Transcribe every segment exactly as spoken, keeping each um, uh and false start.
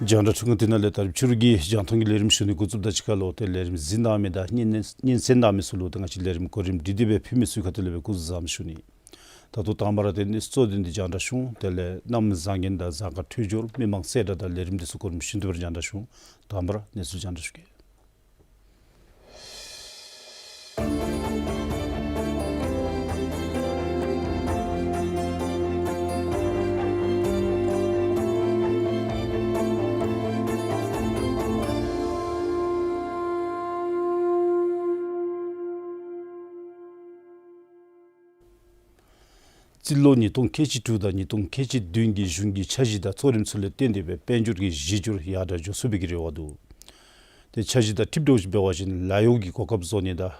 རྒྱང་བསྒྲགས་འཕྲུལ་ཁང་འདི་ནང་ལས་ད་རིས་ཕྱི་རུ་གི་རྒྱང་མཐོང་གི་ལས་རིམ་ཞུ་ནི་འགོ་བཙུགསཔ་དང་གཅིག་ཁར་ལུ་ཏེ་ལས་རིམ་གཟིགས་གནང་མི་དང་སྙན་སྙན་གསན་གནང་མི་ཚུ་ལུ་ཏེ་ང་བཅས་ལས་རིམ་གོ་རིམ་སྒྲིག་སྟེ་སྦེ་ཕུལ་མི་ཚུ་གི་ཁ་ཐུག་ལས་སྦེ་སྐུ་གཟུགས་བཟང་པོ་ཞུ་ནི། ད་ལྟོ་དང་པ་ར་ཏེ་གནས་ཚུལ་གཙོ་དོན་འདི་རྒྱང་བསྒྲགས་ཞུ་འོང་། དེ་ལས་གནམ་བཟང་ངན་དང་གཟའ་སྐར་འཕྲོད་སྦྱོར་མི་མང་གསལ་བསྒྲགས་དང་ལས་རིམ་འདི་ཚུ་གོ་རིམ་བཞིན་དུ་སྦེ་རྒྱང་བསྒྲགས་ཞུ་འོང་། དང་པ་ར་གནས་ཚུལ་རྒྱང་བསྒྲགས་ཞུ་གེ། རྩིས་ལོ་ཉིས་སྟོང་ཁལ་གཅིག་དྲུག་དང་ཉིས་སྟོང་ཁལ་གཅིག་བདུན་གྱི་གཞུང་གི་འཆར་གཞི་དང་གཙོ་རིམ་ཚུ་ལས་བརྟེན་ཏེ་སྦེ་དཔལ་འབྱོར་གྱི་གཞི་འགྱུར་ཡར་དྲག་འགྱོ་ཚུགས་པའི་གི་རེ་བ་འདུག། ཏེ་འཆར་གཞི་དང་འཁྲིལ་ཏེ་འབད་བ་ཅིན་ལཱ་གཡོག་གི་གོ་སྐབས་བཟོ་ནི་དང་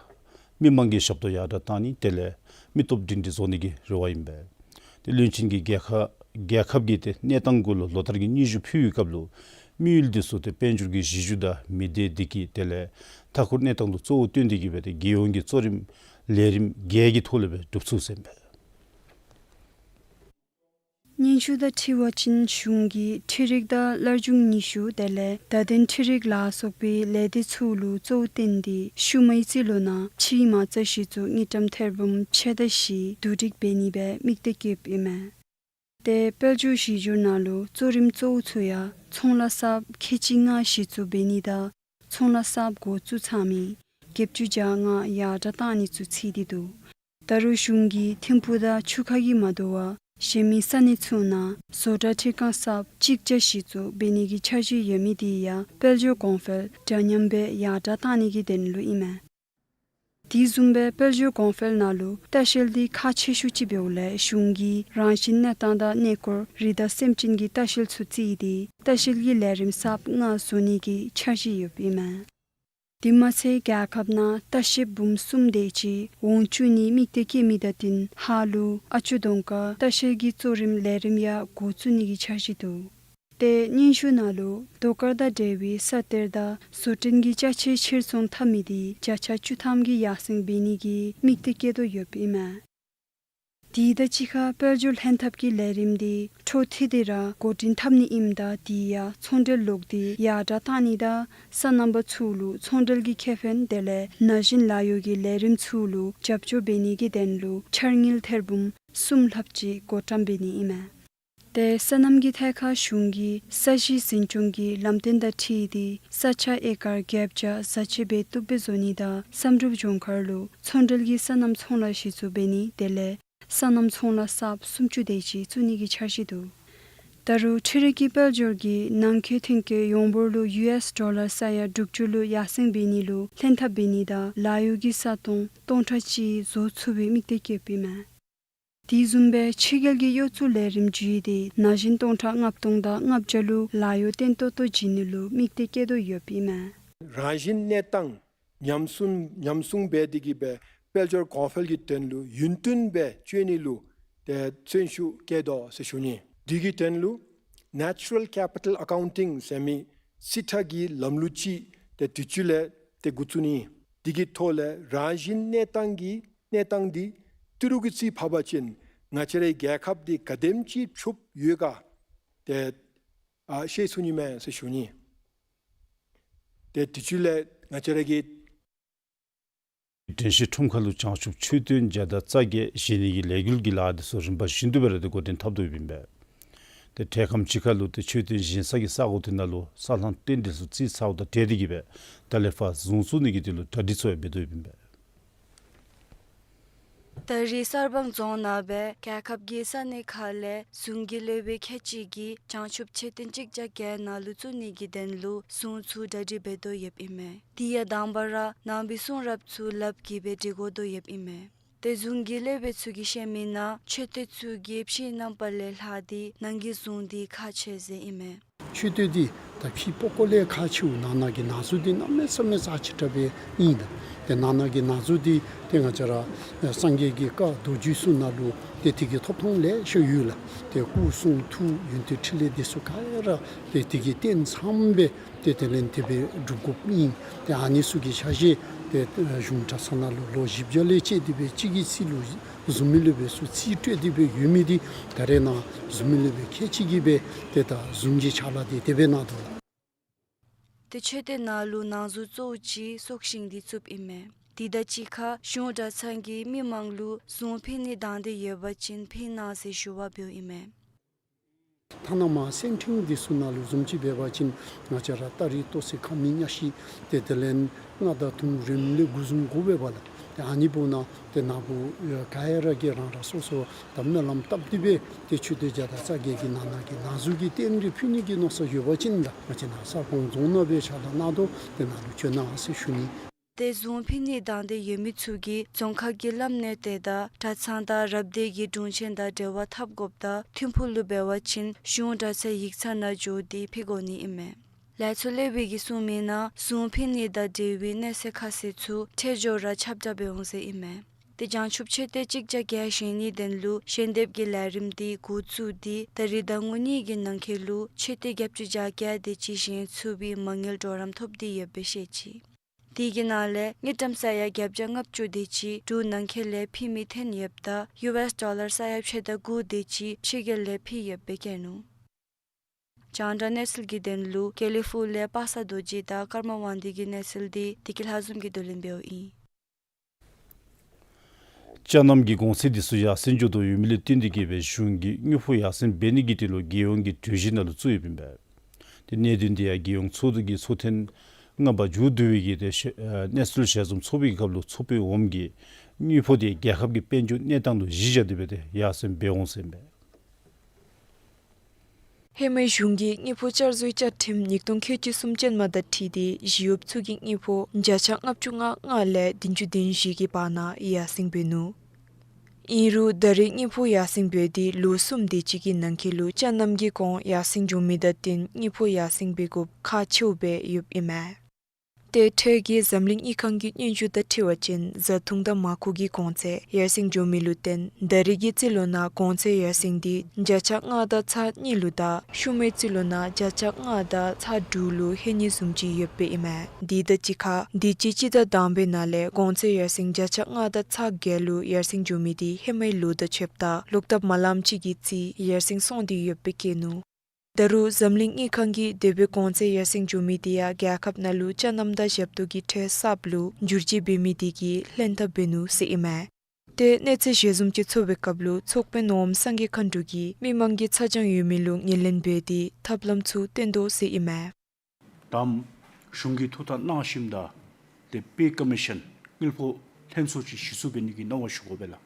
མི་མང་གི་ཞབས་ཏོག་ཡར་དྲག་བཏང་ནི་དེ་ལས་མི་སྟོབས་སྒྲིང་སྒྲི་བཟོ་ནི་གི་རེ་བ་ཨིན་པས། ཏེ་བློན་ཆེན་གྱིས་རྒྱལ་ཁ་རྒྱལ་ཁབ་ཀྱི་ཏེ་གནས་སྟངས་གུ་ལུ་ལོ་བསྟར་གྱི་སྙན་ཞུ་ཕུལ་བའི་སྐབས་ལུ་དམིགས་ཡུལ་འདི་ཚུ་ཏེ་དཔལ་འབྱོར་གྱི་གཞི་འགྱུར་དང་མི་སྡེ་བདེ་སྐྱིད་དེ་ལས་མཐའ་འཁོར་གནས་སྟངས་ལུ་གཙོ་བོ་བཏོན་ཏེ་གི་སྦེ་ཏེ་རྒྱལ་ཡོངས་ཀྱི་གཙོ་རིམ་ལས་རིམ་བརྒྱད་ཀྱི་ཐོག་ལས་སྦེ་སྒྲུབ་ཚུགས་ཟེར་ཨིན་པས། སྙན་ཞུ་དང་འཁྲིལ་བ་ཅིན་གཞུང་གིས་འཕྲུལ་རིག་དང་སླར་འབྱུང་ནུས་ཤུགས་དེ་ལས་བརྡ་དོན་འཕྲུལ་རིག་ལ་སོགས་པའི་ལས་སྡེ་ཚུ་ལུ་གཙོ་བོ་བཏོན་ཏེ་ཤུལ་མའི་རྩིས་ལོ་ནང་ཕྱིའི་མ་རྩ་གཞི་བཙུགས་དངུལ་ཀྲམ་ཐེར་འབུམ་ཕྱེད་དང་བཞི་བསྡུ་སྒྲིག་འབད་ནི་སྦེ་དམིགས་གཏད་བསྐྱེདཔ་ཨིན་མས། ཏེ་དཔལ་འབྱོར་གཞི་འགྱུར་ནང་ལུ་གཙོ་རིམ་གཙོ་བོ་ཚུ་ཡང་ཚོང་ལཱ་གསརཔ་ཁལ་གཅིག་ལྔ་གཞི་བཙུགས་འབད་ནི་དང་ཚོང་ལཱ་གསརཔ་འགོ་བཙུགས་ཚར་མི་བརྒྱད་ཅུ་གྱ་ལྔ་ཡར་དྲག་བཏང་ནི་ཚུ་ཚུད་དེ་འདུག། ད་རུང་གཞུང་གིས་ཐིམ་ཕུག་དང་ཆུ་ཁ་གིས་མ་དོ་བར་གཞན་མི་ས་གནས་ཚུ་ནང་བཟོ་གྲྭ་འཕྲུལ་ཁང་གསརཔ་གཅིག་བརྒྱ་གཞི་བཙུགས་འབད་ནི་གི་འཆར་གཞི་ཡོད་མི་དེ་ཡང་དཔལ་འབྱོར་གོང་འཕེལ་འདྲ་མཉམ་སྦེ་ཡར་དྲག་བཏང་ནི་གི་དོན་ལུ་ཨིན་མས། དེ་བཟུམ་སྦེ་དཔལ་འབྱོར་གོང་འཕེལ་ནང་ལུ་ལྟ་བཤལ་འདི་ཁག་ཆེ་ཤོས་ཅིག་འབདཝ་ལས་གཞུང་གིས་རང་བཞིན་གནས་སྟངས་དང་གནས་སྐོར་རི་དྭགས་སེམས་ཅན་གྱི་ལྟ་བཤལ་ཚུ་བརྩིས་ཏེ་ལྟ་བཤལ་གྱི་ལས་རིམ་གསརཔ་ལྔ་བཟོ་ནི་གི་འཆར་གཞི་ཡོདཔ་ཨིན་མས། དེ་མ་ཚད་རྒྱལ་ཁབ་ནང་ལྟ་བཤལཔ་འབུམ་གསུམ་དེ་ཅིག་འོང་བཅུག་ནི་དམིགས་གཏད་བསྐྱེད་མི་དང་བསྟུན་ཧཱ་ལུ་ཨ་ཅོ་གདོང་དཀར་ལྟ་བཤལ་གྱི་གཙོ་རིམ་ལས་རིམ་ཡང་འགོ་བཙུགས་ནི་གི་འཆར་གཞི་འདུག། ཏེ་སྙན་ཞུ་ནང་ལུ་རྡོ་དཀར་དང་འབྲེལ་བའི་ས་གཏེར་དང་བཟོ་སྐྲུན་གྱི་ཅ་ཆས་ཕྱིར་ཚོང་འཐབ་མི་དེ་བརྒྱ་ཆ་བཅུ་ཐམ་གྱིས་ཡར་སེང་འབད་ནི་གི་དམིགས་གཏད་བསྐྱེད་དོ་ཡོདཔ་ཨིན་མས། དེ་དང་གཅིག་ཁར་དཔལ་འབྱོར་ལྷན་ཐབས་ཀྱི་ལས་རིམ་དེ་འཕྲོ་མཐུད་དེ་ར་འགོ་འདྲེན་འཐབ་ནི་ཨིནམ་ད་དེ་ཡང་ཚོང་འབྲེལ་ལོག་སྟེ་ཡར་དྲག་བཏང་ནི་དང་སོ་ནམ་པ་ཚུ་ལུ་ཚོང་འབྲེལ་གྱི་ཁེ་ཕན་དེ་ལས་ན་གཞོན་ལཱ་གཡོག་གི་ལས་རིམ་ཚུ་ལུ་རྒྱབ་སྐྱོར་འབད་ནི་གི་དོན་ལུ་འཆར་དངུལ་ཐེར་འབུམ་གསུམ་ལྷགཔ་ཅིག་བགོ་བཀྲམ་འབད་ནི་ཨིན་མས། ཏེ་སོ་ནམ་གྱི་ཐད་ཁར་གཞུང་གིས་ས་གཞི་འཛིན་སྐྱོང་གི་ལམ་སྟོན་དང་འཁྲིལ་ཏེ་ས་ཆ་ཨེ་ཀར་བརྒྱད་བརྒྱ་བཟའ་སྤྱོད་འབད་བཏུབ་སྦེ་བཟོ་ནི་དང་བསམ་གྲུབ་ལྗོངས་མཁར་ལུ་ཚོང་འབྲེལ་གྱི་སོ་ནམ་ཚོང་ལཱ་གཞི་བཙུགས་འབད་ནི་དེ་ལས་སོ་ནམ་ཚོང་ལཱ་གསརཔ་སུམ་ཅུ་དེ་ཅིག་བཙུགས་ནི་གི་འཆར་གཞི་འདུག། ད་རུང་འཕྲུལ་རིག་གི་དཔལ་འབྱོར་གྱིས་ནང་འཁོད་ཐོན་སྐྱེད་ཡོངས་འབོར་ལུ་ཡུ་ཨེསི་ཌོ་ལར་ས་ཡ་དྲུག་ཅུ་ལུ་ཡར་སེང་འབད་ནི་ལུ་ལྷན་ཐབས་འབད་ནི་དང་ལཱ་གཡོག་གི་ས་སྟོང་སྟོང་ཕྲག་གཅིག་བཟོ་ཚུགས་པའི་དམིགས་གཏད་བསྐྱེདཔ་ཨིན་མས། དེ་བཟུམ་སྦེ་ཕྱི་རྒྱལ་གྱི་གཡོག་བཙུགས་ལས་རིམ་བརྒྱུད་དེ་ན་གཞོན་སྟོང་ཕྲག་ལྔ་སྟོང་དང་ལྔ་བརྒྱ་ལུ་ལཱ་གཡོག་བརྟན་ཏོག་ཏོ་བྱིན་ནི་ལུ་དམིགས་གཏད་བསྐྱེད་དོ་ཡོདཔ་ཨིན་མས། རང་བཞིན་གནས་སྟངས་ཉམས་སྲུང་ཉམས་སྲུང་འབད་དེ་གི་སྦེ་དཔལ་འབྱོར་གོང་འཕེལ་གྱི་དོན་ལུ་ཡུན་བརྟན་སྦེ་སྤྱོད་ནི་ལུ་ ཏེ་བརྩོན་ཤུགས་བསྐྱེད་དོ་ཟེར་ཞུ་ནི། དེ་གི་དོན་ལུ་Natural Capital Accounting ཟེར་མི་རྩིས་ཁྲ་གི་ལམ་ལུགས་ཅིག་ཏེ་དུས་ཅི་ལས་ཏེ་འགོ་བཙུགས་ནི། དེ་གི་ཐོག་ལས་རང་བཞིན་གནས་སྟངས་ཀྱི་གནས་སྟངས་འདི་ཏི་རུ་གི་རྩིས་ཕབ་པ་ཅིན་ང་བཅས་རའི་རྒྱལ་ཁབ་འདི་ག་དེམ་ཅིག་ཕྱུགཔོ་ཡོད་ག་ཏེ་ཨ་ཤེས་ཚུགས་ནི་མས་ཟེར་ཞུ་ནི། ཏེ་དུས་ཅི་ལས་ང་བཅས་ར་གི་དྲན་ཤེས་ཁྲོམ་ཁ་ལུ་བྱང་ཆུབ་མཆོད་རྟེན་བརྒྱ་དང་རྩ་བརྒྱད་བཞེངས་ནི་གི་ལས་འགུལ་གྱི་ལཱ་འདི་ཚུ་རིམ་པ་བཞིན་དུ་སྦེ་ར་ཏེ་འགོ་འདྲེན་འཐབ་དོ་ཡོདཔ་ཨིན་པས། ཏེ་འཕྲལ་ཁམས་ཅིག་ཁར་ལུ་ཏེ་མཆོད་རྟེན་བཞེངས་ས་གི་ས་གོ་དེ་ནང་ལུ་ས་ལྷམ་སྟོན་དེ་ཚུ་རྩིས་ཚརཝ་དང་འབྲེལ་ཏེ་གིས་སྦེ་ད་ལས་ཕར་བཟུང་བཙུགས་ནི་གི་དོན་ལུ་གྲ་སྒྲིག་ཚུ་ཡང་འབད་དོ་ཡོདཔ་ཨིན་པས། ད་རེས་གསར་སྤང་རྫོང་ནང་སྦེ་རྒྱལ་ཁབ་ཀྱི་ས་གནས་ཁག་ལས་གཞུང་གི་སློབ་དཔོན་ཁལ་གཅིག་གིས་བྱང་ཆུབ་མཆོད་རྟེན་གཅིག་བརྒྱ་བརྒྱད་ནང་ལུ་བཙུགས་ནི་གི་དོན་ལུ་གཞུང་ཚུ་གྲ་སྒྲིག་འབད་དོ་ཡོདཔ་ཨིན་མས། དེ་ཡང་དང་པ་ར་ནང་པའི་གསུང་རབ་ཚུ་ལགཔ་གིས་སྦེ་འབྲི་དགོ་དོ་ཡོདཔ་ཨིན་མས། ཏེ་གཞུང་གི་སློབ་དཔོན་ཚུ་གིས་བཤད་མི་ནང་མཆོད་རྟེན་ཚུ་གི་ཕྱི་རྣམ་པ་ལས་ལྷག་སྟེ་ནང་གི་གཞུང་འདི་ཁག་ཆེ་ཟེར་ཨིན་མས། མཆོད་རྟེན་འདི་ད་ཕྱི་པགས་ཀོ་ལས་ཁག་ཆེཝ་ནང་ན་གི་ནང་གཟུངས་འདི་གནམ་མེད་ས་མེད་རྩ་ཆེ་དྲགས་སྦེ་ཨིན་ལགས། ཏེ་ནང་ན་གི་ནང་གཟུངས་འདི་ཏེ་ང་བཅས་ར་སངས་རྒྱས་ཀྱི་བཀའ་མདོ་རྒྱུད་ཚུ་ནང་ལུ་ཏེ་དེ་གི་ཐོབ་ཐང་ལེ་ཤ་ཡོད་ལགས། ཏེ་སྐུ་གསུང་ཐུགས་ཡོན་ཏན་ཕྲིན་ལས་འདི་ཚུ་ག་ར་ཏེ་དེ་གི་རྟེན་ཚངམ་སྦེ་ཏེ་དེ་ལས་དེ་སྦེ་སྒྲུབ་དགོཔ་ཨིན། ཏེ་ཨ་ནི་ཚུ་གི་ཆ་ཤས་ཏེ་གཞུང་གྲྭ་ཚང་ནང་ལུ་ལོ་བཞི་བརྒྱ་ལས་བཅད་དེ་སྦེ་གཅིག་གི་རྩིས་ལུ་གཞུང་མི་སློབ་དཔོན་ཚུ་རྩིས་སྤྲོད་དེ་སྦེ་ཡོད་མི་འདི་ད་རེས་ནངས་གཞུང་མི་སློབ་དཔོན་ཁལ་གཅིག་གིས་སྦེ་ཏེ་ད་གཞུང་གི་ཕྱག་ལཱ་འདི་དེ་སྦེ་གནང་དོ་ལགས། ཏེ་མཆོད་རྟེན་ནང་ལུ་ནང་གཟུངས་གཙོ་བོ་ཅིག་སྲོག་ཤིང་འདི་བཙུགསཔ་ཨིན་མས། དེ་དང་གཅིག་ཁར་གཞུང་གྲྭ་ཚང་གིས་མི་མང་ལུ་གཟུངས་ཕུལ་ནི་དང་འདོད་ཡོད་པ་ཅིན་ཕུལ་གནང་ཟེར་ཞུ་བ་འབདཝ་ཨིན་མས། ཐ་ན་མར་སེང་ཕྲེང་འདི་ཚུ་ནང་ལུ་བཟུམ་ཅིག་འབད་བ་ཅིན་ང་བཅས་ར་སྟ་རེ་ལྟོ་ཚང་ཁ་མིག་གཉའ་ཤིང་ཏེ་དེ་ལས་རྔ་དང་དུང་རིངམ་ལས་འགོ་བཟུང་དགོ་པས་ལགས། ཏེ་ཨ་ནི་འབདཝ་ད་ཏེ་ནཱ་བུ་ག་ར་གིས་རང་རང་སོ་སོ་ད་སྨོན་ལམ་བཏབ་སྟེ་སྦེ་ཏེ་མཆོད་རྟེན་བརྒྱ་དང་རྩ་བརྒྱད་ཀྱི་ནང་ན་གི་ནང་གཟུངས་ཀྱི་རྟེན་འབྲེལ་ཕུལ་ནི་གི་མནོ་བསམ་ཡོད་པ་ཅིན་ལགས་ང་བཅས་ནཱ་གསར་སྤང་རྫོང་ནང་སྦེ་ཕྱག་ལཱ་གནང་དོ་ཏེ་ནཱ་ལུ་བྱོན་གནང་ཟེར་ཞུ་ནི། ཏེ་གཟུངས་ཕུལ་ནི་དང་འདོད་ཡོད་མི་ཚུ་གིས་རྫོང་ཁག་གི་བླམ་གནས་བརྟན་དང་གྲྭ་ཚང་དང་རབ་སྡེ་གི་དྲུང་ཆེན་དང་འབྲེལ་བ་འཐབ་དགོཔ་དང་ཐིམ་ཕུག་ལུ་འབད་བ་ཅིན་གཞུང་གྲྭ་ཚང་ཡིག་ཚང་ནང་འགྱོ་སྟེ་ཕུལ་དགོ་ནི་ཨིན་མས། ལས་ཚོགས་སློབ་དཔོན་གྱིས་གསུངས་མི་ནང་གཟུངས་ཕུལ་ནི་དང་འབྲེལ་བའི་གནས་ཚུལ་ཁ་གསལ་ཚུ་འཕྲལ་མགྱོགས་ར་ཁྱབ་བསྒྲགས་འབད་འོང་ཟེར་ཨིན་མས། ཏེ་བྱང་ཆུབ་མཆོད་རྟེན་གཅིག་བརྒྱ་བརྒྱད་བཞེངས་ནིའི་དོན་ལུ་ཞལ་འདེབས་ཀྱི་ལས་རིམ་འདི་འགོ་བཙུགས་ཏེ་ད་རིས་ཟླ་ངོ་གཉིས་ཀྱི་ནང་འཁོད་ལུ་མཆོད་རྟེན་བརྒྱད་ཅུ་གྱ་བརྒྱད་དེ་ཅིག་བཞེངས་ཚུགས་པའི་མ་དངུལ་གྲོགས་རམ་ཐོབ་སྟེ་ཡོདཔ་སྦེ་བཤད་ཅི། དེ་གི་ནང་ལས་དངུལ་ཀྲམ་ས་ཡ་བརྒྱད་བརྒྱ་ལྔ་བཅུ་དེ་ཅིག་འབྲུག་ནང་འཁོད་ལས་ཕུལ་མི་ཐོན་ཡོདཔ་ད་ཡུ་ཨེས་ཌོ་ལར་ས་ཡ་ཕྱེད་དང་དགུ་དེ་ཅིག་ཕྱི་རྒྱལ་ལས་ཕུལ་ཡོདཔ་སྦེ་བཀོད་ནུག། རྒྱང་བསྒྲགས་གནས་ཚུལ་གྱི་དོན་ལུ་དགེ་ལེགས་ཕུག་ལས་པ་སངས་རྡོ་རྗེ་དང་ཀརྨ་དབང་འདུས་ཀྱི་གནས་ཚུལ་འདི་བདེ་སྐྱིད་ལྷ་འཛོམས་ཀྱིས་བསྡུ་ལེན་འབདཝ་ཨིན། ཅ་རྣམ་གྱི་གོང་ཚད་འདི་ཚུ་ཡར་སེང་འགྱོ་དོ་ཡོད་མི་ལས་བརྟེན་ཏེ་གིས་སྦེ་གཞུང་གིས་དངུལ་ཕོགས་ཡར་སེང་འབད་ནི་གི་དོན་ལུ་རྒྱལ་ཡོངས་ཀྱི་གྲོས་གཞི་ནང་ལུ་བཙུགས་ཡོདཔ་ཨིན་པས། ཏེ་གནད་དོན་འདི་ཡང་རྒྱལ་ཡོངས་ཚོགས་འདུ་གི་ཚོགས་ཐེངས་ལྔ་པ་མཇུག་བསྡུ་བའི་གི་ཏེ་ཤེ་ཨ་གནས་ཚུལ་ཞལ་འཛོམས་ཚོགས་པའི་སྐབས་ལུ་ཚོགས་པའི་འོགམ་གིས་དངུལ་ཕོགས་དེ་རྒྱལ་ཁབ་ཀྱི་དཔལ་འབྱོར་གནས་སྟངས་ལུ་གཞི་བཞག་སྟེ་སྦེ་ཏེ་ཡར་སེང་འབད་འོང་ཟེར་ཨིན་པས། ཧེ་མའི་གཞུང་གིས་དངུལ་ཕོགས་བསྐྱར་བཟོའི་བཅའ་ཁྲིམས་ཉིས་སྟོང་ཁལ་གཅིག་གསུམ་ཅན་མ་དང་འཁྲིལ་ཏེ་ཞི་གཡོགཔ་ཚུ་གི་དངུལ་ཕོགས་བརྒྱ་ཆ་ལྔ་བཅུ་ང་ལྔ་ལས་བདུན་ཅུ་དོན་བཞི་གི་བར་ན་ཡར་སེང་འབད་ནུག། ཨིན་རུང་ད་རེས་དངུལ་ཕོགས་ཡར་སེང་འབད་དེ་ལོ་གསུམ་དེ་ཅིག་གི་ནང་འཁོད་ལུ་ཅ་རྣམ་གྱི་གོང་ཡར་སེང་འགྱོ་མི་དང་བསྟུན་དངུལ་ཕོགས་ཡར་སེང་འབད་དགོཔ་ཁག་ཆེཝ་སྦེ་ཡོདཔ་ཨིན་མས། ཏེ་འཕྲལ་གྱི་འཛམ་གླིང་དངུལ་ཁང་གི་སྙན་ཞུ་དང་འཁྲིལ་བ་ཅིན་བཟའ་འཐུང་དང་མར་ཁུ་གི་གོང་ཚད་ཡར་སེང་འགྱོ་མི་ལུ་བརྟེན་ད་རེས་ཀྱི་རྩིས་ལོ་ནང་གོང་ཚད་ཡར་སེང་འདི་བརྒྱ་ཆ་ལྔ་དང་ཚག་གཉིས་ལུ་དང་ཤུལ་མའི་རྩིས་ལོ་ནང་བརྒྱ་ཆ་ལྔ་དང་ཚག་དྲུག་ལུ་ལྷོད་ནི་བཟུམ་ཅིག་ཡོདཔ་ཨིན་མས། དེ་དང་གཅིག་ཁར་དུས་ཅི་སྤྱི་ཟླ་དང་པའི་ནང་ལས་གོང་ཚད་ཡར་སེང་བརྒྱ་ཆ་ལྔ་དང་ཚག་བརྒྱད་ལུ་ཡར་སེང་འགྱོ་མི་འདི་ཧེ་མའི་ལོ་དང་ཕྱདཔ་ད་ལོག་ལྟབ་མ་ལངམ་ཅིག་གི་རྩིས་ཡར་སེང་སོང་སྟེ་ཡོདཔ་སྦེ་བཀོད་ནུག། ད་རུང་འཛམ་གླིང་དངུལ་ཁང་གིས་དེ་སྦེ་གོང་ཚད་ཡར་སེང་འགྱོ་མི་དེ་ཡང་རྒྱལ་ཁབ་ནང་ལུ་ཅ་རྣམ་དང་ཞབས་ཏོག་གི་ཁྲལ་གསརཔ་ལུ་བསྒྱུར་བཅོས་འབད་མི་དེ་གིས་ལྷན་ཐབས་འབད་ནུག་ཟེར་ཨིན་མས། ཏེ་གནས་ཚུལ་ཞལ་འཛོམས་ཀྱི་ཚོགས་པའི་སྐབས་ལུ་ཚོགས་དཔོན་ནོར་བུ་སངས་རྒྱས་མཁའ་འགྲོ་གིས་མི་མང་གི་ཚ་གྱང་ཡོད་མི་ལུ་ངོས་ལེན་འབད་དེ་ཐབས་ལམ་ཚུ་བཏོན་དོ་ཟེར་ཨིན་མས། དང་གཞུང་གིས་ཐུགས་ཐག་གནང་ཞིནམ་ད་ཏེ་པེ་ཀོ་མི་ཤཱན་དངུལ་ཕོགས་ལྷན་ཚོགས་ཅིག་གཞི་བཙུགས་འབད་ནི་གི་གནང་བ་ཞུ་དགོ་པས་ལགས།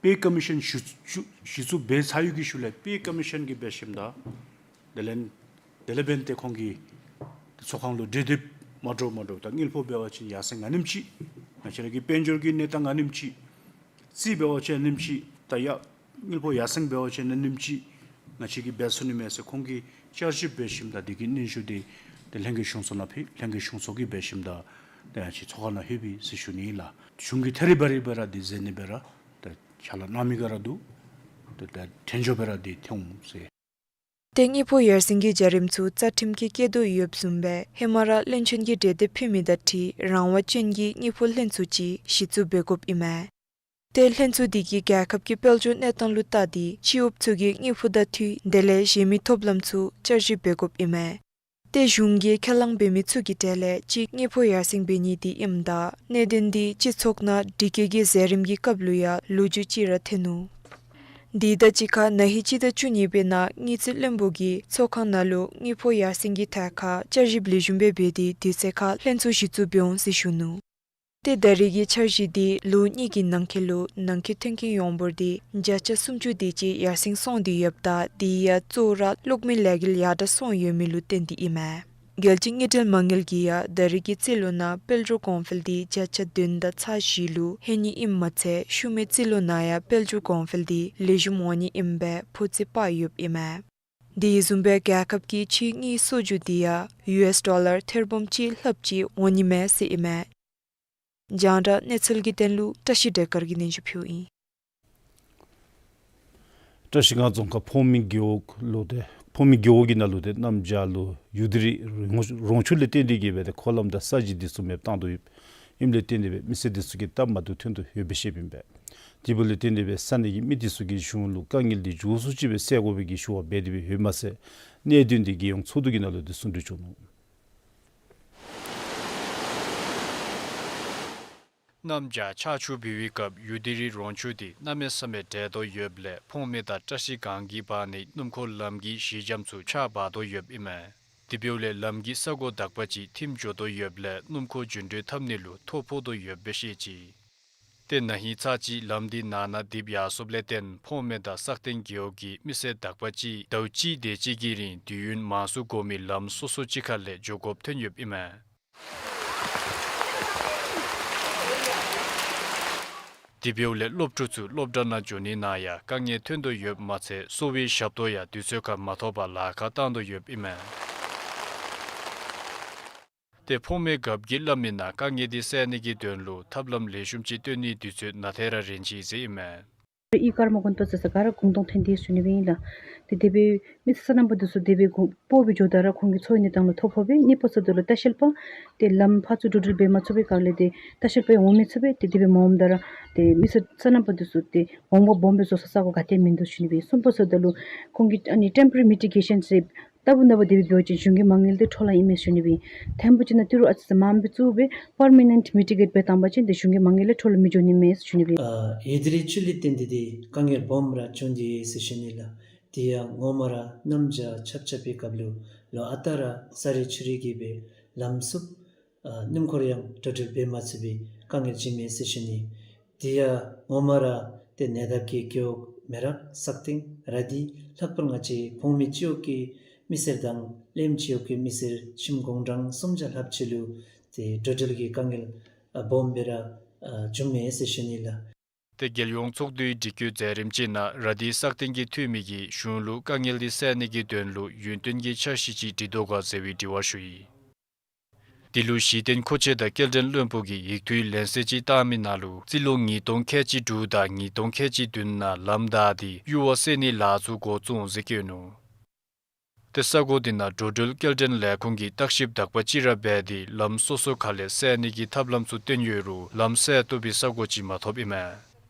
པེ་ཀོ་མི་ཤཱན་གཞི་བཙུགས་གཞི་བཙུགས་འབད་ཚར་ཡོད་ཀྱི་ཤུལ་ལས་པེ་ཀོ་མི་ཤཱན་གྱིས་འབད་ཞིནམ་ད་དེ་ལས་དེ་ལས་འབདན་ཏེ་ཁོང་གིས་ཚོགས་ཁང་ལུ་གྲོས་འདེབས་མ་འདྲཝ་མ་འདྲཝ་ད་དངུལ་ཕོགས་འབད་བ་ཅིན་ཡར་སེང་ཨ་ནེམ་ཅིག་ང་བཅས་ར་གི་དཔལ་འབྱོར་གྱི་གནས་སྟངས་ཨ་ནེམ་ཅིག་རྩིས་འབད་བ་ཅིན་ཨ་ནེམ་ཅིག་ད་ཡ་དངུལ་ཕོགས་ཡར་སེང་འབད་བ་ཅིན་ཨ་ནེམ་ཅིག་ང་བཅས་ཀྱིས་འབད་ཚུགས་ནི་མས་ཟེར་ཁོང་གིས་བསྐྱར་ཞིབ་འབད་ཞིནམ་ད་དེ་གི་སྙན་ཞུ་དེ་ཏེ་ལྷན་རྒྱས་གཞུང་ཚོགས་ནང་ཕུལ། ལྷན་རྒྱས་གཞུང་ཚོགས་ཀྱིས་འབད་ཞིནམ་ད་ཏེ་ང་བཅས་ཚོགས་ཁང་ནང་ལྷོད་པས་ཟེར་ཞུ་ནི་ཨིན་ལགས། གཞུང་གིས་ཐད་རི་བ་རི་སྦེ་ར་དེ་མཛད་ནི་སྦེ་ར་ཏེ་ཕྱག་ལཱ་གནང་མི་ག་ར་འདུག། ཏེ་ད་དྲན་འཇོག་སྦེ་ར་འདི་ཐོན་འོང་ཟེར། ཏེ་དངུལ་ཕོགས་ཡར་སེང་གི་བྱ་རིམ་ཚུ་རྩ་ཁྲིམས་ཀྱིས་བཀལ་དོ་ཡོདཔ་བཟུམ་སྦེ་ཧེ་མ་ར་བློན་ཆེན་གྱི་གྲོས་འདེབས་ཕུལ་མི་དང་འཁྲིལ་རང་དབང་ཅན་གྱི་དངུལ་ཕོགས་ལྷན་ཚོགས་ཅིག་གཞི་བཙུགས་འབད་དགོཔ་ཨིན་མས། ཏེ་ལྷན་ཚོགས་འདི་གིས་རྒྱལ་ཁབ་ཀྱི་དཔལ་འབྱོར་གནས་སྟངས་ལུ་བལྟ་སྟེ་སྤྱི་གཡོགཔ་ཚུ་གི་དངུལ་ཕོགས་དང་འཁྲིལ་དེ་ལས་གཞན་མི་ཐོབ་ལམ་ཚུ་བསྐྱར་ཞིབ་འབད་དགོཔ་ཨིན་མས། ཏེ་གཞུང་གིས་ཁས་བླངས་འབད་མི་ཚུ་གི་གྲས་ལས་གཅིག་དངུལ་ཕོགས་ཡར་སེང་འབད་ནི་འདི་ཨིནམ་ད་གནད་དོན་འདི་སྤྱི་ཚོགས་ནང་དྲི་བཀོད་ཀྱི་མཛད་རིམ་གྱི་སྐབས་ལུ་ཡང་ལོ་རྒྱུས་ཅིག་ར་ཐོན་ནུག། འདི་དང་གཅིག་ཁར་ན་ཧིང་སྤྱི་ཟླ་བཅུ་གཉིས་པའི་ནང་དངུལ་རྩིས་བློན་པོ་གིས་ཚོགས་ཁང་ནང་ལུ་དངུལ་ཕོགས་ཡར་སེང་གི་ཐད་ཁར་བསྐྱར་ཞིབ་ལེགས་ཤོམ་སྦེ་འབད་དེ་དུས་ཚོད་ཁར་ལྷན་ཚོགས་གཞི་བཙུགས་འབད་འོང་ཟེར་ཞུ་ནུག། ཏེ་ད་རེས་ཀྱི་འཆར་གཞི་འདི་ལོ་གཉིས་ཀྱི་ནང་འཁོད་ལུ་ནང་འཁོད་མཐུན་རྐྱེན་ཡོངས་འབོར་འདི་བརྒྱ་ཆ་སུམ་ཅུ་དེ་ཅིག་ཡར་སེང་སོང་སྟེ་ཡོདཔ་ད་དེ་ཡང་གཙོ་བོ་ར་གློག་མེ་ལས་འགུལ་ཡར་དྲག་སོང་ཡོད་མི་ལུ་བརྟེན་ཏེ་ཨིན་མས། རྒྱལ་སྤྱིའི་དངུལ་འབྲེལ་མ་དངུལ་གྱིས་ཡང་ད་རེས་ཀྱི་རྩིས་ལོ་ནང་དཔལ་འབྱོར་གོང་འཕེལ་འདི་བརྒྱ་ཆ་བདུན་དང་ཚག་བཞི་ལུ་ལྷོད་ནི་ཨིནམ་མ་ཚད་ཤུལ་མའི་རྩིས་ལོ་ནང་ཡང་དཔལ་འབྱོར་གོང་འཕེལ་འདི་ལེགས་ཤོམ་འོང་ནི་ཨིནམ་སྦེ་འབོ་རྩིས་འབད་ཡོདཔ་ཨིན་མས། དེ་བཟུམ་སྦེ་རྒྱལ་ཁབ་ཀྱི་ཕྱིའི་དངུལ་གསོག་རྒྱུ་འདི་ཡང་ཡུ་ཨེསི་ཌོ་ལར་ཐེར་འབུམ་གཅིག་ལྷགཔ་ཅིག་འོང་ནི་མས་ཟེར་ཨིན་མས། རྒྱང་བསྒྲགས་གནས་ཚུལ་གྱི་དོན་ལུ་བཀྲ་ཤིས་སྒྲོལ་དཀར་གྱིས་སྙན་ཞུ་ཕུལཝ་ཨིན། བཀྲ་ཤིས་སྒང་རྫོང་ཁག་ཕོངས་མེད་རྒེད་འོག་ལུ་ཏེ་ཕོངས་མེད་རྒེད་འོག་གི་ནང་ལུ་ཏེ་གནམ་བྱཱར་ལུ་ཡུ་ལྡི་རི་རོང་རོང་ཆུ་ལས་བརྟེན་ཏེ་གིས་སྦེ་ཏེ་འཁོར་ལམ་དང་ས་གཞི་འདི་ཚུ་མེདཔ་བཏང་དོ་ཡོདཔ་ཨིནམ་ལས་བརྟེན་ཏེ་སྦེ་མི་སེར་འདི་ཚུ་གིས་སྟབས་མ་བདེཝ་ཐོན་དོ་ཡོདཔ་སྦེ་བཤདཔ་ཨིན་པས། དེ་འབདཝ་ལས་བརྟེན་ཏེ་སྦེ་ས་གནས་ཀྱི་མི་འདི་ཚུ་གིས་གཞུང་ལུ་དཀའ་ངལ་འདི་མགྱོགས་སུ་ཅིག་སྦེ་སེལ་དགོ་པའི་གི་ཞུ་བ་འབད་དེ་སྦེ་ཡོདཔ་མ་ཚད་གནད་དོན་འདི་རྒྱལ་ཡོངས་ཚོགས་འདུ་གི་ནང་ལུ་ཏེ་གསུང་གྲོས་བྱུང་ནུག། གནམ་བྱཱར་ཆར་ཆུ་འབབ་པའི་སྐབས་ཡུ་ལྡི་རི་རོང་ཆུ་འདི་གནམ་མེད་ས་མེད་འདྲེས་དོ་ཡོདཔ་ལས་ཕོངས་མེད་དང་བཀྲ་ཤིས་སྒང་གི་བར་ནི་སྣུམ་འཁོར་ལམ་གྱི་གཞི་འགྱམ་ཚུ་ཆར་འབག་དོ་ཡོདཔ་ཨིན་མས། དེ་འབདཝ་ལས་ལམ་གྱི་ས་གོ་དག་པ་ཅིག་ཐིམ་འགྱོ་དོ་ཡོདཔ་ལས་སྣུམ་འཁོར་རྒྱུན་འགྲུལ་འཐབ་ནི་ལུ་ཐོ་ཕོག་དོ་ཡོདཔ་སྦེ་བཤད་ཅི། ཏེ་ན་ཧིང་ཚར་གཅིག་ལམ་འདི་ནང་ན་རྡིབ་ཡར་སོངམ་ལས་བརྟེན་ཕོངས་མེད་དང་སག་སྟེང་རྒེད་འོག་གི་མི་སེར་དག་པ་ཅིག་ཟླཝ་གཅིག་དེ་ཅིག་གི་རིང་དུས་ཡུན་མང་སུ་འགོར་མི་ལམ་སོ་སོ་ཅིག་ཁ་ལས་འགྱོ་དགོཔ་ཐོན་ཡོདཔ་ཨིན་མས། དེ་འབདཝ་ལས་སློབ་ཕྲུག་ཚུ་སློབ་གྲྭ་ནང་འགྱོ་ནི་ནང་ཡང་དཀའ་ངལ་ཐོན་དོ་ཡོདཔ་མ་ཚད་གསོ་བའི་ཞབས་ཏོག་ཡང་དུས་ཚོད་ཁར་མ་ཐོབ་པར་ལཱ་ཁག་བཏང་དོ་ཡོདཔ་ཨིན་མས། ཏེ་ཕོངས་མེད་རྒཔོ་གིས་སླབ་མི་ནང་དཀའ་ངལ་འདི་སེལ་ནི་གི་དོན་ལུ་ཐབས་ལམ་ལེགས་ཤོམ་ཅིག་བཏོན་ནིའི་དུས་ཚོད་ནང་ཐད་ར་རན་ཅི་ཟེར་ཨིན་མས། ཨི་ཀརྨ་དགོན་པ་ཚུ་ས་ག་ར་གུང་སྟོང་ཐོན་ཏེ་ཟེར་ཞུ་ནི་སྦེ་ཨིན་ལགས། ཏེ་དེ་སྦེ་མི་སེར་སོ་ནམ་པ་འདི་ཚུ་དེ་སྦེ་གུང་སྤོ་སྦེ་འགྱོཝ་ད་ར་ཁོང་གི་འཚོ་བའི་གནས་སྟངས་ལུ་ཐོ་ཕོག་པས། གཉིས་པ་ཟེརཝ་ད་ལུ་ལྟ་བཤལ་པ་ཏེ་ལམ་ཕར་ཚུར་འགྲོ་འགྲུལ་འབད་མ་ཚུགས་པའི་སྐབས་ལས་ཏེ་ལྟ་བཤལ་པ་ཡང་འོང་མི་ཚུགས་པས། ཏེ་དེ་སྦེ་མ་འོངམ་ད་ར་ཏེ་མི་སེར་སོ་ནམ་པ་འདི་ཚུ་ཏེ་འོང་བ་སྦོམ་སྦེ་བཟོ་ས་ས་གོ་ག་ཏེ་མིན་འདུག་ཞུ་ནི་སྦེ། གསུམ་པ་ཟེརཝ་ད་ལུ་ཁོང་གིས་ཨ་ནི་ཊེམ་པོ་རེ་མི་ཊི་གེ་ཤཱན་ཟེར་ལྟ་བུ་ནང་པ་དེ་སྦེ་འབད་བ་ཅིན་གཞུང་གི་མ་དངུལ་དེ་འཕྲོ་བརླག་ཨིན་མས་ཞུ་ནི་སྦེ། ཐེམ་པོ་ཅིག་ནང་ཏི་རུ་ཨ་ཙི་ཙི་མངམ་སྦེ་བཙུགས་སྦེ་པར་མ་ནེནཊ་མི་ཊི་གེཊ་འབད་བཏང་པ་ཅིན་དེ་གཞུང་གི་མ་དངུལ་ལས་འཕྲོ་བརླག་མི་འགྱོ་ནི་མས་ཞུ་ནི་སྦེ། ཨ་ཡུ་ལྡི་རི་ཆུ་ལས་བརྟེན་ཏེ་དེ་དཀའ་ངལ་སྦོམ་ར་བྱུང་སྟེ་ཡོད་ཟེར་ཞུ་ནི་ལགས། དེ་ཡང་ངོ་མ་ར་གནམ་བྱཱར་ཆརཔ་རྐྱབ་པའི་སྐབས་ལུ་ལོག་ཨ་རྟག་ར་ས་རུད་ཆུ་རུད་ཀྱིས་སྦེ་ལམ་བསུབ། ཨ་སྣུམ་འཁོར་ཡང་འགྲོ་འགྲུལ་འབད་མ་ཚུགས་པའི་དཀའ་ངལ་ཅིག་མས་ཟེར་ཞུ་ནི། དེ་ཡང་ངོ་མ་ར་ཏེ་ནད་ཡམས་ཀྱི་རྒེད་འོག་མེ་རག་སག་སྟེང་ར་དྷི་ལྷག་པར་ང་བཅས་ཕོངས་མེད་སྤྱི་འོག་གི་མི་སེར་དང་གླེམ་སྤྱི་འོག་གི་མི་སེར་ཁྱིམ་དགུང་གྲངས་སུམ་བརྒྱ་ལྷགཔ་ཅིག་ལུ་ཏེ་འགྲོ་འགྲུལ་གྱི་དཀའ་ངལ་ཨ་སྦོམ་སྦེ་ར་ཨ་བྱུངམ་མས་ཟེར་ཞུ་ནི་ལགས། ཏེ་རྒྱལ་ཡོངས་ཚོགས་འདུའི་སྒྲིག་བཀོད་མཛད་རིམ་ཅིག་ནང་ར་དྷི་སག་སྟེང་གི་འཐུས་མི་གིས་གཞུང་ལུ་དཀའ་ངལ་འདི་སེལ་ནི་གི་དོན་ལུ་ཡུན་བརྟན་གྱི་འཆར་གཞི་ཅིག་སྒྲིག་དོ་ག་ཟེར་བའི་དྲི་བ་ཞུ་ཡི། དེ་ལུ་གཞི་རྟེན་མཁོ་ཆས་དང་སྐྱེལ་འདྲེན་བློན་པོ་གིས་ཡིག་ཐོག་ལན་གསལ་ཅིག་བཏང་མི་ནང་ལུ་རྩིས་ལོ་ཉིས་སྟོང་ཁལ་གཅིག་དྲུག་དང་ཉིས་སྟོང་ཁལ་གཅིག་བདུན་ནང་ལམ་བདའ་སྟེ་གཡུར་བ་བསལ་ནིའི་ལཱ་ཚུ་འགོ་བཙུགས་འོང་ཟེར་བཀོད་ནུག། ཏེ་ས་གོ་འདི་ནང་འགྲོ་འགྲུལ་སྐྱེལ་འདྲེན་ལས་ཁུངས་ཀྱིས་བརྟག་ཞིབ་དག་པ་ཅིག་ར་འབད་དེ་ལམ་སོ་སོ་ཁ་ལས་སེལ་ནི་གི་ཐབས་ལམ་ཚུ་བཏོན་ཡོད་རུང་ལམ་སེལ་བཏུབ་པའི་ས་གོ་ཅིག་མ་ཐོབ་ཨིན་མས།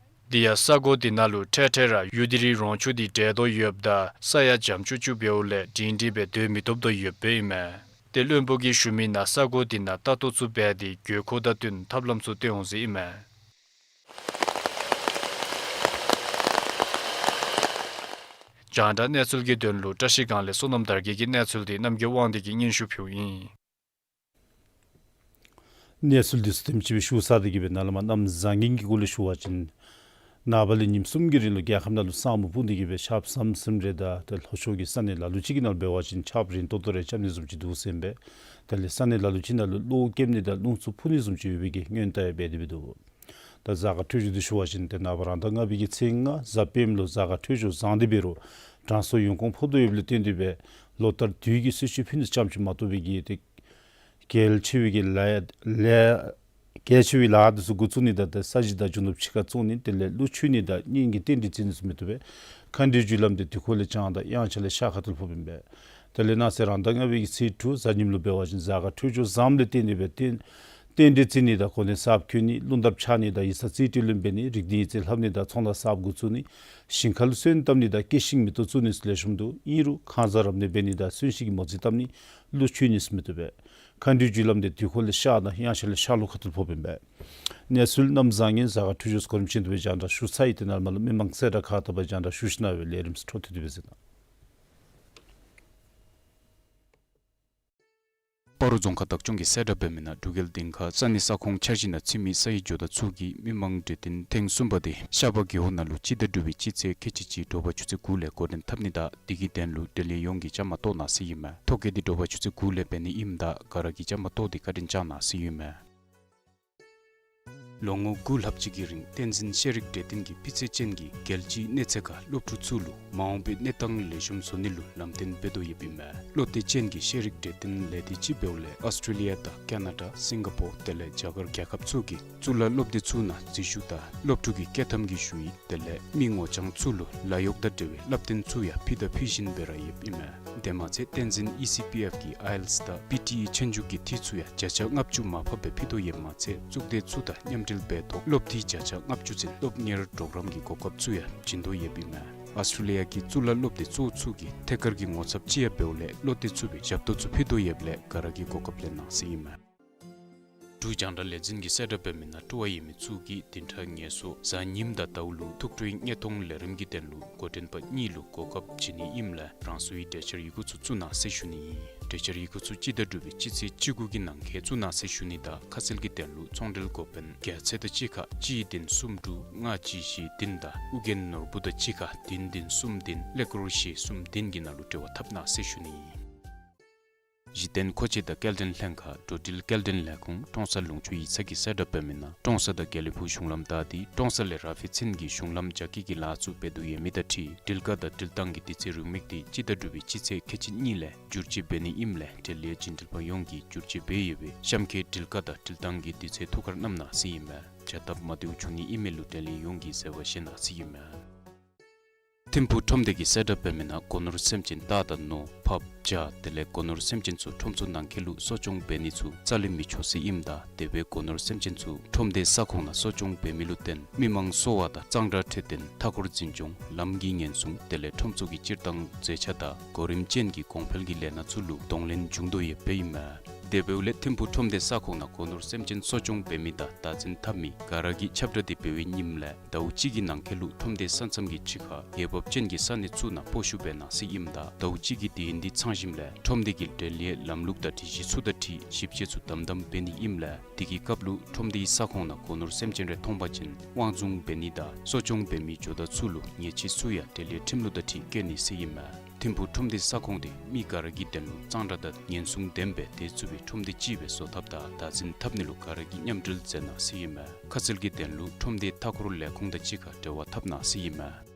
དེ་ཡང་ས་གོ་འདི་ནང་ལུ་འཕྲལ་འཕྲལ་ར་ཡུ་ལྡི་རི་རོང་ཆུ་འདི་འདྲེས་དོ་ཡོདཔ་ད་ས་ཡང་འཇམ་ཅུག་ཅུ་འབདཝ་ལས་སྒྲིང་སྒྲིང་སྦེ་སྡོད་མི་བཏུབ་དོ་ཡོདཔ་ཨིན་མས། ཏེ་བློན་པོ་གིས་ཞུ་མི་ནང་ས་གོ་འདི་ནང་ལྟ་རྟོག་ཚུ་འབད་དེ་དགོས་མཁོ་དང་བསྟུན་ཐབས་ལམ་ཚུ་བཏོན་འོང་ཟེར་ཨིན་མས། རྒྱང་བསྒྲགས་གནས་ཚུལ་གྱི་དོན་ལུ་བཀྲ་ཤིས་སྒང་ལས་བསོད་ནམས་དར་རྒྱས་ཀྱི་གནས་ཚུལ་འདི་རྣམ་རྒྱལ་དབང་འདུས་ཀྱིས་སྙན་ཞུ་ཕུལཝ་ཨིན། གནས་ཚུལ་འདི་ཚུ་དེམ་ཅིག་སྦེ་ཞུ་ཚར་ཏེ་གིས་སྦེ་ནཱ་ལས་མར་གནམ་བཟང་ངན་གྱི་སྐོར་ལས་ཞུ་བ་ཅིན་ནངས་པ་ལས་ཉིནམ་གསུམ་གྱི་རིང་ལུ་རྒྱལ་ཁབ་ནང་ལུ་ས་སྨུག་སྤུབ་སྟེ་གིས་སྦེ་ཆརཔ་ཟམ་ཟིམ་རེ་དང་ཏེ་ལྷོ་ཕྱོགས་ཀྱི་ས་གནས་ལ་ལུ་ཅིག་གི་ནང་འབད་བ་ཅིན་ཆརཔ་རན་ཏོག་ཏོ་རེ་རྐྱབ་ནི་བཟུམ་ཅིག་འདུག་ཟེར་ཨིན་པས། དེ་ལས་ས་གནས་ལ་ལུ་ཅིག་ནང་ལུ་གློག་རྐྱབ་ནི་དང་རླུང་འཚུབ་འཕུ་ནི་བཟུམ་ཅིག་ཡོད་པའི་གི་སྔོན་བརྡ་ཡང་འབད་དེ་སྦེ་འདུག། ད་གཟའ་སྐར་འཕྲོད་སྦྱོར་འདི་ཞུ་བ་ཅིན་ཏེ་ནངས་པ་རང་ཟླ་ལྔ་པའི་གི་ཚེས་ལྔ་གཟའ་སྤེནམ་ལུ་གཟའ་སྐར་འཕྲོད་སྦྱོར་བཟང་སྟེ་འབད་རུང་དྲང་སྲོང་ཡོན་གོང་ཕོག་དོ་ཡོདཔ་ལས་བརྟེན་ཏེ་སྦེ་ལོ་ལྟར་དུས་ཀྱི་གསོལ་མཆོད་ཕུལ་ནི་ཙམ་ཅིག་མ་གཏོགས་པའི་གི་ཏེ་གལ་ཆེ་བའི་གི་ལཱ་ལཱ་ གལ་ཆེ་བའི་ལཱ་འདི་ཚུ་འགོ་བཙུགས་ནི་དང་ཏེ་ས་གཞི་དང་རྒྱུ་ནོར་ཕྱི་ཁར་བཙོང་ནི་དེ་ལས་གླུ་ཆུ་ནི་དང་གཉེན་གྱི་རྟེན་འབྲེལ་བརྩི་ནི་ཚུ་མི་བཏུབ་པས། མཁའ་འགྲོའི་རྒྱུ་ལམ་དེ་དུས་འཁོར་ལས་བྱང་དང་དབྱངས་འཆར་ལས་ཤར་ཁ་ཐུག་ལུ་ཕོགཔ་ཨིན་པས། དེ་ལས་གནངས་ཚེ་རང་ཟླ་ལྔ་པའི་གི་ཚེས་དྲུག་གཟའ་ཉིམ་ལུ་འབད་བ་ཅིན་གཟའ་སྐར་འཕྲོད་སྦྱོར་བཟངམ་ལས་བརྟེན་ཏེ་སྦེ་རྟེན་རྟེན་འབྲེལ་བརྩི་ནི་དང་གོ་གནས་གསརཔ་བསྐོ་ནི་རླུང་ལྡབ་འཆར་ནི་དང་ཡིག་ཚང་རྩིས་སྤྲོད་ལེན་འབད་ནི་རིག་གནས་ཡིག་རྩིས་ལྷབ་ནི་དང་ཚོང་ལཱ་གསརཔ་འགོ་བཙུགས་ནི་ཞིང་ཁར་སོན་བཏབ་ནི་དང་སྐྱེ་ཤིང་མེ་ཏོག་བཙུགས་ནི་ཚུ་ལེགས་ཤོམ་འདུག། ཨིན་རུང་ཁང་བཟང་རབ་གནས་འབད་ནི་དང་གསོན་གཤིན་གྱི་མོ་རྩིས་བཏབ་ནི་གླུ་ཆུ་ནི་ཚུ་མི་བཏུབ་པས། མཁའ་འགྲོའི་རྒྱུ་ལམ་དེ་དུས་འཁོར་ལས་ཤར་དང་དབྱངས་འཆར་ལས་ཤར་ལྷོ་ཁ་ཐུག་ལུ་ཕོགཔ་ཨིན་པས། གནས་ཚུལ་གནམ་བཟང་ངན་གཟའ་སྐར་འཕྲོད་སྦྱོར་གོ་རིམ་བཞིན་དུ་སྦེ་རྒྱང་བསྒྲགས་ཞུ་ཚར་ཡི། དེ་ནང་ལུ་མི་མང་གསལ་བསྒྲགས་ཁག་དང་པ་རྒྱང་བསྒྲགས་ཞུ་ཞིནམ་ལས་ལས་རིམ་ཚུ་འཕྲོ་མཐུད་དེ་སྦེ་གཟིགས་གནང་། སྤ་རོ་རྫོང་ཁག་བདག་སྐྱོང་གིས་གསལ་བསྒྲགས་འབད་མི་ནང་འབྲུག་རྒྱལ་སྡིངས་ཁ་ས་གནས་ས་ཁོངས་འཆར་གཞི་ནང་ཚུད་མི་ས་ཡི་ཇོ་བདག་ཚུ་གིས་མི་མང་གྲོས་བསྟུན་ཐེངས་གསུམ་པ་དེ་ཤར་པ་རྒེད་འོག་ནང་ལུ་སྤྱི་ཟླ་དྲུག་པའི་སྤྱི་ཚེས་ཁལ་གཅིག་གཅིག་དྲོ་པ་ཆུ་ཚོད་དགུ་ལས་འགོ་འདྲེན་འཐབ་ནི་དང་དེ་གི་དོན་ལུ་འབྲེལ་ཡོད་ཡོངས་ཀྱིས་བཅའ་མར་གཏོགས་གནང་ཟེར་ཨིན་མས། ཐོ་བཀོད་དེ་དྲོ་པ་ཆུ་ཚོད་དགུ་ལས་འབད་ནི་ཨིནམ་ད་ག་ར་གིས་བཅའ་མར་གཏོགས་ཏེ་བཀའ་དྲིན་བསྐྱང་གནང་ཟེར་ཨིན་མས། ལོ་ངོ་དགུ་ལྷག་ཅིག་གི་རིང་བསྟན་འཛིན་ཤེས་རིག་གྲོས་སྟོན་གྱིས་སྤུས་ཚད་ཅན་གྱི་རྒྱལ་སྤྱིའི་གནས་ཚད་ཁར་སློབ་ཕྲུག་ཚུ་ལུ་མ་འོངས་པའི་གནས་སྟངས་ལེགས་ཤོམ་བཟོ་ནི་ལུ་ལམ་སྟོན་འབད་དོ་ཡོདཔ་ཨིན་མས། བློ་གཏད་ཅན་གྱི་ཤེས་རིག་གྲོས་སྟོན་ལས་སྡེ་ཅིག་འབདཝ་ལས་ཨོསི་ཊྲེ་ལི་ཡ་དང་ཀ་ན་ཌ་སིང་ག་པོར་དེ་ལས་རྒྱ་གར་རྒྱལ་ཁབ་ཚུ་གི་གཙུག་ལག་སློབ་སྡེ་ཚུ་ནང་འཛུལ་ཞུགས་དང་སློབ་ཕྲུག་གི་བསྐྱོད་ཐམ་གྱི་ཞུ་ཡིག་དེ་ལས་མི་ངོ་རྐྱང་ཚུ་ལུ་ལཱ་གཡོག་དང་འབྲེལ་བའི་བསླབ་སྟོན་ཚུ་ཡང་ཕུལ་དང་ཕུལ་བཞིན་པའི་ར་ཡོདཔ་ཨིན་མས། དེ་མ་ཚད་བསྟན་འཛིན་ཨི་སི་པི་ཨེཕ་གིས་ཨའི་ཨེལ་ཊི་ཨེསི་དང་པི་ཊི་ཨི་ཆོས་རྒྱུགས་ཀྱི་འཐུས་ཚུ་ཡང་བརྒྱ་ཆ་ལྔ་བཅུ་མར་ཕབ་སྦེ་ཕུལ་དོ་ཡོདཔ་མ་ཚད་གཙུག་སྡེ་ཚུ་དང་མཉམ་འབྲེལ་འབད་ཐོག་སློབ་འཐུས་བརྒྱ་ཆ་ལྔ་བཅུ་ཚུན་སློབ་གཉེར་གྲོགས་རམ་གྱི་གོ་སྐབས་ཚུ་ཡང་བྱིན་དོ་ཡོདཔ་ཨིན་མས། ཨོསི་ཊྲེ་ལི་ཡ་གི་གཙུག་ལག་སློབ་སྡེ་གཙོ་བོ་ཚུ་གི་ཐད་ཀར་གྱི་ངོ་ཚབ་ཅིག་ཡང་འབདཝ་ལས་བློ་གཏད་ཚུགས་པའི་ཞབས་ཏོག་ཚུ་ཕུལ་དོ་ཡོདཔ་ལས་ག་ར་གིས་གོ་སྐབས་ལེན་གནང་ཟེར་ཨིན་མས། འབྲུག་རྒྱང་བསྒྲགས་ལས་འཛིན་གྱིས་གསལ་བསྒྲགས་འབད་མི་ནང་སྤྲོ་བ་ཡོད་མི་ཚུ་གིས་བདུན་ཕྲག་ངལ་གསོ་གཟའ་ཉིམ་དང་ཟླཝ་ལུ་ཐུགས་སྤྲོའི་བརྙན་ཐུང་ལས་རིམ་གྱི་དོན་ལུ་འགོ་འདྲེན་པ་གཉིས་ལུ་གོ་སྐབས་བྱིན་ནི་ཨིནམ་ལས་རང་སོའི་གྲོས་འཆར་ཡི་གུ་ཚུ་བཙུགས་གནང་ཟེར་ཞུ་ནི་ཨིན། གྲོས་འཆར་ཡི་གུ་ཚུ་སྤྱི་ཟླ་དྲུག་པའི་སྤྱི་ཚེས་བཅུ་དགུ་གི་ནང་འཁོད་བཙུགས་གནང་ཟེར་ཞུ་ནི་དང་ཁ་གསལ་གྱི་དོན་ལུ་ཚོང་འབྲེལ་འགོ་དཔོན་རྒྱལ་མཚན་དང་གཅིག་ཁར་གཅིག་བདུན་གསུམ་དྲུག་ལྔ་གཅིག་བཞི་བདུན་དང་ཨོ་རྒྱན་ནོར་བུ་དང་གཅིག་ཁར་བདུན་བདུན་གསུམ་བདུན་ཀླད་ཀོར་བཞི་གསུམ་བདུན་གྱི་ནང་ལུ་འབྲེལ་བ་འཐབ་གནང་ཟེར་ཞུ་ནི་ཨིན། གཞི་རྟེན་མཁོ་ཆས་དང་སྐྱེལ་འདྲེན་ལྷན་ཁག་འགྲོ་འགྲུལ་སྐྱེལ་འདྲེན་ལས་ཁུངས་ཀྲོང་གསར་ལུང་ཕྱོགས་ཡིག་ཚང་གིས་གསལ་བསྒྲགས་འབད་མི་ནང་ཀྲོང་གསར་དང་དགེ་ལེགས་ཕུག་གཞུང་ལམ་བདའ་སྟེ་ཀྲོང་གསར་ལས་ར་ཧྥེ་ཚུན་གྱི་གཞུང་ལམ་རྒྱ་སྐྱེད་ཀྱི་ལཱ་ཚུ་འབད་དོ་ཡོད་མི་དང་འཁྲིལ་སྒྲིལ་ཁ་དང་སྒྲིལ་གཏང་གི་དུས་ཚོད་རིང་མོ་དེ་སྤྱི་ཟླ་དྲུག་པའི་སྤྱི་ཚེས་ཁལ་གཅིག་གཉིས་ལས་བསྒྱུར་བཅོས་འབད་ནི་ཨིནམ་ལས་འབྲེལ་ཡོད་བྱིན་འབྲེལ་པ་ཡོངས་ཀྱིས་བསྒྱུར་བཅོས་འབད་ཡོད་པའི་གཤམ་འཁོད་སྒྲིལ་ཁ་དང་སྒྲིལ་གཏང་གི་དུས་ཚོད་ཐུགས་ཁར་བསྣམ་གནང་ཟེར་ཨིན་མས། བྱ་སྟབས་མ་བདེཝ་བྱུང་ནི་ཨིན་མས་ལུ་འབྲེལ་ཡོད་ཡོངས་ཀྱིས་བཟོད་པ་བཞེས་གནང་ཟེར་ཨིན་མས། ཐིམ་ཕུག་ཁྲོམ་སྡེ་གིས་གསལ་བསྒྲགས་འབད་མི་ནང་སྒོ་ནོར་སེམས་ཅན་སྟག་དང་ནོར་ཕགཔ་བྱ་དེ་ལས་སྒོ་ནོར་སེམས་ཅན་ཚུ་ཁྲོམ་ཚུ་ནང་འཁོད་ལུ་གསོ་སྐྱོང་འབད་ནི་ཚུ་རྩ་ལས་མི་ཆོག་ཟེར་ཨིནམ་ད་དེ་སྦེ་སྒོ་ནོར་སེམས་ཅན་ཚུ་ཁྲོམ་སྡེའི་ས་ཁོངས་ནང་གསོ་སྐྱོང་འབད་མི་ལུ་བརྟེན་མི་མང་གསོ་བ་དང་གཙང་སྦྲ་འཕྲོད་བསྟེན་མཐའ་འཁོར་འཛིན་སྐྱོང་ལམ་གྱི་ཉེན་སྲུང་དེ་ལས་ཁྲོམ་ཚུ་གི་སྤྱིར་བཏང་མཛེས་ཆ་དང་གོ་རིམ་ཅན་གྱི་གོང་འཕེལ་གྱི་ལས་སྣ་ཚུ་ལུ་གདོང་ལེན་འབྱུང་དོ་ཡོདཔ་ཨིན་མས། དེ་འབདཝ་ལས་ཐིམ་ཕུག་ཁྲོམ་སྡེའི་ས་ཁོངས་ནང་སྒོ་ནོར་སེམས་ཅན་གསོ་སྐྱོང་འབད་མི་དང་བདག་འཛིན་འཐབ་མི་ག་ར་གིས་ཁྱབ་བསྒྲགས་དེ་འབད་བའི་ཉིནམ་ལས་ཟླཝ་གཅིག་གི་ནང་འཁོད་ལུ་ཁྲོམ་སྡེའི་ས་མཚམས་ཀྱི་ཕྱི་ཁར་འོས་འབབ་ཅན་གྱི་ས་གནས་ཚུ་ནང་སྤོ་བཤུད་འབད་གནང་ཟེར་ཨིནམ་ད་ཟླཝ་གཅིག་གི་དུས་ཡུན་འདི་ཚང་ཞིནམ་ལས་ཁྲོམ་སྡེ་གི་འབྲེལ་ཡོད་ལམ་ལུགས་དང་སྒྲིག་གཞི་ཚུ་དང་འཁྲིལ་ཞིབ་དཔྱད་ཚུ་དམ་དམ་འབད་ནི་ཨིནམ་ལས་དེ་གི་སྐབས་ལུ་ཁྲོམ་སྡེའི་ས་ཁོངས་ནང་སྒོ་ནོར་སེམས་ཅན་རེ་མཐོང་པ་ཅིན་དབང་བཟུང་འབད་ནི་དང་གསོ་སྐྱོང་འབད་མི་ཇོ་བདག་ཚུ་ལུ་ཉེས་ཆད་ཚུ་ཡང་འབྲེལ་ཡོད་ཁྲིམས་ལུགས་དང་འཁྲིལ་བཀལ་ནི་ཟེར་ཨིན་མས། ཐིམ་ཕུག་ཁྲོམ་སྡེའི་ས་ཁོངས་དེ་མི་ག་ར་གི་དོན་ལུ་གཙང་སྦྲ་དང་ཉེན་སྲུང་ལྡན་པའི་སྡོད་ཚུགས་པའི་ཁྲོམ་སྡེ་ཅིག་སྦེ་བཟོ་ཐབས་དང་བདག་འཛིན་འཐབ་ནི་ལུ་ག་ར་གིས་མཉམ་འབྲེལ་མཛད་གནང་ཟེར་ཨིན་མས། ཁ་གསལ་གྱི་དོན་ལུ་ཁྲོམ་སྡེའི་མཐའ་འཁོར་ལས་ཁུངས་དང་གཅིག་ཁར་འབྲེལ་བ་འཐབ་གནང་ཟེར་ཨིན་མས།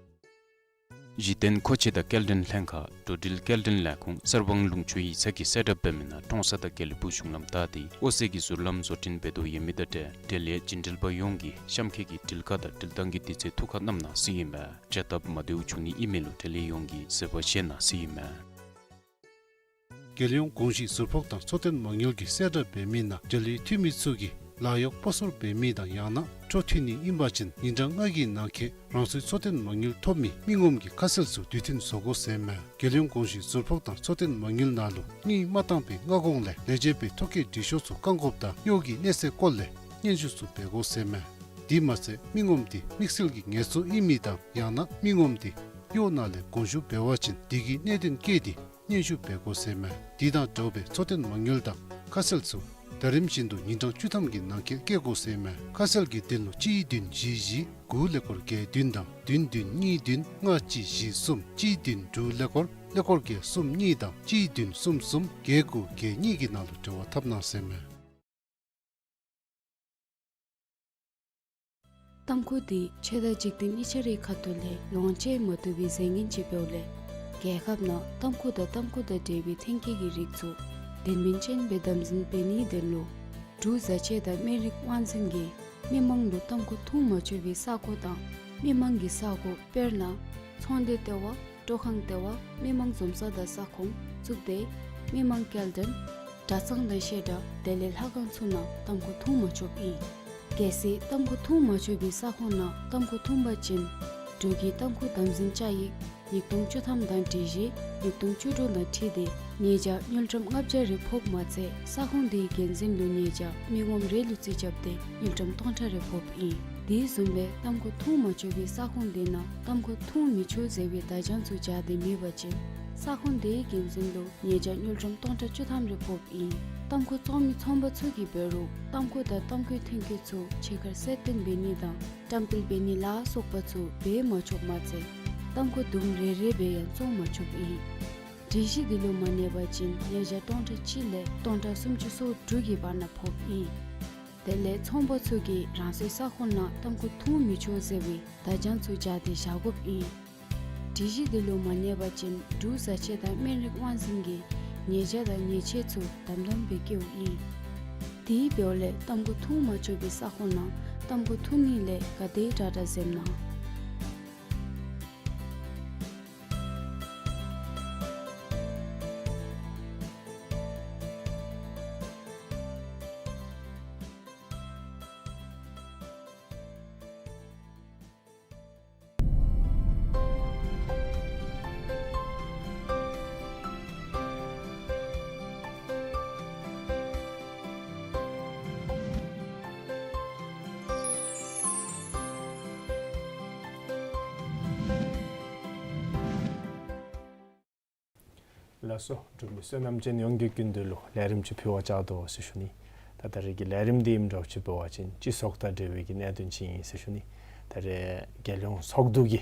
གཞི་རྟེན་མཁོ་ཆས་དང་སྐྱེལ་འདྲེན་ལྷན་ཁག་འགྲོ་འགྲུལ་སྐྱེལ་འདྲེན་ལས་ཁུངས་གསར་སྤང་ལུང་ཕྱོགས་ཡིག་ཚང་གིས་གསལ་བསྒྲགས་འབད་མི་ནང་ཀྲོང་གསར་དང་དགེ་ལེགས་ཕུག་གཞུང་ལམ་བདའ་སྟེ་ཨོ་སེ་གི་ཟུར་ལམ་བཟོ་སྐྲུན་འབད་དོ་ཡོད་མི་དང་འབྲེལ་འབྲེལ་ཡོད་བྱིན་འབྲེལ་པ་ཡོངས་ཀྱིས་གཤམ་འཁོད་ཀྱི་སྒྲིལ་ཁ་དང་སྒྲིལ་གཏང་གི་དུས་ཚོད་ཐུགས་ཁར་བསྣམ་གནང་ཟེར་ཨིན་མས། བྱ་སྟབས་མ་བདེཝ་བྱུང་ནི་ཨིན་མས་ལུ་འབྲེལ་ཡོད་ཡོངས་ཀྱིས་བཟོད་པ་བཞེས་གནང་ཟེར་ཨིན་མས། རྒྱལ་ཡོངས་གོང་ཞུས་ཟུར་ཕོགས་དང་འཚོ་རྟེན་མ་དངུལ་གྱིས་གསལ་བསྒྲགས་འབད་མི་ནང་འབྲེལ་ཡོད་འཐུས་མི་ཚུ་གིས་ལཱ་གཡོག་སྤོ་སོར་འབད་མི་དང་ཡང་ན་འཕྲོ་མཐུད་ནི་ཨིན་པ་ཅིན་ཉིན་གྲངས་ལྔ་གི་ནང་འཁོད་རང་སོའི་འཚོ་རྟེན་མ་དངུལ་ཐོབ་མི་མི་ངོམ་གྱི་ཁ་གསལ་ཚུ་དུས་མཐུན་བཟོ་དགོ་ཟེར་མས། རྒྱལ་ཡོངས་གོང་ཞུས་ཟུར་ཕོགས་དང་འཚོ་རྟེན་མ་དངུལ་ནང་ལུ་དངུལ་མ་བཏང་པའི་སྔ་གོང་ལས་ལས་བྱེད་པའི་ཐོ་བཀོད་འབྲི་ཤོག་ཚུ་བཀག་འགོགཔ་དང་གཡོག་གི་གནས་ཚད་སྐོར་ལས་སྙན་ཞུ་ཚུ་འབད་དགོ་ཟེར་མས། དེ་མ་ཚད་མི་ངོམ་དེ་དམིགས་བསལ་གྱི་ངལ་རྩོལ་ཨིན་མི་དང་ཡང་ན་མི་ངོམ་དེ་གཡོག་ནང་ལས་དགོངས་ཞུ་འབད་བ་ཅིན་དེ་གི་གནད་དོན་བཀོད་དེ་སྙན་ཞུ་འབད་དགོ་ཟེར་མས། དེ་དང་འདྲཝ་སྦེ་འཚོ་རྟེན་མ་དངུལ་དང་ཁ་གསལ་ཚུ་ཟླ་རིམ་བཞིན་དུ་ཉིན་གྲངས་བཅུ་ཐམ་གྱི་ནང་འཁོད་བཀོད་དགོ་ཟེར་མས། ཁ་གསལ་གྱི་དོན་ལུ་གཅིག་བདུན་བཞི་བཞི་དགུ་ཀླད་ཀོར་བརྒྱད་བདུན་དང་བདུན་བདུན་གཉིས་བདུན་ལྔ་གཅིག་བཞི་གསུམ་གཅིག་བདུན་དྲུག་ཀླད་ཀོར་ཀླད་ཀོར་བརྒྱད་གསུམ་གཉིས་དང་གཅིག་བདུན་གསུམ་གསུམ་བརྒྱད་དགུ་བརྒྱད་གཉིས་ཀྱི་ནང་ལུ་འབྲེལ་བ་འཐབ་གནང་ཟེར་མས། ཏམ་ཁུ་དེ་ཆོས་དང་འཇིག་རྟེན་གཉིས་ཆ་རའི་ཁ་ཐུག་ལས་ལོངས་སྤྱོད་མ་བཏུབ་པའི་རྫས་ངན་ཅིག་འབདཝ་ལས་རྒྱལ་ཁབ་ནང་ཏམ་ཁུ་དང་ཏམ་ཁུ་དང་འབྲེལ་བའི་ཐོན་སྐྱེད་ཀྱི་རིགས་ཚུ་དོན་སྨིན་ཅན་སྦེ་དམ་འཛིན་འབད་ནིའི་དོན་ལུ་ འབྲུག་བཟའ་ཆས་དང་སྨན་རིགས་དབང་འཛིན་གྱིས་མི་མང་ལུ་ཏམ་ཁུ་འཐུང་མ་ཆོག་པའི་ས་ཁོངས་དང་མི་མང་གི་ས་ཁོངས་དཔེར་ན་ཚོང་སྡེ་ལྟེ་བ། སྤྲོ་ཁང་ལྟེ་བ། མི་མང་འཛོམས་ས་དང་ས་ཁོངས། གཙུག་སྡེ། མི་མང་སྐྱེལ་འདྲེན། གྲྭ་ཚང་དང་བཤད་གྲྭ། དེ་ལས་ལྷ་ཁང་ཚུ་ནང་ཏམ་ཁུ་འཐུང་མ་ཆོགཔ་ཨིན། གལ་སྲིད་ཏམ་ཁུ་འཐུང་མ་ཆོག་པའི་ས་ཁོངས་ནང་ཏམ་ཁུ་འཐུང་པ་ཅིན་འབྲུག་གི་ཏམ་ཁུ་དམ་འཛིན་བཅའ་ཡིག་ཉིས་སྟོང་བཅུ་ཐམ་དང་སྒྲིག་གཞི་ཉིས་སྟོང་བཅུ་དྲུག་དང་འཁྲིལ་ཏེ་ཉེས་བྱ་དངུལ་ཀྲམ་ལྔ་བརྒྱ་རེ་ཕོགཔ་མ་ཚད་ས་ཁོངས་དེའི་འགན་འཛིན་ལུ་ཉེས་བྱ་མི་ངོམ་རེ་ལུ་རྩིས་རྐྱབ་སྟེ་དངུལ་ཀྲམ་སྟོང་ཕྲག་རེ་ཕོགཔ་ཨིན། དེ་བཟུམ་སྦེ་ཏམ་ཁུ་འཐུང་མ་ཆོག་པའི་ས་ཁོངས་དེ་ནང་ཏམ་ཁུ་འཐུང་མི་ཆོག་ཟེར་བའི་བརྡ་བྱང་ཚུ་སྦྱར་ཏེ་མེད་པ་ཅིན་ས་ཁོངས་དེའི་འགན་འཛིན་ལུ་ཉེས་བྱ་དངུལ་ཀྲམ་སྟོང་ཕྲག་བཅུ་ཐམ་རེ་ཕོགཔ་ཨིན། ཏམ་ཁུ་བཙོང་མི་ཚོང་པ་ཚུ་གིས་འབད་རུང་ཏམ་ཁུ་དང་ཏམ་ཁུའི་ཐོན་སྐྱེད་ཚུ་ཕྱི་ཁར་གསལ་སྟོན་འབད་ནི་དང་བཀྲམ་སྤེལ་འབད་ནི་ལ་སོགས་པ་ཚུ་འབད་མ་ཆོགཔ་མ་ཚད་ཏམ་ཁུ་དུམ་རེ་རེ་སྦེ་ཡང་བཙོང་མ་ཆོགཔ་ཨིན། སྒྲིག་གཞི་འདི་ལུ་མ་གནས་པ་ཅིན་ཉེས་བྱ་སྟོང་ཕྲག་གཅིག་ལས་སྟོང་ཕྲག་སུམ་ཅུ་སོ་དྲུག་གི་བར་ན་ཕོགཔ་ཨིན། དེ་ལས་ཚོང་པ་ཚུ་གིས་རང་སོའི་ས་ཁོངས་ནང་ཏམ་ཁུ་འཐུང་མི་ཆོག་ཟེར་བའི་བརྡ་བྱང་ཚུ་སྦྱར་ཏེ་བཞག་དགོཔ་ཨིན། སྒྲིག་གཞི་འདི་ལུ་མ་གནས་པ་ཅིན་འབྲུག་བཟའ་ཆས་དང་སྨན་རིགས་དབང་འཛིན་གྱིས་ཉེས་བྱ་དང་ཉེས་ཆད་ཚུ་དམ་དམ་སྦེ་བཀལཝ་ཨིན། དེ་འབདཝ་ལས་ཏམ་ཁུ་འཐུང་མ་ཆོག་པའི་ས་ཁོངས་ནང་ཏམ་ཁུ་འཐུང་ནི་ལས་ག་དེ་དྲག་དྲག་འཛེམ་གནང་། ལགས་སོ། འབྲུག་མི་བསོད་ནམས་ཅན་ཡོངས་ཀྱི་སྐུ་མདུན་ལུ་ལས་རིམ་ཅིག་ཕུལ་བར་བཅར་དོ་ཟེར་ཞུ་ནི། ད་ད་རེས་ཀྱི་ལས་རིམ་འདི་ཨིནམ་འདྲཝ་ཅིག་འབད་བ་ཅིན་སྤྱི་ཚོགས་དང་འབྲེལ་བའི་གི་གནད་དོན་ཅིག་ཨིན་ཟེར་ཞུ་ནི། ད་རེས་རྒྱལ་ཡོངས་ཚོགས་འདུ་གི་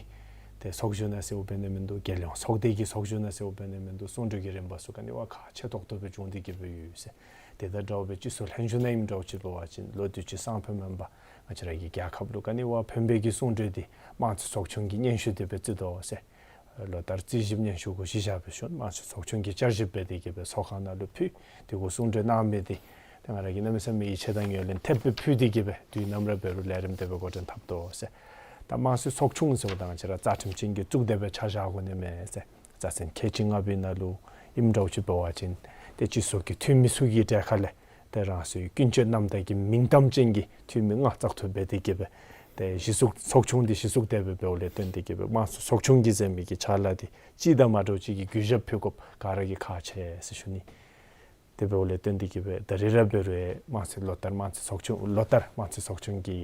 ཏེ་ཚོགས་བཞུགས་ནང་ཟེརཝ་འབད་ནི་མིན་འདུག། རྒྱལ་ཡོངས་ཚོགས་སྡེ་གི་ཚོགས་བཞུགས་ནང་ཟེརཝ་འབད་ནི་མིན་འདུག། གསུང་གྲོས་ཀྱི་རིམ་པ་ཚུ་ག་ནི་བ་ཁག་ཆེ་ཏོག་ཏོ་སྦེ་བྱུང་སྟེ་གི་སྦེ་ཡོད་ཟེར། དེ་དང་འདྲཝ་སྦེ་སྤྱི་ཚོགས་ལྷན་བཞུགས་ནང་ཨིནམ་འདྲཝ་ཅིག་འབད་བ་ཅིན་ལོ་དུས་ཅི་སང་ཕོད་མེན་པར་ང་བཅས་ར་གི་རྒྱལ་ཁབ་ལུ་ག་ནི་བ་ཕན་པའི་གི་གསུང་གྲོས་འདི་དམངས་གཙོའི་ཚོགས་ཆུང་གིས་སྙན་ཞུ་འདི་སྦེ་བརྩི་དོ་ཟེར། ལོ་ལྟར་རྩིས་ཞིབ་སྙན་ཞུ་གུ་གཞི་བཞག་སྦེ་ཞུ་ནི། དམངས་གཙོའི་ཚོགས་ཆུང་གིས་བསྐྱར་ཞིབ་འབད་དེ་གི་སྦེ་ཚོགས་ཁང་ནང་ལུ་ཕུལ། དེ་གུ་གསུང་གྲོས་གནང་མི་འདི་ཏེ་ང་ར་གིས་གནམ་མེད་ས་མེད་ཡིད་ཆེས་དང་ངོས་ལེན་ཐེབས་སྦེ་ཕུལ་ཏེ་གི་སྦེ་དུས་ནམ་ར་འབད་རུང་ལས་རིམ་འདི་སྦེ་འགོ་འདྲེན་འཐབ་དོ་ཟེར། ད་དམངས་གཙོའི་ཚོགས་ཆུང་ཟེརཝ་ད་ང་བཅས་ར་རྩ་ཁྲིམས་ཅན་གྱི་གཙུག་སྡེ་སྦེ་ཆ་བཞག་དགོ་ནི་མས་ཟེར། རྩ་ཚན་ཁལ་གཅིག་ལྔ་པའི་ནང་ལུ་ཨིནམ་འདྲཝ་ཅིག་འབད་བ་ཅིན་ཏེ་སྤྱི་ཚོགས་ཀྱི་འཐུས་མི་ཚུ་གི་གྲལ་ཁ་ལས་ཏེ་རང་སོའི་ཀུན་སྤྱོད་རྣམ་དག་གི་མིང་གཏམ་ཅན་གྱི་འཐུས་མི་ལྔ་བཙག་འཐུ་འབད་དེ་གི་སྦེ་ཏེ་གཞི་བཙུགས་ཚོགས་ཆུང་འདི་གཞི་བཙུགས་དེ་སྦེ་འབདཝ་ལས་བརྟེན་ཏེ་གི་སྦེ་དམངས་གཙོའི་ཚོགས་ཆུང་གི་ཟེར་མི་གི་ཕྱག་ལཱ་འདི་ཅིག་དང་མ་འདྲཝ་ཅིག་གི་གུས་ཞབས་ཕུལ་དགོཔ་ག་ར་གིས་ཁག་ཆེ་ཟེར་ཞུ་ནི། དེ་འབདཝ་ལས་བརྟེན་ཏེ་གི་སྦེ་ད་རེས་ར་འབད་རུང་དམངས་གཙོའི་ལོ་ལྟར་དམངས་གཙོའི་ཚོགས་ཆུང་ལོ་ལྟར་དམངས་གཙོའི་ཚོགས་ཆུང་གི་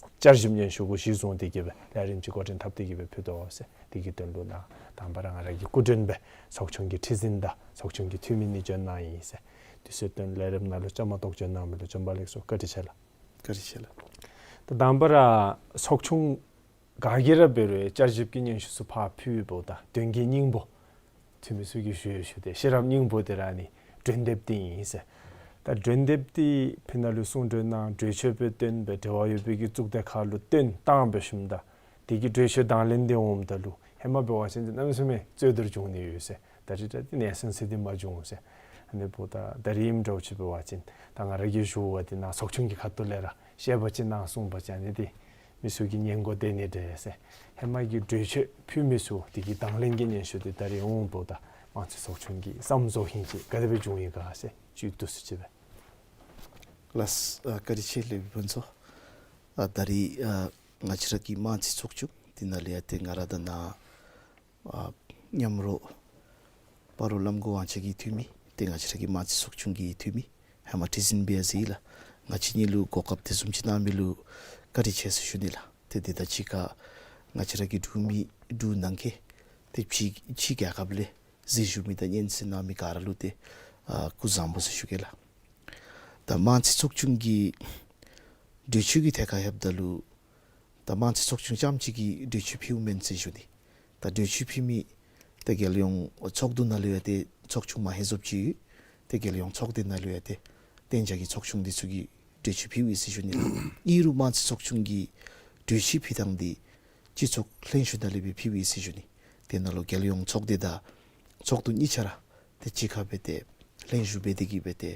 བསྐྱར་ཞིབ་སྙན་ཞུ་གུ་གཞི་བཟུང་སྟེ་གི་སྦེ་ལས་རིམ་ཅིག་འགོ་འདྲེན་འཐབ་སྟེ་གི་སྦེ་ཕུལ་དོ་ཟེར། དེ་གི་དོན་ལུ་ནཱ་དང་པ་ར་ང་ར་གི་སྐུ་མགྲོན་སྦེ་ཚོགས་ཆུང་གི་ཁྲི་འཛིན་དང་ཚོགས་ཆུང་གི་འཐུས་མི་ནི་བྱོན་གནང་ཡི་ཟེར། དུས་ཚོད་བཏོན་ལས་རིམ་ནང་ལུ་བཅའ་མར་གཏོགས་བྱོན་གནང་མི་ལུ་བྱོན་པ་ལེགས་སོ། བཀའ་དྲིན་ཆེ་ལགས། བཀའ་དྲིན་ཆེ་ལགས། ད་དང་པ་ར་ཚོགས་ཆུང་ག་གིས་ར་འབད་རུང་བསྐྱར་ཞིབ་ཀྱི་སྙན་ཞུ་ཚུ་ཕར་ཕུལཝ་ད་དོན་གྱི་སྙིང་པོ་འཐུས་མི་ཚུ་གིས་ཞུ་ཡང་ཞུ་སྟེ་ཤེས་རབ་སྙིང་པོ་འདི་ར་ནི་གྲོས་འདེབས་འདི་ཨིན་ཟེར། ད་གྲོས་འདེབས་འདི་ཕི་ནང་ལུ་གསུང་གྲོས་གནང་གྲོས་ཆོད་སྦེ་བཏོན་སྦེ་འབྲེལ་བ་ཡོད་པའི་གི་གཙུག་སྡེ་ཁག་ལུ་བཏོན་བཏང་སྦེ་ཞིནམ་ད་དེ་གི་གྲོས་ཆོད་དང་ལེན་འདི་འོངམ་ད་ལུ་ཧེ་མ་འབད་བ་ཅིན་གནམ་མེད་ས་མེད་རྩོད་བསྡུར་བྱུང་ནི་ཡོད་ཟེར། ད་རེས་ད་འདི་ནེ་སེམས་སི་འདི་མ་བྱུང་ཟེར། ཨ་ནི་འབདཝ་ད་ད་རེས་ཨིནམ་འདྲཝ་ཅིག་འབད་བ་ཅིན་ད་ང་ར་གིས་ཞུ་བ་འདི་ནཱ་ཚོགས་ཆུང་གི་ཁ་ཐུག་ལས་ར་བཤད་པ་ཅིན་གནང་གསུང་པ་ཅིན་ཨ་ནི་འདི་མི་ཚུ་གིས་ཉན་དགོ་དེ་ནི་འདྲས་ཟེར། ཧེ་མ་གི་གྲོས་ཆོད་ཕུལ་མི་ཚུ་དེ་གི་དང་ལེན་གྱི་སྙན་ཞུ་འདི་ད་རེས་འོངམ་ད་དམངས་གཙོའི་ཚོགས་ཆུང་གི་བསམ་བཟོ་ཧིང་ཅིག་ག་དེ་སྦེ་བྱུང་ཡི་ག་ཟེར་ཅིག་འདུག་ཟེར་ཅིག་སྦེ། ལགས། ཨ་བཀའ་དྲིན་ཆེ་ལེགས་པའི་ཕུན་ཚོགས། ཨ་ད་རེས་ཨ་ང་བཅས་ར་གི་དམངས་གཙོའི་ཚོགས་ཆུང་འདི་ནང་ལུ་ཡང་ཏེ་ང་ར་དང་ནཱ་ཨ་མཉམ་རོགས་སྤ་རོ་བླམ་གོང་དབང་ཆེན་གྱི་འཐུས་མི་ཏེ་ང་བཅས་ར་གི་དམངས་གཙོའི་ཚོགས་ཆུང་གི་འཐུས་མི་ཧེ་མ་ཁྲི་འཛིན་འབད་ཡི་ལགས། ང་བཅས་གཉིས་ལུ་གོ་སྐབས་དེ་བཟུམ་ཅིག་གནང་མི་ལུ་བཀའ་དྲིན་ཆེ་ཟེར་ཞུ་ནི་ལགས། ཏེ་དེ་དང་གཅིག་ཁར་ང་བཅས་ར་གི་འབྲུག་མི་འབྲུག་ནང་གི་ཏེ་ཕྱི་ཕྱི་རྒྱལ་ཁབ་ལས་གཟིགས་ཞུ་མི་དང་སྙན་གསན་གནང་མི་ག་ར་ལུ་ཏེ་ཨ་སྐུ་གཟུགས་བཟང་པོ་ཟེར་ཞུ་གེ་ལགས། ད་དམངས་གཙོའི་ཚོགས་ཆུང་གི་གྲོས་ཆོད་ཀྱི་ཐད་ཁར་ལྷོདཔ་ད་ལུ་ད་དམངས་གཙོའི་ཚོགས་ཆུང་རྐྱངམ་གཅིག་གིས་གྲོས་ཆོད་ཕུལཝ་མེན་ཟེར་ཞུ་ནི། ད་གྲོས་ཆོད་ཕུལ་མི་ད་རྒྱལ་ཡོངས་ཚོགས་འདུ་ནང་ལུ་ཡང་ཏེ་ཚོགས་ཆུང་མ་ཧེ་བཟོཔ་ཅིག་ཡོད། ཏེ་རྒྱལ་ཡོངས་ཚོགས་སྡེ་ནང་ལུ་ཡང་ཏེ་གཏན་འཇགས་ཀྱི་ཚོགས་ཆུང་འདི་ཚུ་གིས་གྲོས་ཆོད་ཕུལ་ཡི་ཟེར་ཞུ་ནི་ལགས། ཨིན་རུང་དམངས་གཙོའི་ཚོགས་ཆུང་གིས་གྲོས་ཆོད་ཕུལ་ཐངས་འདི་སྤྱི་ཚོགས་ལྷན་བཞུགས་ནང་ལས་སྦེ་ཕུལ་ཡི་ཟེར་ཞུ་ནི། དེ་ནང་ལུ་རྒྱལ་ཡོངས་ཚོགས་སྡེ་དང་ཚོགས་འདུ་གཉིས་ཆ་ར་ཏེ་གཅིག་ཁར་སྦེ་ཏེ་ལྷན་བཞུགས་འབད་དེ་གིས་སྦེ་ཏེ་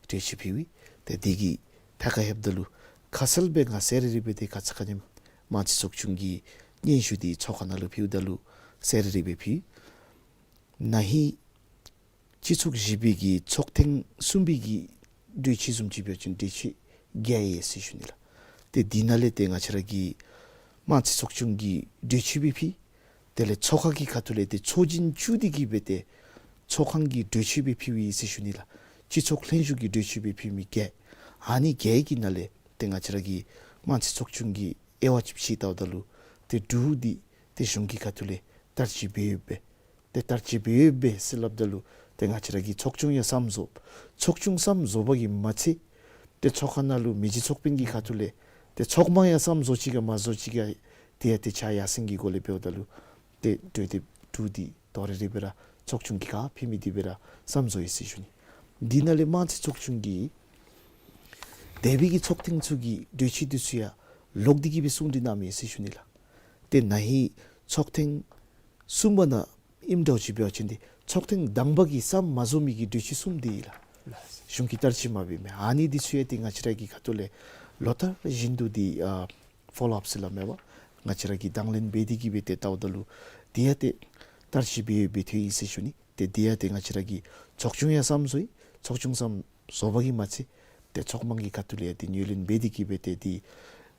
གྲོས་ཆོད་ཕུལ་ཡི། ཏེ་དེ་གི་ ཐད་ཁར་ལྷོདཔ་ད་ལུ་ཁ་གསལ་སྦེ་ང་གསལ་རི་རི་སྦེ་ཏེ་ཁ་ཙ་ཁ་ཉིནམ་དམངས་རྩིས་ཚོགས་ཆུང་གི་སྙན་ཞུ་འདི་ཚོགས་ཁང་ནང་ལུ་ཕུལཝ་ད་ལུ་གསལ་རི་རི་སྦེ་ཕུལ། ན་ཧིང་སྤྱི་ཚོགས་བཞི་པའི་གི་ཚོགས་ཐེངས་གསུམ་པའི་གི་གྲོས་ཆོད་བཟུམ་ཅིག་འབད་བ་ཅིན་གྲོས་ཆོད་བརྒྱད་ཡོད་ཟེར་ཞུ་ནི་ལགས། ཏེ་འདི་ནང་ལས་ཏེ་ང་བཅས་ར་གི་དམངས་རྩིས་ཚོགས་ཆུང་གིས་གྲོས་ཆོད་སྦེ་ཕུལ། དེ་ལས་ཚོགས་ཁང་གི་ཁ་ཐུག་ལས་ཏེ་ཚོགས་རྒྱན་བཙུགས་ཏེ་གི་སྦེ་ཏེ་ཚོགས་ཁང་གིས་གྲོས་ཆོད་སྦེ་ཕུལཝ་ཨིན་ཟེར་ཞུ་ནི་ལགས། སྤྱི་ཚོགས་ལྷན་བཞུགས་ཀྱིས་གྲོས་ཆོད་སྦེ་ཕུལ་མི་བརྒྱད། ཨ་ནི་བརྒྱད་ཀྱི་ནང་ལས་ཏེ་ང་བཅས་ར་གི་དམངས་རྩིས་ཚོགས་ཆུང་གིས་དབྱེ་བ་ཅིག་ཕྱེ་བལྟཝ་ད་ལུ་ཏེ་དྲུག་འདི་ཏེ་གཞུང་གི་ཁ་ཐུག་ལས་བསྟར་སྤྱོད་འབད་ཡོདཔ་སྦེ། ཏེ་བསྟར་སྤྱོད་འབད་ཡོདཔ་སྦེ་ཟེར་སླབ་ད་ལུ་ཏེ་ང་བཅས་ར་གི་ཚོགས་ཆུང་ཡང་བསམ་བཟོ། ཚོགས་ཆུང་བསམ་བཟོ་བ་གིས་མ་ཚད་ཏེ་ཚོགས་ཁང་ནང་ལུ་མི་རྗེ་ཚོགས་དཔོན་གྱི་ཁ་ཐུག་ལས་ཏེ་ཚོགས་དམངས་ཡང་བསམ་བཟོ་ཅི་ག་མ་བཟོ་ཅི་ག་ཏེ་ཡང་ཏེ་ཆ་ཡར་སེང་གི་སྒོ་ལས་འབདཝ་ད་ལུ་ཏེ་གྲོས་འདེབས་དྲུག་འདི་དོ་རེ་རེ་སྦེ་ར་ཚོགས་ཆུང་གིས་ག་ཕུལ་མི་འདི་སྦེ་ར་བསམ་བཟོ་ཡི་ཟེར་ཞུ་ནི། འདི་ནང་ལས་དམངས་རྩིས་ཚོགས་ཆུང་གིས་འདས་པའི་གི་ཚོགས་ཐེངས་ཚུ་གི་གྲོས་ཆོད་འདི་ཚུ་ཡང་ལོག་སྟེ་གི་སྦེ་གསུང་གྲོས་གནང་མི་ཨིན་ཟེར་ཞུ་ནི་ལགས། ཏེ་ན་ཧིང་ཚོགས་ཐེངས་གསུམ་པ་ནང་ཨིནམ་འདྲཝ་ཅིག་འབད་བ་ཅིན་ཏེ་ཚོགས་ཐེངས་དང་པ་གི་བསམ་མ་བཟོ་མི་གི་གྲོས་ཆོད་གསུམ་འདི་ཨིན་ལགས། གཞུང་གིས་བསྟར་སྤྱོད་མ་འབད་མི་ཨ་ནི་འདི་ཚུ་ཡང་ཏེ་ང་བཅས་ར་གི་ཁ་ཐུག་ལས་ལོ་ལྟར་བཞིན་དུ་འདི་ཨ་ཕོ་ལོ་ཨཔ་ཟེར་སླབ་མས་པ། ང་བཅས་ར་གིས་དང་ལེན་འབད་དེ་གི་སྦེ་ཏེ་བལྟཝ་ད་ལུ་འདི་ཡང་ཏེ་བསྟར་སྤྱོད་འབད་ཡོདཔ་སྦེ་ཐོན་ཡི་ཟེར་ཞུ་ནི། ཏེ་འདི་ཡང་ཏེ་ང་བཅས་ར་གི་ཚོགས་ཆུང་ཡང་བསམ་བཟོ་ཡི། ཚོགས་ཆུང་བསམ་བཟོ་བ་གིས་མ་ཚད་ཏེ་ཚོགས་དམངས་ཀྱི་ཁ་ཐུག་ལས་ཡང་ཏེ་ངོས་ལེན་འབད་དེ་གི་སྦེ་ཏེ་འདི་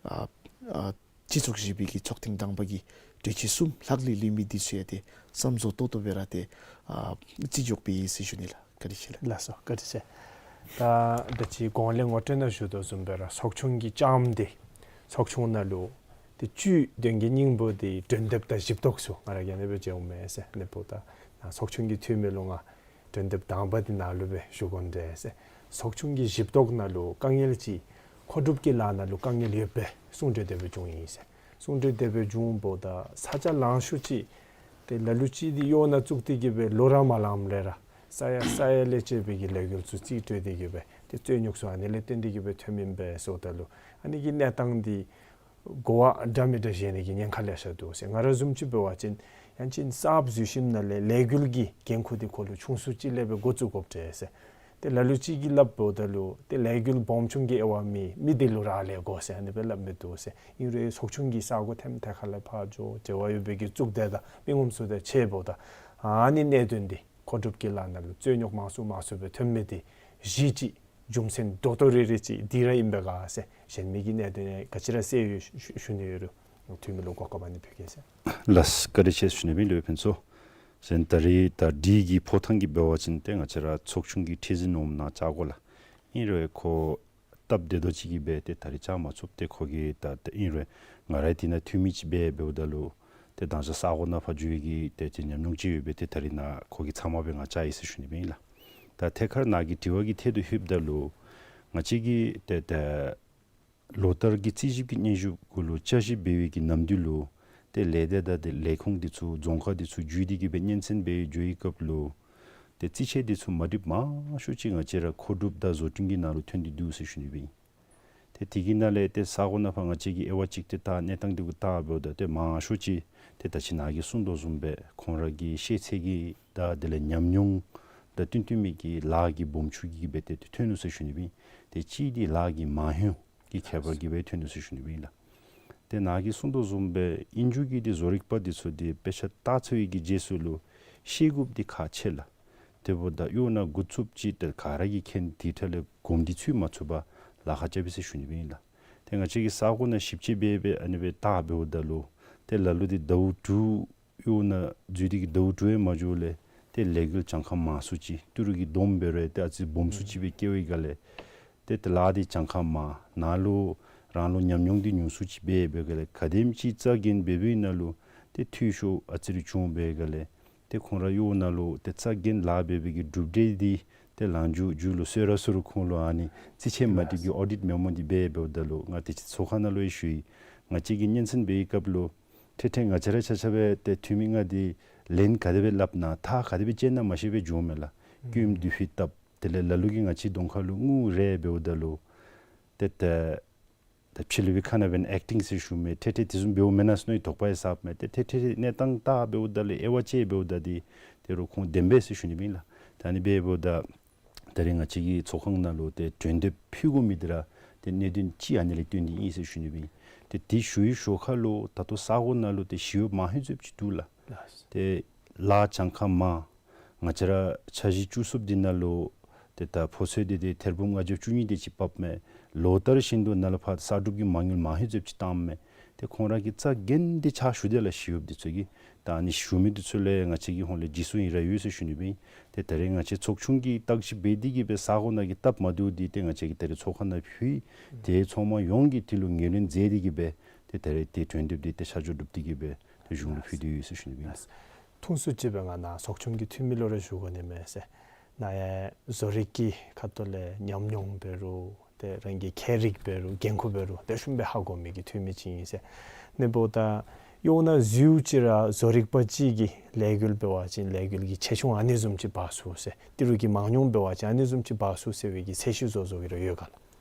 ཨ་ཨ་སྤྱི་ཚོགས་བཞི་པའི་གི་ཚོགས་ཐེངས་དང་པ་གི་གྲོས་ཆོད་གསུམ་ལྷག་ལུས་ལུས་མི་འདི་ཚུ་ཡང་ཏེ་བསམ་བཟོ་ཏོག་ཏོ་སྦེ་ར་ཏེ་ཨ་བརྩི་འཇོག་འབད་ཡི་ཟེར་ཞུ་ནི་ལགས། བཀའ་དྲིན་ཆེ་ལགས། ལགས་སོ། བཀའ་དྲིན་ཆེ། ད་ད་ཅི་གོང་ལས་ངོ་སྤྲོད་ནང་ཞུ་དོ་བཟུམ་སྦེ་ར་ཚོགས་ཆུང་གི་ལྕམ་འདི་ཚོགས་ཆུང་ནང་ལུ་ཏེ་བཅུད་དོན་གྱི་སྙིང་པོ་འདི་གྲོས་འདེབས་དང་གཞི་བཏོག་ཚུ་ང་ར་གིས་ཨ་ནི་སྦེ་མཇལཝ་མས་ཟེར། ཨ་ནི་འབདཝ་ད་ཚོགས་ཆུང་གི་འཐུས་མི་ལུ་ང་གྲོས་འདེབས་དང་པ་འདི་ནཱ་ལུ་སྦེ་ཞུ་དགོ་ནི་འདྲས་ཟེར། ཚོགས་ཆུང་གི་གཞི་བཏོག་ནང་ལུ་དཀའ་ངལ་ཅིག་མཁོ་སྒྲུབ་ཀྱི་ལཱ་ནང་ལུ་དཀའ་ངལ་ཡོདཔ་སྦེ་གསུང་གྲོས་དེ་སྦེ་བྱུང་ཡི་ཟེར། གསུང་གྲོས་དེ་སྦེ་བྱུངམ་ད་ས་ཆ་ལང་ཤོས་ཅིག་ཏེ་ལ་ལུ་ཅིག་འདི་གཡོག་ནང་བཙུགས་ཏེ་གི་སྦེ་ལོ་ར་མ་ལངམ་ལས་ར་ས་ཡ་ས་ཡ་ལས་བཅད་པའི་གི་ལས་འགུལ་ཚུ་རྩིས་སྤྲོད་དེ་གི་སྦེ་ཏེ་རྩོད་རྙོགས་ཚུ་ཨ་ནི་ལས་བརྟེན་ཏེ་གི་སྦེ་ཐོནམ་ཨིན་པས་ཟེརཝ་ད་ལུ་ཨ་ནི་གི་གནས་སྟངས་འདི་གོ་བ་འདྲ་མི་འདྲ་བཞེས་ནི་གི་ཉེན་ཁ་ལེ་ཤ་འདུག་ཟེར། ང་ར་བཟུམ་ཅིག་འབད་བ་ཅིན་ཡང་ཅིན་གསརཔ་འཛུལ་ཞིནམ་ལས་ལས་འགུལ་གྱི་འགན་ཁུར་འདི་ཁོ་ལུ་ཆུང་སུ་ཅིག་ལས་སྦེ་འགོ་བཙུགས་དགོཔ་འདྲས་ཟེར། ཏེ་ལ་ལུ་ཅིག་གིས་སླབ་འབདཝ་ད་ལུ་ཏེ་ལས་འགུལ་སྦོམ་ཆུང་གི་དབྱེ་བ་མེད། མི་འདི་ལུ་རག་ལས་དགོ་ཟེར་ཨ་ནི་སྦེ་སླབ་མི་འདུག་ཟེར། ཨིན་རུང་ཚོགས་ཆུང་གི་ས་སྒོ་ཐེམ་ཐད་ཁ་ལས་ཕར་འགྱོ་འབྲེལ་བ་ཡོད་པའི་གི་གཙུག་སྡེ་དང་མི་ངོམ་ཚུ་དང་ཕྱད་འབདཝ་ད་ཨ་ནི་གནད་དོན་འདི་མཁོ་སྒྲུབ་ཀྱི་ལཱ་ནང་ལུ་རྩོད་རྙོགས་མང་སུ་མང་སུ་སྦེ་ཐོན་མི་འདི་གཞི་ཅིག་རྒྱུ་མཚན་རྡོག་རྡོག་རིལ་རི་ཅིག་འདི་ར་ཨིན་པས་ག་ཟེར། གཞན་མི་གི་གནད་དོན་ཡང་ག་ཅི་ར་གསལ་ཡོད་ཞུ་ཞུ་ནི་ཡོད་རུང་འཐུས་མི་ལུ་གོ་སྐབས་ཨ་ནི་ཕུལ་གེ་ཟེར། ལགས་བཀའ་དྲིན་ཆེ་ཞུ་ནི་ཨིན་ལགས་ཕུན་ཚོགས། གཞན་ད་རིས་ད་འདི་གི་ཕོ་ཐང་གི་འབད་བ་ཅིན་ཏེ་ང་བཅས་ར་ཚོགས་ཆུང་གི་ཁྲི་འཛིན་འོགམ་ནང་བཅའ་དགོ་ལགས། ཨིན་རུང་ཁོ་སྟབས་བདེ་ཏོག་ཅིག་གིས་སྦེ་ཏེ་ད་རིས་བཅའ་མ་ཚུགས། ཏེ་ཁོ་གིས་ད་ཏེ་ཨིན་རུང་ང་རའི་འདི་ནང་འཐུས་མི་ཅིག་སྦེ་འབདཝ་ད་ལུ་ཏེ་དང་ཤོས་ས་སྒོ་ནང་ཕར་འགྱོ་ནི་གི་ཏེ་ཏེ་ཉམས་མྱོང་ཅིག་ཡོད་པས། ཏེ་ད་རིས་ནཱ་ཁོ་གི་ཚབ་མ་སྦེ་ང་བཅར་ཡི་ཟེར་ཞུ་ནི་ཨིན་ལགས། ད་ཐད་ཀར་ནཱ་གི་དྲི་བ་གི་ཐད་དུ་ལྷོདཔ་ད་ལུ་ང་བཅས་ཀྱིས་ཏེ་ད་ལོ་ལྟར་གྱི་རྩིས་ཞིབ་ཀྱི་སྙན་ཞུ་གུ་ལུ་བསྐྱར་ཞིབ་འབད་བའི་གི་ནམ་དུས་ལུ་ཏེ་ལས་སྡེ་དང་ཏེ་ལས་ཁུངས་འདི་ཚུ་རྫོང་ཁག་འདི་ཚུ་བརྒྱུད་དེ་གི་སྦེ་སྙན་གསན་འབད་འགྱོ་བའི་སྐབས་ལུ་ཏེ་རྩིས་ཆད་འདི་ཚུ་མ་འགྲིགཔ་མང་ཤོས་ཅིག་ང་བཅས་ར་མཁོ་སྒྲུབ་དང་བཟོ་སྐྲུན་གྱི་ནང་ལུ་ཐོན་ཏེ་འདུག་ཟེར་ཞུ་ནི་ཨིན། ཏེ་དེ་གི་ནང་ལས་ཏེ་ས་སྒོ་ནང་ཕར་ང་བཅས་ཀྱིས་དབྱེ་བ་ཅིག་ཏེ་བལྟ་གནས་སྟངས་འདི་གུ་བལྟ་འབདཝ་ད་ཏེ་མང་ཤོས་ཅིག་ཏེ་ད་ཅི་ནཱ་གིས་གསུངས་དོ་བཟུམ་སྦེ་ཁོང་ར་གི་ཤེས་ཚད་ཀྱི་དང་དེ་ལས་ཉམས་མྱོང་དང་བསྟུན་བསྟུན་མི་གི་ལཱ་གི་སྦོམ་ཆུང་གིས་སྦེ་ཏེ་ཏེ་ཐོན་ནུག་ཟེར་ཞུ་ནི་ཨིན། ཏེ་གཅིག་འདི་ལཱ་གི་མང་ཉུང་གི་ཁྱད་པར་གྱིས་སྦེ་ཐོན་ནུག་ཟེར་ཞུ་ནི་ཨིན་ལགས། ཏེ་ནཱ་གིས་གསུངས་དོ་བཟུམ་སྦེ་ཨིན་རུང་གི་འདི་བཟོ་རིག་པ་འདི་ཚུ་འདི་དཔེ་ཆ་བལྟ་ཚར་བའི་གི་རྗེས་སུ་ལུ་ཤེས་དགོཔ་འདི་ཁག་ཆེ་ལགས། དེ་འབདཝ་ད་གཡོག་ནང་འགོ་བཙུགསཔ་ཅིག་ཏེ་ག་ར་གིས་མཁྱེན། དེ་འཕྲལ་ལས་གོམས་འདྲིས་ཚུད་མ་ཚུགས་པར་ལཱ་ཁག་རྐྱབ་ཨིན་ཟེར་ཞུ་ནི་ཨིན་ལགས། ཏེ་ང་བཅས་ཀྱིས་ས་སྒོ་ནང་ཞིབ་དཔྱད་འབད་འབད་ཨ་ནི་སྦེ་བལྟ་འབདཝ་ད་ལུ་ཏེ་ལ་ལུ་འདི་ཟླཝ་དྲུག་གཡོག་ནང་འཛུལ་ཏེ་གི་ཟླཝ་དྲུག་ཡང་མ་འགྱོཝ་ལས་ཏེ་ལས་འགུལ་གྱངས་ཁ་མང་སུ་ཅིག་ཏི་རུ་གི་བསྡོམས་འབད་རུང་ཏེ་ཨ་ཙི་སྦོམ་སུ་ཅིག་སྦེ་བཀལ་བའི་སྒང་ལས་ཏེ་ཏེ་ལཱ་འདི་གྱངས་ཁ་མང་། ནཱ་ལུ་རང་ལུ་ཉམས་མྱོང་འདི་ཉུང་སུ་ཅིག་སྦེ་འབད་བའི་སྒང་ལས་ག་དེམ་ཅིག་རྩ་འགེངས་འབད་བའི་ནང་ལུ་ཏེ་འཐུས་ཤོར་ཨ་ཙི་རེ་བྱུང་བའི་སྒང་ལས་ཏེ་ཁོང་ར་གཡོག་ནང་ལུ་ཏེ་རྩ་འགེངས་ལཱ་འབད་བའི་གི་གྲུབ་འབྲས་འདི་ཏེ་ལངས་འགྱོ་མཇུག་ལུ་གསོལ་རས་ཚུ་རུང་ཁོང་ལུ་ཨ་ནི་རྩིས་ཆད་མ་འགྲིག་གི་ཨོ་ཌིཊ་མེ་མོ་འདི་འབད་འབདཝ་ད་ལུ་ང་དེ་ཅིག་ཚོགས་ཁང་ནང་ལུ་ཡང་ཞུ་ཡི། ང་བཅས་ཀྱིས་སྙན་གསན་འབད་བའི་སྐབས་ལུ་ཐད་ཐད་ང་བཅས་ར་ཆ་ཁྱབ་སྦེ་ཏེ་འཐུས་མི་ལྔ་འདི་ལན་ག་དེ་སྦེ་སླབ་ན་ཐག་ག་དེ་སྦེ་བཅད་ན་མ་ཤེས་པར་འགྱོཝ་མས་ལགས། ཨུམ་སྐྱོན་འདི་ཧུད་བཏབ། དེ་ལས་ལ་ལུ་གིས་ང་བཅས་གདོང་ཁ་ལུ་ངུ་རེ་འབདཝ་ད་ལུ་ཏེ་ཏེ་ད་ཕྱི་ལུ་སྦེ་ཁ་ནང་འབདན་ཨེཀ་ཊིང་ཟེར་ཞུཝ་མས། ཐད་ཐད་དེ་བཟུམ་འབདཝ་མེན་ན་ཟེར་མནོ་བའི་དོགས་པ་ཡང་ཟ་མས། ཏེ་ཐད་ཐད་གནས་སྟངས་བལྟ་འབདཝ་ད་ལུ་དབྱེ་བ་དཔྱད་འབདཝ་ད་འདི་ཏེ་རུང་ཁོང་བདེན་པས་ཟེར་ཞུ་ནི་ཨིན་ལགས། ད་ཨ་ནི་སྦེ་འབདཝ་ད་ད་རིས་ང་བཅས་ཀྱི་ཚོགས་ཁང་ནང་ལུ་ཏེ་གྲོས་འདེབས་ཕུལ་དགོ་མི་འདི་ར་ཏེ་ གནད་དོན་ཅིག་ཨ་ནི་ལས་བརྟེན་ཏེ་ཨིན་ཟེར་ཞུ་ནི་སྦེ་ཨིན། ཏེ་དེ་ཞུ་བའི་ཞོར་ཁ་ལུ་ད་ལྟོ་ས་གོ་ནང་ལུ་ཏེ་ཞི་གཡོགཔ་མང་ཧེང་ཚོད་ཅིག་འདུག་ལགས། ལགས། ཏེ་ལཱ་གྱངས་ཁ་མང་། ང་བཅས་ར་འཆར་གཞི་བཅུ་གསུམ་འདི་ནང་ལུ་ཏེ་ད་ཕོ་ཚོད་འདི་ཏེ་ཐེར་འབུམ་ལྔ་བརྒྱ་བཅུ་གཉིས་དེ་ཅིག་ཕབ་མས། ལོ་ལྟར་བཞིན་དུ་ནཱ་ལས་ཕར་གསར་སྒྲུབ་ཀྱི་མ་དངུལ་མང་ཧེང་ཚོད་ཅིག་བཏངམ་མས། ཏེ་ཁོང་ར་གིས་རྩ་འགེངས་ཏེ་ཕྱག་ཞུ་དེས་ལགས་ཞི་གཡོགཔ་འདི་ཚུ་གིས། ད་ཨ་ནི་ཞུ་མི་འདི་ཚུ་ལས་ང་བཅས་ཀྱི་ཧོངས་ལས་རྗེས་སུ་ཡི་རང་ཡོད་ཟེར་ཞུ་ནི་སྦེ་ཨིན། ཏེ་ད་རེས་ང་བཅས་ཚོགས་ཆུང་གིས་བརྟག་ཞིབ་འབད་དེ་གིས་སྦེ་ས་གོ་ནང་གི་སྟབས་མ་བདེཝ་འདི་ཏེ་ང་བཅས་ཀྱིས་ད་རེས་ཚོགས་ཁང་ནང་ཕུལ། ཏེ་ཚོགས་མི་ཡོངས་ཀྱིས་དེ་ལུ་ངོས་ལེན་མཛད་དེ་གིས་སྦེ་ཏེ་ད་རེས་ཏེ་གྲོས་འདེབས་འདི་ཏེ་ཆ་འཇོག་གྲུབ་སྟེ་གིས་སྦེ་ཏེ་གཞུང་ལུ་ཕུལ་ཏེ་ཡོད་ཟེར་ཞུ་ནི་སྦེ་ཨིན། ཐུང་སུ་ཅིག་སྦེ་ང་ནཱ་ཚོགས་ཆུང་གི་འཐུས་མི་ལུ་ར་ཞུ་དགོ་ནི་མས་ཟེར། ནཱ་ཡང་བཟོ་རིག་གི་ཁ་ཐུག་ལས་ཉམས་མྱོང་འབད་རུང་ཏེ་རང་གི་ཁྱད་རིག་འབད་རུང་འགན་ཁུར་འབད་རུང་ཏེ་ཤུགས་སྦེ་ཧ་གོ་མི་གི་འཐུས་མི་ཅིག་ཨིན་ཟེར། ཨ་ནི་འབདཝ་ད་ཡོད་ན་ཟུར་ཅིག་ར་བཟོ་རིག་པ་ཅིག་གིས་ལས་འགུལ་འབད་བ་ཅིན་ལས་འགུལ་གྱི་ཆེ་ཆུང་ཨ་ནི་བཟུམ་ཅིག་འབག་ཚུགས་ཟེར། ཏི་རུ་གི་མང་ཉུང་འབད་བ་ཅིན་ཨ་ནི་བཟུམ་ཅིག་འབག་ཚུགས་ཟེར་བའི་གི་ཚད་གཞི་བཟོ་བཟོཝ་གི་ར་ཡོད་ག་ལགས།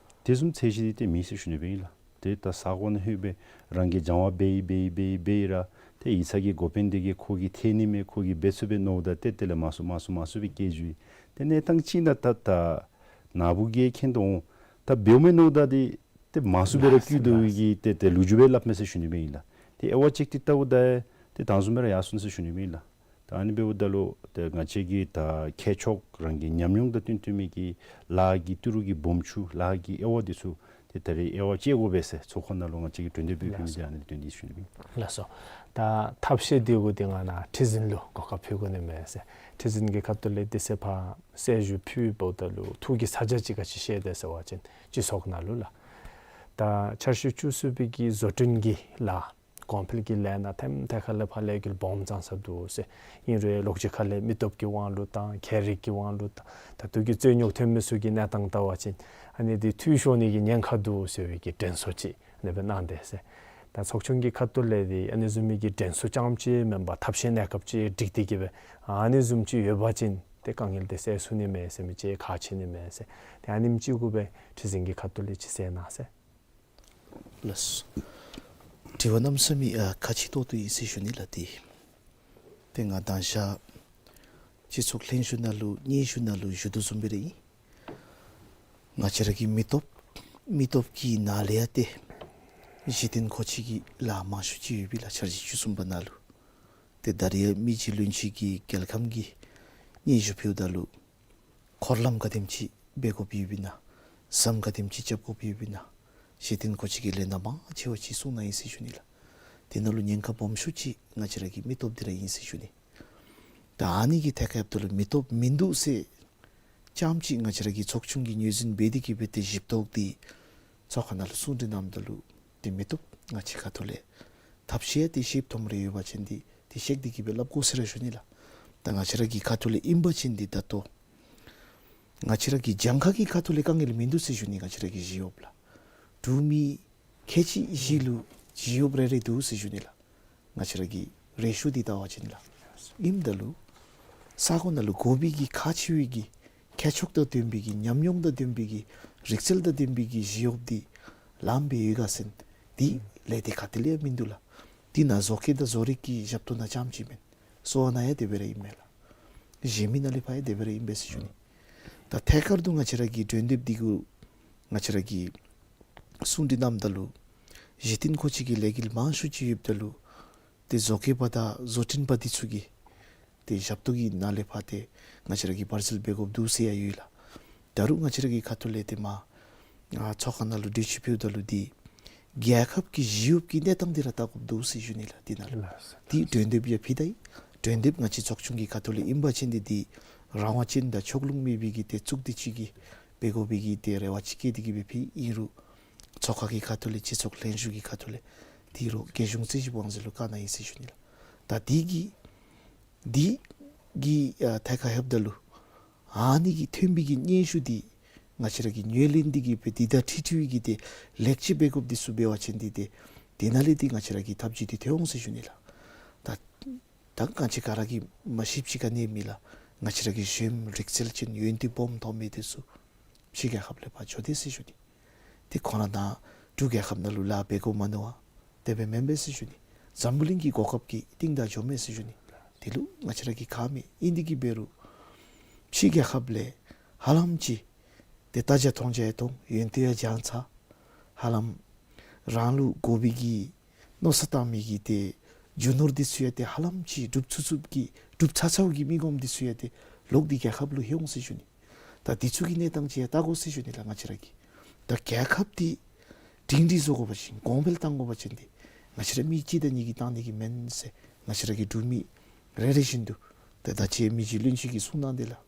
དེ་བཟུམ་ཚད་གཞི་འདི་ཏེ་མེད་ཟེར་ཞུ་ནི་སྦེ་ཨིན་ལགས། ཏེ་ད་ས་གོ་ནང་ལྷོད་སྦེ་རང་གིས་སྦྱང་བ་འབད་ཡི་འབད་ཡི་འབད་ཡི་འབད་ཡི་ར་ཏེ་ཡིག་ཚང་གི་འགོ་དཔོན་འདི་གིས་ཁོ་གིས་ཐོན་ནི་མས་ཁོ་གིས་འབད་ཚུགས་པས་མནོཝ་ད་ཏེ་དེ་ལས་མང་སུ་མང་སུ་མང་སུ་སྦེ་བསྐྱལ་འགྱོ་ཡི། ཏེ་གནས་སྟངས་ཅིག་ནང་ད་ད་ནཱ་བུ་གིས་མཁྱེན་དོ་འོང་། ད་འབདཝ་མས་མནོཝ་ད་འདི་ཏེ་མང་སུ་སྦེ་ར་བསྐྱལ་དོ་བའི་གི་ཏེ་ཏེ་ལོ་རྒྱུས་སྦེ་སླབ་མས་ཟེར་ཞུ་ནི་སྦེ་ཨིན་ལགས། ཏེ་དབྱེ་བ་དཔྱད་དེ་བལྟཝ་ད་ཏེ་དེ་བཟུམ་སྦེ་ར་ཡར་སོང་ཟེར་ཞུ་ནི་སྦེ་ཨིན་ལགས། ད་ཨ་ནི་འབདཝ་ད་ལུ་ཏེ་ང་བཅས་ཀྱི་ད་ཁྱད་ཆོས་རང་གི་ཉམས་མྱོང་དང་བསྟུན་བསྟུན་མི་གི་ལཱ་གི་ཏི་རུ་གི་སྦོམ་ཆུང་ལཱ་གི་དབྱེ་བ་འདི་ཚུ་ཏེ་ད་རེས་དབྱེ་བ་དཔྱད་དགོ་པས་ཟེར་ཚོགས་ཁང་ནང་ལུ་ང་བཅས་ཀྱིས་གྲོས་འདེབས་འབད་ཕུལ་མི་འདི་ཨ་ནི་ལས་བརྟེན་ཏེ་ཞུ་ནི་སྦེ་ཨིན། ལགས་སོ། ད་ཐབས་ཤེས་འདི་གུ་ཏེ་ང་ནཱ་ཁྲི་འཛིན་ལུ་གོ་སྐབས་ཕུལ་དགོ་ནི་མས་ཟེར། ཁྲི་འཛིན་གྱི་ཁ་ཐུག་ལས་དེ་ཚེ་ཕར་གསལ་ཞུ་ཕུལ་འབདཝ་ད་ལུ་ཐུགས་ཀྱི་ཚ་གྱང་ཅིག་ག་ཅི་བཤད་དེས་ཟེར་བ་ཅིན་སྤྱི་ཚོགས་ནང་ལུ་ལགས། ད་འཆར་གཞི་བཅུ་གསུམ་པའི་གི་བཟོ་སྐྲུན་གྱི་ལཱ་གོང་འཕེལ་གྱི་ལཱ་ནང་ཐེམ་ཐད་ཁ་ལས་ཕར་ལས་འགུལ་སྦོམ་བརྩམས་ས་འདུག་ཟེར། ཨིན་རུང་ལོགས་ཅིག་ཁ་ལས་མི་སྟོབས་ཀྱི་དབང་ལུ་དང་ཁྱད་རིག་གི་དབང་ལུ་དང་ད་ལྟོ་གི་རྩོད་རྙོགས་ཐོན་མི་ཚུ་གི་གནས་སྟངས་བལྟ་བ་ཅིན་ཨ་ནི་འདི་འཐུས་ཤོར་ནི་གི་ཉེན་ཁ་འདུག་ཟེར་བའི་གི་དྲན་གསོ་ཅིག་ཨ་ནི་སྦེ་གནང་དེས་ཟེར། ད་ཚོགས་ཆུང་གི་ཁ་ཐུག་ལས་འདི་ཨ་ནི་བཟུམ་མའི་གི་དྲན་གསོ་རྐྱངམ་ཅིག་མེན་པར་ཐབས་ཤེས་གནས་སྐབས་ཅིག་སྒྲིག་སྟེ་གིས་སྦེ་ཨ་ནི་བཟུམ་ཅིག་ཡོད་པ་ཅིན་ཏེ་དཀའ་ངལ་འདི་སེལ་ཚུགས་ནི་མས་ཟེར་མི་ཅིག་ཁག་ཆེ་ནི་མས་ཟེར། ཏེ་ཨ་ནེམ་ཅིག་གུ་སྦེ་ཁྲི་འཛིན་གྱི་ཁ་ཐུག་ལས་ཅིག་གསལ་གནང་ཟེར། ལགས། དྲི་བ་གནམ་མེད་ས་མེད་ཨ་ཁག་ཆེ་ཏོག་ཏོ་ཨིན་ཟེར་ཞུ་ནི་ལགས། ཏེ་ཏེ་ང་མདང་ཞག་སྤྱི་ཚོགས་ལྷན་ཞུགས་ནང་ལུ་སྙན་ཞུ་ནང་ལུ་ཞུ་དོ་བཟུམ་སྦེ་ར་ཨིན། ང་བཅས་ར་གི་མི་སྟོབས་མི་སྟོབས་ཀྱི་ནང་ལས་ཡང་ཏེ་གཞི་རྟེན་མཁོ་ཆས་ཀྱི་ལཱ་མང་ཤོས་ཅིག་ཡོད་པས་ལགས། འཆར་གཞི་བཅུ་གསུམ་པ་ནང་ལུ། ཏེ་ད་རེས་ཡང་མི་རྗེ་བློན་ཆེན་གྱིས་རྒྱལ་ཁམས་ཀྱི་སྙན་ཞུ་ཕུལཝ་ད་ལུ་འཁོར་ལམ་ག་དེམ་ཅིག་འབད་དགོཔ་ཡོདཔ་ཨིན་ན། ཟམ་ག་དེམ་ཅིག་རྐྱབ་དགོཔ་ཡོདཔ་ཨིན་ན། གཞི་རྟེན་མཁོ་ཆས་ཀྱི་ལས་སྣ་མང་ཆེ་བ་ཅིག་གསུངས་གནང་ཡི་ཟེར་ཞུ་ནི་ལགས། དེ་ནང་ལུ་ཉེན་ཁ་སྦོམ་ཤོས་ཅིག་ང་བཅས་ར་གི་མི་སྟོབས་འདི་ར་ཨིན་ཟེར་ཞུ་ནི། ད་ཨ་ནི་གི་ཐད་ཁར་འབདཝ་ད་ལུ་མི་སྟོབས་མིན་འདུག་ཟེར་རྐྱངམ་ཅིག་ང་བཅས་ར་གི་ཚོགས་ཆུང་གིས་ངོས་འཛིན་འབད་དེ་གིས་སྦེ་ཏེ་ཞིབ་ཐོག་འདི་ཚོགས་ཁང་ནང་ལུ་གསུང་གྲོས་གནངམ་ད་ལུ་ཏེ་མི་སྟོབས་ང་བཅས་ཁ་ཐུག་ལས་ཐབས་ཤེས་ཏེ་ཞིབ་ཐོམ་རེ་ཡོད་པ་ཅིན་འདི་ཏེ་བཤད་དེ་གིས་སྦེ་སླབ་དགོ་ཟེར་ར་ཞུ་ནི་ལགས། ད་ང་བཅས་ར་གི་ཁ་ཐུག་ལས་ཨིན་པ་ཅིན་འདི་ད་ལྟོ་ང་བཅས་ར་གི་གྱངས་ཁ་གི་ཁ་ཐུག་ལས་དཀའ་ངལ་མིན་འདུག་ཟེར་ཞུ་ནི། ང་བཅས་ར་གི་ཞི་གཡོགཔ་ལགས། འབྲུག་མི་ཁལ་གཅིག་བཞི་ལུ་ཞི་གཡོགཔ་རེ་རེ་འདུག་ཟེར་ཞུ་ནི་ལགས། ང་བཅས་ར་གི་རེ་ཤོ་འདི་བལྟ་བ་ཅིན་ལགས། ཨིནམ་ད་ལུ་ས་གོ་ནང་ལུ་དགོ་པའི་གི་ཁག་ཆེ་བའི་གི་ཁྱད་ཆོས་དང་ལྡན་པའི་གི་ཉམས་མྱོང་དང་ལྡན་པའི་གི་རིག་རྩལ་དང་ལྡན་པའི་གི་ཞི་གཡོགཔ་འདི་ལངམ་སྦེ་ཡོད་ག་ཟེར་ན་འདི་ལས་སྡེ་ག་ཏེ་ལས་ཡང་མིན་འདུག་ལགས། འདི་ནང་བཟོ་བཀོད་དང་བཟོ་རིག་གི་ཞབས་ཏོག་ནང་རྐྱངམ་ཅིག་མེན། གསོ་བ་ནང་ཡང་དེ་སྦེ་ར་ཨིན་མས་ལགས། གཞན་མི་ནང་ལས་ཕར་ཡང་དེ་སྦེ་ར་ཨིན་པས་ཟེར་ཞུ་ནི། ད་ཐད་ཀར་དུ་ང་བཅས་ར་གི་གྲོས་འདེབས་འདི་གུ་ང་བཅས་ར་གིས་གསུང་གྲོས་གནངམ་ད་ལུ་གཞི་རྟེན་མཁོ་ཆས་ཀྱི་ལས་འགུལ་མང་ཤོས་ཅིག་ཡོདཔ་ད་ལུ་ཏེ་བཟོ་བཀོད་པ་དང་བཟོ་སྐྲུན་པ་འདི་ཚུ་གི་ཏེ་ཞབས་ཏོག་གི་ནང་ལས་ཕར་ཏེ་ང་བཅས་ར་གིས་འབད་རྩོལ་འབད་དགོཔ་འདུག་ཟེར་ཡང་ཡོད་ལགས། ད་རུང་ང་བཅས་ར་གི་ཁ་ཐུག་ལས་ཏེ་མར་ཨ་ཚོགས་ཁང་ནང་ལུ་གྲོས་ཆོད་ཕུལཝ་ད་ལུ་འདི་རྒྱལ་ཁབ་ཀྱི་ཞི་གཡོགཔ་གི་གནས་སྟངས་འདི་ར་བལྟ་དགོཔ་འདུག་ཟེར་ཞུ་ནི་ལགས། འདི་ནང་ལུ་ལགས་སོ། འདི་གྲོས་འདེབས་ཡང་ཕུལ་ད་ཡི། གྲོས་འདེབས་ང་བཅས་ཚོགས་ཆུང་གི་ཁ་ཐུག་ལས་ཨིན་པ་ཅིན་འདི་འདི་རང་དབང་ཅན་དང་ཕྱོགས་ལྷུང་མེད་པའི་གི་ཏེ་གཙུག་སྡེ་ཅིག་གིས་འབད་དགོ་པའི་གི་ཏེ་རེ་བ་ཅིག་བསྐྱེད་དེ་གིས་སྦེ་ཕུལ་ཡི། ཨིན་རུང་ཚོགས་ཁང་གི་ཁ་ཐུག་ལས་སྤྱི་ཚོགས་ལྷན་ཞུགས་ཀྱི་ཁ་ཐུག་ལས་འདི་རུང་རྒྱལ་གཞུང་རྩིས་ཞིབ་དབང་འཛིན་ལུ་བཀའ་གནང་ཡི་ཟེར་ཞུ་ནི་ལགས། ད་འདི་གི་འདི་གི་ཨ་ཐད་ཁར་ལྷོདཔ་ད་ལུ་ཨ་ནི་གི་ཐོན་པའི་གི་སྙན་ཞུ་འདི་ང་བཅས་ར་གིས་ངོས་ལེན་འདི་གིས་སྦེ་འདི་དང་འཁྲིལ་འཁྲིལ་བའི་གི་ཏེ་ལེགས་བཅོས་འབད་དགོཔ་འདི་ཚུ་འབད་བ་ཅིན་འདི་ཏེ་འདི་ནང་ལས་འདི་ང་བཅས་ར་གིས་ཐབས་བྱུས་འདི་ཐོན་འོང་ཟེར་ཞུ་ནི་ལགས། ད་ད་ང་བཅས་ག་ར་གིས་མ་ཤེསཔ་ཅིག་ག་ནི་ཡང་མེད་ལགས། ང་བཅས་ར་གི་གཞུང་རིག་རྩལ་ཅན་ཡོན་ཏན་སྦོམ་ཐོབ་མི་འདི་ཚུ་ཕྱི་རྒྱལ་ཁབ་ལས་ཕར་འགྱོ་དེས་ཟེར་ཞུ་ནི། ཏེ་ཁོང་ར་ནཱ་འབྲུག་རྒྱལ་ཁབ་ནང་ལུ་ལཱ་འབད་དགོ་མ་མནོ་བར་དེ་སྦེ་མེན་པས་ཟེར་ཞུ་ནི། འཛམ་བུ་གླིང་གི་གོ་སྐབས་ཀྱི་གཏིང་བདག་འགྱོཝ་མས་ཟེར་ཞུ་ནི། དེ་ལུ་ང་བཅས་ར་གིས་ཁག་མེད། ཨིན་དེ་གིས་འབད་རུང་ཕྱི་རྒྱལ་ཁབ་ལས་ཧ་ལམ་ཅིག་ཏེ་ལྟ་རྒྱ་མཐོང་རྒྱ་ཡང་མཐོང་ཡོན་ཏན་ཡང་སྦྱང་ཚར། ཧ་ལམ་རང་ལུ་དགོ་པའི་གི་མནོ་བསམ་བཏང་མི་གི་ཏེ་རྒྱུ་ནོར་འདི་ཚུ་ཡང་ཏེ་ཧ་ལམ་ཅིག་སྒྲུབ་ཚུགས་ཚུགསཔ་གི་སྒྲུབ་ཚར་ཚརཝ་གི་མི་ངོམ་འདི་ཚུ་ཡང་ཏེ་ལོག་སྟེ་རྒྱལ་ཁབ་ལུ་ལྷོད་འོང་ཟེར་ཞུ་ནི། ད་འདི་ཚུ་གི་གནས་སྟངས་ཅིག་ཡང་བལྟ་དགོ་ཟེར་ཞུ་ནི་ལགས། ང་བཅས་ར་གིས་ད་རྒྱལ་ཁབ་འདི་སྒྲིང་སྒྲི་བཟོ་དགོ་པ་ཅིན་གོང་འཕེལ་བཏང་དགོ་པ་ཅིན་ཏེ་ང་བཅས་ར་མི་གཅིག་དང་གཉིས་ཀྱིས་བཏང་ནི་གི་མེན་ཟེར། ང་བཅས་ར་གི་འབྲུག་མི་རེ་རེ་བཞིན་དུ་ཏེ་ད་ཅི་མི་རྗེ་བློན་ཆེན་གྱི་གསུང་ནང་འདི་ལགས།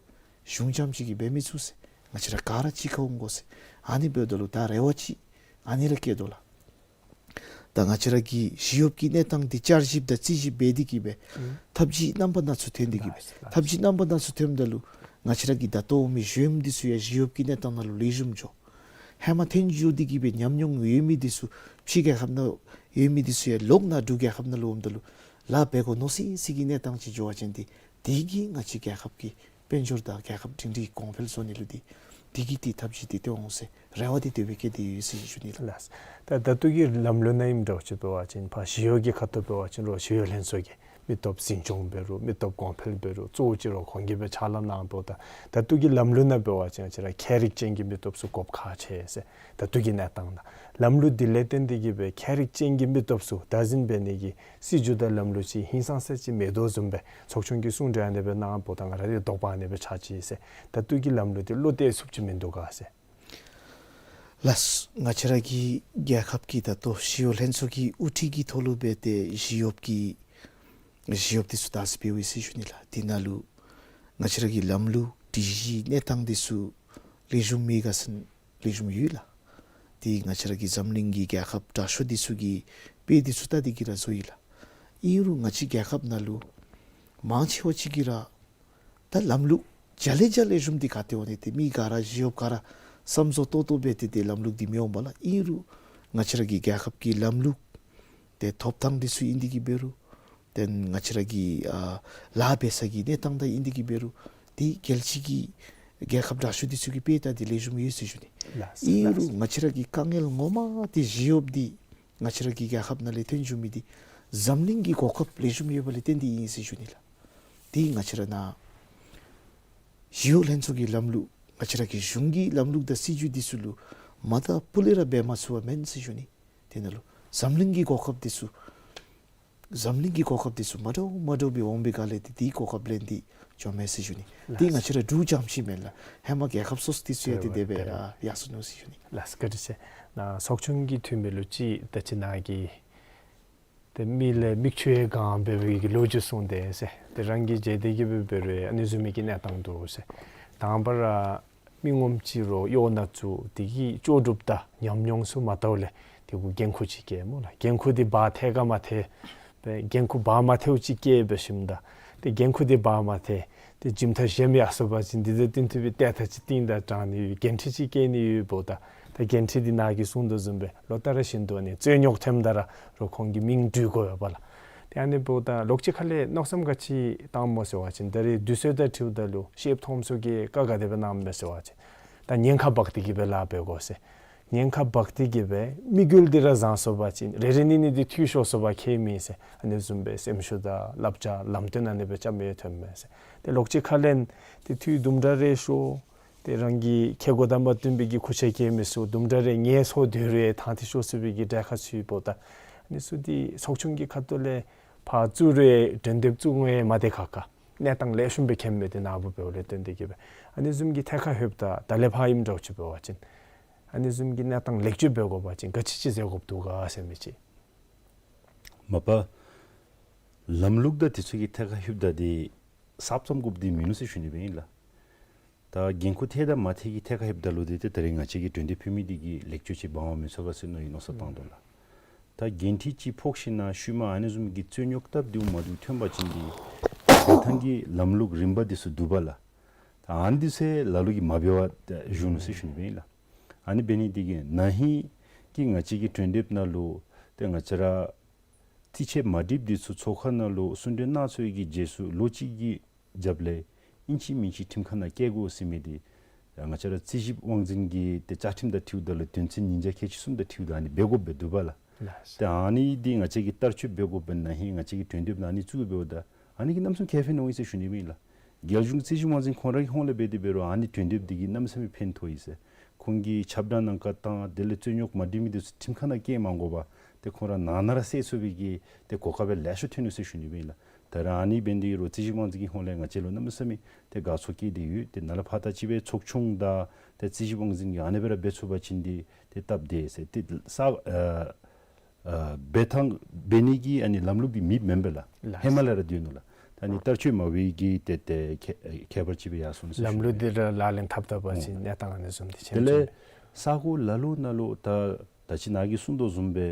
གཞུང་རྐྱངམ་ཅིག་གིས་འབད་མི་ཚུགས་ཟེར། ང་བཅས་ར་ག་ར་གཅིག་ཁར་འོང་དགོ་ཟེར། ཨ་ནི་འབདཝ་ད་ལུ་ད་རེ་བ་ཅིག་ཨ་ནི་ར་བསྐྱེད་དོ་ལགས། ད་ང་བཅས་ར་གི་ཞི་གཡོགཔ་གི་གནས་སྟངས་འདི་བསྐྱར་ཞིབ་དང་རྩིས་ཞིབ་འབད་དེ་གིས་སྦེ་ཨུམ་ཐབས་ཇུས་རྣམ་པ་སྣ་ཚོགས་ཐོན་ཏེ་གིས་སྦེ། ལགས་སོ། ཐབས་ཇུས་རྣམ་པ་སྣ་ཚོགས་ཐོནམ་ད་ལུ་ང་བཅས་ར་གི་ད་ལྟོ་འོང་མི་གཞོནམ་འདི་ཚུ་ཡང་ཞི་གཡོགཔ་གི་གནས་སྟངས་ནང་ལུ་ལེགས་ཤོམ་འགྱོ། ཧེ་མ་ཐོན་འགྱོ་སྟེ་གིས་སྦེ་ཉམས་མྱོང་ཡོད་མི་འདི་ཚུ་ཕྱི་རྒྱལ་ཁབ་ནང་ཡོད་མི་འདི་ཚུ་ཡང་ལོག་ནཱ་འབྲུག་རྒྱལ་ཁབ་ནང་ལུ་འོངམ་ད་ལུ་ལཱ་འབད་དགོ་མནོ་སི་སི་གི་གནས་སྟངས་ཅིག་འགྱོ་བ་ཅིན་ཏེ་དེ་གིས་ང་བཅས་རྒྱལ་ཁབ་ཀྱི་དཔལ་འབྱོར་དང་རྒྱལ་ཁབ་སྒྲིང་སྒྲི་གོང་འཕེལ་བཟོ་ནི་ལུ་འདི་དེ་གིས་ཏེ་ཐབས་ཇུས་འདི་སྟོན་འོང་ཟེར་རེ་བ་འདི་དེ་སྦེ་བསྐྱེད་དེ་ཡོད་ཟེར་ཞུ་ནི་ལགས། ལགས། ད་ད་ལྟོ་གི་ལམ་ལུགས་ནང་ཨིནམ་འདྲཝ་ཅིག་འབད་བ་ཅིན་ཕར་ཞི་གཡོག་གི་ཁ་ཐུག་འབད་བ་ཅིན་རོགས་ཞི་གཡོག་ལྷན་ཚོགས་ཀྱིས་མི་སྟོབས་འཛིན་སྐྱོང་འབད་རུང་མི་སྟོབས་གོང་འཕེལ་འབད་རུང་གཙོ་བོ་ཅིག་རོགས་ཁོང་གིས་སྦེ་ཕྱག་ལཱ་གནང་འབདཝ་ད་ད་ལྟོ་གི་ལམ་ལུགས་ནང་འབད་བ་ཅིན་ང་བཅས་ར་མཁས་རིག་ཅན་གྱི་མི་སྟོབས་ཚུ་དགོཔ་ཁག་ཆེ་ཟེར། ད་ལྟོ་གི་གནས་སྟངས་ནང་ལམ་ལུགས་འདི་ལས་བརྟེན་ཏེ་གིས་སྦེ་མཁས་རིག་ཅན་གྱི་མི་སྟོབས་ཚུ་བདག་འཛིན་འབད་ནི་གི་སྲིད་བྱུས་དང་ལམ་ལུགས་ཅིག་ཧིང་སངས་ས་ཅིག་མེད་དོ་བཟུམ་སྦེ་ཚོགས་ཆུང་གིས་གསུང་གྲོས་ཨ་ནི་སྦེ་གནང་འབདཝ་ད་ང་ར་འདི་དོགས་པ་ཨ་ནི་སྦེ་ཆགས་ཅི་ཟེར། ད་ལྟོ་གི་ལམ་ལུགས་འདི་བློ་གཏད་ཚུགསཔ་ཅིག་མིན་འདུག་ག་ཟེར། ལགས། ང་བཅས་ར་གི་རྒྱལ་ཁབ་ཀྱི་ད་ལྟོ་ཞི་གཡོག་ལྷན་ཚོགས་ཀྱི་དབུ་ཁྲིད་ཀྱི་ཐོག་ལུ་འབད་དེ་ཞི་གཡོགཔ་གི་ཞི་གཡོགཔ་འདི་ཚུ་བདག་འཛིན་འབདཝ་ཨིན་ཟེར་ཞུ་ནི་ལགས། དེ་ནང་ལུ་ང་བཅས་ར་གི་ལམ་ལུགས་སྒྲིག་གཞི་གནས་སྟངས་འདི་ཚུ་ལེགས་ཤོམ་མེད་ག་ཟེར་ན་ལེགས་ཤོམ་ཡོད་ལགས། ཏེ་ང་བཅས་ར་གི་འཛམ་གླིང་གི་རྒྱལ་ཁབ་དྲག་ཤོས་འདི་ཚུ་གི་དཔེ་འདི་ཚུ་བལྟ་སྟེ་གིས་ར་བཟོ་ཡི་ལགས། ཨིན་རུང་ང་བཅས་རྒྱལ་ཁབ་ནང་ལུ་མང་ཆེ་བ་ཅིག་གིས་ར་ད་ལམ་ལུགས་མཇལ་ལེ་མཇལ་ལེགས་ཤོམ་འདི་ག་ཏེ་འོང་ནི། ཏེ་མི་ག་ར་ཞི་གཡོགཔ་ག་ར་བསམ་བཟོ་ཏོག་ཏོ་འབད་དེ་ཏེ་ལམ་ལུགས་འདི་མི་འོང་པས་ལགས། ཨིན་རུང་ང་བཅས་ར་གི་རྒྱལ་ཁབ་ཀྱི་ལམ་ལུགས་ཏེ་ཐོབ་ཐང་འདི་ཚུ་ཨིན་ཏེ་གིས་འབད་རུང་ཏེ་ང་བཅས་ར་གི་ཨ་ལཱ་འབད་ས་གི་གནས་སྟངས་དང་ཨིན་ཏེ་གིས་འབད་རུང་ཏེ་རྒྱལ་སྤྱི་གི་རྒྱལ་ཁབ་དྲག་ཤོས་འདི་ཚུ་གི་དཔེ་བལྟ་སྟེ་ལེགས་ཤོམ་ཡོད་ཟེར་ཞུ་ནི། ལགས། ཨིན་རུང་ང་བཅས་ར་གི་དཀའ་ངལ་ངོ་མ་འདི་ཞི་གཡོགཔ་འདི་ང་བཅས་ར་གི་རྒྱལ་ཁབ་ནང་ལས་ཐོན་འགྱོ་མི་འདི་འཛམ་གླིང་གི་གོ་སྐབས་ལེགས་ཤོམ་ཡོད་པ་ལས་བརྟེན་ཏེ་ཨིན་ཟེར་ཞུ་ནི་ལགས། ཏེ་ང་བཅས་ར་ནཱ་ཞི་གཡོག་ལྷན་ཚོགས་ཀྱི་ལམ་ལུགས་ང་བཅས་ར་གི་གཞུང་གི་ལམ་ལུགས་དང་སྲིད་བྱུས་འདི་ཚུ་ལུ་མ་བལྟ་བུ་ལས་ར་འབད་མ་ཚུགས་པ་མེན་ཟེར་ཞུ་ནི། དེ་ནང་ལུ་འཛམ་གླིང་གི་གོ་སྐབས་འདི་ཚུ་འཛམ་གླིང་གི་གོ་སྐབས་འདི་ཚུ་མ་འདྲཝ་མ་འདྲཝ་སྦེ་འོང་པའི་སྒང་ལས་ཏེ་དེའི་གོ་སྐབས་ལེན་ཏེ་འགྱོཝ་མས་ཟེར་ཞུ་ནི། ཏེ་ང་བཅས་ར་འབྲུག་རྐྱངམ་ཅིག་མེན་ལགས། ཧེ་མ་རྒྱལ་ཁབ་སོ་སོ་འདི་ཚུ་ཡང་ཏེ་དེ་སྦེ་ཡར་སོ་ནུག་ཟེར་ཞུ་ནི། ལགས་བཀའ་དྲིན་ཆེ། ནཱ་ཚོགས་ཆུང་གི་འཐུས་མི་ལུ་ཅིག་ད་ཅི་ནཱ་གི་ཏེ་མི་ལས་མིག་ཆུ་ཡང་གང་འབད་བའི་གི་ལོ་རྒྱུས་གསུངས་ཏེ་ཟེར། ཏེ་རང་གིས་མཇལ་ཏེ་གིས་འབད་རུང་ཨ་ནི་བཟུམ་མའི་གི་གནས་སྟངས་འདུག་ཟེར། དང་པ་ར་མི་ངོམ་ཅིག་རོགས་གཡོག་ནང་བཙུགས་དེ་གིས་ལྕོགས་གྲུབ་དང་ཉམས་མྱོང་ཚུ་མ་བལྟཝ་ལས་དེ་གུ་འགན་ཁུར་ཅིག་བཀལཝ་མས་ལགས། འགན་ཁུར་འདི་འབག་ཐལ་ག་མ་ཐལ་སྦེ་འགན་ཁུར་འབག་མ་ཐལཝ་ཅིག་བཀལ་འབད་ཞིནམ་ད་ཏེ་འགན་ཁུར་འདི་འབག་མ་ཐལ་ཏེ་གཞན་ཁར་བཞེངས་ཡར་སོང་པ་ཅིན་འདི་ད་སྟེང་དུ་སྦེ་ཏེ་ད་ཅིག་སྟེང་དང་དྲང་ནི་ཡོད། འགན་འཁྲི་ཅིག་བཀལ་ནི་ཡོདཔ་ད་ད་འགན་འཁྲི་འདི་ནཱ་གིས་གསུངས་དོ་བཟུམ་སྦེ་ལོ་ལྟར་བཞིན་དུ་ཨ་ནི་རྩོད་རྙོགས་ཐོནམ་ད་ར་རོགས་ཁོང་གི་མིང་འབྲུ་དགོ་པས་ལགས། ཏེ་ཨ་ནི་འབདཝ་ད་ལོག་ཅིག་ཁ་ལས་མནོ་བསམ་ག་ཅི་བཏངམ་སྨོ་ཟེར་བ་ཅིན་ད་རེས་དུས་ཚོད་དང་འཁྲིལཝ་ད་ལུ་ཤེསཔ་མཐོངམ་ཚུ་གིས་བཀའ་ག་དེ་སྦེ་གནངམ་མས་ཟེར་བ་ཅིན་ད་ཉེན་ཁ་འབག་སྟེ་གིས་སྦེ་ལཱ་འབད་དགོ་ཟེར། ཉེན་ཁ་འབག་སྟེ་གིས་སྦེ་དམིགས་ཡུལ་འདི་ར་བཟང་སོང་པ་ཅིན་རེ་རེ་གཉིས་གཉིས་འདི་འཐུས་ཤོར་སོང་པ་ཁྱད་མེད་ཟེར། ཨ་ནི་བཟུམ་སྦེ་སེམས་ཤུགས་དང་བསླབ་བྱ་ལམ་སྟོན་ཨ་ནི་སྦེ་རྐྱབ་མི་ཐོནམ་མས་ཟེར། ཏེ་ལོག་ཅིག་ཁ་ལས་ཏེ་འཐུས་དུམ་གྲ་རེ་ཤོར་ཏེ་རང་གི་ཁེ་གོ་དང་མ་བསྟུན་པའི་གི་ཁུར་ཆ་བཀལ་མི་ཚུ་དུམ་གྲ་རེ་ངལ་སོ་སྡོད་རུང་ཐང་ཐིག་ཤོར་སོང་པའི་གི་གྲལ་ཁར་ཚུདཔ་ད་ཨ་ནི་ཚུ་འདི་ཚོགས་ཆུང་གི་ཁ་ཐུག་ལས་ཕར་བཙུགས་རུང་གྲོས་འདེབས་བཙུགས་འོང་མ་དེ་ཁག་ཁ་གནས་སྟངས་ལེགས་ཤོམ་སྦེ་མཁྱེན་མི་འདི་ནཱ་བུ་འབདཝ་ལས་བརྟེན་ཏེ་གིས་སྦེ་ཨ་ནི་བཟུམ་གྱི་ཐད་ཁར་ལྷོདཔ་ད་ད་ལས་ཕར་ཨིནམ་འདྲཝ་ཅིག་འབད་བ་ཅིན་ཨ་ནི་བཟུམ་གྱི་གནས་སྟངས་ལེགས་བཅོས་འབད་དགོ་པ་ཅིན་ག་ཅི་ཅིག་མཛད་དགོཔ་འདུག་ག་ཟེར་མི་ཅིག། མ་པ་ལམ་ལུགས་དང་དེ་ཚུ་གི་ཐད་ཁར་ལྷོདཔ་ད་འདི་གསརཔ་བརྩམ་དགོཔ་འདི་མིན་ནུག་ཟེར་ཞུ་ནི་སྦེ་ཨིན་ལགས། ད་འགན་ཁུར་ཐལ་དང་མ་ཐལ་གྱི་ཐད་ཁར་ལྷོདཔ་ད་ལུ་འདི་ཏེ་ད་རེས་ང་བཅས་ཀྱིས་གྲོས་འདེབས་ཕུལ་མི་འདི་གིས་ལེགས་བཅོས་ཅིག་འབག་འོང་མི་ཚུགས་ག་ཟེར་མནོ་བའི་མནོ་བསམ་བཏང་དོ་ལགས། ད་འགན་འཁྲི་ཅིག་ཕོག་ཞིནམ་ཤུལ་མ་ཨ་ནི་བཟུམ་གྱི་རྩོད་རྙོགས་སྟབས་བདེཝ་མ་བདེཝ་ཐོན་པ་ཅིན་འདི་འབད་ཐངས་ཀྱི་ལམ་ལུགས་རིམ་པ་འདི་ཚུ་འདུག་པ་ལགས། ད་ཨ་ནི་འདི་ཚུ་ལ་ལུ་གིས་མ་འབད་བར་བཞུགས་ནུག་ཟེར་ཞུ་ནི་སྦེ་ཨིན་ལགས། ཨ་ནི་འབད་ནི་འདི་གིས་ན་ཧིང་གི་ང་བཅས་ཀྱི་གྲོས་འདེབས་ནང་ལུ་ཏེ་ང་བཅས་ར་རྩིས་ཆད་མ་འགྲིགཔ་འདི་ཚུ་ཚོགས་ཁང་ནང་ལུ་གསུང་གྲོས་གནང་ཚར་བའི་གི་རྗེས་སུ་ལོ་གཅིག་གི་རྒྱབ་ལས་ཨིན་ཅི་མིན་ཅི་ཁྲིམས་ཁང་ནང་བསྐྱལ་དགོ་ཟེར་མི་འདི་ང་བཅས་ར་རྩིས་ཞིབ་དབང་འཛིན་གྱི་ཏེ་བཅའ་ཁྲིམས་དང་འཁྲིལཝ་ད་ལུ་དོན་ཚན་ཉིས་བརྒྱ་ཁལ་གཅིག་གསུམ་དང་འཁྲིལཝ་ད་ཨ་ནི་འབད་དགོཔ་སྦེ་འདུག་པ་ལགས། ལགས། ཏེ་ཨ་ནི་འདི་ང་བཅས་ཀྱིས་བསྟར་སྤྱོད་འབད་དགོཔ་ན་ཧིང་ང་བཅས་ཀྱི་གྲོས་འདེབས་ནང་ཨ་ནི་བཙུགས་འབདཝ་ད་ཨ་ནི་གིས་གནམ་མེད་ས་མེད་ཁེ་ཕན་འོང་ཡི་ཟེར་ཞུ་ནི་སྦེ་ཨིན་ལགས། རྒྱལ་གཞུང་རྩིས་ཞིབ་དབང་འཛིན་ཁོང་ར་གི་ཧོངས་ལས་འབད་དེ་འབད་རུང་ཨ་ནི་གྲོས་འདེབས་འདི་གིས་གནམ་མེད་ས་མེད་ཕན་ཐོགས་ཡི་ཟེར། ཁོང་གིས་ཁྱབ་བསྒྲགས་གནང་ཁར་བཏང་དེ་ལས་རྩོད་རྙོགས་མ་འགྲིག་མི་འདི་ཚུ་ཁྲིམས་ཁང་ནང་བསྐྱལ་མ་དགོ་པར་ཏེ་ཁོང་ར་ནང་ན་ར་སེལ་ཚུགས་པའི་གི་ཏེ་གོ་སྐབས་ལེ་ཤ་ཐོན་ནུག་ཟེར་ཞུ་ནི་སྦེ་ཨིན་ལགས། ད་རེས་ཨ་ནི་འབད་ནི་འདི་གིས་རྩིས་ཞིབ་དབང་འཛིན་གྱི་ཧོངས་ལས་ང་བཅས་ལུ་གནམ་མེད་ས་མེད་ཏེ་དགའ་ཚོར་སྐྱེས་ཏེ་ཡོད། ཏེ་ནཱ་ལས་ཕར་ད་ཅི་སྦེ་ཚོགས་ཆུང་དང་ཏེ་རྩིས་ཞིབ་དབང་འཛིན་གྱིས་ཨ་ནི་སྦེ་ར་འབད་ཚུགས་པ་ཅིན་འདི་ཏེ་སྟབས་བདེ་ཟེར་ཏེ་ས་ཨ་ཨ་འབད་ཐངས་འབད་ནི་གི་ཨ་ནི་ལམ་ལུགས་འདི་མེདཔ་མེན་པས་ལགས། ལགས། ཧེ་མ་ལས་ར་སྡོད་ནུག་ལགས། ད་ཨ་ནི་བསྟར་སྤྱོད་མ་བའི་གི་ཏེ་ཏེ་ཁྱད་ཁྱད་པར་ཅིག་སྦེ་ཡར་སོང་ཟེར་ལམ་ཞུ་ལུགས་ནི། འདི་ར་ལག་ལེན་འཐབ་འཐབ་པ་ཨོ་ཅིན་གནས་སྟངས་ཨ་ནི་བཟུམ་འདི་དེ་ལས་ས་གོ་ལ་ལུ་ནཱ་ལུ་ད་ད་ཅི་ནཱ་གིས་གསུངས་དོ་བཟུམ་སྦེ་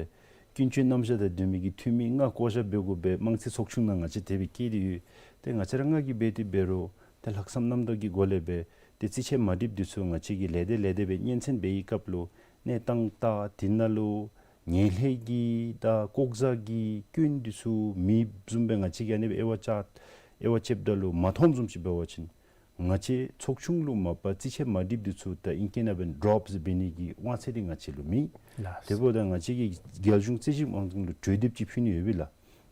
ཀུན་སྤྱོད་རྣམ་གཞག་དང་ལྡན་མི་གི་འཐུས་མི་ལྔ་བསྐོ་བཞག་འབད་དགོ་པའི་དམངས་རྩིས་ཚོགས་ཆུང་ནང་ང་བཅས་དེ་སྦེ་བསྐྱལ་ཏེ་ཡོད། ཏེ་ང་བཅས་ར་ང་གིས་འབད་དེ་འབད་རུང་ཏེ་ལྷག་བསམ་རྣམ་དག་གི་སྒོ་ལས་སྦེ་ཏེ་རྩིས་ཆད་མ་འགྲིགཔ་འདི་ཚུ་ང་བཅས་ཀྱིས་ལས་སྡེ་ལས་སྡེ་སྦེ་སྙན་གསན་འབད་བའི་སྐབས་ལུ་གནས་སྟངས་ད་དེ་ནང་ལུ་ངན་ལྷད་ཀྱི་དང་ལྐོག་ཟ་གི་སྐྱོན་འདི་ཚུ་མེདཔ་བཟུམ་སྦེ་ང་བཅས་ཀྱིས་ཨ་ནི་སྦེ་དབྱེ་བ་བཅའ་དབྱེ་བ་དཔྱདཔ་ད་ལུ་མ་མཐོངམ་བཟུམ་ཅིག་འབད་བ་ཅིན་ང་བཅས་ཚོགས་ཆུང་ལུ་མ་པ་རྩིས་ཆད་མ་འགྲིགཔ་འདི་ཚུ་ད་ཨིང་སྐད་ནང་འབད་ན་ཌོབ་ཟེར་འབད་ནི་གི་དབང་ཚད་འདི་ང་བཅས་ལུ་མེད། ལགས། དེ་འབདཝ་ད་ང་བཅས་ཀྱིས་རྒྱལ་གཞུང་རྩིས་ཞིབ་དབང་འཛིན་ལུ་གྲོས་འདེབས་ཅིག་ཕུལ་ནི་ཡོད་པས་ལགས།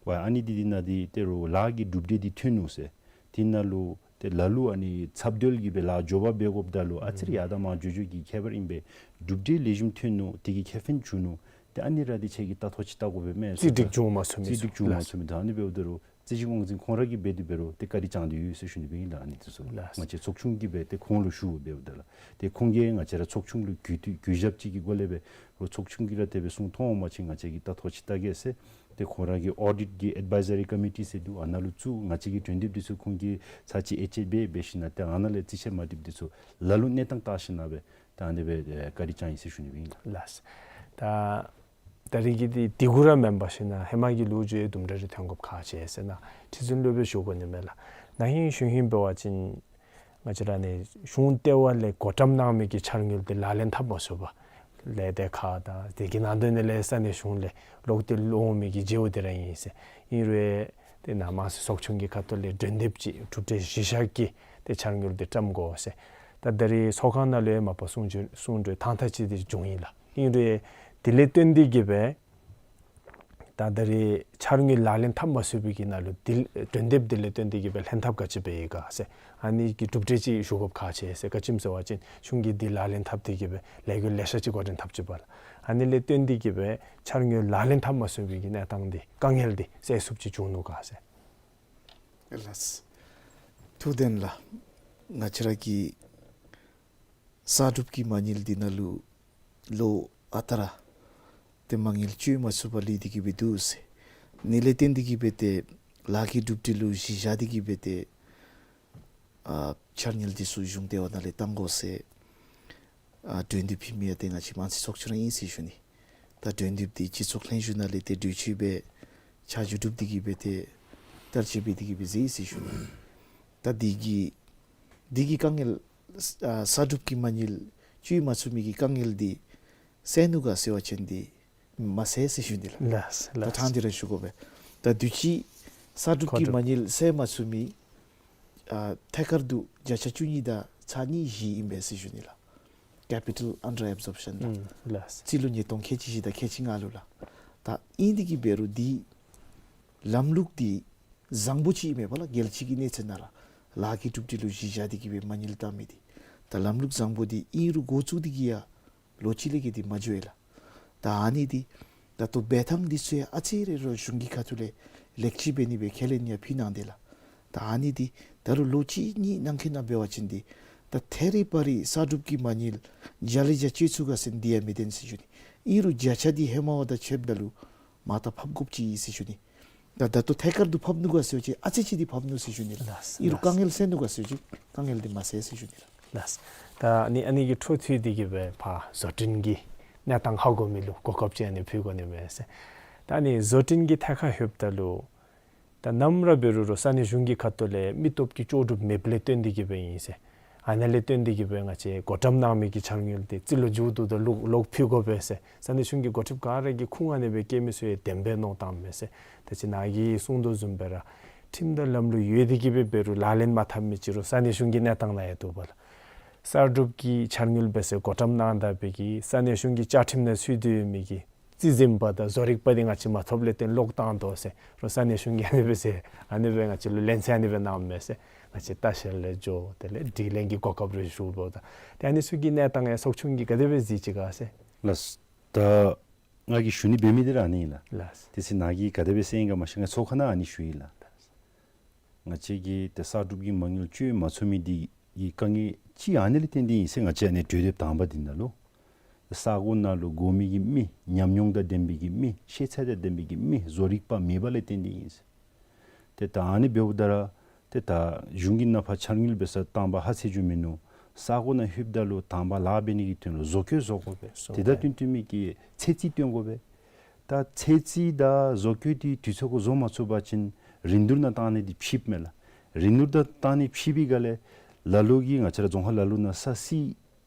ཝའི་ཨ་ནི་འདི་འདི་ནང་འདི་ཏེ་རོགས་ལཱ་གི་གྲུབ་འབྲས་འདི་ཐོན་ནུག་ཟེར། དེ་ནང་ལུ་ཏེ་ལ་ལུ་ཨ་ནི་ཚབ་འདོད་ཀྱི་སྦེ་ལཱ་མགྱོགས་པ་འབད་དགོཔ་ད་ལུ་ཨ་ཙི་རེ་ཡར་དང་མར་འགྱོ་འགྱོ་གི་ཁྱད་པར་ཨིན་པས། གྲུབ་འབྲས་ལེགས་ཤོམ་ཐོན་ནུག། དེ་གིས་ཁེ་ཕན་བྱུང་ནུག། ཏེ་ཨ་ནི་ར་འདི་ཁྱེད་ཀྱིས་ལྟ་ཐོག་ཅིག་བལྟ་དགོ་པས་མས། རྩིས་སྒྲིག་བྱུང་མ་ཚུགས་མི་རྩིས་སྒྲིག་བྱུང་མ་ཚུགས་མི་ད་ཨ་ནི་འབདཝ་ད་རོགས་རྩིས་ཞིབ་དབང་འཛིན་ཁོང་ར་གིས་འབད་དེ་འབད་རུང་ཏེ་བཀའ་དྲིན་བསྐྱང་སྟེ་ཡོད་ཟེར་ཞུ་ནི་སྦེ་ཨིན་ལགས། ཨ་ནི་འདི་ཚུ་ལགས། ང་བཅས་ཚོགས་ཆུང་གིས་འབད་ཏེ་ཁོང་ལུ་ཞུ་འབདཝ་ད་ལགས། ཏེ་ཁོང་གིས་ང་བཅས་ར་ཚོགས་ཆུང་ལུ་གུས་བཏུད་གུས་ཞབས་ཅིག་གི་སྒོ་ལས་འབད་རོགས་ཚོགས་ཆུང་གིས་ར་དེ་སྦེ་གསུང་མཐོང་འོང་པ་ཅིན་ང་བཅས་ཀྱིས་ལྟ་ཐོག་ཅིག་བལྟ་གེ་ཟེར། ཏེ་ཁོང་ར་གི་ཨོ་ཌིཊ་གི་ཨེཌ་ཝའི་ཛ་རི་ཀོ་མི་ཊི་ཟེར་འདུག། ཨ་ནཱ་ལུ་བཙུགས། ང་བཅས་ཀྱི་གྲོས་འདེབས་འདི་ཚུ་ཁོང་གིས་ཚར་གཅིག་དབྱེ་དཔྱད་འབད་འབད་ཞིན་ན་ཏེ་ཨ་ནཱ་ལས་རྩིས་ཆད་མ་འགྲིགཔ་འདི་ཚུ་ལ་ལུ་གནས་སྟངས་བལྟ་ཞིན་ན་སྦེ་ད་ཨ་ནི་སྦེ་ཨེ་བཀའ་དྲིན་བསྐྱང་ཡི་ཟེར་ཞུ་ནི་སྦེ་ཨིན་ལགས། ལགས། ད་ད་རིས་ཀྱི་འདི་འདི་གུ་ར་མེན་པར་ཞིན་ན་ཧེ་མ་གི་ལོ་རྒྱུས་དུམ་གྲ་རེ་ཐོན་དགོཔ་ཁག་ཆེ་ཟེར་ན་ཁྲི་འཛིན་ལུ་སྦེ་ཞུ་དགོ་ནི་མས་ལགས། ན་ཧིང་གཞེས་ཧིང་འབད་བ་ཅིན་ང་བཅས་ར་ནི་གཞུང་ལྟེ་བ་ལས་བགོ་བཀྲམ་གནང་མི་གི་འཆར་དངུལ་འདི་ལག་ལེན་འཐབ་མ་ཚུགས་པར་ལས་སྡེ་ཁག་དང་དེ་གི་ནང་དོན་ནང་ལས་ས་གནས་གཞུང་ལས་ལོག་སྟེ་ལོག་འོང་མི་གི་རྗེས་འོང་འདི་ར་ཨིན་ཟེར། ཨིན་རུང་ཏེ་ནཱ་དམངས་རྩིས་ཚོགས་ཆུང་གི་ཁ་ཐུག་ལས་གྲོས་འདེབས་ཅིག་གྲུབ་འབྲས་གཞི་བཞག་གི་ཏེ་འཆར་དངུལ་འདི་བཀྲམ་དགོ་ཟེར། ད་ད་རིས་ཚོགས་ཁང་ནང་ལུ་ཡང་མ་པ་གསུང་གྲོས་གསུང་གྲོས་ཐང་ཐང་ཅིག་འདི་བྱུང་ཡི་ལགས། ཨིན་རུང་དེ་ལས་བརྟེན་ཏེ་གིས་སྦེ་ད་ད་རིས་འཆར་དངུལ་ལག་ལེན་འཐབ་མ་ཚུགས་པའི་གི་ནང་ལུ་འདི་གྲོས་འདེབས་འདི་ལས་བརྟེན་ཏེ་གིས་སྦེ་ལྷན་ཐབས་ག་ཅི་འབད་ཡི་ག་ཟེར། ཨ་ནི་གི་གྲུབ་འབྲས་ཅིག་ཞུ་དགོཔ་ཁག་ཆེ་ཟེར། ག་ཅི་སྨོ་ཟེར་བ་ཅིན་གཞུང་གིས་འདི་ལག་ལེན་འཐབ་སྟེ་གིས་སྦེ་ལས་འགུལ་ལེ་ཤ་ཅིག་འགོ་འདྲེན་འཐབ་ཅི་པ་ལགས། ཨ་ནི་ལས་བརྟེན་ཏེ་གིས་སྦེ་འཆར་དངུལ་ལག་ལེན་འཐབ་མ་ཚུགས་པའི་གི་གནས་སྟངས་འདི་དཀའ་ངལ་འདི་སེལ་ཚུགསཔ་ཅིག་བྱུང་ནུག་ག་ཟེར། ལགས། ཐུགས་བདེན་ལགས། ང་བཅས་ར་གི་གསར་སྒྲུབ་ཀྱི་མ་དངུལ་འདི་ནང་ལུ་ལོ་ཨ་རྟག་ར་ཏེ་མ་དངུལ་སྤྱོད་མ་ཚུགས་པར་ལུས་ཏེ་གིས་སྦེ་འདུག་ཟེར། ཨ་ནི་ལས་བརྟེན་ཏེ་གིས་སྦེ་ཏེ་ལཱ་གི་གྲུབ་འབྲས་ལུ་གཞི་བཞག་སྟེ་གིས་སྦེ་ཏེ་ཨ་འཆར་དངུལ་འདི་ཚུ་གཞུང་ལྟེ་བ་ནང་ལས་བཏང་དགོ་ཟེར་ཨ་གྲོས་འདེབས་ཕུལ་མི་ཡང་ཏེ་ང་བཅས་དམངས་རྩིས་ཚོགས་ཆུང་ར་ཨིན་ཟེར་ཞུ་ནི། ད་གྲོས་འདེབས་འདི་སྤྱི་ཚོགས་ལྷན་བཞུགས་ནང་ལས་ཏེ་གྲོས་ཆོད་སྦེ་ཆ་འཇོག་གྲུབ་སྟེ་གིས་སྦེ་ཏེ་བསྟར་སྤྱོད་འབད་དེ་གིས་སྦེ་མཛད་ཡི་ཟེར་ཞུ་ནི། ད་འདི་གི་འདི་གི་དཀའ་ངལ་ཨ་གསར་སྒྲུབ་ཀྱི་མ་དངུལ་སྤྱོད་མ་ཚུགས་མི་གི་དཀའ་ངལ་འདི་སེལ་ནུག་ག་ཟེར་བ་ཅིན་འདི་མ་སེལ་ཟེར་ཞུ་ནི་ལགས། ལགས་ལགས། ད་ཐང་འདི་ར་ཞུ་དགོ་པས། ད་དུས་ཅི་གསར་སྒྲུབ་ཀྱི་མ་དངུལ་སེལ་མ་ཚུགས་མི་ཨ་ཐད་ཀར་དུ་བརྒྱ་ཆ་བཅུ་གཉིས་དང་ཚག་གཉིས་བཞི་ཨིན་པས་ཟེར་ཞུ་ནི་ལགས། ཀེ་པི་ཊལ་ཨན་ཌར་ཨེབ་ཟོརབ་ཤཱན་ལགས། ཨུམ་ལགས། རྩིས་ལོ་ཉིས་སྟོང་ཁལ་གཅིག་བཞི་དང་ཁལ་གཅིག་ལྔ་ལུ་ལགས། ད་ཨིན་ཏེ་གིས་འབད་རུང་འདི་ལམ་ལུགས་འདི་བཟང་པོ་ཅིག་ཨིན་མས་པ་ལགས། རྒྱལ་སྤྱི་གི་གནས་ཚད་ནང་ར་ལཱ་གི་གྲུབ་འབྲས་ལུ་གཞི་བཞག་སྟེ་གིས་སྦེ་མ་དངུལ་བཏང་མི་འདི་ད་ལམ་ལུགས་བཟང་པོ་འདི་ཨིན་རུང་འགོ་བཙུགས་ཏེ་གིས་ཡང་ལོ་གཅིག་ལས་བརྒལ་ཏེ་མ་འགྱོ་ཡི་ལགས། ད་ཨ་ནི་འདི་ད་ལྟོ་འབད་ཐངས་འདི་ཚུ་ཡང་ཨ་ཙི་རེ་རོགས་གཞུང་གི་ཁ་ཐུག་ལས་ལེགས་བཅོས་འབད་ནི་སྦེ་ཁས་ལེན་ཡང་ཕུལ་གནང་སྟེ་ལགས། ད་ཨ་ནི་འདི་ད་རུང་ལོ་གཅིག་གཉིས་ནང་འཁོད་ནང་འབད་བ་ཅིན་འདི་ད་ཐད་རི་བ་རི་གསར་སྒྲུབ་ཀྱི་མ་དངུལ་བརྒྱ་ལས་བརྒྱ་སྤྱོད་ཚུགས་ག་ཟེར་འདི་ཡང་མི་བདེན་ཟེར་ཞུ་ནི། ཨིན་རུང་བརྒྱ་ཆ་འདི་ཧེ་མ་བ་དང་ཕྱདཔ་ད་ལུ་མར་ད་ཕབ་དགོཔ་ཅིག་ཨིན་ཟེར་ཞུ་ནི། ད་ད་ལྟོ་ཐད་ཀར་དུ་ཕབ་ནུག་ག་ཟེར་བ་ཅིན་ཨ་ཙི་ཅིག་འདི་ཕབ་ནུག་ཟེར་ཞུ་ནི་ལགས། ལགས་ཨིན་རུང་ལགས། དཀའ་ངལ་སེལ་ནུག་ག་ཟེར་བ་ཅིན་དཀའ་ངལ་འདི་མ་སེལ་ཟེར་ཞུ་ནི་ལགས། ལགས། ད་ཨ་ནི་ཨ་ནི་གི་འཕྲོ་མཐུད་དེ་གིས་སྦེ་ཕར་བཟོ་སྐྲུན་གྱི་གནས་སྟངས་ཧ་གོ་མི་ལུ་གོ་སྐབས་ཅིག་ཨ་ནི་ཕུལ་དགོ་ནི་མས་ཟེར། ད་ཨ་ནི་བཟོ་སྐྲུན་གྱི་ཐད་ཁར་ལྷོདཔ་ད་ལུ་ད་ནམ་ར་འབད་རུང་རོགས་ས་གནས་གཞུང་གི་ཁ་ཐུག་ལས་མི་སྟོབས་ཀྱི་ལྕོགས་གྲུབ་མེདཔ་ལས་བརྟེན་ཏེ་གིས་སྦེ་ཨིན་ཟེར། ཨ་ནཱ་ལས་བརྟེན་ཏེ་གིས་སྦེ་ང་བཅས་བགོ་བཀྲམ་གནང་མི་གི་འཆར་དངུལ་འདི་རྩིས་ལོ་མཇུག་བསྡུཝ་ད་ལོག་ལོག་ཕུལ་དགོ་པས་ཟེར། ས་གནས་གཞུང་གི་འགོ་ཁྲིདཔ་ག་ར་གིས་ཁུངས་ཨ་ནི་སྦེ་བཀལ་མི་ཚུ་ཡང་བདེན་པས་མནོ་བཏངམ་མས་ཟེར། ད་ཅི་ནཱ་གིས་གསུངས་དོ་བཟུམ་སྦེ་ར་ཁྲིམས་དང་ལམ་ལུགས་ཡོད་དེ་གིས་སྦེ་འབད་རུང་ལག་ལེན་མ་འཐབ་མི་ཅིག་རོགས་ས་གནས་གཞུང་གི་གནས་སྟངས་ནང་ཡང་འདུག་པ་ལགས། གསར་སྒྲུབ་ཀྱི་འཆར་དངུལ་འབད་སའི་བགོ་བཀྲམ་གནང་ད་པའི་གི་ས་གནས་གཞུང་གི་བཅའ་ཁྲིམས་ནང་ཚུད་དེ་ཡོད་མི་གི་ རྩིས་ཟིན་པ་དང་བཟོ་རིག་པ་འདི་ང་བཅས་མ་ཐོབ་ལས་བརྟེན་ལོག་བཏང་དོ་ཟེར་རོགས་ས་གནས་གཞུང་གིས་ཨ་ནི་སྦེ་ཟེར་ཨ་ནི་སྦེ་ང་བཅས་ལུ་ལན་ཚ་ཨ་ནི་སྦེ་གནངམ་མས་ཟེར། ང་བཅས་ལྟ་བཤལ་ལས་འགྱོ་དེ་ལས་དྲི་ལན་གྱི་གོ་སྐབས་རེ་ཞུ་བ་དང་ཏེ་ཨ་ནི་ཚུ་གི་གནས་སྟངས་ཡང་ཚོགས་ཆུང་གིས་ག་དེ་སྦེ་གཟིགས་ཅི་ག་ཟེར། ལགས། ད་ང་གིས་ཞུ་ནི་འབད་མི་འདི་ར་ཨ་ནི་ཨིན་ལགས། ལགས། དེ་ཚེ་ནཱ་གིས་ག་དེ་སྦེ་གསན་ཡི་ག་མ་ཤེས། ང་ཚོགས་ཁང་ནང་ཨ་ནི་ཞུ་ཡི་ལགས། ང་བཅས་ཀྱིས་ཏེ་གསར་སྒྲུབ་ཀྱི་མ་དངུལ་བཅོལ་མ་ཚུགས་མི་འདི་གི་དཀའ་ངལ་ཅིག་ཨ་ནི་ལས་བརྟེན་ཏེ་ཨིན་ཟེར་ང་བཅས་ཨ་ནི་གྲོས་འདེབས་དང་པ་འདི་ནང་ལུ། ས་གོ་ནང་ལུ་དགོ་མི་གི་མི་ཉམས་མྱོང་དང་ལྡན་པའི་གི་མི་ཤེས་ཚད་དང་ལྡན་པའི་གི་མི་བཟོ་རིག་པ་མེད་པ་ལས་བརྟེན་ཏེ་ཨིན་ཟེར། ཏེ་ད་ཨ་ནི་འབདཝ་ད་ར་ཏེ་ད་གཞུང་གི་ནང་ཕར་འཆར་དངུལ་འབད་ས་བཏང་པ་ཧ་ཚེ་འགྱོ་མི་ནུག། ས་གོ་ནང་ལྷོདཔ་ད་ལུ་དང་པ་ལཱ་འབད་ནི་གི་དོན་ལུ་བཟོ་བཀོད་བཟོ་དགོ་པས། བཟོ་དེ་དང་བཀོད་བསྟུན་བསྟུན་མི་གི་ཚད་རྩིས་སྟོན་དགོ་པས། ད་ཚད་རྩིས་དང་བཟོ་བཀོད་འདི་དུས་ཚོད་ཁར་བཟོ་མ་ཚུགས་པ་ཅིན་རིན་བསྡུར་ནང་བཏང་ནི་འདི་ཕྱིསཔ་མས་ལགས། རིན་བསྡུར་ནང་བཏང་ནི་ཕྱིས་པའི་སྒང་ལས་ལ་ལུ་གིས་ང་བཅས་ར་རྫོང་ཁ་ལ་ལུ་ནང་ས་རྩིས་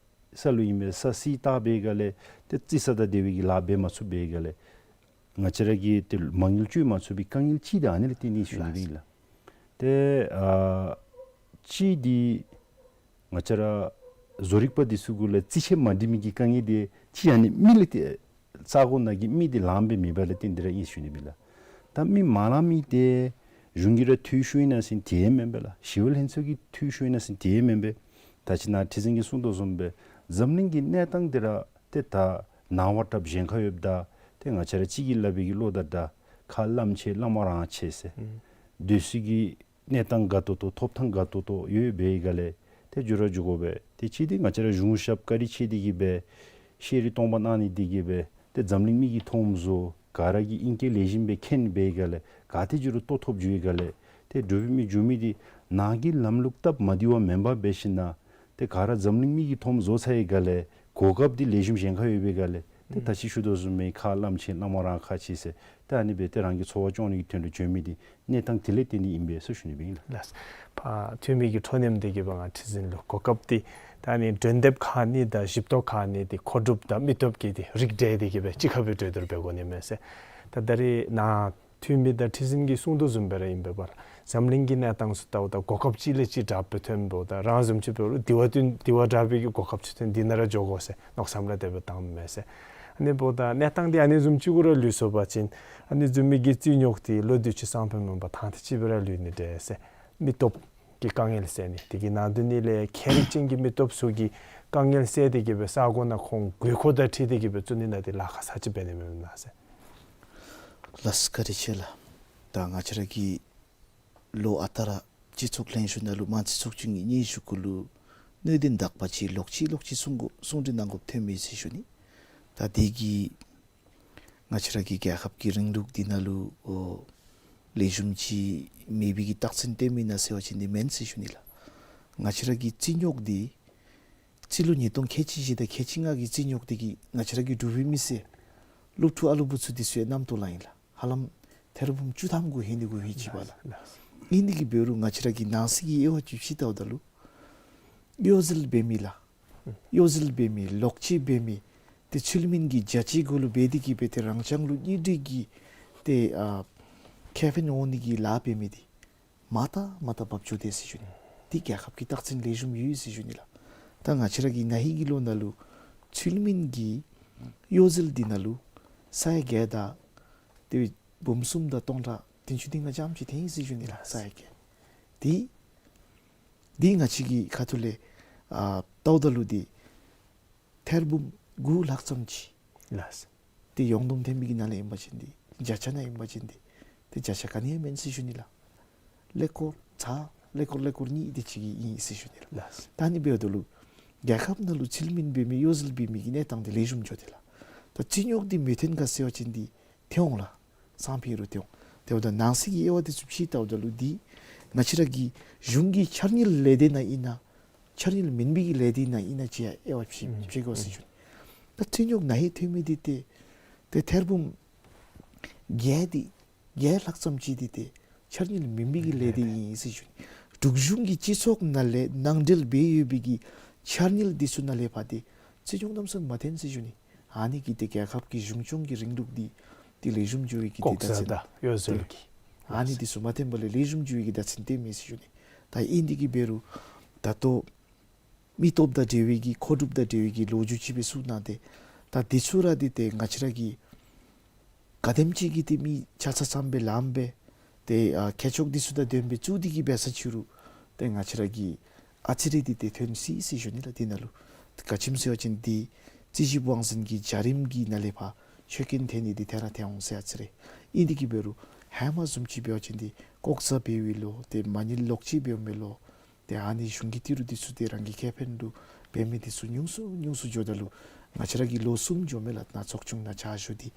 ས་ལུ་ཨིན་པས། ས་རྩིས་བལྟ་བའི་སྒང་ལས་ཏེ་རྩིས་ས་དང་འབྲེལ་བའི་གི་ལཱ་འབད་མ་ཚུགས་པའི་སྒང་ལས་ང་བཅས་ར་གིས་ཏེ་མ་དངུལ་བཅོལ་མ་ཚུགས་པའི་དཀའ་ངལ་ཅིག་འདི་ཨ་ནི་ལས་བརྟེན་ཏེ་ཞུ་ནི་ཨིན་ལགས། ཏེ་ཨ་གཅིག་འདི་ང་བཅས་ར་བཟོ་རིག་པ་འདི་ཚུ་གུ་ལས་རྩིས་ཆད་མ་འགྲིག་མི་གི་དཀའ་ངལ་འདི་ཅིག་ཨ་ནི་མི་ལས་ཏེ་ས་གོ་ནང་གི་མི་འདི་ལངམ་སྦེ་མེད་པ་ལས་བརྟེན་ཏེ་ར་ཨིན་ཞུ་ནི་ཨིན་ལགས། ད་མི་མ་ལང་མི་འདི་གཞུང་གིས་ར་འཐུས་ཤོར་ཨིན་ན་ཟེར་དེ་ཡང་མེན་པས་ལགས། ཞི་བའི་ལྷན་ཚོགས་ཀྱིས་འཐུས་ཤོར་ཨིན་ན་ཟེར་དེ་ཡང་མེན་པས། ད་ཅི་ནཱ་ཁྲི་འཛིན་གྱིས་གསུངས་དོ་བཟུམ་སྦེ་འཛམ་གླིང་གི་གནས་སྟངས་འདི་ར་ཏེ་ད་ནངས་པ་དྲགཔ་གཞན་ཁར་ཡོདཔ་ད་ཏེ་ང་བཅས་ར་གཅིག་གིས་སླབ་པའི་གི་བློ་དང་འདྲ། ཁ་བླམ་ཆེ་བླ་མ་རང་ཆེ་ཟེར། ཨུམ། སྡོད་སའི་གི་གནས་སྟངས་དགའ་ཏོག་ཏོ་ཐོབ་ཐང་དགའ་ཏོག་ཏོ་ཡོད་པའི་སྒང་ལས་ཏེ་འགྱོ་ར་འགྱོ་དགོ་པས། ཏེ་གཅིག་འདི་ང་བཅས་ར་གཞུང་ཞབས་བཀའ་དྲིན་ཆེ་འདི་གིས་སྦེ་ཤེས་རིག་སྟོང་པ་གནང་ནི་འདི་གིས་སྦེ་ཏེ་འཛམ་གླིང་མི་གིས་མཐོངམ་བཟོ་ག་ར་གིས་ཨིང་སྐད་ལེགས་ཤོམ་སྦེ་མཁྱེན་པའི་སྒང་ལས་ག་ཏེ་འགྱོ་རུང་ལྟོ་ཐོབ་འགྱོ་བའི་སྒང་ལས་ཏེ་འབྲུག་པའི་མི་འགྱོ་མི་འདི་ནང་གི་ལམ་ལུགས་སྟབས་མ་བདེཝ་མེན་པར་འབད་ཞིན་ན་ཏེ་ག་ར་འཛམ་གླིང་མི་གིས་མཐོངམ་བཟོ་ཚར་བའི་སྒང་ལས་གོ་སྐབས་འདི་ལེགས་ཤོམ་གཞན་ཁར་ཡོད་པའི་སྒང་ལས་ཏེ་ད་ཅི་ཞུ་དོ་བཟུམ་མའི་ཁ་བླམ་ཆེ་བླ་མ་རང་ཁག་ཆེ་ཟེར་ཏེ་ཨ་ནི་སྦེ་ཏེ་རང་གི་འཚོ་བ་སྐྱོང་ནི་གི་དོན་ལུ་འགྱོ་མི་འདི་གནས་སྟངས་དེ་ལས་བརྟེན་ཏེ་ཨིན་པས་ཟེར་ཞུ་ནི་ཨིན་ལགས། ལགས། ཕར་འཐུས་མི་གི་འཕྲོ་མཉམ་འདི་གིས་ཕར་ང་ཁྲི་འཛིན་ལུ་གོ་སྐབས་འདི་ད་ཨ་ནི་གྲོས་འདེབས་ཁག་གཉིས་དང་ཞིབ་ཐོ་ཁག་གཉིས་འདི་མཁོ་སྒྲུབ་དང་མི་སྟོབས་ཀྱི་འདི་རིགས་འགྲེ་འདི་གིས་སྦེ་གཅིག་ཁར་སྦེ་གྲོས་བསྡུར་འབད་དགོ་ནི་མས་ཟེར། ད་ད་རིས་ནཱ་འཐུས་མི་དང་ཁྲི་འཛིན་གྱིས་གསུངས་དོ་བཟུམ་སྦེ་ར་ཨིན་པས་པ་ལགས། འཛམ་གླིང་གི་གནས་སྟངས་ཚུ་བལྟཝ་ད་གོ་སྐབས་གཅིག་ལས་གཅིག་དྲགཔ་སྦེ་ཐོནམ་འབདཝ་ད་རང་བཟུམ་ཅིག་འབད་རུང་དེ་བ་བསྟུན་དེ་བ་དྲག་པའི་གི་གོ་སྐབས་ཅིག་ཐོན་འདི་ནང་ར་འགྱོ་དགོ་ཟེར་མནོ་བསམ་ར་དེ་སྦེ་བཏངམ་མས་ཟེར། ཨ་ནི་འབདཝ་ད་གནས་སྟངས་འདི་ཨ་ནི་བཟུམ་ཅིག་གུ་ར་ལུས་སོང་པ་ཅིན་ཨ་ནི་བཟུམ་མའི་གི་རྩིས་རྙོག་འདི་ལོ་དུས་ཅི་སང་ཕོད་མེན་པར་ཐང་ཐིག་ཅིག་སྦེ་ར་ལུས་ནི་འདྲས་ཟེར། མི་སྟོབས་ཀྱི་དཀའ་ངལ་ཟེར་ནི་དེ་གི་ནང་དོན་ནི་ལས་ཁྱད་རིག་ཅན་གྱི་མི་སྟོབས་ཚུ་གི་དཀའ་ངལ་སེལ་ཏེ་གི་སྦེ་ས་གོ་ནང་ཁོང་དགོས་མཁོ་དང་འཁྲིལ་ཏེ་གི་སྦེ་བཙུགས་ནི་ནང་འདི་ལཱ་ཁག་ས་ཅིག་འབད་ནི་མེན་ན་ཟེར། ལགས་བཀའ་དྲིན་ཆེ་ལགས། ད་ང་བཅས་ར་གི་ལོ་ཨ་རྟག་ར་སྤྱི་ཚོགས་ལྷན་ཞུགས་ནང་ལུ་མང་སྤྱི་ཚོགས་ཀྱི་སྙན་ཞུ་གུ་ལུ་གནད་དོན་དག་པ་ཅིག་ལོག་ཅི་ལོག་ཅི་གསུང་དགོ་གསུང་གྲོས་གནང་དགོཔ་ཐོན་མི་ཟེར་ཞུ་ནི། ད་དེ་གིས་ང་བཅས་ར་གི་རྒྱལ་ཁབ་ཀྱི་རིང་ལུགས་འདི་ནང་ལུ་ཨོ་ལེགས་ཤོམ་ཅིག་མེད་པའི་གི་རྟགས་མཚན་སྟོནམ་ཨིན་ན་ཟེར་བ་ཅིན་འདི་མེན་ཟེར་ཞུ་ནི་ལགས། ང་བཅས་ར་གི་རྩིས་རྙོག་འདི་རྩིས་ལོ་ཉིས་སྟོང་ཁལ་གཅིག་བཞི་དང་ཁལ་གཅིག་ལྔ་གི་རྩིས་རྙོག་འདི་གིས་ང་བཅས་ར་གི་འབྲུག་པའི་མི་སེར་སློབ་ཕྲུག་ཨ་ལུ་བུ་ཚུ་འདི་ཚུ་ཡང་རྣམ་རྟོག་ལང་ཡི་ལགས། ཧ་ལམ་ཐེར་འབུམ་བཅུ་ཐམ་གུ་ཧེ་ནི་གུ་ཧེ་ཅི་པ་ལགས། ཨིན་ནི་གི་འབད་རུང་ང་བཅས་ར་གི་ནང་གསེས་ཀྱི་དབྱེ་བ་ཅིག་ཕྱེ་བལྟཝ་ད་ལུ་གཡོ་ཟོལ་འབད་མི་ལགས། གཡོ་ཟོལ་འབད་མི་ལོག་ཅི་འབད་མི་ཏེ་ཚུལ་མིན་གྱི་བརྒྱ་ཆའི་གུ་ལུ་འབད་དེ་གི་སྦེ་ཏེ་རང་རྐྱང་ལུ་གཉེན་སྒྲིག་གི་ཏེ་ཨ་ཁེ་ཕན་འོང་ནི་གི་ལཱ་འབད་མི་འདི་མ་ད་མ་ད་བབ་ཅོལ་ཏེ་ཟེར་ཞུ་ནི། འདི་རྒྱལ་ཁབ་ཀྱི་རྟགས་མཚན་ལེགས་ཤོམ་ཡོད་ཟེར་ཞུ་ནི་ལགས། ད་ང་བཅས་ར་གི་ན་ཧིང་གི་ལོ་ནང་ལུ་ཚུལ་མིན་གྱི་གཡོ་ཟོལ་འདི་ནང་ལུ་ས་ཡ་བརྒྱད་དང་ཏེ་འབུམ་གསུམ་དང་སྟོང་ཕྲག་བདུན་ཅུ་དོན་ལྔ་ཙམ་ཅིག་ཐོན་ཡི་ཟེར་ཞུ་ནི་ལགས། ས་ཡ་བརྒྱད། འདི་འདི་ང་བཅས་ཀྱི་ཁ་ཐུག་ལས་ཨ་བལྟཝ་ད་ལུ་འདི་ཐེར་འབུམ་དགུ་ལྷག་ཙམ་ཅིག་ལགས། ཏེ་ཡོངས་བསྡོམས་ཐོན་མི་གི་ནང་ལས་ཨིན་པ་ཅིན་འདི་བརྒྱ་ཆ་ནང་ཨིན་པ་ཅིན་འདི་ཏེ་བརྒྱ་ཆ་ག་ནི་ཡང་མེན་ཟེར་ཞུ་ནི་ལགས། ཀླད་ཀོར་ཚ་ཀླད་ཀོར་ཀླད་ཀོར་གཉིས་དེ་ཅིག་གི་ཨིན་ཟེར་ཞུ་ནི་ལགས། ལགས། ད་ཨ་ནི་འབདཝ་ད་ལུ་རྒྱལ་ཁབ་ནང་ལུ་ཚུལ་མིན་འབད་མི་གཡོ་ཟོལ་འབད་མི་གི་གནས་སྟངས་འདི་ལེགས་ཤོམ་འགྱོ་དེས་ལགས། ད་རྩིས་རྙོག་འདི་མི་ཐོན་ག་ཟེར་བ་ཅིན་འདི་ཐོན་འོང་ལགས། སང་ཕོད་རུང་ཐོན་འོང་། དེ་འབདཝ་ད་ནང་གསེས་ཀྱི་དབྱེ་བ་དེ་ཚུ་ཕྱེ་བལྟཝ་ད་ལུ་འདི་ང་བཅས་ར་གི་གཞུང་གི་འཆར་དངུལ་ལས་སྡེ་ནང་ཨིན་ན་འཆར་དངུལ་མེན་པའི་གི་ལས་སྡེ་ནང་ཨིན་ན་ཅིག་ཡང་དབྱེ་བ་ཕྱེ་ཕྱེ་དགོ་ཟེར་ཞུ་ནི། ད་རྩིས་རྙོག་ན་ཧིང་ཐོན་མི་འདི་ཏེ་ཏེ་ཐེར་འབུམ་བརྒྱད་འདི་བརྒྱད་ལྷག་ཙམ་ཅིག་འདི་ཏེ་འཆར་དངུལ་མེན་པའི་གི་ལས་སྡེ་ཨིན་ཟེར་ཞུ་ནི། འབྲུག་གཞུང་གི་སྤྱི་ཚོགས་ནང་ལས་ནང་འབྲེལ་འབད་ཡོད་པའི་གི་འཆར་དངུལ་འདི་ཚུ་ནང་ལས་ཕར་ཏེ་རྩིས་རྙོག་གནམ་མེད་ས་མེད་མ་ཐོན་ཟེར་ཞུ་ནི། ཨ་ནི་གིས་ཏེ་རྒྱལ་ཁབ་ཀྱི་གཞུང་སྐྱོང་གི་རིང་ལུགས་འདི་ཏེ་ལེགས་ཤོམ་འགྱོ་བའི་གི་ཏེ་ལྐོག་ཟ་བརྡ་གཡོ་ཟོལ་གྱི་ཨ་ནི་འདི་ཚུ་མ་ཐོན་པ་ལས་ལེགས་ཤོམ་འགྱོ་བའི་གི་བརྡ་མཚོན་སྟོན་མི་ཟེར་ཞུ་ནི། ད་ཨིན་དེ་གི་འབད་རུང་ད་ལྟོ་མི་སྟོབས་དང་འབྲེལ་བའི་གི་མཁོ་སྒྲུབ་དང་འབྲེལ་བའི་གི་ལོ་རྒྱུས་ཅིག་སྦེ་གསུངས་གནང་སྟེ་ད་འདི་ཚུ་ར་འདི་ཏེ་ང་བཅས་ར་གི་ ག་དེམ་ཅིག་གིས་ཏེ་མི་ཆ་ཚང་ཚངམ་སྦེ་ལངམ་སྦེ་ཏེ་ཨ་མཁས་མཆོག་འདི་ཚུ་དང་ལྡནམ་སྦེ་བཙུགས་ཏེ་གི་འབད་ས་ཅིག་རུང་ཏེ་ང་བཅས་ར་གི་ཨ་ཙི་རེ་འདི་ཏེ་ཐོན་སི་སི་ཞུ་ནི་ལགས། འདི་ནང་ལུ་ག་ཅི་སྨོ་ཟེར་བ་ཅིན་འདི་རྩིས་ཞིབ་དབང་འཛིན་གྱི་བྱ་རིམ་གྱི་ནང་ལས་ཕར་ཆོད་སྐྱོན་ཐོན་ནི་འདི་ཐད་ར་ཐོན་འོང་ཟེར་ཨ་ཙི་རེ། ཨིན་དེ་གིས་འབད་རུང་ཧེ་མ་བཟུམ་ཅིག་འབད་བ་ཅིན་འདི་ལྐོག་ཟ་འབད་བའི་ལོ་ཏེ་མ་ཎི་ལོག་སྤྱོད་འབདཝ་མས་ལོ། ཏེ་ཨ་ནི་གཞུང་གི་ཏི་རུ་འདི་ཚུ་ཏེ་རང་གི་ཁེ་ཕན་ལུ་འབད་མི་འདི་ཚུ་ཉུང་སུ་ཉུང་སུ་འགྱོཝ་ད་ལུ་ང་བཅས་ར་གི་ལོ་གསུམ་འགྱོཝ་མས་ལགས། ནཱ་ཚོགས་ཆུང་ནང་ཕྱག་ཞུ་སྟེ་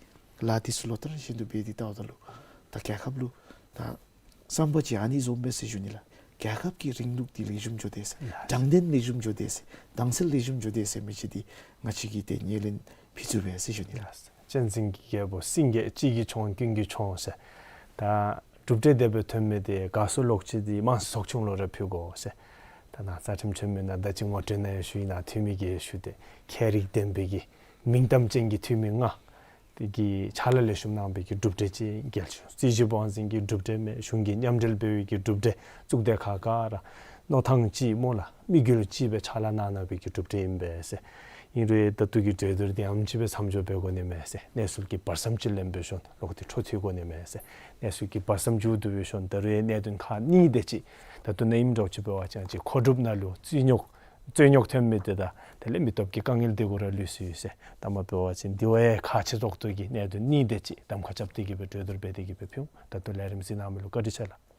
ལཱ་འདི་ཚུ་ལོ་ལྟར་བཞིན་དུ་འབད་དེ་བལྟཝ་ད་ལུ་ད་རྒྱལ་ཁབ་ལུ་ད་བསམ་པ་ཅིན་ཨ་ནི་བཟུམ་སྦེ་ཟེར་ཞུ་ནི་ལགས། རྒྱལ་ཁབ་ཀྱི་རིང་ལུགས་འདི་ལེགས་ཤོམ་འགྱོ་དེས་ཟེར། ལགས། དྲང་བདེན་ལེགས་ཤོམ་འགྱོ་དེས་ཟེར། དྭངས་གསལ་ལེགས་ཤོམ་འགྱོ་དེས་ཟེར་མི་ཅིག་འདི་ང་བཅས་ཀྱིས་ཏེ་ངོས་ལེན་ཕུལ་ཚུགས་པས་ཟེར་ཞུ་ནི་ལགས། གཅན་གཟན་གྱི་རྒྱལ་པོ་སེང་གེ་གཅིག་གིས་མཆོང་ཀུན་གྱིས་མཆོང་ཟེར། ད་གྲུབ་འབྲས་དེ་སྦེ་ཐོན་མི་འདི་དགའ་བསུ་ལོག་སྤྱོད་འདི་དམངས་གཙོའི་ཚོགས་ཆུང་ལུ་ར་ཕུལ་དགོ་ཟེར། ད་ནཱ་རྩ་ཁྲིམས་ཆེན་མོ་ནང་ད་ཅི་ངོ་སྤྲོད་ནང་ཡང་ཞུ་ཡི། ནཱ་འཐུས་མི་གིས་ཞུ་སྟེ་ཁྱད་རིག་ལྡན་པའི་གི་མིང་གཏམ་ཅན་གྱི་འཐུས་མི་ལྔ་དེ་གིས་ཕྱག་ལཱ་ལེགས་ཤོམ་གནང་བའི་གི་གྲུབ་འབྲས་ཅིག་རྒྱལ་ཆུང་རྩིས་ཞིབ་དབང་འཛིན་གྱི་གྲུབ་འབྲས་མས། གཞུང་གིས་མཉམ་འབྲེལ་འབད་བའི་གི་གྲུབ་འབྲས། གཙུག་སྡེ་ཁག་ཁ་ར་མནོ་ཐངས་གཅིག་སྨོ་ལགས། དམིགས་ཡུལ་གཅིག་སྦེ་ཕྱག་ལཱ་གནང་གནང་བའི་གི་གྲུབ་འབྲས་ཨིན་པས་ཟེར། ཨིན་རུང་ད་ལྟོ་གི་གྲོས་བསྡུར་འདི་ཨ་ནེམ་ཅིག་སྦེ་མཚམས་འཇོག་འབད་དགོ་ནི་མས་ཟེར། གནས་ཚུལ་གྱི་བར་མཚམས་ཅིག་ལེན་འབད་ཞིནམ་ལོག་སྟེ་འཕྲོ་མཐུད་དགོ་ནི་མས་ཟེར། གནས་ཚུལ་གྱི་བར་མཚམས་མཇུག་བསྡུ་འབད་ཞིནམ་ད་རུང་གནད་དོན་ཁག་གཉིས་དེ་ཅིག་ད་ལྟོ་ནཱ་ཨིནམ་འདྲཝ་ཅིག་འབད་བ་ཅིན་ཅིག་མཁོ་སྒྲུབ་ནང་ལུ་རྩོད་རྙོག་རྩོད་རྙོག་ཐོན་མི་དེ་དང་དེ་ལས་མི་སྟོབས་ཀྱི་དཀའ་ངལ་དེ་གུ་ར་ལུས་སོ་ཡི་ཟེར། ད་མ་འབད་བ་ཅིན་དེ་བ་ཡང་ཁག་ཆེ་ཏོག་ཏོ་གི་གནད་དོན་གཉིས་དེ་ཅིག་གདམ་ཁ་རྐྱབ་སྟེ་གི་སྦེ་གྲོས་བསྡུར་འབད་དེ་གི་སྦེ་ཕུལ་འོང་། ད་ལྟོ་ལས་རིམ་གཟིགས་གནང་མི་ལུ་བཀའ་དྲིན་ཆེ་ལགས།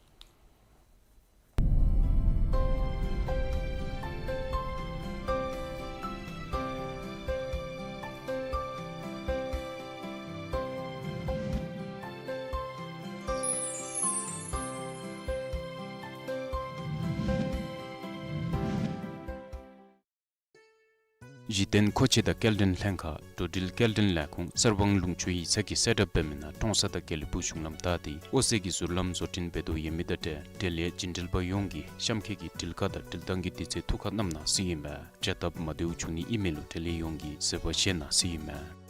གཞི་རྟེན་མཁོ་ཆས་དང་སྐྱེལ་འདྲེན་ལྷན་ཁག་འགྲོ་འགྲུལ་སྐྱེལ་འདྲེན་ལས་ཁུངས་གསར་སྤང་ལུང་ཕྱོགས་ཡིག་ཚང་གིས་གསལ་བསྒྲགས་འབད་མི་ནང་ཀྲོང་གསར་དང་དགེ་ལེགས་ཕུག་གཞུང་ལམ་བདའ་སྟེ་ཨོ་སེ་གི་ཟུར་ལམ་བཟོ་སྐྲུན་འབད་དོ་ཡོད་མི་དང་འབྲེལ་འབྲེལ་ཡོད་བྱིན་འགྲུལ་པ་ཡོངས་ཀྱིས་གཤམ་འཁོད་ཀྱི་འགྲུལ་བཀག་དང་འགྲུལ་བཏང་གི་དུས་ཚོད་ཐུགས་ཁར་བསྣམས་གནང་ཟེར་ཨིན་མས། བྱ་སྟབས་མ་བདེཝ་བྱུང་ནི་ཨིན་མི་ལུ་འབྲེལ་ཡོད་ཡོངས་ཀྱིས་བཟོད་པ་བཞེས་གནང་ཟེར་ཨིན་མས།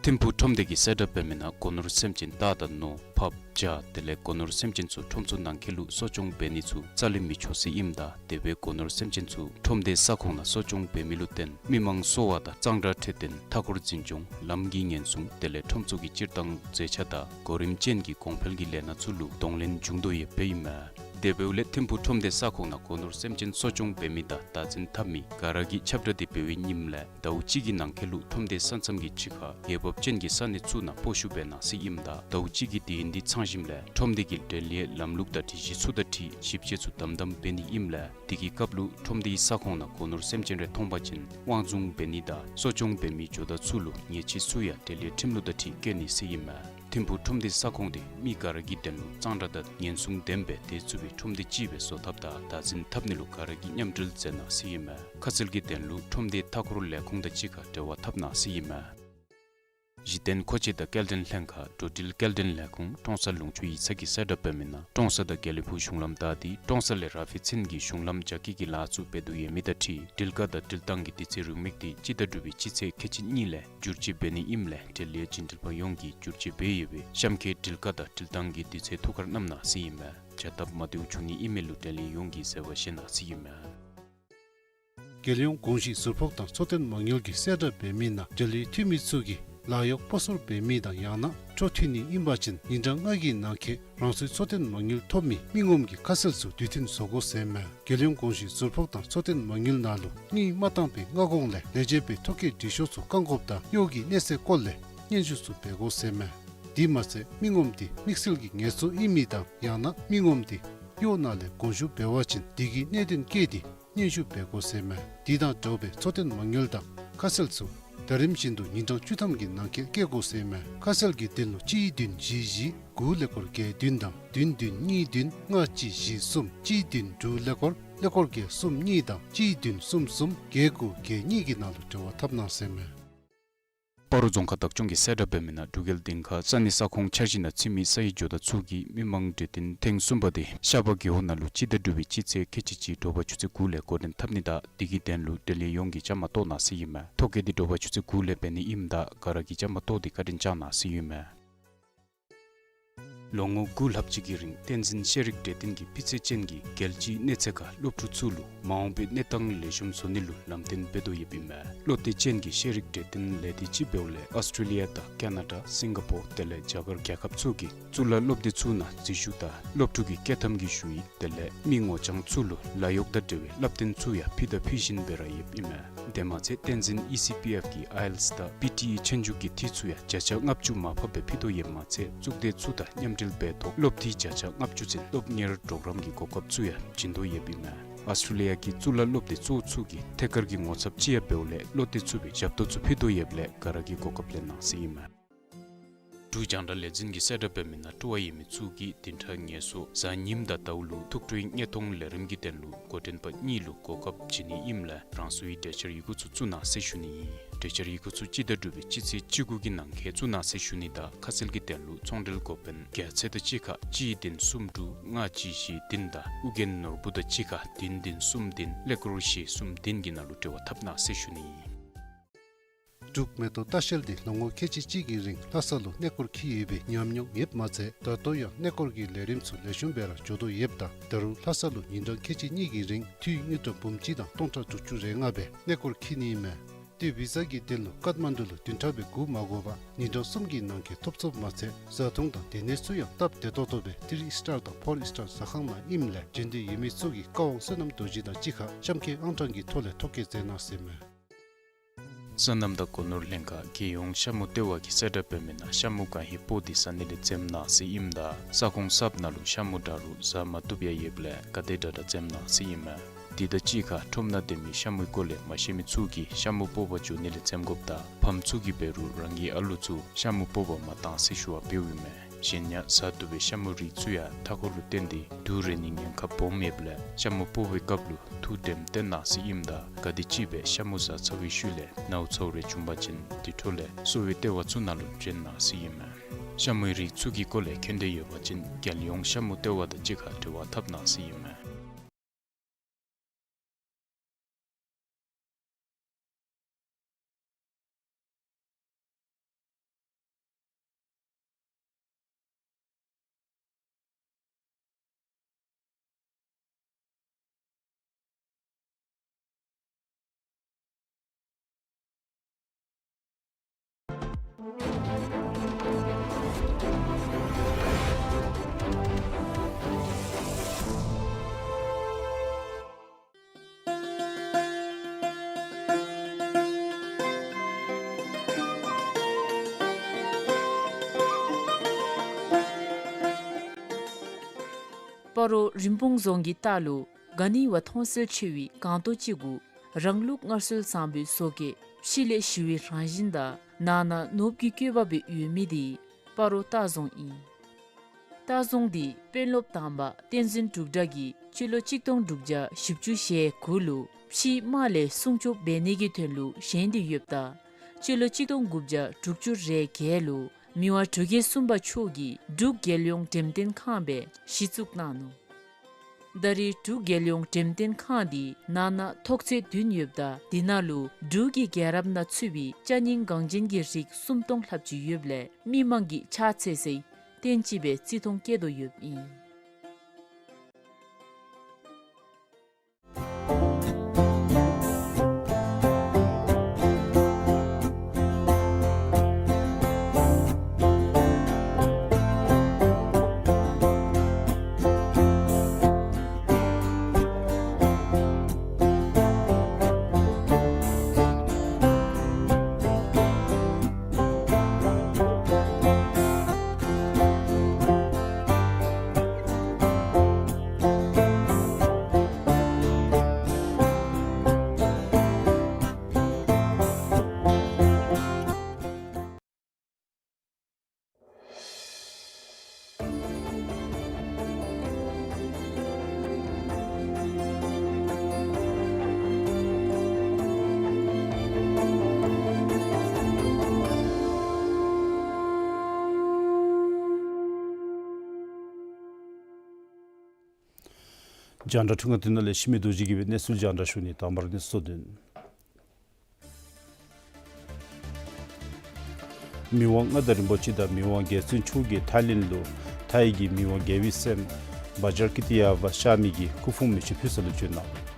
ཐིམ་ཕུག་ཁྲོམ་སྡེ་གིས་གསལ་བསྒྲགས་འབད་མི་ནང་སྒོ་ནོར་སེམས་ཅན་སྟག་དང་ནོར་ཕགཔ་བྱ་དེ་ལས་སྒོ་ནོར་སེམས་ཅན་ཚུ་ཁྲོམ་ཚུ་ནང་འཁོད་ལུ་གསོ་སྐྱོང་འབད་ནི་ཚུ་རྩ་ལས་མི་ཆོག་ཟེར་ཨིནམ་ད་དེ་སྦེ་སྒོ་ནོར་སེམས་ཅན་ཚུ་ཁྲོམ་སྡེའི་ས་ཁོངས་ནང་གསོ་སྐྱོང་འབད་མི་ལུ་བརྟེན་མི་མང་གསོ་བ་དང་གཙང་སྦྲ་འཕྲོད་བསྟེན་མཐའ་འཁོར་འཛིན་སྐྱོང་ལམ་གྱི་ཉེན་སྲུང་དེ་ལས་ཁྲོམ་ཚུ་གི་སྤྱིར་བཏང་མཛེས་ཆ་དང་གོ་རིམ་ཅན་གྱི་གོང་འཕེལ་གྱི་ལས་སྣ་ཚུ་ལུ་གདོང་ལེན་འབྱུང་དོ་ཡོདཔ་ཨིན་མས། དེ་འབདཝ་ལས་ཐིམ་ཕུག་ཁྲོམ་སྡེའི་ས་ཁོངས་ནང་སྒོ་ནོར་སེམས་ཅན་གསོ་སྐྱོང་འབད་མི་དང་བདག་འཛིན་འཐབ་མི་ག་ར་གིས་ཁྱབ་བསྒྲགས་འདི་འབད་བའི་ཉིནམ་ལས་ཟླཝ་གཅིག་གི་ནང་འཁོད་ལུ་ཁྲོམ་སྡེའི་ས་མཚམས་ཀྱི་ཕྱི་ཁར་འོས་འབབ་ཅན་གྱི་ས་གནས་ཚུ་ནང་སྤོ་བཤུད་འབད་གནང་ཟེར་ཨིནམ་ད་ཟླཝ་གཅིག་གི་དུས་ཡུན་འདི་ཚང་ཞིནམ་ལས་ཁྲོམ་སྡེ་གི་འབྲེལ་ཡོད་ལམ་ལུགས་དང་སྒྲིག་གཞི་ཚུ་དང་འཁྲིལ་ཞིབ་དཔྱད་ཚུ་དམ་དམ་འབད་ནི་ཨིནམ་ལས་དེ་གི་སྐབས་ལུ་ཁྲོམ་སྡེའི་ས་ཁོངས་ནང་སྒོ་ནོར་སེམས་ཅན་རེ་མཐོང་པ་ཅིན་དབང་བཟུང་འབད་ནི་དང་གསོ་སྐྱོང་འབད་མི་ཇོ་བདག་ཚུ་ལུ་ཉེས་ཆད་ཚུ་ཡང་འབྲེལ་ཡོད་ཁྲིམས་ལུགས་དང་འཁྲིལ་བཀལ་ནི་ཟེར་ཨིན་མས། ཐིམ་ཕུག་ཁྲོམ་སྡེའི་ས་ཁོངས་འདི་མི་ག་ར་གི་དོན་ལུ་གཙང་སྦྲ་དང་ཉེན་སྲུང་ལྡན་པའི་སྡོད་ཚུགས་པའི་ཁྲོམ་སྡེ་ཅིག་སྦེ་བཟོ་ཐབས་དང་བདག་འཛིན་འཐབ་ནི་ལུ་ག་ར་གིས་མཉམ་འབྲེལ་མཛད་གནང་ཟེར་ཨིན་མས། ཁ་གསལ་གྱི་དོན་ལུ་ཁྲོམ་སྡེའི་མཐའ་འཁོར་ལས་ཁུངས་དང་གཅིག་ཁར་འབྲེལ་བ་འཐབ་གནང་ཟེར་ཨིན་མས། གཞི་རྟེན་མཁོ་ཆས་དང་སྐྱེལ་འདྲེན་ལྷན་ཁག་འགྲོ་འགྲུལ་སྐྱེལ་འདྲེན་ལས་ཁུངས་ཀྲོང་གསར་ལུང་ཕྱོགས་ཡིག་ཚང་གིས་གསལ་བསྒྲགས་འབད་མི་ནང་ཀྲོང་གསར་དང་དགེ་ལེགས་ཕུག་གཞུང་ལམ་བདའ་སྟེ་ཀྲོང་གསར་ལས་ར་ཕི་ཚིན་གྱི་གཞུང་ལམ་རྒྱ་སྐྱེད་ཀྱི་ལཱ་ཚུ་འབད་དོ་ཡོད་མི་དང་འཁྲིལ་འགྲུལ་བཀག་དང་འགྲུལ་བཏང་གི་དུས་ཚོད་རེའུ་མིག་འདི་སྤྱི་ཟླ་དྲུག་པའི་སྤྱི་ཚེས་ཁལ་གཅིག་གཉིས་ལས་བསྒྱུར་བཅོས་འབད་ནི་ཨིནམ་ལས་འབྲེལ་ཡོད་བྱིན་འགྲུལ་པ་ཡོངས་ཀྱིས་བསྒྱུར་བཅོས་འབད་ཡོད་པའི་གཤམ་འཁོད་འགྲུལ་བཀག་དང་འགྲུལ་བཏང་གི་དུས་ཚོད་ཐུགས་ཁར་བསྣམས་གནང་ཟེར་ཨིན་མས། བྱ་སྟབས་མ་བདེཝ་བྱུང་ནི་ཨིན་མི་ལུ་འབྲེལ་ཡོད་ཡོངས་ཀྱིས་བཟོད་པ་བཞེས་གནང་ཟེར་ཨིན་མས། རྒྱལ་ཡོངས་གོང་ཞུས་ཟུར་ཕོགས་དང་འཚོ་རྟེན་མ་དངུལ་གྱིས་གསལ་བསྒྲགས་འབད་མི་ནང་འབྲེལ་ཡོད་འཐུས་མི་ཚུ་གིས་ལཱ་གཡོག་སྤོ་སོར་འབད་མི་དང་ཡང་ན་འཕྲོ་མཐུད་ནི་ཨིན་པ་ཅིན་ཉིན་གྲངས་ལྔ་གི་ནང་འཁོད་རང་སོའི་འཚོ་རྟེན་མ་དངུལ་ཐོབ་མི་མི་ངོམ་གྱི་ཁ་གསལ་ཚུ་དུས་མཐུན་བཟོ་དགོ་ཟེར་མས། རྒྱལ་ཡོངས་གོང་ཞུས་ཟུར་ཕོགས་དང་འཚོ་རྟེན་མ་དངུལ་ནང་ལུ་དངུལ་མ་བཏང་པའི་སྔ་གོང་ལས་ལས་བྱེད་པའི་ཐོ་བཀོད་འབྲི་ཤོག་ཚུ་བཀག་འགོགཔ་དང་གཡོག་གི་གནས་ཚད་སྐོར་ལས་སྙན་ཞུ་ཚུ་འབད་དགོ་ཟེར་མས། དེ་མ་ཚད་མི་ངོམ་དེ་དམིགས་བསལ་གྱི་ངལ་རྩོལ་ཨིན་མི་དང་ཡང་ན་མི་ངོམ་དེ་གཡོག་ནང་ལས་དགོངས་ཞུ་འབད་བ་ཅིན་དེ་གི་གནད་དོན་བཀོད་དེ་སྙན་ཞུ་འབད་དགོ་ཟེར་མས། དེ་དང་འདྲཝ་སྦེ་འཚོ་རྟེན་མ་དངུལ་དང་ཁ་གསལ་ཚུ་ཟླ་རིམ་བཞིན་དུ་ཉིན་གྲངས་བཅུ་ཐམ་གྱི་ནང་འཁོད་བཀོད་དགོ་ཟེར་མས། ཁ་གསལ་གྱི་དོན་ལུ་གཅིག་བདུན་བཞི་བཞི་དགུ་ཀླད་ཀོར་བརྒྱད་བདུན་དང་བདུན་བདུན་གཉིས་བདུན་ལྔ་གཅིག་བཞི་གསུམ་གཅིག་བདུན་དྲུག་ཀླད་ཀོར་ཀླད་ཀོར་བརྒྱད་གསུམ་གཉིས་དང་གཅིག་བདུན་གསུམ་གསུམ་བརྒྱད་དགུ་བརྒྱད་གཉིས་ཀྱི་ནང་ལུ་འབྲེལ་བ་འཐབ་གནང་ཟེར་མས། སྤ་རོ་རྫོང་ཁག་བདག་སྐྱོང་གིས་གསལ་བསྒྲགས་འབད་མི་ནང་འབྲུག་རྒྱལ་སྡིངས་ཁ་ས་གནས་ས་ཁོངས་འཆར་གཞི་ནང་ཚུད་མི་ས་ཡི་ཇོ་བདག་ཚུ་གིས་མི་མང་གྲོས་བསྟུན་ཐེངས་གསུམ་པ་དེ་ཤར་པ་རྒེད་འོག་ནང་ལུ་སྤྱི་ཟླ་དྲུག་པའི་སྤྱི་ཚེས་ཁལ་གཅིག་གཅིག་དྲོ་པ་ཆུ་ཚོད་དགུ་ལས་འགོ་འདྲེན་འཐབ་ནི་དང་དེ་གི་དོན་ལུ་འབྲེལ་ཡོད་ཡོངས་ཀྱིས་བཅའ་མར་གཏོགས་གནང་ཟེར་ཨིན་མས། ཐོ་བཀོད་འདི་དྲོ་པ་ཆུ་ཚོད་དགུ་ལས་འབད་ནི་ཨིནམ་ད་ག་ར་གིས་བཅའ་མར་གཏོགས་ཏེ་བཀའ་དྲིན་བསྐྱང་གནང་ཟེར་ཨིན་མས། ལོ་ངོ་དགུ་ལྷག་ཅིག་གི་རིང་བསྟན་འཛིན་ཤེས་རིག་གྲོས་སྟོན་གྱིས་སྤུས་ཚད་ཅན་གྱི་རྒྱལ་སྤྱིའི་གནས་ཚད་ཁར་སློབ་ཕྲུག་ཚུ་ལུ་མ་འོངས་པའི་གནས་སྟངས་ལེགས་ཤོམ་བཟོ་ནི་ལུ་ལམ་སྟོན་འབད་དོ་ཡོདཔ་ཨིན་མས། བློ་གཏད་ཅན་གྱི་ཤེས་རིག་གྲོས་སྟོན་ལས་སྡེ་ཅིག་འབདཝ་ལས་ཨཱོས་ཊྲེ་ལི་ཡ་དང་ཀ་ན་ཌ་སིང་ག་པོར་དེ་ལས་རྒྱ་གར་རྒྱལ་ཁབ་ཚུ་གི་གཙུག་ལག་སློབ་སྡེ་ཚུ་ནང་འཛུལ་ཞུགས་དང་སློབ་ཕྲུག་གི་བསྐྱོད་ཐམ་གྱི་ཞུ་ཡིག་དེ་ལས་མི་ངོ་རྐྱང་ཚུ་ལུ་ལཱ་གཡོག་དང་འབྲེལ་བའི་བསླབ་སྟོན་ཚུ་ཡང་ཕུལ་དང་ཕུལ་བཞིན་སྦེ་ར་ཡོདཔ་ཨིན་མས། དེ་མ་ཚད་བསྟན་འཛིན་ཨི་སི་པི་ཨེཕ་གི་ཨའི་ཨེལ་ཊི་ཨེས་དང་པི་ཊི་ཨི་ཆོས་རྒྱུགས་ཀྱི་འཐུས་ཚུ་ཡང་བརྒྱ་ཆ་ལྔ་བཅུ་མར་ཕབ་སྦེ་ཕུལ་དོ་ཡོདཔ་མ་ཚད་གཙུག་སྡེ་ཚུ་དང་མཉམ་འབྲེལ་འབད་ཐོག་སློབ་འཐུས་བརྒྱ་ཆ་ལྔ་བཅུ་ཚུན་སློབ་གཉེར་གྲོགས་རམ་གྱི་གོ་སྐབས་ཚུ་ཡང་བྱིན་དོ་ཡོདཔ་ཨིན་མས། ཨཱོས་ཊྲེ་ལི་ཡ་གི་གཙུག་ལག་སློབ་སྡེ་གཙོ་བོ་ཚུ་གི་ཐད་ཀར་གྱི་ངོ་ཚབ་ཅིག་ཡང་འབདཝ་ལས་བློ་གཏད་ཚུགས་པའི་ཞབས་ཏོག་ཚུ་ཕུལ་དོ་ཡོདཔ་ལས་ག་ར་གིས་གོ་སྐབས་ལེན་གནང་ཟེར་ཨིན་མས། འབྲུག་རྒྱང་བསྒྲགས་ལས་འཛིན་གྱིས་གསལ་བསྒྲགས་འབད་མི་ནང་སྤྲོ་བ་ཡོད་མི་ཚུ་གིས་བདུན་ཕྲག་ངལ་གསོ་གཟའ་ཉིམ་དང་ཟླཝ་ལུ་ཐུགས་སྤྲོའི་བརྙན་མཐོང་ལས་རིམ་གྱི་དོན་ལུ་འགོ་འདྲེན་པ་གཉིས་ལུ་གོ་སྐབས་བྱིན་ནི་ཨིནམ་ལས་རང་སོའི་གྲོས་འཆར་ཡི་གུ་ཚུ་བཙུགས་གནང་ཟེར་ཞུ་ནི་ཨིན། གྲོས་འཆར་ཡི་གུ་ཚུ་སྤྱི་ཟླ་དྲུག་པའི་སྤྱི་ཚེས་བཅུ་དགུ་གི་ནང་འཁོད་བཙུགས་གནང་ཟེར་ཞུ་ནི་དང་ཁ་གསལ་གྱི་དོན་ལུ་ཚོང་འབྲེལ་འགོ་དཔོན་རྒྱལ་མཚན་དང་གཅིག་ཁར་གཅིག་བདུན་གསུམ་དྲུག་ལྔ་གཅིག་བཞི་བདུན་དང་ཨོ་རྒྱན་ནོར་བུ་དང་གཅིག་ཁར་བདུན་བདུན་གསུམ་བདུན་ཀླད་ཀོར་བཞི་གསུམ་བདུན་གྱི་ནང་ལུ་འབྲེལ་བ་འཐབ་གནང་ཟེར་ཞུ་ནི་ཨིན། འབྲུག་མེ་ཏོག་ལྟ་བཤལ་འདི་ལོ་ངོ་ཁལ་གཅིག་གཅིག་གི་རིང་ལྷ་ས་ལུ་གནས་སྐོར་འཁྱིད་ཡོད་པའི་ཉམས་མྱོང་ཡོདཔ་མ་ཚད་ད་ལྟོ་ཡང་གནས་སྐོར་གྱི་ལས་རིམ་ཚུ་ལེགས་ཤོམ་སྦེ་ར་འགྱོ་དོ་ཡོདཔ་ད་ད་རུང་ལྷ་ས་ལུ་ཉིན་གྲངས་ཁལ་གཅིག་གཉིས་ཀྱི་རིང་འཐུས་དངུལ་ཀྲམ་འབུམ་གཅིག་དང་སྟོང་ཕྲག་དྲུག་ཅུ་རེ་ལྔ་སྦེ་གནས་སྐོར་འཁྱིད་ནི་ཨིན་མས། ཏེ་བི་ཟ་གི་དོན་ལུ་ཀཏ་མན་ཌུ་ལུ་བདུན་ཕྲག་སྦེ་སྒུག་མ་དགོ་པར་ཉིན་གྲངས་གསུམ་གྱི་ནང་འཁོད་ཐོབ་ཚུགསཔ་མ་ཚད་བཟའ་འཐུང་དང་སྡོད་གནས་ཚུ་ཡང་སྟབས་བདེ་ཏོག་ཏོ་སྦེ་ཐི་རི་སི་ཊར་དང་ཕོར་སི་ཊར་ཟ་ཁང་ནང་ཨིནམ་ལས་འབྱོན་འདོད་ཡོད་མི་ཚུ་གིས་བཀའ་དབང་བསོད་ནམས་རྡོ་རྗེ་དང་གཅིག་ཁར་གཤམ་འཁོད་ཨང་གྲངས་ཀྱི་ཐོག་ལས་ཐོ་བཀོད་མཛད་གནང་ཟེར་མས། སོ་ནམ་དང་སྒོ་ནོར་ལྷན་ཁག་རྒྱལ་ཡོངས་ཤ་མུ་ལྟེ་བ་གིས་གསལ་བསྒྲགས་འབད་མི་ནང་ཤ་མུ་གང་ཧེ་སྤོ་སྟེ་ཟ་ནི་ལས་འཛེམ་གནང་ཟེར་ཨིནམ་ད་ས་ཁོངས་གསརཔ་ནང་ལུ་ཤ་མུ་འདྲ་རུང་ཟ་མ་བཏུབ་ཡང་ཡོདཔ་ལས་ག་དེ་དྲག་དྲག་འཛེམ་གནང་ཟེར་ཨིན་མས། དེ་དང་གཅིག་ཁར་ཁྲོམ་ནང་སྡོད་མི་ཤ་མུའི་སྐོར་ལས་མ་ཤེས་མི་ཚུ་གིས་ཤ་མུ་སྤོ་བར་འགྱོ་ནི་ལས་འཛེམ་དགོཔ་དང་ཕམ་ཚུ་གིས་འབད་རུང་རང་གི་ཨ་ལུ་ཚུ་ཤ་མུ་སྤོ་བར་མ་གཏང་ཟེར་ཞུ་བ་འབདཝ་ཨིན་མས། གཞན་ཡང་ཟ་བཏུབ་པའི་ཤ་མུའི་རིགས་ཚུ་ཡང་མཐའ་འཁོར་ལུ་བརྟེན་ཏེ་དུག་རེག་ནིའི་ཉེན་ཁ་སྦོམ་ཡོདཔ་ལས་ཤ་མུ་སྤོ་བའི་སྐབས་ལུ་ཐུགས་དྲནམ་བཏོན་གནང་ཟེར་ཨིནམ་ད་ག་དེམ་ཅིག་སྦེ་ཤ་མུ་ཟ་ཚར་བའི་ཤུལ་ལས་ནཝ་ཚཝ་རེ་བྱུང་པ་ཅིན་དེ་འཕྲོ་ལས་གསོ་བའི་ལྟེ་བ་ཚུ་ནང་ལུ་བྱོན་གནང་ཟེར་ཨིན་མས། ཤ་མུའི་རིགས་ཚུ་གི་སྐོར་ལས་མཁྱེན་འདོད་ཡོད་པ་ཅིན་རྒྱལ་ཡོངས་ཤ་མུ་ལྟེ་བ་དང་གཅིག་ཁར་འབྲེལ་བ་འཐབ་གནང་ཟེར་ཨིན་མས། སྤ་རོ་རིན་སྤུངས་རྫོང་གི་ལྟག་ལུ་ག་ནི་བ་མཐོང་གསལ་ཆེ་བའི་སྒང་ཏོག་ཅིག་གུ་རང་ལུགས་སྔར་སྲོལ་བཟང་པོའི་བཟོ་བཀོད་ཕྱི་ལས་ཞི་བའི་རང་བཞིན་དང་ནང་ན་ནོར་བུ་གི་བཀོད་པ་སྦེ་ཡོད་མི་དེ་སྤ་རོ་ལྟ་རྫོང་ཨིན། ལྟ་རྫོང་འདི་དཔོན་སློབ་དང་པ་བསྟན་འཛིན་འབྲུག་གྲགས་ཀྱིས་སྤྱི་ལོ་གཅིག་སྟོང་དྲུག་བརྒྱ་བཞི་བཅུ་ཞེ་དགུ་ལུ་ཕྱིའི་དམག་ལས་སྲུང་སྐྱོབ་འབད་ནི་གི་དོན་ལུ་བཞེངས་ཏེ་ཡོདཔ་ད་སྤྱི་ལོ་གཅིག་སྟོང་དགུ་བརྒྱ་དྲུག་ཅུ་རེ་བརྒྱད་ལུ་མི་དབང་འབྲུག་རྒྱལ་གསུམ་པ་མཆོག་གིས་འབྲུག་རྒྱལ་ཡོངས་འགྲེམས་སྟོན་ཁང་སྦེ་གཞི་བཙུགས་གནང་ནུག། ད་རེས་འབྲུག་རྒྱལ་ཡོངས་འགྲེམས་སྟོན་ཁང་འདི་ནང་ན་ཐོག་ཚད་བདུན་ཡོདཔ་ད་དེ་ནང་ལུ་འབྲུག་གི་རྒྱལ་རབས་ནང་ཚུད་པའི་ཅ་རྙིང་འགངས་ཅན་གྱི་རིགས་སུམ་སྟོང་ལྷགཔ་ཅིག་ཡོདཔ་ལས་མི་མང་གིས་ཕྱག་འཚལ་སའི་རྟེན་ཅིག་སྦེ་བརྩི་མཐོང་བསྐྱེད་དོ་ཡོདཔ་ཨིན། རྒྱང་བསྒྲགས་འཕྲུལ་ཁང་འདི་ནང་ལས་འཆི་མེད་རྡོ་རྗེ་གིས་སྦེ་གནས་ཚུལ་རྒྱང་བསྒྲགས་ཞུ་ནི། དང་པ་ར་གནས་ཚུལ་དོན། མི་དབང་མངའ་བདག་རིན་པོ་ཆེ་དང་མི་དབང་རྒྱལ་བཙུན་མཆོག་གིས་ཐའི་ལེནཌ་ལུ་ ཐའི་གི་མི་དབང་རྒྱལ་པོའི་སྲསམོ་བཱ་ཇར་ཀི་ཏི་ཡ་བ་ཤར་མི་གིས་སྐུ་ཕུང་མེ་མཆོད་ཕུལ་ས་ལུ་བྱོན་གནང་།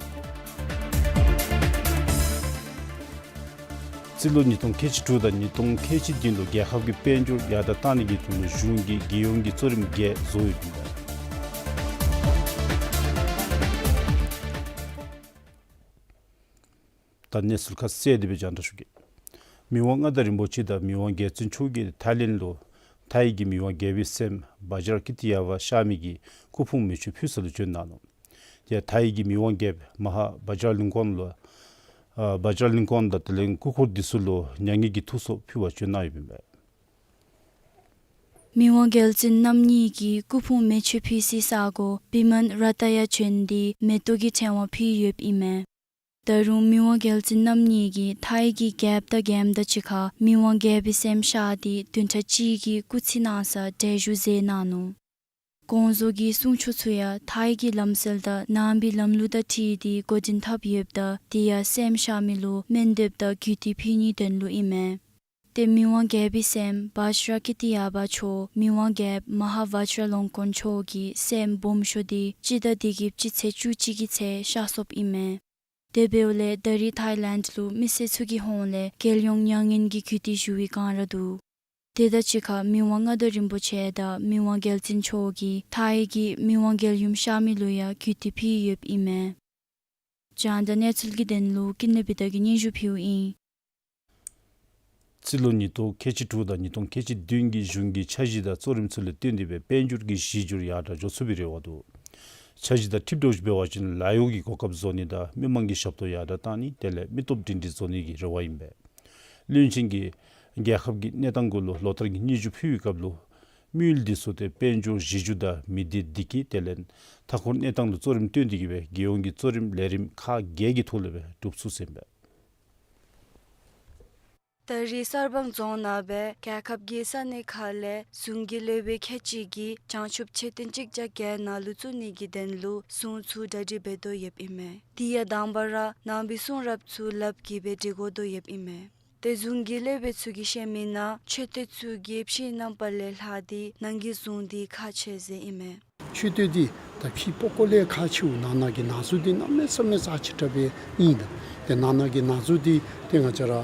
རྩིས་ལོ་ཉིས་སྟོང་ཁལ་གཅིག་དྲུག་དང་ཉིས་སྟོང་ཁལ་གཅིག་བདུན་ལུ་རྒྱལ་ཁབ་ཀྱི་དཔལ་འབྱོར་ཡར་དྲག་བཏང་ནི་གི་དོན་ལུ་གཞུང་གིས་རྒྱལ་ཡོངས་ཀྱི་གཙོ་རིམ་བརྒྱད་བཟོ་ཡོདཔ་ཨིན་པས། ད་གནས་ཚུལ་ཁ་གསལ་དེ་སྦེ་རྒྱང་བསྒྲགས་ཞུ་གེ། མི་དབང་མངའ་བདག་རིན་པོ་ཆེ་དང་མི་དབང་རྒྱལ་བཙུན་མཆོག་གིས་ཐའི་ལེནཌ་ལུ་ཐའི་གི་མི་དབང་རྒྱལ་པོའི་སྲསམོ་བཱ་ཇར་ཀི་ཏི་ཡ་བ་ཤར་མི་གིས་སྐུ་ཕུང་མེ་མཆོད་ཕུལ་ས་ལུ་བྱོན་གནང་ནུག། ཏེ་ཐའི་གི་མི་དབང་རྒྱལཔོ་མ་ཧཱ་བཱ་ཇར་ལིང་ཀོན་ལུ་ཨ་བཱ་ཇར་ལིང་ཀོན་དང་དེ་ལས་སྐུ་འཁོར་འདི་ཚུ་ལུ་མྱ་ངན་གྱི་ཐུགས་གསོ་ཕུལ་བར་བྱོན་གནང་ཡོདཔ་ཨིན་པས། མི་དབང་རྒྱལ་བཙུན་རྣམ་གཉིས་ཀྱིས་སྐུ་ཕུང་མེ་མཆོད་ཕུལ་སའི་ས་གོ་བི་མན་ར་ཏ་ཡ་བྱོན་ཏེ་མེ་ཏོག་གི་ཕྲེང་བ་ཕུལ་ཡོདཔ་ཨིན་མས། ད་རུང་མི་དབང་རྒྱལ་བཙུན་རྣམ་གཉིས་ཀྱིས་ཐའི་གི་རྒྱལཔོ་དང་རྒྱལམོ་དང་གཅིག་ཁར་མི་དབང་རྒྱལ་པོའི་སྲསམོ་ཤར་ཏེ་བདུན་ཕྲག་གཅིག་གི་སྐུ་ཚེ་གནང་སར་གྲལ་བཞུགས་མཛད་གནང་ནུག། དགོངས་རྫོགས་ཀྱི་གསུང་ཆོག་ཚུ་ཡང་ཐའི་གི་ལམ་སྲོལ་དང་ནང་པའི་ལམ་ལུགས་དང་འཁྲིལ་ཏེ་འགོ་འདྲེན་འཐབ་ཡོདཔ་ད་དེ་ཡང་སྲསམོ་ཤར་མི་ལུ་སྨན་འདེབས་དང་གུས་བཏུད་ཕུལ་ནིའི་དོན་ལུ་ཨིན་མས། ཏེ་མི་དབང་རྒྱལ་པོའི་སྲསམོ་བཱ་ཇར་ཀི་ཏི་ཡ་བ་མཆོག་མི་དབང་རྒྱལཔོ་མ་ཧཱ་བཱ་ཇར་ལིང་ཀོན་མཆོག་གི་སྲསམོ་སྦོམ་ཤོས་འདི་སྤྱི་ཟླ་འདི་གི་སྤྱི་ཚེས་བཅུ་གཅིག་གི་ཚེ་གཤགས་སོཔ་ཨིན་མས། དེ་འབདཝ་ལས་ད་རིས་ཐའི་ལེནཌ་ལུ་མི་སེར་ཚུ་གི་ཧོངས་ལས་རྒྱལ་ཡོངས་མྱ་ངན་གྱི་གུས་བཏུད་ཞུ་བའི་བསྒང་ར་འདུག། དེ་དང་གཅིག་ཁར་མི་དབང་མངའ་བདག་རིན་པོ་ཆེ་དང་མི་དབང་རྒྱལ་བཙུན་མཆོག་གིས་ཐའི་གི་མི་དབང་རྒྱལ་ཡུམ་ཤར་མི་ལུ་ཡང་གུས་བཏུད་ཕུལ་ཡོདཔ་ཨིན་མས། རྒྱང་བསྒྲགས་གནས་ཚུལ་གྱི་དོན་ལུ་ཀུན་ལེགས་བི་དྷ་གིས་སྙན་ཞུ་ཕུལཝ་ཨིན། རྩིས་ལོ་ཉིས་སྟོང་ཁལ་གཅིག་དྲུག་དང་ཉིས་སྟོང་ཁལ་གཅིག་བདུན་གྱི་གཞུང་གི་འཆར་གཞི་དང་གཙོ་རིམ་ཚུ་ལས་བརྟེན་ཏེ་སྦེ་དཔལ་འབྱོར་གྱི་གཞི་འགྱུར་ཡར་དྲག་འགྱོ་ཚུགས་པའི་རེ་བ་འདུག། འཆར་གཞི་དང་འཁྲིལཝ་ད་འབད་བ་ཅིན་ལཱ་གཡོག་གི་གོ་སྐབས་བཟོ་ནི་དང་མི་མང་གི་ཞབས་ཏོག་ཡར་དྲག་བཏང་ནི་དེ་ལས་མི་སྟོབས་སྒྲིང་སྒྲིང་བཟོ་ནི་གི་རེ་བ་ཨིན་པས། བློན་ཆེན་གྱིས་རྒྱལ་ཁབ་ཀྱི་གནས་སྟངས་གུ་ལུ་ལོ་ལྟར་གྱི་སྙན་ཞུ་ཕུལ་བའི་སྐབས་ལུ་དམིགས་ཡུལ་འདི་ཚུ་ཏེ་དཔལ་འབྱོར་གཞི་འགྱུར་དང་མི་སྡེ་བདེ་སྐྱིད་དེ་ལས་མཐའ་འཁོར་གནས་སྟངས་ལུ་གཙོ་རིམ་བཏོན་ཏེ་གིས་སྦེ་རྒྱལ་ཡོངས་ཀྱི་གཙོ་རིམ་ལས་རིམ་ཁག་བརྒྱད་ཀྱི་ཐོག་ལས་སྦེ་སྒྲུབ་ཚུགས་ཟེར་ཨིན་པས། ད་རིས་གསར་སྤང་རྫོང་ནང་སྦེ་རྒྱལ་ཁབ་ཀྱི་ས་གནས་ཁག་ལས་གཞུང་གི་སློབ་དཔོན་ཁལ་གཅིག་གིས་བྱང་ཆུབ་མཆོད་རྟེན་གཅིག་བརྒྱ་བརྒྱད་ནང་ལུ་བཙུགས་ནི་གི་དོན་ལུ་གཞུང་ཚུ་གྲ་སྒྲིག་འབད་དོ་ཡོདཔ་ཨིན་མས། དེ་ཡང་དང་པ་ར་ནང་པའི་གསུང་རབ་ཚུ་ལགཔ་གིས་སྦེ་སྒྲིག་དགོ་དོ་ཡོདཔ་ཨིན་མས། ཏེ་གཞུང་གི་སློབ་དཔོན་ཚུ་གིས་བཤད་མི་ནང་མཆོད་རྟེན་ཚུ་གི་ཕྱེད་རྣམ་པ་ལས་ལྷག་སྟེ་ནང་གི་གཞུང་འདི་ཁག་ཆེ་ཟེར་ཨིན་མས། མཆོད་རྟེན་འདི་ད་ཕྱི་པགས་ཀོ་ལས་ཁག་ཆེཝ་ནང་ན་གི་ནང་གཟུངས་འདི་གནམ་མེད་ས་མེད་རྩ་ཆེ་དྲགས་སྦེ་ཨིན་ལགས། ཏེ་ནང་ན་གི་ནང་གཟུངས་འདི་ཏེ་ང་བཅས་ར་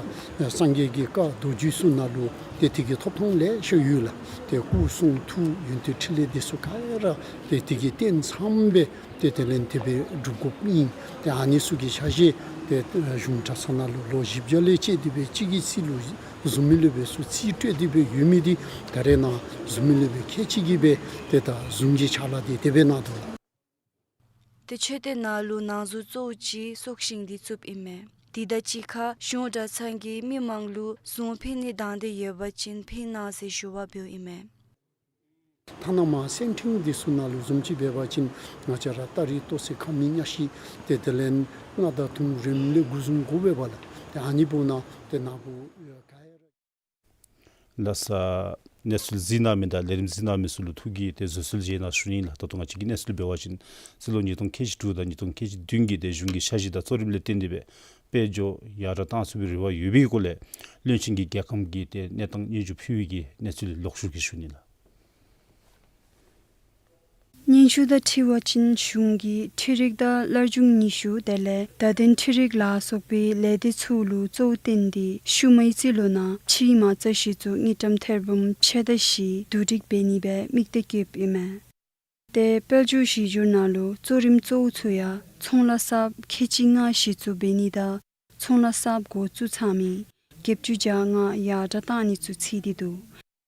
སངས་རྒྱས་ཀྱི་བཀའ་མདོ་རྒྱུད་གསུམ་ནང་ལུ་ཏེ་དེ་གི་ཐོབ་ཐངས་ལེ་ཤ་ཡོད་ལགས། ཏེ་སྐུ་གསུང་ཐུགས་ཡོན་ཏན་ཕྲིན་ལས་འདི་ཚུ་ག་ར་ཏེ་དེ་གི་རྟེན་ཚངམ་སྦེ་ཏེ་དེ་ལས་དེ་སྦེ་སྒྲུབ་དགོཔ་ཨིན། ཏེ་ཨ་ནི་ཚུ་གི་འཆར་གཞི་ཏེ་གཞུང་གྲྭ་ཚང་ནང་ལུ་ལོ་བཞི་བརྒྱ་ལས་བཅད་དེ་སྦེ་གཅིག་གི་རྩིས་ལུ་གཞུང་མི་སློབ་དཔོན་ཚུ་རྩིས་སྤྲོད་དེ་སྦེ་ཡོད་མི་འདི་ད་རེས་ནངས་གཞུང་མི་སློབ་དཔོན་ཁལ་གཅིག་གིས་སྦེ་ཏེ་ད་གཞུང་གི་ཕྱག་ལཱ་འདི་དེ་སྦེ་གནང་དོ་ལགས། ཏེ་མཆོད་རྟེན་ནང་ལུ་ནང་གཟུངས་གཙོ་བོ་ཅིག་སྲོག་ཤིང་འདི་བཙུགསཔ་ཨིན་མས། དེ་དང་གཅིག་ཁར་གཞུང་གྲྭ་ཚང་གིས་མི་མང་ལུ་གཟུངས་ཕུལ་ནི་དང་འདོད་ཡོད་པ་ཅིན་ཕུལ་གནང་ཟེར་ཞུ་བ་འབདཝ་ཨིན་མས། ཐ་ན་མར་གསེར་ཕྲེང་འདི་ཚུ་ནང་ལུ་བཟུམ་ཅིག་འབད་བ་ཅིན་ང་བཅས་ར་སྟ་རེ་ལྟོ་ཚང་ཁ་མིག་གཉགས་ཤིང་ཏེ་དེ་ལས་རྔ་དང་དུང་རིངམ་ལས་འགོ་བཟུང་དགོ་པས་ལགས། ཏེ་ཨ་ནི་འབདཝ་ད་ཏེ་ནཱ་བུ་ཡ་ག་ཡ་ར། ལགས་སོ། གནས་ཚུལ་གཟིགས་གནང་མི་དང་ལས་རིམ་གཟིགས་གནང་མི་ཚུ་ལུ་ཐུགས་ཀྱི་ཏེ་བཟོད་གསོལ་བཞེས་གནང་ཞུ་ནི་ལགས། ད་ལྟོ་ང་བཅས་ཀྱི་གནས་ཚུལ་འབད་བ་ཅིན་རྩིས་ལོ་ཉིས་སྟོང་ཁལ་གཅིག་དྲུག་དང་ཉིས་སྟོང་ཁལ་གཅིག་བདུན་གྱི་ཏེ་གཞུང་གི་འཆར་གཞི་དང་གཙོ་རིམ་ལས་བརྟེན་ཏེ་སྦེ་དཔལ་འབྱོར་ཡར་དྲག་བཏང་ཚུགས་པའི་རེ་བ་ཡོད་པའི་སྐོར་ལས་བློན་ཆེན་གྱིས་རྒྱལ་ཁམས་ཀྱི་ཏེ་གནས་སྟངས་སྙན་ཞུ་ཕུལ་བའི་གི་གནས་ཚུལ་ལོག་ཞུ་གེ་ཞུ་ནི་ལགས། སྙན་ཞུ་དང་འཁྲིལ་བ་ཅིན་གཞུང་གིས་འཕྲུལ་རིག་དང་སླར་འབྱུང་ནུས་ཤུགས་དེ་ལས་བརྡ་དོན་འཕྲུལ་རིག་ལ་སོགས་པའི་ལས་སྡེ་ཚུ་ལུ་གཙོ་བོ་བཏོན་ཏེ་ཤུལ་མའི་རྩིས་ལོ་ནང་ཕྱིའི་མ་རྩ་གཞི་བཙུགས་དངུལ་ཀྲམ་ཐེར་འབུམ་ཕྱེད་དང་བཞི་བསྡུ་སྒྲིག་འབད་ནི་སྦེ་དམིགས་གཏད་བསྐྱེདཔ་ཨིན་མས། ཏེ་དཔལ་འབྱོར་གཞི་འགྱུར་ནང་ལུ་གཙོ་རིམ་གཙོ་བོ་ཚུ་ཡང་ཚོང་ལཱ་གསརཔ་ཁལ་གཅིག་ལྔ་གཞི་བཙུགས་འབད་ནི་དང་ཚོང་ལཱ་གསརཔ་འགོ་བཙུགས་ཚར་མི་བརྒྱད་ཅུ་གྱ་ལྔ་ཡར་དྲག་བཏང་ནི་ཚུ་ཚུད་དེ་འདུག།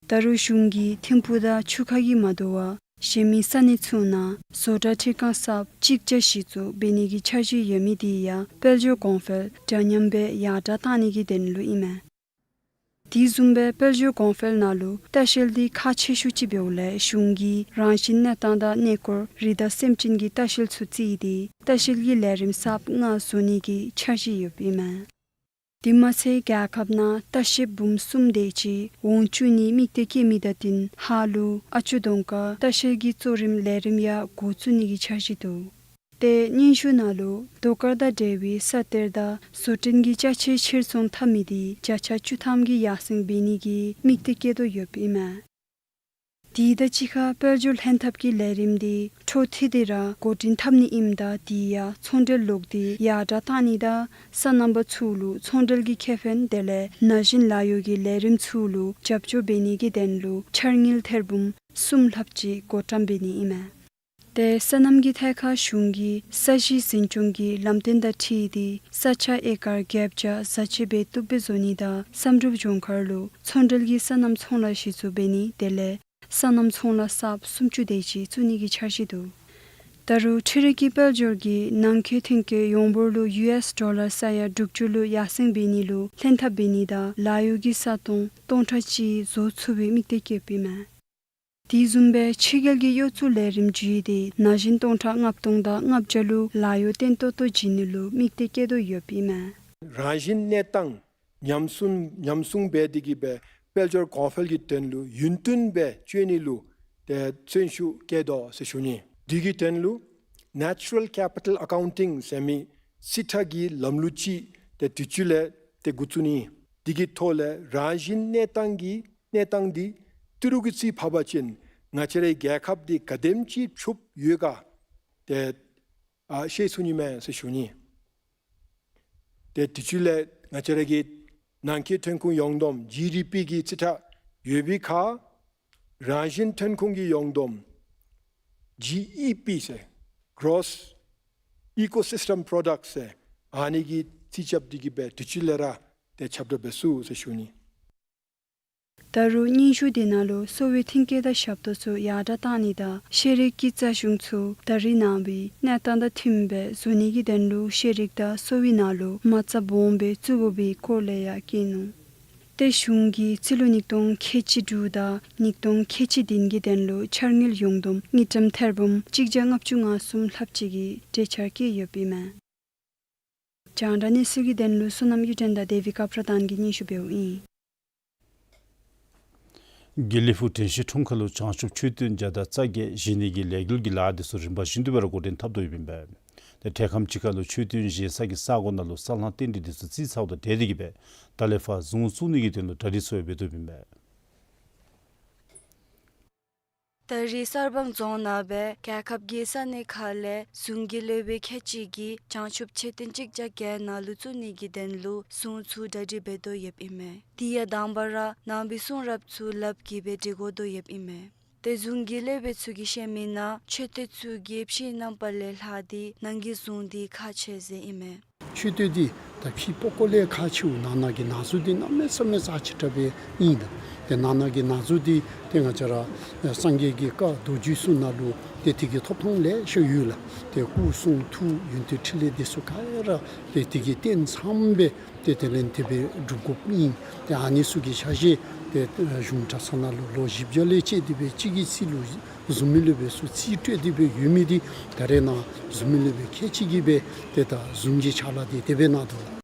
ད་རུང་གཞུང་གིས་ཐིམ་ཕུག་དང་ཆུ་ཁ་གིས་མ་དོ་བར་གཞན་མི་ས་གནས་ཚུ་ནང་བཟོ་གྲྭ་འཕྲུལ་ཁང་གསརཔ་གཅིག་བརྒྱ་གཞི་བཙུགས་འབད་ནི་གི་འཆར་གཞི་ཡོད་མི་འདི་ཡང་དཔལ་འབྱོར་གོང་འཕེལ་འདྲ་མཉམ་སྦེ་ཡར་དྲག་བཏང་ནི་གི་དོན་ལུ་ཨིན་མས། དེ་བཟུམ་སྦེ་དཔལ་འབྱོར་གོང་འཕེལ་ནང་ལུ་ལྟ་བཤལ་འདི་ཁག་ཆེ་ཤོས་ཅིག་འབདཝ་ལས་གཞུང་གིས་རང་བཞིན་གནས་སྟངས་དང་གནས་སྐོར་རི་དྭགས་སེམས་ཅན་གྱི་ལྟ་བཤལ་ཚུ་བརྩིས་ཏེ་ལྟ་བཤལ་གྱི་ལས་རིམ་གསརཔ་ལྔ་བཟོ་ནི་གི་འཆར་གཞི་ཡོདཔ་ཨིན་མས། དེ་མ་ཚད་རྒྱལ་ཁབ་ནང་ལྟ་བཤལཔ་འབུམ་གསུམ་དེ་ཅིག་འོང་བཅུག་ནི་དམིགས་གཏད་བསྐྱེད་མི་དང་བསྟུན་ཧཱ་ལུ་ཨ་ཅོ་གདོང་དཀར་ལྟ་བཤལ་གྱི་གཙོ་རིམ་ལས་རིམ་ཡང་འགོ་བཙུགས་ནི་གི་འཆར་གཞི་འདུག། ཏེ་སྙན་ཞུ་ནང་ལུ་རྡོ་དཀར་དང་འབྲེལ་བའི་ས་གཏེར་དང་བཟོ་སྐྲུན་གྱི་ཅ་ཆས་ཕྱིར་ཚོང་འཐབ་མི་འདི་བརྒྱ་ཆ་བཅུ་ཐམ་གྱིས་ཡར་སེང་འབད་ནི་གི་དམིགས་གཏད་བསྐྱེད་དོ་ཡོདཔ་ཨིན་མས། དེ་དང་གཅིག་ཁར་དཔལ་འབྱོར་ལྷན་ཐབས་ཀྱི་ལས་རིམ་དེ་འཕྲོ་མཐུད་དེ་ར་འགོ་འདྲེན་འཐབ་ནི་ཨིནམ་ད་དེ་ཡང་ཚོང་འབྲེལ་ལོག་སྟེ་ཡར་དྲག་བཏང་ནི་དང་སོ་ནམ་པ་ཚུ་ལུ་ཚོང་འབྲེལ་གྱི་ཁེ་ཕན་དེ་ལས་ན་གཞོན་ལཱ་གཡོག་གི་ལས་རིམ་ཚུ་ལུ་རྒྱབ་སྐྱོར་འབད་ནི་གི་དོན་ལུ་འཆར་དངུལ་ཐེར་འབུམ་གསུམ་ལྷགཔ་ཅིག་བགོ་བཀྲམ་འབད་ནི་ཨིན་མས། ཏེ་སོ་ནམ་གྱི་ཐད་ཁར་གཞུང་གིས་ས་གཞི་འཛིན་སྐྱོང་གི་ལམ་སྟོན་དང་འཁྲིལ་ཏེ་ས་ཆ་ཨེ་ཀར་བརྒྱད་བརྒྱ་བཟའ་སྤྱོད་འབད་བཏུབ་སྦེ་བཟོ་ནི་དང་བསམ་གྲུབ་ལྗོངས་མཁར་ལུ་ཚོང་འབྲེལ་གྱི་སོ་ནམ་ཚོང་ལཱ་གཞི་བཙུགས་འབད་ནི་དེ་ལས་སོ་ནམ་ཚོང་ལཱ་གསརཔ་སུམ་ཅུ་དེ་ཅིག་བཙུགས་ནི་གི་འཆར་གཞི་འདུག། ད་རུང་འཕྲུལ་རིག་གི་དཔལ་འབྱོར་གྱིས་ནང་འཁོད་ཐོན་སྐྱེད་ཡོངས་འབོར་ལུ་ཡུ་ཨེསི་ཌོ་ལར་ས་ཡ་དྲུག་ཅུ་ལུ་ཡར་སེང་འབད་ནི་ལུ་ལྷན་ཐབས་འབད་ནི་དང་ལཱ་གཡོག་གི་ས་སྟོང་སྟོང་ཕྲག་གཅིག་བཟོ་ཚུགས་པའི་དམིགས་གཏད་བསྐྱེདཔ་ཨིན་མས། དེ་བཟུམ་སྦེ་ཕྱི་རྒྱལ་གྱི་གཡོག་བཙུགས་ལས་རིམ་བརྒྱུད་དེ་ན་གཞོན་སྟོང་ཕྲག་ལྔ་སྟོང་དང་ལྔ་བརྒྱ་ལུ་ལཱ་གཡོག་བརྟན་ཏོག་ཏོ་བྱིན་ནི་ལུ་དམིགས་གཏད་བསྐྱེད་དོ་ཡོདཔ་ཨིན་མས། རང་བཞིན་གནས་སྟངས་ཉམས་སྲུང་ཉམས་སྲུང་འབད་དེ་གིས་སྦེ་དཔལ་འབྱོར་གོང་འཕེལ་གྱི་དོན་ལུ་ཡུན་བརྟན་སྦེ་སྤྱོད་ནི་ལུ་ཏེ་བརྩོན་ཤུགས་བསྐྱེད་དོ་ཟེར་ཞུ་ནི། དེ་གི་དོན་ལུ་Natural Capital Accounting ཟེར་མི་རྩིས་ཁྲ་གི་ལམ་ལུགས་ཅིག་ཏེ་དུས་ཅི་ལས་ཏེ་འགོ་བཙུགས་ནི། དེ་གི་ཐོག་ལས་རང་བཞིན་གནས་སྟངས་ཀྱི་གནས་སྟངས་འདི་ཏི་རུ་གི་རྩིས་ཕབ་པ་ཅིན་ང་བཅས་རའི་རྒྱལ་ཁབ་འདི་ག་དེམ་ཅིག་ཕྱུགཔོ་ཡོད་ག་ཏེ་ཨ་ཤེས་ཚུགས་ནི་མས་ཟེར་ཞུ་ནི། ཏེ་དུས་ཅི་ལས་ང་བཅས་ར་གི་ནང་འཁོད་ཐོན་ཁུངས་ཡོངས་བསྡོམས་ཇི་ཌི་པི་གི་རྩིས་ཁྲ་ཡོད་པའི་ཁར་རང་བཞིན་ཐོན་ཁུངས་ཀྱི་ཡོངས་བསྡོམས་ཇི་ཨི་པི་ཟེར་Gross Ecosystem Product ཟེར་ཨ་ནི་གི་རྩིས་རྐྱབ་སྟེ་གིས་སྦེ་དུས་ཅི་ལས་ར་ཏེ་ཁྱབ་བསྒྲགས་འབད་ཚུགས་ཟེར་ཞུ་ནི། ད་རུང་སྙན་ཞུ་དེ་ནང་ལུ་གསོ་བའི་མཐུན་རྐྱེན་དང་ཞབས་ཏོག་ཚུ་ཡར་དྲག་བཏང་ནི་དང་ཤེས་རིག་གི་རྩ་གཞུང་ཚུ་ད་རེས་ནངས་པའི་གནས་སྟངས་དང་མཐུནམ་སྦེ་བཟོ་ནི་གི་དོན་ལུ་ཤེས་རིག་དང་གསོ་བའི་ནང་ལུ་མ་རྩ་སྦོམ་སྦེ་བཙུགས་དགོ་པའི་སྐོར་ལས་ཡང་བཀོད་ནུག། ཏེ་གཞུང་གིས་རྩིས་ལོ་ཉིས་སྟོང་ཁལ་གཅིག་དྲུག་དང་ཉིས་སྟོང་ཁལ་གཅིག་བདུན་གྱི་དོན་ལུ་འཆར་དངུལ་ཡོངས་བསྡོམས་དངུལ་ཀྲམ་ཐེར་འབུམ་གཅིག་བརྒྱ་ལྔ་བཅུ་ང་གསུམ་ལྷགཔ་ཅིག་གི་གྲོས་འཆར་བཀོད་ཡོདཔ་ཨིན་མས། རྒྱང་བསྒྲགས་གནས་ཚུལ་གྱི་དོན་ལུ་བསོད་ནམས་གཡུ་སྒྲོན་དང་དེ་བི་ཀ་པྲ་དཱན་གྱིས་སྙན་ཞུ་འབདཝ་ཨིན། དགེ་ལེགས་ཕུག་དྲན་ཤེས་ཁྲོམ་ཁ་ལུ་བྱང་ཆུབ་མཆོད་རྟེན་བརྒྱ་དང་རྩ་བརྒྱད་བཞེངས་ནི་གི་ལས་འགུལ་གྱི་ལཱ་འདི་ཚུ་རིམ་པ་བཞིན་དུ་སྦེ་ར་འགོ་འདྲེན་འཐབ་དོ་ཡོདཔ་ཨིན་པས། ཏེ་འཕྲལ་ཁམས་ཅིག་ཁར་ལུ་མཆོད་རྟེན་བཞེངས་ས་གི་ས་གོ་ནང་ལུ་ས་ལྷང་རྟེན་འབྲེལ་འདི་ཚུ་བརྩིས་ཚརཝ་དང་འབྲེལ་ཏེ་གིས་སྦེ་ད་ལས་ཕར་བཟུང་བཙུགས་ནི་གི་དོན་ལུ་གྲ་སྒྲིག་ཚུ་ཡང་འབད་དོ་ཡོདཔ་ཨིན་པས། ད་རེས་གསར་སྤང་རྫོང་ནང་སྦེ་རྒྱལ་ཁབ་ཀྱི་ས་གནས་ཁག་ལས་གཞུང་གི་སློབ་དཔོན་ཁལ་གཅིག་གིས་བྱང་ཆུབ་མཆོད་རྟེན་གཅིག་བརྒྱ་བརྒྱད་ནང་ལུ་བཙུགས་ནི་གི་དོན་ལུ་གཞུང་ཚུ་གྲ་སྒྲིག་འབད་དོ་ཡོདཔ་ཨིན་མས། དེ་ཡང་དང་པ་ར་ནང་པའི་གསུང་རབ་ཚུ་ལགཔ་གིས་སྦེ་འབྲི་དགོ་དོ་ཡོདཔ་ཨིན་མས། ཏེ་གཞུང་གི་སློབ་དཔོན་ཚུ་གིས་བཤད་མི་ནང་མཆོད་རྟེན་ཚུ་གི་ཕྱི་རྣམ་པ་ལས་ལྷག་སྟེ་ནང་གི་གཞུང་འདི་ཁག་ཆེ་ཟེར་ཨིན་མས། མཆོད་རྟེན་འདི་ད་ཕྱི་པགས་ཀོ་ལས་ཁག་ཆེཝ་ནང་ན་གི་ནང་གཟུངས་འདི་གནམ་མེད་ས་མེད་རྩ་ཆེ་དྲགས་སྦེ་ཨིན་ལགས། ཏེ་ནང་ན་གི་ནང་གཟུངས་འདི་ཏེ་ང་བཅས་ར་སངས་རྒྱས་ཀྱི་བཀའ་མདོ་རྒྱུད་ཚུ་ནང་ལུ་ཏེ་དེ་གི་ཐོབ་ཐངས་ལེ་ཤ་ཡོད་ལགས། ཏེ་སྐུ་གསུང་ཐུགས་ཡོན་ཏན་ཕྲིན་ལས་འདི་ཚུ་ག་ར་ཏེ་དེ་གི་རྟེན་ཚངམ་སྦེ་ཏེ་དེ་ལས་དེ་སྦེ་སྒྲུབ་དགོཔ་ཨིན། ཏེ་ཨ་ནི་ཚུ་གི་ཕྱག་བཞེས་ཏེ་གཞུང་གྲྭ་ཚང་ནང་ལུ་ལོ་བཞི་བརྒྱ་ལས་བཅད་དེ་སྦེ་གཅིག་གི་ཚིག་ལུ་གཟིགས་མི་སློབ་དཔོན་ཚུ་རྩིས་སྤྲོད་དེ་སྦེ་ཡོད་མི་འདི་ད་རེས་ནངས་གཟིགས་མི་སློབ་དཔོན་ཁལ་གཅིག་གིས་སྦེ་ཏེ་ད་གཟུངས་ཀྱི་ཕྱག་ལཱ་འདི་དེ་སྦེ་གནང་དོ་ལགས།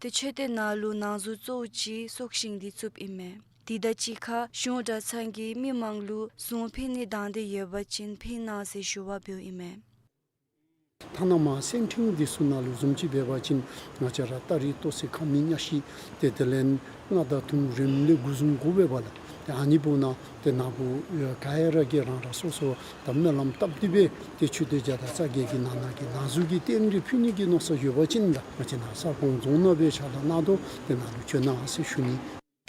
ཏེ་མཆོད་རྟེན་ནང་ལུ་ནང་གཟུངས་གཙོ་བོ་ཅིག་སྲོག་ཤིང་འདི་བཙུགསཔ་ཨིན་མས། དེ་དང་གཅིག་ཁར་གཞུང་གྲྭ་ཚང་གིས་མི་མང་ལུ་གཟུངས་ཕུལ་ནི་དང་འདོད་ཡོད་པ་ཅིན་ཕུལ་གནང་ཟེར་ཞུ་བ་འབདཝ་ཨིན་མས། ཐ་ན་མར་སེང་ཕྲེང་འདི་ཚུ་ནང་ལུ་བཟུམ་ཅིག་འབད་བ་ཅིན་ང་བཅས་ར་སྟ་རེ་ལྟོ་ཚང་ཁ་མིག་གཉའ་ཤིང་ཏེ་དེ་ལས་རྔ་དང་དུང་རིངམ་ལས་འགོ་བཟུང་དགོ་པས་པ་ལགས། ཏེ་ཨ་ནི་འབདཝ་ད་ཏེ་ནཱ་བུ་ག་ར་གིས་རང་རང་སོ་སོ་ད་སྨོན་ལམ་བཏབ་སྟེ་སྦེ་ཏེ་མཆོད་རྟེན་བརྒྱ་དང་རྩ་བརྒྱད་ཀྱི་ནང་ན་གི་ནང་གཟུངས་ཀྱི་རྟེན་འབྲེལ་ཕུལ་ནི་གི་མནོ་བསམ་ཡོད་པ་ཅིན་ལགས་ང་བཅས་ནཱ་གསར་སྤང་རྫོང་ནང་སྦེ་ཕྱག་ལཱ་གནང་དོ་ཏེ་ནཱ་ལུ་བྱོན་གནང་ཟེར་ཞུ་ནི།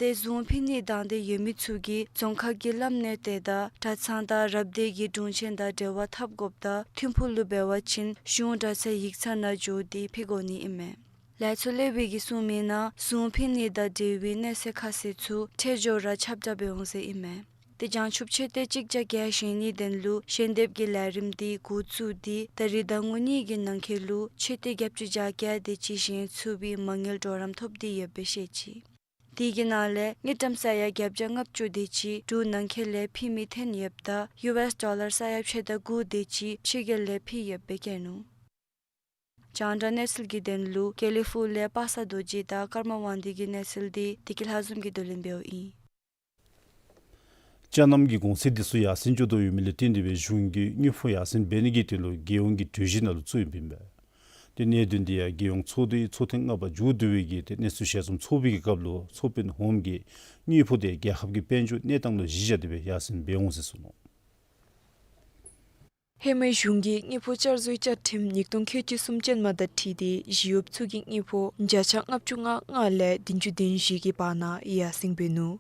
ཏེ་གཟུངས་ཕུལ་ནི་དང་འདོད་ཡོད་མི་ཚུ་གིས་རྫོང་ཁག་གི་བསླབ་གནས་སྡེ་དང་གྲྭ་ཚང་དང་རབ་སྡེ་གི་དྲུང་ཆེན་དང་འབྲེལ་བ་འཐབ་དགོཔ་དང་ཐིམ་ཕུག་ལུ་འབད་བ་ཅིན་གཞུང་གྲྭ་ཚང་ཡིག་ཚང་ནང་འགྱོ་སྟེ་ཕུལ་དགོ་ནི་ཨིན་མས། ལས་ཚོགས་སློབ་དཔོན་གྱིས་གསུངས་མི་ནང་གཟུངས་ཕུལ་ནི་དང་འབྲེལ་བའི་གནས་ཚུལ་ཁ་གསལ་ཚུ་འཕྲལ་མགྱོགས་ར་ཁྱབ་བསྒྲགས་འབད་འོང་ཟེར་ཨིན་མས། ཏེ་བྱང་ཆུབ་མཆོད་རྟེན་གཅིག་བརྒྱ་བརྒྱད་བཞེངས་ནིའི་དོན་ལུ་ཞལ་འདེབས་ཀྱི་ལས་རིམ་འདི་འགོ་བཙུགས་ཏེ་ད་རིས་ཟླ་ངོ་གཉིས་ཀྱི་ནང་འཁོད་ལུ་མཆོད་རྟེན་བརྒྱད་ཅུ་གྱ་བརྒྱད་དེ་ཅིག་བཞེངས་ཚུགས་པའི་མ་དངུལ་གྲོགས་རམ་ཐོབ་སྟེ་ཡོདཔ་སྦེ་བཤད་ཅི། དེ་གི་ནང་ལས་དངུལ་ཀྲམ་ས་ཡ་བརྒྱད་བརྒྱ་ལྔ་བཅུ་དེ་ཅིག་འབྲུག་ནང་འཁོད་ལས་ཕུལ་མི་ཐོན་ཡོདཔ་ད་ཡུ་ཨེསི་ཌོ་ལར་ས་ཡ་ཕྱེད་དང་དགུ་དེ་ཅིག་ཕྱི་རྒྱལ་ལས་ཕུལ་ཡོདཔ་སྦེ་བཀོད་ནུག། རྒྱང་བསྒྲགས་གནས་ཚུལ་གྱི་དོན་ལུ་དགེ་ལེགས་ཕུག་ལས་པ་སངས་རྡོ་རྗེ་དང་ཀརྨ་དབང་འདུས་ཀྱི་གནས་ཚུལ་འདི་བདེ་སྐྱིད་ལྷ་འཛོམས་ཀྱིས་བསྡུ་ལེན་འབདཝ་ཨིན། ཅ་ནམ་གྱི་གོང་ཚད་འདི་ཚུ་ཡར་སེང་འགྱོ་དོ་ཡོད་མི་ལས་བརྟེན་ཏེ་སྦེ་གཞུང་གིས་དངུལ་ཕོགས་ཡར་སེང་འབད་ནི་གི་དོན་ལུ་རྒྱལ་ཡོངས་ཀྱི་གྲོས་གཞི་ནང་ལུ་བཙུགས་ཡོདཔ་ཨིན་པས། གནད་དོན་འདི་ཡང་རྒྱལ་ཡོངས་ཚོགས་འདུའི་ཚོགས་ཐེངས་ལྔ་པ་མཇུག་བསྡུ་བའི་གི་ཏེ་གནས་ཚུལ་ཞལ་འཛོམས་ཚོགས་པའི་གི་སྐབས་ལུ་ཚོགས་དཔོན་འོགམ་གིས་དངུལ་ཕོགས་དེ་རྒྱལ་ཁབ་ཀྱི་དཔལ་འབྱོར་གནས་སྟངས་ལུ་གཞི་བཞག་སྟེ་སྦེ་ཡར་སེང་འབད་འོང་ཟེར་གསུངས་ནུག། ཧེ་མའི་གཞུང་གིས་དངུལ་ཕོགས་བསྐྱར་བཟོའི་བཅའ་ཁྲིམས་ཉིས་སྟོང་ཁལ་གཅིག་གསུམ་ཅན་མ་དང་འཁྲིལ་ཏེ་ཞི་གཡོགཔ་ཚུ་གི་དངུལ་ཕོགས་བརྒྱ་ཆ་ལྔ་བཅུ་ང་ལྔ་ལས་བདུན་ཅུ་དོན་བཞི་གི་བར་ན་ཡར་སེང་འབད་ནུག།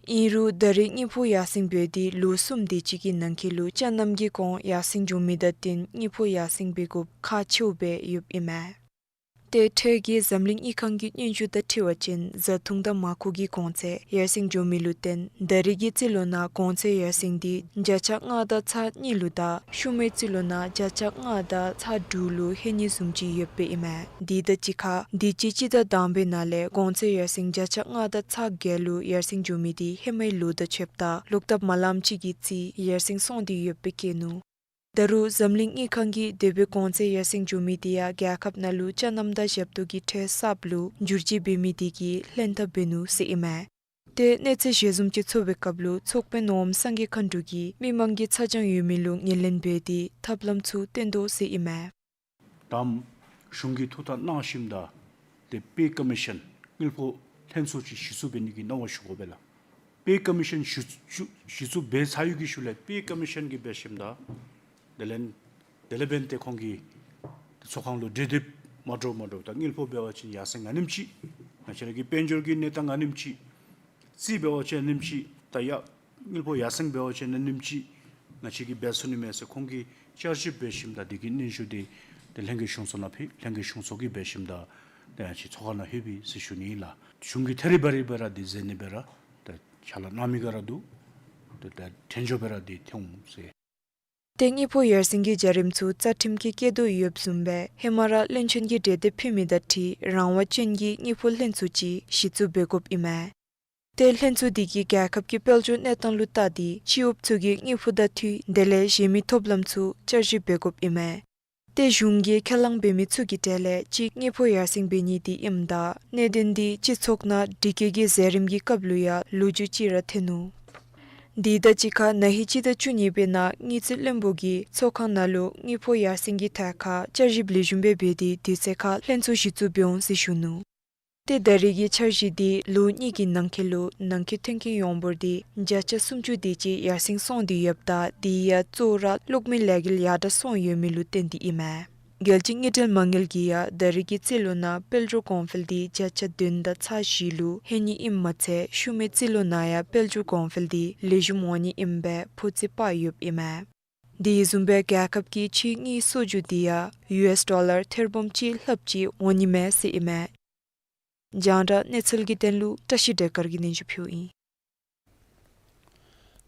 ཨིན་རུང་ད་རེས་དངུལ་ཕོགས་ཡར་སེང་འབད་དེ་ལོ་གསུམ་དེ་ཅིག་གི་ནང་འཁོད་ལུ་ཅ་ནམ་གྱི་གོང་ཡར་སེང་འགྱོ་མི་དང་བསྟུན་དངུལ་ཕོགས་ཡར་སེང་འབད་དགོཔ་ཁག་ཆེཝ་སྦེ་ཡོདཔ་ཨིན་མས། ཏེ་འཕྲལ་གྱི་འཛམ་གླིང་དངུལ་ཁང་གི་སྙན་ཞུ་དང་འཁྲིལ་བ་ཅིན་བཟའ་འཐུང་དང་མར་ཁུ་གི་གོང་ཚད་ཡར་སེང་འགྱོ་མི་ལུ་བརྟེན་ད་རེས་ཀྱི་རྩིས་ལོ་ནང་གོང་ཚད་ཡར་སེང་འདི་བརྒྱ་ཆ་ལྔ་དང་ཚག་གཉིས་ལུ་དང་ཤུལ་མའི་རྩིས་ལོ་ནང་བརྒྱ་ཆ་ལྔ་དང་ཚག་དྲུག་ལུ་ལྷོད་ནི་བཟུམ་ཅིག་ཡོདཔ་ཨིན་མས། དེ་དང་གཅིག་ཁར་དུས་ཅི་སྤྱི་ཟླ་དང་པའི་ནང་ལས་གོང་ཚད་ཡར་སེང་བརྒྱ་ཆ་ལྔ་དང་ཚག་བརྒྱད་ལུ་ཡར་སེང་འགྱོ་མི་འདི་ཧེ་མའི་ལོ་དང་ཕྱདཔ་ད་ལོག་ཐབས་མ་ལངམ་ཅིག་གི་རྩིས་ཡར་སེང་སོང་སྟེ་ཡོདཔ་སྦེ་བཀོད་ནུག། ད་རུང་འཛམ་གླིང་དངུལ་ཁང་གིས་དེ་སྦེ་གོང་ཚད་ཡར་སེང་འགྱོ་མི་དེ་ཡང་རྒྱལ་ཁབ་ནང་ལུ་ཅ་ནམ་དང་ཞབས་ཏོག་གི་ཁྲལ་གསརཔ་ལུ་བསྒྱུར་བཅོས་འབད་མི་དེ་གིས་ལྷན་ཐབས་འབད་ནུག་ཟེར་ཨིན་མས། ཏེ་གནས་ཚུལ་ཞལ་འཛོམས་ཀྱི་ཚོགས་པའི་སྐབས་ལུ་ཚོགས་དཔོན་འོགམ་སངས་རྒྱས་མཁའ་འགྲོ་གིས་མི་མང་གི་ཚ་གྱང་ཡོད་མི་ལུ་ངོས་ལེན་འབད་དེ་ཐབས་ལམ་ཚུ་བཏོན་དོ་ཟེར་ཨིན་མས། དང་གཞུང་གིས་ཐུགས་ཐག་གནང་ཞིནམ་ད་ཏེ་པེ་ཀོ་མི་ཤཱན་དངུལ་ཕོགས་ལྷན་ཚོགས་ཅིག་གཞི་བཙུགས་འབད་ནི་གི་གནང་བ་ཞུ་དགོ་པས་ལགས། པེ་ཀོ་མི་ཤཱན་གཞི་བཙུགས་གཞི་བཙུགས་འབད་ཚར་ཡོད་ཀྱི་ཤུལ་ལས་པེ་ཀོ་མི་ཤཱན་གྱིས་འབད་ཞིནམ་ད་དེ་ལས་དེ་ལས་འབདན་ཏེ་ཁོང་གིས་ཚོགས་ཁང་ལུ་གྲོས་འདེབས་མ་འདྲཝ་མ་འདྲཝ་ད་དངུལ་ཕོགས་འབད་བ་ཅིན་ཡར་སེང་ཨ་ནེམ་ཅིག་ང་བཅས་ར་གི་དཔལ་འབྱོར་གྱི་གནས་སྟངས་ཨ་ནེམ་ཅིག་རྩིས་འབད་བ་ཅིན་ཨ་ནེམ་ཅིག་ད་ཡ་དངུལ་ཕོགས་ཡར་སེང་འབད་བ་ཅིན་ཨ་ནེམ་ཅིག་ང་བཅས་ཀྱིས་འབད་ཚུགས་ནི་མས་ཟེར་ཁོང་གིས་བསྐྱར་ཞིབ་འབད་ཞིནམ་ད་དེ་གི་སྙན་ཞུ་དེ་ཏེ་ལྷན་རྒྱས་གཞུང་ཚོགས་ནང་ཕུལ། ལྷན་རྒྱས་གཞུང་ཚོགས་ཀྱིས་འབད་ཞིནམ་ད་ཏེ་ང་བཅས་ཚོགས་ཁང་ནང་ལྷོད་པས་ཟེར་ཞུ་ནི་ཨིན་ལགས། གཞུང་གིས་ཐད་རི་བ་རི་སྦེ་ར་དེ་མཛད་ནི་སྦེ་ར་ད་ཕྱག་ལཱ་གནང་མི་ག་ར་འདུག། ད་ད་དྲན་འཇོག་སྦེ་ར་དེ་ཐོན་འོང་ཟེར། ཏེ་དངུལ་ཕོགས་ཡར་སེང་གི་བྱ་རིམ་ཚུ་རྩ་ཁྲིམས་ཀྱིས་བཀོད་དོ་ཡོདཔ་བཟུམ་སྦེ་ཧེ་མ་ར་བློན་ཆེན་གྱིས་གྲོས་འདེབས་ཕུལ་མི་དང་འཁྲིལ་རང་དབང་ཅན་གྱི་དངུལ་ཕོགས་ལྷན་ཚོགས་ཅིག་གཞི་བཙུགས་འབད་དགོཔ་ཨིན་མས། ཏེ་ལྷན་ཚོགས་དེ་གིས་རྒྱལ་ཁབ་ཀྱི་དཔལ་འབྱོར་གནས་སྟངས་ལུ་བལྟ་སྟེ་སྤྱི་གཡོགཔ་ཚུ་གི་དངུལ་ཕོགས་དང་འཁྲིལ་དེ་ལས་གཞན་མི་ཐོབ་ལམ་ཚུ་བསྐྱར་ཞིབ་འབད་དགོཔ་ཨིན་མས། ཏེ་གཞུང་གིས་ཁས་བླངས་འབད་མི་ཚུ་གི་གྲས་ལས་གཅིག་དངུལ་ཕོགས་ཡར་སེང་འབད་ནི་དེ་ཨིནམ་ད་གནད་དོན་འདི་སྤྱི་ཚོགས་ནང་དྲི་བཀོད་ཀྱི་མཛད་རིམ་གྱི་སྐབས་ལུ་ཡང་ལོ་རྒྱུས་ཅིག་ར་ཐོན་ནུག། དེ་དང་གཅིག་ཁར་ན་ཧིང་སྤྱི་ཟླ་བཅུ་གཉིས་པའི་ནང་དངུལ་རྩིས་བློན་པོ་གིས་ཚོགས་ཁང་ནང་ལུ་དངུལ་ཕོགས་ཡར་སེང་གི་ཐད་ཁར་བསྐྱར་ཞིབ་ལེགས་ཤོམ་སྦེ་འབད་དེ་དུས་ཚོད་ཁར་ལྷན་ཚོགས་གཞི་བཙུགས་འབད་འོང་ཟེར་ཞུ་ནུག། ཏེ་ད་རེས་ཀྱི་འཆར་གཞི་འདི་ལོ་གཉིས་ཀྱི་ནང་འཁོད་ལུ་ནང་འཁོད་མཐུན་རྐྱེན་ཡོངས་འབོར་འདི་བརྒྱ་ཆ་སུམ་ཅུ་དེ་ཅིག་ཡར་སེང་སོང་སྟེ་ཡོདཔ་ད་དེ་ཡང་གཙོ་བོ་ར་གློག་མེའི་ལས་འགུལ་ཡར་དྲག་སོང་ཡོད་མི་ལུ་བརྟེན་ཏེ་ཨིན་མས། རྒྱལ་སྤྱི་དངུལ་འབྲེལ་མ་དངུལ་གྱིས་ཡང་ད་རེས་ཀྱི་རྩིས་ལོ་ནང་དཔལ་འབྱོར་གོང་འཕེལ་འདི་བརྒྱ་ཆ་བདུན་དང་ཚག་བཞི་ལུ་ལྷོད་ནི་ཨིནམ་མ་ཚད་ཤུལ་མའི་རྩིས་ལོ་ནང་ཡང་དཔལ་འབྱོར་གོང་འཕེལ་འདི་ལེགས་ཤོམ་འོང་ནི་ཨིན་པའི་འཕོ་ཚིས་དཔག་ཡོདཔ་ཨིན་མས། དེ་བཟུམ་སྦེ་རྒྱལ་ཁབ་ཀྱི་ཕྱིའི་དངུལ་གསོག་འཇོག་འདི་ཡང་ཡུ་ཨེསི་ཌོ་ལར་ཐེར་འབུམ་གཅིག་ལྷགཔ་ཅིག་འོང་ནི་མས་ཟེར་ཨིན་མས། རྒྱང་བསྒྲགས་གནས་ཚུལ་གྱི་དོན་ལུ་བཀྲ་ཤིས་བདེ་དཀར་གྱིས་སྙན་ཞུ་ཕུལཝ་ཨིན།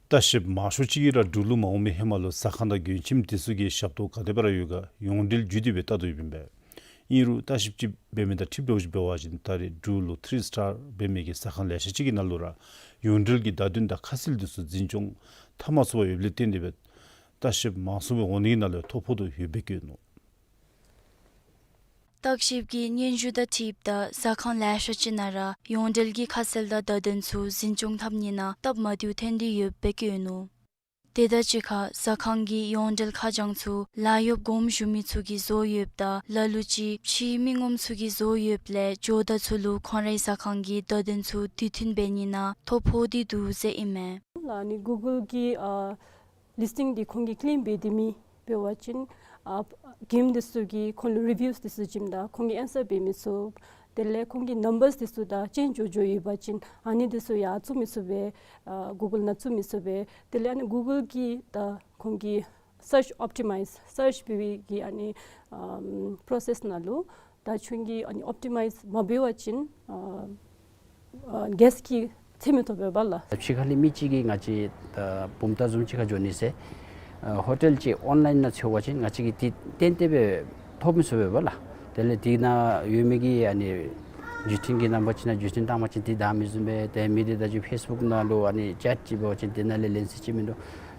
ལྟ་བཤལཔ་མང་ཤོས་ཅིག་གིས་ར་འབྲུག་ལུ་མ་འོངས་པའི་ཧེ་མ་ལུ་ཟ་ཁང་དང་མགྱོནམ་ཁྱིམ་དེ་ཚུ་གི་ཞབས་ཏོག་ག་དེ་སྦེ་ར་ཡོད་ག་ཡོངས་འབྲེལ་བརྒྱུད་དེ་སྦེ་བལྟ་དོ་ཡོདཔ་ཨིན་པས། ཨིན་རུང་ལྟ་བཤལཔ་ཅིག་འབད་མི་དང་འཁྲིལཝ་ལུ་ཅིག་འབད་བ་ཅིན་ད་རེས་འབྲུག་ལུ་ཐི་རི་སི་ཊར་འབད་མི་གི་ཟ་ཁང་ལེ་ཤ་ཅིག་གི་ནང་ལུ་ར་ཡོངས་འབྲེལ་གྱི་བརྡ་དོན་དང་ཁ་གསལ་དེ་ཚུ་འཛིན་སྐྱོང་འཐབ་མ་ཚུགས་པར་ཡོདཔ་ལས་བརྟེན་ཏེ་སྦེ་ལྟ་བཤལཔ་མང་སུ་སྦེ་འོང་ནི་གི་ནང་ལུ་ཐོ་ཕོག་དོ་ཡོདཔ་སྦེ་བཀོད་ནུག། བརྟག་ཞིབ་ཀྱི་སྙན་ཞུ་དང་འཁྲིལཝ་ད་ཟ་ཁང་ལེ་ཤ་ཅིག་ནང་ར་ཡོངས་འབྲེལ་གྱི་ཁ་གསལ་དང་བརྡ་དོན་ཚུ་འཛིན་སྐྱོང་འཐབ་ནི་ནང་སྟབས་མ་བདེཝ་ཐོན་ཏེ་ཡོདཔ་སྦེ་བཀོད་ནུག། དེ་དང་གཅིག་ཁར་ཟ་ཁང་གི་ཡོངས་འབྲེལ་ཁ་བྱང་ཚུ་ལཱ་གཡོགཔ་དགོངམ་ཞུ་མི་ཚུ་གིས་བཟོ་ཡོདཔ་ད་ལ་ལུ་ཅིག་ཕྱིའི་མི་ངོམ་ཚུ་གིས་བཟོ་ཡོདཔ་ལས་ཇོ་བདག་ཚུ་ལུ་ཁོང་རའི་ཟ་ཁང་གི་བརྡ་དོན་ཚུ་དུས་མཐུན་འབད་ནི་ནང་ཐོ་ཕོག་སྟེ་འདུག་ཟེར་ཨིན་མས། ལགས། ཨ་ནི་གུ་གཱལ་གྱི་ཨ་ལིསི་ཊིང་འདི་ཁོང་གིས་ཀེམ་འབད་དེ་མི་འབད་བ་ཅིན་ཨ་མགྱོནམ་དེ་ཚུ་གིས་ཁོང་ལུ་རི་བིའུསི་དེ་ཚུ་བྱིནམ་ད་ཁོང་གིས་ཨེན་སར་འབད་མི་ཚུགས། དེ་ལས་ཁོང་གི་ནམ་བརསི་དེ་ཚུ་དང་ཅེནཇི་འགྱོ་འགྱོཝ་ཡོད་པ་ཅིན་ཨ་ནི་དེ་ཚུ་ཡང་བཙུགས་མི་ཚུགས་པས། ཨ་གུ་གཱལ་ནང་བཙུགས་མི་ཚུགས་པས། དེ་ལས་ཨ་ནི་གུ་གཱལ་གྱིས་ད་ཁོང་གི་སརཆ་ཨོབ་ཊི་མའིཛ་སརཆ་འབད་བའི་གི་ཨ་ནི་ཨམ་པྲོ་སེསི་ནང་ལུ་ད་ཁྱོད་ཀྱིས་ཨ་ནི་ཨོབ་ཊི་མའིཛ་མ་འབད་བ་ཅིན་ཨ་ཨ་གེསཊ་ཀྱིས་འཚོལ་མི་ཐོབ་པས་པ་ལགས། ཕྱི་ཁ་ལས་མི་ཅིག་གིས་ང་བཅས་ད་བུམ་ཐང་བཟུམ་ཅིག་ཁར་འགྱོ་ནི་ཟེར་ཨ་ཧོ་ཊེལ་ཅིག་ཨོན་ལའིན་ནང་འཚོལ་བ་ཅིན་ང་བཅས་ཀྱིས་དེ་གཏན་གཏན་སྦེ་ཐོབ་མི་ཚུགས་པས་པ་ལགས། དེ་ལས་དེ་ནང་ཡོད་མི་གི་ཨ་ནི་བརྒྱུད་འཕྲིན་གྱི་རྣམ་པ་ཅིག་ནང་བརྒྱུད་འཕྲིན་བཏང་བ་ཅིན་དེ་བདའ་མི་བཟུམ་སྦེ། ཏེ་མི་དེ་དང་ཅིག་ཕེསི་བུཀ་ནང་ལུ་ཨ་ནི་ཅེཊ་ཅིག་འབད་བ་ཅིན་དེ་ནང་ལས་ལེན་ས་ཅིག་མིན་འདུག།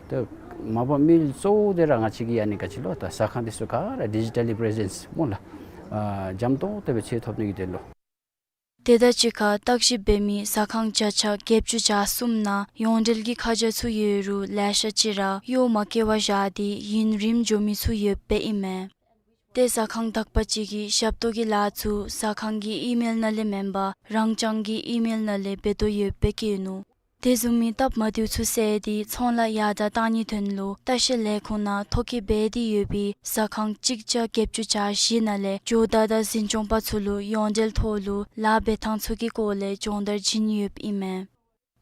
ཏེ་མ་པ་མི་གཙོ་བོ་དེ་ར་ང་བཅས་ཀྱི་ཨ་ནི་ག་ཅི་ལོ་ད་ཟ་ཁང་དེ་ཚུ་ག་ར་ཌི་ཇི་ཊལ་པྲེ་ཟེནསི་སྨོ་ལགས། ཨ་འཇམ་ཏོང་ཏོ་སྦེ་འཚོལ་ཐོབ་ནི་གི་དོན་ལུ། དེ་དང་གཅིག་ཁར་བརྟག་ཞིབ་འབད་མི་ཟ་ཁང་བརྒྱ་ཆ་བརྒྱད་ཅུ་གྱ་གསུམ་ནང་ཡོངས་འབྲེལ་གྱི་ཁ་བྱང་ཚུ་ཡོད་རུང་ལེ་ཤ་ཅིག་ར་གཡོག་མ་བཀལ་བར་བཞག་སྟེ་ཡུན་རིངམོ་འགྱོ་མི་ཚུ་ཡོདཔ་ཨིན་མས། ཏེ་ཟ་ཁང་དག་པ་ཅིག་གིས་ཞབས་ཏོག་གི་ལཱ་ཚུ་ཟ་ཁང་གི་ཨི་མེལ་ནང་ལས་མེན་པར་རང་རྐྱང་གི་ཨི་མེལ་ནང་ལས་འབད་དོ་ཡོདཔ་སྦེ་བཀོད་ནུག། དེ་བཟུམ་མའི་སྟབས་མ་བདེཝ་ཚུ་བསལ་ཏེ་ཚོང་ལཱ་ཡར་དྲག་གཏང་ནིའི་དོན་ལུ་ལྟ་བཤལ་ལས་ཁུངས་ནང་ཐོ་བཀོད་འབད་དེ་ཡོད་པའི་ཟ་ཁང་གཅིག་བརྒྱ་བརྒྱད་ཅུ་གྱ་བཞི་ནང་ལས་ཇོ་བདག་དང་འཛིན་སྐྱོང་པ་ཚུ་ལུ་ཡོངས་འབྲེལ་ཐོག་ལུ་ལཱ་འབད་ཐངས་ཚུ་གི་སྐོར་ལས་སྦྱོང་བརྡར་བྱིན་ཡོདཔ་ཨིན་མས།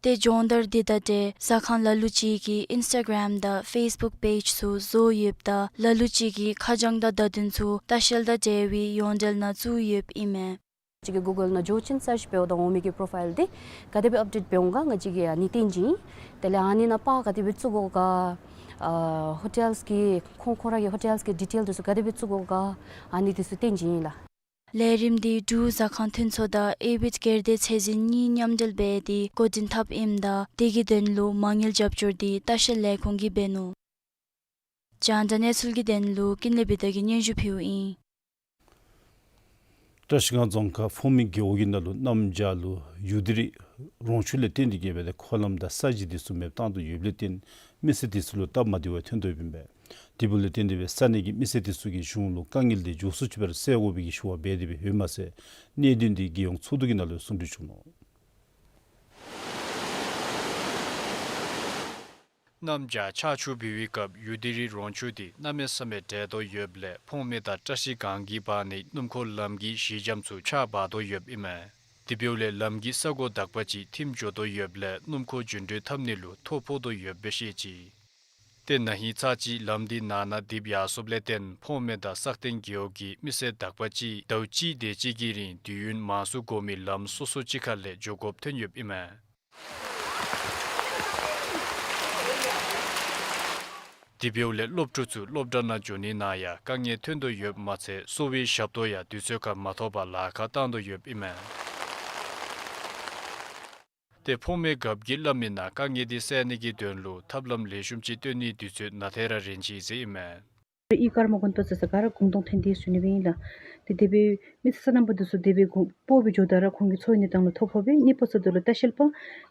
ཏེ་སྦྱོང་བརྡར་འདི་དང་འབྲེལ་ཟ་ཁང་ལ་ལུ་ཅིག་གིས་ཨིནསི་ཊ་གརམ་དང་ཕེསི་བུཀ་པེཇ་ཚུ་བཟོ་ཡོདཔ་ད་ལ་ལུ་ཅིག་གིས་ཁ་བྱང་དང་བརྡ་དོན་ཚུ་ལྟ་བཤལ་དང་འབྲེལ་བའི་ཡོངས་འབྲེལ་ནང་བཙུགས་ཡོདཔ་ཨིན་མས། ཅིག་གིས་གུ་གཱལ་ནང་འགྱོ་ཞིནམ་སརཆ་འབདཝ་ད་འོང་མི་གི་པོརོ་ཕའིལ་འདི་ག་དེ་སྦེ་ཨཔ་ཌེཊ་འབད་འོང་ག་ང་བཅས་ཀྱིས་ཨ་ནི་སྟོན་བྱིན། དེ་ལས་ཨ་ནི་ནང་པར་ག་དེ་སྦེ་བཙུགས་དགོ་ག། ཨ་ཧོ་ཊེལ་གྱི་ཁོང་ཁོང་ར་གི་ཧོ་ཊེལ་གྱི་ཌི་ཊེལ་འདི་ཚུ་ག་དེ་སྦེ་བཙུགས་དགོ་ག། ཨ་ནི་འདི་ཚུ་སྟོན་བྱིན་ཡི་ལགས། ལས་རིམ་འདི་འབྲུག་ཟ་ཁང་མཐུན་ཚོགས་དང་ཨེ་བིཌ་སྒེར་སྡེ་ཚད་འཛིན་གཉིས་མཉམ་འབྲེལ་འབད་དེ་འགོ་འདྲེན་འཐབ་ཨིནམ་ད་དེ་གི་དོན་ལུ་མ་དངུལ་རྒྱབ་སྐྱོར་འདི་ལྟ་བཤལ་ལས་ཁུངས་ཀྱིས་འབད་ནུག། རྒྱང་བསྒྲགས་གནས་ཚུལ་གྱི་དོན་ལུ་ཀུན་ལེགས་བི་དྷ་གིས་སྙན་ཞུ་ཕུལཝ་ཨིན། བཀྲིས་སྒང་རྫོང་ཁག་ཕོ་མོའི་རྒེད་འོག་གི་ནང་ལུ་གནམ་བྱཱར་ལུ་ཡུ་དི་རི་རོང་ཆུ་ལས་བརྟེན་ཏེ་གིས་སྦེ་ཏེ་འཁོར་ལམ་དང་ས་གཞི་འདི་ཚུ་མེདཔ་བཏང་དོ་ཡོདཔ་ལས་བརྟེན་མི་སེར་འདི་ཚུ་ལུ་སྟབས་མ་བདེཝ་ཐོན་དོ་ཡོདཔ་ཨིན་པས། དེ་འབདཝ་ལས་བརྟེན་ཏེ་སྦེ་ས་གནས་ཀྱི་མི་སེར་འདི་ཚུ་གིས་གཞུང་ལུ་དཀའ་ངལ་འདི་མགྱོགས་སུ་ཅིག་སྦེ་ར་སེལ་དགོ་པའི་གི་ཞུ་བ་འབད་དེ་སྦེ་ཡོད་མ་ཚད་གནད་དོན་འདི་རྒྱལ་ཡོངས་ཚོགས་འདུ་གི་ནང་ལུ་གསུང་གྲོས་བྱུང་ནུག། གནམ་བྱཱར་ཆར་ཆུ་འབབ་པའི་སྐབས་ཡུ་དི་རི་རོང་ཆུ་འདི་གནམ་མེད་ས་མེད་འདྲེས་དོ་ཡོདཔ་ལས་ཕོངས་སྨད་དང་བཀྲིས་སྒང་གི་བར་ནི་སྣུམ་འཁོར་ལམ་གྱི་གཞི་འགྱམ་ཚུ་ཆག་འབག་དོ་ཡོདཔ་ཨིན་མས། དེ་འབདཝ་ལས་ལམ་གྱི་ས་གོ་དག་པ་ཅིག་ཐིམ་འགྱོ་དོ་ཡོདཔ་ལས་སྣུམ་འཁོར་རྒྱུན་འགྲུལ་འཐབ་ནི་ལུ་ཐོ་ཕོག་དོ་ཡོདཔ་སྦེ་བཤད་ཅི། ཏེ་ན་ཧིང་ཚར་གཅིག་ལམ་འདི་ནང་ན་རྡིབ་ཡར་སོཔ་ལས་བརྟེན་ཕོངས་སྨད་དང་སག་སྟེང་རྒེད་འོག་གི་མི་སེར་དག་པ་ཅིག་ཟླཝ་གཅིག་དེ་ཅིག་གི་རིང་དུས་ཡུན་མང་སུ་འགོར་མི་ལམ་སོ་སོ་ཅིག་ཁར་ལས་འགྱོ་དགོཔ་ཐོན་ཡོདཔ་ཨིན་མས། དེ་འབདཝ་ལས་སློབ་ཕྲུག་ཚུ་སློབ་གྲྭ་ནང་འགྱོ་ནི་ནང་ཡང་དཀའ་ངལ་ཐོན་དོ་ཡོདཔ་མ་ཚད་གསོ་བའི་ཞབས་ཏོག་ཡང་དུས་ཚོད་ཁར་མ་ཐོབ་པར་ལཱ་ཁག་བཏང་དོ་ཡོདཔ་ཨིན་མས། ཏེ་ཕོངས་སྨད་རྒཔོ་གིས་སླབ་མིའི་ནང་དཀའ་ངལ་འདི་སེལ་ནི་གི་དོན་ལུ་ཐབས་ལམ་ལེགས་ཤོམ་ཅིག་སྟོན་ནིའི་དུས་ཚོད་ནང་ཐད་ར་རན་ཅི་ཟེར་ཨིན་མས། ཨི་ཀརྨ་དགོངས་དོན་ཟེར་ས་ག་ར་གུང་སྟོང་ཐོན་ཏེ་ཟེར་ཞུ་ནི་སྦེ་ཨིན་ལགས། ཏེ་དེ་སྦེ་མི་སེར་སོ་ནམ་པ་འདི་ཚུ་དེ་སྦེ་གུང་སྤོ་སྦེ་འགྱོཝ་ད་ར་ཁོང་གི་འཚོ་ནི་ཐང་ལུ་ཐོ་ཕོག་སྦེ་གཉིས་པ་ཟེརཝ་ད་ལུ་ལྟ་བཤལ་པ་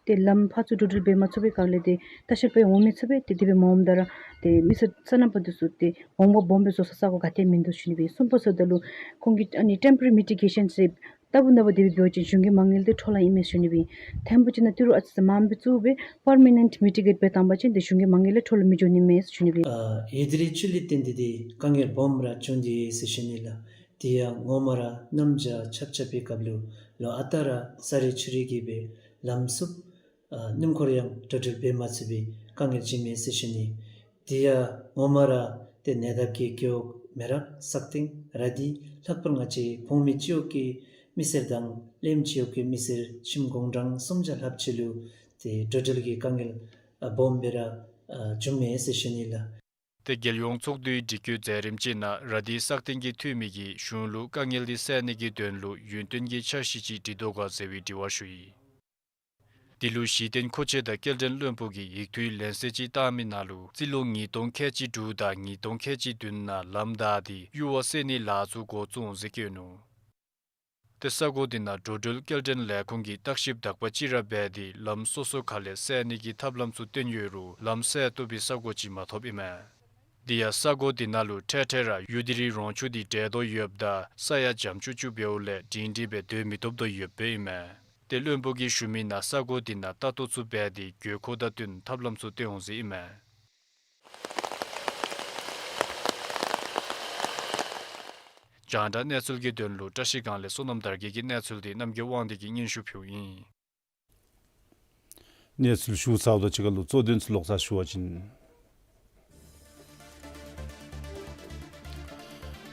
ཏེ་ལམ་ཕར་ཚུར་འགྲོ་འགྲུལ་འབད་མ་ཚུགས་པའི་སྐབས་ལས་ཏེ་ལྟ་བཤལ་པ་ཡང་འོང་མི་ཚུགས་པས། ཏེ་དེ་སྦེ་མ་འོངམ་ད་ར་ཏེ་མི་སེར་སོ་ནམ་པ་འདི་ཚུ་ཏེ་འོང་བ་སྦོམ་སྦེ་བཟོ་ས་ས་གོ་ག་ཏེ་མིན་འདུག་ཞུ་ནི་སྦེ། གསུམ་པ་ཟེརཝ་ད་ལུ་ཁོང་གིས་ཨ་ནི་ཊེམ་པོ་རེ་མི་ཊི་གེ་ཤཱན་ཟེར་ལྟ་བུ་ན་བུ་དེ་སྦེ་འབད་བ་ཅིན་གཞུང་གི་མ་དངུལ་འདི་འཕྲོ་བརླག་ཨིན་མས་ཞུ་ནི་སྦེ། ཐེངས་པོ་ཅིག་ནང་ཏི་རུ་ཨ་ཙི་ཙི་མངམ་སྦེ་བཙུགས་སྦེ་པར་མི་ནེནཊ་མི་ཊི་གེཊ་འབད་བཏང་པ་ཅིན་ཏེ་གཞུང་གི་མ་དངུལ་ལས་འཕྲོ་བརླག་མི་འགྱོ་ནི་མས་ཞུ་ནི་སྦེ། ཨ་ཡུ་དི་རི་ཆུ་ལས་བརྟེན་ཏེ་ཏེ་དཀའ་ངལ་སྦོམ་ར་བྱུང་སྟེ་ཡོད་ཟེར་ཞུ་ནི་ལགས། དེ་ཡང་ངོ་མ་ར་གནམ་བྱཱར་ཆརཔ་རྐྱབ་པའི་སྐབས་ལུ་ལོག་ཨ་རྟག་ར་ས་རུད་ཆུ་རུད་ཀྱིས་སྦེ་ལམ་བསུབ། ཨ་སྣུམ་འཁོར་ཡང་འགྲོ་འགྲུལ་འབད་མ་ཚུགས་པའི་དཀའ་ངལ་ཅིག་མས་ཟེར་ཞུ་ནི། དེ་ཡང་ངོ་མ་ར་ཏེ་ནད་ཡམས་ཀྱི་རྒེད་འོག་མེ་རག་སག་སྟེང་ར་དྷི་ལྷག་པར་ང་བཅས་ཕོངས་སྨད་སྤྱི་འོག་གི་མི་སེར་དང་གླེམ་སྤྱི་འོག་གི་མི་སེར་ཁྱིམ་གུང་གྲངས་སུམ་བརྒྱ་ལྷགཔ་ཅིག་ལུ་ཏེ་འགྲོ་འགྲུལ་གྱི་དཀའ་ངལ་ཨ་སྦོམ་སྦེ་ར་ཨ་བྱུངམ་མས་ཟེར་ཞུ་ནི་ལགས། ཏེ་རྒྱལ་ཡོངས་ཚོགས་འདུའི་སྒྲིག་བཀོད་མཛད་རིམ་ཅིག་ནང་ར་དྷི་སག་སྟེང་གི་འཐུས་མི་གིས་གཞུང་ལུ་དཀའ་ངལ་འདི་སེལ་ནི་གི་དོན་ལུ་ཡུན་བརྟན་གྱི་འཆར་གཞི་ཅིག་སྒྲིག་དོ་ག་ཟེར་བའི་དྲི་བ་ཞུ་ཡི། དེ་ལུ་གཞི་རྟེན་མཁོ་ཆས་དང་སྐྱེལ་འདྲེན་བློན་པོ་གིས་ཡིག་ཐོག་ལན་གསལ་ཅིག་བཏང་མིའི་ནང་ལུ་རྩིས་ལོ་ཉིས་སྟོང་ཁལ་གཅིག་དྲུག་དང་ཉིས་སྟོང་ཁལ་གཅིག་བདུན་ནང་ལམ་བདའ་སྟེ་གཡུར་བ་བསལ་ནིའི་ལཱ་ཚུ་འགོ་བཙུགས་འོང་ཟེར་བཀོད་ནུག། ཏེ་ས་གོ་དེ་ནང་འགྲོ་འགྲུལ་སྐྱེལ་འདྲེན་ལས་ཁུངས་ཀྱིས་བརྟག་ཞིབ་དག་པ་ཅིག་ར་འབད་དེ་ལམ་སོ་སོ་ཁ་ལས་སེལ་ནི་གི་ཐབས་ལམ་ཚུ་བཏོན་ཡོད་རུང་ལམ་སེལ་བཏུབ་པའི་ས་གོ་ཅིག་མ་ཐོབ་ཨིན་མས། དེ་ཡང་ས་གོ་དེ་ནང་ལུ་འཕྲལ་འཕྲལ་ར་ཡུ་དི་རི་རོང་ཆུ་དེ་འདྲེས་དོ་ཡོདཔ་ད་ས་ཡང་འཇམ་ཅུག་ཅུ་འབདཝ་ལས་སྒྲིང་སྒྲི་སྦེ་སྡོད་མི་བཏུབ་དོ་ཡོདཔ་ཨིན་མས། ཏེ་བློན་པོ་གིས་ཞུ་མིའི་ནང་ས་གོ་དེ་ནང་ལྟ་རྟོག་ཚུ་འབད་དེ་དགོས་མཁོ་དང་བསྟུན་ཐབས་ལམ་ཚུ་བཏོན་འོང་ཟེར་ཨིན་མས། རྒྱང་བསྒྲགས་གནས་ཚུལ་གྱི་དོན་ལུ་བཀྲིས་སྒང་ལས་བསོད་ནམས་དར་རྒྱས་ཀྱི་གནས་ཚུལ་འདི་རྣམ་རྒྱལ་དབང་འདུས་ཀྱིས་སྙན་ཞུ་ཕུལཝ་ཨིན། གནས་ཚུལ་ཞུ་ཚརཝ་དང་གཅིག་ཁར་ལུ་གཙོ་དོན་ཚུ་ལོག་ཚར་ཞུ་བ་ཅིན།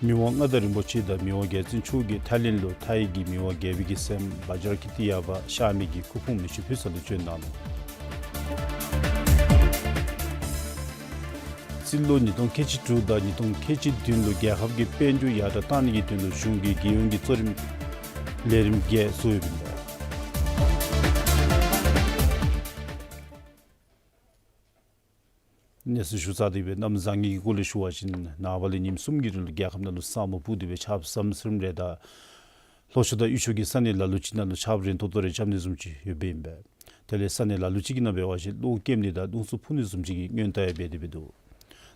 མི་དབང་མངའ་བདག་རིན་པོ་ཆེ་དང་མི་དབང་རྒྱལ་བཙུན་མཆོག་གིས་ཐའི་ལེནཌ་ལུ་ཐའི་གི་མི་དབང་རྒྱལ་པོའི་གི་སྲསམོ་བ་ཇར་ཀི་ཏི་ཡ་བ་གཤགས་མི་གི་སྐུ་ཕུང་མེ་ཞུ་ཕུལ་ས་ལུ་བྱོན་གནང་ནུག། རྩིས་ལོ་ཉིས་སྟོང་ཁལ་གཅིག་དྲུག་དང་ཉིས་སྟོང་ཁལ་གཅིག་བདུན་ལུ་རྒྱལ་ཁབ་ཀྱི་དཔལ་འབྱོར་ཡར་དྲག་གཏང་ནི་གི་དོན་ལུ་གཞུང་གིས་རྒྱལ་ཡོངས་ཀྱི་གཙོ་རིམ་ལས་རིམ་བརྒྱད་བཟོ་ཡོདཔ་ཨིན་པས། གནས་ཚུལ་ཞུ་ཚར་ཏེ་སྦེ་གནམ་བཟང་ངན་གྱི་སྐོར་ལས་ཞུ་བ་ཅིན་ནངས་པ་ལས་ཉིནམ་གསུམ་གྱི་རིང་ལུ་རྒྱལ་ཁབ་ནང་ལུ་ས་སྨུག་སྤུབས་ཏེ་སྦེ་ཆརཔ་ཟམ་ཟིམ་རེ་དང་ལྷོ་ཕྱོགས་དང་དབུས་ཕྱོགས་ཀྱི་ས་གནས་ལ་ལུ་ཅིག་ནང་ལུ་ཆརཔ་རན་ཏོག་ཏོ་རེ་རྐྱབ་ནི་བཟུམ་ཅིག་ཡོདཔ་ཨིན་པས། དེ་ལས་ས་གནས་ལ་ལུ་ཅིག་གི་ནང་འབད་བ་ཅིན་གློག་ཀེམ་ནི་དང་རླུང་འཚུབ་འཕུ་ནི་བཟུམ་ཅིག་གི་སྔོན་བརྡ་ཡང་འབད་དེ་སྦེ་འདུག།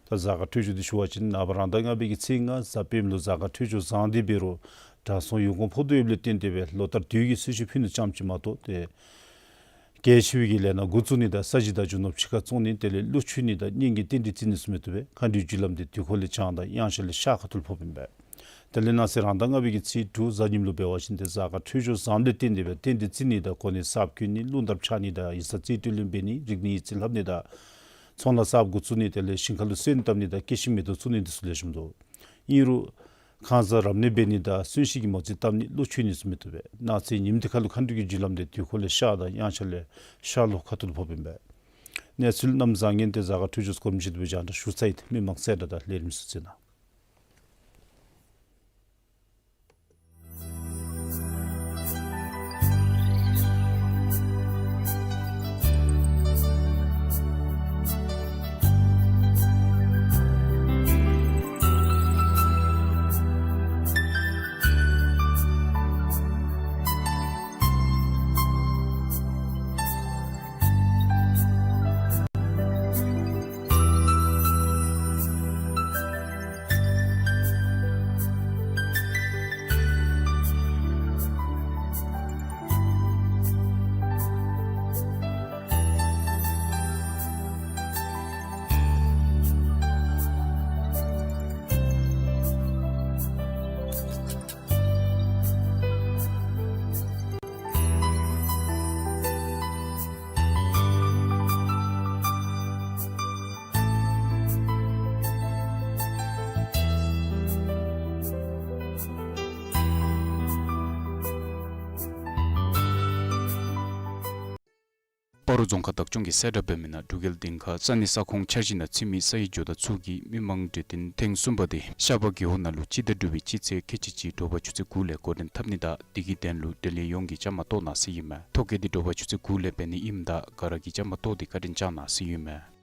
ད་གཟའ་སྐར་འཕྲོད་སྦྱོར་འདི་ཞུ་བ་ཅིན་ནངས་པ་རང་ཟླ་ལྔ་པའི་གི་ཚེས་ལྔ་གཟའ་སྤེནམ་ལུ་གཟའ་སྐར་འཕྲོད་སྦྱོར་བཟང་སྟེ་འབད་རུང་དྲང་སྲོང་ཡོན་གོང་ཕོག་དོ་ཡོདཔ་ལས་བརྟེན་ཏེ་འབད་ལོ་ལྟར་དུས་ཀྱི་གསོལ་མཆོད་ཕུལ་ནི་ཙམ་ཅིག་མ་གཏོགས་ཏེ་གལ་ཆེ་བའི་གི་ལས་སྣ་འགོ་བཙུགས་ནི་དང་ས་གཞི་བདག་རྒྱུ་ནོར་ཕྱི་ཁར་བཙོང་ནི་དེ་ལས་གླུ་མཆོད་ནི་དང་གཉེན་གྱི་རྟེན་འབྲེལ་བརྩི་ནི་ཚུ་མི་བཏུབ་པས། མཁའ་འགྲོའི་རྒྱུ་ལམ་འདི་དུས་འཁོར་ལས་བྱང་དང་དབྱངས་འཆར་ལས་ཤར་ཁ་ཐུག་ལུ་ཕོགཔ་ཨིན་པས། དེ་ལས་གནངས་ཚེ་རང་ཟླ་ལྔ་པའི་གི་ཚེས་དྲུག་གཟའ་ཉིམ་ལུ་འབད་བ་ཅིན་ཏེ་གཟའ་སྐར་འཕྲོད་སྦྱོར་བཟངམ་ལས་བརྟེན་ཏེ་འབད་རྟེན་འབྲེལ་བརྩི་ནི་དང་གོ་གནས་གསརཔ་བསྐོ་ནི་རླུང་ལྟར་འཆར་ནི་དང་ཡིག་ཚང་རྩིས་སྤྲོད་ལེན་འབད་ནི་རིག་གནས་ཡིག་རྩིས་ལྷབ་ནི་དང་ཚོང་ལཱ་གསརཔ་འགོ་བཙུགས་ནི་དེ་ལས་ཞིང་ཁ་ལུ་སོན་བཏབ་ནི་དང་སྐྱེ་ཤིང་མེ་ཏོག་བཙུགས་ནི་འདི་ཚུ་ལེགས་ཤོམ་འདུག། ཨིན་རུང་ཁང་གསར་རབ་གནས་འབད་ནི་དང་གསོན་གཤིན་གྱི་མོ་རྩིས་བཏབ་ནི་གླུ་མཆོད་ནི་ཚུ་མི་བཏུབ་པས། གནངས་ཚེ་ཉིམ་འདི་ཁ་ལུ་མཁའ་འགྲོ་གི་རྒྱུ་ལམ་འདི་དུས་འཁོར་ལས་ཤར་དང་དབྱངས་འཆར་ལས་ཤར་ལྷོ་ཁ་ཐུག་ལུ་ཕོགཔ་ཨིན་པས། གནས་ཚུལ་གནམ་བཟང་ངན་ཏེ་གཟའ་སྐར་འཕྲོད་སྦྱོར་སྐོར་མི་ཅིག་འདི་སྦེ་རྒྱང་བསྒྲགས་ཞུ་ཚར་ཡི། མི་མང་གསལ་བསྒྲགས་དང་ལས་རིམ་ཚུ་གཟིགས་གནང་། སྤ་རོ་རྫོང་ཁག་བདག་སྐྱོང་གིས་གསལ་བསྒྲགས་འབད་མི་ནང་འབྲུག་རྒྱལ་སྡིངས་ཁ་ས་གནས་ས་ཁོངས་འཆར་གཞི་ནང་ཚུད་མི་ས་ཡི་ཇོ་བདག་ཚུ་གི་མི་མང་གྲོས་བསྟུན་ཐེངས་གསུམ་པ་དེ་ཤར་པ་རྒེད་འོག་ནང་ལུ་སྤྱི་ཟླ་དྲུག་པའི་སྤྱི་ཚེས་ཁལ་གཅིག་གཅིག་དྲོ་པ་ཆུ་ཚོད་དགུ་ལས་འགོ་འདྲེན་འཐབ་ནི་དང་དེ་གི་དོན་ལུ་འབྲེལ་ཡོད་ཡོངས་ཀྱིས་བཅའ་མར་གཏོགས་གནང་ཟེར་ཨིན་མས། ཐོ་བཀོད་འདི་དྲོ་པ་ཆུ་ཚོད་དགུ་ལས་འབད་ནི་ཨིནམ་ད་ག་ར་གིས་བཅའ་མར་གཏོགས་ཏེ་བཀའ་དྲིན་བསྐྱང་གནང་ཟེར་ཨིན་མས།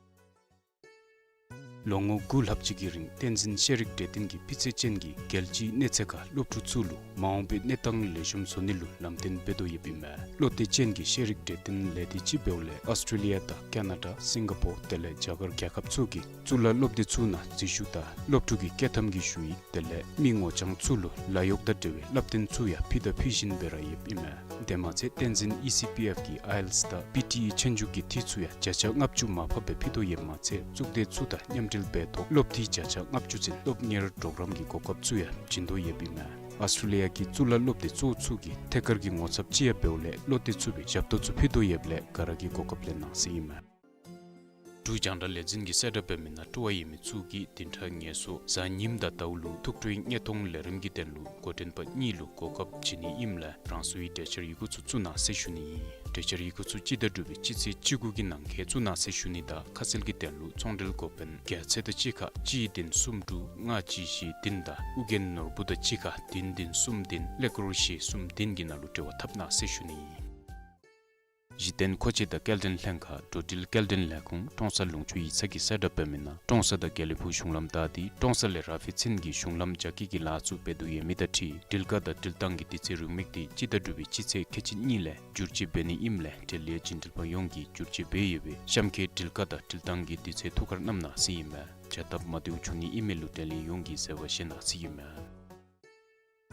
ལོ་ངོ་དགུ་ལྷག་ཅིག་གི་རིང་བསྟན་འཛིན་ཤེས་རིག་གྲོས་སྟོན་གྱིས་སྤུས་ཚད་ཅན་གྱི་རྒྱལ་སྤྱིའི་གནས་ཚད་ཁར་སློབ་ཕྲུག་ཚུ་ལུ་མ་འོངས་པའི་གནས་སྟངས་ལེགས་ཤོམ་བཟོ་ནི་ལུ་ལམ་སྟོན་འབད་དོ་ཡོདཔ་ཨིན་མས། བློ་གཏད་ཅན་གྱི་ཤེས་རིག་གྲོས་སྟོན་ལས་སྡེ་ཅིག་འབདཝ་ལས་ཨོསི་ཊྲེ་ལི་ཡ་དང་ཀ་ན་ཌ་སིང་ག་པོར་དེ་ལས་རྒྱ་གར་རྒྱལ་ཁབ་ཚུ་གི་གཙུག་ལག་སློབ་སྡེ་ཚུ་ནང་འཛུལ་ཞུགས་དང་སློབ་ཕྲུག་གི་བསྐྱོད་ཐམ་གྱི་ཞུ་ཡིག་དེ་ལས་མི་ངོ་རྐྱང་ཚུ་ལུ་ལཱ་གཡོག་དང་འབྲེལ་བའི་བསླབ་སྟོན་ཚུ་ཡང་ཕུལ་དང་ཕུལ་བཞིན་སྦེ་ར་ཡོདཔ་ཨིན་མས། དེ་མ་ཚད་བསྟན་འཛིན་ཨི་སི་པི་ཨེཕ་གིས་ཨའི་ཨེལ་ཊི་ཨེསི་དང་པི་ཊི་ཨི་ཆོས་རྒྱུགས་ཀྱི་འཐུས་ཚུ་ཡང་བརྒྱ་ཆ་ལྔ་བཅུ་མར་ཕབ་སྦེ་ཕུལ་དོ་ཡོདཔ་མ་ཚད་གཙུག་སྡེ་ཚུ་དང་མཉམ་འབྲེལ་འབད་ཐོག་སློབ་འཐུས་བརྒྱ་ཆ་ལྔ་བཅུ་ཚུན་སློབ་གཉེར་གྲོགས་རམ་གྱི་གོ་སྐབས་ཚུ་ཡང་བྱིན་དོ་ཡོདཔ་ཨིན་མས། ཨོསི་ཊྲེ་ལི་ཡ་གི་གཙུག་ལག་སློབ་སྡེ་གཙོ་བོ་ཚུ་གི་ཐད་ཀར་གྱི་ངོ་ཚབ་ཅིག་ཡང་འབདཝ་ལས་བློ་གཏད་ཚུགས་པའི་ཞབས་ཏོག་ཚུ་ཕུལ་དོ་ཡོདཔ་ལས་ག་ར་གིས་གོ་སྐབས་ལེན་གནང་ཟེར་ཨིན་མས། འབྲུག་རྒྱང་བསྒྲགས་ལས་འཛིན་གྱིས་གསལ་བསྒྲགས་འབད་མི་ནང་སྤྲོ་བ་ཡོད་མི་ཚུ་གིས་བདུན་ཕྲག་ངལ་གསོ་གཟའ་ཉིམ་དང་ཟླཝ་ལུ་ཐུགས་སྤྲོའི་བརྙན་ཐུང་ལས་རིམ་གྱི་དོན་ལུ་འགོ་འདྲེན་པ་གཉིས་ལུ་གོ་སྐབས་བྱིན་ནི་ཨིནམ་ལས་རང་སོའི་གྲོས་འཆར་ཡི་གུ་ཚུ་བཙུགས་གནང་ཟེར་ཞུ་ནི་ཨིན། གྲོས་འཆར་ཡི་གུ་ཚུ་སྤྱི་ཟླ་དྲུག་པའི་སྤྱི་ཚེས་བཅུ་དགུ་གི་ནང་འཁོད་བཙུགས་གནང་ཟེར་ཞུ་ནི་དང་ཁ་གསལ་གྱི་དོན་ལུ་ཚོང་འབྲེལ་འགོ་དཔོན་རྒྱལ་མཚན་དང་གཅིག་ཁར་གཅིག་བདུན་གསུམ་དྲུག་ལྔ་གཅིག་བཞི་བདུན་དང་ཨོ་རྒྱན་ནོར་བུ་དང་གཅིག་ཁར་བདུན་བདུན་གསུམ་བདུན་ཀླད་ཀོར་བཞི་གསུམ་བདུན་གྱི་ནང་ལུ་འབྲེལ་བ་འཐབ་གནང་ཟེར་ཞུ་ནི་ཨིན། གཞི་རྟེན་མཁོ་ཆས་དང་སྐྱེལ་འདྲེན་ལྷན་ཁག་འགྲོ་འགྲུལ་སྐྱེལ་འདྲེན་ལས་ཁུངས་ཀྲོང་གསར་ལུང་ཕྱོགས་ཡིག་ཚང་གིས་གསལ་བསྒྲགས་འབད་མི་ནང་ཀྲོང་གསར་དང་དགེ་ལེགས་ཕུག་གཞུང་ལམ་བདའ་སྟེ་ཀྲོང་གསར་ལས་ར་ཧྥེ་ཚུན་གྱི་གཞུང་ལམ་རྒྱ་སྐྱེད་ཀྱི་ལཱ་ཚུ་འབད་དོ་ཡོད་མི་དང་འཁྲིལ་འགྲུལ་བཀག་དང་འགྲུལ་བཏང་གི་དུས་ཚོད་རེའུ་མིག་དེ་སྤྱི་ཟླ་དྲུག་པའི་སྤྱི་ཚེས་ཁལ་གཅིག་གཉིས་ལས་བསྒྱུར་བཅོས་འབད་ནི་ཨིནམ་ལས་འབྲེལ་ཡོད་བཅིངས་འགྲུལ་པ་ཡོངས་ཀྱིས་བསྒྱུར་བཅོས་འབད་ཡོད་པའི་གཤམ་འཁོད་འགྲུལ་བཀག་དང་འགྲུལ་བཏང་གི་དུས་ཚོད་ཐུགས་ཁར་བསྣམ་གནང་ཟེར་ཨིན་མས། བྱ་སྟབས་མ་བདེཝ་བྱུང་ནི་ཨིན་མས་ལུ་འབྲེལ་ཡོད་ཡོངས་ཀྱིས་བཟོད་པ་བཞེས་གནང་ཟེར་ཨིན་མས།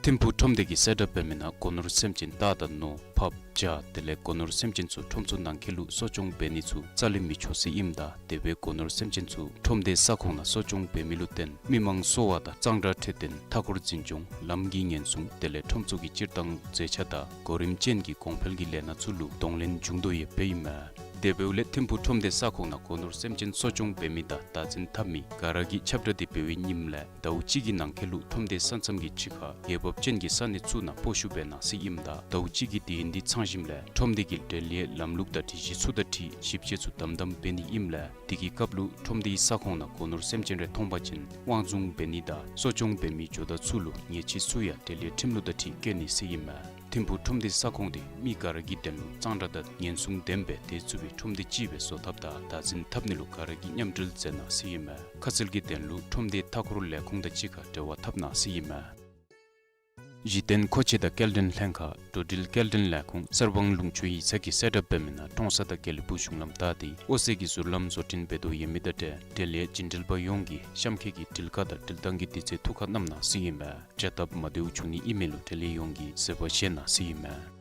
ཐིམ་ཕུག་ཁྲོམ་སྡེ་གིས་གསལ་བསྒྲགས་འབད་མི་ནང་སྒོ་ནོར་སེམས་ཅན་རྟ་དང་ནོར་ཕགཔ་བྱ་དེ་ལས་སྒོ་ནོར་སེམས་ཅན་ཚུ་ཁྲོམ་ཚུ་ནང་འཁོད་ལུ་གསོ་སྐྱོང་འབད་ནི་ཚུ་རྩ་ལས་མི་ཆོག་ཟེར་ཨིནམ་ད་དེ་སྦེ་སྒོ་ནོར་སེམས་ཅན་ཚུ་ཁྲོམ་སྡེའི་ས་ཁོངས་ནང་གསོ་སྐྱོང་འབད་མི་ལུ་བརྟེན་མི་མང་གསོ་བ་དང་གཙང་སྦྲ་འཕྲོད་བསྟེན་མཐའ་འཁོར་འཛིན་སྐྱོང་ལམ་གྱི་ཉེན་སྲུང་དེ་ལས་ཁྲོམ་ཚུ་གི་སྤྱིར་བཏང་མཛེས་ཆ་དང་གོ་རིམ་ཅན་གྱི་གོང་འཕེལ་གྱི་ལས་སྣ་ཚུ་ལུ་གདོང་ལེན་འབྱུང་དོ་ཡོདཔ་ཨིན་མས། དེ་འབདཝ་ལས་ཐིམ་ཕུག་ཁྲོམ་སྡེའི་ས་ཁོངས་ནང་སྒོ་ནོར་སེམས་ཅན་གསོ་སྐྱོང་འབད་མི་དང་བདག་འཛིན་འཐབ་མི་ག་ར་གིས་ཁྱབ་བསྒྲགས་དེ་འབད་བའི་ཉིནམ་ལས་ཟླཝ་གཅིག་གི་ནང་འཁོད་ལུ་ཁྲོམ་སྡེའི་ས་མཚམས་ཀྱི་ཕྱི་ཁར་འོས་འབབ་ཅན་གྱི་ས་གནས་ཚུ་ནང་སྤོ་བཤུད་འབད་གནང་ཟེར་ཨིནམ་ད་ཟླཝ་གཅིག་གི་དུས་ཡུན་འདི་ཚང་ཞིནམ་ལས་ཁྲོམ་སྡེ་གི་འབྲེལ་ཡོད་ལམ་ལུགས་དང་སྒྲིག་གཞི་ཚུ་དང་འཁྲིལ་ཞིབ་དཔྱད་ཚུ་དམ་དམ་འབད་ནི་ཨིནམ་ལས་དེ་གི་སྐབས་ལུ་ཁྲོམ་སྡེའི་ས་ཁོངས་ནང་སྒོ་ནོར་སེམས་ཅན་རེ་མཐོང་པ་ཅིན་དབང་བཟུང་འབད་ནི་དང་གསོ་སྐྱོང་འབད་མི་ཇོ་བདག་ཚུ་ལུ་ཉེས་ཆད་ཚུ་ཡང་འབྲེལ་ཡོད་ཁྲིམས་ལུགས་དང་འཁྲིལ་བཀལ་ནི་ཟེར་ཨིན་མས། ཐིམ་ཕུག་ཁྲོམ་སྡེའི་ས་ཁོངས་དེ་མི་ག་ར་གི་དོན་ལུ་གཙང་སྦྲ་དང་ཉེན་སྲུང་ལྡན་པའི་སྡོད་ཚུགས་པའི་ཁྲོམ་སྡེ་ཅིག་སྦེ་བཟོ་ཐབས་དང་བདག་འཛིན་འཐབ་ནི་ལུ་ག་ར་གིས་མཉམ་འབྲེལ་མཛད་གནང་ཟེར་ཨིན་མས། ཁ་གསལ་གྱི་དོན་ལུ་ཁྲོམ་སྡེའི་མཐའ་འཁོར་ལས་ཁུངས་དང་གཅིག་ཁར་འབྲེལ་བ་འཐབ་གནང་ཟེར་ཨིན་མས། གཞི་རྟེན་མཁོ་ཆས་དང་སྐྱེལ་འདྲེན་ལྷན་ཁག་འགྲོ་འགྲུལ་སྐྱེལ་འདྲེན་ལས་ཁུངས་གསར་སྤང་ལུང་ཕྱོགས་ཡིག་ཚང་གིས་གསལ་བསྒྲགས་འབད་མི་ནང་ཀྲོང་གསར་དང་དགེ་ལེགས་སྦུག་གཞུང་ལམ་བདའ་སྟེ་ཨོ་སེ་གི་ཟུར་ལམ་བཟོ་སྐྲུན་འབད་དོ་ཡོད་མི་དང་འབྲེལ་འབྲེལ་ཡོད་བྱིན་འགྲུལ་པ་ཡོངས་ཀྱིས་གཤམ་འཁོད་ཀྱི་འགྲུལ་བཀག་དང་འགྲུལ་བཏང་གི་དུས་ཚོད་ཐུགས་ཁར་བསྣམས་གནང་ཟེར་ཨིན་མས། བྱ་སྟབས་མ་བདེཝ་བྱུང་ནི་ཨིན་མས་ལོ་འབྲེལ་ཡོད་ཡོངས་ཀྱིས་གཟབ་པ་བཞེས་གནང་ཟེར་ཨིན་མས།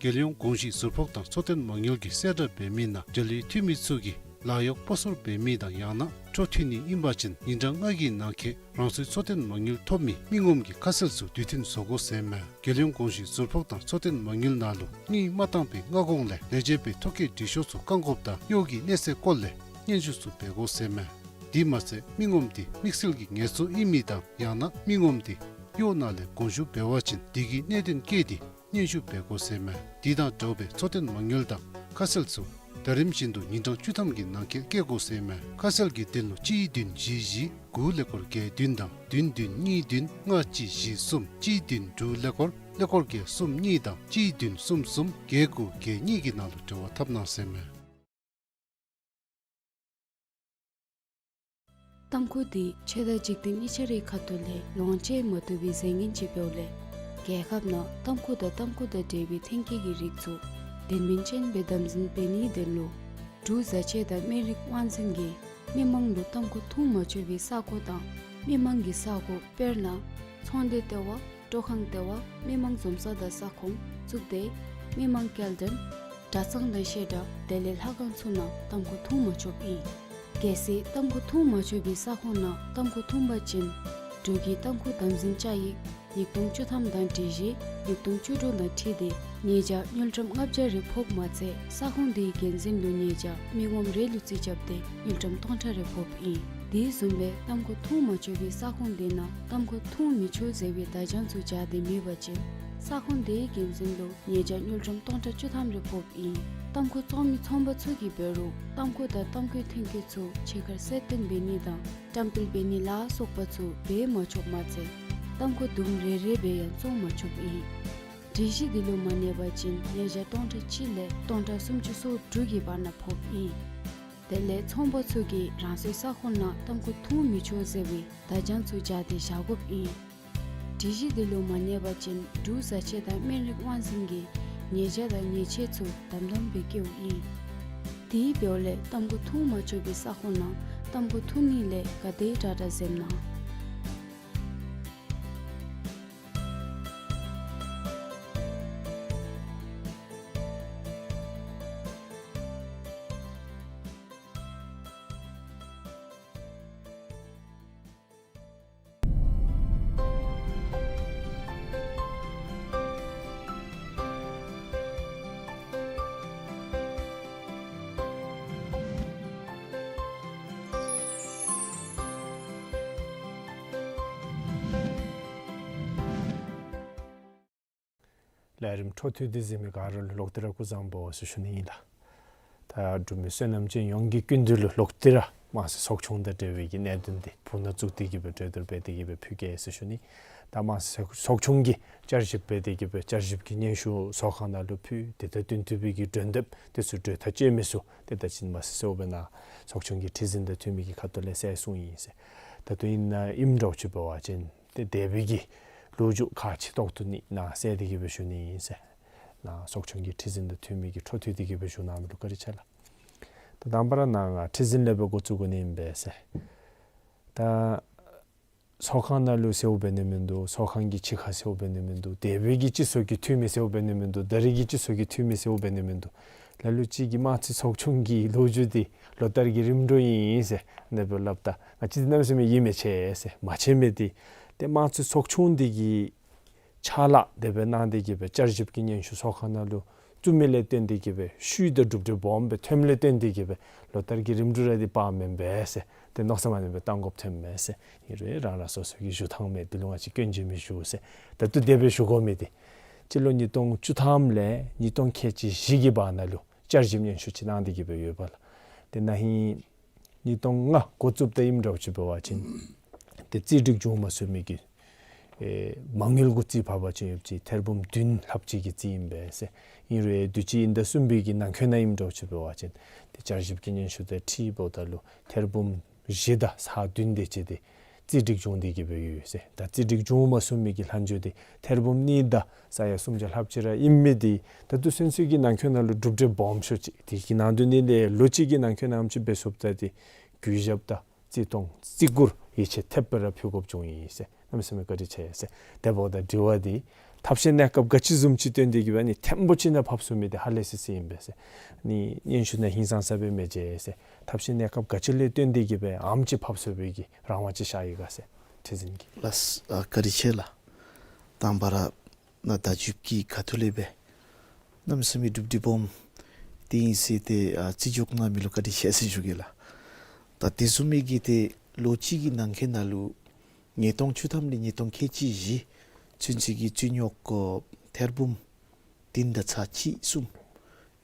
རྒྱལ་ཡོངས་གོང་ཞུས་ཟུར་ཕོགས་དང་འཚོ་རྟེན་མ་དངུལ་གྱིས་གསལ་བསྒྲགས་འབད་མི་ནང་འབྲེལ་ཡོད་འཐུས་མི་ཚུ་གིས་ལཱ་གཡོག་སྤོ་སོར་འབད་མི་དང་ཡང་ན་འཕྲོ་མཐུད་ནི་ཨིན་པ་ཅིན་ཉིན་གྲངས་ལྔ་གི་ནང་འཁོད་རང་སོའི་འཚོ་རྟེན་མ་དངུལ་ཐོབ་མི་མི་ངོམ་གྱི་ཁ་གསལ་ཚུ་དུས་མཐུན་བཟོ་དགོ་ཟེར་མས། རྒྱལ་ཡོངས་གོང་ཞུས་ཟུར་ཕོགས་དང་འཚོ་རྟེན་མ་དངུལ་ནང་ལུ་དངུལ་མ་བཏང་པའི་སྔ་གོང་ལས་ལས་བྱེད་པའི་ཐོ་བཀོད་འབྲི་ཤོག་ཚུ་བཀག་འགོག་དང་གཡོག་གི་གནས་ཚད་སྐོར་ལས་སྙན་ཞུ་ཚུ་འབད་དགོ་ཟེར་མས། དེ་མ་ཚད་མི་ངོམ་དེ་དམིགས་བསལ་གྱི་ངལ་གསོ་ཨིན་མི་དང་ཡང་ན་མི་ངོམ་དེ་གཡོག་ནང་ལས་དགོངས་ཞུ་འབད་བ་ཅིན་དེ་གི་གནད་དོན་བཀོད་དེ་སྙན་ཞུ་འབད་དགོ་ཟེར་མས། དེ་དང་འདྲཝ་སྦེ་འཚོ་རྟེན་མ་དངུལ་དང་ཁ་གསལ་ཚུ་ཟླ་རིམ་བཞིན་དུ་ཉིན་གྲངས་བཅུ་ཐམ་གྱི་ནང་འཁོད་བཀོད་དགོ་ཟེར་མས། ཁ་གསལ་གྱི་དོན་ལུ་གཅིག་བདུན་བཞི་བཞི་དགུ་ཀླད་ཀོར་བརྒྱད་བདུན་དང་བདུན་བདུན་གཉིས་བདུན་ལྔ་གཅིག་བཞི་གསུམ་གཅིག་བདུན་དྲུག་ཀླད་ཀོར་ཀླད་ཀོར་བརྒྱད་གསུམ་གཉིས་དང་གཅིག་བདུན་གསུམ་གསུམ་བརྒྱད་དགུ་བརྒྱད་གཉིས་ཀྱི་ནང་ལུ་འབྲེལ་བ་འཐབ་གནང་ཟེར་མས། ཏམ་ཁུ་འདི་ཆོས་དང་འཇིག་རྟེན་གཉིས་ཆ་རའི་ཁ་ཐུག་ལས་ལོངས་སྤྱོད་མ་བཏུབ་པའི་རྫས་ངན་ཅིག་འབདཝ་ལས་རྒྱལ་ཁབ་ནང་ཏམ་ཁུ་དང་ཏམ་ཁུ་དང་འབྲེལ་བའི་ཐོན་སྐྱེད་ཀྱི་རིགས་ཚུ་དོན་ཕན་ཅན་སྦེ་དམ་འཛིན་འབད་ནིའི་དོན་ལུ་འབྲུག་བཟའ་ཆས་དང་སྨན་རིགས་དབང་འཛིན་གྱིས་མི་མང་ལུ་ཏམ་ཁུ་འཐུང་མ་ཆོག་པའི་ས་གོ་དང་མི་མང་གི་ས་གོ་དཔེར་ན་ཚོང་སྡེ་ལྟེ་བ། སྤྲོ་ཁང་ལྟེ་བ། མི་མང་འཛོམས་ས་དང་ས་ཁོངས་བཙུགས་ཏེ་མི་མང་སྐྱེལ་འདྲེན་གྲྭ་ཚང་དང་བཤད་གྲྭ་དེ་ལས་ལྷ་ཁང་ཚུ་ནང་ཏམ་ཁུ་འཐུང་མ་ཆོགཔ་ཨིན། གལ་སྲིད་ཏམ་ཁུ་འཐུང་མ་ཆོག་པའི་ས་ཁོངས་ནང་ཏམ་ཁུ་འཐུང་པ་ཅིན་འབྲུག་གི་ཏམ་ཁུ་དམ་འཛིན་བཅའ་ཡིག་ཉིས་སྟོང་བཅུ་ཐམ་དང་སྒྲིག་གཞི་ཉིས་སྟོང་བཅུ་དྲུག་དང་འཁྲིལ་ཏེ་ཉེས་བྱ་དངུལ་ཀྲམ་ལྔ་བརྒྱ་རེ་ཕོགཔ་མ་ཚད་ས་ཁོངས་དེའི་འགན་འཛིན་ལུ་ཉེས་བྱ་མི་ངོམ་རེ་ལུ་རྩིས་རྐྱབ་སྟེ་དངུལ་ཀྲམ་སྟོང་ཕྲག་རེ་ཕོགཔ་ཨིན། དེ་བཟུམ་སྦེ་ཏམ་ཁུ་འཐུང་མ་ཆོག་པའི་ས་ཁོངས་དེ་ནང་ཏམ་ཁུ་འཐུང་མི་ཆོག་ཟེར་བའི་བརྡ་བྱང་ཚུ་སྦྱར་ཏེ་མེད་པ་ཅིན་ས་ཁོངས་དེའི་འགན་འཛིན་ལུ་ཉེས་བྱ་དངུལ་ཀྲམ་སྟོང་ཕྲག་བཅུ་ཐམ་རེ་ཕོགཔ་ཨིན། ཏམ་ཁུ་བཙོང་མི་ཚོང་པ་ཚུ་གིས་འབད་རུང་ཏམ་ཁུ་དང་ཏམ་ཁུའི་ཐོན་སྐྱེད་ཚུ་ཕྱི་ཁར་གསལ་སྟོན་འབད་ནི་དང་བཀྲམ་སྤེལ་འབད་ནི་ལ་སོགས་པ་ཚུ་འབད་མ་ཆོགཔ་མ་ཚད་ཏམ་ཁུ་དུམ་རེ་རེ་སྦེ་ཡང་བཙོང་མ་ཆོགཔ་ཨིན། སྒྲིག་གཞི་འདི་ལུ་མ་གནས་པ་ཅིན་ཉེས་བྱ་སྟོང་ཕྲག་གཅིག་ལས་སྟོང་ཕྲག་སུམ་ཅུ་སོ་དྲུག་གི་བར་ན་ཕོགཔ་ཨིན། དེ་ལས་ཚོང་པ་ཚུ་གིས་རང་སོའི་ས་ཁོངས་ནང་ཏམ་ཁུ་འཐུང་མི་ཆོག་ཟེར་བའི་བརྡ་བྱང་ཚུ་སྦྱར་ཏེ་བཞག་དགོཔ་ཨིན། སྒྲིག་གཞི་འདི་ལུ་མ་གནས་པ་ཅིན་འབྲུག་བཟའ་ཆས་དང་སྨན་རིགས་དབང་འཛིན་གྱིས་ཉེས་བྱ་དང་ཉེས་ཆད་ཚུ་དམ་དམ་སྦེ་བཀལཝ་ཨིན། དེ་འབདཝ་ལས་ཏམ་ཁུ་འཐུང་མ་ཆོག་པའི་ས་ཁོངས་ནང་ཏམ་ཁུ་འཐུང་ནི་ལས་ག་དེ་དྲག་དྲག་འཛེམ་གནང་། ལས་རིམ་འཕྲོ་མཐུད་དེ་གཟིགས་མི་ག་ར་ལུ་ལོག་སྟེ་ར་སྐུ་གཟུགས་བཟང་པོ་ཟེར་ཞུ་ནི་ཨིན་ལགས། ད་འབྲུག་མི་བསོད་ནམས་ཅན་ཡོངས་ཀྱི་སྐུ་མདུན་ལུ་ལོག་སྟེ་ར་དམངས་སྲིད་ཚོགས་ཆུང་དང་འབྲེལ་བའི་གི་གནད་དོན་འདི་བུ་ནང་བཙུགས་ཏེ་གི་སྦེ་གྲོས་བསྡུར་འབད་དེ་གི་སྦེ་ཕུལ་གེ་ཟེར་ཞུ་ནི། ད་དམངས་སྲིད་ཚོགས་ཆུང་གིས་བསྐྱར་ཞིབ་འབད་དེ་གི་སྦེ་བསྐྱར་ཞིབ་ཀྱི་སྙན་ཞུ་ཚོགས་ཁང་ནང་ལུ་ཕུལ། དེ་དང་བསྟུན་ཐུབ་པའི་གི་གྲོས་འདེབས་དེ་ཚུ་གྲོས་ཐག་བཅད་མི་ཚུ་ཏེ་ད་ཅི་ཨིན་མས་ཟེར་ཞུ་བ་ཅིན་ཚོགས་ཆུང་གི་ཁྲི་འཛིན་དང་འཐུས་མི་གི་ཁ་ཐུག་ལས་གསལ་གསུངས་ཡི་ཟེར། ད་ལྟོ་ཨིན་ན་ཨིནམ་འདྲཝ་ཅིག་འབད་བ་ཅིན་ཏེ་དེ་སྦེ་གི་ལོ་རྒྱུས་ཁག་ཆེ་ཏོག་ཏོ་ནི་ནཱ་གསལ་ཏེ་གི་སྦེ་ཞུ་ནི་ཨིན་ཟེར། ནཱ་ཚོགས་ཆུང་གི་ཁྲི་འཛིན་དང་འཐུས་མི་གིས་འཕྲོ་མཐུད་དེ་གི་སྦེ་ཞུ་གནང་མི་ལུ་བཀའ་དྲིན་ཆེ་ལགས། ད་དང་པ་ར་ནཱ་ང་ཁྲི་འཛིན་ལས་སྦེ་འགོ་བཙུགས་དགོ་ནི་ཨིན་པས་ཟེར། ད་ཚོགས་ཁང་ནང་ལུ་ཟེརཝ་འབད་ནི་མིན་འདུག། ཚོགས་ཁང་གི་ཕྱི་ཁར་ཟེརཝ་འབད་ནི་མིན་འདུག། དེ་སྦེ་གི་སྤྱི་ཚོགས་ཀྱི་འཐུས་མི་ཟེརཝ་འབད་ནི་མིན་འདུག། ད་རེས་ཀྱི་སྤྱི་ཚོགས་ཀྱི་འཐུས་མི་ཟེརཝ་འབད་ནི་མིན་འདུག། ལ་ལུ་ཅིག་གིས་དམངས་སྲིད་ཚོགས་ཆུང་གི་ལོ་རྒྱུས་འདི་ལོ་ལྟར་གྱི་རིམ་གྲོ་ཨིན་ཟེར་ཨ་ནི་སྦེ་སླབ་ད་ང་བཅས་གནམ་མེད་ས་མེད་ཡིད་མི་ཆེས་ཟེར། མ་ཆེས་མི་འདི་ཏེ་དམངས་སྲིད་ཚོགས་ཆུང་འདི་གིས་ཕྱག་ལཱ་དེ་སྦེ་གནང་སྟེ་གི་སྦེ་བསྐྱར་ཞིབ་ཀྱི་སྙན་ཞུ་ཚོགས་ཁང་ནང་ལུ་བཙུགས་མི་ལས་བརྟེན་ཏེ་གི་སྦེ་ཤུལ་དང་གྲུབ་འབྲས་སྦོམ་སྦེ་ཐོནམ་ལས་བརྟེན་ཏེ་གི་སྦེ་ལོ་ལྟར་གྱི་རིམ་གྲོ་ར་འདི་དཔག་མེན་པས་ཟེར། ཏེ་མནོ་བསམ་ཨ་ནི་སྦེ་བཏང་དགོཔ་ཐོནམ་མས་ཟེར། ཨིན་རུང་རང་རང་སོ་སོ་གི་ཞུ་ཐངས་མས། འདི་ལུ་ང་བཅས་སྐྱོན་བརྗོད་མི་ཞུ་ཟེར། ད་ལྟོ་དེ་སྦེ་ཞུ་དགོ་མི་འདི་སྤྱི་ལོ་ཉིས་སྟོང་བཅུ་ཐམ་ལས་ཉིས་སྟོང་ཁལ་གཅིག་བཞི་གི་བར་ན་ལུ་བསྐྱར་ཞིབ་སྙན་ཞུ་ཅིག་གནང་སྟེ་གི་སྦེ་ཡོདཔ་ལགས། ཏེ་ན་ཧིང་ཉིས་སྟོང་ལྔ་འགོ་བཙུགསཔ་ད་ཨིནམ་འདྲཝ་ཅིག་འབད་བ་ཅིན་ཏེ་རྩིས་སྒྲིག་བྱུང་མ་ཚུགས་མི་གི་ཨེ་མ་དངུལ་གུ་རྩིས་ཕབ་པ་ཅིན་ཡོདཔ་ཅིག་ཐེར་འབུམ་བདུན་ལྷགཔ་ཅིག་གི་རྩིས་ཨིན་པས་ཟེར། ཨིན་རུང་ཨེ་དུས་ཅི་ཨིན་ཟླ་གསུམ་པའི་གི་ནང་འཁོད་ནང་ཨིནམ་འདྲཝ་ཅིག་འབད་བ་ཅིན་ཏེ་བསྐྱར་ཞིབ་ཀྱི་སྙན་ཞུ་དེ་འཁྲིལཝ་ད་ལུ་ཐེར་འབུམ་བཞི་དང་ཚག་བདུན་དེ་ཅིག་འདི་ རྩིས་སྒྲིག་བྱུང་སྟེ་གི་སྦེ་ཡོད་ཟེར། ད་རྩིས་སྒྲིག་བྱུང་མ་ཚུགས་མི་གི་ལྷན་བྱོན་འདི་ཐེར་འབུམ་གཉིས་དང་ས་ཡ་སུམ་བརྒྱ་ལྷགཔ་ཅིག་ར་ཨིན་མི་འདི་ད་ལྟོ་ཚུན་ཚོད་ཀྱི་ནང་འཁོད་ནང་ལུ་གྲུབ་འབྲས་སྦོམ་ཤོས་ཅིག། དེ་གི་ནང་དོན་འདི་ལས་ལོ་གཅིག་གི་ནང་འཁོད་ནང་ཅིག་འབད་ཚུགསཔ་ད་འདི་གུས་ཞབས་དང་བརྩི་མཐོང་བརྩི་བཀུར་ཡིད་ཆེས་ཐེབས་སྦེ་ར་ཕུལ་དགོཔ་བྱུང་ཡི་ཟེར། གནམ་མེད་ས་མེད་བཀའ་དྲིན་ཆེ་ཟེར། དེ་འབདཝ་ད་དྲི་བ་འདི་ཐབས་ཤེས་གནས་སྐབས་ག་ཅི་བཟུམ་ཅིག་བཏོན་ཏེ་གི་སྦེ་ཨ་ནི་ཐེངས་པོ་ཅིག་ནང་ཕབ་ཚུགས་མི་འདི་ཧ་ལས་སི་སི་ཨིན་པས་ཟེར། ཨ་ནི་སྙན་ཞུ་ནང་ཧིང་སངས་ས་སྦེ་མི་མཇལ་ཟེར། ཐབས་ཤེས་གནས་སྐབས་ག་ཅི་ལས་བཏོན་ཏེ་གི་སྦེ་ཨ་ནེམ་ཅིག་ཕབ་ཚུགས་པའི་གི་རང་དབང་ཅིག་ཤར་ཡི་ག་ཟེར། ཁྲི་འཛིན་གྱིས། ལགས། ཨ་བཀའ་དྲིན་ཆེ་ལགས། དང་པ་ར་ནཱ་བརྡ་བརྒྱུདཔ་གི་ཁ་ཐུག་ལས་སྦེ་གནམ་མེད་ས་མེད་གྲུབ་འབྲས་སྦོམ་འདི་ཨིན་ཟེར་ཏེ་ཨ་བརྩི་འཇོག་གནང་མི་ལུ་བཀའ་དྲིན་ཆེ་ཟེར་ཞུ་གེ་ལགས། ད་དེ་བཟུམ་མའི་གི་ཏེ་ལོ་གཅིག་གི་ནང་འཁོད་ནང་ལུ་ཉིས་སྟོང་བཅུ་ཐམ་ལས་ཉིས་སྟོང་ཁལ་གཅིག་བཞི་ཚུན་ཚོད་ཀྱི་རྩིས་རྙོག་ཨ་ཐེར་འབུམ་བདུན་དང་ཚག་གཅིག་གསུམ་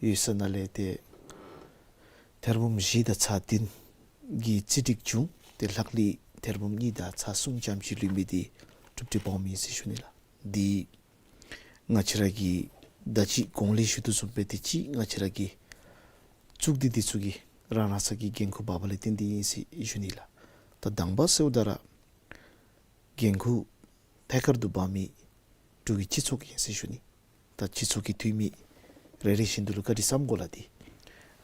ཡོད་ས་ནང་ལས་ཏེ་ཐེར་འབུམ་བཞི་དང་ཚག་བདུན་གྱི་རྩིས་སྒྲིག་བྱུང་། ཏེ་ལྷག་ལུས་ཐེར་འབུམ་གཉིས་དང་ཚག་གསུམ་ཙམ་ཅིག་ལུས་མི་འདི་གྲུབ་འབྲས་སྦོམ་ཨིན་ཟེར་ཞུ་ནི་ལགས། འདི་ང་བཅས་ར་གིས་ད་ཅི་གོང་ལས་ཞུ་དོ་བཟུམ་སྦེ་ཏེ་ཅིག་ང་བཅས་ར་གིས་གཙུག་སྡེ་འདི་ཚུ་གིས་རང་རང་ས་གི་འགན་ཁུར་འབག་པ་ལས་བརྟེན་ཏེ་ཨིན་ཟེར་ཞུ་ནི་ལགས། ད་དང་པ་ཟེརཝ་ད་ར་འགན་ཁུར་ཐད་ཀར་དུ་འབག་མི་འབྲུག་གི་སྤྱི་ཚོགས་ཨིན་ཟེར་ཞུ་ནི། ད་སྤྱི་ཚོགས་ཀྱི་འཐུས་མི་རེ་རེ་བཞིན་དུ་ལུ་བཀའ་དྲིན་བསམ་དགོ་ལགས། འདི་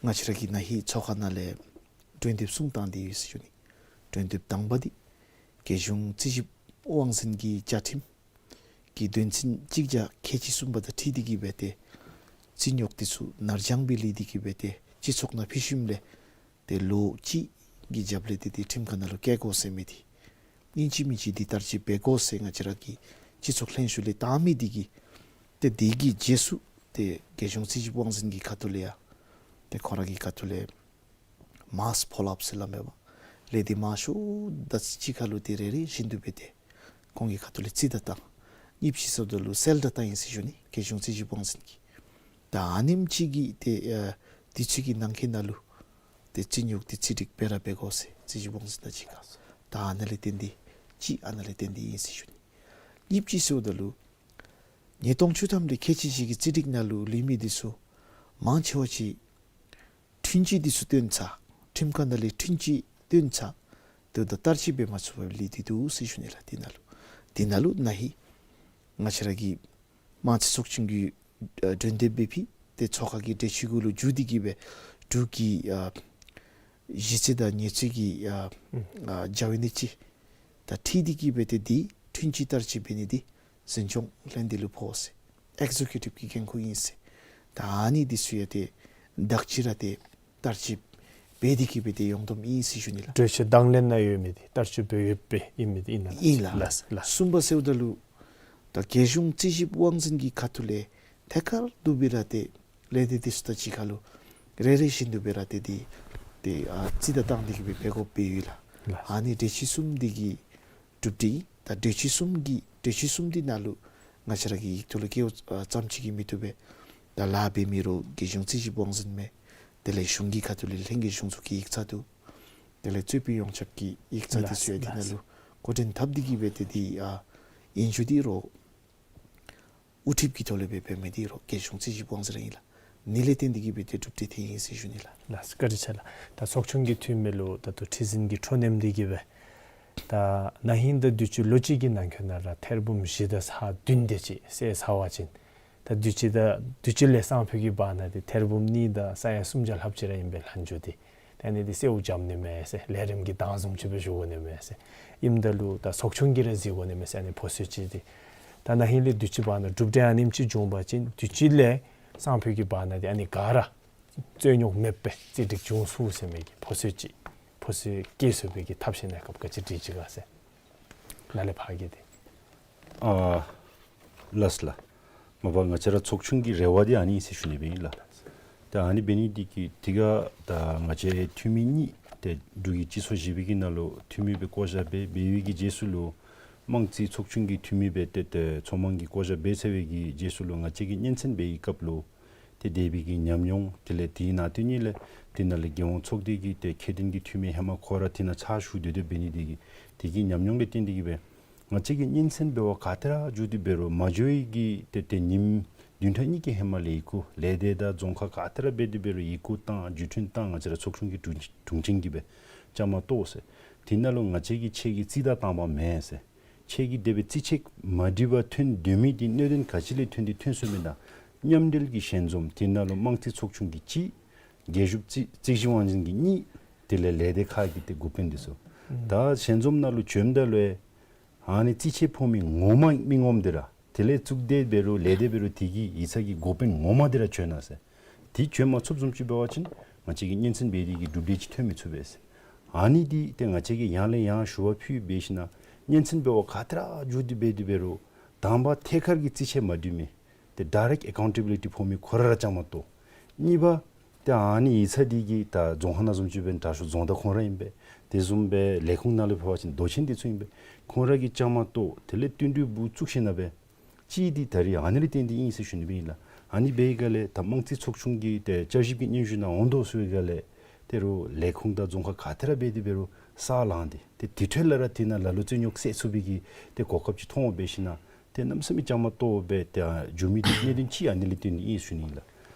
ང་བཅས་ར་གི་ན་ཧིང་ཚོགས་ཁང་ནང་ལས་གྲོས་འདེབས་གསུམ་བཏང་སྟེ་ཡོད་ཟེར་ཞུ་ནི། གྲོས་འདེབས་དང་པ་འདི་རྒྱལ་གཞུང་རྩིས་ཞིབ་དབང་འཛིན་གྱི་བཅའ་ཁྲིམས་ཀྱི་དོན་ཚན་གཅིག་བརྒྱ་ཁལ་གཅིག་གསུམ་པ་དང་འཁྲིལ་ཏེ་གི་སྦེ་ཏེ་རྩིས་རྙོག་འདི་ཚུ་ནར་འགྱངས་སྦེ་ལས་ཏེ་གི་སྦེ་ཏེ་སྤྱི་ཚོགས་ནང་ཕུལ་ཞིནམ་ལས་ཏེ་ལོ་གཅིག་གི་རྒྱབ་ལས་ཏེ་ཏེ་ཁྲིམས་ཁང་ནང་ལུ་བསྐྱལ་དགོ་ཟེར་མི་འདི་ཨིན་ཅི་མིན་ཅི་འདི་བསྟར་སྤྱོད་འབད་དགོ་ཟེར་ང་བཅས་ར་གི་སྤྱི་ཚོགས་ལྷན་ཞུ་ལས་བཏང་མི་འདི་གིས་ཏེ་འདི་གི་རྗེས་སུ་ཏེ་རྒྱལ་གཞུང་རྩིས་ཞིབ་དབང་འཛིན་གྱི་ཁ་ཐུག་ལས་ཡང་ཏེ་ཁོང་ར་གི་ཁ་ཐུག་ལས་མར་ཕོ་ལོ་ཨཔ་ཟེར་སླབ་མས་པ། ལས་འདི་མང་ཤོས་ད་ཅི་ཁ་ལུ་ཏེ་རེ་རེ་བཞིན་དུ་སྦེ་ཏེ་ཁོང་གི་ཁ་ཐུག་ལས་རྩིས་བདའ་བཏང་། གཉིས་པ་ཅིག་ཟེརཝ་ད་ལུ་གསལ་བསྒྲགས་བཏང་ཡི་ཟེར་ཞུ་ནི། རྒྱལ་གཞུང་རྩིས་ཞིབ་དབང་འཛིན་གྱིས། ད་ཨ་ནེམ་ཅིག་གི་ཏེ་ཨ་དུས་ཚོད་ཀྱི་ནང་འཁོད་ནང་ལུ་ཏེ་རྩིས་རྙོག་འདི་རྩིས་སྒྲིག་འབད་ར་འབད་དགོ་ཟེར་རྩིས་ཞིབ་དབང་འཛིན་དང་གཅིག་ཁར། ད་ཨ་ནཱ་ལས་བརྟེན་ཏེ་གཅིག་ཨ་ནཱ་ལས་བརྟེན་ཏེ་ཨིན་ཟེར་ཞུ་ནི། གཉིས་པ་ཅིག་ཟེརཝ་ད་ལུ་ཉིས་སྟོང་བཅུ་ཐམ་ལས་ཁལ་གཅིག་བཞི་གི་རྩིས་སྒྲིག་ནང་ལུ་ལུས་མི་འདི་ཚུ་མང་ཆེ་བ་ཅིག་འཁྲུན་ཆོད་འདི་ཚུ་བཏོན་ཚར། ཁྲིམས་ཁང་ནང་ལས་འཁྲུན་ཆོད་བཏོན་ཚར། དེ་ད་བསྟར་སྤྱོད་འབད་མ་ཚུགས་པར་ལུས་ཏེ་འདུག་ཟེར་ཞུ་ནི་ལགས། དེ་ནང་ལུ་དེ་ནང་ལུ་ན་ཧིང་ང་བཅས་ར་གི་དམངས་རྩིས་ཚོགས་ཆུང་གི་ཨ་གྲོས་འདེབས་འབད་ཕུལ་ཏེ་ཚོགས་ཁང་གི་གྲོས་ཆོད་གུ་ལུ་བསྒྱུར་ཏེ་གི་སྦེ་འབྲུག་གི་ཨ་གཞི་རྩའི་དང་ཉེས་རྩིས་ཀྱི་ཨ་ཨ་བྱ་བའི་གནས་སྤྱི་དང་འཁྲིལ་ཏེ་གི་སྦེ་ཏེ་འདི་འཁྲུན་ཆོད་བསྟར་སྤྱོད་འབད་ནི་འདི་འཛིན་སྐྱོང་ལྷན་སྡེ་ལུ་ཕོག་ཟེར། ཨེག་ཛེ་ཀུ་ཊིབ་ཀྱི་འགན་ཁུར་ཨིན་ཟེར། ད་ཨ་ནི་འདི་ཚུ་ཡང་ཏེ་དག་ཅི་ར་ཏེ་བསྟར་སྤྱོད་འབད་དེ་གི་སྦེ་ཏེ་ཡོངས་བསྡོམས་ཨིན་ཟེར་ཞུ་ནི་ལགས། གྲོས་ཆོད་དང་ལེན་ནང་ཡོད་མི་འདི་བསྟར་སྤྱོད་འབད་ཡོདཔ་སྦེ་ཨིན་མི་འདི་ཨིན་ན་ལགས། ཨིན་ལགས། ལགས་ལགས། གསུམ་པ་ཟེརཝ་ད་ལུ་ད་རྒྱལ་གཞུང་རྩིས་ཞིབ་དབང་འཛིན་གྱི་ཁ་ཐུག་ལས་ཐད་ཀར་དུ་སྦེ་ར་ཏེ་ལས་སྡེ་འདི་ཚུ་དང་གཅིག་ཁར་ལུ་རེ་རེ་བཞིན་དུ་སྦེ་ར་ཏེ་འདི་ཏེ་ཨ་རྩིས་བདའ་བཏང་སྟེ་གི་སྦེ་འབད་དགོཔ་སྦེ་ཡོད་ལགས། ལགས། ཨ་ནི་གྲོས་ཆོད་གསུམ་འདི་གི་གྲུབ་འབྲས་ཨིན། ད་གྲོས་ཆོད་གསུམ་གྱི་གྲོས་ཆོད་གསུམ་འདི་ནང་ལུ་ང་བཅས་ར་གི་ཡིག་ཐོག་ལུ་བཀོད་ཨ་ཙམ་ཅིག་གིས་མི་བཏུབ་པས། ད་ལཱ་འབད་མི་རོགས་རྒྱལ་གཞུང་རྩིས་ཞིབ་དབང་འཛིན་མས། དེ་ལས་གཞུང་གི་ཁ་ཐུག་ལས་ལྷན་རྒྱས་གཞུང་ཚོགས་ཀྱི་ཡིག་ཚང་འདུག། དེ་ལས་གཙོས་པའི་ཡོངས་ཁྱབ་ཀྱི་ཡིག་ཚང་འདི་ཚུ་ཡང་འདི་ནང་ལུ་འགོ་འདྲེན་འཐབ་སྟེ་གི་སྦེ་ཏེ་འདི་ཨ་ཨིན་ཞུ་འདི་རོགས་དབུ་ཁྲིདཔ་ཀྱི་ཐོག་ལས་སྦེ་འབད་མི་འདི་རོགས་རྒྱལ་གཞུང་རྩིས་ཞིབ་དབང་འཛིན་ར་ཨིན་ལགས། ཨ་ནི་ལས་བརྟེན་ཏེ་གི་སྦེ་ཏེ་གྲུབ་འབྲས་ཐོན་ཡི་ཟེར་ཞུ་ནི་ལགས། ལགས་བཀའ་དྲིན་ཆེ་ལགས། ད་ཚོགས་ཆུང་གི་འཐུས་མི་ལུ་ད་ལྟོ་ཁྲི་འཛིན་གྱི་ཁྲོ་གནམ་འདི་གི་སྦེ་ད་ན་ཧིང་དང་དུས་ཅི་ལོ་གཅིག་གི་ནང་འཁོད་ནང་ར་ཐེར་འབུམ་བཞི་དང་ཚག་བདུན་དེ་ཅིག་བསལ་ཚར་བ་ཅིན་ད་དུས་ཅི་དང་དུས་ཅི་ལས་སང་ཕོད་ཀྱི་བར་ན་འདི་ཐེར་འབུམ་གཉིས་དང་ས་ཡ་སུམ་བརྒྱ་ལྷགཔ་ཅིག་ར་ཨིན་པས་ལྷན་བྱོན་འདི། ད་ཨ་ནི་འདི་གསོལཝ་རྐྱབ་ནི་མས་ཟེར་ལས་རིམ་གྱི་བདག་བཟུམ་ཅིག་སྦེ་ཞུ་དགོ་ནི་མས་ཟེར། ཨིནམ་ད་ལུ་ད་ཚོགས་ཆུང་གིས་ར་གཟིགས་དགོ་ནི་མས་ཟེར། ཨ་ནི་ཕོ་སོད་ཅིག་འདི་ད་ན་ཧིང་ལས་དུས་ཅི་བར་ན་གྲུབ་འབྲས་ཨ་ནེམ་ཅིག་བྱུང་པ་ཅིན་དུས་ཅི་ལས་སང་ཕོད་ཀྱི་བར་ན་འདི་ཨ་ནི་ག་ར་རྩིས་རྙོག་མེདཔ་སྦེ་རྩིས་སྒྲིག་བྱུང་ཚུགས་ཟེར་མི་གི་ཕོ་སོད་ཅིག་ཕོ་སོད་བཀལ་ཚུགས་པའི་གི་ཐབས་ཤེས་གནས་སྐབས་ག་ཅི་སྒྲིག་ཅི་ག་ཟེར། ནཱ་ལས་ཕར་གྱི་འདི། ཨ་ལགས་ལགས། མ་པ་ང་བཅས་ར་ཚོགས་ཆུང་གི་རེ་བ་འདི་ཨ་ནི་ཨིན་ཟེར་ཞུ་ནི་སྦེ་ཨིན་ལགས། ད་ཨ་ནི་འབད་ནི་འདི་གིས་དེ་ག་ད་ང་བཅས་འཐུས་མི་གཉིས་ཏེ་འབྲུག་གི་སྤྱི་ཚོགས་བཞི་པའི་གི་ནང་ལུ་འཐུས་མི་སྦེ་བསྐོ་བཞག་འབད་འབད་བའི་གི་རྗེས་སུ་ལུ་དམངས་རྩིས་ཚོགས་ཆུང་གི་འཐུས་མི་སྦེ་ཏེ་ཏེ་ཚོགས་དམངས་ཀྱིས་བསྐོ་བཞག་འབད་ཚར་བའི་གི་རྗེས་སུ་ལུ་ང་བཅས་ཀྱིས་སྙན་གསན་འབད་བའི་སྐབས་ལུ་ཏེ་དེ་སྦེ་གི་ཉམས་མྱོང་དེ་ལས་དེའི་ནང་དོན་གཉིས་ལས་དེ་ནང་ལས་རྒྱལ་ཡོངས་ཚོགས་སྡེ་གི་ཏེ་མཁས་ལྡན་གྱི་འཐུས་མི་ཧེ་མ་ཁོ་ར་དེ་ནང་ཕྱག་ཞུ་སྡོད་སྡོདཔ་འབད་ནི་དེ་གིས་དེ་གི་ཉམས་མྱོང་ལས་བརྟེན་ཏེ་གི་སྦེ་ང་བཅས་ཀྱིས་སྙན་གསན་འབད་བར་ག་ཏེ་ར་འགྱོ་སྟེ་འབད་རུང་མ་འགྱོ་བའི་གི་ཏེ་ཏེ་ཉིནམ་བདུན་ཕྲག་གཉིས་ཀྱི་ཧེ་མ་ལས་ཡི་གུ་ལས་སྡེ་དང་རྫོང་ཁག་ག་ཏེ་ར་འབད་དེ་འབད་རུང་ཡི་གུ་བཏང་བརྒྱུད་འཕྲིན་བཏང་ང་བཅས་ར་ཚོགས་ཆུང་གི་དྲུང་དྲུང་ཆེན་གྱིས་སྦེ་བཅའ་མར་གཏོགས་ཟེར། དེ་ནང་ལུ་ང་བཅས་ཀྱིས་ཁྱེད་ཀྱི་རྩིས་བདའ་བཏང་པ་མེན་ཟེར། ཁྱེད་ཀྱིས་དེ་སྦེ་རྩིས་ཆད་མ་འགྲིག་པར་ཐོན་སྡོད་མི་དེ་གནད་དོན་ག་ཅི་ལས་ཐོན་ཏེ་ཐོན་སོང་མེན་ན། མཉམ་འབྲེལ་གྱི་ཞལ་འཛོམས་དེ་ནང་ལུ་དམངས་རྩིས་ཚོགས་ཆུང་གིས་གཅིག། རྒྱལ་ཤོབ་རྩིས་རྩིས་གཞི་དབང་འཛིན་གྱིས་གཉིས། དེ་ལས་ལས་སྡེ་ཁག་གི་ཏེ་འགོ་དཔོན་དེ་ཚུ། ད་ཞལ་འཛོམས་ནང་ལུ་བྱོནམ་ད་ལུ་ཨ་ནི་རྩིས་ཆད་ཕོག་མི་ངོ་མ་མི་ངོམ་དེ་ར། དེ་ལས་གཙུག་སྡེ་འབད་རུང་ལས་སྡེ་འབད་རུང་དེ་གི་ཡིག་ཚང་གི་འགོ་དཔོན་ངོ་མ་དེ་ར་བྱོན་གནང་ཟེར། དེ་བྱོན་མ་ཚུགསཔ་བཟུམ་ཅིག་འབད་བ་ཅིན་ང་བཅས་ཀྱིས་སྙན་སེང་འབད་དེ་གིས་གྲུབ་འབྲས་ཅིག་ཐོན་མི་ཚུགས་པས་ཟེར། ཨ་ནི་དེ་ཏེ་ང་བཅས་ཀྱིས་ཡང་ལས་ཡང་ཞུ་བ་ཕུལ་འབད་ཞིནམ་ལས་སྙན་སེང་འབད་བ་ག་ཏེ་ར་འགྱོ་དེ་འབད་དེ་འབད་རུང་དང་པ་ཐད་ཀར་གྱི་རྩིས་ཆད་མ་འགྲིག་མི་ཏེ་ཌའི་རེཀཊ་ཨེ་ཀའུན་ཊེ་བི་ལི་ཊི་ཕོག་མི་ཁོ་ར་ར་བཅའ་མར་གཏོགས། གཉིས་པ་ཏེ་ཨ་ནི་ཡིག་ཚང་དེ་གི་ད་རྫོང་ཁག་ནང་བཟུམ་ཅིག་འབད་ན་དྲག་ཤོས་རྫོང་བདག་ཁོང་ར་ཨིན་པས། དེ་བཟུམ་སྦེ་ལས་ཁུངས་ནང་ལུ་འབད་བ་ཅིན་མདོ་ཆེན་དེ་ཚུ་ཨིན་པས། ཁོང་ར་གིས་བཅའ་མར་གཏོགས། དེ་ལས་བསྟུན་གྲོས་འབུ་བཙུགས་ཞིནམ་ལས་སྦེ་གཅིག་དེ་ད་རིས་ཨ་ནི་ལས་བརྟེན་ཏེ་ཨིན་ཟེར་ཞུ་ནི་སྦེ་ཨིན་ལགས། ཨ་ནི་འབད་བའི་སྒང་ལས་ད་དམངས་རྩིས་ཚོགས་ཆུང་གི་ཏེ་བསྐྱར་ཞིབ་ཀྱི་སྙན་ཞུ་ནང་འོང་དོ་ཟེར་བའི་སྒང་ལས་ད་རུང་ལས་ཁུངས་དང་རྫོང་ཁག་ག་ཏེ་ར་འབད་དེ་འབད་རུང་ས་ལངས་ཏེ་ཏེ་དེ་འཕྲོ་ལས་ར་དེ་ནང་ལ་ལུ་རྩོད་རྙོག་སེལ་ཚུགས་པའི་གི་ཏེ་གོ་སྐབས་ཅིག་མཐོང་འབད་ཞིནམ་ལས་ཏེ་གནམ་མེད་ས་མེད་བཅའ་མར་གཏོགས་སྦེ་ཏེ་འགྱོ་མི་དེ་གནད་དོན་གཅིག་ཨ་ནི་ལས་བརྟེན་ཏེ་ཨིན་ཟེར་ཞུ་ནི་ཨིན་ལགས།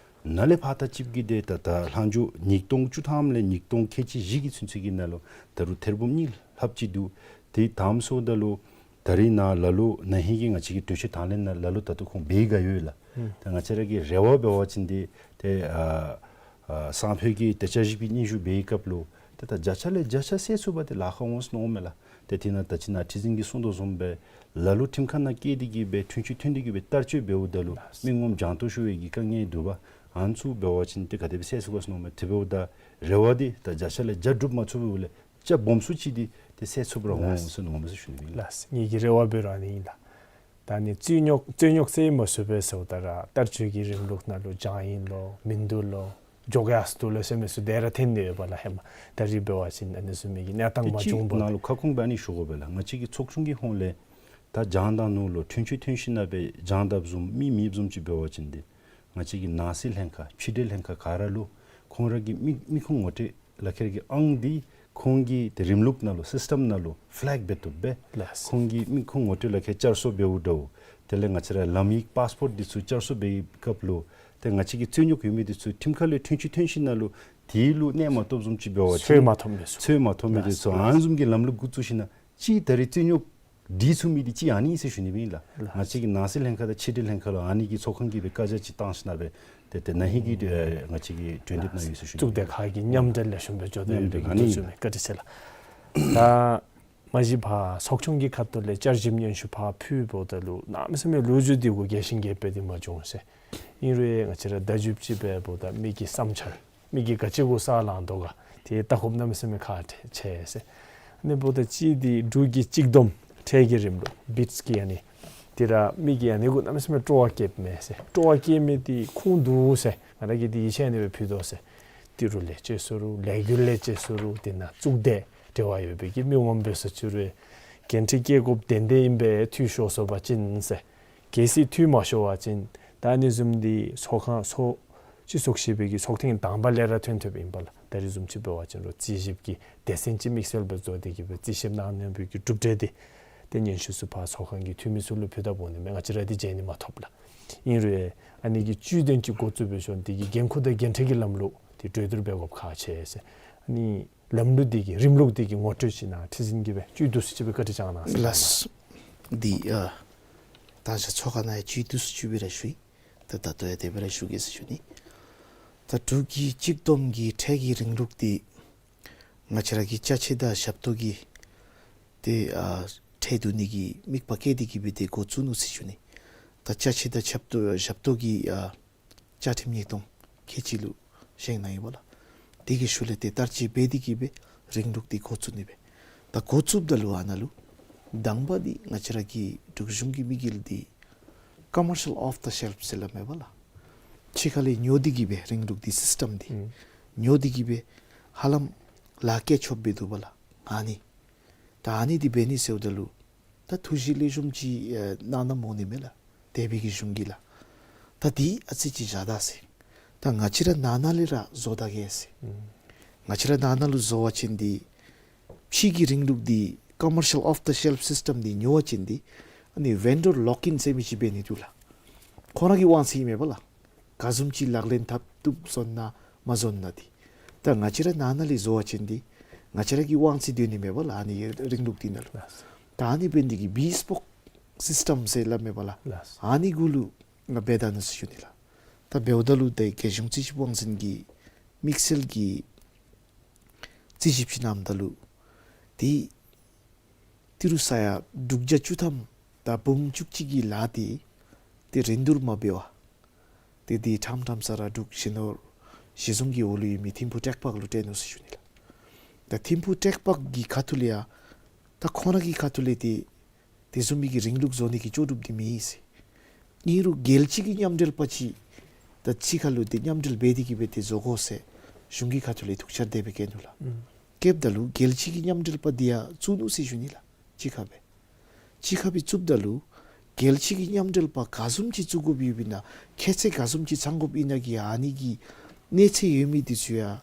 ནཱ་ལས་ཕར་ད་ཅིག་གི་ཏེ་ད་ད་ལྷག་འཕྲོ་ཉིས་སྟོང་བཅུ་ཐམ་ལས་ཉིས་སྟོང་ཁལ་གཅིག་བཞི་གི་ཚུན་ཚོད་ཀྱི་ནང་ལུ་ད་རུང་ཐེར་འབུམ་གཉིས་ལྷགཔ་ཅིག་འདུག། དེ་དམ་སོངམ་ད་ལུ་ད་རིས་ནཱ་ལ་ལུ་ན་ཧིང་གི་ང་བཅས་ཀྱི་གྲོས་ཆོད་དང་ལེན་ནང་ལ་ལུ་ད་ལྟོ་ཁོང་འབད་ག་ཡོད་ལགས། ད་ང་བཅས་ར་གི་རེ་བ་འབད་བ་ཅིན་དེ་ཏེ་ཨ་ཨ་སང་ཕོད་ཀྱི་ཏེ་བསྐྱར་ཞིབ་ཀྱི་སྙན་ཞུ་འབད་བའི་སྐབས་ལུ་ཏེ་ད་བརྒྱ་ཆ་ལས་བརྒྱ་ཆ་སེལ་ཚུགས་པ་དེ་ལཱ་ཁག་འོང་ཟེར་མནོཝ་མས་ལགས། ཏེ་དེ་ནང་ད་ཅི་ནཱ་ཁྲི་འཛིན་གྱིས་གསུངས་དོ་བཟུམ་སྦེ་ལ་ལུ་ཁྲིམས་ཁང་ནང་བསྐྱལ་ཏེ་གིས་སྦེ་འཁྲུན་ཆོད་ཐོན་ཏེ་གིས་སྦེ་བསྟར་སྤྱོད་འབདཝ་ད་ལུ་མི་ངོམ་སྦྱང་བརྡར་ཤོར་བའི་གི་དཀའ་ངལ་འདུག་པ། ཨ་ནི་ཚུ་འབད་བ་ཅིན་ཏེ་ག་དེ་སྦེ་སེལ་ཚུགས་ག་ཟེར་མནོཝ་མས། དེ་འབདཝ་ད་རེ་བ་དེ་ད་བརྒྱ་ཆ་ལས་བརྒྱ་སྒྲུབ་མ་ཚུགས་པའི་ལས་ཆ་སྦོམ་སུ་ཅིག་དེ་ཏེ་སེལ་ཚུགསཔ་ར་འོང་ཟེར་མནོཝ་མས་ཟེར་ཞུ་ནི་ཨིན་ལགས། ངེ་གི་རེ་བ་འབད་རུང་ཨ་ནི་ཨིན་ལགས། ད་ནི་རྩོད་རྙོག་རྩོད་རྙོག་སེལ་མ་ཚུགས་པས་ཟེརཝ་ད་ར་བསྟར་སྤྱོད་ཀྱི་རིམ་ལུགས་ནང་ལུ་བྱང་ཡི་ལོ་མིན་འདུག་ལོ་འགྱོ་ག་ཡར་སོང་འདུག་ལོ་ཟེར་མི་ཚུ་དེ་ར་ཐོན་ནི་ཡོདཔ་ལགས། ཧེ་མ་ད་རིས་འབད་བ་ཅིན་ཨ་ནི་བཟུམ་མའི་གི་གནས་སྟངས་མ་བྱུང་པ་ནང་ལུ་ཁ་སྐོང་སྦེ་ཨ་ནི་ཞུ་དགོ་པས་ལགས། ང་བཅས་ཀྱི་ཚོགས་ཆུང་གི་ཧོངས་ལས་ད་བྱང་དང་ནུབ་ལུ་འཁྲུན་ཆོད་ཐོན་ཞིནམ་ལས་སྦེ་བྱང་དཔ་བཟུམ་མི་མེདཔ་བཟུམ་ཅིག་འབད་བ་ཅིན་དེ་ང་བཅས་ཀྱི་ནང་སྲིད་ལྷན་ཁག་ཕྱི་འབྲེལ་ལྷན་ཁག་ག་ར་ལུ་ཁོང་ར་གི་མི་མི་ཁུངས་ངོ་སྤྲོད་ལག་ཁྱེར་གྱི་ཨང་དེ་ཁོང་གི་ཏེ་རིམ་ལུགས་ནང་ལུ་སིསི་ཊམ་ནང་ལུ་ཕི་ལེག་འབད་བཏུབ་པས། ལགས། ཁོང་གི་མི་ཁུངས་ངོ་སྤྲོད་ལག་ཁྱེར་བསྐྱར་གསོ་འབདཝ་འདྲཝ། དེ་ལས་ང་བཅས་ར་ལམ་ཡིག་པཱསི་པོརཊ་འདི་ཚུ་བསྐྱར་གསོ་འབད་བའི་སྐབས་ལུ་ཏེ་ང་བཅས་ཀྱི་རྩོད་རྙོག་ཡོད་མི་འདི་ཚུ་ཁྲིམས་ཁང་ལས་འཁྲུན་ཆོད་ཐོན་ཞིནམ་ལས་དེ་ལུ་གནས་མ་བཏུབ་བཟུམ་ཅིག་འབད་བ་ཅིན་ཚོད་མ་ཐོབ་མི་ཚུ་ཚོད་མ་ཐོབ་མི་འདི་ཚུ་ཨ་ནི་བཟུམ་གྱི་ལམ་ལུགས་འགོ་བཙུགས་ཞིནམ་ལས་གཅིག་ད་རིས་རྩོད་རྙོག་འདི་ཚུ་མི་འདི་གཅིག་ཨ་ནི་ཨིན་ཟེར་ཞུ་ནི་ཨིན་ལགས། ལགས། ང་བཅས་ཀྱི་ནང་སྲིད་ལྷན་ཁག་དང་ཕྱི་འབྲེལ་ལྷན་ཁག་ལུ་ཨ་ནི་གི་ཚོགས་ཁང་གིས་སྦེ་བཀའ་རྒྱ་ཅིག་བཏང་ཞིནམ་ལས་སྦེ་ཏེ་ཏེ་ན་ཧིང་གི་ཨེ་ང་བཅས་ཀྱིས་གྲོས་འདེབས་གནང་ཡོད་ཟེར་ཞུ་ནི་ཨིན། གཙུག་སྡེ་ཁག་གི་མཉམ་འབྲེལ་ལེགས་ཤོམ་སྦེ་འགྱོ་དོ་ཡོད་པའི་གི་མཉམ་འབྲེལ་ཨ་ནི་ཨིན་ལགས། བཀའ་དྲིན་ཆེ་ལགས། ད་མ་གཞི་ཕར་ཚོགས་ཆུང་གི་ཁ་ཐུག་ལས་བསྐྱར་ཞིབ་སྙན་ཞུ་ཕར་ཕུལཝ་ད་ལུ་གནམ་མེད་ས་མེད་ལོ་རྒྱུས་འདི་གུ་རྒྱས་ཤིང་རྒྱས་པ་འདི་མ་བྱུང་ཟེར། ཨིན་རུང་ང་བཅས་ར་བརྡ་བརྒྱུདཔ་ཅིག་འབདཝ་ད་མི་གི་བསམ་འཆར་མི་གིས་ག་ཅི་གུ་ས་ལངས་དོ་ག་དེ་བལྟ་དགོཔ་གནམ་མེད་ས་མེད་ཁག་ཆེ་ཟེར། ཨ་ནི་འབདཝ་ད་གཅིག་འདི་འབྲུག་གི་གཅིག་བསྡོམས་ཁྲལ་གྱི་རིམ་ལུགས་བིཊསི་གི་ཨ་ནི་དེ་ར་མི་གིས་ཨ་ནི་གུ་གནམ་མེད་ས་མེད་སྤྲོ་བ་བསྐྱེདཔ་མས་ཟེར། སྤྲོ་བ་བསྐྱེད་མི་འདི་ཁུངས་འདུག་ཟེར་ང་ར་གིས་འདི་ཡིད་ཆེས་ཨ་ནི་སྦེ་ཕུལ་དོ་ཟེར། ཏི་རུ་ལས་བཅད་སོང་རུང་ལས་འགུལ་ལས་བཅད་སོང་རུང་དེ་ནང་གཙུག་སྡེ་འབྲེལ་བ་ཡོད་པའི་གི་མི་ངོམ་འབད་སོང་ཅི་རུང་འགན་འཁྲི་བཀལ་དགོཔ་དེ་དེ་ཨིན་པས། འཐུས་ཤོར་སོང་པ་ཅིན་ཟེར། གལ་སྲིད་འཐུས་མ་ཤོར་བ་ཅིན་ད་ཨ་ནི་བཟུམ་འདི་ཚོགས་ཁང་ཚོགས་སྤྱི་ཚོགས་ཞིབ་པའི་གི་ཚོགས་ཐེངས་དང་པ་ལས་ར་ཐོན་ཐོབ་ཨིན་པས་ལགས། ད་རིས་བཟུམ་ཅིག་འབད་བ་ཅིན་རུང་རྩིས་ཞིབ་ཀྱི་སྡེ་ཚན་ཅིག་དམིགས་བསལ་སྦེ་བཟོ་སྟེ་གིས་སྦེ་རྩིས་ཞིབ་གནང་ནི་ཡོད་པའི་གི་གྲུབ་འབྲས་འདི་ཏེ་སྙན་ཞུ་ཚུ་ཕར་ཚོགས་ཁང་གི་འཐུས་མི་ཚུ་ལུ་ཕུལ་ད་འོང་ནི་མས། ང་བཅས་ར་འདི་མཇལ་ནི་མ་ཐོབ་ལགས། ཨིན་རུང་ཨ་ནི་གི་བཅུད་དོན་ཅིག་འགོ་བཙུགས་འབད་ཞིནམ་འདི་གི་འགན་ཁུར་དང་འགན་འཁྲི་གི་ལམ་ལུགས་འདི་གྲོས་བསྡུར་འབད་དགོཔ་ཁག་ཆེ་ཟེར། ཨ་ནི་ལམ་ལུགས་འདི་གི་རིམ་ལུགས་འདི་གི་ངོ་སྤྲོད་ཅིག་ནཱ་ཁྲི་འཛིན་གྱིས་སྦེ་བཅུད་བསྡུ་སུ་ཅིག་སྦེ་བཀའ་དྲིན་བསྐྱང་གནང་ཟེར། ལགས། འདི་ཨ་ད་ཆ་ཚོགས་ཁང་ནང་ཡང་བཅུད་བསྡུ་སུ་ཅིག་སྦེ་ར་ཞུ་ཡི། ད་ད་ལྟོ་ཡང་དེ་སྦེ་ར་ཞུ་གེ་ཟེར་ཞུ་ནི། ད་འབྲུག་གི་གཅིག་བསྡོམས་ཀྱི་ཁྲལ་གྱི་རིང་ལུགས་འདི་ང་བཅས་ར་གི་ཅ་ཆས་དང་ཞབས་ཏོག་གི་ཏེ་ཨ་ཁྲལ་བསྡུ་ནི་གི་དམིགས་པ་བསྐྱེད་དེ་གིས་སྦེ་ཏེ་འགོ་བཙུགས་ནུག་ཟེར་ཞུ་ནི། ད་ཅ་ཆས་དང་ཞབས་ཏོག་ཞབས་ཏོག་གི་ཨ་བཅའ་ཁྲིམས་ཉིས་སྟོང་ཁལ་གཅིག་ལུ་བཞེངས་གནང་ཡོདཔ་ལགས། དེ་གི་ཤུལ་ལས་ཏེ་བསྟར་སྤྱོད་འབད་དེ་གིས་སྦེ་རིང་ལུགས་འདི་འགོ་བཙུགས་ནི་སྦེ། ད་འགོ་བཙུགསཔ་ད་ལུ་ཨ་ནཱ་ལུ་དང་པ་འདི་ང་བཅས་ར་གི་འབྲུག་གཞུང་གི་དམིགས་ཡུལ་འདི་ཀོ་མར་ཤལ་ཨོཕ་ད་ཤེལཕ་ཟེར་སླབ་མས་པ་ལགས། ཕྱི་ཁ་ལས་ཉོ་སྟེ་གིས་སྦེ་རིང་ལུགས་འདི་སིསི་ཊམ་འདི་ཨུམ་ཉོ་སྟེ་གིས་སྦེ་ཧ་ལམ་ལཱ་བཀལ་ཆོགཔ་སྦེ་འདུག་པ་ལགས། ཨ་ནི་ད་ཨ་ནི་འདི་འབད་ནི་ཟེརཝ་ད་ལུ་ད་ཐུགས་བཞེད་ལེགས་ཤོམ་ཅིག་ཨེ་གནང་གནངམ་འོང་ནི་མས་ལགས། འདས་པའི་གི་གཞུང་གིས་ལགས། ད་འདི་ཨ་ཙི་ཅིག་བཞག་ད་ཟེར། ད་ང་བཅས་ར་ནང་ན་ལས་ར་བཟོ་ད་གེ་ཟེར། ཨུམ་ང་བཅས་ར་ནང་ན་ལུ་བཟོ་བ་ཅིན་འདི་ཕྱི་གི་རིང་ལུགས་འདི་ཀོ་མར་ཤལ་ཨོཕ་ད་ཤེལཕ་སིསི་ཊམ་འདི་ཉོ་བ་ཅིན་འདི་ཨ་ནི་ཝེན་ཌར་ལོཀ་ཨིན་ཟེར་མི་ཅིག་འབད་ནི་འདུག་ལགས། ཁོང་ར་གི་དབང་ཚད་ཨིན་མས་པ་ལགས། ག་བཟུམ་ཅིག་ལག་ལེན་འཐབ་བཏུབ་བཟོ་ན་མ་བཟོ་ན་འདི། ད་ང་བཅས་ར་ནང་ན་ལས་བཟོ་བ་ཅིན་འདི་ ང་བཅས་ར་གི་དབང་ཚད་སྡོད་ནི་མས་པ་ལགས། ཨ་ནི་རིང་ལུགས་འདི་ནང་ལུ། ལགས། ད་ཨ་ནི་འབད་ནི་འདི་གིས་སྦི་སྤོག་སིསི་ཊམ་ཟེར་སླབ་མས་པ་ལགས། ལགས། ཨ་ནི་གུ་ལུ་ང་འབད་ད་ནུག་ཟེར་ཞུ་ནི་ལགས། ད་འབདཝ་ད་ལུ་ཏེ་རྒྱལ་གཞུང་རྩིས་ཞིབ་དབང་འཛིན་གྱིས་དམིགས་བསལ་གྱི་རྩིས་ཞིབ་ཅིག་གནངམ་ད་ལུ་ཏེ་ཏི་རུ་ས་ཡ་དྲུག་བརྒྱ་བཅུ་ཐམ་དང་འབུམ་བཅུ་གཅིག་གི་ལཱ་འདི་ཏེ་རིན་བསྡུར་མ་འབད་བར་ཏེ་འདི་ཕྲང་ཕྲང་ས་ར་འབྲུག་གཞིས་ནོར་གཞི་བཟུང་གི་འོག་ལུ་ཡོད་མི་ཐིམ་ཕུག་ཊེག་པཱརཀ་ལུ་སྤྲོད་ནུག་ཟེར་ཞུ་ནི་ལགས། ད་ཐིམ་ཕུག་ཊེག་པཱརཀ་གི་ཁ་ཐུག་ལས་ཡང་ད་ཁོང་ར་གི་ཁ་ཐུག་ལས་ཏེ་དེ་བཟུམ་མའི་གི་རིང་ལུགས་བཟོ་ནི་གི་ལྕོགས་གྲུབ་འདི་མེད་ཟེར། ཨིན་རུང་རྒྱལ་སྤྱི་གི་མཉམ་འབྲེལ་པ་ཅིག་དང་གཅིག་ཁར་ལུ་ཏེ་མཉམ་འབྲེལ་འབད་དེ་གིས་སྦེ་ཏེ་བཟོ་དགོ་ཟེར་གཞུང་གི་ཁ་ཐུག་ལས་ཐུགས་འཆར་དེ་སྦེ་བསྐྱེད་ནུག་ལགས། ཨུམ། བསྐྱེདཔ་ད་ལུ་རྒྱལ་སྤྱི་གི་མཉམ་འབྲེལ་པ་འདི་ཡང་བཙུགས་ནུག་ཟེར་ཞུ་ནི་ལགས། གཅིག་ཁར་སྦེ། གཅིག་ཁར་སྦེ་བཙུགསཔ་ད་ལུ་རྒྱལ་སྤྱི་གི་མཉམ་འབྲེལ་པ་ག་བཟུམ་ཅིག་བཙུགས་དགོཔ་ཡོདཔ་ཨིན་ན་ཁྱད་ཚད་ག་བཟུམ་ཅིག་ཚང་དགོཔ་ཨིན་ན་གི་ཨ་ནི་གི་གནས་ཚད་ཡོད་མི་འདི་ཚུ་ཡང་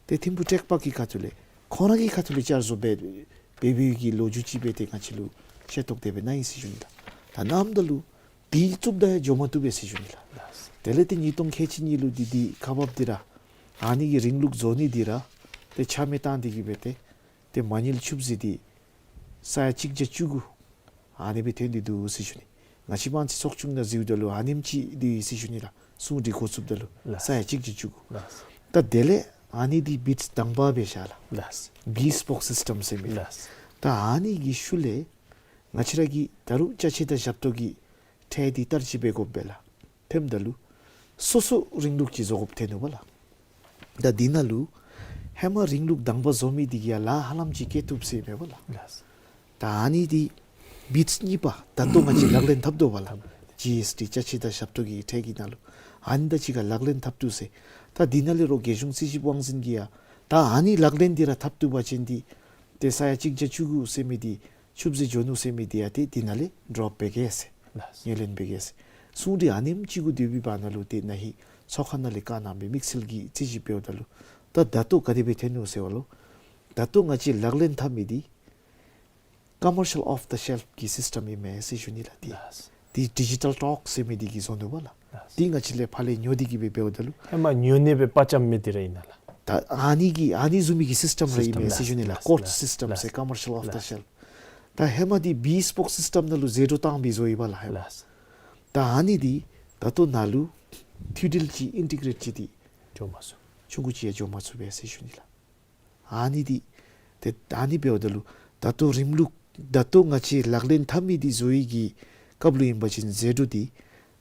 ཏེ་ཐིམ་ཕུག་ཊེག་པཱརཀ་གི་ཁ་ཐུག་ལས་ཁོང་ར་གི་ཁ་ཐུག་ལས་བསྐྱར་བཟོ་འབད་འབད་བའི་གི་ལོ་རྒྱུས་ཅིག་སྦེ་ཏེ་ང་བཅས་ལུ་ཤེས་རྟོགས་དེ་སྦེ་གནང་ཡི་ཟེར་ཞུ་ནི་ལགས། ད་གནངམ་ད་ལུ་འདི་བཙུགསཔ་ད་ཡང་འགྱོ་མ་བཏུབ་པས་ཟེར་ཞུ་ནི་ལགས། དེ་ལས་ཏེ་ཉིས་སྟོང་ཁལ་གཅིག་གཉིས་ལུ་འདི་འདི་ཁག་འབགཔ་འདི་ར་ཨ་ནི་གི་རིང་ལུགས་བཟོ་ནི་འདི་ར་ཏེ་ཆ་མེད་བཏང་སྟེ་གིས་སྦེ་ཏེ་ཏེ་མ་དངུལ་ཆུད་ཟོས་འདི་ས་ཡ་གཅིག་བརྒྱ་བཅུ་དགུ་ཨ་ནི་སྦེ་ཐོན་ཏེ་འདུག་ཟེར་ཞུ་ནི། ང་བཅས་དབང་འཛིན་ཚོགས་ཆུང་ནང་གཟིགསཔ་ད་ལུ་ཨ་ནེམ་ཅིག་འདི་ཡོད་ཟེར་ཞུ་ནི་ལགས། གསུང་གྲོས་འགོ་བཙུགསཔ་ད་ལུ། ལགས། ས་ཡ་གཅིག་བརྒྱ་བཅུ་དགུ། ལགས། ད་དེ་ལས་ཨ་ནི་འདི་བིཌསི་དང་པ་སྦེ་བཞག་ལགས། ལགས། སྦི་སྤོག་སིསི་ཊམ་ཟེར་མི། ལགས། ད་ཨ་ནི་གི་ཤུལ་ལས་ང་བཅས་ར་གི་ད་རུང་ཅ་ཆས་དང་ཞབས་ཏོག་གི་ཁྲལ་འདི་བསྟར་སྤྱོད་འབད་དགོ་པས་ལགས། ཐོནམ་ད་ལུ་སོ་སོ་རིང་ལུགས་ཅིག་བཟོ་དགོཔ་ཐོན་ནུག་པ་ལགས། ད་འདི་ནང་ལུ་ཧེ་མ་རིང་ལུགས་དང་པ་བཟོ་མི་འདི་གིས་ཡང་ལཱ་ཧ་ལམ་ཅིག་བཀལ་བཏུབ་ཟེར་མས་པ་ལགས། ལགས། ད་ཨ་ནི་འདི་བིཌསི་གཉིས་པ་ད་ལྟོ་ང་བཅས་ལག་ལེན་འཐབ་དོ་བ་ལགས། ཇི་ཨེསི་ཊི་ཅ་ཆས་དང་ཞབས་ཏོག་གི་ཁྲལ་གྱི་ནང་ལུ་ཨ་ནི་དང་གཅིག་ཁར་ལག་ལེན་འཐབ་བཏུབ་ཟེར། ད་འདི་ནང་ལས་རོགས་རྒྱལ་གཞུང་རྩིས་ཞིབ་དབང་འཛིན་གྱིས་ཡང་ད་ཨ་ནི་ལག་ལེན་འདི་ར་འཐབ་བཏུབ་པ་ཅིན་འདི་ཏེ་ས་ཡ་གཅིག་བརྒྱ་བཅུ་དགུ་ཟེར་མི་འདི་ཆུད་ཟོས་འགྱོ་ནུག་ཟེར་མི་འདི་ཡང་ཏེ་འདི་ནང་ལས་ཌོརོཔ་འབད་གེ་ཟེར། ལགས། ངོས་ལེན་འབད་གེ་ཟེར། གསུང་གྲོས་ཨ་ནེམ་ཅིག་གུ་སྡོད་པའི་བར་ན་ལུ་ཏེ་ན་ཧིང་ཚོགས་ཁང་ནང་ལས་བཀའ་གནང་སྦེ་དམིགས་བསལ་གྱི་རྩིས་ཞིབ་འབདཝ་ད་ལུ་ད་ད་ལྟོ་ག་དེ་སྦེ་ཐོན་ནུག་ཟེར་བ་ལུ་ད་ལྟོ་ང་བཅས་ལག་ལེན་འཐབ་མི་འདི་ཀོ་མར་ཤལ་ཨོཕ་ད་ཤེལཕ་གི་སིསི་ཊམ་ཨིན་མས་ཟེར་ཞུ་ནི་ལགས། ཏེ་ལགས། འདི་ཌི་ཇི་ཊལ་ཊོཀ་ཟེར་མི་འདི་གིས་བཟོ་ནུག་པ་ལགས། ལགས། འདི་ང་བཅས་ལས་ཕར་ལས་ཉོ་སྟེ་གིས་སྦེ་འབདཝ་ད་ལུ་ཧེ་མ་ཉོ་ནི་སྦེ་པ་རྐྱབ་མི་འདི་ར་ཨིན་ན་ལགས། ད་ཨ་ནི་གི་ཨ་ནི་བཟུམ་མའི་གི་སིསི་ཊམ་ར་ཨིན་མས་ཟེར་ཞུ་ནི་ལགས། ལགས། ཀོརཊ་ལགས། སིསི་ཊམ་ཟེར། ལགས། ཀོ་མར་ཤལ་ཨོཕ་ད་ལགས། ཤེལཕ། ད་ཧེ་མ་འདི་སྦི་སྤོག་སིསི་ཊམ་ནང་ལུ་ཟད་འགྲོ་བཏང་སྦེ་བཟོ་ཡི་པ་ལགས། ཧེ་མ། ལགས། ད་ཨ་ནི་འདི་ད་ལྟོ་ནཱ་ལུ་མཐུད་སྒྲིལ་ཅིག་ཨིན་ཊི་གྲེཊ་ཅིག་འདི་འགྱོ་མ་ཚུགས། ཆུང་ཀུ་ཅིག་ཡང་འགྱོ་མ་ཚུགས་པས་ཟེར་ཞུ་ནི་ལགས། ཨ་ནི་འདི་ཏེ་ཨ་ནི་འབདཝ་ད་ལུ་ད་ལྟོ་རིམ་ལུགས་ད་ལྟོ་ང་བཅས་ལག་ལེན་འཐབ་མི་འདི་བཟོ་ཡི་གི་སྐབས་ལུ་ཨིན་པ་ཅིན་ཟད་འགྲོ་འདི་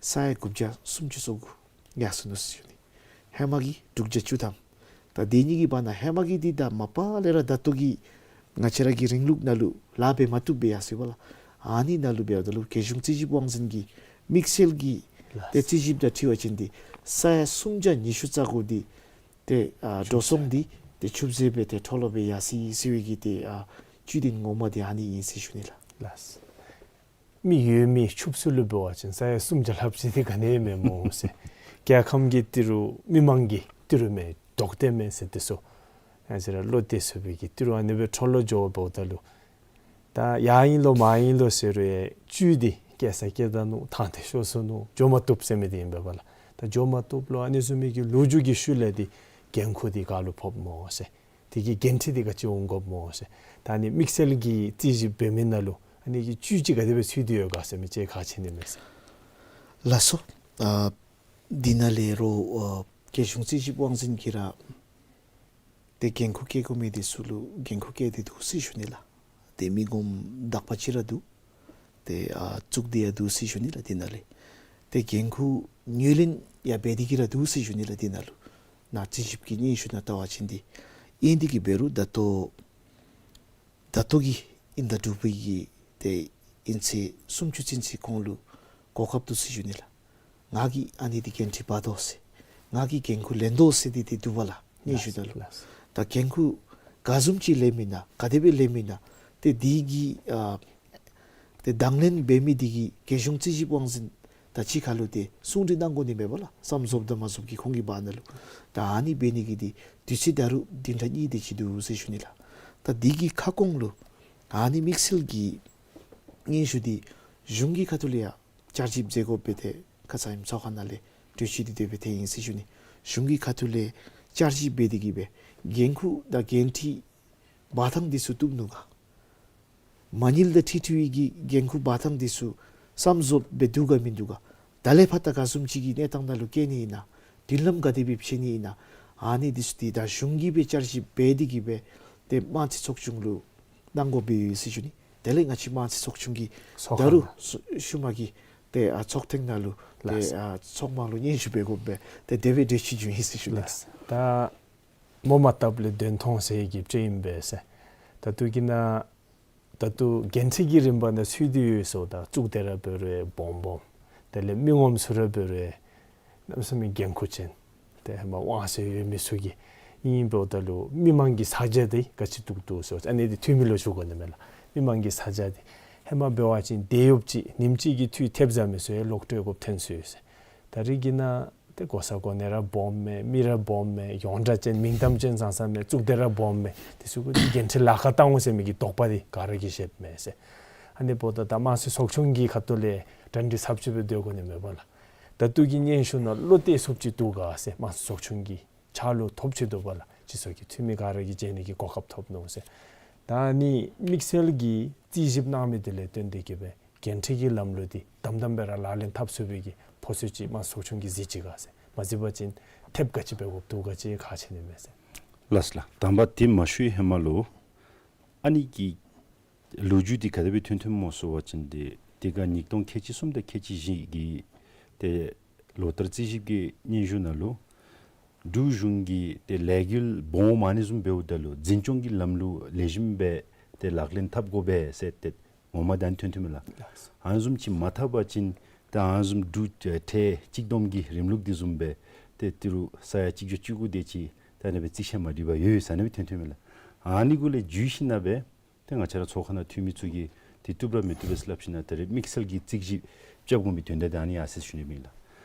ས་ཡ་དགུ་བརྒྱ་སུམ་ཅུ་སོ་དགུ་ཡར་སོ་ནུག་ཟེར་ཞུ་ནི། ཧེ་མ་གི་དྲུག་བརྒྱ་བཅུ་ཐམ། ད་འདི་གཉིས་ཀྱི་བར་ན་ཧེ་མ་གི་འདི་ད་མ་པ་ལས་ར་ད་ལྟོ་གི་ང་བཅས་ར་གི་རིང་ལུགས་ནང་ལུ་ལཱ་འབད་མ་བཏུབ་སྦེ་ཡར་སོ་ཡི་པ་ལགས། ཨ་ནི་ནང་ལུ་འབདཝ་ད་ལུ་རྒྱལ་གཞུང་རྩིས་ཞིབ་དབང་འཛིན་གྱི་དམིགས་བསལ་གྱི་ལགས། ཏེ་རྩིས་ཞིབ་དང་འཁྲིལ་བ་ཅིན་འདི་ས་ཡ་སུམ་བརྒྱ་ཉི་ཤུ་རྩ་དགུ་འདི་ཏེ་ཨ་འགྲོ་སོང་འདི་ཏེ་ཆུད་ཟོས་སྦེ་ཏེ་འཕྲོ་བརླག་སྦེ་ཡར་སོ་ཡི་ཟེར་བའི་གི་ཏེ་ཨ་བཅུད་དོན་ངོ་མ་འདི་ཨ་ནི་ཨིན་ཟེར་ཞུ་ནི་ལགས། ལགས། མི་ཡོད་མི་ཆུད་ཟོས་ལུ་འབད་བ་ཅིན་ས་ཡ་སུམ་བརྒྱ་ལྷགཔ་ཅིག་འདི་ག་ནི་མེད་སྨོ་ཟེར། རྒྱལ་ཁམས་ཀྱི་ཏི་རུ་མི་མང་གི་ཏི་རུ་མེན་ལྡོག་ཏེ་མེན་ཟེར་ཏེ་སོ། ཨ་ཙི་ར་བློ་གཏད་ཚུགས་པའི་གི་ཏི་རུ་ཨ་ནི་སྦེ་འཕྲོ་བརླག་འགྱོ་བ་འབདཝ་ད་ལུ་ད་ཡར་ཨིན་ལོ་མར་ཨིན་ལོ་ཟེར་རུང་ཡང་བཅུད་འདི་བཀལ་ས་བཀལ་ད་ནུག། ཐང་འདི་ཤོར་སོ་ནུག། འགྱོ་མ་བཏུབ་ཟེར་མི་འདི་ཨིན་པས་པ་ལགས། ད་འགྱོ་མ་བཏུབ་ལོ་ཨ་ནི་བཟུམ་མའི་གི་ལོ་རྒྱུས་ཀྱི་ཤུལ་ལས་འདི་འགན་ཁུར་འདི་ག་ལུ་ཕོགཔ་སྨོ་ཟེར། དེ་གི་འགན་འཁྲི་འདི་ག་ཅི་འོང་དགོཔ་སྨོ་ཟེར། ད་ཨ་ནི་དམིགས་བསལ་གྱི་རྩིས་ཞིབ་འབད་མི་ནང་ལུ་ཨ་ནི་གི་བཅུད་ཅིག་ག་དེ་སྦེ་ཚུད་དེ་ཡོད་ག་ཟེར་མི་ཅིག་ག་ཅི་ནི་མས་ཟེར། ལགས་སོ། ཨ་འདི་ནང་ལས་རོགས་ཨ་རྒྱལ་གཞུང་རྩིས་ཞིབ་དབང་འཛིན་གྱིས་ར་ཏེ་འགན་ཁུར་བཀལ་དགོ་མི་འདི་ཚུ་ལུ་འགན་ཁུར་བཀལ་ཏེ་འདུག་ཟེར་ཞུ་ནི་ལགས། ཏེ་མི་ངོམ་དག་པ་ཅིག་ར་འདུག། ཏེ་ཨ་བཙུགས་ཏེ་ཡང་འདུག་ཟེར་ཞུ་ནི་ལགས་འདི་ནང་ལས། ཏེ་འགན་ཁུར་ངོས་ལེན་ཡང་འབད་དེ་གིས་ར་འདུག་ཟེར་ཞུ་ནི་ལགས་འདི་ནང་ལུ། ནཱ་རྩིས་ཞིབ་ཀྱི་སྙན་ཞུ་ནང་བལྟ་བ་ཅིན་འདི་ཨིན་འདི་གིས་འབད་རུང་ད་ལྟོ་ད་ལྟོ་གི་དབྱིན་ཟླ་དྲུག་པའི་གི་ཏེ་དབྱིན་ཚེས་སུམ་ཅུ་ཚུན་ཚོད་ཁོང་ལུ་གོ་སྐབས་འདུག་ཟེར་ཞུ་ནི་ལགས། ང་གིས་ཨ་ནི་འདི་འགན་འཁྲི་འབག་དོ་ཟེར། ང་གིས་འགན་ཁུར་ལེན་དོ་ཟེར་འདི་ཏེ་འདུག་པ་ལགས། སྙན་ཞུ་ནང་ལུ། ལགས། ད་འགན་ཁུར་ག་བཟུམ་ཅིག་ལེན་མི་ན་ག་དེ་སྦེ་ལེན་མི་ན་ཏེ་འདི་གི་ཨ་ཏེ་དང་ལེན་འབད་མི་འདི་གིས་རྒྱལ་གཞུང་རྩིས་ཞིབ་དབང་འཛིན་དང་གཅིག་ཁར་ལུ་ཏེ་གསུང་གྲོས་གནང་དགོ་ནི་མས་པ་ལགས། བསམ་རྫོགསཔ་དང་མ་རྫོགསཔ་ཀྱི་ཁོང་གི་བར་ན་ལུ། ད་ཨ་ནི་འབད་ནི་གི་འདི་དུས་ཚོད་ད་རུང་བདུན་ཕྲག་གཉིས་དེ་ཅིག་འདུག་ཟེར་ཞུ་ནི་ལགས། ད་འདི་གི་ཁ་སྐོང་ལུ་ཨ་ནི་དམིགས་བསལ་གྱི་སྙན་ཞུ་འདི་གཞུང་གི་ཁ་ཐུག་ལས་ཡང་བསྐྱར་ཞིབ་མཛད་དགོ་པས། ཏེ་ཁ་ཙ་ཨིནམ་ཚོགས་ཁང་ནང་ལས་གྲོས་ཆོད་འདི་དེ་སྦེ་ཐོན་ཡི་ཟེར་ཞུ་ནི། གཞུང་གི་ཁ་ཐུག་ལས་བསྐྱར་ཞིབ་འབད་དེ་གིས་སྦེ་འགན་ཁུར་དང་འགན་འཁྲི་ འབད་ཐངས་འདི་ཚུ་བཏུབ་ནུག་ག། མ་དངུལ་དང་འཁྲིལ་འཁྲིལ་བའི་གི་འགན་ཁུར་འབད་ཐངས་འདི་ཚུ་བསམ་བཟོ་འབད་བཏུབ་ག་མིན་འདུག་ག། ད་ལས་ཕར་ད་ག་བཟུམ་ཅིག་གི་གནས་སྟངས་ནང་ལུ་བཀལ་ནི་ཨིན་ན། མདུན་ལམ་ག་དེ་སྦེ་ཕྱེ་ནི་ཨིན་ན། ཨ་ནི་འདི་ཚུ་འདི་ད་གཞུང་གིས་སྦེ་བསྐྱར་ཞིབ་འབད་དེ་གི་སྦེ་ཏེ་དམངས་རྩིས་ཚོགས་ཆུང་ལུ་གནང་དགོཔ་སྦེ་ཡོད་ཟེར་ཞུ་ནི། དེ་ལས་ང་བཅས་དམངས་རྩིས་ཚོགས་ཆུང་གིས་ཚོགས་ད་རུང་ཁང་ནང་ཤུལ་མ་གི་ཏེ་ཨ་ཚོགས་ཐེངས་ནང་ལུ་ཏེ་ལགས། ཨ་ཚོགས་མང་ལུ་སྙན་ཞུ་འབད་དགོཔ་སྦེ་ཏེ་དེ་སྦེ་གྲོས་ཆོད་བྱུང་ཡི་ཟེར་ཞུ་ནི། ལགས། ད་མོ་མ་བཏབ་ལས་གདོན་མཐོང་ཟེར་གྱི་བཅོས་ཨིན་པས་ཟེར། ད་ལྟོ་གི་ནང་ད་ལྟོ་འགན་འཁྲི་གི་རིམ་པ་ནང་ཚུད་དེ་ཡོད་ཟེརཝ་ད་གཙུག་སྡེ་ར་འབད་རུང་སྦོམ་སྦོམ། དེ་ལས་མི་ངོམ་ཚུ་ར་འབད་རུང་གནམ་མེད་ས་མེད་འགན་ཁུར་ཅན། ཏེ་ཧེ་མ་དབང་ཚད་ཡོད་མི་ཚུ་གིས་ཨིན་འབདཝ་ད་ལུ་མི་མང་གི་ཚ་གྱང་འདི་ག་ཅི་སྡུག་འདུག་ཟེར་ཨ་ནི་འདི་འཐུས་མི་ལུ་ཞུ་དགོ་ནི་མས་ལགས། མི་མང་གི་ཚ་གྱང་འདི་ཧེ་མ་འབད་བ་ཅིན་དེ་ཡོདཔ་ཅིག་ཉིནམ་གཅིག་གི་འཐུས་ཐེབས་ཟ་མི་ཚུ་ཡང་ལོག་སྤྲོད་དགོཔ་ཐོན་སོ་ཡི་ཟེར། ད་རིས་ཀྱི་ནང་ཏེ་གོ་ས་གོ་གནས་ར་སྦོམ་མས། མི་ར་སྦོམ་མས། ཡོངས་གྲགས་ཅན་མིང་གཏམ་ཅན་ཙང་ཙང་མས། གཙུག་སྡེ་ར་སྦོམ་མས། དེ་ཚུ་གུ་འདི་འགན་འཁྲི་ལཱ་ཁག་བཏང་འོང་ཟེར་མི་གི་དོགས་པ་འདི་ག་ར་གིས་བཞེསཔ་མས་ཟེར། ཨ་ནི་འབདཝ་ད་ད་དམངས་རྩིས་ཚོགས་ཆུང་གི་ཁ་ཐུག་ལས་གྲ་སྒྲིག་ཚབས་ཆེ་སྦེ་སྡོད་དགོ་ནི་མས་པ་ལགས། ད་ལྟོ་གི་སྙན་ཞུ་ནང་བློ་གཏད་ཚུགསཔ་ཅིག་འདུག་ག་ཟེར། དམངས་རྩིས་ཚོགས་ཆུང་གི་ཕྱག་ལུ་ཐོབ་ཅི་འདུག་པ་ལགས། སྤྱི་ཚོགས་ཀྱི་འཐུས་མི་ག་ར་གིས་མཇལ་ནི་གི་གོ་སྐབས་ཐོབ་ནུག་ཟེར། ད་ཨ་ནི་དམིགས་བསལ་གྱི་རྩིས་ཞིབ་གནང་མི་འདི་ལས་བརྟེན་ཏེ་གི་སྦེ་འགན་འཁྲི་གི་ལམ་ལུགས་འདི་དམ་དམ་སྦེ་ར་ལག་ལེན་འཐབ་ཚུགས་པའི་གི་ཕོག་ཚོད་ཅིག་དམངས་རྩིས་ཚོགས་ཆུང་གིས་གཟིགས་ཅི་ག་ཟེར། མ་གཟིགས་པ་ཅིན་ཐེབས་ག་ཅི་འབད་དགོཔ་འདུག་ག་ཅིག་ཁག་ཆེ་ནི་མས་ཟེར། ལགས་སོ་ལགས། དང་པ་དེ་མ་ཞུ་ཧེ་མ་ལུ་ཨ་ནི་གི་ལོ་རྒྱུས་འདི་ག་དེ་སྦེ་ཐོན་ཐོནམ་སྨོ་ཟེར་བ་ཅིན་ཏེ་དེ་སྒང་ཉིས་སྟོང་ཁལ་གཅིག་གསུམ་དང་ཁལ་གཅིག་བཞི་གི་ཏེ་ལོ་བསྟར་རྩིས་ཞིབ་ཀྱི་སྙན་ཞུ་ནང་ལུ་འབྲུག་གཞུང་གིས་ཏེ་ལས་འགུལ་སྦོམ་ཨ་ནི་བཟུམ་འབདཝ་ད་ལུ་འཛིན་སྐྱོང་གི་ལམ་ལུགས་ལེགས་ཤོམ་སྦེ་ཏེ་ལག་ལེན་འཐབ་དགོ་པས་ཟེར་ཏེ་ངོ་མ་ད་ཨ་ནི་ཐོན་ཐོནམ་མས་ལགས། ལགས། ཨ་ནི་བཟུམ་ཅིག་མ་འཐབ་པ་ཅིན་ཏེ་ཨ་ནི་བཟུམ་འབྲུག་ཁྲལ་གཅིག་བསྡོམས་ཀྱི་རིམ་ལུགས་འདི་བཟུམ་སྦེ་ཏེ་ཏི་རུ་ས་ཡ་གཅིག་བརྒྱ་བཅུ་དགུ་དེ་ཅིག་ད་ཨ་ནི་སྦེ་རྩིས་ཆད་མ་འགྲིགཔ་ཡོད་ཡོད་ཟེར་ཨ་ནི་སྦེ་ཐོན་ཐོནམ་མས་ལགས། ཨ་ནི་གུ་ལས་བརྒྱུད་ཞིནམ་ལས་སྦེ་ཏེ་ང་བཅས་ར་ཚོགས་ཁང་ནང་འཐུས་མི་ཚུ་གིས་འདི་བཏུབ་ར་མི་བཏུབ་པས་སླབ་ཞིནམ་ལས་ད་རེས་དམིགས་བསལ་གྱི་རྩིས་ཞིབ་རྐྱབ་དགོ་མི་དོན་དག་འདི་ཨ་ནི་ཡང་ཟེར་ཞུ་ནི་ཨིན་ལགས།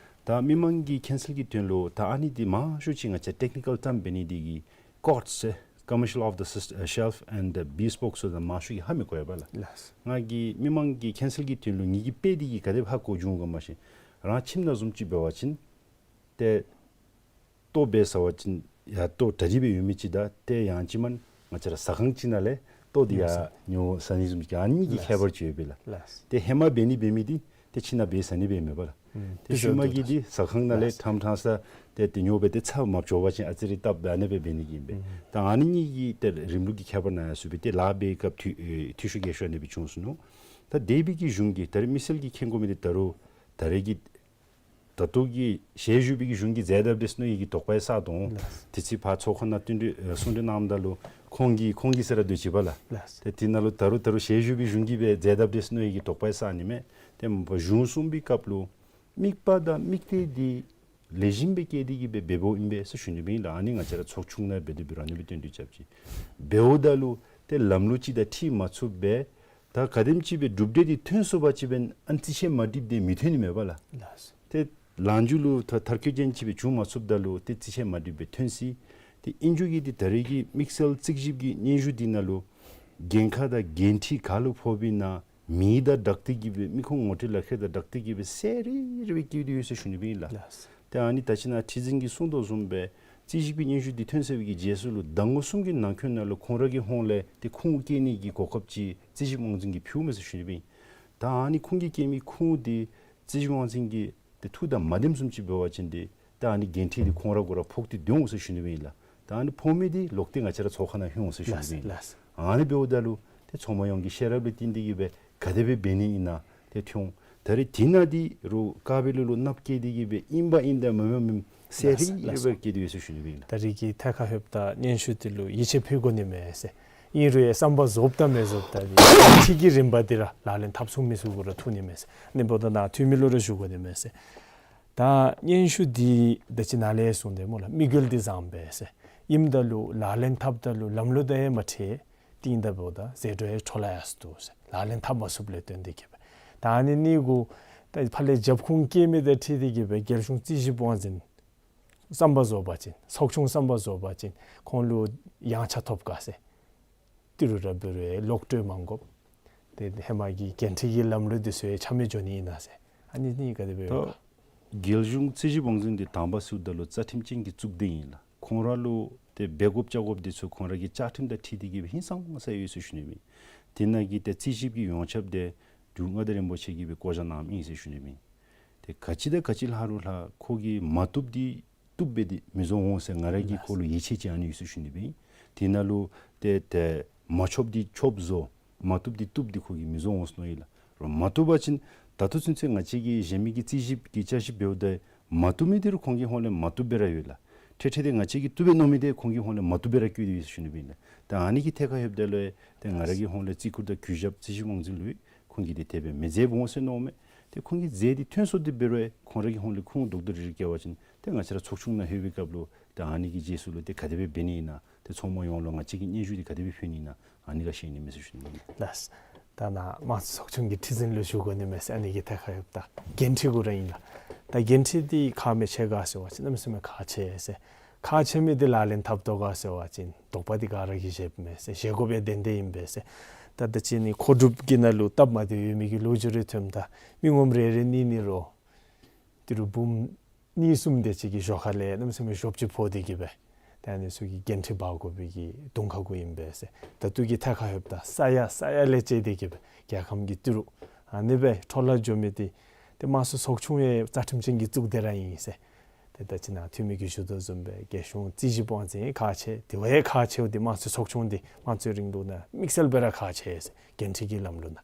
ད་མི་མང་གི་མཁྱེན་གསལ་གྱི་དོན་ལུ་ད་ཨ་ནི་འདི་མང་ཤོས་ཅིག་ང་བཅས་ཊེཀ་ནི་ཀལ་ཊརམ་འབད་ནི་འདི་གིས་ཀོཊ་ཟེར་commercial off the sys- shelf and bespoke ཟེར་ད་མང་ཤོས་ཀྱིས་ཧ་མི་གོ་བས་པ་ལགས། ལགས། ང་གིས་མི་མང་གི་མཁྱེན་གསལ་གྱི་དོན་ལུ་ངེ་གི་དཔེ་འདི་གིས་ག་དེ་སྦེ་ཧ་གོ་བྱུང་ག་མ་ཤེས། རང་ཁྱིམ་ནང་བཟུམ་ཅིག་འབད་བ་ཅིན་ཏེ་ལྟོ་འབད་ཟ་བ་ཅིན་ཡར་ལྟོ་གྲ་སྒྲིག་སྦེ་ཡོད་མི་ཅིག་དང་ཏེ་ཡང་ཅིན་མེན་ང་བཅས་ར་ཟ་ཁང་ཅིག་ནང་ལས་ལྟོ་འདི་ཡར་ཉོ་ཟ་ཉོ་ཟ་ནི་བཟུམ་ཅིག་ཨ་ནི་གི་ལགས། ཁྱད་པར་ཅིག་ཡོད་པས་ལགས། ལགས། ཏེ་ཧེ་མ་འབད་ནི་འབད་མི་འདི་ཏེ་ཁྱིམ་ནང་འབད་ཟ་ནི་འབད་མེད་པ་ལགས། ཨུམ་ཏེ་ཤུལ་མ་གི་འདི་ཟ་ཁང་ནང་ལས་ལགས། ཕྲང་ཕྲང་ས་ཏེ་ཏེ་ཉོ་སྦེ་ཏེ་ཚ་མ་འགྱོ་བ་ཅིན་ཨ་ཙི་རེ་བཏབ་སྦེ་ཨ་ནི་སྦེ་འབད་ནི་གི་ཨིན་པས། ཨུམ་ད་ཨ་ནི་གཉིས་ཀྱི་ཏེ་རིམ་ལུགས་ཀྱི་ཁྱད་པར་ནང་ཡང་ཚུད་པས། ཏེ་ལཱ་འབད་སྐབས་འཐུས་ཨེ་འཐུས་ཤོར་གེ་ཤོར་ཨ་ནི་སྦེ་བྱུང་སོ་ནུག། ད་དེ་སྦེ་གི་གཞུང་གིས་ད་རེས་དམིགས་བསལ་གྱི་མཁྱེན་དགོ་མི་འདི་ད་རུང་ད་རེས་ཀྱི་ད་ལྟོ་གི་ཞལ་བཞུགས་པའི་གི་གཞུང་གིས་མཛད་དཔ་འདྲས་མནོ་ཡི་གི་དོགས་པ་ཡང་བསགས་དོ། ལགས། དེ་ཅིག་ཕར་ཚོགས་ཁང་ནང་བསྟུན་གྲོས་ཨེ་གསུང་གྲོས་གནངམ་ད་ལུ་ཁོང་གིས་ཁོང་གིས་ཟེར་ར་སྡོད་ཅི་པ་ལགས། ལགས། ཏེ་དེ་ནང་ལུ་ད་རུང་ད་རུང་ཞལ་བཞུགས་པའི་གཞུང་གིས་སྦེ་མཛད་དཔ་འདྲས་མནོ་ཡི་གི་དོགས་པ་ཡང་བསགས་ནི་མས། ཏེ་མ་པ་གཞུང་གསུངས་པའི་སྐབས་ལུ་དམིགས་པ་དང་དམིགས་གཏད་འདི་ལེགས་ཤོམ་སྦེ་བསྐྱེད་དེ་གི་སྦེ་འབདཝ་ཨིན་པས་ཟེར་ཞུ་ནི་སྦེ་ཨིན་ལགས། ཨ་ནི་ང་བཅས་ར་ཚོགས་ཆུང་ནང་འབད་དེ་འབད་རུང་ཨ་ནི་སྦེ་བསྟུན་གྲོས་རྐྱབ་ཅི། འབདཝ་ད་ལུ་ཏེ་ལམ་ལུགས་ཅིག་དང་འཁྲིལ་མ་ཚུགས་པས། ད་ག་དེམ་ཅིག་སྦེ་གྲུབ་འབྲས་འདི་ཐོན་སོང་པ་ཅིན་འབདན་ཨ་ནི་རྩིས་ཆད་མ་འགྲིགཔ་འདི་མི་ཐོན་ནི་མས་པ་ལགས། ལགས། ཏེ་ལངས་རྒྱུ་ལུ་ད་མཐར་འཁྱོལ་ཅན་ཅིག་སྦེ་བྱུང་མ་ཚུགསཔ་ད་ལུ་ཏེ་རྩིས་ཆད་མ་འགྲིགཔ་སྦེ་ཐོན་སྲིད། ཏེ་ཨིན་རྒྱུ་གིས་འདི་ད་རེས་ཀྱི་དམིགས་བསལ་རྩིས་ཞིབ་ཀྱི་སྙན་ཞུ་འདི་ནང་ལུ་འགན་ཁག་དང་འགན་འཁྲི་ག་ལུ་ཕོག་པའི་ནང་མི་དང་སྦྲགས་ཏེ་གི་སྦེ་མི་ཁུངས་ངོ་སྤྲོད་ལག་ཁྱེར་དང་སྦྲགས་ཏེ་གི་སྦེ་གསལ་རི་རི་སྦེ་བཀོད་དེ་ཡོད་ཟེར་ཞུ་ནི་སྦེ་ཨིན་ལགས། ལགས། ཏེ་ཨ་ནི་ད་ཅི་ནཱ་ཁྲི་འཛིན་གྱིས་གསུངས་དོ་བཟུམ་སྦེ་རྩིས་ཞིབ་ཀྱི་སྙན་ཞུ་འདི་ཐོན་ཚར་བའི་གི་རྗེས་སུ་ལུ་ཟླ་ངོ་གསུམ་གྱི་ནང་འཁོད་ནང་ལུ་ཁོང་ར་གི་ཧོངས་ལས་ཏེ་ཁུངས་བཀལ་ནི་གི་གོ་སྐབས་ཅིག་རྩིས་ཞིབ་དབང་འཛིན་གྱིས་ཕུལཝ་མས་ཟེར་ཞུ་ནི་སྦེ་ཨིན། ད་ཨ་ནི་ཁོང་གིས་བཀལ་མི་ཁུངས་འདི་རྩིས་ཞིབ་དབང་འཛིན་གྱི་ཏེ་ཐུགས་དང་མ་ལྡནམ་བཟུམ་ཅིག་འབད་བ་ཅིན་ཏེ་ད་ཨ་ནི་འགན་འཁྲི་འདི་ཁོང་ར་གུ་ར་ཕོག་སྟེ་སྡོད་འོང་ཟེར་ཞུ་ནི་སྦེ་ཨིན་ལགས། ད་ཨ་ནི་ཕོག་མི་འདི་ལོག་སྟེ་ང་བཅས་ར་ཚོགས་ཁང་ནང་ལྷོད་འོང་ཟེར་ཞུ་ནི་སྦེ་ཨིན། ལགས། ཨ་ནི་འབདཝ་ད་ལུ་ཏེ་ཚོགས་མི་ཡོངས་ཀྱི་ཤེས་རབ་ལུ་བརྟེན་ཏེ་གི་སྦེ་ག་དེ་སྦེ་འབད་ནི་ཨིན་ན་ཏེ་ཐོན། ད་རེས་དེ་ནང་འདི་རུང་ཀ་བེ་ལུ་ལུ་ནགཔ་བཀལ་ཏེ་གི་སྦེ་ཨིན་པ་ཨིན་དང་མེན་པ་མེན་གསལ་ལགས། རི་རི་ལགས། སྦེ་བཀལ་ཏེ་ཡོད་ཟེར་ཞུ་ནི་སྦེ་ཨིན་ལགས། ད་རེས་ཀྱི་ཐད་ཁར་ལྷོདཔ་ད་སྙན་ཞུ་འདི་ལུ་ཡིད་ཆེས་ཕུལ་དགོ་ནི་མས་ཟེར། ཨིན་རུང་ཡང་བསམ་པ་རྫོགསཔ་དང་མི་རྫོགསཔ་ད་འདི་འཁྲིལ་གྱི་རིམ་པ་འདི་ར་ལག་ལེན་འཐབ་ཚུགས་མི་ཚུ་གུ་ར་ཐུག་ནི་མས་ཟེར། ཨ་ནི་འབདཝ་ད་ནཱ་འཐུས་མི་ལུ་ར་ཞུ་དགོ་ནི་མས་ཟེར། ད་སྙན་ཞུ་འདི་ད་ཅི་ནཱ་ལས་གསུངས་ཏེ་སྨོ་ལགས། དམིགས་ཡུལ་འདི་བཟང་པས་ཟེར། ཨིནམ་ད་ལུ་ལག་ལེན་འཐབ་ད་ལུ་ལམ་ལུགས་དང་ཡང་མ་འཁྲིལ། ཏེ་ཨིནམ་ད་འབདཝ་ད་ཟད་འགྲོ་ཡང་འཕྲོ་བརླག་ཡར་སོ་འདུག་ཟེར། ལག་ལེན་འཐབ་མ་ཚུགསཔ་ལས་བརྟེན་ཏེ་གི་སྦེ། ད་ཨ་ནི་གཉིས་གུ་ད་ཕར་ལས་རྒྱབ་ཁུངས་བཀལ་མི་དང་འཁྲིལ་ཏེ་གི་སྦེ་རྒྱལ་གཞུང་རྩིས་ཞིབ་དབང་འཛིན་བསམ་པ་རྫོགས་པ་ཅིན་ཚོགས་ཆུང་བསམ་པ་རྫོགས་པ་ཅིན་ཁོང་ལུ་ཡངས་ཆག་ཐོབ་ག་ཟེར། ཏི་རུ་ར་འབད་རུང་ལོག་སྤྲོད་མ་དགོཔ། ཏེ་ཧེ་མ་གི་འགན་འཁྲི་གི་ལམ་ལུགས་འདི་ཚུ་ཡང་ཆ་མེད་འགྱོ་ནི་ཨིན་ན་ཟེར། ཨ་ནི་གཉིས་ག་དེ་སྦེ་ད་ཡོད་ག། རྒྱལ་གཞུང་རྩིས་ཞིབ་དབང་འཛིན་འདི་དང་པ་ཟེརཝ་ད་ལུ་རྩ་ཁྲིམས་ཅན་གྱི་གཙུག་སྡེ་ཨིན་ལགས། ཁོང་ར་ལུ་ཏེ་འབད་དགོཔ་བཅའ་དགོཔ་འདི་ཚུ་ཁོང་ར་གི་བཅའ་ཁྲིམས་དང་འཁྲིལ་ཏེ་གི་སྦེ་ཧིང་སངས་ས་ཡོད་ཟེར་ཞུ་ནི་མས། དེ་ནང་གི་ཏེ་རྩིས་ཞིབ་ཀྱི་ཡོངས་ཁྱབ་འདི་འབྲུག་མངའ་བདག་རིན་པོ་ཆེ་གིས་སྦེ་བསྐོ་བཞག་གནངམ་ཨིན་ཟེར་ཞུ་ནི་མས། ཏེ་ག་ཅི་དང་ག་ཅི་ལྷག་རུང་ལྷག་ཁོ་གིས་མ་བཏུབ་འདི་བཏུབ་སྦེ་འདི་མི་བཟོ་འོང་ཟེར་ང་ར་གིས་ཁོ་ལུ་ཡིད་ཆེས་ཅིག་ཨ་ནི་ཡོད་ཟེར་ཞུ་ནི་མས། དེ་ནང་ལུ་ཏེ་ཏེ་མ་ཆོགཔ་འདི་ཆོགཔ་བཟོ། མ་བཏུབ་འདི་བཏུབ་འདི་ཁོ་གིས་མི་བཟོ་འོང་ཟེར་མནོ་ཡི་ལགས། རོགས་མ་བཏུབ་པ་ཅིན་ད་ལྟོ་ཚུན་ཚོད་ང་བཅས་ཀྱིས་གཞན་མི་གི་རྩིས་ཞིབ་ཀྱི་བསྐྱར་ཞིབ་འབདཝ་ད་མ་བཏུབ་མི་འདི་རུང་ཁོང་གི་ཧོངས་ལས་མ་བཏུབ་སྦེ་ར་ཡོད་ལགས། ཁྲེ་ཁྲེ་འདི་ང་བཅས་ཀྱིས་བཏུབ་སྦེ་མནོ་མི་འདི་ཁོང་གི་ཧོངས་ལས་མ་བཏུབ་སྦེ་ར་བཀོད་དེ་ཡོད་ཟེར་ཞུ་ནི་སྦེ་ཨིན་ལགས། ད་ཨ་ནི་གི་ཐད་ཁར་ལྷོདཔ་ད་ལུ་ཏེ་ང་ར་གི་ཧོངས་ལས་རྩིས་ཁུར་དང་གུས་ཞབས་རྩིས་ཞིབ་དབང་འཛིན་ལུ་ཁོང་གིས་འདི་དེ་སྦེ་མི་མཛདཔ་འོང་ཟེར་མནོཝ་མས། ཏེ་ཁོང་གིས་མཛད་འདི་ཐོན་སོང་སྟེ་འབད་རུང་ཁོང་ར་གི་ཧོངས་ལས་ཁུངས་གཏོགས་ཏེ་ར་བཀལ་བ་ཅིན་ཏེ་ང་བཅས་ར་ཚོགས་ཆུང་ནང་ལྷོད་པའི་སྐབས་ལུ་ཏེ་ཨ་ནི་གི་རྗེས་སུ་ལུ་ཏེ་ག་དེ་སྦེ་འབད་ནི་ཨིན་ན་ཏེ་ཚོགས་མི་ཡོངས་ལུ་ང་བཅས་ཀྱིས་སྙན་ཞུ་འདི་ག་དེ་སྦེ་ཕུལ་ནི་ཨིན་ན་ཨ་ནི་ག་ཤེས་ནི་མས་ཟེར་ཞུ་ནི་ཨིན། ལགས། ད་ནཱ་དམངས་གཙོའི་ཚོགས་ཆུང་གི་ཁྲི་འཛིན་ལུ་ཞུ་དགོ་ནི་མས་ཟེར། ཨ་ནི་གི་ཐད་ཁར་ལྷོདཔ་ད་འགན་འཁྲི་གུ་ར་ཨིན་ལགས། ད་འགན་འཁྲི་འདི་ཁག་མེད་ཆེ་ག་ཟེར་བ་ཅིན་གནམ་མེད་ས་མེད་ཁག་ཆེ་ཟེར། ཁག་ཆེ་མི་འདི་ལག་ལེན་འཐབ་དོ་ག་ཟེར་བ་ཅིན་དོགས་པ་འདི་ག་ར་གིས་བཞེསཔ་མས་ཟེར། བཞེས་དགོཔ་ཡང་ཏན་ཏན་ཨིན་པས་ཟེར། ད་ད་ཅི་ནི་མཁོ་སྒྲུབ་ཀྱི་ནང་ལུ་སྟབས་མ་བདེཝ་ཡོད་མི་གི་ལོ་རྒྱུས་རེ་ཐོནམ་ད་མི་ངོམ་རེ་རེ་གཉིས་གཉིས་རོགས་ཏི་རུ་འབུམ་གཉིས་གསུམ་དེ་ཅིག་གི་ཞོར་ཁ་ལས་གནམ་མེད་ས་མེད་ཞོབ་ཅིག་ཕོག་སྟེ་གི་སྦེ་ཏེ་ཨ་ནི་ཚུ་གི་འགན་འཁྲི་འབག་དགོ་པའི་གི་དུང་ཁ་གུ་ཨིན་པས་ཟེར། ད་ལྟོ་གི་ཐད་ཁར་ལྷོདཔ་ད་ས་ཡ་ས་ཡ་ལས་བཅད་དེ་གི་སྦེ་རྒྱལ་ཁམས་ཀྱི་ཏི་རུ་ཨ་ནི་སྦེ་འཕྲོ་བརླག་འགྱོ་མི་འདི་ཏེ་དམངས་གཙོའི་ཚོགས་ཆུང་ཡང་རྩ་ཁྲིམས་ཅན་གྱི་གཙུག་སྡེ་ར་ཨིན་ཟེར། ཏེ་ད་ཅི་ནཱ་འཐུས་མི་གིས་ཞུ་དོ་བཟུམ་སྦེ་རྒྱལ་གཞུང་རྩིས་ཞིབ་དབང་འཛིན་ཁག་ཆེ། དེ་བ་ཡང་ཁག་ཆེཝ་འདི་དམངས་གཙོའི་ཚོགས་ཆུང་འདི་དམངས་གཙོའི་རིང་ལུགས་ནང་དམིགས་བསལ་སྦེ་ར་ཁག་ཆེ་ཟེར། འགན་འཁྲི་གི་ལམ་ལུགས་ནང་།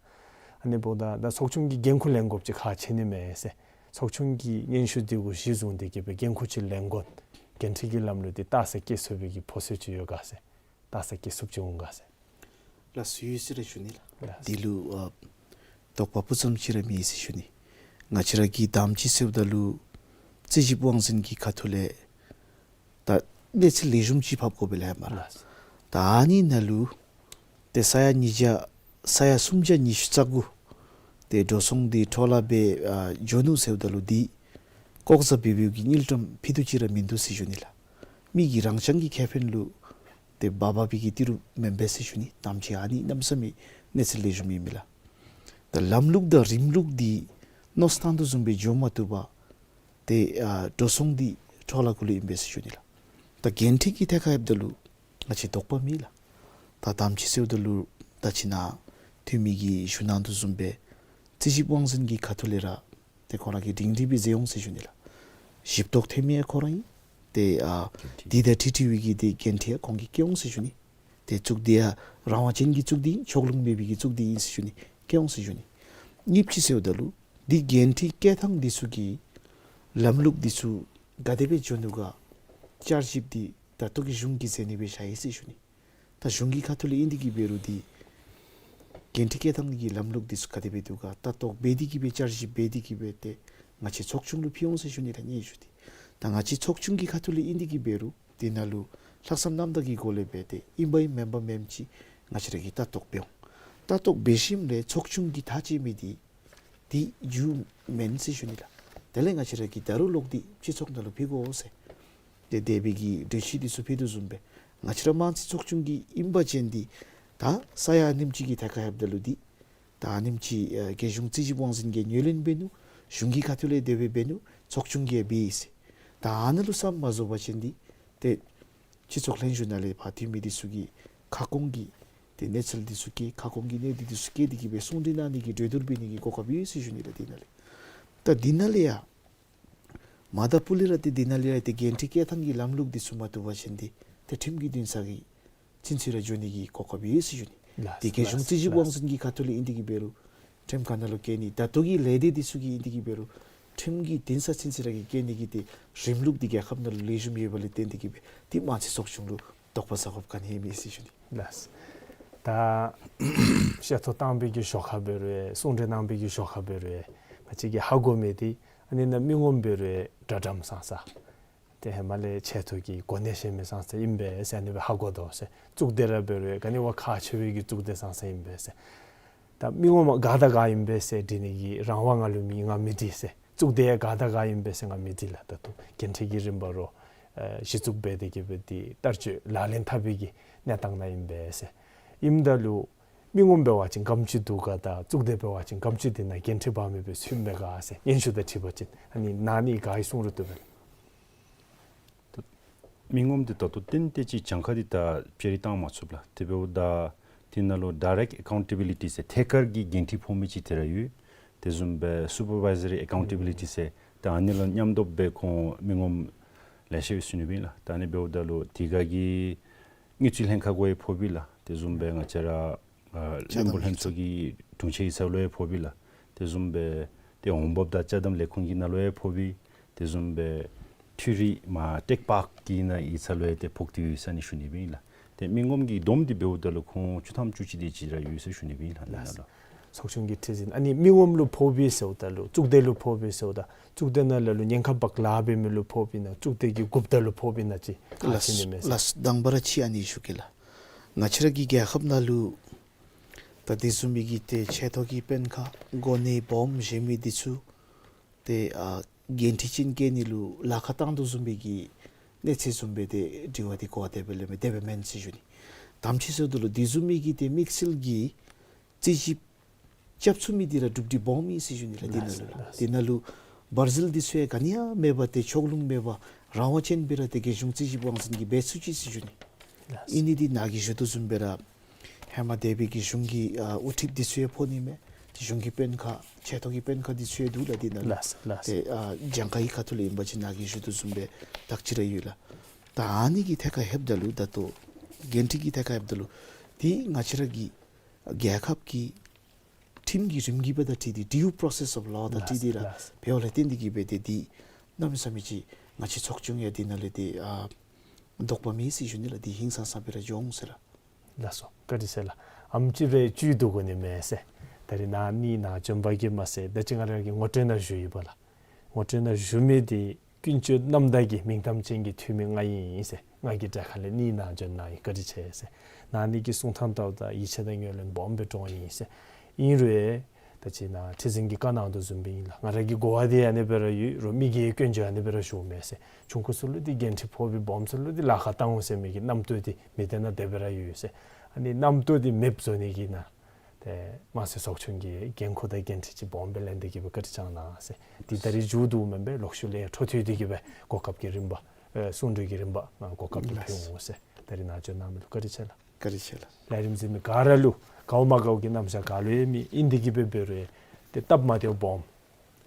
ཨ་ནི་འབདཝ་ད་ད་ཚོགས་ཆུང་གི་འགན་ཁུར་ལེན་དགོཔ་ཅིག་ཁག་ཆེ་ནི་མས་ཟེར། ཚོགས་ཆུང་གི་སྙན་ཞུ་འདི་གུ་གཞི་བཟུང་སྟེ་གི་སྦེ་འགན་ཁུར་ཅིག་ལེན་དགོ། འགན་འཁྲི་གི་ལམ་ལུགས་འདི་རྟགས་གསལ་བཀོད་ཚུགས་པའི་གི་ཕོ་སོ་ཅིག་ཡོད་ག་ཟེར། རྟགས་གསལ་བཀོད་ཚུགསཔ་ཅིག་འོང་ག་ཟེར། ལགས་སོ། ཡོད་ཟེར་ར་ཞུ་ནི་ལགས། ལགས། འདི་ལུ་ཨ་དོགས་པ་སྤུ་ཙམ་ཅིག་ར་མེད་ཟེར་ཞུ་ནི། ང་བཅས་ར་གིས་དང་པ་ཅིག་ཟེརཝ་ད་ལུ་རྩིས་ཞིབ་དབང་འཛིན་གྱི་ཁ་ཐུག་ལས་ད་གནས་ཚུལ་ལེགས་ཤོམ་ཅིག་ཕབ་དགོ་པས་ལགས་སྨ་རེ། ལགས། ད་ཨ་ནི་ནང་ལུ་ཏེ་ས་ཡ་ཉིས་བརྒྱ་ས་ཡ་སུམ་བརྒྱ་ཉི་ཤུ་རྩ་དགུ་ཏེ་འགྲོ་སོང་འདི་འཕྲོ་བརླག་སྦེ་ཨ་འགྱོ་ནུག་ཟེརཝ་ད་ལུ་འདི་ལྐོག་ཟ་འབད་བའི་གི་དངུལ་ཀྲམ་ཕྱེད་དུ་ཅིག་ར་མིན་འདུག་ཟེར་ཞུ་ནི་ལགས། མི་གིས་རང་རྐྱང་གི་ཁེ་ཕན་ལུ་ཏེ་འབག་འབག་པའི་གི་ཏི་རུ་མེན་པས་ཟེར་ཞུ་ནི། དང་པ་ཅིག་ཨ་ནི་གནམ་མེད་ས་མེད་གནས་ཚུལ་ལེགས་ཤོམ་ཨིན་མས་ལགས། ད་ལམ་ལུགས་དང་རིམ་ལུགས་འདི་མནོ་སྟངས་དོ་བཟུམ་སྦེ་འགྱོ་མ་བཏུབ་པར་ཏེ་ཨ་འགྲོ་སོང་འདི་འཕྲོ་བརླག་གུ་ལུ་ཨིན་པས་ཟེར་ཞུ་ནི་ལགས། ད་འགན་འཁྲི་གི་ཐད་ཁར་ལྷོདཔ་ད་ལུ་ང་བཅས་དོགས་པ་མེད་ལགས། ད་དང་པ་ཅིག་ཟེརཝ་ད་ལུ་ད་ཅི་ནཱ་འཐུས་མི་གིས་ཞུ་གནང་དོ་བཟུམ་སྦེ་རྩིས་ཞིབ་དབང་འཛིན་གྱི་ཁ་ཐུག་ལས་ར་ཏེ་ཁོང་ར་གིས་སྒྲིང་སྒྲི་སྦེ་མཛད་འོང་ཟེར་ཞུ་ནི་ལགས། ཞིབ་རྟོག་འཐུས་མི་ཡང་ཁོ་ར་ཨིན། ཏེ་ཨ་འདི་དང་འཁྲིལ་འཁྲིལ་བའི་གི་ཏེ་འགན་འཁྲི་ཡང་ཁོང་གིས་བཀལ་འོང་ཟེར་ཞུ་ནི། ཏེ་གཙུག་སྡེ་ཡང་རང་དབང་ཅན་གྱི་གཙུག་སྡེ་ཨིན། ཕྱོགས་ལྷུང་མེད་པའི་གི་གཙུག་སྡེ་ཨིན་ཟེར་ཞུ་ནི། བཀལ་འོང་ཟེར་ཞུ་ནི། གཉིས་པ་ཅིག་ཟེརཝ་ད་ལུ་འདི་འགན་འཁྲི་བཀལ་ཐངས་འདི་ཚུ་གི་ལམ་ལུགས་འདི་ཚུ་ག་དེ་སྦེ་འགྱོ་ནུག་ག་བསྐྱར་ཞིབ་འདི་ད་ལྟོ་གི་གཞུང་གིས་མཛད་ནི་སྦེ་བཞག་ཡི་ཟེར་ཞུ་ནི། ད་གཞུང་གི་ཁ་ཐུག་ལས་ཨིན་ཏེ་གི་འབད་རུང་འདི་འགན་འཁྲི་བཀལ་ཐངས་ཀྱི་ལམ་ལུགས་འདི་ཚུ་ག་དེ་སྦེ་འདུག་ག་ལྟ་རྟོག་འབད་དེ་གི་སྦེ་བསྐྱར་ཞིབ་འབད་དེ་གི་སྦེ་ཏེ་ང་བཅས་ཚོགས་ཆུང་ལུ་ཕུལ་འོང་ཟེར་ཞུ་ནི་ལགས། སྙན་ཞུ་འདི་ད་ང་བཅས་ཚོགས་ཆུང་གི་ཁ་ཐུག་ལས་ཨིན་ཏེ་གི་འབད་རུང་འདི་ནང་ལུ་ལྷག་བསམ་རྣམ་དག་གི་སྒོ་ལས་སྦེ་ཏེ་ཨིན་པ་ཨིན་མེན་པ་མེནམ་ཅིག་ང་བཅས་ར་གིས་ལྟ་རྟོག་འབད་འོང་། ལྟ་རྟོག་འབད་ཞིནམ་ལས་ཚོགས་ཆུང་གིས་ཐག་བཅད་མི་འདི་འདི་རྒྱུ་མེན་ཟེར་ཞུ་ནི་ལགས། དེ་ལས་ང་བཅས་ར་གིས་ད་རུང་ལོག་སྟེ་སྤྱི་ཚོགས་ནང་ལུ་ཕུལ་དགོ་ཟེར། ཏེ་དེ་སྦེ་གི་གྲོས་གཞི་འདི་ཚུ་ཕུལ་དོ་བཟུམ་སྦེ་ང་བཅས་ར་དམངས་གཙོའི་ཚོགས་ཆུང་གི་ཨིན་པ་ཅིན་འདི་ད་ས་ཡ་ཨ་ནེམ་ཅིག་གི་ཐད་ཁར་ལྷོདཔ་ད་ལུ་འདི་ད་ཨ་ནེམ་ཅིག་ཨ་རྒྱལ་གཞུང་རྩིས་ཞིབ་དབང་འཛིན་གྱིས་ངོས་ལེན་འབད་ནུག། གཞུང་གི་ཁ་ཐུག་ལས་དེ་སྦེ་འབད་ནུག། ཚོགས་ཆུང་གིས་འབད་ཡི་ཟེར། ད་ཨ་ནཱ་ལུ་བསམ་མ་བཟོ་བ་ཅིན་འདི་ཏེ་སྤྱི་ཚོགས་ལྷན་བཞུགས་ནང་ལས་ཕར་འཐུས་མི་འདི་ཚུ་གིས་ཁ་སྐོང་གི་ཏེ་གནས་ཚུལ་འདི་ཚུ་གི་ཁ་སྐོང་གི་གནད་དོན་འདི་ཚུ་བཀོད་དེ་གི་སྦེ་གསུང་གྲོས་གནང་ནི་གི་གྲོས་བསྡུར་འབད་ནི་གི་གོ་སྐབས་ཡོད་ཟེར་ཞུ་ནི་ལགས། འདི་ནང་ལས་ད་འདི་ནང་ལས་ཡང་མ་ད་པུ་ལས་ར་ཏེ་འདི་ནང་ལས་ཡང་ཏེ་འགན་འཁྲི་བཀལ་ཐངས་ཀྱི་ལམ་ལུགས་འདི་ཚུ་མ་བཏུབ་པ་ཅིན་འདི་ཏེ་ཁྲིམས་ཀྱི་འདུན་ས་གི་ཚུན་ཚོད་ར་འགྱོ་ནི་གི་གོ་སྐབས་ཡོད་ཟེར་ཞུ་ནི། ལགས། འདི་རྒྱལ་གཞུང་རྩིས་ཞིབ་དབང་འཛིན་གྱི་ཁ་ཐུག་ལས་ཨིན་ཏེ་གི་འབད་རུང་ཁྲིམས་ཁང་ནང་ལུ་བཀལ་ནི་ད་ལྟོ་གི་ལས་སྡེ་འདི་ཚུ་གིས་ཨིན་ཏེ་གི་འབད་རུང་ཁྲིམས་ཀྱི་འདུན་ས་ཚུན་ཚོད་ར་གིས་བཀལ་ནི་གི་ཏེ་རིམ་ལུགས་འདི་རྒྱལ་ཁབ་ནང་ལུ་ལེགས་ཤོམ་ཡོད་པ་ལས་བརྟེན་ཏེ་གི་སྦེ་ཏེ་དམངས་གཙོའི་ཚོགས་ཆུང་ལུ་དོགས་པ་ཟ་དགོཔ་ག་ནི་ཡང་མེད་ཟེར་ཞུ་ནི། ལགས། ད་བཤད་ཐོ་བཏང་པའི་གི་ཞོར་ཁར་འབད་རུང་གསུང་གྲོས་གནང་པའི་གི་ཞོར་ཁར་འབད་རུང་ང་བཅས་ཀྱིས་ཧ་གོ་མི་འདི་ཨ་ནི་ནང་མི་ངོམ་འབད་རུང་དྲག་དྲགམ་སང་ས་ཏེ་ཧེ་མ་ལས་ཆེ་མཐོ་གི་གོ་གནས་ཤེས་མི་སང་ས་ཨིན་པས་ཟེར་ཨ་ནི་སྦེ་ཧ་གོ་དོ་ཟེར། གཙུག་སྡེ་ར་འབད་རུང་ག་ནི་བ་ཁག་ཆེ་བའི་གི་གཙུག་སྡེ་སང་ས་ཨིན་པས་ཟེར། ད་མི་ངོམ་ག་དང་ག་ཨིན་པས་ཟེར་འདྲི་ནི་གི་རང་དབང་ང་ལུ་མེད། ང་མི་འདྲི་ཟེར། གཙུག་སྡེ་ག་དང་ག་ཨིན་པས་ཟེར་ང་མི་འདྲི་ལགས། ད་ལྟོ་འགན་འཁྲི་གི་རིམ་པ་རོགས་ཨེ་གཞི་བཙུགས་འབད་དེ་གི་སྦེ་འདི་བསྟར་སྤྱོད་ལག་ལེན་འཐབ་པའི་གི་གནས་སྟངས་ནང་ཨིན་པས་ཟེར། ཨིནམ་ད་ལུ་མི་ངོམ་འབད་བ་ཅིན་ག་དེམ་ཅིག་འདུག་ག་དང་གཙུག་སྡེ་འབད་བ་ཅིན་ག་དེམ་ཅིག་འདི་ནང་འགན་འཁྲི་འབག་མི་སྦེ་ཚུདཔ་མས་ག་ཟེར་སྙན་ཞུ་དང་འཁྲིལ་བ་ཅིན་ཨ་ནི་ནཱ་ནི་ག་ཡི་གསུང་རུང་བཏུབ་པས། མི་ངོམ་འདི་ད་ལྟོ་ཏན་ཏན་ཅིག་གྱངས་ཁ་འདི་ད་བཅའ་རིས་བཏང་མ་ཚུགས་ལགས། དེ་འབདཝ་ད་དེ་ནང་ལུ་ཌའི་རེཀཊ་ཨེ་ཀའུན་ཊེ་བི་ལི་ཊི་ཟེར་ཐད་ཀར་གྱི་འགན་འཁྲི་ཕོག་མི་ཅིག་དེ་ར་ཡོད། དེ་བཟུམ་སྦེ་སུ་པར་བའི་ཟར་ཨེ་ཀའུན་ཊེ་བི་ལི་ཊི་ཟེར་ད་ཨ་ནི་ལུ་མཉམ་འདོགས་སྦེ་ཁོང་མི་ངོམ་ལེ་ཤ་ཡོད་ཟེར་ཞུ་ནི་ཨིན་ལགས། ད་ཨ་ནི་འབདཝ་ད་ལུ་དེ་ཁར་གྱི་དངུལ་རྩིས་ལྷན་ཁག་གུ་ཡང་ཕོགཔ་ཨིན་ལགས། དེ་བཟུམ་སྦེ་ང་བཅས་ར་ཨ་བློན་པོ་ལྷན་ཚོགས་ཀྱི་དྲུང་ཆེན་ཡིག་ཚང་ལུ་ཡང་ཕོགཔ་ཨིན་ལགས། དེ་བཟུམ་སྦེ་ཏེ་འོང་འབབ་དང་ཅ་དམ་ལས་ཁུངས་ཀྱི་ནང་ལུ་ཡང་ཕོགཔ་ཨིན། དེ་བཟུམ་སྦེ་འཐུས་རིགས་མ་ཊེཀ་པཱརཀ་གི་ནང་ཡིག་ཚང་ལུ་ཡང་ཏེ་ཕོག་སྟེ་ཡོད་ཟེར་ཨ་ནི་ཞུ་ནི་ཨིན་ལགས། ཏེ་མི་ངོམ་གྱི་བསྡོམས་འདི་འབདཝ་ད་ལུ་ཁོང་བཅུ་ཐམ་བཅུ་གཅིག་དེ་ཅིག་ར་ཡོད་ཟེར་ཞུ་ནི་ཨིན་ལགས། ཨ་ནི་ནང་ལུ་ཚོགས་ཆུང་གི་ཁྲི་འཛིན་ཨ་ནི་མི་ངོམ་ལུ་ཕོགཔ་ཨིན་ཟེརཝ་ད་ལུ་གཙུག་སྡེ་ལུ་ཕོགཔ་ཨིན་ཟེརཝ་ད་གཙུག་སྡེ་ནང་ལས་ལུ་ཉེན་ཁ་བག་ལེབ་འབད་མི་ལུ་ཕོགཔ་ཨིན་ན་གཙུག་སྡེ་གི་འགོ་པ་དེ་ལུ་ཕོགཔ་ཨིན་ན་ཅིག་ཨ་ལགས་ཟེར་ནི་མས་ཟེར། ལགས་དང་པ་ར་ཅིག་ཨ་ནི་ཞུ་གེ་ལགས། ང་བཅས་ར་གི་རྒྱལ་ཁབ་ནང་ལུ་ད་དེ་བཟུམ་མའི་གི་ཏེ་ཆེ་མཐོ་གི་དཔོན་ཁག་གོ་གནས་སྦོམ་བཞེས་མི་འདི་ཚུ་ཏེ་ཨ་འགན་འཁྲི་ཅན་བཀལ་ནི་ལུ་ལཱ་ཁག་བཏང་དོ་བཟུམ་སྦེ་གི་གནས་ཚུལ་བཟུམ་སྦེ་ཏེ་དྲི་བ་འདི་གོ་བ་དེ་སྦེ་ལས་མེད་དེ་སྦེ་མེན་ཟེར་ཞུ་ནི། དམ་ཅིག་ཟེརཝ་ད་ལུ་དེ་བཟུམ་མའི་གི་ཏེ་དམིགས་བསལ་གྱི་རྩིས་ཞིབ་རྐྱབ་ཚུགས་མི་འདི་ར་གྲུབ་འབྲས་སྦོམ་ཨིན་ཟེར་ཞུ་ནི་ལགས། དེ་ནང་ལུ་ལགས། དེ་ནང་ལུ་འབར་རྩིས་འདི་ཚུ་ཡང་ག་ནི་ཡང་མེད་པར་ཏེ་ཕྱོགས་ལྷུང་མེད་པར་རང་དབང་ཅན་སྦེ་ར་ཏེ་རྒྱལ་གཞུང་རྩིས་ཞིབ་དབང་འཛིན་གྱིས་འབད་ཚུགས་ཅི་ཟེར་ཞུ་ནི། ལགས། ཨིན་ནི་འདི་ནཱ་གིས་ཞུ་དོ་བཟུམ་སྦེ་ར་ཧེ་མ་འདས་པའི་གི་གཞུང་གི་ཨ་དབུ་ཁྲིདཔ་འདི་ཚུ་ཡང་ཕོག་ནི་མས། ཏེ་གཞུང་གི་དཔོན་ཁག་ཆེ་མཐོ་གི་དཔོན་ཁག་འདི་ཚུ་ཡང་འདུག་ལགས། དེ་ནང་ལུ་ལགས་ལགས། ཏེ་ཨ་གྱངས་ཁ་གི་ཁ་ཐུག་ལས་ཨིན་པ་ཅིན་ནཱ་གིས་ཞུ་དོ་བཟུམ་སྦེ་དག་ཅི་ར་ཡོད་ལགས། ད་ཨ་ནི་གི་ཐད་ཁར་ལྷོདཔ་ད་ལུ་ད་ལྟོ་འགན་འཁྲི་གི་ཐད་ཁར་ལྷོདཔ་ད་ལུ་ཏེ་ང་བཅས་ར་གི་རྒྱལ་ཁབ་ཀྱི་ཁྲིམས་ཀྱི་རིམ་གྱིས་འབད་དང་འཁྲིལ་ཏེ་due process of law དང་འཁྲིལ་ཏེ་ར་ལགས། འབདཝ་ལས་བརྟེན་ཏེ་གིས་འབད་དེ་འདི་གནམ་མེད་ས་མེད་ཅིག་ང་བཅས་ཚོགས་ཆུང་ཡང་འདི་ནང་ལས་ཏེ་ཨ་དོགས་པ་མེད་ཟེར་ཞུ་ནི་ལགས། འདི་ཧིང་སངས་ས་སྦེ་ར་འགྱོ་འོང་ཟེར་ལགས། ལགས་སོ། བཀའ་དྲིན་ཆེ་ལགས། ཨམ་ཅིག་སྦེ་བཅུད་བསྡུ་དགོ་ནི་མས་ཟེར། ད་རིས་ནཱ་ནི་ནཱ་བྱོན་པ་གིས་མ་ཚད་ད་ཅི་ང་ར་གིས་ངོ་སྤྲོད་ནང་ཞུ་ཡི་པ་ལགས། ངོ་སྤྲོད་ནང་ཞུ་མི་འདི་ཀུན་སྤྱོད་རྣམ་དག་གི་མིང་གཏམ་ཅན་གྱི་འཐུས་མི་ང་ཨིན་ཟེར། ང་གི་གྲལ་ཁ་ལས་ནི་ནཱ་བྱོན་གནང་ཡི། བཀའ་དྲིན་ཆེ་ཟེར། ནཱ་ནི་གི་གསུང་ཐངས་ལྟཝ་ད་ཡིད་ཆེས་དང་ངོས་ལེན་སྦོམ་སྦེ་འདྲོངས་ཡི་ཟེར། ཨིན་རུང་ད་ཅི་ནཱ་ཁྲི་འཛིན་གྱིས་བཀའ་གནང་དོ་བཟུམ་སྦེ་ཨིན་ལགས། ང་ར་གི་གོ་བ་འདི་ཨ་ནི་སྦེ་ར་ཡོད་རུང་མི་གི་སྐྱོན་བརྗོད་ཨ་ནི་སྦེ་ར་ཞུཝ་མས་ཟེར། ཆུང་ཀུ་ཚུ་ལུ་འདི་འགན་འཁྲི་ཕོག་སྦེ་སྦོམ་ཚུ་ལུ་འདི་ལཱ་ཁག་བཏང་འོང་ཟེར་མི་གི་རྣམ་རྟོག་འདི་མི་སྟེར་ན་དེ་སྦེ་ར་ཡོད་ཟེར། ཨ་ནི་རྣམ་རྟོག་འདི་མེདཔ་བཟོ་ནི་གི་ནང་ཏེ་དམངས་གཙོའི་ཚོགས་ཆུང་གིས་འགན་ཁུར་དང་འགན་འཁྲི་ཅིག་སྦོམ་སྦེ་ལེན་ཏེ་གིས་སྦེ་བཀའ་དྲིན་བསྐྱང་གནང་ཟེར། འདི་ད་རིས་མཇུག་བསྡུཝ་མེན་པས། ལོག་ཤུལ་ལས་འཕྲོ་མཐུད་དེ་གིས་སྦེ་གོ་སྐབས་ཀྱི་རིམ་པ་ཨེ་གསུང་གྲོས་ཀྱི་རིམ་པ་ཨེ་གོ་སྐབས་ཀྱིས་ལགས། ཕུལ་འོང་ཟེར། ད་རིས་ནཱ་བྱོན་གནང་མི་ལུ་བཀའ་དྲིན་ཆེ་ལགས། བཀའ་དྲིན་ཆེ་ལགས། ལས་རིམ་གཟིགས་མི་ག་ར་ལུ་དགའཝ་མ་དགའཝ་གི་རྣམ་གཞག་ག་ལུ་ཡང་མེད། ཨིན་དེ་གིས་སྦེ་འབད་རུང་ཏེ་སྟབས་མ་བདེཝ་སྦོམ་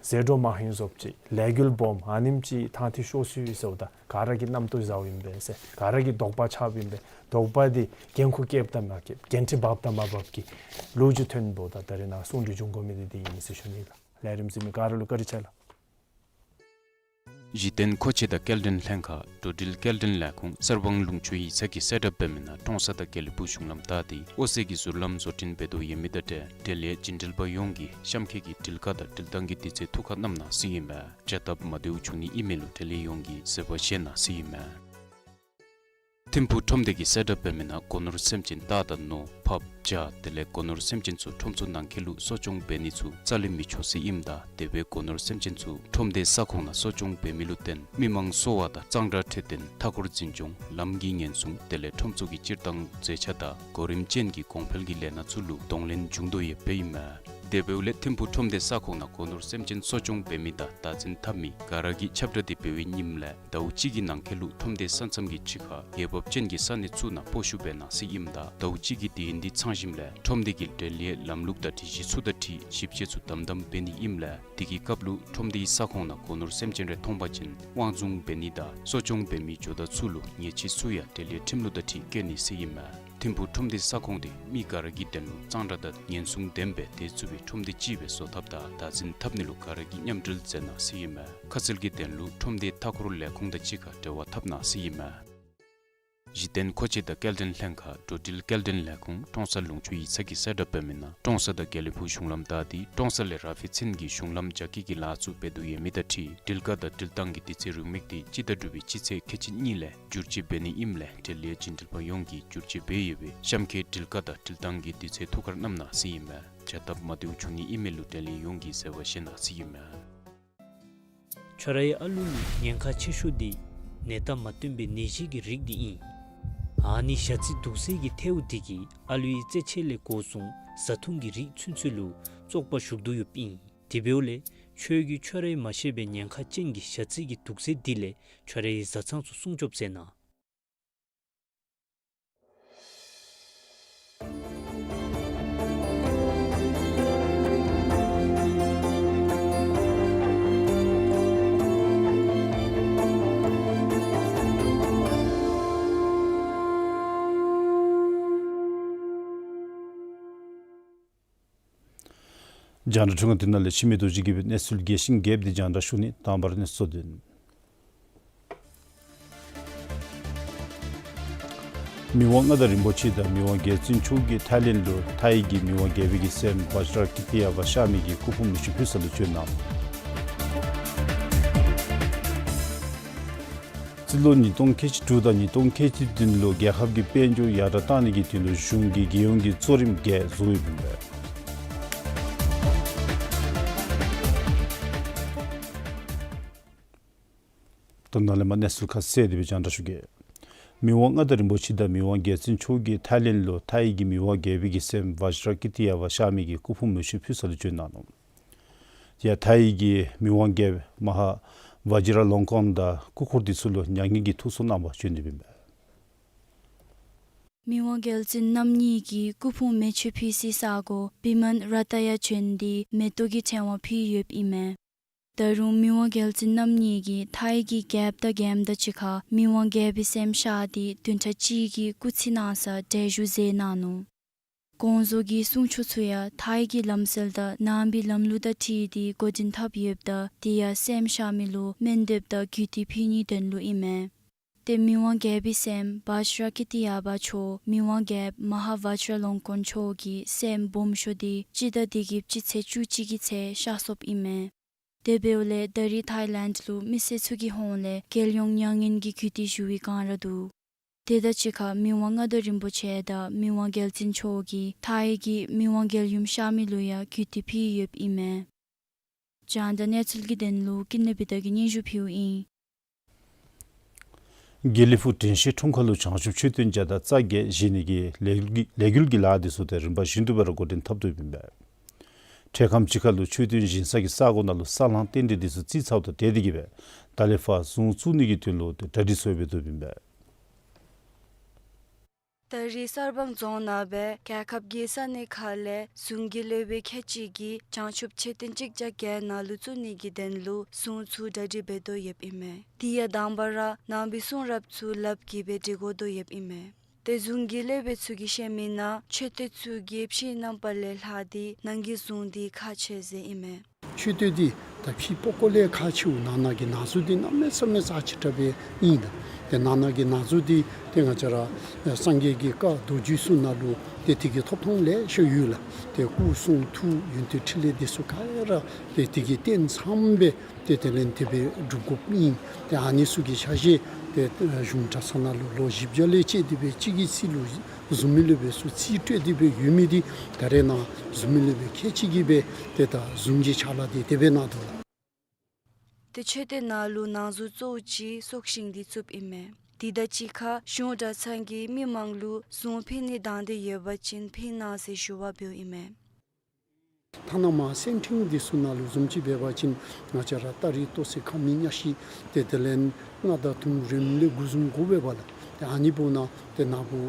ཟད་འགྲོ་མ་ཧིང་བཟོཝ་ཅིག་ལས་འགུལ་སྦོམ་ཨ་ནེམ་ཅིག་ཐང་ཐིག་ཤོར་སོ་ཡི་ཟེརཝ་ད་ག་ར་གི་རྣམ་རྟོག་ཟཝ་ཨིན་པས་ཟེར། ག་ར་གི་དོགས་པ་ཆགསཔ་ཨིན་པས། དོགས་པ་འདི་འགན་ཁུར་བཀལཝ་དང་མ་བཀལཝ་འགན་འཁྲི་འབགཔ་དང་མ་འབགཔ་གི་ལོ་རྒྱུས་ཐོན་འབདཝ་ད་ད་རིས་ནཱ་གསུང་གྲོས་འབྱུང་དགོ་མི་འདི་འདི་ཨིན་ཟེར་ཞུ་ནི་ལགས། ལས་རིམ་གཟིགས་མི་ག་ར་ལུ་བཀའ་དྲིན་ཆེ་ལགས། གཞི་རྟེན་མཁོ་ཆས་དང་སྐྱེལ་འདྲེན་ལྷན་ཁག་འགྲོ་འགྲུལ་སྐྱེལ་འདྲེན་ལས་ཁུངས་གསར་སྤང་ལུང་ཕྱོགས་ཡིག་ཚང་གིས་གསལ་བསྒྲགས་འབད་མི་ནང་ཀྲོང་གསར་དང་དགེ་ལེགས་ཕུག་གཞུང་ལམ་བདའ་སྟེ་ཨོ་སེ་གི་ཟུར་ལམ་བཟོ་སྐྲུན་འབད་དོ་ཡོད་མི་དང་འབྲེལ་འབྲེལ་ཡོད་བྱིན་འགྲུལ་པ་ཡོངས་ཀྱིས་གཤམ་འཁོད་ཀྱི་འགྲུལ་བཀག་དང་འགྲུལ་བཏང་གི་དུས་ཚོད་ཐུགས་ཁར་བསྣམ་གནང་ཟེར་ཨིན་མས། བྱ་སྟབས་མ་བདེཝ་བྱུང་ནི་ཨིན་མི་ལུ་འབྲེལ་ཡོད་ཡོངས་ཀྱིས་བཟོད་པ་བཞེས་གནང་ཟེར་ཨིན་མས། ཐིམ་ཕུག་ཁྲོམ་སྡེ་གིས་གསལ་བསྒྲགས་འབད་མི་ནང་སྒོ་ནོར་སེམས་ཅན་སྟག་དང་ནོར་ཕགཔ་བྱ་དེ་ལས་སྒོ་ནོར་སེམས་ཅན་ཚུ་ཁྲོམ་ཚུ་ནང་འཁོད་ལུ་གསོ་སྐྱོང་འབད་ནི་ཚུ་རྩ་ལས་མི་ཆོག་ཟེར་ཨིནམ་ད་དེ་སྦེ་སྒོ་ནོར་སེམས་ཅན་ཚུ་ཁྲོམ་སྡེའི་ས་ཁོངས་ནང་གསོ་སྐྱོང་འབད་མི་ལུ་བརྟེན་མི་མང་གསོ་བ་དང་གཙང་སྦྲ་འཕྲོད་བསྟེན་མཐའ་འཁོར་འཛིན་སྐྱོང་ལམ་གྱི་ཉེན་སྲུང་དེ་ལས་ཁྲོམ་ཚུ་གི་སྤྱིར་བཏང་མཛེས་ཆ་དང་གོ་རིམ་ཅན་གྱི་གོང་འཕེལ་གྱི་ལས་སྣ་ཚུ་ལུ་གདོང་ལེན་འབྱུང་དོ་ཡོདཔ་ཨིན་མས། དེ་འབདཝ་ལས་ཐིམ་ཕུག་ཁྲོམ་སྡེའི་ས་ཁོངས་ནང་སྒོ་ནོར་སེམས་ཅན་གསོ་སྐྱོང་འབད་མི་དང་བདག་འཛིན་འཐབ་མི་ག་ར་གིས་ཁྱབ་བསྒྲགས་འདི་འབད་བའི་ཉིནམ་ལས་ཟླཝ་གཅིག་གི་ནང་འཁོད་ལུ་ཁྲོམ་སྡེའི་ས་མཚམས་ཀྱི་ཕྱི་ཁར་འོས་འབབ་ཅན་གྱི་ས་གནས་ཚུ་ནང་སྤོ་བཤུད་འབད་གནང་ཟེར་ཨིནམ་ད་ཟླཝ་གཅིག་གི་དུས་ཡུན་འདི་ཚང་ཞིནམ་ལས་ཁྲོམ་སྡེ་གི་འབྲེལ་ཡོད་ལམ་ལུགས་དང་སྒྲིག་གཞི་ཚུ་དང་འཁྲིལ་ཞིབ་དཔྱད་ཚུ་དམ་དམ་འབད་ནི་ཨིནམ་ལས་དེ་གི་སྐབས་ལུ་ཁྲོམ་སྡེའི་ས་ཁོངས་ནང་སྒོ་ནོར་སེམས་ཅན་རེ་མཐོང་པ་ཅིན་དབང་བཟུང་འབད་ནི་དང་གསོ་སྐྱོང་འབད་མི་ཇོ་བདག་ཚུ་ལུ་ཉེས་ཆད་ཚུ་ཡང་འབྲེལ་ཡོད་ཁྲིམས་ལུགས་དང་འཁྲིལ་བཀལ་ནི་ཟེར་ཨིན་མས། ཐིམ་ཕུག་ཁྲོམ་སྡེའི་ས་ཁོངས་འདི་མི་ག་ར་གི་དོན་ལུ་གཙང་སྦྲ་དང་ཉེན་སྲུང་ལྡན་པའི་སྡོད་ཚུགས་པའི་ཁྲོམ་སྡེ་ཅིག་སྦེ་བཟོ་ཐབས་དང་བདག་འཛིན་འཐབ་ནི་ལུ་ག་ར་གིས་མཉམ་འབྲེལ་མཛད་གནང་ཟེར་ཨིན་མས། ཁ་གསལ་གྱི་དོན་ལུ་ཁྲོམ་སྡེའི་མཐའ་འཁོར་ལས་ཁུངས་དང་གཅིག་ཁར་འབྲེལ་བ་འཐབ་གནང་ཟེར་ཨིན་མས། གཞི་རྟེན་མཁོ་ཆས་དང་སྐྱེལ་འདྲེན་ལྷན་ཁག་འགྲོ་འགྲུལ་སྐྱེལ་འདྲེན་ལས་ཁུངས་ཀྲོང་གསར་ལུང་ཕྱོགས་ཡིག་ཚང་གིས་གསལ་བསྒྲགས་འབད་མི་ནང་ཀྲོང་གསར་དང་དགེ་ལེགས་ཕུག་གཞུང་ལམ་བདའ་སྟེ་ཀྲོང་གསར་ལས་ར་ཕེ་ཚུན་གྱི་གཞུང་ལམ་རྒྱ་སྐྱེད་ཀྱི་ལཱ་ཚུ་འབད་དོ་ཡོད་མི་དང་འཁྲིལ་འགྲུལ་བཀག་དང་འགྲུལ་བཏང་གི་དུས་ཚོད་རེའུ་མིག་འདི་སྤྱི་ཟླ་དྲུག་པའི་སྤྱི་ཚེས་ཁལ་གཅིག་གཉིས་ལས་བསྒྱུར་བཅོས་འབད་ནི་ཨིནམ་ལས་འབྲེལ་ཡོད་བྱིན་འགྲུལ་པ་ཡོངས་ཀྱིས་བསྒྱུར་བཅོས་འབད་ཡོད་པའི་གཤམ་འཁོད་འགྲུལ་བཀག་དང་འགྲུལ་བཏང་གི་དུས་ཚོད་ཐུགས་ཁར་བསྣམ་གནང་ཟེར་ཨིན་མས། བྱ་སྟབས་མ་བདེཝ་བྱུང་ནི་ཨིན་མི་ལུ་འབྲེལ་ཡོད་ཡོངས་ཀྱིས་བཟོད་པ་བཞེས་གནང་ཟེར་ཨིན་མས། ཁྱོད་རའི་ཨ་ལུ་ལུ་ཉེན་ཁ་ཆེ་ཤོས་འདི་ནད་རྟགས་མ་སྟོན་པའི་ནད་གཞི་གི་རིགས་འདི་ཨིན། ཨ་ནི་ཞ་རྩི་དུག་སེལ་གྱི་ཐལཝ་འདི་གིས་ཨ་ལུའི་རྩེད་ཆས་ལས་འགོ་བཟུང་བཟའ་འཐུང་གི་རིགས་ཚུན་ཚོད་ལུ་བཙོག་པ་ཞུགས་དོ་ཡོདཔ་ཨིན། དེ་འབདཝ་ལས་ཁྱོད་ཀྱིས་ཁྱོད་རའི་མ་ཤེས་པའི་ཉེན་ཁ་ཅན་གྱི་ཞ་རྩི་གི་དུག་སེལ་འདི་ལས་ཁྱོད་རའི་བཟའ་ཚང་ཚུ་སྲུང་སྐྱོབ་མཛད་གནང་། རྒྱང་བསྒྲགས་འཕྲུལ་ཁང་འདི་ནང་ལས་འཆི་མེད་རྡོ་རྗེ་གིས་གནས་ཚུལ་རྒྱས་ཤིང་རྒྱསཔ་འདི་རྒྱང་བསྒྲགས་ཞུ་ནི། དང་པ་ར་གནས་ཚུལ་གཙོ་དོན། མི་དབང་མངའ་བདག་རིན་པོ་ཆེ་དང་མི་དབང་རྒྱལ་བཙུན་མཆོག་གིས་ཐའི་ལེནཌ་ལུ་ཐའི་གི་མི་དབང་རྒྱལ་པོའི་གི་སྲསམོ་བཛྲ་ཀི་ཏི་ཡ་བ་ཤར་མི་གི་སྐུ་ཕུང་མེ་མཆོད་ཕུལ་ས་ལུ་བྱོན་གནང་ནུག། རྩིས་ལོ་ཉིས་སྟོང་ཁལ་གཅིག་དྲུག་དང་ཉིས་སྟོང་ཁལ་གཅིག་བདུན་ལུ་རྒྱལ་ཁབ་ཀྱི་དཔལ་འབྱོར་ཡར་དྲག་གཏང་ནི་གི་དོན་ལུ་གཞུང་གིས་རྒྱལ་ཡོངས་ཀྱི་གཙོ་རིམ་བརྒྱད་བཟོ་ཡོདཔ་ཨིན་པས། ད་ནཱ་ལས་མར་གནས་ཚུལ་ཁ་གསལ་དེ་སྦེ་རྒྱང་བསྒྲགས་ཞུ་གེ། མི་དབང་མངའ་བདག་རིན་པོ་ཆེ་དང་མི་དབང་རྒྱལ་བཙུན་མཆོག་གིས་ཐའི་ལེནཌ་ལུ་ཐའི་གི་མི་དབང་རྒྱལ་པོའི་གི་སྲསམོ་བཛྲ་ཀི་ཏི་ཡ་བ་ཤར་མི་གི་སྐུ་ཕུང་མེ་མཆོད་ཕུལ་ས་ལུ་བྱོན་གནང་ནུག། ཡ་ཐའི་གི་མི་དབང་རྒྱལཔོ་མ་ཧཱ་བ་ཇི་ར་ལོང་ཀོན་དང་སྐུ་འཁོར་འདི་ཚུ་ལུ་མྱ་ངན་གྱི་ཐུགས་གསོ་གནང་བར་བྱོན་ཏེ་ཨིན་པས། མི་དབང་རྒྱལ་བཙུན་རྣམ་གཉིས་ཀྱི་སྐུ་ཕུང་མེ་མཆོད་ཕུལ་སའི་ས་གོ་བི་མན་ར་ཏ་ཡ་བྱོན་ཏེ་མེ་ཏོག་གི་ཕྲེང་བ་ཕུལ་ཡོདཔ་ཨིན་མས། ད་རུང་མི་དབང་རྒྱལ་བཙུན་རྣམ་གཉིས་ཀྱིས་ཐའི་གི་རྒྱལཔོ་དང་རྒྱལམོ་དང་གཅིག་ཁར་མི་དབང་རྒྱལ་པོའི་སྲསམོ་ཤར་ཏེ་བདུན་ཕྲག་གཅིག་གི་སྐུ་ཚེ་གནང་སར་གྲལ་བཞུགས་མཛད་གནང་ནུག། གོང་བཟོ་གི་གསུང་ཆོག་ཚུ་ཡང་ཐའི་གི་ལམ་སྲོལ་དང་ནང་པའི་ལམ་ལུགས་དང་འཁྲིལ་ཏེ་འགོ་འདྲེན་འཐབ་ཡོདཔ་ད་དེ་ཡང་སྲསམོ་ཤར་མི་ལུ་སྨན་འདེབས་དང་གུས་བཏུད་ཕུལ་ནིའི་དོན་ལུ་ཨིན་མས། ཏེ་མི་དབང་རྒྱལ་པོའི་སྲསམོ་བཛྲ་ཀི་ཏི་ཡ་བ་མཆོག་མི་དབང་རྒྱལཔོ་མ་ཧཱ་བཛྲ་ལོང་ཀོན་མཆོག་གི་སྲསམོ་སྦོམ་ཤོས་འདི་སྤྱི་ཟླ་འདི་གི་སྤྱི་ཚེས་བཅུ་གཅིག་གི་ཚེ་གཤགས་སོཔ་ཨིན་མས། དེ་འབདཝ་ལས་ད་རིས་ཐའི་ལེནཌ་ལུ་མི་སེར་ཚུ་གི་ཧོངས་ལས་རྒྱལ་ཡོངས་མྱ་ངན་གྱི་གུས་བཏུད་ཞུ་བའི་བསྒང་ར་འདུག། དེ་དང་གཅིག་ཁར་མི་དབང་མངའ་བདག་རིན་པོ་ཆེ་དང་མི་དབང་རྒྱལ་བཙུན་མཆོག་གིས་ཐའི་གི་མི་དབང་རྒྱལ་ཡུམ་ཤར་མི་ལུ་ཡང་གུས་བཏུད་ཕུལ་ཡོདཔ་ཨིན་མས། རྒྱང་བསྒྲགས་གནས་ཚུལ་གྱི་དོན་ལུ་ཀུན་ལེགས་བི་དྷ་གིས་སྙན་ཞུ་ཕུལཝ་ཨིན། དགེ་ལེགས་ཕུག་དྲན་ཤེས་ཁྲོམ་ཁ་ལུ་བྱང་ཆུབ་མཆོད་རྟེན་བརྒྱ་དང་རྩ་བརྒྱད་བཞེངས་ནི་གི་ལས་འགུལ་གྱི་ལས་འགུལ་གྱི་ལཱ་འདི་ཚུ་ཏེ་རིམ་པ་བཞིན་དུ་སྦེ་ར་འགོ་འདྲེན་འཐབ་དོ་ཡོདཔ་ཨིན་པས། འཕྲལ་ཁམས་ཅིག་ཁར་ལུ་མཆོད་རྟེན་བཞེངས་ས་གི་ས་གོ་ནང་ལུ་ས་ལྷང་རྟེན་འབྲེལ་འདི་ཚུ་རྩིས་ཚརཝ་དང་འབྲེལ་ཏེ་གིས་སྦེ་ད་ལས་ཕར་བཟུང་བཙུགས་ནི་གི་དོན་ལུ་ཏེ་གྲ་སྒྲིག་ཚུ་འབད་དོ་ཡོདཔ་ཨིན་པས། ད་རིས་གསར་སྤང་རྫོང་ནང་སྦེ་རྒྱལ་ཁབ་ཀྱི་ས་གནས་ཁག་ལས་གཞུང་གི་སློབ་དཔོན་ཁལ་གཅིག་གིས་བྱང་ཆུབ་མཆོད་རྟེན་གཅིག་བརྒྱ་བརྒྱད་ནང་ལུ་བཙུགས་ནི་གི་དོན་ལུ་བཟུང་བཙུགས་གྲ་སྒྲིག་འབད་དོ་ཡོདཔ་ཨིན་མས། དེ་ཡང་དང་པ་ར་ནང་པའི་གསུང་རབ་ཚུ་ལགཔ་གིས་སྦེ་འབྲི་དགོ་དོ་ཡོདཔ་ཨིན་མས། ཏེ་གཞུང་གི་སློབ་དཔོན་ཚུ་གིས་བཤད་མི་ནང་མཆོད་རྟེན་ཚུ་གི་ཕྱི་རྣམ་པ་ལས་ལྷག་སྟེ་ནང་གི་གཟུངས་འདི་ཁག་ཆེ་ཟེར་ཨིན་མས། མཆོད་རྟེན་འདི་ད་ཕྱི་པགས་ཀོ་ལས་ཁག་ཆེཝ་ནང་ན་གི་ནང་གཟུངས་འདི་གནམ་མེད་ས་མེད་རྩ་ཆེ་དྲགས་སྦེ་ཨིན་ལགས། ཏེ་ནང་ན་གི་ནང་གཟུངས་འདི་ཏེ་ང་བཅས་ར་སངས་རྒྱས་ཀྱི་བཀའ་མདོ་རྒྱུད་ཚུ་ནང་ལུ་ཏེ་དེ་གི་ཐོབ་ཐངས་ལེ་ཤ་ཡོད་ལགས། ཏེ་སྐུ་གསུང་ཐུགས་ཡོན་ཏན་ཕྲིན་ལས་འདི་ཚུ་ག་ར་ཏེ་དེ་གི་རྟེན་ཚངམ་སྦེ་ཏེ་དེ་ལས་དེ་སྦེ་སྒྲུབ་དགོཔ་ཨིན། ཏེ་ཨ་ནི་ཚུ་གི་ཆ་ཤས་ཏེ་གཞུང་གྲྭ་ཚང་ནང་ལུ་ལོ་བཞི་བརྒྱ་ལས་བཅད་དེ་སྦེ་གཅིག་གི་རྩིས་ལུ་གཟིགས་མི་སློབ་དཔོན་ཚུ་རྩིས་སྤྲོད་དེ་སྦེ་ཡོད་མི་འདི་ད་རེས་ནངས་གཟིགས་མི་སློབ་དཔོན་ཁལ་གཅིག་གིས་སྦེ་ཏེ་ད་གཟུངས་ཀྱི་ཕྱག་ལཱ་འདི་དེ་སྦེ་གནང་དོ་ལགས། ཏེ་མཆོད་རྟེན་ནང་ལུ་ནང་གཟུངས་གཙོ་བོ་ཅིག་སྲོག་ཤིང་འདི་བཙུགསཔ་ཨིན་མས། དེ་དང་གཅིག་ཁར་གཞུང་གྲྭ་ཚང་གིས་མི་མང་ལུ་གཟུངས་ཕུལ་ནི་དང་འདོད་ཡོད་པ་ཅིན་ཕུལ་གནང་ཟེར་ཞུ་བ་འབདཝ་ཨིན་མས། ཐ་ན་མར་གསེར་ཕྲེང་འདི་ཚུ་ནང་ལུ་བཟུམ་ཅིག་འབད་བ་ཅིན་ང་བཅས་ར་སྟ་རེ་ལྟོ་ཚང་ཁ་མིག་གཉའ་ཤིང་ཏེ་དེ་ལས་རྔ་དང་དུང་རིངམ་ལས་འགོ་བཟུང་དགོ་པས་ལགས། ཏེ་ཨ་ནི་འབདཝ་ད་ཏེ་ནཱ་བུ་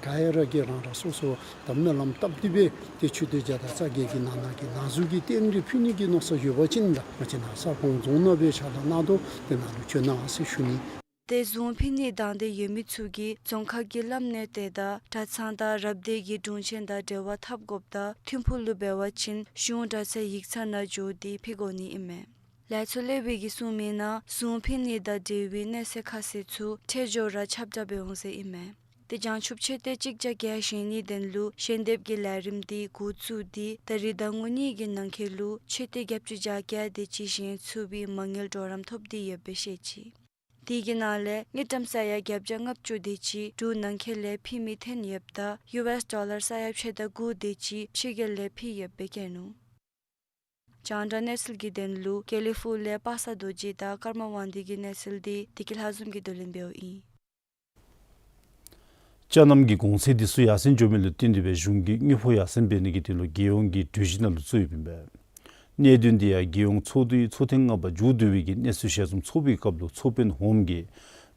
ག་ར་གིས་རང་རང་སོ་སོ་ད་སྨོན་ལམ་བཏབ་སྟེ་སྦེ་ཏེ་མཆོད་རྟེན་བརྒྱ་དང་རྩ་བརྒྱད་ཀྱི་ནང་ན་གི་ནང་གཟུངས་ཀྱི་རྟེན་འབྲེལ་ཕུལ་ནི་གི་མནོ་བསམ་ཡོད་པ་ཅིན་ད་ང་བཅས་ནཱ་གསར་སྤང་རྫོང་ནང་སྦེ་ཕྱག་ལཱ་གནང་དོ། ཏེ་ནཱ་ལུ་བྱོན་གནང་ཟེར་ཞུ་ནི། ཏེ་གཟུངས་ཕུལ་ནི་དང་འདོད་ཡོད་མི་ཚུ་གིས་རྫོང་ཁག་གི་བླམ་གནས་བརྟན་དང་གྲྭ་ཚང་དང་རབ་སྡེ་གི་དྲུང་ཆེན་དང་འབྲེལ་བ་འཐབ་དགོཔ་དང་ཐིམ་ཕུག་ལུ་འབད་བ་ཅིན་གཞུང་གྲྭ་ཚང་ཡིག་ཚང་ནང་འགྱོ་སྟེ་ཕུལ་དགོ་ནི་ཨིན་མས། ལས་ཚོགས་སློབ་དཔོན་གྱིས་གསུངས་མི་ནང་གཟུངས་ཕུལ་ནི་དང་འབྲེལ་བའི་གནས་ཚུལ་ཁ་གསལ་ཚུ་འཕྲལ་མགྱོགས་ར་ཁྱབ་བསྒྲགས་འབད་འོང་ཟེར་ཨིན་མས། ཏེ་བྱང་ཆུབ་མཆོད་རྟེན་གཅིག་བརྒྱ་བརྒྱད་བཞེངས་ནིའི་དོན་ལུ་ཞལ་འདེབས་ཀྱི་ལས་རིམ་འདི་འགོ་བཙུགས་ཏེ་ད་རིས་ཟླ་ངོ་གཉིས་ཀྱི་ནང་འཁོད་ལུ་མཆོད་རྟེན་བརྒྱད་ཅུ་གྱ་བརྒྱད་དེ་ཅིག་བཞེངས་ཚུགས་པའི་མ་དངུལ་གྲོགས་རམ་ཐོབ་སྟེ་ཡོདཔ་སྦེ་བཤད་ཅི། དེ་གི་ནང་ལས་དངུལ་ཀྲམ་ས་ཡ་བརྒྱད་བརྒྱ་ལྔ་བཅུ་དེ་ཅིག་འབྲུག་ནང་འཁོད་ལས་ཕུལ་མི་ཐོན་ཡོདཔ་ད་ཡུ་ཨེས་ཌོ་ལར་ས་ཡ་ཕྱེད་དང་དགུ་དེ་ཅིག་ཕྱི་རྒྱལ་ལས་ཕུལ་ཡོདཔ་སྦེ་བཀོད་ནུག། རྒྱང་བསྒྲགས་གནས་ཚུལ་གྱི་དོན་ལུ་དགེ་ལེགས་ཕུག་ལས་པ་སངས་རྡོ་རྗེ་དང་ཀརྨ་དབང་འདུས་ཀྱི་གནས་ཚུལ་འདི་བདེ་སྐྱིད་ལྷ་འཛོམས་ཀྱིས་བསྡུ་ལེན་འབདཝ་ཨིན། ཅ་ནམ་གྱི་གོང་ཚད་འདི་ཚུ་ཡར་སེང་འགྱོ་མི་ལུ་བརྟེན་ཏེ་སྦེ་གཞུང་གིས་དངུལ་ཕོགས་ཡར་སེང་འབད་ནི་གི་དོན་ལུ་རྒྱལ་ཡོངས་ཀྱི་གྲོས་གཞི་ནང་ལུ་བཙུགས་ཡོདཔ་ཨིན་པས། གནད་དོན་འདི་ཡང་རྒྱལ་ཡོངས་ཚོགས་འདུའི་ཚོགས་ཐེངས་ལྔ་པ་མཇུག་བསྡུ་བའི་གི་གནས་ཚུལ་ཞལ་འཛོམས་ཚོགས་པའི་སྐབས་ལུ་ཚོགས་དཔོན་འོགམ་གིས་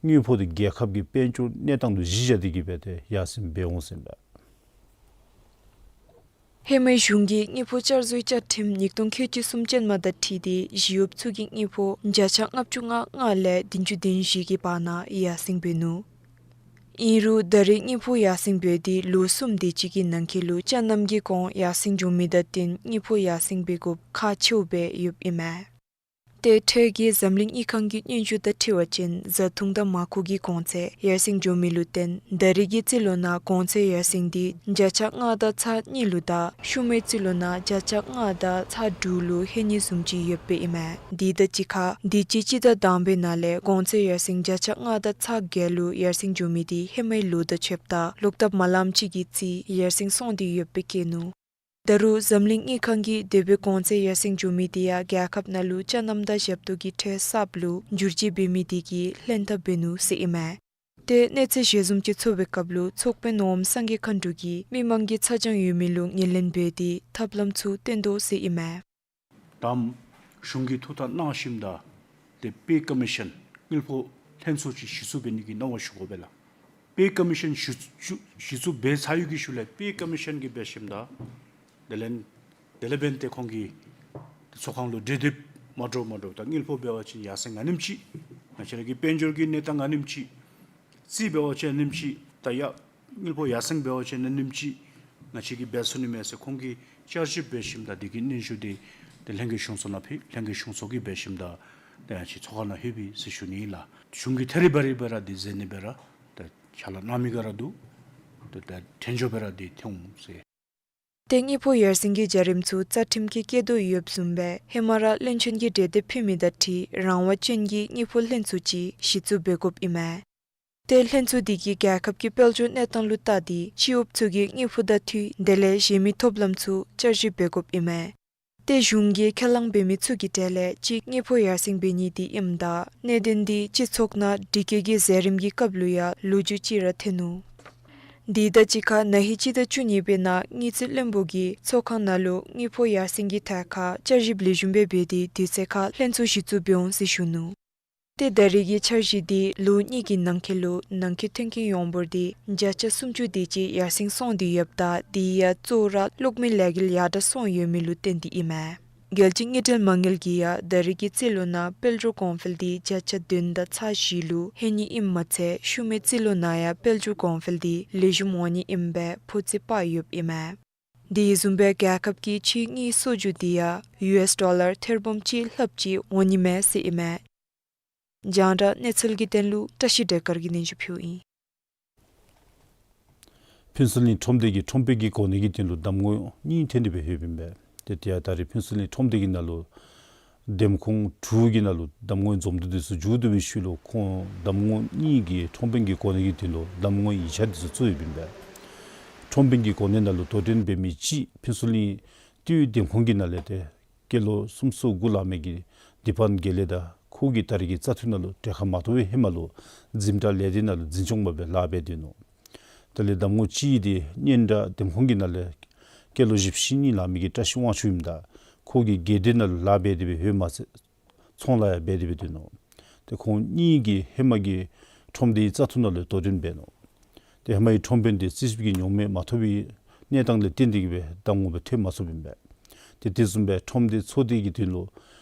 དངུལ་ཕོགས་འདི་རྒྱལ་ཁབ་ཀྱི་དཔལ་འབྱོར་གནས་སྟངས་ལུ་གཞི་བཞག་སྟེ་གིས་སྦེ་ཏེ་ཡར་སེང་འབད་འོང་ཟེར་ཨིན་པས། ཧེ་མའི་གཞུང་གི་དངུལ་ཕོགས་བསྐྱར་བཟོའི་བཅའ་ཁྲིམས་ཉིས་སྟོང་ཁལ་གཅིག་གསུམ་ཅན་མ་དང་འཁྲིལ་ཏེ་ཞི་གཡོགཔ་ཚུ་གི་དངུལ་ཕོགས་བརྒྱ་ཆ་ལྔ་བཅུ་ང་ལྔ་ལས་བདུན་ཅུ་དོན་བཞི་གི་བར་ན་ཡར་སེང་འབད་ནུག། ཨིན་རུང་ད་རེས་དངུལ་ཕོགས་ཡར་སེང་འབད་དེ་ལོ་གསུམ་དེ་ཅིག་གི་ནང་འཁོད་ལུ་ཅ་རྣམ་གྱི་གོང་ཡར་སེང་འགྱོ་མི་དང་བསྟུན་དངུལ་ཕོགས་ཡར་སེང་འབད་དགོཔ་ཁག་ཆེཝ་སྦེ་ཡོདཔ་ཨིན་མས། ཏེ་འཕྲལ་གྱི་འཛམ་གླིང་དངུལ་ཁང་གི་སྙན་ཞུ་དང་འཁྲིལ་བ་ཅིན་བཟའ་འཐུང་དང་མར་ཁུ་གི་གོང་ཚད་ཡར་སེང་འགྱོ་མི་ལུ་བརྟེན་ད་རེས་ཀྱི་རྩིས་ལོ་ནང་གོང་ཚད་ཡར་སེང་འདི་བརྒྱ་ཆ་ལྔ་དང་ཚག་གཉིས་ལུ་དང་ཤུལ་མའི་རྩིས་ལོ་ནང་བརྒྱ་ཆ་ལྔ་དང་ཚག་དྲུག་ལུ་ཧེ་ནི་བཟུམ་ཅིག་ཡོདཔ་ཨིན་མས། དེ་དང་གཅིག་ཁར་དུས་ཅི་སྤྱི་ཟླ་དང་པའི་ནང་ལས་གོང་ཚད་ཡར་སེང་བརྒྱ་ཆ་ལྔ་དང་ཚག་བརྒྱད་ལུ་ཡར་སེང་འགྱོ་མི་དེ་ཧེ་མའི་ལོ་དང་ཕྱདཔ་ད་ལོག་ཐབས་མ་ལངམ་ཅིག་གི་རྩིས་ཡར་སེང་སོང་སྟེ་ཡོདཔ་སྦེ་བཀོད་ནུག། ད་རུང་འཛམ་གླིང་དངུལ་ཁང་གིས་དེ་སྦེ་གོང་ཚད་ཡར་སེང་འགྱོ་མི་དེ་ཡང་རྒྱལ་ཁབ་ནང་ལུ་ཅ་རྣམ་དང་ཞབས་ཏོག་གི་ཁྲལ་གསརཔ་ལུ་བསྒྱུར་བཅོས་འབད་མི་དེ་གིས་ལྷན་ཐབས་འབད་ནུག་ཟེར་ཨིན་མས། ཏེ་གནས་ཚུལ་ཞལ་འཛོམས་ཅིག་ཚོགས་པའི་སྐབས་ལུ་ཚོགས་དཔོན་ངོམ་སངས་རྒྱས་མཁའ་འགྲོ་གིས་མི་མང་གི་ཚ་གྱང་ཡོད་མི་ལུ་ངོས་ལེན་འབད་དེ་ཐབས་ལམ་ཚུ་བཏོན་དོ་ཟེར་ཨིན་མས། དམ་གཞུང་གིས་ཐུགས་ཐག་གནང་ཞིནམ་ད་ཏེ་པེ་ཀོ་མི་ཤཱན་དངུལ་ཕོགས་ལྷན་ཚོགས་ཅིག་གཞི་བཙུགས་འབད་ནི་གི་གནང་བ་ཞུ་དགོ་པས་ལགས། པེ་ཀོ་མི་ཤཱན་གཞི་བཙུགས་གཞི་བཙུགས་འབད་ཚར་ཡོད་ཀྱི་ཤུལ་ལས་པེ་ཀོ་མི་ཤཱན་གྱིས་འབད་ཞིནམ་ད་དེ་ལས་དེ་ལས་འབདན་ཏེ་ཁོང་གིས་ཚོགས་ཁང་ལུ་གྲོས་འདེབས་མ་འདྲཝ་མ་འདྲཝ་ད་དངུལ་ཕོགས་འབད་བ་ཅིན་ཡར་སེང་ཨ་ནེམ་ཅིག། ང་བཅས་ར་གི་དཔལ་འབྱོར་གྱི་གནས་སྟངས་ཨ་ནེམ་ཅིག། རྩིས་འབད་བ་ཅིན་ཨ་ནེམ་ཅིག། ད་ཡ་དངུལ་ཕོགས་ཡར་སེང་འབད་བ་ཅིན་ཨ་ནེམ་ཅིག་ང་བཅས་ཀྱིས་འབད་ཚུགས་ནི་མས་ཟེར་ཁོང་གིས་བསྐྱར་ཞིབ་འབད་ཞིནམ་ད་དེ་གི་སྙན་ཞུ་དེ་ཏེ་ལྷན་རྒྱས་གཞུང་ཚོགས་ནང་ཕུལ། ལྷན་རྒྱས་གཞུང་ཚོགས་ཀྱིས་འབད་ཞིནམ་ད་ཏེ་ང་བཅས་ཚོགས་ཁང་ནང་ལྷོད་པས་ཟེར་ཞུ་ནི་ཨིན་ལགས། གཞུང་གིས་ཐད་རི་བ་རི་སྦེ་ར་དེ་མཛད་ནི་སྦེ་ར་ཏེ་ཕྱག་ལཱ་གནང་མི་ག་ར་འདུག། ཏེ་ད་དོན་འཁྱོལ་སྦེ་ར་དེ་ཐོན་འོང་ཟེར། ཏེ་དངུལ་ཕོགས་ཡར་སེང་གི་བྱ་རིམ་ཚུ་རྩ་ཁྲིམས་ཀྱིས་བཀོད་དོ་ཡོདཔ་བཟུམ་སྦེ་ཧེ་མ་ར་བློན་ཆེན་གྱིས་གྲོས་འདེབས་ཕུལ་མི་དང་འཁྲིལ་རང་དབང་ཅན་གྱི་དངུལ་ཕོགས་ལྷན་ཚོགས་ཅིག་གཞི་བཙུགས་འབད་དགོཔ་ཨིན་མས། ཏེ་ལྷན་ཚོགས་དེ་གིས་རྒྱལ་ཁབ་ཀྱི་དཔལ་འབྱོར་གནས་སྟངས་ལུ་བལྟ་སྟེ་སྤྱི་གཡོགཔ་ཚུ་གི་དངུལ་ཕོགས་དང་འཁྲིལ་དེ་ལས་གཞན་མི་ཐོབ་ལམ་ཚུ་བསྐྱར་ཞིབ་འབད་དགོཔ་ཨིན་མས། ཏེ་གཞུང་གིས་ཁས་བླངས་འབད་མི་ཚུ་གི་གྲས་ལས་གཅིག་དངུལ་ཕོགས་ཡར་སེང་འབད་ནི་དེ་ཨིནམ་ད་གནད་དོན་དེ་སྤྱི་ཚོགས་ནང་དྲི་བཀོད་ཀྱི་མཛད་རིམ་གྱི་སྐབས་ལུ་ཡང་ལོ་རྒྱུས་ཅིག་ར་ཐོན་ནུག། དེ་དང་གཅིག་ཁར་ན་ཧིང་སྤྱི་ཟླ་བཅུ་གཉིས་པའི་ནང་དངུལ་རྩིས་བློན་པོ་གིས་ཚོགས་ཁང་ནང་ལུ་དངུལ་ཕོགས་ཡར་སེང་གི་ཐད་ཁར་བསྐྱར་ཞིབ་ལེགས་ཤོམ་སྦེ་འབད་དེ་དུས་ཚོད་ཁར་ལྷན་ཚོགས་གཞི་བཙུགས་འབད་འོང་ཟེར་ཞུ་ནུག། ཏེ་ད་རེས་ཀྱི་འཆར་གཞི་དེ་ལོ་གཉིས་ཀྱི་ནང་འཁོད་ལུ་ནང་འཁོད་མཐུན་རྐྱེན་ཡོངས་འབོར་དེ་བརྒྱ་ཆ་སུམ་ཅུ་དེ་ཅིག་ཡར་སེང་སོང་སྟེ་ཡོདཔ་ད་དེ་ཡང་གཙོ་བོ་ར་གློག་མེ་ལས་འགུལ་ཡར་དྲགས་སོང་ཡོད་མི་ལུ་བརྟེན་ཏེ་ཨིན་མས། རྒྱལ་སྤྱི་དངུལ་འབྲེལ་མ་དངུལ་གྱིས་ཡང་ད་རེས་ཀྱི་རྩིས་ལོ་ནང་དཔལ་འབྱོར་གོང་འཕེལ་དེ་བརྒྱ་ཆ་བདུན་དང་ཚག་བཞི་ལུ་ཧེ་ནི་ཨིནམ་མ་ཚད་ཤུལ་མའི་རྩིས་ལོ་ནང་ཡང་དཔལ་འབྱོར་གོང་འཕེལ་དེ་ལེགས་ཤོམ་འོང་ནི་ཨིནམ་སྦེ་འཕོ་འགྱུར་འབད་ཡོདཔ་ཨིན་མས། དེ་བཟུམ་སྦེ་རྒྱལ་ཁབ་ཀྱི་ཕྱིའི་དངུལ་གསོག་འཇོག་དེ་ཡང་ཡུ་ཨེསི་ཌོ་ལར་ཐེར་འབུམ་གཅིག་ལྷགཔ་ཅིག་འོང་ནི་མས་ཟེར་ཨིན་མས། རྒྱང་བསྒྲགས་གནས་ཚུལ་གྱི་དོན་ལུ་བཀྲ་ཤིས་བདེ་དཀར་གྱིས་སྙན་ཞུ་ཕུལཝ་ཨིན། ཕུན་ཚོགས་གླིང་ཁྲོམ་སྡེ་གིས་ཁྲོམ་དཔོན་གྱི་གོ་གནས་ཀྱི་དོན་ལུ་གདམ་ངོ་གཉིས་ཐོན་ཏེ་སྦེ་ཡོདཔ་ཨིན་པས། ཏེ་དེ་ཡང་ད་རེས་ཕུན་ཚོགས་གླིང་ཁྲོམ་སྡེ་གི་ནང་ལུ་འདེམས་ཁོངས་དྲུག་གི་ནང་ལུ་གདམ་ངོའི་འཛོམས་འདུ་དེ་ཚུ་མཇུག་བསྡུ་བའི་ཤུལ་ལུ་ཁོང་གདམ་ངོ་གཉིས་ཀྱིས་ཁྲོམ་དཔོན་གྱི་གོ་གནས་ཀྱི་དོན་ལུ་གདམ་ངོ་ཡིག་ཆ་དེ་ཚུ་བཙུགས་ཡོདཔ་ཨིན་པས། ཁྲོམ་དཔོན་གྱི་གོ་གནས་ནང་ལུ་དོ་འགྲན་འབད་མི་གཅིག་ཕུན་ཚོགས་གླིང་ཏེ་འདེམས་ཁོངས་ཀྱི་ནང་ལས་ཏེ་སྐྱེས་ལོ་སུམ་ཅུ་སོ་དགུ་ལང་མི་གི་དི་ཕག་དགེ་ལེགས་དང་ཁོ་གིས་ད་རེས་ཀྱི་བཙག་འཐུ་ནང་ལུ་གྲལ་ཁར་མ་གཏོགས་པའི་ཧེ་མ་ལུ་འཛིན་གྲྭ་ལས་སྡེ་ནང་ལུ་འཛིན་སྐྱོང་པ་སྦེ་ལཱ་འབད་དེ་ནུག། དེ་ལས་གདམ་ངོ་གཅིག་དེ་སྙན་གྲགས་འདེམས་ཁོངས་ཀྱི་ནང་ལས་སྐྱེས་ལོ་བཞི་བཅུ་ཞེ་གཉིས་ལང་མི་གི་བཀྲ་ཤིས་དབང་ཕྱུག་ཨིནམ་ད་ཁོ་གིས་དགེ་ལྡན་ནང་ལུ་ལཱ་འབད་དེ་སྦེ་ཡོད་མ་ཚད་ཚོང་ལཱ་ཡང་འབད་དེ་སྦེ་སྡོད་ནུག། ཏེ་ཁོང་གཉིས་ཀྱིས་ཧེ་མ་གི་ཁྲོམ་སྡེའི་བཙག་འཐུ་ནང་ལུ་དོ་འགྲན་འབད་ནུག། ཏེ་ཧེ་མ་གི་ཁྲོམ་དཔོན་དེ་རྩིས་ཞིབ་ཀྱི་མྱོང་མེད་མ་ཐོབ་པའི་གནས་སྟངས་ལས་བརྟེན་ཏེ་གིས་སྦེ་གདམ་ངོ་སྦེ་ཐོན་མ་ཚུགསཔ་ཨིན་པས། ཏེ་དེ་བཟུམ་སྦེ་ཁྲོམ་སྡེ་ཚོགས་སྡེ་གི་དོན་ལུ་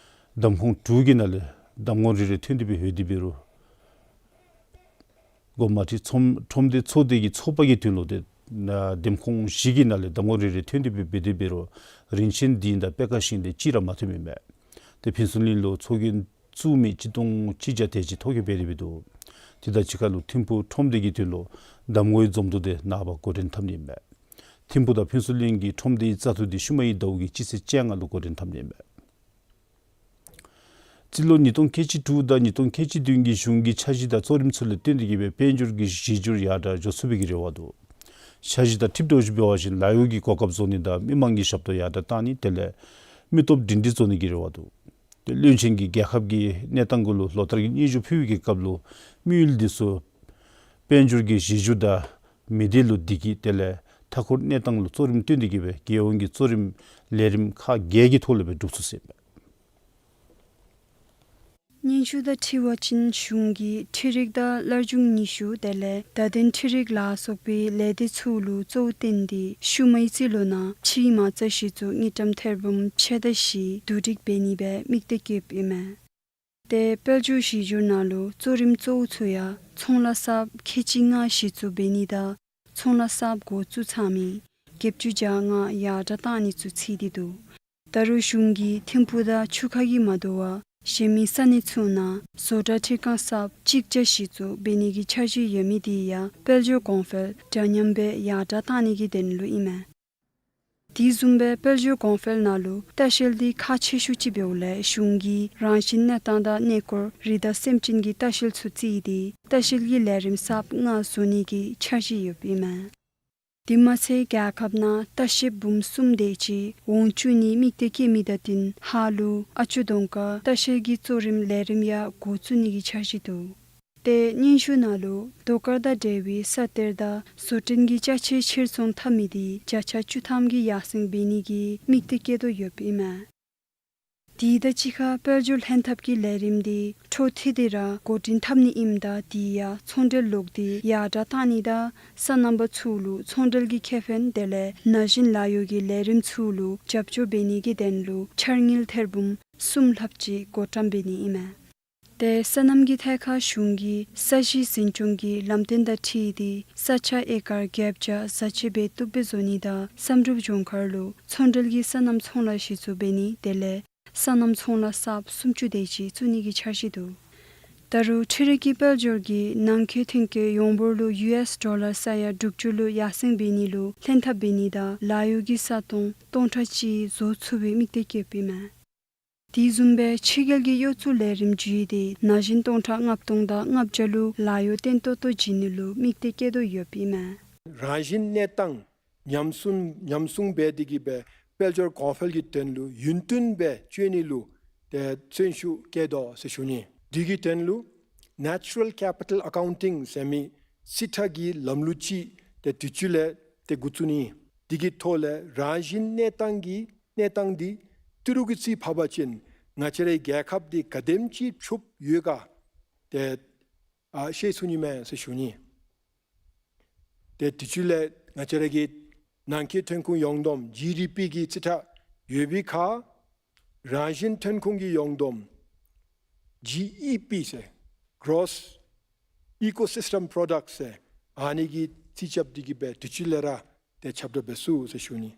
གདམ་ཁོངས་དྲུག་གི་ནང་ལས་གདམ་ངོ་རེ་རེ་ཐོན་ཏེ་སྦེ་ཡོད་དེ་འབད་རུང་དགོངསམ་མ་ཁྲེལ་ཁྲོམ་ཁྲོམ་སྡེ་ཚོགས་སྡེ་གི་ཚོགས་པ་གི་དོན་ལུ་ཏེ་ན་འདེམས་ཁོངས་བཞི་གི་ནང་ལས་གདམ་ངོ་རེ་རེ་ཐོན་ཏེ་སྦེ་འབད་དེ་འབད་རུང་རིན་ཆེན་སྡིངས་དང་པད་ཁ་ཤིང་དེ་གཅིག་ར་མ་ཐོནམ་ཨིན་པས། ཏེ་ཕུན་ཚོགས་གླིང་ལུ་ཚོགས་རྒྱན་བཙུགས་མི་ཆིག་སྟོང་གཅིག་བརྒྱ་དེ་ཅིག་ཐོ་བཀོད་འབད་དེ་སྦེ་འདུག། དེ་དང་གཅིག་ཁར་ལུ་ཐིམ་ཕུག་ཁྲོམ་སྡེ་གི་དོན་ལུ་གདམ་ངོའི་འཛོམས་འདུ་དེ་ནངས་པ་འགོ་འདྲེན་འཐབ་ནི་ཨིན་པས། ཐིམ་ཕུག་དང་ཕུན་ཚོགས་གླིང་གི་ཁྲོམ་སྡེའི་བཙག་འཐུ་དེ་ཤུལ་མའི་ཟླཝ་གི་སྤྱི་ཚེས་བཅོ་ལྔ་ལུ་འགོ་འདྲེན་འཐབ་ནི་ཨིན་པས། རྩིས་ལོ་ཉིས་སྟོང་ཁལ་གཅིག་དྲུག་དང་ཉིས་སྟོང་ཁལ་གཅིག་བདུན་གྱི་གཞུང་གི་འཆར་གཞི་དང་གཙོ་རིམ་ཚུ་ལས་བརྟེན་ཏེ་གིས་སྦེ་དཔལ་འབྱོར་གྱི་གཞི་བཅུ་ཡར་དྲག་འགྱོ་ཚུགས་པའི་གི་རེ་བ་འདུག། འཆར་གཞི་དང་འཁྲིལ་དོ་བཟུམ་འབད་བ་ཅིན་ལཱ་གཡོག་གི་གོ་སྐབས་བཟོ་ནི་དང་མི་མང་གི་ཞབས་ཏོག་ཡར་དྲག་བཏང་ནི་དེ་ལས་མི་སྟོབས་སྒྲིང་སྒྲིང་བཟོ་ནི་གི་རེ་བ་འདུག། ཏེ་བློན་ཆེན་གྱིས་རྒྱལ་ཁབ་ཀྱི་གནས་སྟངས་གུ་ལུ་ལོ་ལྟར་གྱི་སྙན་ཞུ་ཕུལ་བའི་གི་སྐབས་ལུ་དམིགས་ཡུལ་འདི་ཚུ་དཔལ་འབྱོར་གྱི་གཞི་བཅུ་དང་མི་སྡེ་ལུ་བདེ་སྐྱིད་དེ་ལས་མཐའ་འཁོར་གནས་སྟངས་ལུ་གཙོ་རིམ་བཏོན་ཏེ་གིས་སྦེ་རྒྱལ་ཡོངས་ཀྱི་གཙོ་རིམ་ལས་རིམ་ཁག་བརྒྱད་ཀྱི་ཐོག་ལས་སྦེ་སྒྲུབ་ཚུགས་ཟེར་ཨིན་པས། སྙན་ཞུ་དང་འཁྲིལ་བ་ཅིན་གཞུང་གིས་འཕྲུལ་རིག་དང་སླར་འབྱུང་ནུས་ཤུགས་དེ་ལས་བརྡ་དོན་འཕྲུལ་རིག་ལ་སོགས་པའི་ལས་སྡེ་ཚུ་ལུ་གཙོ་བོ་བཏོན་ཏེ་ཤུལ་མའི་རྩིས་ལོ་ནང་ཕྱེ་མ་རྩ་གཞི་བཙུགས་དངུལ་ཀྲམ་ཐེར་འབུམ་ཕྱེད་དང་བཞི་བསྡུ་སྒྲིག་འབད་ནི་སྦེ་དམིགས་གཏད་བསྐྱེདཔ་ཨིན་མས། ཏེ་དཔལ་འབྱོར་གཞི་འགྱུར་ནང་ལུ་གཙོ་རིམ་གཙོ་བོ་ཚུ་ཡང་ཚོང་ལཱ་གསརཔ་ཁལ་གཅིག་ལྔ་གཞི་བཙུགས་འབད་ནི་དང་ཚོང་ལཱ་གསརཔ་འགོ་བཙུགས་ཚར་མི་བརྒྱད་ཅུ་གྱ་ལྔ་ཡར་དྲགས་བཏང་ནི་ཚུ་ཚུད་དེ་འདུག། ད་རུང་གཞུང་གིས་ཐིམ་ཕུག་དང་ཆུ་ཁ་གིས་མ་དོ་བར་གཞན་མི་ས་གནས་ཚུ་ནང་བཟོ་གྲྭ་འཕྲུལ་ཁང་གསརཔ་གཅིག་བརྒྱ་གཞི་བཙུགས་འབད་ནི་གི་འཆར་གཞི་ཡོད་མི་དེ་ཡང་དཔལ་འབྱོར་གོང་འཕེལ་འདྲ་མཉམ་སྦེ་ཡར་དྲགས་བཏང་ནི་གི་དོན་ལུ་ཨིན་མས། དེ་བཟུམ་སྦེ་དཔལ་འབྱོར་གོང་འཕེལ་ནང་ལུ་ལྟ་བཤལ་འདི་ཁག་ཆེ་ཤོས་ཅིག་འབདཝ་ལས་གཞུང་གིས་རང་བཞིན་གནས་སྟངས་དང་གནས་སྐོར་རི་དྭགས་སེམས་ཅན་གྱི་ལྟ་བཤལ་ཚུ་བརྩིས་ཏེ་ལྟ་བཤལ་གྱི་ལས་རིམ་གསརཔ་ལྔ་བཟོ་ནི་གི་འཆར་གཞི་ཡོདཔ་ཨིན་མས། དེ་མ་ཚད་རྒྱལ་ཁབ་ནང་ལྟ་བཤལཔ་འབུམ་གསུམ་དེ་ཅིག་འོང་བཅུག་ནི་དམིགས་གཏད་བསྐྱེད་མི་དང་བསྟུན་ཧཱ་ལུ་ཨ་ཅོ་གདོང་དཀར་ལྟ་བཤལ་གྱི་གཙོ་རིམ་ལས་རིམ་ཡང་འགོ་བཙུགས་ནི་གི་འཆར་གཞི་འདུག། ཏེ་སྙན་ཞུ་ནང་ལུ་ཟློས་གར་དང་འབྲེལ་བའི་ས་གཏེར་དང་བཟོ་སྐྲུན་གྱི་ཅ་ཆས་ཕྱིར་ཚོང་འཐབ་མི་དེ་བརྒྱ་ཆ་བཅུ་ཐམ་གྱིས་ཡར་སེང་འབད་ནི་གི་དམིགས་གཏད་བསྐྱེད་དོ་ཡོདཔ་ཨིན་མས། དེ་དང་གཅིག་ཁར་དཔལ་འབྱོར་ལྷན་ཐབས་ཀྱི་ལས་རིམ་དེ་འཕྲོ་མཐུད་དེ་ར་འགོ་འདྲེན་འཐབ་ནི་ཨིནམ་ད་དེ་ཡང་ཚོང་འབྲེལ་ལོག་སྟེ་ཡར་དྲགས་བཏང་ནི་དང་སོ་ནམ་པ་ཚུ་ལུ་ཚོང་འབྲེལ་གྱི་ཁེ་ཕན་དེ་ལས་ན་གཞོན་ལཱ་གཡོག་གི་ལས་རིམ་ཚུ་ལུ་རྒྱབ་སྐྱོར་འབད་ནི་གི་དོན་ལུ་འཆར་དངུལ་ཐེར་འབུམ་གསུམ་ལྷགཔ་ཅིག་བགོ་བཀྲམ་འབད་ནི་ཨིན་མས། ཏེ་སོ་ནམ་གྱི་ཐད་ཁར་གཞུང་གིས་ས་གཞི་འཛིན་སྐྱོང་གི་ལམ་སྟོན་དང་འཁྲིལ་ཏེ་ས་ཆ་ཨེ་ཀར་བརྒྱད་བརྒྱ་བཟའ་སྤྱོད་འབད་བཏུབ་སྦེ་བཟོ་ནི་དང་བསམ་གྲུབ་ལྗོངས་མཁར་ལུ་ཚོང་འབྲེལ་གྱི་སོ་ནམ་ཚོང་ལཱ་གཞི་བཙུགས་འབད་ནི་དེ་ལས་སོ་ནམ་ཚོང་ལཱ་གསརཔ་སུམ་ཅུ་དེ་ཅིག་བཙུགས་ནི་གི་འཆར་གཞི་འདུག། ད་རུང་འཕྲུལ་རིག་གི་དཔལ་འབྱོར་གྱིས་ནང་འཁོད་ཐོན་སྐྱེད་ཡོངས་འབོར་ལུ་ཡུ་ཨེསི་ཌོ་ལར་ས་ཡ་དྲུག་ཅུ་ལུ་ཡར་སེང་འབད་ནི་ལུ་ལྷན་ཐབས་འབད་ནི་དང་ལཱ་གཡོག་གི་ས་སྟོང་སྟོང་ཕྲག་གཅིག་བཟོ་ཚུགས་པའི་དམིགས་གཏད་བསྐྱེདཔ་ཨིན་མས། དེ་བཟུམ་སྦེ་ཕྱི་རྒྱལ་གྱི་གཡོག་བཙུགས་ལས་རིམ་བརྒྱུད་དེ་ན་གཞོན་སྟོང་ཕྲག་ལྔ་སྟོང་དང་ལྔ་བརྒྱ་ལུ་ལཱ་གཡོག་བརྟན་ཏོག་ཏོ་བྱིན་ནི་ལུ་དམིགས་གཏད་བསྐྱེད་དོ་ཡོདཔ་ཨིན་མས། རང་བཞིན་གནས་སྟངས་ཉམས་སུ་ཉམས་སྲུང་འབད་དེ་གིས་སྦེ་དཔལ་འབྱོར་གོང་འཕེལ་གྱི་དོན་ལུ་ཡུན་བརྟན་སྦེ་སྤྱོད་ནི་ལུ་ཏེ་བརྩོན་ཤུགས་བསྐྱེད་དོ་ཟེར་ཞུ་ནི། དེ་གི་དོན་ལུ་Natural Capital Accounting ཟེར་མི་རྩིས་ཁྲ་གི་ལམ་ལུགས་ཅིག་ཏེ་དུས་ཅི་ལས་ཏེ་འགོ་བཙུགས་ནི། དེ་གི་ཐོག་ལས་རང་བཞིན་གནས་སྟངས་ཀྱི་གནས་སྟངས་འདི་ཏི་རུ་གི་རྩིས་ཕབ་པ་ཅིན་ང་བཅས་རའི་རྒྱལ་ཁབ་འདི་ག་དེམ་ཅིག་ཕྱུགཔོ་ཡོད་ག་ཏེ་ཨ་ཤེས་ཚུགས་ནི་མས་ཟེར་ཞུ་ནི། ཏེ་དུས་ཅི་ལས་ང་བཅས་ར་གི་ནང་འཁོད་ཐོན་ཁུངས་ཡོངས་བསྡོམས་ཇི་ཌི་པི་གི་རྩིས་ཁྲ་ཡོད་པའི་ཁར་རང་བཞིན་ཐོན་ཁུངས་ཀྱི་ཡོངས་བསྡོམས་ཇི་ཨི་པི་ཟེར་Gross Ecosystem Product ཟེར་ཨ་ནི་གི་རྩིས་རྐྱབ་སྟེ་གིས་སྦེ་དུས་ཅི་ལས་ར་ཏེ་ཁྱབ་བསྒྲགས་འབད་ཚུགས་ཟེར་ཞུ་ནི།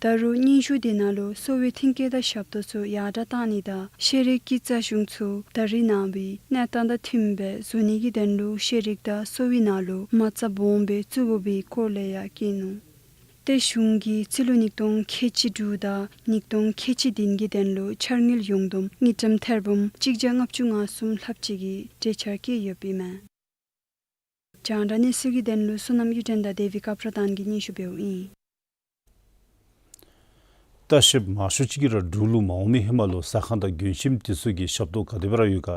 ད་རུང་སྙན་ཞུ་དེ་ནང་ལུ་གསོ་བའི་མཐུན་རྐྱེན་དང་ཞབས་ཏོག་ཚུ་ཡར་དྲགས་བཏང་ནི་དང་ཤེས་རིག་གི་རྩ་གཞུང་ཚུ་ད་རེས་ནངས་པའི་གནས་སྟངས་དང་མཐུནམ་སྦེ་བཟོ་ནི་གི་དོན་ལུ་ཤེས་རིག་དང་གསོ་བའི་ནང་ལུ་མ་རྩ་སྦོམ་སྦེ་བཙུགས་དགོ་པའི་སྐོར་ལས་ཡང་བཀོད་ནུག། ཏེ་གཞུང་གིས་རྩིས་ལོ་ཉིས་སྟོང་ཁལ་གཅིག་དྲུག་དང་ཉིས་སྟོང་ཁལ་གཅིག་བདུན་གྱི་དོན་ལུ་འཆར་དངུལ་ཡོངས་བསྡོམས་དངུལ་ཀྲམ་ཐེར་འབུམ་གཅིག་བརྒྱ་ལྔ་བཅུ་ང་གསུམ་ལྷགཔ་ཅིག་གི་གྲོས་འཆར་བཀོད་ཡོདཔ་ཨིན་མས། རྒྱང་བསྒྲགས་གནས་ཚུལ་གྱི་དོན་ལུ་བསོད་ནམས་གཡུ་སྒྲོན་དང་ཌེ་བིཌ་ཀར་པ་ར་དཱན་གྱིས་སྙན་ཞུ་འབདཝ་ཨིན། ལྟ་བཤལཔ་མང་ཤོས་ཅིག་གིས་ར་འབྲུག་ལུ་མ་འོང་མི་ཧེ་མ་ལུ་ཟ་ཁང་དང་མགྱོན་ཁྱིམ་དེ་ཚུ་གི་ཞབས་ཏོག་ག་དེ་སྦེ་ར་ཡོད་ག་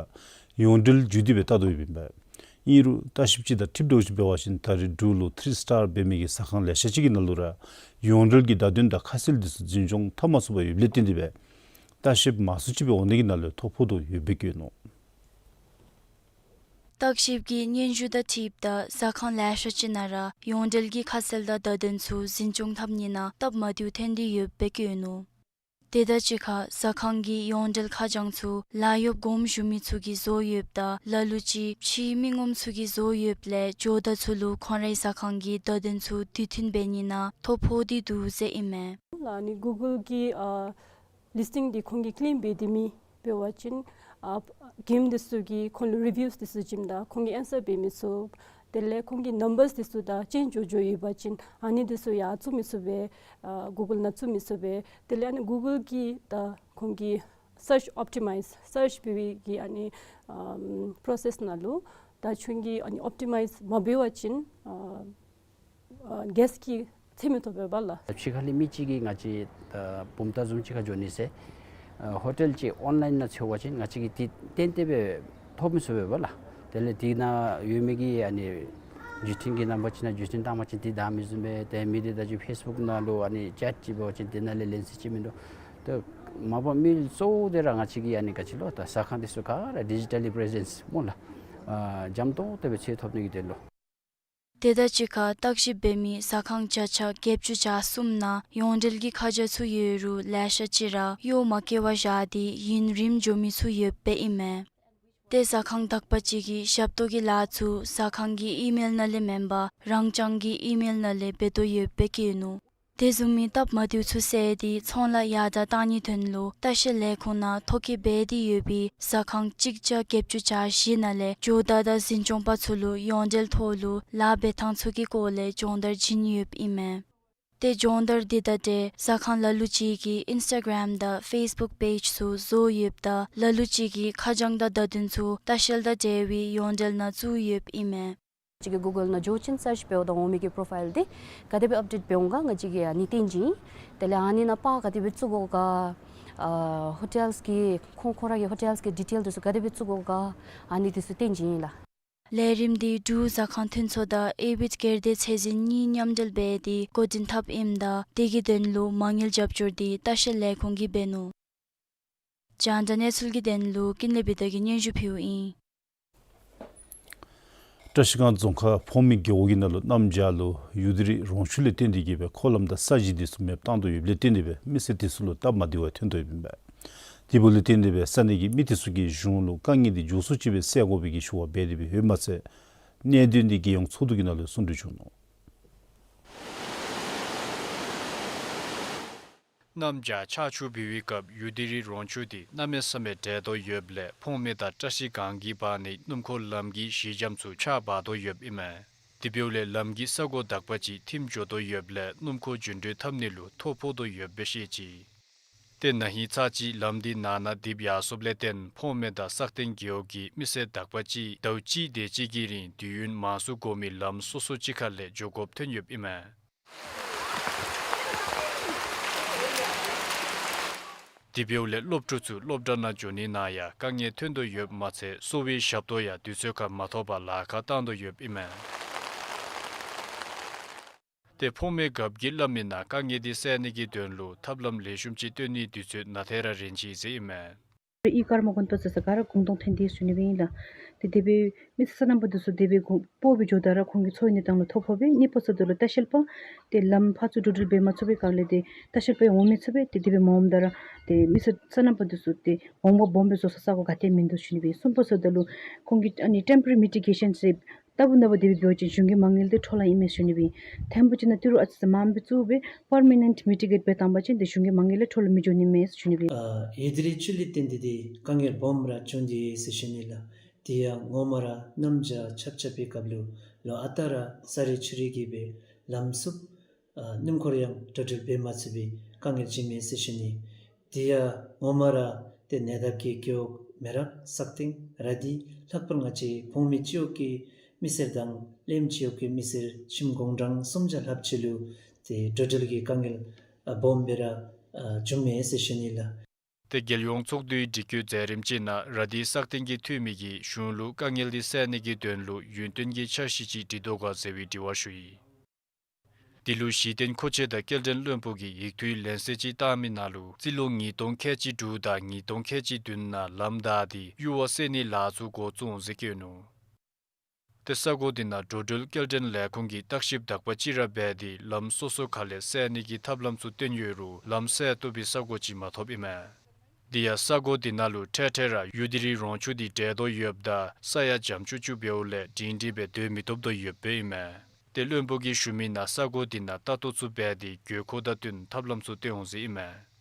ཡོངས་འབྲེལ་བརྒྱུད་དེ་སྦེ་བལྟ་དོ་ཡོདཔ་ཨིན་པས། ཨིན་རུང་ལྟ་བཤལཔ་ཅིག་དང་འཁྲིལཝ་ད་ཅིག་འབད་བ་ཅིན་ད་རེས་འབྲུག་ལུ་ཐི་རི་སི་ཊར་འབད་མི་གི་ཟ་ཁང་ལེ་ཤ་ཅིག་གི་ནང་ལུ་ར་ཡོངས་འབྲེལ་གྱི་བརྡ་དོན་དང་ཁ་གསལ་དེ་ཚུ་འཛིན་སྐྱོང་འཐབ་མ་ཚུགས་པར་ཡོདཔ་ལས་བརྟེན་ཏེ་སྦེ་ལྟ་བཤལཔ་མང་སུ་ཅིག་སྦེ་འོང་ནི་གི་ནང་ལུ་ཐོ་ཕོག་དོ་ཡོདཔ་སྦེ་བཀོད་ནུག། བརྟག་ཞིབ་ཀྱི་སྙན་ཞུ་དང་འཁྲིལཝ་ད་ཟ་ཁང་ལེ་ཤ་ཅིག་ནང་ར་ཡོངས་འབྲེལ་གྱི་ཁ་གསལ་དང་བརྡ་དོན་ཚུ་འཛིན་སྐྱོང་འཐབ་ནི་ནང་སྟབས་མ་བདེཝ་ཐོན་ཏེ་ཡོདཔ་སྦེ་བཀོད་ནུག། དེ་དང་གཅིག་ཁར་ཟ་ཁང་གི་ཡོངས་འབྲེལ་ཁ་བྱང་ཚུ་ལཱ་གཡོགཔ་དགོངམ་ཞུ་མི་ཚུ་གིས་བཟོ་ཡོདཔ་དང་ལ་ལུ་ཅིག་ཕྱིའི་མི་ངོམ་ཚུ་གིས་བཟོ་ཡོདཔ་ལས་ཇོ་བདག་ཚུ་ལུ་ཁོང་རའི་ཟ་ཁང་གི་བརྡ་དོན་ཚུ་དུས་མཐུན་འབད་ནི་ནང་ཐོ་ཕོག་སྟེ་འདུག་ཟེར་ཨིན་མས། ཨ་ནི་གུ་གཱལ་གྱི་ཨ་ལིསི་ཊིང་འདི་ཁོང་གིས་ཀེམ་འབད་དེ་མི་འབད་བ་ཅིན་ཨ་ཀེམ་འདི་ཚུ་གིས་ཁོང་ལུ་རི་བིའུསི་འདི་ཚུ་བྱིནམ་ད་ཁོང་གིས་ཨེན་སར་འབད་མི་ཚུགས། དེ་ལས་ཁོང་གི་ནམ་བརསི་འདི་ཚུ་དང་ཅེནཇི་འགྱོ་འགྱོཝ་ཡོད་པ་ཅིན་ཨ་ནི་འདི་ཚུ་ཡང་བཙུགས་མི་ཚུགས་པས། ཨ་གུ་གཱལ་ནང་བཙུགས་མི་ཚུགས་པས། དེ་ལས་ཨ་ནི་གུ་གཱལ་གྱིས་ད་ཁོང་གི་སརཆ་ཨོབ་ཊི་མའིཛ་སརཆ་འབད་བའི་གི་ཨ་ནི་ཨམ་པོ་རོ་སེསི་ནང་ལུ་ད་ཁྱོད་ཀྱིས་ཨ་ནི་ཨོབ་ཊི་མའིཛ་མ་འབད་བ་ཅིན་ཨ་ཨ་གེསཊ་ཀྱིས་འཚོལ་མི་ཐོབ་པས་པ་ལགས། ཕྱི་ཁ་ལས་མི་ཅིག་གིས་ང་བཅས་ད་བུམ་ཐང་བཟུམ་ཅིག་ཁར་འགྱོ་ནི་ཟེར་ཨ་ཧོ་ཊེལ་ཅིག་ཨོན་ལའིན་ནང་འཚོལ་བ་ཅིན་ང་བཅས་ཀྱིས་འདི་གཏན་གཏན་སྦེ་ཐོབ་མི་ཚུགས་པས་པ་ལགས། དེ་ལས་འདི་ནང་ཡོད་མི་གི་ཨ་ནི་བརྒྱུད་འཕྲིན་གྱི་རྣམ་པ་ཅིག་ནང་བརྒྱུད་འཕྲིན་བཏང་བ་ཅིན་འདི་བདའ་མི་བཟུམ་སྦེ་ཏེ་མི་འདི་ད་ཅི་ཕེསི་བུཀ་ནང་ལུ་ཨ་ནི་ཅེཊ་ཅིག་འབད་བ་ཅིན་འདི་ནང་ལས་ལེན་ས་ཅིག་མིན་འདུག། ཏེ་མ་པ་མི་གཙོ་བོ་འདི་ར་ང་བཅས་ཀྱི་ཨ་ནི་ག་ཅི་ལོ་ད་ཟ་ཁང་འདི་ཚུ་ག་ར་ཌི་ཇི་ཊལ་པེ་རེ་ཟེནསི་སྨོ་ལགས། ཨ་འཇམ་ཏོང་ཏོ་སྦེ་འཚོལ་ཐོབ་ནི་གི་དོན་ལུ། དེ་དང་གཅིག་ཁར་བརྟག་ཞིབ་འབད་མི་ཟ་ཁང་བརྒྱ་ཆ་བརྒྱད་ཅུ་གྱ་གསུམ་ནང་ཡོངས་འབྲེལ་གྱི་ཁ་བྱང་ཚུ་ཡོད་རུང་ལེ་ཤ་ཅིག་ར་གཡོག་མ་བཀལ་བར་བཞག་སྟེ་ཡུན་རིངམོ་འགྱོ་མི་ཚུ་ཡོདཔ་སྦེ་ཨིན་མས། ཏེ་ཟ་ཁང་དག་པ་ཅིག་གིས་ཞབས་ཏོག་གི་ལཱ་ཚུ་ཟ་ཁང་གི་ཨི་མེལ་ནང་ལས་མེན་པར་རང་རྐྱང་གི་ཨི་མེལ་ནང་ལས་འབད་དོ་ཡོདཔ་སྦེ་བཀོད་ནུག། དེ་བཟུམ་མའི་སྟབས་མ་བདེཝ་ཚུ་བསལ་ཏེ་ཚོང་ལཱ་ཡར་དྲག་གཏང་ནིའི་དོན་ལུ་ལྟ་བཤལ་ལས་ཁུངས་ནང་ཐོ་བཀོད་འབད་དེ་ཡོད་པའི་ཟ་ཁང་གཅིག་བརྒྱ་བརྒྱད་ཅུ་གྱ་བཞི་ནང་ལས་ཇོ་བདག་དང་འཛིན་སྐྱོང་པ་ཚུ་ལུ་ཡོངས་འབྲེལ་ཐོག་ལུ་ལཱ་འབད་ཐངས་ཚུ་གི་སྐོར་ལས་སྦྱོང་བརྡར་བྱིན་ཡོདཔ་ཨིན་མས། ཏེ་སྦྱོང་བརྡར་འདི་དང་འབྲེལ་ཟ་ཁང་ལ་ལུ་ཅིག་གིས་ཨིནསི་ཊ་གརམ་དང་ཕེསི་བུཀ་པེཇ་ཚུ་བཟོ་ཡོདཔ་ད་ལ་ལུ་ཅིག་གིས་ཁ་བྱང་དང་བརྡ་དོན་ཚུ་ལྟ་བཤལ་དང་འབྲེལ་བའི་ཡོངས་འབྲེལ་ནང་བཙུགས་ཡོདཔ་ཨིན་མས། ཅིག་གིས་གུ་གཱལ་ནང་འགྱོ་ཞིནམ་སརཆ་འབདཝ་ད་འོང་མི་གི་པོརོ་ཕའིལ་འདི་ག་དེ་སྦེ་ཨཔ་ཌེཊ་འབད་འོང་ག་ང་བཅས་ཀྱིས་ཨ་ནི་སྟོན་བྱིན། དེ་ལས་ཨ་ནི་ནང་པར་ག་དེ་སྦེ་བཙུགས་དགོ་ག་ཨ་ཧོ་ཊེལ་གྱི་ཁོང་ཁོང་ར་གི་ཧོ་ཊེལ་གྱི་ཌི་ཊེལ་འདི་ཚུ་ག་དེ་སྦེ་བཙུགས་དགོ་ག་ཨ་ནི་འདི་ཚུ་སྟོན་བྱིན་ལགས། ལས་རིམ་འདི་འབྲུག་ཟ་ཁང་མཐུན་ཚོགས་དང་ཨེ་བིཌ་སྒེར་སྡེ་ཚད་འཛིན་གཉིས་མཉམ་འབྲེལ་འབད་དེ་འགོ་འདྲེན་འཐབ་ཨིནམ་ད་དེ་གི་དོན་ལུ་མ་དངུལ་རྒྱབ་སྐྱོར་འདི་ལྟ་བཤལ་ལས་ཁུངས་ཀྱིས་འབད་ནུག། རྒྱང་བསྒྲགས་གནས་ཚུལ་གྱི་དོན་ལུ་ཀུན་ལེགས་བི་དྷ་གིས་སྙན་ཞུ་ཕུལཝ་ཨིན། བཀྲ་ཤིས་སྒང་རྫོང་ཁག་ཕོངས་མེད་རྒེད་འོག་གི་ནང་ལུ་གནམ་བྱཱར་ལུ་ཡུ་དི་རི་རོང་ཆུ་ལས་བརྟེན་ཏེ་གིས་སྦེ་འཁོར་ལམ་དང་ས་གཞི་འདི་ཚུ་མེདཔ་བཏང་དོ་ཡོདཔ་ལས་བརྟེན་ཏེ་སྦེ་མི་སེར་འདི་ཚུ་ལུ་སྟབས་མ་བདེཝ་ཐོན་དོ་ཡོདཔ་ཨིན་པས། དེ་འབདཝ་ལས་བརྟེན་ཏེ་སྦེ་ས་གནས་ཀྱི་མི་འདི་ཚུ་གིས་གཞུང་ལུ་དཀའ་ངལ་འདི་མགྱོགས་སུ་ཅིག་སྦེ་སེལ་དགོ་པའི་གི་ཞུ་བ་འབད་དེ་སྦེ་ཡོདཔ་མ་ཚད་གནད་དོན་འདི་རྒྱལ་ཡོངས་ཚོགས་འདུ་གི་ནང་ལུ་གསུང་གྲོས་བྱུང་ནུག། གནམ་བྱཱར་ཆར་ཆུ་འབབ་པའི་སྐབས་ཡུ་དི་རི་རོང་ཆུ་འདི་གནམ་མེད་ས་མེད་འདྲེས་དོ་ཡོདཔ་ལས་ཕོངས་མེད་དང་བཀྲ་ཤིས་སྒང་གི་བར་ནི་སྣུམ་འཁོར་ལམ་གྱི་གཞི་འགྱམ་ཚུ་ཆརཔ་འབག་དོ་ཡོདཔ་ཨིན་མས། དེ་འབདཝ་ལས་ལམ་གྱི་ས་གོ་དག་པ་ཅིག་ཐིམ་འགྱོ་དོ་ཡོདཔ་ལས་སྣུམ་འཁོར་རྒྱུན་འགྲུལ་འཐབ་ནི་ལུ་ཐོ་ཕོག་དོ་ཡོདཔ་སྦེ་བཤད་ཅི། ཏེ་ན་ཧིང་ཚར་གཅིག་ལམ་འདི་ནང་ན་རྡིབ་ཡར་སོངམ་ལས་བརྟེན་ཕོངས་མེད་དང་སག་སྟེང་རྒེད་འོག་གི་མི་སེར་དག་པ་ཅིག་ཟླཝ་གཅིག་དེ་ཅིག་གི་རིང་དུས་ཡུན་མང་སུ་འགོར་མི་ལམ་སོ་སོ་ཅིག་ཁ་ལས་འགྱོ་དགོཔ་ཐོན་ཡོདཔ་ཨིན་མས། དེ་འབདཝ་ལས་སློབ་ཕྲུག་ཚུ་སློབ་གྲྭ་ནང་འགྱོ་ནི་ནང་ཡང་དཀའ་ངལ་ཐོན་དོ་ཡོདཔ་མ་ཚད་གསོ་བའི་ཞབས་ཏོག་ཡང་དུས་ཚོད་ཁར་མ་ཐོབ་པར་ལཱ་ཁག་བཏང་དོ་ཡོདཔ་ཨིན་མས། ཏེ་ཕོངས་མེད་རྒཔོ་གིས་སླབ་མི་ནང་དཀའ་ངལ་འདི་སེལ་ནི་གི་དོན་ལུ་ཐབས་ལམ་ལེགས་ཤོམ་ཅིག་སྟོན་ནིའི་དུས་ཚོད་ནང་ཐད་ར་རན་ཅི་ཟེར་ཨིན་མས། ཨི་ཀརྨ་དགོངས་དོན་ས་ས་ག་ར་གུང་སྟོང་ཐོན་ཏེ་ཟེར་ཞུ་ནི་སྦེ་ཨིན་ལགས། ཏེ་དེ་སྦེ་མི་སེར་སོ་ནམ་པ་འདི་ཚུ་དེ་སྦེ་གུང་སྤོ་སྦེ་འགྱོཝ་ད་ར་ཁོང་གི་འཚོ་བའི་གནས་སྟངས་ལུ་ཐོ་ཕོག་སྦེ་གཉིས་པ་ཟེརཝ་ད་ལུ་ལྟ་བཤལ་པ་ཏེ་ལམ་ཕར་ཚུར་འགྲོ་འགྲུལ་འབད་མ་ཚུགས་པའི་སྐབས་ལས་ཏེ་ལྟ་བཤལ་པ་ཡང་འོང་མི་ཚུགས་པས། ཏེ་དེ་སྦེ་མ་འོངམ་ད་ར་ཏེ་མི་སེར་སོ་ནམ་པ་འདི་ཚུ་ཏེ་འོང་བ་སྦོམ་སྦེ་བཟོ་ས་ས་གོ་ག་ཏེ་མིན་འདུག་ཞུ་ནི་སྦེ། གསུམ་པ་ཟེརཝ་ད་ལུ་ཁོང་གིས་ཨ་ནི་ཊེམ་པོ་རེ་མི་ཊི་གེ་ཤཱན་ཟེར་ལྟ་བུ་ནང་པ་དེ་སྦེ་འབད་བ་ཅིན་གཞུང་གི་མ་དངུལ་འདི་འཕྲོ་བརླག་ཨིན་མས་ཞུ་ནི་སྦེ། ཐེངས་པོ་ཅིག་ནང་ཏི་རུ་ཨ་ཙི་ཙི་མངམ་སྦེ་བཙུགས་སྦེ་པར་མ་ནེནཊ་མི་ཊི་གེཊ་འབད་བཏང་པ་ཅིན་ཏེ་གཞུང་གི་མ་དངུལ་ལས་འཕྲོ་བརླག་མི་འགྱོ་ནི་མས་ཞུ་ནི་སྦེ། ཨ་ཡུ་དི་རི་ཆུ་ལས་བརྟེན་ཏེ་ཏེ་དཀའ་ངལ་སྦོམ་ར་བྱུང་སྟེ་ཟེར་ཞུ་ནི་ལགས། དེ་ཡང་ངོ་མ་ར་གནམ་བྱཱར་ཆརཔ་རྐྱབ་པའི་སྐབས་ལུ་ལོ་ཨ་རྟག་ར་ས་རུད་ཆུ་རུད་ཀྱིས་སྦེ་ལམ་བསུབ། ཨ་སྣུམ་འཁོར་ཡང་འགྲོ་འགྲུལ་འབད་མ་ཚུགས་པའི་དཀའ་ངལ་བྱུངམ་མས་ཟེར་ཞུ་ནི། དེ་ཡང་ངོ་མ་ར་ཏེ་ནད་བརྟག་གི་རྒེད་འོག་མེ་རག་སག་སྟེང་ར་དྷི་ལྷག་པར་ང་བཅས་ཕོངས་མེད་སྤྱི་འོག་གི་མི་སེར་དང་གླེནམ་སྤྱི་འོག་གི་མི་སེར་ཁྱིམ་དགུང་གྲངས་སུམ་བརྒྱ་ལྷགཔ་ཅིག་ལུ་ཏེ་འགྲོ་འགྲུལ་གྱི་དཀའ་ངལ་ཨ་སྦོམ་སྦེ་ར་ཨ་བྱུངམ་མས་ཟེར་ཞུ་ནི་ལགས། ཏེ་རྒྱལ་ཡོངས་ཚོགས་འདུའི་སྒྲིག་བཀོད་མཛད་རིམ་ཅིག་ནང་ར་དྷི་སག་སྟེང་གི་འཐུས་མི་གིས་གཞུང་ལུ་དཀའ་ངལ་འདི་སེལ་ནི་གི་དོན་ལུ་ཡུན་བརྟན་གྱི་འཆར་གཞི་ཅིག་སྒྲིག་དོ་ག་ཟེར་བའི་དྲི་བ་ཞུ་ཡི། དེ་ལུ་གཞི་རྟེན་མཁོ་ཆས་དང་སྐྱེལ་འདྲེན་བློན་པོ་གིས་ཡིག་ཐོག་ལན་གསལ་ཅིག་བཏང་མི་ནང་ལུ་རྩིས་ལོ་ཉིས་སྟོང་ཁལ་གཅིག་དྲུག་དང་ཉིས་སྟོང་ཁལ་གཅིག་བདུན་ནང་ལམ་བདའ་སྟེ་གཡུར་བ་བསལ་ནིའི་ལཱ་ཚུ་འགོ་བཙུགས་འོང་ཟེར་བཀོད་ནུག། ཏེ་ས་གོ་དེ་ནང་འགྲོ་འགྲུལ་སྐྱེལ་འདྲེན་ལས་ཁུངས་ཀྱིས་བརྟག་ཞིབ་དག་པ་ཅིག་ར་འབད་དེ་ལམ་སོ་སོ་ཁ་ལས་བསལ་ནི་གི་ཐབས་ལམ་ཚུ་བཏོན་ཡོད་རུང་ལམ་བསལ་བཏུབ་པའི་ས་གོ་ཅིག་མ་ཐོབ་ཨིན་མས། དེ་ཡང་ས་གོ་དེ་ནང་ལུ་འཕྲལ་འཕྲལ་ར་ཡུ་དི་རི་རོང་ཆུ་དེ་འདྲེས་དོ་ཡོདཔ་ད་ས་ཡང་འཇམ་ཅུག་ཅུ་འབདཝ་ལས་སྒྲིང་སྒྲི་སྦེ་སྡོད་མི་བཏུབ་དོ་ཡོདཔ་ཨིན་མས། ཏེ་བློན་པོ་གིས་ཞུ་མི་ནང་ས་གོ་དེ་ནང་ལྟ་རྟོག་ཚུ་འབད་དེ་དགོས་མཁོ་དང་བསྟུན་ཐབས་ལམ་ཚུ་བཏོན་འོང་ཟེར་ཨིན་མས།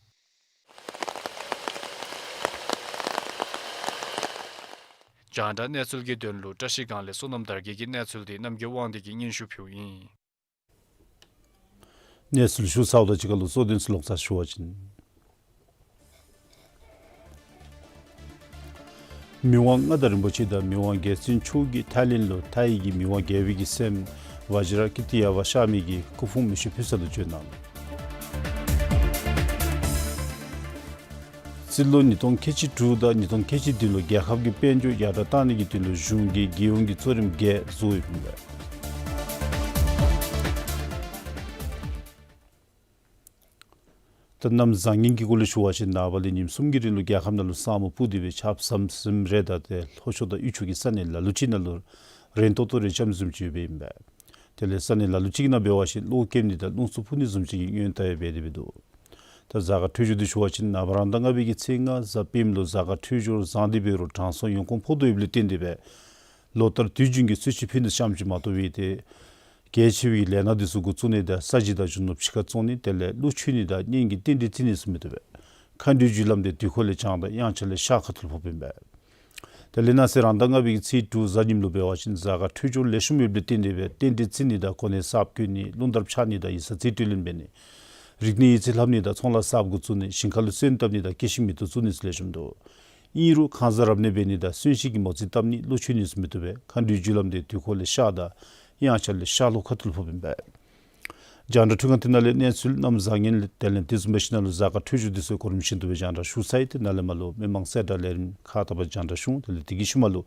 རྒྱང་བསྒྲགས་གནས་ཚུལ་གྱི་དོན་ལུ་བཀྲ་ཤིས་སྒང་ལས་བསོད་ནམས་དར་རྒྱས་ཀྱི་གནས་ཚུལ་འདི་རྣམ་རྒྱལ་དབང་འདུས་ཀྱིས་སྙན་ཞུ་ཕུལཝ་ཨིན། གནས་ཚུལ་ཞུ་ཚརཝ་དང་གཅིག་ཁར་ལུ་གཙོ་དོན་ཚུ་ལོག་ཚར་ཞུ་བ་ཅིན། མི་དབང་མངའ་བདག་རིན་པོ་ཆེ་དང་མི་དབང་རྒྱལ་བཙུན་མཆོག་གིས་ཐའི་ལེནཌ་ལུ་ཐའི་གི་མི་དབང་རྒྱལ་པོའི་གི་སྲསམོ་ཝ་ཇི་ར་ཀིརྟི་ཡ་བ་གཤགས་མི་གི་སྐུ་ཕུང་མེ་ཤིང་ཕུལ་ས་ལུ་བྱོན་གནང་། རྩིས་ལོ་ཉིས་སྟོང་ཁལ་གཅིག་དྲུག་དང་ཉིས་སྟོང་ཁལ་གཅིག་བདུན་ལུ་རྒྱལ་ཁབ་ཀྱི་དཔལ་འབྱོར་ཡར་དྲག་གཏང་ནི་གི་དོན་ལུ་གཞུང་གིས་རྒྱལ་ཡོངས་ཀྱི་གཙོ་རིམ་བརྒྱད་བཟོ་ཡོདཔ་ཨིན་པས། ད་གནམ་བཟང་ངན་གྱི་སྐོར་ལས་ཞུ་བ་ཅིན་ནངས་པ་ལས་ཉིནམ་གསུམ་གྱི་རིང་ལུ་རྒྱལ་ཁབ་ནང་ལུ་ས་སྨུག་སྤུབས་ཏེ་སྦེ་ཆརཔ་ཟམ་ཟིམ་རེ་དང་ཏེ་ལྷོ་ཕྱོགས་དང་དབུས་ཕྱོགས་ཀྱི་ས་གནས་ལ་ལུ་ཅིག་ནང་ལུ་རན་ཏོག་ཏོ་རེ་ཙམ་ཟུམ་ཅིག་ཡོདཔ་ཨིན་པས། དེ་ལས་ས་གནས་ལ་ལུ་ཅིག་ནང་འབད་བ་ཅིན་གློག་སྐྱེལ་ནི་དང་རླུང་འཚུབ་ཕུ་ནི་བཟུམ་ཅིག་གི་སྔོན་ལྟ་ཡང་འབད་དེ་འབད་དོ། ད་གཟའ་སྐར་འཕྲོད་སྦྱོར་འདི་ཞུ་བ་ཅིན་ནངས་པ་རང་ཟླ་ལྔ་པའི་གི་ཚེས་ལྔ་གཟའ་སྤེནམ་ལུ་གཟའ་སྐར་འཕྲོད་སྦྱོར་བཟང་སྟེ་འབད་རུང་དྲང་སྲོང་ཡོང་ཁུངས་ཕོག་དོ་ཡོདཔ་ལས་བརྟེན་ཏེ་སྦེ་ལོ་ལྟར་དུས་རྒྱུན་གྱི་གསོལ་མཆོད་ཕུལ་ནི་ཙམ་ཅིག་མ་གཏོགས་སྦེ་ཏེ་གལ་ཆེ་བའི་ལས་སྣ་འདི་ཚུ་འགོ་བཙུགས་ནི་དང་ས་གཞི་དང་རྒྱུ་ནོར་ཕྱི་ཁར་བཙོང་ནི་དེ་ལས་གླུ་མཆོད་ནི་དང་གཉེན་གྱི་རྟེན་འབྲེལ་བརྩི་ནི་ཚུ་མི་བཏུབ་པས། མཁའ་འགྲོའི་རྒྱུ་ལམ་འདི་དུས་འཁོར་ལས་བྱང་དང་དབྱངས་འཆར་ལས་ཤར་ཁ་ཐུག་ལུ་ཕོགཔ་ཨིན་པས། དེ་ལས་གནངས་ཚེ་རང་ཟླ་ལྔ་པའི་གི་ཚེས་དྲུག་གཟའ་ཉིམ་ལུ་འབད་བ་ཅིན་གཟའ་སྐར་འཕྲོད་སྦྱོར་ལེགས་ཤོམ་ཡོདཔ་ལས་བརྟེན་ཏེ་སྦེ་རྟེན་འབྲེལ་བརྩི་ནི་དང་གོ་གནས་གསརཔ་བསྐོ་ནི་རླུང་དར་འཕྱར་ནི་དང་ཡིག་ཚང་རྩིས་སྤྲོད་ལེན་འབད་ནི་རིག་གནས་ཡིག་རྩིས་ལྷབ་ནི་དང་ཚོང་ལཱ་གསརཔ་འགོ་བཙུགས་ནི་ཞིང་ཁ་ལུ་སོན་བཏབ་ནི་དང་སྐྱེ་ཤི་མེ་ཏོག་བཙུགས་ནི་ཚུ་ལེགས་ཤོམ་འདུག། ཨིན་རུང་ཁང་གསར་རབ་གནས་འབད་ནི་དང་གསོན་གཤིན་གྱི་མོ་རྩིས་བཏབ་ནི་གླུ་མཆོད་ནི་ཚུ་མི་བཏུབ་པས། མཁའ་འགྲོའི་རྒྱུ་ལམ་འདི་དུས་འཁོར་ལས་ཤར་དང་དབྱངས་འཆར་ལས་ཤར་ལྷོ་ཁ་ཐུག་ལུ་ཕོགཔ་ཨིན་པས། རྒྱང་བསྒྲགས་འཕྲུལ་ཁང་འདི་ནང་ལས་གནས་ཚུལ་གནམ་བཟང་ངན་དེ་ལས་དེ་བཟུམ་སྦེ་ཞིནམ་ལས་གཟའ་སྐར་འཕྲོད་སྦྱོར་འདི་ཚུ་གོ་རིམ་བཞིན་དུ་སྦེ་རྒྱང་བསྒྲགས་ཞུ་ཚར་ཡི། དེ་ནང་ལས་མར་ལུ་མི་མང་གསལ་བསྒྲགས་ལས་རིམ་ཁག་དག་པ་རྒྱང་བསྒྲགས་ཞུ་འོང་། དེ་ལས་དེ་གི་ཤུལ་མ་ལུ་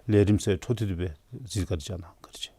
ལས་རིམ་ཚུ་འཕྲོ་མཐུད་དེ་སྦེ་གཟིགས་བཀའ་དྲིན་བསྐྱང་གནང་། བཀའ་དྲིན་ཆེ།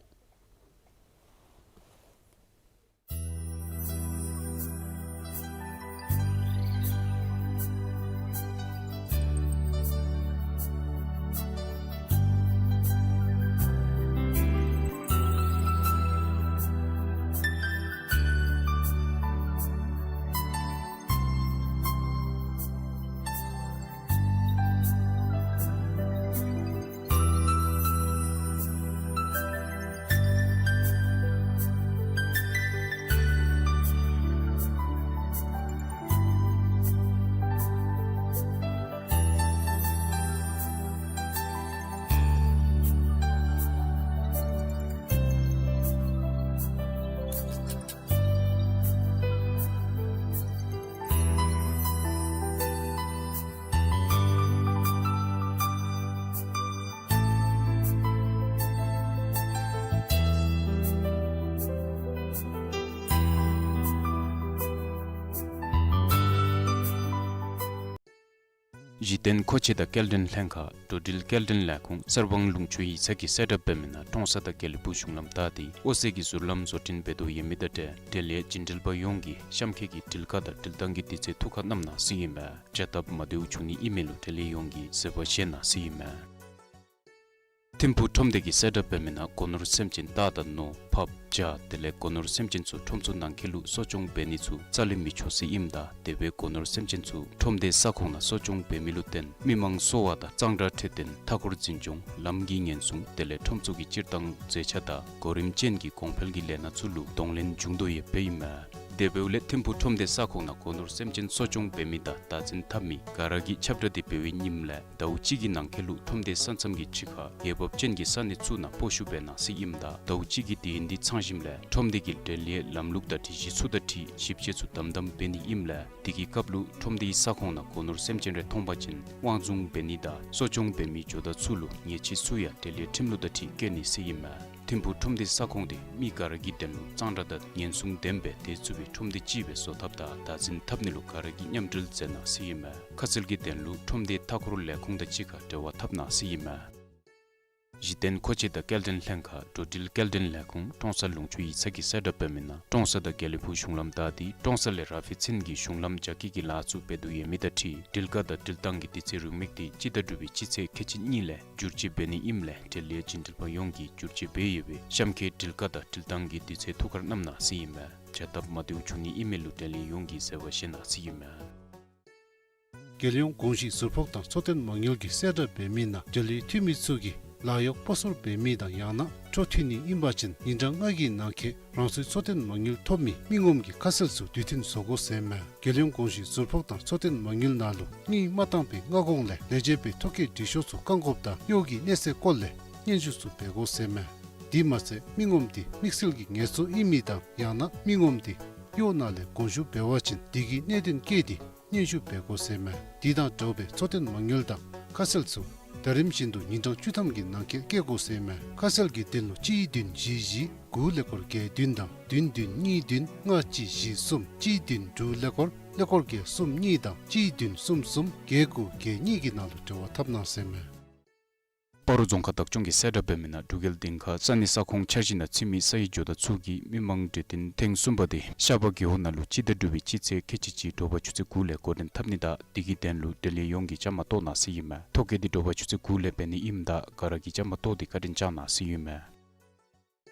གཞི་རྟེན་མཁོ་ཆས་དང་སྐྱེལ་འདྲེན་ལྷན་ཁག་འགྲོ་འགྲུལ་སྐྱེལ་འདྲེན་ལས་ཁུངས་གསར་སྤང་ལུང་ཕྱོགས་ཡིག་ཚང་གིས་གསལ་བསྒྲགས་འབད་མི་ནང་ཀྲོང་གསར་དང་དགེ་ལེགས་ཕུག་གཞུང་ལམ་བདའ་སྟེ་ཨོ་སེ་གི་ཟུར་ལམ་བཟོ་སྐྲུན་འབད་དོ་ཡོད་མི་དང་འབྲེལ་དེ་ལས་བྱིན་འགྲུལ་པ་ཡོངས་ཀྱིས་གཤམ་འཁོད་ཀྱི་འགྲུལ་ཁ་དང་འགྲུལ་བཏང་གི་དུས་ཚོད་ཐུགས་ཁར་བསྣམ་གནང་ཟེར་ཨིན་མས། བྱ་སྟབས་མ་བདེཝ་བྱུང་ནི་ཨིན་མས་ལོ། དེ་ལས་ཡོངས་ཀྱིས་བཟོད་པ་བཞེས་གནང་ཟེར་ཨིན་མས། ཐིམ་ཕུག་ཁྲོམ་སྡེ་གིས་གསལ་བསྒྲགས་འབད་མི་ནང་སྒོ་ནོར་སེམས་ཅན་སྟག་དང་ནོར་ཕགཔ་བྱ་དེ་ལས་སྒོ་ནོར་སེམས་ཅན་ཚུ་ཁྲོམ་ཚུ་ནང་འཁོད་ལུ་གསོ་སྐྱོང་འབད་ནི་ཚུ་རྩ་ལས་མི་ཆོག་ཟེར་ཨིནམ་ད་དེ་སྦེ་སྒོ་ནོར་སེམས་ཅན་ཚུ་ཁྲོམ་སྡེའི་ས་ཁོངས་ནང་གསོ་སྐྱོང་འབད་མི་ལུ་བརྟེན་མི་མང་གསོ་བ་དང་གཙང་སྦྲ་འཕྲོད་བསྟེན་མཐའ་འཁོར་འཛིན་སྐྱོང་ལམ་གྱི་ཉེན་སྲུང་དེ་ལས་ཁྲོམ་ཚུ་གི་སྤྱིར་བཏང་མཛེས་ཆ་དང་གོ་རིམ་ཅན་གྱི་གོང་འཕེལ་གྱི་ལས་སྣ་ཚུ་ལུ་གདོང་ལེན་འབྱུང་དོ་ཡོདཔ་ཨིན་མས། དེ་འབདཝ་ལས་ཐིམ་ཕུག་ཁྲོམ་སྡེའི་ས་ཁོངས་ནང་སྒོ་ནོར་སེམས་ཅན་གསོ་སྐྱོང་འབད་མི་དང་བདག་འཛིན་འཐབ་མི་ག་ར་གིས་ཁྱབ་བསྒྲགས་འདི་འབད་བའི་ཉིནམ་ལས་ཟླཝ་གཅིག་གི་ནང་འཁོད་ལུ་ཁྲོམ་སྡེའི་ས་མཚམས་ཀྱི་ཕྱི་ཁར་འོས་འབབ་ཅན་གྱི་ས་གནས་ཚུ་ནང་སྤོ་བཤུད་འབད་གནང་ཟེར་ཨིནམ་ད་ཟླཝ་གཅིག་གི་དུས་ཡུན་འདི་ཚང་ཞིནམ་ལས་ཁྲོམ་སྡེ་གི་འབྲེལ་ཡོད་ལམ་ལུགས་དང་སྒྲིག་གཞི་ཚུ་དང་འཁྲིལ་ཞིབ་དཔྱད་ཚུ་དམ་དམ་འབད་ནི་ཨིནམ་ལས་དེ་གི་སྐབས་ལུ་ཁྲོམ་སྡེའི་ས་ཁོངས་ནང་སྒོ་ནོར་སེམས་ཅན་རེ་མཐོང་པ་ཅིན་དབང་བཟུང་འབད་ནི་དང་གསོ་སྐྱོང་འབད་མི་ཇོ་བདག་ཚུ་ལུ་ཉེས་ཆད་ཚུ་ཡང་འབྲེལ་ཡོད་ཁྲིམས་ལུགས་དང་འཁྲིལ་བཀལ་ནི་ཟེར་ཨིན་མས། ཐིམ་ཕུག་ཁྲོམ་སྡེའི་ས་ཁོངས་འདི་མི་ག་ར་གི་དོན་ལུ་གཙང་སྦྲ་དང་ཉེན་སྲུང་ལྡན་པའི་སྡོད་ཚུགས་པའི་ཁྲོམ་སྡེ་ཅིག་སྦེ་བཟོ་ཐབས་དང་བདག་འཛིན་འཐབ་ནི་ལུ་ག་ར་གིས་མཉམ་འབྲེལ་མཛད་གནང་ཟེར་ཨིན་མས། ཁ་གསལ་གྱི་དོན་ལུ་ཁྲོམ་སྡེའི་མཐའ་འཁོར་ལས་ཁུངས་དང་གཅིག་ཁར་འབྲེལ་བ་འཐབ་གནང་ཟེར་ཨིན་མས། གཞི་རྟེན་མཁོ་ཆས་དང་སྐྱེལ་འདྲེན་ལྷན་ཁག་འགྲོ་འགྲུལ་སྐྱེལ་འདྲེན་ལས་ཁུངས་ཀྲོང་གསར་ལུང་ཕྱོགས་ཡིག་ཚང་གིས་གསལ་བསྒྲགས་འབད་མི་ནང་ཀྲོང་གསར་དང་དགེ་ལེགས་ཕུག་གཞུང་ལམ་བདའ་སྟེ་ཀྲོང་གསར་ལས་ར་ཕེ་ཚུན་གྱི་གཞུང་ལམ་རྒྱ་སྐྱེད་ཀྱི་ལཱ་ཚུ་འབད་དོ་ཡོད་མི་དང་འཁྲིལ་འགྲུལ་ཁ་དང་འགྲུལ་བཏང་གི་དུས་ཚོད་རེའུ་མིག་འདི་སྤྱི་ཟླ་དྲུག་པའི་སྤྱི་ཚེས་ཁལ་གཅིག་གཉིས་ལས་བསྒྱུར་བཅོས་འབད་ནི་ཨིནམ་ལས་འབྲེལ་ཡོད་བྱིན་འགྲུལ་པ་ཡོངས་ཀྱིས་བསྒྱུར་བཅོས་འབད་ཡོད་པའི་གཤམ་འཁོད་འགྲུལ་ཁ་དང་འགྲུལ་བཏང་གི་དུས་ཚོད་ཐུགས་ཁར་བསྣམ་གནང་ཟེར་ཨིན་མས། བྱ་སྟབས་མ་བདེཝ་བྱུང་ནི་ཨིན་མས་ལོ། དེ་ལས་ཡོངས་ཀྱིས་བཟོད་པ་བཞེས་གནང་ཟེར་ཨིན་མས། རྒྱལ་ཡོངས་གོང་ཞུས་ཟུར་ཕོགས་དང་འཚོ་རྟེན་མ་དངུལ་གྱིས་གསལ་བསྒྲགས་འབད་མི་ནང་འབྲེལ་ཡོད་འཐུས་མི་ཚུ་གིས་ལཱ་གཡོག་སྤོ་སོར་འབད་མི་དང་ཡང་ན་འཕྲོ་མཐུད་ནི་ཨིན་པ་ཅིན་ཉིན་གྲངས་ལྔ་གི་ནང་འཁོད་རང་སོའི་འཚོ་རྟེན་མ་དངུལ་ཐོབ་མི་མི་ངོམ་གྱི་ཁ་གསལ་ཚུ་དུས་མཐུན་བཟོ་དགོ་ཟེར་མས། རྒྱལ་ཡོངས་གོང་ཞུས་ཟུར་ཕོགས་དང་འཚོ་རྟེན་མ་དངུལ་ནང་ལུ་དངུལ་མ་བཏང་པའི་སྔ་གོང་ལས་ལས་བྱེད་པའི་ཐོ་བཀོད་སྒྲིག་ཤོག་ཚུ་བཀང་དགོཔ་དང་གཡོག་གི་གནས་ཚད་སྐོར་ལས་སྙན་ཞུ་ཚུ་འབད་དགོ་ཟེར་མས། དེ་མ་ཚད་མི་ངོམ་དེ་དམིགས་བསལ་གྱི་ངལ་གསོ་ཨིན་མི་དང་ཡང་ན་མི་ངོམ་དེ་གཡོག་ནང་ལས་དགོངས་ཞུ་འབད་བ་ཅིན་དེ་གི་གནད་དོན་བཀོད་དེ་སྙན་ཞུ་འབད་དགོ་ཟེར་མས། དེ་དང་འདྲཝ་སྦེ་འཚོ་རྟེན་མ་དངུལ་དང་ཁ་གསལ་ཚུ་ཟླ་རིམ་བཞིན་དུ་ཉིན་གྲངས་བཅུ་ཐམ་གྱི་ནང་འཁོད་བཀལ་དགོ་ཟེར་མས། ཁ་གསལ་གྱི་དོན་ལུ་གཅིག་བདུན་བཞི་བཞི་དགུ་ཀླད་ཀོར་བརྒྱད་བདུན་དང་བདུན་བདུན་གཉིས་བདུན་ལྔ་གཅིག་བཞི་གསུམ་གཅིག་བདུན་དྲུག་ཀླད་ཀོར་ཀླད་ཀོར་བརྒྱད་གསུམ་གཉིས་དང་གཅིག་བདུན་གསུམ་གསུམ་བརྒྱད་དགུ་བརྒྱད་གཉིས་ཀྱི་ནང་ལུ་འབྲེལ་བ་འཐབ་གནང་ཟེར་མས། སྤ་རོ་རྫོང་ཁག་བདག་སྐྱོང་གིས་གསལ་བསྒྲགས་འབད་མི་ནང་འབྲུག་རྒྱལ་སྡིངས་ཁ་ས་གནས་ས་ཁོངས་འཆར་གཞི་ནང་ཚུད་མི་ས་ཡི་ཇོ་བདག་ཚུ་གིས་མི་མང་གྲོས་བསྟུན་ཐེངས་གསུམ་པ་དེ་ཤར་པ་རྒེད་འོག་ནང་ལུ་སྤྱི་ཟླ་དྲུག་པའི་སྤྱི་ཚེས་ཁལ་གཅིག་གཅིག་དྲོ་པ་ཆུ་ཚོད་དགུ་ལས་འགོ་འདྲེན་འཐབ་ནི་དང་དེ་གི་དོན་ལུ་འབྲེལ་ཡོད་ཡོངས་ཀྱིས་བཅའ་མར་གཏོགས་གནང་ཟེར་ཨིན་མས། ཐོ་བཀོད་འདི་དྲོ་པ་ཆུ་ཚོད་དགུ་ལས་འབད་ནི་ཨིནམ་ད་ག་ར་གིས་བཅའ་མར་གཏོགས་ཏེ་བཀའ་དྲིན་བསྐྱང་གནང་ཟེར་ཨིན་མས།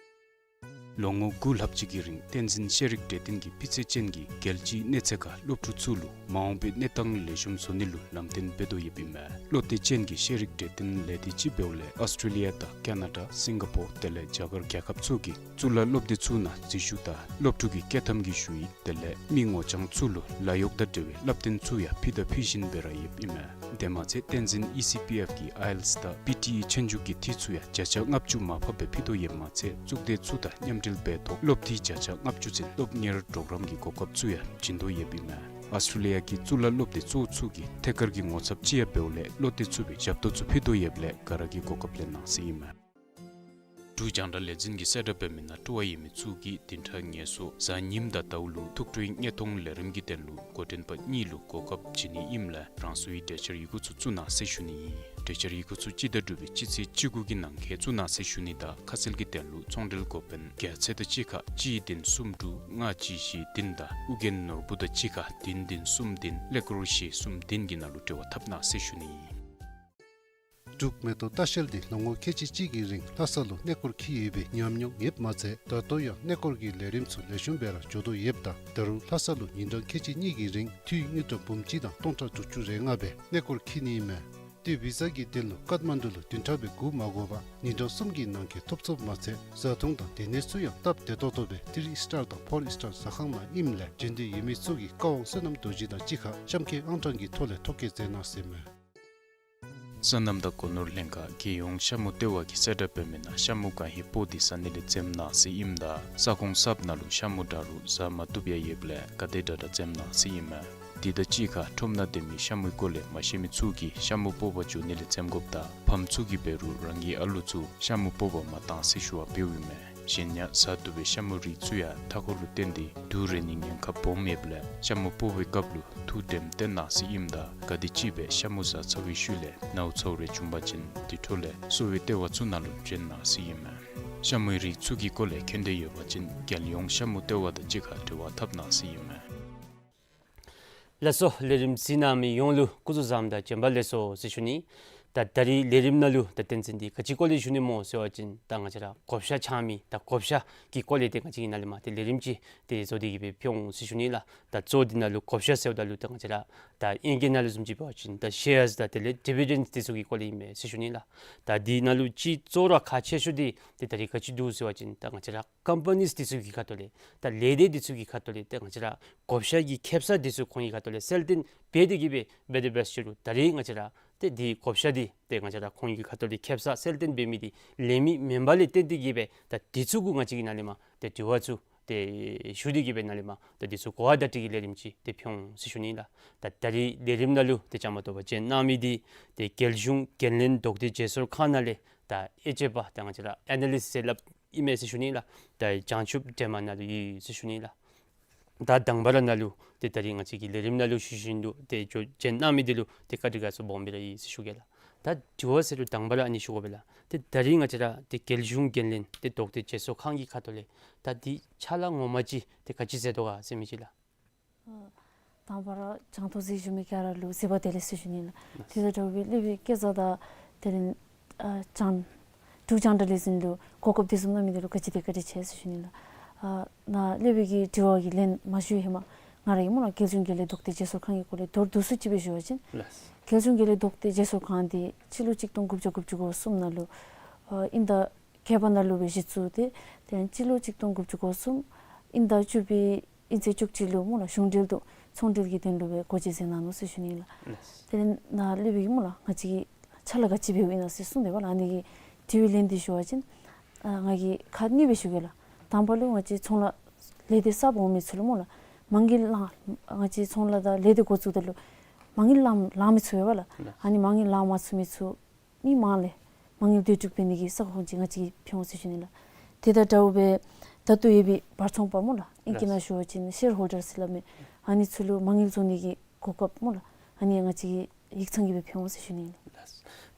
ལོ་ངོ་དགུ་ལྷག་ཅིག་གི་རིང་བསྟན་འཛིན་ཤེས་རིག་གྲོས་སྟོན་གྱིས་སྤུས་ཚད་ཅན་གྱི་རྒྱལ་སྤྱིའི་གནས་ཚད་ཁར་སློབ་ཕྲུག་ཚུ་ལུ་མ་འོངས་པའི་གནས་སྟངས་ལེགས་ཤོམ་བཟོ་ནི་ལུ་ལམ་སྟོན་འབད་དོ་ཡོདཔ་ཨིན་མས། བློ་གཏད་ཅན་གྱི་ཤེས་རིག་གྲོས་སྟོན་ལས་སྡེ་ཅིག་འབདཝ་ལས་ཨོསི་ཊྲེ་ལི་ཡ་དང་ཀེ་ན་ཌ་སིང་ག་པོར་དེ་ལས་རྒྱ་གར་རྒྱལ་ཁབ་ཚུ་གི་གཙུག་ལག་སློབ་སྡེ་ཚུ་ནང་འཛུལ་ཞུགས་དང་སློབ་ཕྲུག་གི་བསྐྱོད་ཐམ་གྱི་ཞུ་ཡིག་དེ་ལས་མི་ངོ་རྐྱང་ཚུ་ལུ་ལཱ་གཡོག་དང་འབྲེལ་བའི་བསླབ་སྟོན་ཚུ་ཡང་ཕུལ་དང་ཕུལ་བཞིན་སྦེ་ར་ཡོདཔ་ཨིན་མས། དེ་མ་ཚད་བསྟན་འཛིན་ཨི་སི་པི་ཨེཕ་གིས་ཨའི་ཨེལ་ཊི་ཨེསི་དང་པི་ཊི་ཨི་ཆོས་རྒྱུགས་ཀྱི་འཐུས་ཚུ་ཡང་བརྒྱ་ཆ་ལྔ་བཅུ་མར་ཕབ་སྦེ་ཕུལ་དོ་ཡོདཔ་མ་ཚད་གཙུག་སྡེ་ཚུ་དང་མཉམ་འབྲེལ་འབད་ཐོག་སློབ་འཐུས་བརྒྱ་ཆ་ལྔ་བཅུ་ཚུན་སློབ་གཉེར་གྲོགས་རམ་གྱི་གོ་སྐབས་ཚུ་ཡང་བྱིན་དོ་ཡོདཔ་ཨིན་མས། ཨོསི་ཊྲེ་ལི་ཡ་གི་གཙུག་ལག་སློབ་སྡེ་གཙོ་བོ་ཚུ་གི་ཐད་ཀར་གྱི་ངོ་ཚབ་ཅིག་ཡང་འབདཝ་ལས་བློ་གཏད་ཚུགས་པའི་ཞབས་ཏོག་ཚུ་ཕུལ་དོ་ཡོདཔ་ལས་ག་ར་གིས་གོ་སྐབས་ལེན་གནང་ཟེར་ཨིན་མས། འབྲུག་རྒྱང་བསྒྲགས་ལས་འཛིན་གྱིས་གསལ་བསྒྲགས་འབད་མི་ནང་སྤྲོ་བ་ཡོད་མི་ཚུ་གིས་བདུན་ཕྲག་ངལ་གསོ་གཟའ་ཉིམ་དང་ཟླཝ་ལུ་ཐུགས་སྤྲོའི་དངོས་མཐོང་ལས་རིམ་གྱི་དོན་ལུ་འགོ་འདྲེན་པ་གཉིས་ལུ་གོ་སྐབས་བྱིན་ནི་ཨིནམ་ལས་རང་སོའི་གྲོས་འཆར་ཡི་གུ་ཚུ་བཙུགས་གནང་ཟེར་ཞུ་ནི་ཨིན། གྲོས་འཆར་ཡི་གུ་ཚུ་སྤྱི་ཟླ་དྲུག་པའི་སྤྱི་ཚེས་བཅུ་དགུ་གི་ནང་འཁོད་བཙུགས་གནང་ཟེར་ཞུ་ནི་དང་ཁ་གསལ་གྱི་དོན་ལུ་ཚོང་འབྲེལ་འགོ་དཔོན་རྒྱལ་མཚན་དང་གཅིག་ཁར་གཅིག་བདུན་གསུམ་དྲུག་ལྔ་གཅིག་བཞི་བདུན་དང་ཨོ་རྒྱན་ནོར་བུ་དང་གཅིག་ཁར་བདུན་བདུན་གསུམ་བདུན་ཀླད་ཀོར་བཞི་གསུམ་བདུན་གྱི་ནང་ལུ་འབྲེལ་བ་འཐབ་གནང་ཟེར་ཞུ་ནི་ཨིན། འབྲུག་མེ་ཏོག་ལྟ་བཤལ་འདི་ལོ་ངོ་ཁལ་གཅིག་གཅིག་གི་རིང་ལྷ་ས་ལུ་གནས་སྐོར་འཁྱིད་ཡོད་པའི་ཉམས་མྱོང་ཡོདཔ་མ་ཚད་ད་ལྟོ་ཡང་གནས་སྐོར་གྱི་ལས་རིམ་ཚུ་ལེགས་ཤོམ་སྦེ་ར་འགྱོ་དོ་ཡོདཔ་ད་ད་རུང་ལྷ་ས་ལུ་ཉིན་གྲངས་ཁལ་གཅིག་གཉིས་ཀྱི་རིང་འཐུས་དངུལ་ཀྲམ་འབུམ་གཅིག་དང་སྟོང་ཕྲག་དྲུག་ཅུ་རེ་ལྔ་སྦེ་གནས་སྐོར་འཁྱིད་ནི་ཨིན་མས། ཏེ་བི་ཟ་གི་དོན་ལུ་ཀཏ་མན་ཌུ་ལུ་བདུན་ཕྲག་སྦེ་སྒུག་མ་དགོ་པར་ཉིན་གྲངས་གསུམ་གྱི་ནང་འཁོད་ཐོབ་ཚུགསཔ་མ་ཚད་བཟའ་འཐུང་དང་སྡོད་གནས་ཚུ་ཡང་སྟབས་བདེ་ཏོག་ཏོ་སྦེ་ཐི་རི་སི་ཊར་དང་ཕོར་སི་ཊར་ཟ་ཁང་ནང་ཨིནམ་ལས་འབྱོན་འདོད་ཡོད་མི་ཚུ་གིས་བཀའ་དབང་བསོད་ནམས་རྡོ་རྗེ་དང་གཅིག་ཁར་གཤམ་འཁོད་ཨང་གྲངས་ཀྱི་ཐོག་ལས་ཐོ་བཀོད་མཛད་གནང་ཟེར་མས། སོ་ནམ་དང་སྒོ་ནོར་ལྷན་ཁག་རྒྱལ་ཡོངས་ཤ་མུ་ལྟེ་བ་གིས་གསལ་བསྒྲགས་འབད་མི་ནང་ཤ་མུ་གང་ཧེ་སྤོག་སྟེ་ཟ་ནི་ལས་འཛེམ་གནང་ཟེར་ཨིནམ་ད་ས་ཁོངས་གསརཔ་ནང་ལུ་ཤ་མུ་འདྲ་རུང་ཟ་མ་བཏུབ་ཡང་ཡོདཔ་ལས་ག་དེ་དྲག་དྲག་འཛེམ་གནང་ཟེར་ཨིན་མས། དེ་དང་གཅིག་ཁར་ཁྲོམ་ནང་སྡོད་མི་ཤ་མུའི་སྐོར་ལས་མ་ཤེས་མི་ཚུ་གིས་ཤ་མུ་སྤོག་པར་འགྱོ་ནི་ལས་འཛེམ་དགོཔ་དང་ཕམ་ཚུ་གིས་འབད་རུང་རང་གི་ཨ་ལུ་ཚུ་ཤ་མུ་སྤོག་པར་མ་གཏང་ཟེར་ཞུ་བ་འབདཝ་ཨིན་མས། གཞན་ཡང་ཟ་བཏུབ་པའི་ཤ་མུའི་རིགས་ཚུ་ཡང་མཐའ་འཁོར་ལུ་བརྟེན་ཏེ་དུག་རེག་ནིའི་ཉེན་ཁ་སྦོམ་ཡོདཔ་ལས་ཤ་མུ་སྤོག་པའི་སྐབས་ལུ་ཐུགས་དྲནམ་བཏོན་གནང་ཟེར་ཨིནམ་ད་ག་དེམ་ཅིག་སྦེ་ཤ་མུ་ཟ་ཚར་བའི་ཤུལ་ལས་ནཝ་ཚཝ་རེ་བྱུང་པ་ཅིན་དེ་འཕྲོ་ལས་གསོ་བའི་ལྟེ་བ་ཚུ་ནང་ལུ་བྱོན་གནང་ཟེར་ཨིན་མས། ཤ་མུའི་རིགས་ཚུ་གི་སྐོར་ལས་མཁྱེན་འདོད་ཡོད་པ་ཅིན་རྒྱལ་ཡོངས་ཤ་མུ་ལྟེ་བ་དང་གཅིག་ཁར་འབྲེལ་བ་འཐབ་གནང་ཟེར་ཨིན་མས། ལགས་སོ། ལས་རིམ་གཟིགས་གནང་མི་ཡོངས་ལུ་སྐུ་གཟུགས་བཟང་དང་བྱོན་པ་ལེགས་སོ་ཟེར་ཞུ་ནི། ད་ད་རིས་ལས་རིམ་ནང་ལུ་ད་བསྟན་འཛིན་འདི་ག་ཅི་སྐོར་ལས་ཞུ་ནི་སྨོ་ཟེར་བ་ཅིན་ད་ང་བཅས་ར་བགོ་བཤའ་འཆང་མི་ད་བགོ་བཤའ་གི་སྐོར་ལས་ཏེ་ང་བཅས་ཀྱིས་ནཱ་ལས་མར་ཏེ་ལས་རིམ་ཅིག་ཏེ་བཟོ་སྟེ་གི་སྦེ་ཕུལ་འོང་ཟེར་ཞུ་ནི་ལགས། ད་གཙོ་འདི་ནང་ལུ་བགོ་བཤའ་ཟེརཝ་ད་ལུ་ད་ང་བཅས་ར་ད་ཨིང་སྐད་ནང་ལུ་བཟུམ་ཅིག་འབད་བ་ཅིན་ད་ཤེརསི་ད་དེ་ལས་ཌི་བི་ཌེནཌསི་དེ་ཚུ་གི་སྐོར་ལས་ཨིན་མས་ཟེར་ཞུ་ནི་ལགས། ད་འདི་ནང་ལུ་ཅིག་གཙོ་བོ་ར་ཁག་ཆེ་ཤོས་འདི་ཏེ་ད་རིས་ག་ཅི་འདུག་ཟེར་བ་ཅིན་ད་ང་བཅས་ར་ཀམ་པ་ནིས་དེ་ཚུ་གི་ཁ་ཐུག་ལས་ད་ལས་སྡེ་དེ་ཚུ་གི་ཁ་ཐུག་ལས་ད་ང་བཅས་ར་བགོ་བཤའ་གི་ཁེ་སང་དེ་ཚུ་ཁོང་གི་ཁ་ཐུག་ལས་གསལ་སྟོན་འབད་དེ་གི་སྦེ་འབད་དེ་འབད་ཞུ་རུང་ད་རིས་ང་བཅས་ར་ཏེ་འདི་བགོ་བཤའ་འདི་ཏེ་ང་བཅས་ར་ཁོང་གི་ཁ་ཐུག་ལས་ཁེ་སང་གསལ་སྟོན་འབད་མི་འདི་ལེན་མི་མེན་པ་ལས་བརྟེན་ཏེ་གི་སྦེ་ད་དེ་ཚུ་གུ་ང་བཅས་ཀྱིས་ནཱ་ལས་མར་ཏེ་དྲི་བ་ཚུ་ཏེ་ཞུ་སྟེ་གི་སྦེ་ནཱ་ལས་མར་ཏེ་དེ་ཚུ་གོ་བ་བརྡ་སྤྲོད་ཀྱི་ལས་རིམ་ཅིག་ཏེ་ཕུལ་འོང་ཟེར་ཞུ་ནི་ལགས། ད་ད་རིས་ལས་རིམ་ནང་ལུ་ཏེ་བཅའ་མར་གཏོགས་པར་བྱོན་གནང་མི་འདི་ཏེ་རྒྱལ་གཞུང་འགན་ལེན་ལྡོག་སྟེ་བརྗེ་སོར་ཁང་ནང་ལས་ད་དབྱེ་དཔྱད་པ་ད་ང་བཅས་ར་ཨེ་ན་ལིསཊ་ཟེར་སླབ་ཨིན་མས་ཟེར་ཞུ་ནི་ལགས། ད་བྱང་ཆུབ་སྒྲོལ་མ་ནཱ་ལུ་ཡོད་ཟེར་ཞུ་ནི་ལགས། ད་དང་པ་ར་ནཱ་ལུ་ཏེ་ད་རིས་ང་བཅས་ཀྱི་ལས་རིམ་ནང་ལུ་ཞུ་བཞིན་དུ་ཏེ་བྱོན་གནང་མི་འདི་ལུ་ཏེ་བཀའ་དྲིན་དགའ་ཚོར་སྦོམ་སྦེ་ར་ཡོད་ཟེར་ཞུ་གེ་ལགས། ད་དྲི་བ་ཟེར་རུང་དང་པ་ར་ཨ་ནི་ཞུ་དགོ་པས་ལགས། ཏེ་ད་རིས་ང་བཅས་ར་ཏེ་རྒྱལ་གཞུང་འགན་ལེན་ཏེ་ལྡོག་སྟེ་བརྗེ་སོར་ཁང་གི་ཁ་ཐུག་ལས་ད་འདི་ཕྱག་ལཱ་ངོ་མ་ཅིག་ཏེ་ག་ཅི་མཛད་དོ་ག་ཟེར་མི་ཅིག་ལགས། ཨ་དང་པ་ར་བྱང་ཐོག་གཟིགས་བཞུགས་མི་ག་ར་ལུ་གཟིགས་པ་བདེ་ལེགས་ཟེར་ཞུ་ནི་ལགས། དེ་དང་འདྲཝ་སྦེ་སློབ་དཔོན་སྐལ་བཟང་དང་དེ་ལས་ཨ་བྱང་འབྲུག་རྒྱང་བསྒྲགས་ལས་འཛིན་ལུ་གོ་སྐབས་དེ་བཟུམ་གནང་མི་འདི་ལུ་ག་ཅི་དེ་བཀའ་དྲིན་ཆེ་ཟེར་ཞུ་ནི་ལགས། ཨ་ནཱ་སློབ་དཔོན་གྱི་དྲི་བ་གི་ལན་མ་ཞུ་བའི་ཧེ་མ་ང་ར་གིས་སྨོ་ལགས་རྒྱལ་གཞུང་འགན་ལེན་ལྡོག་སྟེ་བརྗེ་སོར་ཁང་གི་སྐོར་ལས་མདོར་བསྡུས་སུ་ཅིག་སྦེ་ཞུ་བ་ཅིན་ལགས། རྒྱལ་གཞུང་འགན་ལེན་ལྡོག་སྟེ་བརྗེ་སོར་ཁང་འདི་སྤྱི་ལོ་གཅིག་སྟོང་དགུ་བརྒྱ་དགུ་བཅུ་གོ་གསུམ་ནང་ལུ་ཨ་དབྱིན་ཟླ་བརྒྱད་པ་ནང་ལུ་སྦེ་གཞི་བཙུགས་ཏེ་དེ་ཡང་སྤྱི་ལོ་གཅིག་སྟོང་དགུ་བརྒྱ་དགུ་བཅུ་གོ་གསུམ་དབྱིན་ཟླ་བཅུ་པའི་དབྱིན་ཚེས་བཅུ་གཅིག་ལུ་སྨོ་ལགས་གཞུང་འབྲེལ་དུ་ཚོང་འབྲེལ་གྱི་དོན་ལུ་སྦེ་སྒོ་འབྱེད་མཛད་གནང་ནུག་ཟེར་ཞུ་ནི་ལགས། ལགས། དེ་ལས་ནཱ་སློབ་དཔོན་གྱིས་སྨོ་ལགས་ང་བཅས་ཀྱི་ཕྱག་ལཱ་ག་ཅི་འབདཝ་ཨིན་ན་ཟེར་གསུངས་དེས་པ་ལགས། ཨ་ནི་གི་དྲི་བའི་ལན་འདི་ཞུ་བ་ཅིན་ཨ་ང་གིས་ཁག་གཉིས་སྦེ་ཞུ་གེ་ལགས། དང་པ་ལུ་ང་བཅས་ཚོང་ལཱ་ལས་སྡེ་གསརཔ་འོང་མི་ཚུ་ལུ་སྨོ་ལགས་མ་དངུལ་ལང་ང་བཅས་ཚོང་ལཱ་དང་ལས་སྡེ་འགོ་བཙུགས་ད་ལུ་མ་དངུལ་ལང་ལང་མི་ཚུགས་པས་པ་ལགས། ལགས། ཨ་ནི་མ་དངུལ་ལང་མ་ཚུགས་མི་ཚུ་མི་མང་ལས་མ་དངུལ་སྡོད་སྒྲུག་འབད་ནི་གི་ས་ཁོངས་ཅིག་ང་བཅས་ཀྱིས་ཕུལ་འོང་ཟེར་ཞུ་ནི་ལགས། དེ་དང་འདྲཝ་སྦེ་ད་ལྟོ་ཡོད་པའི་བར་ཚོང་པ་སྨོ་ལགས་ཨིང་སྐད་ནང་ཞུ་བ་ཅིན་ཤེར་ཧོལ་ཌར་ཟེར་སླབ་མི་ཨ་ནི་ཚུ་ལུ་མ་དངུལ་བཟོ་ནི་གི་གོ་སྐབས་སྨོ་ལགས་ཨ་ནི་ང་བཅས་ཀྱིས་ཡིག་ཚང་གིས་སྦེ་ཕུལ་འོང་ཟེར་ཞུ་ནི་ལགས།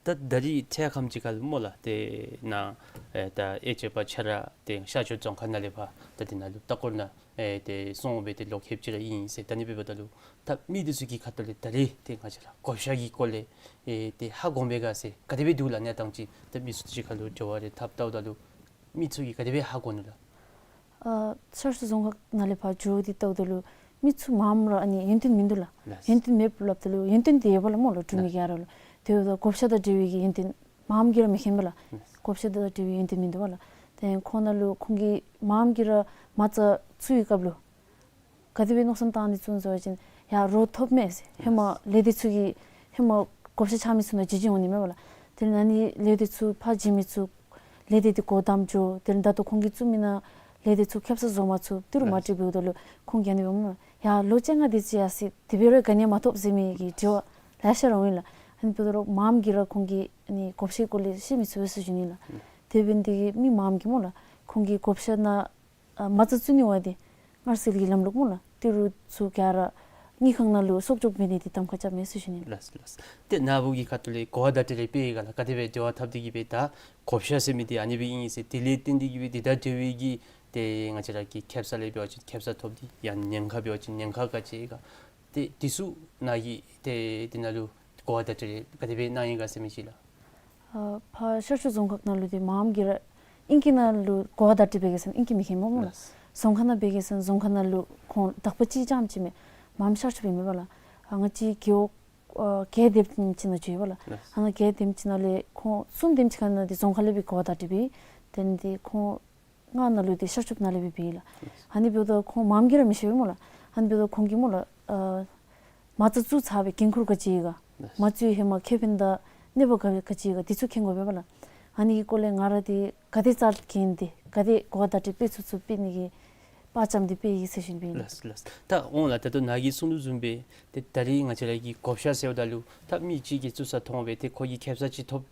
ད་ད་རིས་འཕྲལ་ཁམས་ཅིག་ཁར་ལུ་སྨོ་ལགས་ཏེ་ནཱ་ཨེ་ད་དབྱེ་དཔྱད་པ་ཁྱོད་ར་ཏེ་ཤར་ཕྱོགས་རྫོང་ཁག་ནང་ལས་ཕར་ད་འདི་ནང་ལུ་ལྟ་སྐོར་ནང་ཨེ་ཏེ་སོང་སྦེ་ཏེ་ལོ་ཁལ་གཅིག་ར་ཨིན་ཟེར། ད་ཨ་ནི་འབདཝ་ད་ལུ་ད་མི་འདི་ཚུ་གི་ཁ་ཐུག་ལས་ད་རིས་ཏེ་ང་བཅས་ར་བགོ་བཤའ་གི་སྐོར་ལས་ཨེ་ཏེ་ཧ་གོ་མས་ག་ཟེར་ག་དེ་སྦེ་འདུག་ལགས། གནས་སྟངས་ཅིག་ད་མི་ཚུ་གཅིག་ཁར་ལུ་འབྲེལ་བ་རེ་འཐབ་ལྟཝ་ད་ལུ་མི་ཚུ་གིས་ག་དེ་སྦེ་ཧ་གོ་ནུག་ལགས། ཨ་ཤར་ཕྱོགས་རྫོང་ཁག་ནང་ལས་ཕར་འགྱོ་སྟེ་བལྟཝ་ད་ལུ་མི་ཚུ་མངམ་ར་ཨ་ནི་ཡོན་ཏན་མིན་འདུག་ལགས། ལགས། ཡོན་ཏན་མེདཔ་སླབ་ད་ལུ་ཡོན་ཏན་འདི་ཡོདཔ་ལགས་སྨོ་ལགས། འབྲུག་མི་ག་ར་ལུ། དེ་འབདཝ་ད་བགོ་བཤའ་དང་འབྲེལ་བའི་གི་ཡོན་ཏན་མངམ་གིས་ར་མི་མཁྱེནམ་ལགས། ལགས། བགོ་བཤའ་དང་འབྲེལ་བའི་ཡོན་ཏན་མིན་འདུག་པ་ལགས། དེ་ཁོང་ནང་ལུ་ཁོང་གིས་མངམ་གིས་ར་མ་རྩ་བཙུགས་པའི་སྐབས་ལུ་ག་དེ་སྦེ་མནོ་བསམ་བཏང་སྟེ་བཙུགས་ནུག་ཟེར་བ་ཅིན་ཡར་རོགས་ཐོབ་མས་ཟེར། ཧེ་མ་ལས་སྡེ་ཚུ་གིས་ཧེ་མ་བགོ་བཤའ་ཆགས་མི་ཚུ་ནང་བརྗེ་བརྗེ་འོང་ནི་མས་པ་ལགས། དེ་ལས་ཨ་ནི་ལས་སྡེ་ཚུ་ཕར་བརྗེ་མི་ཚུ་ལས་སྡེ་འདི་སྒོ་བསྡམ་འགྱོ། དེ་ལས་ད་ལྟོ་ཁོང་གིས་བཙུགས་མི་ནང་ལས་སྡེ་ཚུ་ཁེབ་ས་བཟོ་མ་ཚུགས། ཏི་རུ་མ་ལགས། འགྲིག་འབདཝ་ད་ལུ་ཁོང་གིས་ཨ་ནི་སྦེ་སྨོ་ཡར་ལོ་བཅོ་ལྔ་དེ་ཅིག་ཡར་སོ་ཡི། དེ་འབད་རུང་ག་ནི་ཡང་མ་ཐོབ་ཟེར་མི་གི་དྲི་བ་ལེ་ཤ་ར་འོང་ཡི་ལགས། ཨ་ནི་འབདཝ་ད་ལུ་མངམ་གིས་ར་ཁོང་གི་ཨ་ནི་བགོ་བཤའི་སྐོར་ལས་བཤད་མི་ཚུགས་པས་ཟེར་ཞུ་ནི་ལགས། དེ་འབད་ནི་དེ་གིས་མི་མངམ་གིས་སྨོ་ལགས་ཁོང་གི་བགོ་བཤའ་ནང་ཨ་མ་རྩ་བཙུགས་ནི་བ་འདི་མངར་ཟིལ་གྱི་ལམ་ལུགས་སྨོ་ལགས། ཏི་རུ་ཚུ་ག་ར་དངུལ་ཁང་ནང་ལུ་གསོག་འཇོག་འབད་ནི་འདི་གདམ་ཁ་རྐྱབ་མས་ཟེར་ཞུ་ནི་ལགས། ལགས་ལགས། ཏེ་ནཱ་བུ་གི་ཁ་ཐུག་ལས་གོ་བ་བརྡ་སྤྲོད་རེ་སྤེལ་ཡི་ག་ལགས། ག་དེ་སྦེ་འབྲེལ་བ་འཐབ་སྟེ་གི་སྦེ་ད་བགོ་བཤའ་ཟེར་མི་འདི་ཨ་ནི་སྦེ་ཨིན་ཟེར། དེ་ལས་བརྟེན་ཏེ་གི་སྦེ་འདི་དང་འབྲེལ་བའི་གི་ཏེ་ང་བཅས་ར་གི་ཁེབ་ས་ལས་འབད་བ་ཅིན་ཁེབ་ས་ཐོབ་སྟེ་ཡང་ཉེན་ཁ་འབད་བ་ཅིན་ཉེན་ཁ་ག་ཅི་ཡོད་ག། ཏེ་འདི་ཚུ་ནཱ་གིས་ཏེ་འདི་ནང་ལུ་གོ་བ་བརྡ་སྤྲོད་རེ་ག་དེ་སྦེ་གནང་ཡི་ག་ཟེར་མི་ཅིག་ལགས། ཨ་ཕར་ཤར་ཕྱོགས་རྫོང་ཁག་ནང་ལུ་འདི་མངམ་གིས་ར་ཨིང་སྐད་ནང་ལུ་གོ་བ་བརྡ་སྤྲོད་འབད་གེ་ཟེར་ན་ཨིང་སྐད་མི་མཁྱེན་སྨོ་ལགས། ལགས། རྫོང་ཁ་ནང་འབད་གེ་ཟེར་ན་རྫོང་ཁ་ནང་ལུ་ཁོང་དག་པ་ཅིག་རྐྱངམ་ཅིག་མས། མངམ་ཤར་ཕྱོགས་པའི་མེན་པ་ལགས། ཨ་ང་བཅས་རྒེད་འོག་ཨ་བརྒྱད་དེམ་ཅིག་ནང་འགྱོ་ཡི་པ་ལགས། ལགས། ཨ་ནཱ་བརྒྱད་དེམ་ཅིག་ནང་ལས་ཁོང་གསུམ་དེམ་ཅིག་ཁ་ནང་འདི་རྫོང་ཁ་ལས་སྦེ་གོ་བ་བརྡ་སྤྲོད་འབད། དེ་ལས་འདི་ཁོང་ལྔ་ནང་ལུ་འདི་ཤར་ཕྱོགས་ནང་ལས་སྦེ་འབད་ཡི་ལགས། ལགས། ཨ་ནི་འབདཝ་ད་ཁོང་མངམ་གིས་ར་མི་ཤེས་པས་སྨོ་ལགས། ཨ་ནི་འབདཝ་ད་ཁོང་གིས་སྨོ་ལགས་ཨ་མ་རྩ་བཙུགས་ཚར་བའི་འགན་ཁུར་ག་ཅི་ཡོད་ག། ལགས། མ་བཙུགས་ཧེ་མ་ཁེ་ཕན་དང་གནོད་པ་ག་ག་ཅི་ཡོད་ག་འདི་ཚུ་མཁྱེན་དགོ་པས་པ་ལགས། ཨ་ནི་གི་སྐོར་ལས་ང་ར་འདི་ག་དེ་རྩ་འགེངས་ཏེ་ག་དེ་གོ་བ་བརྡ་སྤྲོད་སྤེལ་ཚུགས་ཚུགས་སྤེལ་ནི་གི་དཔའ་བཅམ་སྟེ་སྤེལ་ཡི་ཟེར་ཞུ་ནི་སྦེ་ཨིན། ལགས་ལགས། ད་འོང་ལགས། ད་ལྟོ་ནཱ་གིས་གསུང་དོ་བཟུམ་སྦེ་ཏེ་ད་རིས་ང་བཅས་ར་གི་བགོ་བཤའ་ཟེརཝ་ད་ལུ་ད་མི་གཅིག་གིས་བཙུགས་ས་མཐོང་སྦེ་ཏེ་ཁོ་གིས་ཁེབ་ས་ཅིག་ཐོབ་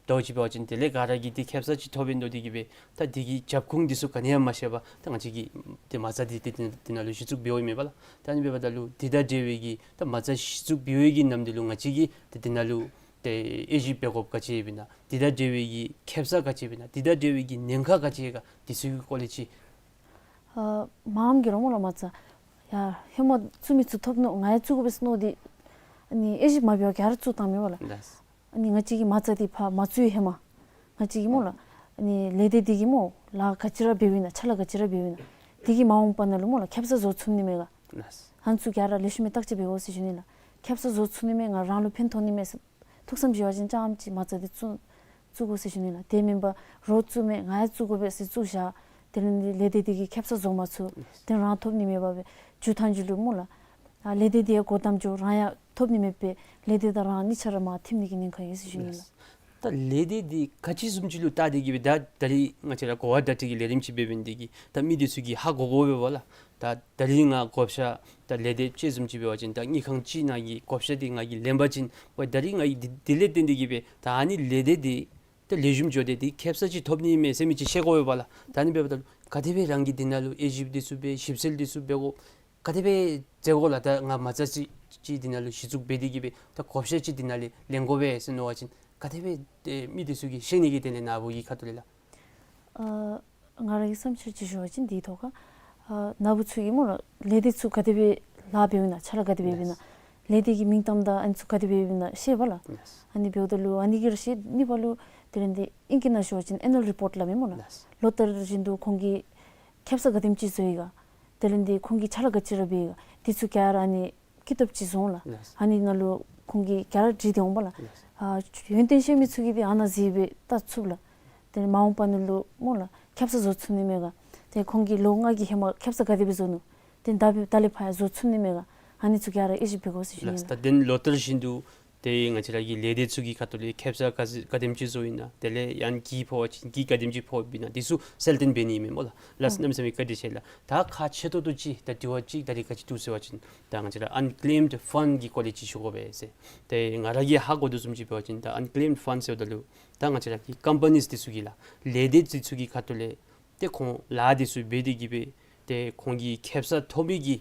དོ་ཅིག་འབད་བ་ཅིན་དེ་ལས་ག་ར་གིས་ཏེ་ཁེབ་ས་ཅིག་ཐོབ་ཨིན་དོ་དེ་གིས་སྦེ་ད་དེ་གི་རྒྱབ་ཁུངས་འདི་ཚུ་ག་ནི་ཡང་མ་ཤེས་པར་ད་ང་བཅས་ཀྱིས་ཏེ་མ་རྩ་འདི་ཏེ་འདི་ནང་ལུ་གཞི་བཙུགས་འབདཝ་ཨིན་མས་པ་ལགས། ད་ཨ་ནི་འབདཝ་ད་ལུ་འདི་དང་འབྲེལ་བའི་གི་ད་མ་རྩ་གཞི་བཙུགས་འབད་བའི་གི་ནམ་དུས་ལུ་ང་བཅས་ཀྱིས་ཏེ་འདི་ནང་ལུ་ཏེ་དབྱེ་ཞིབ་འབད་དགོཔ་ག་ཅི་ཡོདཔ་ཨིན་ན། འདི་དང་འབྲེལ་བའི་གི་ཁེབ་ས་ག་ཅི་ཡོདཔ་ཨིན་ན། འདི་དང་འབྲེལ་བའི་གི་ཉེན་ཁ་ག་ཅི་ཡོད་ག། འདི་ཚུ་གི་སྐོར་ལས་ཅིག། ཨ་མངམ་གིས་ར་སྨོ་ལགས་མ་རྩ་ཡར་ཧེ་མ་བཙུགས་མི་ཚུ་ཐོབ་ནུག། ང་ཡང་བཙུགས་དགོ་པས་ཟེར་མནོ་སྟེ་ཨ་ནི་དབྱེ་ཞིབ་མ་འབད་བར་ག་ར་བཙུགས་བཏངམ་མས་པ་ལགས། ལགས། ཨ་ནི་ང་བཅས་ཀྱིས་མ་རྩ་འདི་ཕར་མ་བཙུགས་ཧེ་མ་ང་བཅས་ཀྱིས་སྨོ་ལགས་ཨ་ནི་ལས་སྡེ་འདི་གིས་སྨོ་ལཱ་ག་ཅི་ར་འབདཝ་ཨིན་ན་ཕྱག་ལཱ་ག་ཅི་ར་འབདཝ་ཨིན་ན་འདི་གིས་མ་འོངས་པ་ནང་ལུ་སྨོ་ལགས་ཁེབ་ས་བཟོ་ཚུགས་ནི་མས་ག། ལགས། ཨ་ནི་ཚུ་ག་ར་ལེགས་ཤོམ་སྦེ་བརྟག་དཔྱད་འབད་དགོ་ཟེར་ཞུ་ནི་ལགས། ཁེབ་ས་བཟོ་ཚུགས་ནི་མས་ང་རང་ལུ་ཕན་ཐོགས་ནི་མས་ཟེར་ཐུགས་བསམ་བཞེས་པ་ཅིན་རྐྱངམ་ཅིག་མ་རྩ་འདི་བཙུགས་བཙུགས་དགོ་ཟེར་ཞུ་ནི་ལགས། དེ་མེན་པར་རོགས་བཙུགས་མས་ང་ཡང་བཙུགས་དགོ་པས་ཟེར་བཙུགས་བཞག། དེ་ལས་འདི་ལས་སྡེ་འདི་གིས་ཁེབ་ས་བཟོ་མ་ཚུགས། དེ་རང་ཐོབ་ནི་མེད་པར་སྦེ་མཇུག་མཐའ་མཇུག་ལུ་སྨོ་ལགས་ཨ་ལས་སྡེ་འདི་ཡང་སྒོ་བསྡམ་འགྱོ། རང་ཡང་ཐོབ་ནི་མེད་པར་ལས་སྡེ་དང་རང་གཉིས་ཆ་ར་མར་ཐིམ་ནི་གི་ཉེན་ཁ་ཡོད་ཟེར་ཞུ་ནི་ལགས། ད་ལས་སྡེ་འདི་ག་ཅི་བཟུམ་ཅིག་ལུ་བལྟ་སྟེ་གི་སྦེ་ད་ད་རིས་ང་བཅས་ར་གོ་བ་བརྡ་སྤྲོད་ཀྱི་ལས་རིམ་ཅིག་འབད་འབདཝ་ད་གི་ད་མི་འདི་ཚུ་གིས་ཧ་གོ་དགོ་པས་པ་ལགས། ད་ད་རིས་ང་བགོ་བཤའ་ད་ལས་སྡེ་ཅིག་བཟུམ་ཅིག་འབད་བ་ཅིན་ད་དངུལ་ཁང་ཅིག་ནང་གི་བགོ་བཤའ་འདི་ང་གིས་ལེན་པ་ཅིན་ཝའི་ད་རིས་ང་གིས་འདི་འདི་ལས་བརྟེན་ཏེ་གི་སྦེ་ད་ཨ་ནི་ལས་སྡེ་འདི་ད་ལེགས་ཤོམ་འགྱོ་སྟེ་འདི་ཁེབ་ས་ཅིག་ཐོབ་ནི་མས་ཟེར་མི་ཅིག་ཤེས་དགོ་པས་པ་ལགས། ད་ཨ་ནི་འབདཝ་ད་ག་དེ་སྦེ་རང་གིས་འདི་ནང་ལུ་དབྱེ་ཞིབ་འདི་ཚུ་འབད་ཞིབ་འཚོལ་འདི་ཚུ་འབད་དགོ། ག་དེ་སྦེ་འཛོལ་དགོ་ལགས། ད་ང་མ་རྩ་ཅིག་ཅིག་འདི་ནང་ལུ་གཞི་བཙུགས་འབད་དེ་གི་སྦེ་ད་བགོ་བཤའ་ཅིག་འདི་ནང་ལས་ལེན་དགོ་པས་ཟེར་མནོ་བ་ཅིན་ག་དེ་སྦེ་ཏེ་མི་འདི་ཚུ་གིས་ཤེས་ནི་གི་དོན་ལས་ནཱ་བུ་གི་ཁ་ཐུག་ལས་ལགས། ཨ་ང་ར་གི་བསམ་འཆར་ཅིག་ཞུ་བ་ཅིན་འདིའི་ཐོག་ཁར་ཨ་ནཱ་བུ་ཚུ་གིས་སྨོ་ལགས་ལས་སྡེ་ཚུ་ག་དེ་སྦེ་ལཱ་འབདཝ་ཨིན་ན་ཕྱག་ལཱ་ག་དེ་སྦེ་འབདཝ་ཨིན་ན་ལས་སྡེ་གི་མིང་གཏམ་དང་ཨ་ནི་ཚུ་ག་དེ་སྦེ་འབདཝ་ཨིན་ན་ཤེས་པ་ལགས། ཨ་ནི་འབདཝ་ད་ལུ་ཨ་ནི་གིས་ར་ཤེས་ནི་པ་ལུ་དེ་ལས་འདི་ཨིང་སྐད་ནང་ཞུ་བ་ཅིན་ཨེ་ནུ་ཨལ་རི་པོརཊ་སླབ་མས་སྨོ་ལགས། ལོ་ལྟར་བཞིན་དུ་ཁོང་གིས་ཁེབ་ས་ག་དེམ་ཅིག་བཟོ་ཡི་ག། དེ་ལས་འདི་ཁོང་གིས་ཕྱག་ལཱ་ག་ཅི་ར་འབད་ཡི་ག། འདི་ཚུ་ག་ར་ཨ་ནི་ཀི་ཏོབ་ཅིག་བཟོ་འོང་ལགས། ལགས། ཨ་ནི་ནང་ལུ་ཁོང་གིས་ག་ར་བྲིས་ཏེ་འོང་པ་ལགས། ལགས། ཨ་ཡོན་ཏན་ཤེས་མི་ཚུ་གིས་འདི་ཨ་ནཱ་གཟིགས་སྦེ་བལྟ་ཚུགས་ལགས། དེ་ལས་མ་འོངས་པ་ནང་ལུ་སྨོ་ལགས་ཁེབ་ས་བཟོ་ཚུགས་ནི་མས་ག། དེ་ཁོང་གིས་ལོ་ལྔ་གི་ཧེ་མ་ཁེབ་ས་ག་དེ་སྦེ་བཟོ་ནུག། དེ་ད་འབདཝ་ད་ལས་ཕར་ཡང་བཟོ་ཚུགས་ནི་མས་ག། ཨ་ནི་ཚུ་ག་ར་དབྱེ་ཞིབ་འབད་དགོ་ཟེར་ཞུ་ནི་ལགས། ལགས། ད་དེ་ལོ་ལྟར་བཞིན་དུ་ཏེ་ང་བཅས་ར་གི་ལས་སྡེ་ཚུ་གི་ཁ་ཐུག་ལས་ཁེབ་ས་ག་ཅི་ག་དེམ་ཅིག་བཟོ་ཡི་ན། དེ་ལས་ཡང་གྱི་ཕོག་པ་ཅིན་གྱི་ག་དེམ་ཅིག་ཕོགཔ་ཨིན་ན། འདི་ཚུ་གསལ་སྟོན་འབད་ནི་མས་སྨོ་ལགས། ལགས་སོ། གནམ་མེད་ས་མེད་བཀའ་དྲིན་ཆེ་ལགས། ད་ཁག་ཆེ་ཏོག་ཏོ་ཅིག་ད་དྲི་བ་ཅིག་ད་རིས་ག་ཅི་འདུག་ཟེར་བ་ཅིན་ད་ང་བཅས་ར་ཨན་ཀེམཌ་ཕཱན་གྱི་སྐོར་ལས་ཅིག་ཞུ་དགོ་པས་ཟེར། ཏེ་ང་ར་གིས་ཧ་གོ་དོ་བཟུམ་ཅིག་འབད་བ་ཅིན་ད་ཨན་ཀེམཌ་ཕཱན་ཟེརཝ་ད་ལུ་ད་ང་བཅས་ར་གི་ཀམ་པ་ནིས་འདི་ཚུ་གི་ལགས་ལས་སྡེ་འདི་ཚུ་གི་ཁ་ཐུག་ལས་ཏེ་ཁོང་ལཱ་འདི་ཚུ་འབད་དེ་གི་སྦེ་ཏེ་ཁོང་གིས་ཁེབ་ས་ཐོབ་མི་གི་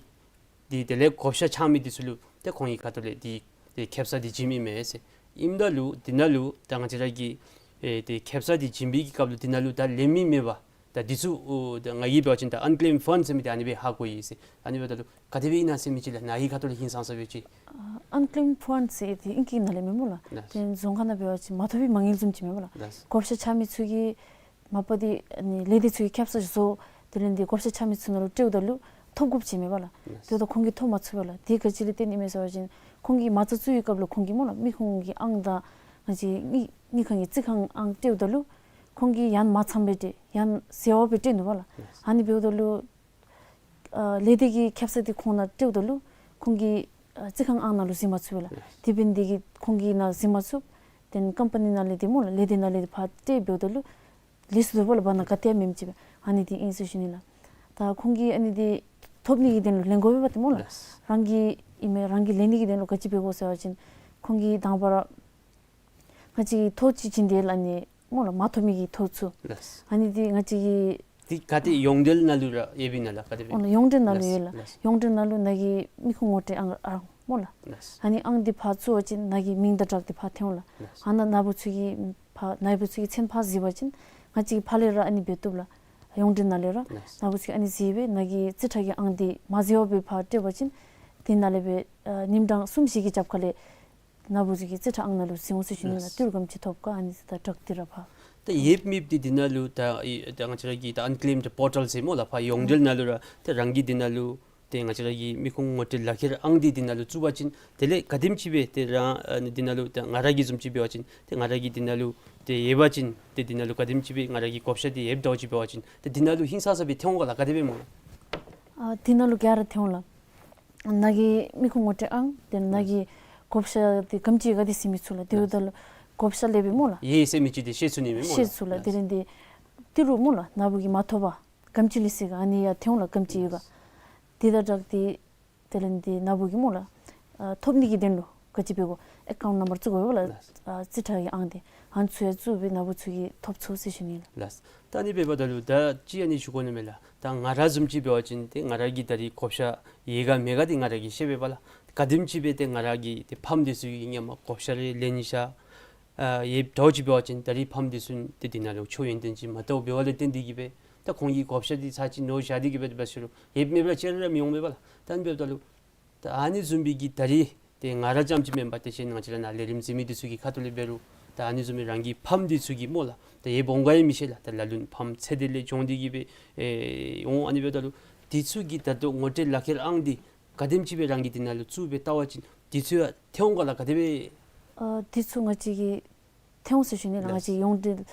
འདི་དེ་ལས་བགོ་བཤའ་ཆགས་མི་འདི་ཚུ་ལུ་ཏེ་ཁོང་གི་ཁ་ཐུག་ལས་འདི་ཏེ་ཁེབ་ས་འདི་བྱིན་མི་མས་ཟེར། ཨིནམ་ད་ལུ་འདི་ནང་ལུ་ད་ང་བཅས་ར་གི་ཨེ་ཏེ་ཁེབ་ས་འདི་བྱིན་པའི་གི་སྐབས་ལུ་འདི་ནང་ལུ་ད་ལེན་མི་མེད་པ། ད་འདི་ཚུ་ཨོ་ད་ང་གིས་འབད་བ་ཅིན་ད་ཨན་ཀེམཌ་ཕཱན་ཟེར་མི་འདི་ཨ་ནི་སྦེ་ཧ་གོ་ཡི་ཟེར། ཨ་ནི་འབདཝ་ད་ལུ་ག་དེ་སྦེ་ཨིན་ན་ཟེར་མི་ཅིག་ལགས་ནཱ་གི་ཁ་ཐུག་ལས་ཧིང་སངས་ས་སྦེ་ཅིག། ཨ་ཨན་ཀེམཌ་ཕཱན་ཟེར་འདི་ཨིང་སྐད་ནང་ལས་མེན་སྨོ་ལགས། ལགས། ཏེ་རྫོང་ཁ་ནང་འབད་བ་ཅིན་མ་ཐོབ་པའི་མ་དངུལ་བཟུམ་ཅིག་མས་སྨོ་ལགས། ལགས། བགོ་བཤའ་ཆགས་མི་ཚུ་གིས་མ་པ་འདི་ཨ་ནི་ལས་སྡེ་ཚུ་གིས་ཁེབ་ས་བཟོ་ དེ་ལས་འདི་བགོ་བཤའ་རྐྱབ་མི་ཚུ་ནང་ལུ་སྤྲོདཔ་ད་ལུ་ཐོབ་དགོཔ་ཅིག་མས་པ་ལགས། ལགས། དེ་འབདཝ་ད་ཁོང་གིས་ཐོབ་མ་ཚུགས་པས་ལགས། དེ་ག་ཅི་ལས་བརྟེན་ཨིན་མས་ཟེར་བ་ཅིན་ཁོང་གིས་མ་རྩ་བཙུགས་པའི་སྐབས་ལུ་ཁོང་གིས་སྨོ་ལགས་མི་ཁུངས་ཀྱི་ཨང་དང་ང་བཅས་དངུལ་དངུལ་ཁང་གི་རྩིས་ཁང་ཨང་སྤྲོདཔ་ད་ལུ་ཁོང་གིས་ཡང་མ་ཚངམ་སྦེ་སྤྲོད་ཡང་ཟད་པ་སྦེ་སྤྲོད་ནུག་པ་ལགས། ལགས། ཨ་ནི་འབདཝ་ད་ལུ་ཨ་ལས་སྡེ་གི་ཁེ་སང་འདི་ཁོང་ནང་སྤྲོདཔ་ད་ལུ་ཁོང་གིས་ཨ་རྩིས་ཁང་ཨང་ནང་ལུ་གཟིགས་མ་ཚུགས་པས་ལགས། ལགས། དེ་འབད་ནི་དེ་གིས་ཁོང་གིས་ནཱ་གཟིགས་མ་ཚུགས། དེ་ལས་ཀམ་པ་ནི་ནང་ལས་འདི་སྨོ་ལགས་ལས་སྡེ་ནང་ལས་འདི་ཕར་སྤྲོད་འབདཝ་ད་ལུ་ལེགས་སུ་འདུག་པ་ལགས། བར་ན་ག་ཏེ་ཡང་མེནམ་ཅིག་སྦེ་ཨ་ནི་འདི་ཨིན་ཟེར་ཞུ་ནི་ལགས། ད་ཁོང་གིས་ཨ་ནི་འདི་ཐོབ་ནི་གི་དོན་ལུ་ལེན་དགོ་པས་པ་ཏེ་སྨོ་ལགས། ལགས། རང་གི་ཨིན་མས། རང་གིས་ལེན་ནི་གི་དོན་ལུ་ག་ཅི་འབད་དགོ་ཟེར་བ་ཅིན་ཁོང་གིས་དང་པ་ར་ང་བཅས་ཀྱིས་ཐོ་ཅིག་བྱིན་ཏེ་ལགས་ཨ་ནི་སྨོ་ལགས་མ་ཐོབ་མི་གི་ཐོ་ཚུ། ལགས། ཨ་ནི་འདི་ང་བཅས་ཀྱིས་འདི་ག་ཏེ་ཡོངས་འབྲེལ་ནང་ལུ་ར་ཡོདཔ་ཨིན་ན་ལགས། ག་དེ་སྦེ། འོ་ན་ཡོངས་འབྲེལ་ནང་ལུ་ཡོད་ལགས། ལགས། ཡོངས་འབྲེལ་ནང་ལུ་ནཱ་གི་མི་ཁུངས་ངོ་སྤྲོད་ཨང་ཨང་སྨོ་ལགས། ལགས། ཨ་ནི་ཨང་འདི་ཕར་བཙུགས་པ་ཅིན་ནཱ་གི་མིང་དང་སྦྲགས་ཏེ་ཕར་ཐོན་འོང་ལགས། ལགས། ཨ་ནཱ་ནཱ་བུ་ཚུ་གི་ཕར་ནཱ་བུ་ཚུ་གི་མཚན་ཕར་གཟིགས་པ་ཅིན་ང་བཅས་ཀྱིས་ཕར་ལས་ར་ཨ་ནི་འབད་བཏུབ་ལགས། ཡོངས་འབྲེལ་ནང་ལས་ར། ལགས། ནཱ་བུ་ཚུ་གིས་ཨ་ནི་གཟིགས་སྦེ་ནཱ་གི་རྩིས་ཁྲ་གི་ཨང་འདི་མ་གཟིགས་པར་སྦེ་ཕར་སྤྲོད་པ་ཅིན་འདི་ནང་ལས་སྦེ་ཨ་ཉིནམ་གྲངས་གསུམ་བཞི་གི་རྒྱབ་ཁ་ལས་ནཱ་བུ་ཚུ་གི་རྩིས་ཁྲ་ཨང་ནང་ལུ་གཟིགས་འོང་ཟེར་ཞུ་ནི་ལགས། ལགས། ཏི་རུ་ག་དེམ་ཅིག་ཐོབ་ག་ཨ་ནི་ད་དྲག་ཏི་ར་ཕར། ད་ཡོདཔ་མེདཔ་འདི་འདི་ནང་ལུ་ད་ཨི་ད་ང་བཅས་ར་གི་ད་ཨན་ཀེམཌ་པོར་ཊལ་ཟེར་སྨོ་ལགས། ཕར་ཡོངས་འབྲེལ་ནང་ལུ་ར་ད་རང་གི་འདི་ནང་ལུ་ཏེ་ང་བཅས་ར་གི་མི་ཁུངས་ངོ་སྤྲོད་ལག་ཁྱེར་ཨང་འདི་འདི་ནང་ལུ་བཙུགས་པ་ཅིན་དེ་ལས་ག་དེམ་ཅིག་སྦེ་ཏེ་རང་ཨ་ནི་འདི་ནང་ལུ་ད་ང་ར་གི་བཟུམ་ཅིག་འབད་བ་ཅིན་ཏེ་ང་ར་གི་འདི་ནང་ལུ་ཏེ་ཡོད་པ་ཅིན་ཏེ་འདི་ནང་ལུ་ག་དེམ་ཅིག་སྦེ་ང་ར་གི་བགོ་བཤའ་འདི་ཡོདཔ་འདྲཝ་ཅིག་འབད་བ་ཅིན་ཏེ་འདི་ནང་ལུ་ཧིང་སངས་ས་སྦེ་ཐོན་འོང་ག་ལགས། ག་དེ་སྦེ་སྨོ་ལགས། ཨ་འདི་ནང་ལུ་ག་ར་ཐོན་འོང་ལགས། ནཱ་གི་མི་ཁུངས་ངོ་སྤྲོད་ཨང་དེ་ནཱ་གི་བགོ་བཤའ་འདི་ག་དེམ་ཅིག་ཡོད་ག་འདི་གཟིགས་མི་ཚུགས་ལགས། དེ་འབདཝ་ད་ལུ་བགོ་བཤའ་ལས་སྦེ་སྨོ་ལགས། ཡོད་ཟེར་མི་ཅིག་འདི་ཤེས་ཚུགས་ནི་མས་སྨོ་ལགས། ཤེས་ཚུགས་ལགས། དེ་ལས་འདི་ཏི་རུ་སྨོ་ལགས་ནཱ་བུ་གིས་མ་ཐོབ་པར་ག་དེམ་ཅིག་ལུས་ཅི་ག་ཨ་ནི་ཡང་ཐོན་འོང་ལགས། ག་དེམ་ཅིག་ཡོད་ག། དེ་དང་སྦྲགས་ཏེ་དེ་ལས་འདི་ནཱ་བུ་གིས་སྨོ་ལགས་ཨ་ཐོབ་ནི་གི་དོན་ལུ་ག་ཅི་འབད་དགོ། ཨེ་ཀའུནཊ་ནམ་བར་བཙུགས་དགོ་པས་ལགས། ལགས། ཨ་རྩིས་ཁྲ་གི་ཨང་འདི་ཨ་ནི་ཚུ་ཡང་བཙུགས་སྦེ་ནཱ་བུ་ཚུ་གིས་ཐོབ་ཚུགས་ཟེར་ཞུ་ནི་ལགས། ལགས། ད་ཨ་ནི་འབདཝ་ད་ལུ་ད་ཅི་ཨ་ནི་ཞུ་དགོ་ནི་མས་ལགས། ད་ང་ར་བཟུམ་ཅིག་འབད་བ་ཅིན་ཏེ་ང་ར་གི་ད་རིས་བགོ་བཤའ་ཡོད་ག་མེད་ག་འདི་ང་ར་གིས་ཤེས་པས་པ་ལགས། ག་དེམ་ཅིག་སྦེ་ཏེ་ང་ར་གི་ཏེ་ཕམ་འདི་ཚུ་གི་ཧེ་མ་བགོ་བཤའ་རེ་ལེན་ནི་ཤ་ཨ་ཡོདཔ་འདྲཝ་ཅིག་འབད་བ་ཅིན་ད་རིས་ཕམ་འདི་ཚུ་ཏེ་འདི་ནང་ལུ་ཆོས་ཡོན་ཏན་ཅིག་མ་བལྟཝ་འབདཝ་ལས་བརྟེན་ཏེ་གིས་སྦེ་ད་ཁོང་གི་བགོ་བཤའ་འདི་ཚར་གཅིག་ནོར་བཞག་སྟེ་གིས་སྦེ་འབད་ཞུ་རུང་ཡོདཔ་མེདཔ་ར་ཅིག་ར་མི་འོང་མས་པ་ལགས། ད་ཨ་ནི་འབདཝ་ད་ལུ་ད་ཨ་ནི་བཟུམ་སྦེ་གི་ད་རིས་ཏེ་ང་ར་རྐྱངམ་ཅིག་མེན་པར་ཏེ་གཞན་ང་བཅས་ར་ནཱ་ལས་རིམ་གཟིགས་མི་འདི་ཚུ་གི་ཁ་ཐུག་ལས་འབད་རུང་ད་ཨ་ནི་བཟུམ་སྦེ་རང་གི་ཕམ་འདི་ཚུ་གི་སྨོ་ལགས་ད་ཡོདཔ་འོང་ག་ཡང་མི་ཤེས་ལགས། ད་ལ་ལུ་ཕམ་ཚེ་འདི་ལས་བྱུང་སྟེ་གིས་སྦེ་ཨེ་འོང་། ཨ་ནི་འབདཝ་ད་ལུ་འདི་ཚུ་གི་ད་ལྟོ་ངོ་སྤྲོད་ལག་ཁྱེར་ཨང་འདི་ག་དེམ་ཅིག་སྦེ་རང་གི་འདི་ནང་ལུ་བཙུགས་སྦེ་བལྟ་བ་ཅིན་འདི་ཚུ་ཡང་ཐོན་འོང་ག་ལགས། ག་དེ་སྦེ། ཨ་འདི་ཚུ་ང་བཅས་ཀྱིས་ཐོན་འོང་ཟེར་ཞུ་ནི་ལགས། ལགས། ང་བཅས་ཡོངས་འབྲེལ་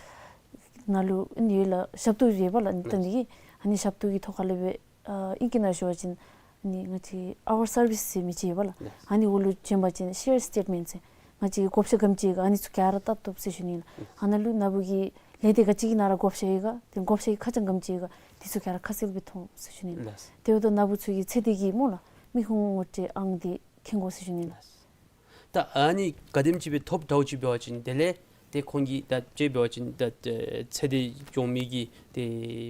ནང་ལུ་ཨ་ནི་ཡོད་ལགས། ཞབས་ཏོག་ཡོད་པ་ལགས། ཨ་ནི་ལྟ་ནི་གི་ཨ་ནི་ཞབས་ཏོག་གི་ཐོག་ཁ་ལས་སྦེ་ཨ་ཨིང་སྐད་ནང་ཞུ་བ་ཅིན་ཨ་ནི་ང་བཅས་ཨ་ཝར་སར་བིསི་ཟེར་མི་ཅིག་ཡོད་པ་ལགས། ལགས། ཨ་ནི་འོག་ལུ་བྱོན་པ་ཅིན་ཤེར་སི་ཊེཊ་མེནཊ་ཟེར་ང་བཅས་ཀྱི་བགོ་བཤའ་ག་དེམ་ཅིག་ཡོད་ག་ཨ་ནི་ཚུ་ག་ར་བལྟ་བཏུབ་ཟེར་ཞུ་ནི་ལགས། ཨ་ནཱ་ལུ་ནཱ་བུ་གི་ལས་སྡེ་ག་ཅི་གི་ནང་ར་བགོ་བཤའ་ཡོད་ག་ཏེ་བགོ་བཤའ་གི་ཁ་གྲངས་ག་དེམ་ཅིག་ཡོད་ག་འདི་ཚུ་ག་ར་ཁ་གསལ་སྦེ་མཐོང་འོང་ཟེར་ཞུ་ནི་ལགས། ལགས། དེ་འབདཝ་ད་ནཱ་བུ་ཚུ་གི་ཚེ་འདི་གི་སྨོ་ལགས་མི་ཁུངས་ངོ་སྤྲོད་ཨང་འདི་མཁྱེན་དགོ་ཟེར་ཞུ་ནི་ལགས། ད་ཨ་ནི་ག་དེམ་ཅིག་སྦེ་ཐོབ་འདྲཝ་ཅིག་འབད་བ་ཅིན་དེ་ལས་ཏེ་ཁོང་གི་ད་ཅིག་འབད་བ་ཅིན་ད་ཚེ་འདི་བྱུང་མི་གི་ཏེ་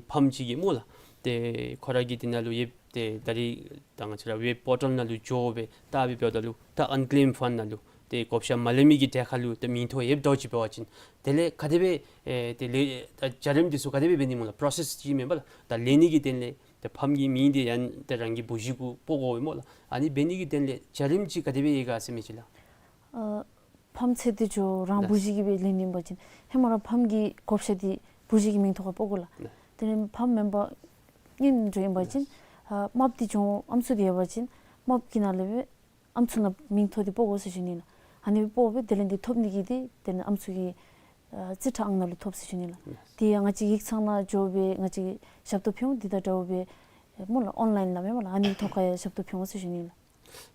ཕམ་ཅིག་གིས་སྨོ་ལགས་ཏེ་ཁོ་ར་གི་འདི་ནང་ལུ་ཡོདཔ་ཏེ་ད་རིས་ད་ང་བཅས་ར་ཝེབ་པོར་ཊལ་ནང་ལུ་འགྱོ་སྦེ་བལྟ་སྦེ་འབདཝ་ད་ལུ་ད་ཨན་ཀེམཌ་ཕཱནཌ་ནང་ལུ་ཏེ་བགོ་བཤའ་མ་ལེན་མི་གི་གྲས་ཁར་ལུ་ཏེ་མིང་ཐོ་ཡོདཔ་འདྲཝ་ཅིག་འབད་བ་ཅིན་དེ་ལས་ག་དེ་སྦེ་ཨེ་ཏེ་ལས་ད་བྱ་རིམ་འདི་ཚུ་ག་དེ་སྦེ་འབད་ནི་སྨོ་ལགས། པྲོ་སེསི་ཅིག་མེན་པ་ལགས། ད་ལེན་ནི་གི་དོན་ལས་ཏེ་ཕམ་གྱི་མིང་འདི་ཡང་ཏེ་རང་གི་བུ་གཞི་གུ་སྤོ་དགོ་པས་སྨོ་ལགས། ཨ་ནི་འབད་ནི་གི་དོན་ལས་བྱ་རིམ་ཅིག་ག་དེ་སྦེ་ཡོད་ག་ཟེར་མི་ཅིག་ལགས། ཨ་ཕམ་ཚེ་འདི་འགྱོ་རང་ལགས། བུ་གཞི་གིས་སྦེ་ལེན་ནི་ཨིན་པ་ཅིན་ཧེ་མ་ར་ཕམ་གྱི་བགོ་བཤའ་འདི་བུ་གཞི་གི་མིང་ཐོག་ཁར་སྤོ་དགོ་ལགས། ལགས། དེ་ལས་ཕམ་མེན་པར་གཉེན་འགྱོཝ་ཨིན་པ་ཅིན་ལགས། ཨ་རྨགཔ་འདི་འགྱོ་ཨམ་སྲུ་འདི་ཡོད་པ་ཅིན་རྨགཔ་གི་ནང་ལས་སྦེ་ཨམ་སྲུ་ནང་མིང་ཐོ་འདི་སྤོ་དགོ་ཟེར་ཞུ་ནི་ལགས། ཨ་ནི་སྦེ་སྤོ་སྦེ་དེ་ལས་འདི་ཐོབ་ནི་གི་འདི་དེ་ལས་ཨམ་སྲུ་གི་ཨ་རྩིས་ཁྲ་ཨང་ནང་ལུ་ཐོབ་ཟེར་ཞུ་ནི་ལགས། ལགས། དེ་ཡང་ང་བཅས་ཡིག་ཚང་ནང་འགྱོ་སྦེ་ང་བཅས་ཞབས་ཏོག་ཕུལ་འོང་། འདི་དང་འདྲཝ་སྦེ་སྨོ་ལགས་ཨོན་ལའིན་ལགས་མེན་པ་ལགས། ཨ་ནི་ཐོག་ཁར་ཡང་ཞབས་ཏོག་ཕུལ་འོང་ཟེར་ཞུ་ནི་ལགས།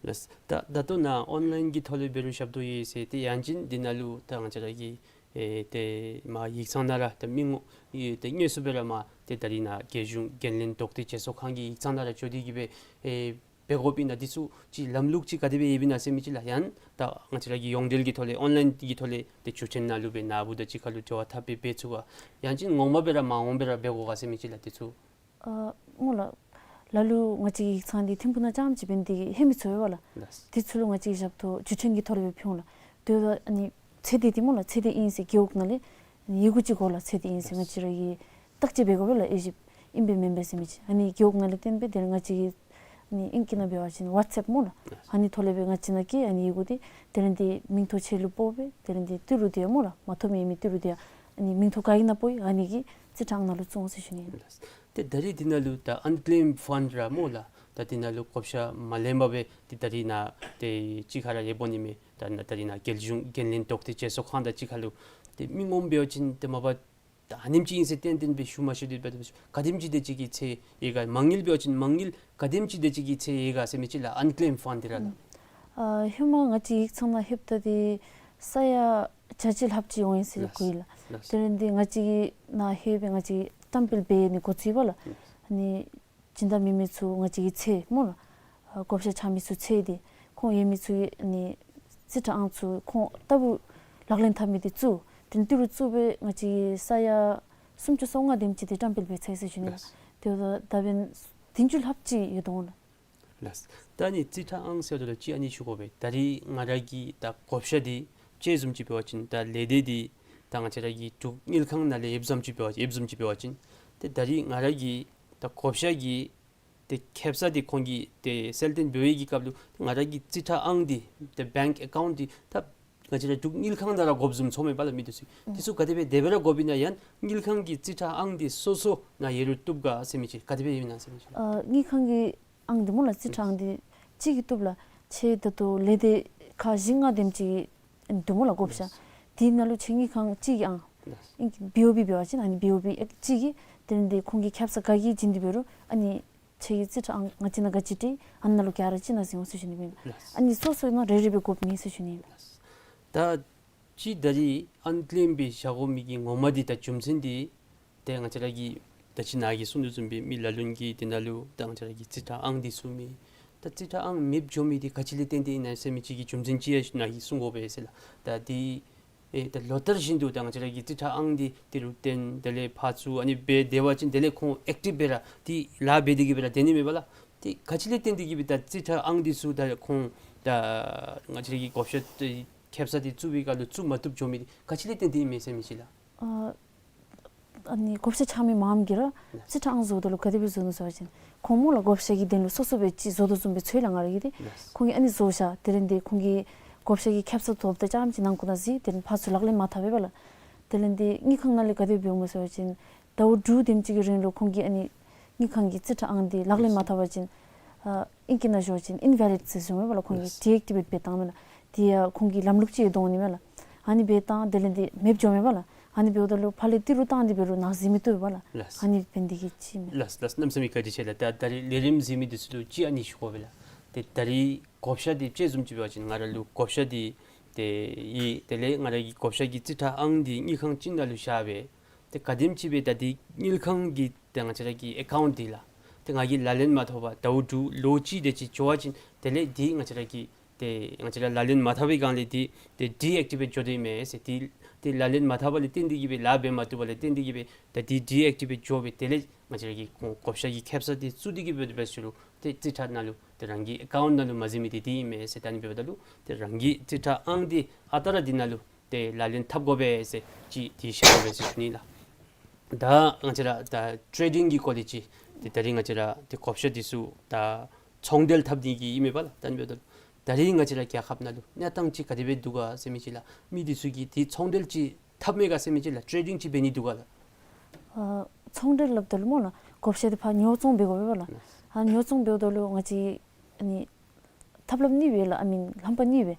ལགས། ད་ད་ལྟོ་ནཱ་ཨོན་ལའིན་གྱི་ཐོག་ལས་འབད་རུང་ཞབས་ཏོག་ཡོད་ཟེར། ཏེ་ཡང་ཅིན་འདི་ནང་ལུ་ད་ང་བཅས་ར་གི་ཨེ་ཏེ་མར་ཡིག་ཚང་ནང་ར་ད་མི་ངོ་ཨེ་ཏེ་དངོས་སུ་སྦེ་ར་མར་ཏེ་ད་རིས་ནཱ་རྒྱལ་གཞུང་འགན་ལེན་དོགས་འདྲི་བརྗེ་སོར་ཁང་གི་ཡིག་ཚང་ནང་ར་འགྱོ་སྟེ་གིས་སྦེ་ཨེ་འབད་དགོཔ་ཨིན་ན་འདི་ཚུ་ཅིག་ལམ་ལུགས་ཅིག་ག་དེ་སྦེ་ཡོདཔ་ཨིན་ན་ཟེར་མི་ཅིག་ལགས། ཡང་ད་ང་བཅས་ར་གི་ཡོངས་འབྲེལ་གྱི་ཐོག་ལས་ཨོན་ལའིན་གྱི་ཐོག་ལས་ཏེ་བརྒྱུད་འཕྲིན་ནང་ལུ་སྦེ་ནཱ་བུ་དང་གཅིག་ཁར་ལུ་འབྲེལ་བ་འཐབ་སྦེ་འབད་ཚུགས་ག། ཡང་ཅིན་ངོ་མ་སྦེ་ར་མར་འོང་སྦེ་ར་འབད་དགོ་ག་ཟེར་མི་ཅིག་ལགས། འདི་ཚུ་ཨ་སྨོ་ལགས། ལ་ལུ་ང་བཅས་ཀྱི་ཡིག་ཚང་འདི་ཐིམ་ཕུག་ནང་རྐྱངམ་ཅིག་འབད་ནི་དེ་གིས་ཧེ་མ་ཚུ་ཡོད་པ་ལགས། ལགས། འདི་ཚུ་ལུ་ང་བཅས་ཀྱིས་ཞབས་ཏོག་བརྒྱུད་འཕྲིན་གྱི་ཐོག་ལས་སྦེ་ཕུལ་འོང་ལགས། དེ་འབདཝ་ད་ཨ་ནི་ཚེ་འདི་འདི་སྨོ་ལགས་ཚེ་འདི་ཨིན་ཟེར་རྒེད་འོག་ནང་ལས་ཨ་ནི་ཡི་གུ་ཅིག་དགོ་ལགས། ཚེ་འདི་ཨིན་ཟེར་ང་བཅས་ར་གིས་བརྟག་དཔྱད་འབད་དགོ་པས་ལགས། ཨེ་ཤེས་ཨིན་པས་མེན་པས་ཟེར་མི་ཅིག། ཨ་ནི་རྒེད་འོག་ནང་ལས་བཏོན་སྦེ་དེ་ལས་ང་བཅས་ཀྱིས་ཨ་ནི་ཨིང་སྐད་ནང་འབད་བ་ཅིན་ཝཊས་ཨེཔ་སྨོ་ལགས། ཨ་ནི་ཐོག་ལས་སྦེ་ང་བཅས་ནང་གི་ཨ་ནི་ཡི་གུ་འདི་དེ་ལས་འདི་མིང་ཐོ་ཁྱེད་ལུ་སྤོ་སྦེ་དེ་ལས་འདི་ཏི་རུ་འདི་ཡང་སྨོ་ལགས་མ་ཐོབ་མི་མི་ཏི་རུ་འདི་ཡང་ཨ་ནི་མིང་ཐོ་ག་གི་ནང་སྤོ་ཡི་ཨ་ནི་གི་རྩིས་ཁྲ་ཨང་ནང་ལུ་བཙུགས་འོང་ཟེར་ཞུ་ནི་ཨིན། ལགས། ཏེ་ད་རིས་འདི་ནང་ལུ་ད་ཨན་ཀེམ་ཕཱནཌ་ར་སྨོ་ལགས། ད་འདི་ནང་ལུ་བགོ་བཤའ་མ་ལེན་པར་སྦེ་ཏེ་ད་རིས་ནཱ་ཏེ་ཅིག་ཁར་ར་ཡོདཔ་འོང་ནི་མས། ད་ནཱ་ད་རིས་ནཱ་རྒྱལ་གཞུང་འགན་ལེན་ཐོག་ཏེ་བཅད་སོ་ཁང་དང་ཅིག་ཁར་ལུ་ཏེ་མི་ངོམ་འབད་བ་ཅིན་ཏེ་མ་པ་ད་ཨ་ནེམ་ཅིག་ཨིན་ཟེར་གཏན་གཏན་སྦེ་ཞུ་མ་ཤེས་དེ་འབད་དེ་ག་དེམ་ཅིག་དེ་ཅིག་གི་ཚད་ཡོད་ག། མ་དངུལ་འབད་བ་ཅིན་མ་དངུལ་ག་དེམ་ཅིག་དེ་ཅིག་གི་ཚད་ཡོད་ག་ཟེར་མི་ཅིག་ལགས། ཨན་ཀེམ་ཕཱནཌ་འདི་ར་ལགས། ཨ་ཧེ་མ་ང་བཅས་ཡིག་ཚང་ནང་ལྷོདཔ་ད་འདི་ས་ཡ་བརྒྱ་ཅིག་ལྷགཔ་ཅིག་འོང་ཡི་ཟེར་ལགས། གོ་ཡི་ལགས། ལགས། དེ་ལས་འདི་ང་བཅས་ཀྱིས་ནཱ་ལྷོད་སྦེ་ང་བཅས་བཀྲམ་སྤེལ་འབད་ནི་འགོ་བཙུགས་པས་ལགས། ལགས། ཨ་ནི་སྦྱིན་བདག་མེད་མི་ཚུ་ང་བཅས་ཀྱི་ཚད་སྨོ་ལགས། ཨ་བགོ་བཤའ་ཆགས་མི་ཚུ་ཚད་འདི་ཁོང་ཡོད་མི་ཚུ་གི་ཨ་ནི་རྩིས་ཁྲ་ཨང་ཚུ་ཁོང་ལྟ་བུ་ལག་ལེན་འཐབ་མི་འདི་བཙུགས། དེ་ནི་ཏི་རུ་བཙུགས་སྦེ་ང་བཅས་ས་ཡ་སུམ་ཅུ་སོ་ལྔ་དེམ་ཅིག་འདི་བཀྲམ་སྤེལ་འབད་ཚར་ཡི་ཟེར་ཞུ་ནི་ལགས། ལགས། དེ་འབདཝ་ད་ད་འབདན་བདུན་ཅུ་ལྷགཔ་ཅིག་ཡོད་དོ་འོང་ལགས། ལགས། ད་ཨ་ནི་རྩིས་ཁྲ་ཨང་ཟེརཝ་ད་ལུ་ཅིག་ཨ་ནི་ཞུ་དགོ་པས། ད་རིས་ང་ར་གི་ད་བགོ་བཤའ་འདི་དཔྱེ་བཟུམ་ཅིག་འབད་བ་ཅིན་ད་ལས་སྡེ་འདི་ད་ང་བཅས་ར་གི་འབྲུག་དངུལ་ཁང་ནང་ལས་ཡོདཔ་བཟུམ་ཅིག་འབད་བ་ཡོདཔ་བཟུམ་ཅིག་འབད་བ་ཅིན་ཏེ་ད་རིས་ང་ར་གི་ད་བགོ་བཤའ་གི་ཏེ་ཁེབ་ས་འདི་ཁོང་གིས་ཏེ་གསལ་སྟོན་འབད་བའི་གི་སྐབས་ལུ་ང་ར་གི་རྩིས་ཁྲ་ཨང་འདི་ཏེ་བེངཀ་ཨེ་ཀའུནཊ་འདི་ད་ང་བཅས་ར་འབྲུག་དངུལ་ཁང་ནང་ར་དགོཔ་བཟུམ་ཚོརཝ་མས་པ་ལགས་མི་འདི་ཚུ། ཨུམ། འདི་ཚུ་ག་དེ་སྦེ་དེ་སྦེ་ར་དགོཔ་ཨིན་ན་ཡང་དངུལ་ཁང་གི་རྩིས་ཁྲ་ཨང་འདི་སོ་སོ་ནང་ཡོད་རུང་བཏུབ་ག་ཟེར་མི་ཅིག་ག་དེ་སྦེ་ཨིན་ན་ཟེར་མི་ཅིག། ཨ་དངུལ་ཁང་གི་ཨང་འདི་སྨོ་ལགས། རྩིས་ཁྲ་ཨང་འདི་གཅིག་གིས་བཏུབ་ལགས། ཁྱེད་ད་ལྟོ་ལས་སྡེ་ཁག་བཞི་ལྔ་དེམ་ཅིག་འདུག་སྨོ་ལགས་བགོ་བཤའ། ལགས། དེ་ནང་ལུ་ཁྱེད་དངུལ་ཁང་གཅིག་གི་ཨང་། ལགས། ཨིན་བི་ཨོ་བི་འབད་བ་ཅིན་ཨ་ནི་བི་ཨོ་བི་གཅིག་གི་དེ་ལས་འདི་ཁོང་གིས་ཁེབ་ས་ག་གི་བྱིན་ཏེ་འབད་རུང་ཨ་ནི་ཁྱེད་ཀྱི་རྩིས་ཁྲ་ཨང་ང་བཅས་ནང་ག་ཅི་སྤྲོད་ཨ་ནཱ་ལུ་ག་ར་བྱིན་གནང་ཟེར་འོང་ཟེར་ཞུ་ནི་ཨིན། ལགས། ཨ་ནི་སོ་སོ་ནང་རེ་རེ་སྦེ་དགོཔ་མེད་ཟེར་ཞུ་ནི་ཨིན། ལགས། ད་ཅི་ད་རིས་ཨན་ཀེམ་སྦེ་བཞག་དགོ་མི་གི་ངོ་མ་འདི་ད་རྒྱུ་མཚན་འདི་ཏེ་ང་བཅས་ར་གི་ད་ཅི་ནཱ་གིས་གསུང་དོ་བཟུམ་སྦེ་མི་ལ་ལུ་གིས་འདི་ནང་ལུ་ད་ང་བཅས་ར་གི་རྩིས་ཁྲ་ཨང་འདི་ཚུ་མེད། ད་རྩིས་ཁྲ་ཨང་མེདཔ་འགྱོ་མི་འདི་ག་ཅི་ལས་བརྟེན་ཏེ་ཨིན་ན་ཟེར་མི་ཅིག་གི་རྒྱུ་མཚན་ཅིག་ཡང་ནཱ་གིས་གསུང་དགོ་པས་ཟེར་ལགས། ད་འདི་ཨེ་ད་ལོ་ལྟར་བཞིན་དུ་ད་ང་བཅས་ར་གི་རྩིས་ཁྲ་ཨང་འདི་ཏི་རུ་བཏོན། དེ་ལས་ཕར་བཙུགས། ཨ་ནི་འབད་དེ་འབད་བ་ཅིན་དེ་ལས་ཁོང་ཨེག་ཊིབ་སྦེ་ར་འདི་ལཱ་འབད་དེ་གི་སྦེ་ར་སྡོད་ནི་མས་པ་ལགས། ཏེ་ག་ཅི་ལས་བརྟེན་ཏེ་གི་སྦེ་ད་རྩིས་ཁྲ་ཨང་འདི་ཚུ་ད་ཁོང་ད་ང་བཅས་ར་གི་བགོ་བཤའ་ཏེ་ཁེབ་ས་འདི་བཙུགས་པའི་སྐབས་ལུ་བཙུགས་མ་བཏུབ་འགྱོ་མི་འདི་ག་ཅི་ལས་བརྟེན་ཏེ་ཨིན་མས་ཟེར་མི་ཅིག་ལགས། ཨ་ཨ་ནི་བགོ་བཤའ་ཆགས་མི་མངམ་གིས་ར་ལགས། རྩིས་ཁྲ་ཨང་བཟོཝ་ད་ལུ་ག་དེ་སྦེ་བཟོ་ནུག་ཟེར་བ་ཅིན་ཁོང་སྨོ་ལགས་བགོ་བཤའ་གི་དོན་ལུ་སོ་སོ་སྦེ་ཅིག་བཟོ་དོ་བཟུམ་སྦེ་ཚོར་ཡི་ལགས། ང་ར་གིས་ཏེ་ལགས། ཁོང་གིས་ཨ་ནི་བཟོ་བཞག། དེ་ལས་འདི་ཁོང་གིས་བགོ་བཤའ་གི་ཁེབ་ས་ཐོབ་སྟེ་རྐྱངམ་ཅིག་ནང་ཁོ་ན་གཟིགས། དེ་ལས་ཕར་ཚུར་ལག་ལེན་མ་འཐབ་པས་པ་ལགས། དེ་ལས་འདི་དངུལ་ཁང་ནང་ལས་ག་དེ་སྦེ་འབདཝ་སྨོ་ཟེར་བ་ཅིན་ཟླཝ་དྲུག་དེམ་ཅིག་གི་རིང་ལུ་ཁོང་གིས་ཨ་ནི་དངུལ་ཁང་གི་རྩིས་ཁྲ་ཨང་འདི་ལག་ལེན་མ་འཐབ་པ་ཅིན་ཨ་ཨིང་སྐད་ནང་ཞུ་བ་ཅིན་ཨིན་ཝེ་ལིཌ་ཟེར་ཞུཝ་མས་པ་ལགས། ཁོང་གིས་ལགས། ཌི་ཨེག་ཊི་ཝེཊ་འབད་བཏང་མས་ལགས། དེ་ཡང་ཁོང་གི་ལམ་ལུགས་ཅིག་ཡོད་དོ་འོང་ནི་མས་ལགས། ཨ་ནི་འབད་བཏང་དེ་ལས་འདི་མེདཔ་འགྱོཝ་མས་པ་ལགས། ཨ་ནི་འབདཝ་ད་ལུ་ཕར་ལས་ཏི་རུ་བཏང་སྟེ་འབད་རུང་ནཱ་གཟིགས་མི་བཏུབ་པས་པ་ལགས། ལགས། ཨ་ནི་འབད་ནི་འདི་གིས་ཅིག་མས། ལགས་ལགས། གནམ་མེད་ས་མེད་བཀའ་དྲིན་ཆེ་ལགས། ད་ད་རིས་ལས་རིམ་གཟིགས་མི་འདི་ཚུ་ལུ་ཅིག་ཨ་ནི་ཞུ་དགོ་པས་ལགས། ཏེ་ད་རིས་བགོ་བཤའ་འདི་དཔྱེ་བཟུམ་ཅིག་འབད་བ་ཅིན་ང་ར་ལུ་བགོ་བཤའ་འདི་ཏེ་ཡོད། དེ་ལས་ང་ར་གི་བགོ་བཤའ་གི་རྩིས་ཁྲ་ཨང་འདི་དངུལ་ཁང་ཅིག་ནང་ལུ་བཞག་སྦེ་ཏེ་ག་དེམ་ཅིག་སྦེ་ད་འདི་དངུལ་ཁང་གི་ཏེ་ང་བཅས་ར་གི་ཨེ་ཀའུནཊ་འདི་ལགས་ཏེ་ང་གིས་ལག་ལེན་མ་འཐབ་པར་ཟླཝ་དྲུག་ལོ་གཅིག་དེ་ཅིག་འགྱོ་བ་ཅིན་དེ་ལས་འདི་ང་བཅས་ར་གི་ཏེ་ང་བཅས་ར་ལག་ལེན་མ་འཐབ་པའི་སྒང་ལས་འདི་ཏེ་ཌི་ཨེག་ཊི་ཝེཊ་འགྱོ་དོ་ཨིན་མས་ཟེར། འདི་ཏེ་ལག་ལེན་མ་འཐབ་པ་ལས་བརྟེན་ཏེ་གི་སྦེ་ལཱ་འབད་མ་བཏུབ་པ་ལས་བརྟེན་ཏེ་གི་སྦེ་ད་འདི་ཌི་ཨེག་ཊི་ཝེཊ་འགྱོ་སྦེ་དེ་ལས་ང་བཅས་ར་གི་ཁོང་བགོ་བཤའ་གི་ཁེབ་ས་འདི་བཙུགས་ཏེ་གི་སྦེ་འབད་ཞུ་རུང་ཏེ་རྩིས་ཁྲ་ནང་ལུ་ཏེ་རང་གི་ཨེ་ཀའུནཊ་ནང་ལུ་མ་གཟིགས་མི་འདི་འདི་ཨིན་མས་ཟེར། ད་ཨ་ནི་འབདཝ་ད་ལུ་ཏེ་རང་གི་རྩིས་ཁྲ་ཨང་འདི་ཨ་རྟག་ར་འདི་ནང་ལུ་ཏེ་ལག་ལེན་འཐབ་དགོ་པས་ཟེར་ཅིག་འདི་ཞུ་དགོ་པས་ཟེར་ཞུ་ནི་ལགས། ད་ང་བཅས་ར་ད་ཊེ་ཌིང་གི་སྐོར་ལས་ཅིག་ཏེ་ད་རིས་ང་བཅས་ར་ཏེ་བགོ་བཤའ་འདི་ཚུ་ད་ཚོང་འབྲེལ་འཐབ་ནི་གི་ཨིན་མས་པ་ལགས། ད་ཨ་ནི་འབདཝ་ད་ད་རིས་ང་བཅས་ར་རྒྱལ་ཁབ་ནང་ལུ་གནས་སྟངས་ཅིག་ག་དེ་སྦེ་འདུག་ག་ཟེར་མི་ཅིག་ལགས། མི་འདི་ཚུ་གིས་ཏེ་ཚོང་འབྲེལ་ཅིག་འཐབ་མས་ག་ཟེར་མི་ཅིག་ལགས། ཊེ་ཌིང་ཅིག་འབད་ནི་འདུག་ག་ལགས། ཨ་ཚོང་འབྲེལ་སླབ་ད་ལུ་སྨོ་ལགས་བགོ་བཤའ་འདི་ཕར་ཉོ་བཙོང་འབད་དགོ་པས་པ་ལགས། ཨ་ཉོ་བཙོང་འབདཝ་ད་ལུ་ང་བཅས་ཨ་ནི་ཐབས་ལམ་གཉིས་ཡོད་ལགས། ཨ་མིན་ལྷམ་པ་གཉིས་ཡོད།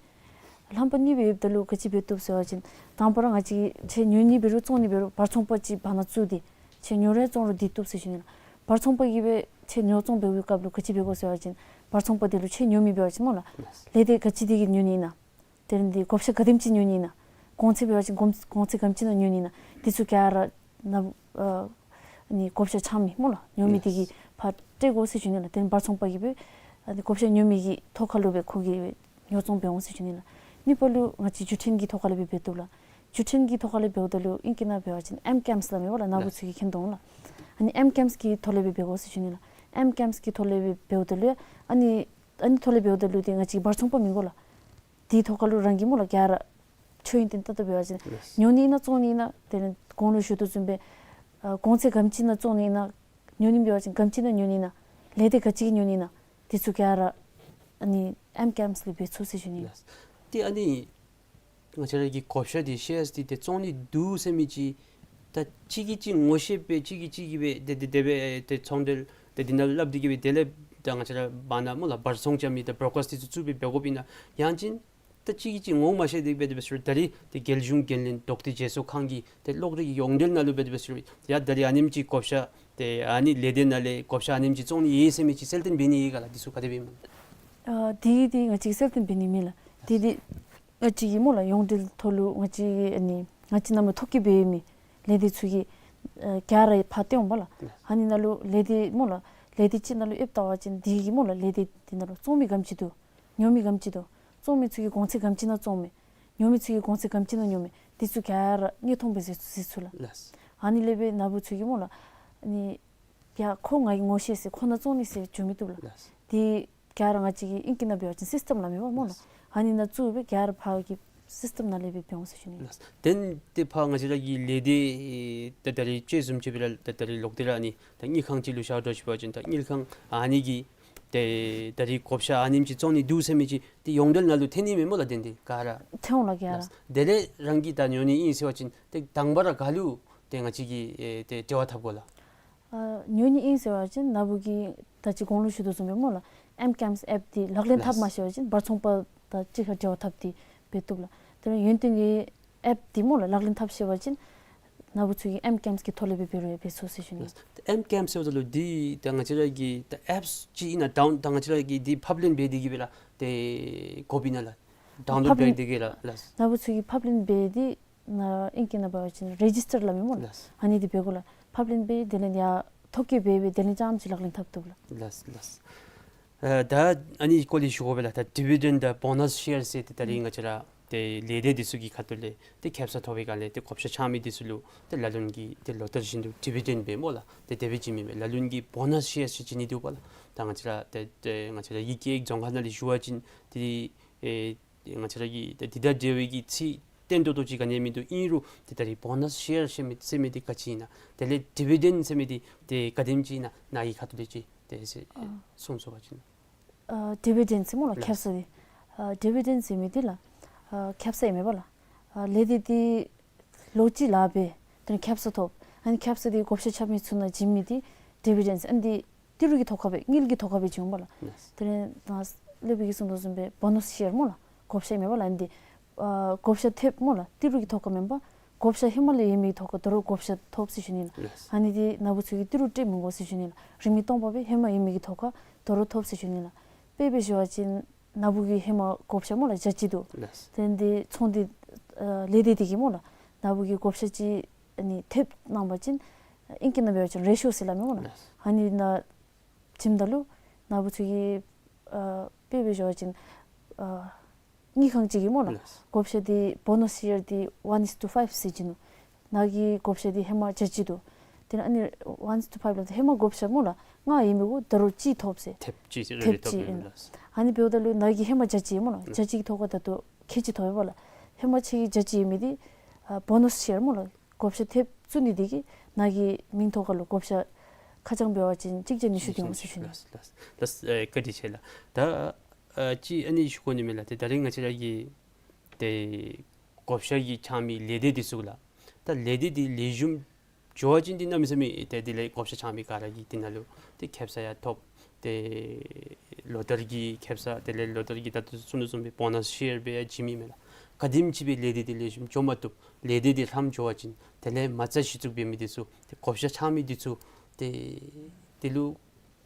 ལྷམ་པ་གཉིས་ཡོདཔ་ད་ལུ་ག་ཅི་འབད་བཏུབ་ཟེར་བ་ཅིན་དང་པ་ར་ང་བཅས་ཁྱེད་ཉོ་ནི་འབད་རུང་བཙོང་ནི་འབད་རུང་བར་ཚོང་པ་ཅིག་བར་ན་བཙུགས་ཏེ་ཁྱེད་ཉོ་རུང་བཙོང་རུང་སྡོད་བཏུབ་ཟེར་ཞུ་ནི་ལགས། བར་ཚོང་པ་གིས་སྦེ་ཁྱེད་ཉོ་བཙོང་འབད་བའི་སྐབས་ལུ་ག་ཅི་འབད་དགོ་ཟེར་བ་ཅིན་བར་ཚོང་པ་འདི་ལུ་ཁྱེད་ཉོ་མི་འབད་བ་ཅིན་སྨོ་ལགས་ལས་སྡེ་ག་ཅི་འདི་གིས་ཉོ་ནི་ཨིན་ན། དེ་ལས་འདི་བགོ་བཤའ་ག་དེམ་ཅིག་ཉོ་ནི་ཨིན་ན། གོང་ཚད་འབད་བ་ཅིན་གོང་གོང་ཚད་ག་དེམ་ཅིག་ནང་ཉོ་ནི་ཨིན་ན། འདི་ཚུ་ག་ར་ནཱ་ཨ་ནི་བགོ་བཤའ་ཆགས་མི་སྨོ་ལགས་ཉོ་མི་འདི་གིས་ཕར་སྤྲོད་དགོ་ཟེར་ཞུ་ནི་ལགས། དེ་ལས་བར་ཚོང་པ་གིས་སྦེ་ཨ་ནི་བགོ་བཤའ་ཉོ་མི་གི་ཐོག་ཁ་ལུ་སྦེ་ཁོ་གིས་ཉོ་བཙོང་འབད་འོང་ཟེར་ཞུ་ནི་ལགས། གཉིས་པ་ལུ་ང་བཅས་བརྒྱུད་འཕྲིན་གྱི་ཐོག་ཁ་ལུ་སྦེ་འབད་བཏུབ་ལགས། བརྒྱུད་འཕྲིན་གྱི་ཐོག་ཁ་ལུ་འབདཝ་ད་ལུ་ཨིང་སྐད་ནང་འབད་བ་ཅིན་ཨེམ་ཀེམས་སླབ་མས་པ་ལགས། ནཱ་བུ་ཚུ་གིས་མཁྱེན་དོ་འོང་ལགས། ཨ་ནི་ཨེམ་ཀེམས་ཀྱི་ཐོག་ལས་སྦེ་འབད་དགོ་ཟེར་ཞུ་ནི་ལགས། ཨེམ་ཀེམས་ཀྱི་ཐོག་ལས་སྦེ་འབདཝ་ད་ལུ་ཨ་ནི་ཨ་ནི་ཐོག་ལས་འབདཝ་ད་ལུ་ཏེ་ང་བཅས་བར་ཚོང་པ་མི་དགོ་ལགས། དེའི་ཐོག་ཁ་ལུ་རང་གིས་སྨོ་ལགས་ག་ར་ཆོས་ཡོན་ཏན་ཏག་ཏག་འབད་བ་ཅིན་ལགས། ཉོ་ནི་ཨིན་ན་བཙོང་ནི་ཨིན་ན་དེ་ལས་གོང་ལུ་ཞུ་དོ་བཟུམ་སྦེ་ཨ་གོང་ཚད་ག་དེམ་ཅིག་ནང་བཙོང་ནི་ཨིན་ན། ཉོ་ནི་འབད་བ་ཅིན་ག་དེམ་ཅིག་ནང་ཉོ་ནི་ཨིན་ན། ལས་སྡེ་ག་ཅི་གིས་ཉོ་ནི་ཨིན་ན། དེ་ཚུ་ག་ར་ཨ་ནི་ཨེམ་ཀེམས་ལས་འབད་ཚུགས་ཟེར་ཞུ་ནི། ལགས། ཏེ་ཨ་ནི་ང་བཅས་ར་གི་བགོ་བཤའ་འདི་ཤེརསི་འདི་ཏེ་བཙོང་ནི་འདུག་ཟེར་མི་ཅིག་ ད་གཅིག་གིས་གཅིག་ངོ་ཤེས་སྦེ་གཅིག་གིས་གཅིག་གིས་སྦེ་དེ་དེ་དེ་སྦེ་ཏེ་ཚོང་འབྲེལ་ཏེ་འདི་ནང་སླབ་སྟེ་གི་སྦེ་དེ་ལས་ད་ང་བཅས་ར་བར་ན་སྨོ་ལགས་བར་ཚོང་རྐྱབ་མི་ད་བྲོ་ཀརསི་དེ་ཚུ་བཙུགས་སྦེ་འབད་དགོཔ་ཨིན་ན་ཡང་ཅིན་ད་གཅིག་གིས་གཅིག་ངོ་མ་ཤེས་ཏེ་སྦེ་དེ་སྦེ་ཟེར་ད་རིས་ཏེ་རྒྱལ་གཞུང་འགན་ལེན་ལྡོག་སྟེ་བརྗེ་སོར་ཁང་གི་ཏེ་གློག་རིག་ཡོངས་འབྲེལ་ནང་ལུ་སྦེ་དེ་སྦེ་ཟེར་ཡ་ད་རིས་ཨ་ནེམ་ཅིག་བགོ་བཤའ་ཏེ་ཨ་ནི་ལས་སྡེ་ནང་ལས་བགོ་བཤའ་ཨ་ནེམ་ཅིག་བཙོང་ནི་ཡོད་ཟེར་མི་ཅིག་གསལ་སྟོན་འབད་ནི་ཡོད་ག་ལགས། འདི་ཚུ་ག་དེ་སྦེ་ཨིན་མས། ཨ་དེ་དེ་ང་བཅས་ཀྱིས་གསལ་སྟོན་འབད་ནི་མེད་ལགས། དེ་དེ་ང་བཅས་ཀྱིས་སྨོ་ལགས་ཡོངས་འབྲེལ་ཐོག་ལུ་ང་བཅས་ཨ་ནི་ང་བཅས་ནང་ལུ་ཐོ་བཀོད་འབད་མི་ལས་སྡེ་ཚུ་གིས་ཨ་ག་ར་ཕར་སྟོན་འོང་པ་ལགས། ཨ་ནི་ནང་ལུ་ལས་སྡེ་སྨོ་ལགས་ལས་སྡེ་ཅིག་ནང་ལུ་ཨེབ་བལྟ་བ་ཅིན་དེ་གིས་སྨོ་ལགས་ལས་སྡེ་དེ་ནང་ལུ་བཙོང་མི་ག་དེམ་ཅིག་འདུག། ཉོ་མི་ག་དེམ་ཅིག་འདུག། བཙོང་མི་ཚུ་གིས་གོང་ཚད་ག་དེམ་ཅིག་ནང་བཙོང་མི་ཉོ་མི་ཚུ་གིས་གོང་ཚད་ག་དེམ་ཅིག་ནང་ཉོ་མི་དེ་ཚུ་ག་ར་དངོས་མཐོང་སྦེ་གཟིགས་གཟིགས་ཚུགས་ལགས། ལགས། ཨ་ནི་ལས་སྦེ་ནཱ་བུ་ཚུ་གིས་སྨོ་ལགས་ཨ་ནི་ཡ་ཁོ་ང་གིས་ངོ་ཤེས་ཟེར་ཁོ་ནང་བཙོང་ནི་ཟེར་འགྱོ་མི་བཏུབ་ལགས། ལགས། དེ་ག་ར་ང་བཅས་ཀྱི་ཨིང་སྐད་ནང་འབད་བ་ཅིན་སིསི་ཊམ་སླབ་མས་པ་སྨོ་ལགས། ལགས། ཨ་ནི་ནང་བཙུགས་སྦེ་ག་ར་ཕར་གྱི་སིསི་ཊམ་ནང་ལས་སྦེ་འབད་འོང་ཟེར་ཞུ་ནི། ལགས། དེ་ནི་ཏེ་ཕར་ང་བཅས་ར་གི་ལས་སྡེ་ད་ད་རིས་དཔྱེ་བཟུམ་ཅིག་འབད་ར་ད་ད་རིས་ལོག་སྟེ་ར་ཨ་ནི་ད་དངུལ་ཁང་ཅིག་ལུ་བཞག་འགྱོ་ཅི་འབད་བ་ཅིན་ད་དངུལ་ཁང་ཨ་ནི་གིས་ཏེ་ད་རིས་བགོ་བཤའ་ཨ་ནེམ་ཅིག་བཙོང་ནི་འདུག་ཟེར་མི་ཅིག་ཏེ་ཡོངས་འབྲེལ་ནང་ལུ་ཐོན་ནི་མས་སྨོ་ལགས། དེ་འདི་ག་ར་ཐོན་འོང་ལགས་ག་ར། ལགས། དེ་ལས་རང་གིས་ད་ཉོ་ནི་ཨིན་ཟེར་བ་ཅིན་ཏེ་དང་པ་ར་ག་ལུ་ཏེ་ང་བཅས་ཀྱིས་ཨེ་ཏེ་འབྲེལ་བ་འཐབ་དགོ་ལགས། ཨ་ཉོ་ནི་ཨིན་ཟེར་བ་ཅིན་ནཱ་བུ་གིས་ད་ཅི་གོང་ལུ་ཞུ་དོ་བཟུམ་སྦེ་སྨོ་ལགས་ཨེམ་ཀེམས་ཨེཔ་འདི་ལག་ལེན་འཐབ་ལགས། མ་ཤེས་པ་ཅིན་བར་ཚོང་པ་དང་གཅིག་ཁར་འབྲེལ་བ་འཐབ་སྟེ་འབད་བཏུབ་ལགས། དེ་ལས་ཡོན་ཏན་གྱི་ཨེཔ་འདི་སྨོ་ལགས་ལག་ལེན་འཐབ་ཤེས་པ་ཅིན་ནཱ་བུ་ཚུ་གིས་ཨེམ་ཀེམས་ཀྱི་ཐོག་ལས་སྦེ་འབད་རུང་ཡང་འབད་ཚུགས་ཟེར་ཞུ་ནི། ཨེམ་ཀེམས་ཟེརཝ་ད་ལུ་འདི་ད་ང་བཅས་ར་གི་ད་ཨེཔསི་ཅིག་ཨིན་ན་ཌའོན་ད་ང་བཅས་ར་གིས་འདི་ཕབ་ལེན་འབད་དེ་གི་སྦེ་ར་ཏེ་དགོཔ་ཨིན་ན་ལགས། ཌའོན་ལོཌ་ཕབ་ལེན་འབད་དེ་གི་ར་ལགས། ནཱ་བུ་ཚུ་གིས་ཕབ་ལེན་འབད་དེ་ནཱ་ཨིང་སྐད་ནང་འབད་བ་ཅིན་རེ་ཇིསི་ཊར་སླབ་མས་སྨོ་ལགས། ལགས། ཨ་ནི་འདི་འབད་དགོ་ལགས། ཕབ་ལེན་འབད་དེ་ལས་ཡར་ཐོ་བཀོད་འབད་འབད་དེ་ལས་རྐྱངམ་ཅིག་ལག་ལེན་འཐབ་བཏུབ་ལགས། ལགས་ལགས། ཨ་ད་ཨ་ནི་སྐོར་ལས་ཞུ་དགོ་པས་ལགས། ད་ཌི་བི་ཌེནཌ་དང་བོ་ནས་ཤེར་ཟེར་ཏེ་ད་རིས་ང་བཅས་ར་ཏེ་ལས་སྡེ་འདི་ཚུ་གི་ཁ་ཐུག་ལས་ཏེ་ཁེ་སང་ཐོབ་པའི་སྒང་ལས་ཏེ་བགོ་བཤའ་འཆང་མི་འདི་ཚུ་ལུ་ཏེ་ལ་ལུ་གིས་ཏེ་ལོ་ལྟར་བཞིན་དུ་ཌི་བི་ཌེནཌ་སྦེ་སྨོ་ལགས། ཏེ་དེ་སྦེ་བྱིན་མི་མས། ལ་ལུ་གིས་བོ་ནས་ཤེར་ཟེར་བྱིན་ནི་འདུག་པ་ལགས། ད་ང་བཅས་ར་ཏེ་ཏེ་ང་བཅས་ར་ཡིག་སྐྱེལ་རྫོང་ཁག་ནང་ལས་ཞུ་བ་ཅིན་ཏེ་ཨེ་ང་བཅས་ར་གིས་ཏེ་འདི་དང་འབྲེལ་བའི་གི་ཚིག་བརྟན་ཏོག་ཏོ་ཅིག་ག་ནི་ཡང་མིན་འདུག། ཨིན་རུང་ཏེ་ད་རིས་བོ་ནས་ཤེར་ཟེར་མི་ཟེར་མི་འདི་ག་ཅི་ཨིན་ན། དེ་ལས་ཌི་བི་ཌེནཌ་ཟེར་མི་འདི་ཏེ་ག་དེམ་ཅིག་ཨིན་ན་ནཱ་གི་ཁ་ཐུག་ལས་ཅིག་ཏེ་ཨ་གསུང་ཚུགས་པ་ཅིན། ཨ་ཌི་བི་ཌེནཌ་ཟེར་སྨོ་ལགས། ལགས། ཁེ་སང་འདི། ཨ་ཌི་བི་ཌེནཌ་ཟེར་མི་འདི་ལགས། ཨ་ཁེ་སང་ཨིན་མས་པ་ལགས། ཨ་ལས་སྡེ་འདི་ལོ་གཅིག་ལཱ་འབད་དེ་ལས་ཁེ་སང་ཐོབ། ཨ་ནི་ཁེ་སང་འདི་བགོ་བཤའ་འཆང་མི་ཚུ་ནང་བྱིན་མི་འདི་ཌི་བི་ཌེནཌ་ཟེར། ཨ་ནི་འདི་ཏི་རུ་གི་ཐོག་ཁར་སྦེ་དངུལ་གྱི་ཐོག་ཁར་སྦེ་བྱིན་འོང་པ་ལགས། ལགས། དེ་ལས་ནཱ་སློབ་དཔོན་གྱིས་གསུང་དོ་བཟུམ་སྦེ་བོ་ནས་ཤེར་སྨོ་ལགས། བགོ་བཤའ་ཨིན་མས་པ་ལགས། ཨ་ནི་འདི་ཨ་བགོ་བཤའ་ཐེབས་སྨོ་ལགས། ཏི་རུ་གི་ཐོག་ཁར་མེན་པར་བགོ་བཤའ་ཧེ་མ་ལས་ཡོད་མི་གི་ཐོག་ཁར་དོ་རུང་བགོ་བཤའ་ཐོབ་ཟེར་ཞུ་ནི་ལགས། ལགས། ཨ་ནི་འདི་ནཱ་བུ་ཚུ་གིས་ཏི་རུ་སྤྲོད་མི་དགོ་ཟེར་ཞུ་ནི་ལགས། རིན་མེད་སྟོང་པ་སྦེ་ཧེ་མ་ཡོད་མི་གི་ཐོག་ཁར་དོ་རུང་ཐོབ་ཟེར་ཞུ་ནི་ལགས། དཔེ་སྦེ་ཞུ་བ་ཅིན་ནཱ་བུ་གི་ཧེ་མ་བགོ་བཤའ་སྨོ་ལགས་བརྒྱ་གཅིག་འདུག། ལགས། དེ་འདི་ཚོང་འདི་ཨ་ལས་སྡེ་འདི་གིས་སྨོ་ལགས་ནཱ་བུ་གི་བགོ་བཤའ་ཅིག་ཨ་ནི་ཐེབས་གནང་བ་ཅིན་ཨིང་སྐད་ནང་འབད་བ་ཅིན་རེ་ཤོ་ཟེར་སླབ་མས་སྨོ་ལགས། ལགས། ཨ་ནི་ནང་བྱིནམ་ད་ལུ་ནཱ་བུ་ཚུ་གིས་ཨ་དཔེ་སྦེ་ཞུ་བ་ཅིན་ཨ་དངུལ་ཁང་ཅིག་གིས་སྨོ་ལགས། ལགས། བགོ་བཤའ་འདི་བོ་ནས་ཤེར་འདི་ཝན་ཨིསི་ཊུ་ཕའིབ་ཟེར་བྱིན་ནུག། ནཱ་གི་བགོ་བཤའ་འདི་ཧེ་མ་བརྒྱ་གཅིག་འདུག། དེ་ལས་ཨ་ནི་ཝན་ཨིསི་ཊུ་ཕའིབ་ལགས། ཧེ་མ་བགོ་བཤའ་སྨོ་ལགས་ལྔ་ཡོད་མི་གུ་དོ་རུང་གཅིག་ཐོབ་ཟེར། ཐེབས་གཅིག་ཟེར། ཐེབས་རེ་ཐོབ་གཅིག་ཨིན་ལགས། ཨ་ནི་འབདཝ་ད་ལུ་ནཱ་གི་ཧེ་མ་བརྒྱ་གཅིག་སྨོ་ལགས། ལགས། བརྒྱ་གཅིག་གི་ཐོག་ཁར་ད་ལྟོ་ཁལ་གཅིག་ཐོབ་ཡོདཔ་ལགས། ཧེ་མ་ཁྱོད་ཀྱི་བརྒྱ་གཅིག་ཡོད་མི་འདི་ཨ་བོ་ནས་ཤེར་སྨོ་ལགས། བགོ་བཤའ་ཐེབས་བཙུགས་ནི་འདི་གིས་ནཱ་གི་མིང་ཐོག་ཁར་ལུ་བགོ་བཤའ་ཁ་བྱང་འབད་བ་ཅིན་གཅིག་བརྒྱ་ཉི་ཤུ་ཐོན་འོང་ཟེར་ཞུ་ནི། ལགས་ལགས་ལགས། ཨེ་བཀའ་དྲིན་ཆེ་ལགས། ད་ཨ་ཅིག་ཨ་ནི་ཞུ་དགོ་ནི་མས་ལགས། ཏེ་ད་རིས་ང་བཅས་ར་གི་ཏེ་བགོ་བཤའ་གི་འཆང་མི་ལས་སྡེ་འདི་ཚུ་ལགས། ད་ལས་སྡེ་འདི་ལེགས་ཤོམ་འགྱོ་བ་ཅིན་འདི་གནམ་མེད་ས་མེད་ཏེ་དེ་ལས་བགོ་བཤའ་འཆང་མི་ག་ར་གིས་འདི་ནང་ལུ་ཏེ་ཁེ་སང་ཡང་ཐོབ། ཏེ་ལོ་ལྟར་གྱི་ཁེ་སང་དེ་ལས་ལོ་ལྟར་གྱི་ད་ལྟོ་གསུང་དོ་བཟུམ་སྦེ་བོ་ནས་ཤེར་སྦེ་ཡང་བྱིན་མི་མས་ལགས། ག་དེམ་ཅིག་སྦེ་ལས་སྡེ་འདི་ལེགས་ཤོམ་འགྱོ་མ་བཏུབ། ལས་སྡེ་འདི་ལྷངམ་འགྱོ་བ་ཅིན་དེ་ལས་མ་རྩ་གཞི་བཙུགས་འབད་མི་འདི་ཚུ་ཏེ་བགོ་བཤའ་འཆང་མི་འདི་ཚུ་ཏེ་དེ་ལུ་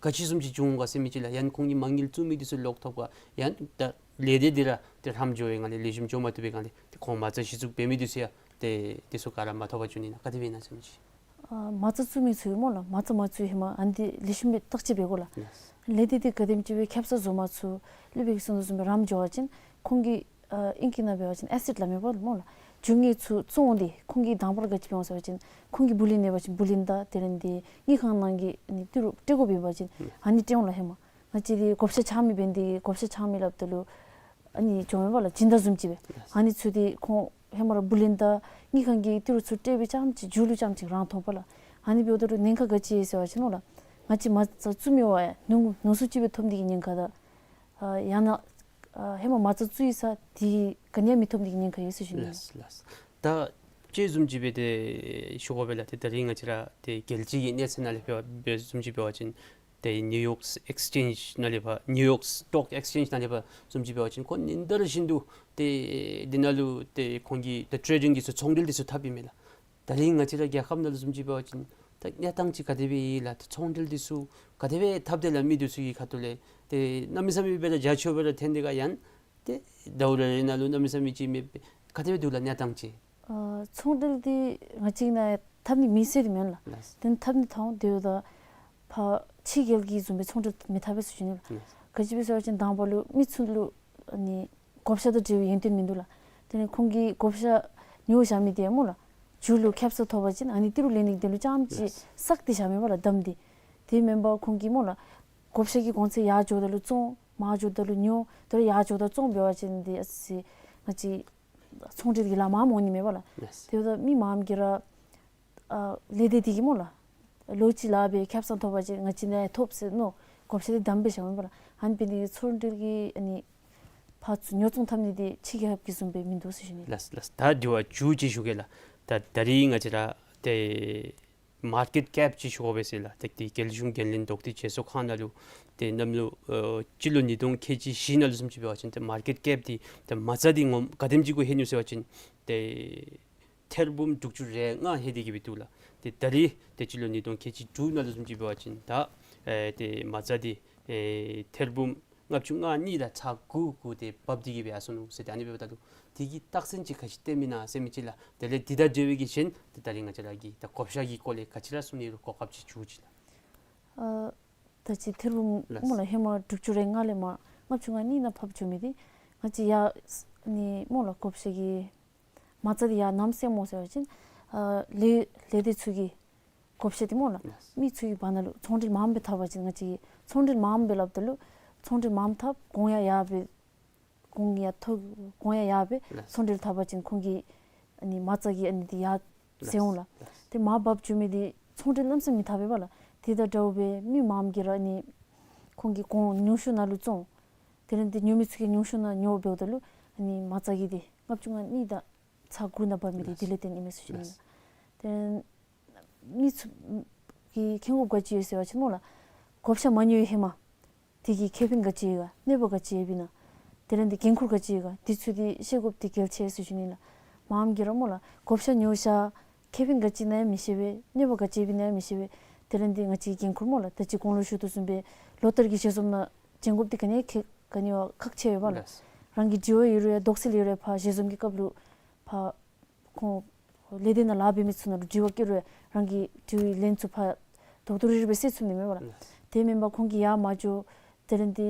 ག་ཅི་བཟུམ་ཅིག་འབྱུང་ག་ཟེར་མི་ཅིག་ལགས། ཡང་ཁོང་གི་མ་དངུལ་བཙུགས་མི་འདི་ཚུ་ལོག་ཐོབ་ག། ཡང་ད་ལས་སྡེ་འདི་ར་ཏེ་ལྷངམ་འགྱོ་བའི་སྒང་ལས་ལེགས་ཤོམ་འགྱོ་མ་བཏུབ་པའི་སྒང་ལས་ཏེ་ཁོང་མ་རྩ་གཞི་བཙུགས་འབད་མི་འདི་ཚུ་ཡང་ཏེ་འདི་ཚུ་ག་ར་མ་ཐོབ་པར་འགྱོ་ནི་ཨིན་ན་ག་དེ་སྦེ་ཨིན་ན་ཟེར་མི་ཅིག། ཨ་མ་རྩ་བཙུགས་མི་ཚུ་སྨོ་ལགས། མ་རྩ་མ་བཙུགས་ཧེ་མ་ཨ་ནི་འདི་ལེགས་ཤོམ་སྦེ་བརྟག་དཔྱད་འབད་དགོ་ལགས། ལགས། ལས་སྡེ་འདི་ག་དེམ་ཅིག་སྦེ་ཁེ་སང་བཟོ་མ་ཚུགས། སློབ་དཔོན་གྱིས་གསུང་དོ་བཟུམ་སྦེ་ལྷངམ་འགྱོ་བ་ཅིན་ཁོང་གི་ཨ་ཨིང་སྐད་ནང་འབད་བ་ཅིན་ཨེ་སེཊ་སླབ་མས་པ་སྨོ་ལགས། འབྱུང་དངོས་ཚུ་བཙོང་སྟེ་ཁོང་གིས་དང་པ་ར་ག་ཅི་འབད་འོང་ཟེར་བ་ཅིན་ཁོང་གིས་བུ་ལོན་ཨིན་པ་ཅིན་བུ་ལོན་དང་དེ་ལས་འདི་དངུལ་ཁང་ནང་གི་ཨ་ནི་ཏི་རུ་སྤྲོད་དགོཔ་ཨིན་པ་ཅིན་ཨ་ནི་སྤྲོད་འོང་ལགས། ཧེ་མ་ང་བཅས་འདི་བགོ་བཤའ་འཆང་མི་འབད་ནི་འདི་བགོ་བཤའ་འཆང་མི་སླབ་ད་ལུ་ཨ་ནི་འགྱོ་མས་པ་ལགས། སྦྱིན་བདག་བཟུམ་ཅིག་སྦེ། ཨ་ནི་ཚུ་འདི་ཁོང་ཧེ་མ་ར་བུ་ལོན་དང་དངུལ་ཁང་གི་ཏི་རུ་ཚུ་སྤྲོད་སྦེ་རྐྱངམ་ཅིག་མཇུག་ལུ་རྐྱངམ་ཅིག་རང་ཐོབ་པ་ལགས། ཨ་ནི་འབདཝ་ད་ལུ་ཉེན་ཁ་ག་ཅི་ཡོད་ཟེར་བ་ཅིན་སྨོ་ལགས། ང་བཅས་མ་རྩ་བཙུགས་མི་བ་ཡང་ནོར་ནོར་སུ་ཅིག་སྦེ་ཐོབ་ནི་གི་ཉེན་ཁ་དང་ཨ་ཡང་ན་ཨ་ཧེ་མ་མ་རྩ་བཙུགས་ཡི་ས་འདི་ག་ནི་ཡང་མི་ཐོབ་ནི་གི་ཉེན་ཁ་ཡོད་ཟེར་ཞུ་ནི། ལགས་ལགས། ད་ ཅིག་བཟུམ་ཅིག་སྦེ་ཏེ་ཞུ་དགོ་པས་ལགས། ཏེ་ད་རིས་ང་བཅས་ར་ཏེ་རྒྱལ་སྤྱི་གི་གནས་ཚད་ནང་ལས་འབད་བ་བཟུམ་ཅིག་འབད་བ་ཅིན་ཏེ་ནིའུ་ཡོག་ཨེགསི་ཅེནཇ་ནང་ལས་ཕར་ནིའུ་ཡོག་སི་ཊོག་ཨེགསི་ཅེནཇ་ནང་ལས་ཕར་བཟུམ་ཅིག་འབད་བ་ཅིན་ཁོང་ཉིན་ལྟར་བཞིན་དུ་ཏེ་འདི་ནང་ལུ་ཏེ་ཁོང་གི་ཏེ་ཊེ་རེ་ཌིང་འདི་ཚུ་ཚོང་འབྲེལ་འདི་ཚུ་འཐབ་ཨིན་མས་ལགས། ད་རིས་ང་བཅས་ར་རྒྱལ་ཁབ་ནང་ལུ་བཟུམ་ཅིག་འབད་བ་ཅིན་ད་གནས་སྟངས་ཅིག་ག་དེ་སྦེ་ཨིན་ལགས། ཏེ་ཚོང་འབྲེལ་འདི་ཚུ་ག་དེ་སྦེ་འཐབ་དེས་ལགས། མི་འདི་ཚུ་གི་ཁ་ཐུག་ལས་ཏེ་གནམ་མེད་ས་མེད་སྦེ་ར་རྒྱ་ཆེཝ་སྦེ་ར་ཐོན་ཏེ་ག་ཡང་ཏེ་ཟླཝ་རེ་རེ་ནང་ལུ་གནམ་མེད་ས་མེད་ཅིག་མེད་པས། ག་དེ་སྦེ་འདུག་ལགས་གནས་སྟངས་ཅིག། ཨ་ཚོང་འབྲེལ་འདི་ང་བཅས་ནཱ་འཐབ་ནི་མེད་ཟེར་མེན་ལགས། ལགས། དེ་འཐབ་ནི་འཐབ་འོང་དེ་འབདཝ་ད་ཕར་ཕྱི་རྒྱལ་གྱི་བཟུམ་སྦེ་ཚོང་འབྲེལ་མི་འཐབ་པས་ཟེར་ཞུ་ནི་ལགས། ལགས། ག་ཅི་སྦེ་ཟེར་བ་ཅིན་དང་པ་ལུ་མི་ཚུ་ལུ་ཨ་ནི་བགོ་བཤའ་དང་འབྲེལ་བའི་ཡོན་ཏན་མིན་འདུག་ལགས། དེ་ལས་ཁོང་གིས་བགོ་བཤའ་ཉོ་བཞག་མི་འདི་སྨོ་ལགས། མཇུག་ལུ་ཁེབ་ས་ཐོབ་པ་ཅིན་ཨ་ནི་ཏི་རུ་ལེན་ནི་གི་དོན་ལུ་རྐྱངམ་ཅིག། ལགས། བསགས་ཏེ་བཞག་མས་པ་ལགས་བསྡམས་ཏེ། དེ་མེན་པར་ཁོང་གིས་སྨོ་ལགས་བགོ་བཤའ་གི་གོང་ཚད་ཡར་འགྱོཝ་ད་ལུ་བཙོང་མར་འགྱོཝ་ད་ལུ་ཉོ་དོ་རུང་ཡར་འགྱོཝ་ད་བཙོང་འབད་བ་ཅིན་འདི་ཨ་ཙི་ང་བཅས་ཚོང་འབྲེལ་གྱི་ལཱ་མངམ་འོང་ནི་མས་པ་ལགས། ལགས། དེ་འབདཝ་ད་མི་མངམ་གིས་ར་ཨ་ལས་སྡེ་འདི་གིས་སྨོ་ལགས་ལོ་གཅིག་ལཱ་འབད་ཁེབ་ས་ཐོབ་པ་ཅིན་ང་བཅས་ནཱ་ཐོབ་ཟེར་མནོ་བགོ་བཤའ་འདི་བསྡམས་སྦེ་བཞག་མས་པ་ལགས། ཨ་ནི་འབད་ནི་འདི་གིས་ཚོང་འབྲེལ་གྱི་ཨ་ནི་ཕར་ཚུར་ཉོ་ཚོང་འཐབ་ནི་འདི་ཕྱི་རྒྱལ་ཁབ་ཀྱི་བཟུམ་སྦེ་མིན་འདུག་ཟེར་ཞུ་ནི། ལགས་ལགས། ད་དྲི་བ་མཇུག་ཅིག་ཞུ་གེ་ལགས། ད་ད་རིས་ང་བཅས་ར་ཏེ་མར་ཀེཊ་ཀེབ་ཅིག་ཞུ་དགོ་པས་ཟེར་ལགས། ཏེ་ཏེ་རྒྱལ་གཞུང་འགན་ལེན་ལྡོག་སྟེ་བྱེས་སོ་ཁང་ནང་ལུ་ཏེ་གནམ་ལོ་ཨ་སྤྱི་ལོ་ཉིས་སྟོང་ཁལ་གཅིག་བཞི་ནང་ལུ་བཟུམ་ཅིག་འབད་བ་ཅིན་ཏེ་མར་ཀེཊ་ཀེབ་འདི་ཏེ་མ་རྩ་འདི་ངོ་ག་དེམ་ཅིག་གུ་ལྷོད་ནུག་ཟེར་བ་ཅིན་ཏེ་ཐེར་འབུམ་དྲུག་ཅུ་རེ་ལྔ་ལྷོད་དེ་གི་སྦེ་འདུག་ལགས། ཏེ་ད་རིས་ཏེ་སྤྱི་ལོ་ཉིས་སྟོང་ཁལ་གཅིག་དྲུག་ནང་ལུ་བཟུམ་ཅིག་འབད་བ་ཅིན་ད་ཨེ་ཏེ་མ་རྩ་འདི་ཨེ་ཐེར་འབུམ་ལྔ་བཅུ་ང་གཉིས་དང་ཚག་དགུ་གུ་ཏེ་བབས་ཏེ་གི་སྦེ་ཡར་སོང་ནུག་ཟེར། ད་ཨ་ནི་འབདཝ་ད་ལུ་དེ་གི་རྟགས་མཚན་ཅིག་ག་ཅི་སྟོནམ་ཨིན་ན་ཟེར་མི་ཅིག་ལགས། དེ་ལས་དེ་དང་འབྲེལ་བའི་གི་གཞན་ཏེ་ད་རིས་ང་བཅས་ར་གིས་ད་བགོ་བཤའ་གི་སྐོར་ལས་ག་ཅི་ར་གསུང་ནི་རུང་གོ་སྐབས་ཅིག་ཞུ་ཅིག་ལགས། ཨ་ད་ཅི་ཐེར་འབུམ་ལགས། སྨོ་ལགས་ཧེ་མ་དྲུག་ཅུ་རེ་ལྔ་ལས་མར་ལྔ་བཅུ་ང་གཉིས་ནང་ཕབ་བཅུག་མི་འདི་ང་བཅས་ཡར་ཨ་ནི་སྨོ་ལགས་བགོ་བཤའ་གི་མ་རྩ་འདི་ཡར་ནམ་སེལཝ་སྨོ་ཟེར་བ་ཅིན་ཨ་ལས་ལས་སྡེ་ཚུ་གི་བགོ་བཤའ་འདི་སྨོ་ལགས། ལགས། མི་ཚུ་གི་བར་ན་ལུ་ཚོང་འབྲེལ་མངམ་སྦེ་འཐབ་པ་ཅིན་ང་བཅས་ཀྱིས་ཚོང་འབྲེལ་མངམ་སྦེ་སླབ་ད་ལུ་ཚོང་འབྲེལ་མངམ་འཐབ་གོང་ཡང་ཡར་སྦེ་གོང་ཡང་མཐོ་གོང་ཡང་ཡར་སྦེ། ལགས། ཚོང་འབྲེལ་འཐབ་པ་ཅིན་ཁོང་གི་ཨ་ནི་མ་རྩ་གི་ཨ་ནི་འདི་ཡར་ཟེར་འོང་ལགས། ལགས། ཏེ་མར་བབས་བཅུག་མི་འདི་ཚོང་འབྲེལ་གནམ་མེད་ས་མེད་མི་འཐབ་པས་པ་ལགས། དེ་དང་འདྲཝ་སྦེ་མི་མངམ་གིས་ར་ཨ་ནི་ཁོང་གི་གོང་ཉུང་ཤོས་ནང་ལུ་བཙོང་། དེ་ལས་འདི་ཉོ་མི་ཚུ་གིས་ཉུང་ཤོས་ནང་ཉོ་འབདཝ་ད་ལུ་ཨ་ནི་མ་རྩ་གི་འདི་ལྔ་བཅུ་ང་གཉིས་དང་ཚག་དགུ་ནང་བབས་མི་འདི། ལགས། དེ་ལས་བརྟེན་ཨིན་མས་ཟེར་ཞུ་ནི། ལགས། ཏེ་མི་ཚུ་གིས་མཁྱེན་དགོཔ་ག་ཅི་ཡོད་ཟེར་བ་ཅིན་སྨོ་ལགས་བགོ་བཤའ་མ་ཉོ་བའི་ཧེ་མ་དེ་གི་ཁེ་ཕན་ག་ཅི་ཡོད་ག་གནོད་པ་ག་ཅི་ཡོདཔ་ཨིན་ན། དེ་ལས་འདི་འགན་ཁུར་ག་ཅི་ཡོད་ག་འདི་ཚུ་འདི་ཤེས་དགོཔ་འདི་གལ་ཆེ་ཟེར་ཞུ་ནི་ལགས། མངམ་གིས་ར་སྨོ་ལགས་བགོ་བཤའ་ཉོ་བཞག་ཁེ་ཕན་ག་ཅི་ཨིན་ན་ཡང་མི་ཤེས་པས། གནོད་པ་ག་ཅི་ཡོདཔ་ཨིན་ན་ཡང་མི་ཤེས་པས། དེ་ལས་འདི་ང་བཅས་ཀྱི་འགན་ཁུར་སྨོ་ལགས་ད་ཅི་གོང་ལུ་ཞུ་དོ་བཟུམ་སྦེ་ལོ་ལྟར་གྱི་ཞལ་འཛོམས་ནང་བྱིན་དགོཔ་འདི་ག་ནི་ཡང་ཁེ་ག་ནི་བ་ཁག་ཆེ་བས་པ་ལགས། ལགས། རང་གི་དྲི་བ་ཡོད་རུང་ཡང་དོགས་སེལ་ཡོད་རུང་ཡང་ཕར་ཞལ་འཛོམས་ཀྱི་སྐབས་ལུ་ཕར་ཁོང་ལས་སྡེ་ནང་ལཱ་འབད་མི་ཚུ་ནང་ལུ་དྲི་བ་བཀོད་རུང་ཡང་རང་གི་དྲི་བའི་ལན་ཚུ་ཕར་རྡོག་རྡོག་རིལ་རི་སྦེ་སེལ་ཚུགས་ནི་མས་པ་ལགས། ལགས། དེ་མེན་པར་ཁོང་གིས་ཡར་མ་འགྱོ་དེ་ལས་འདི་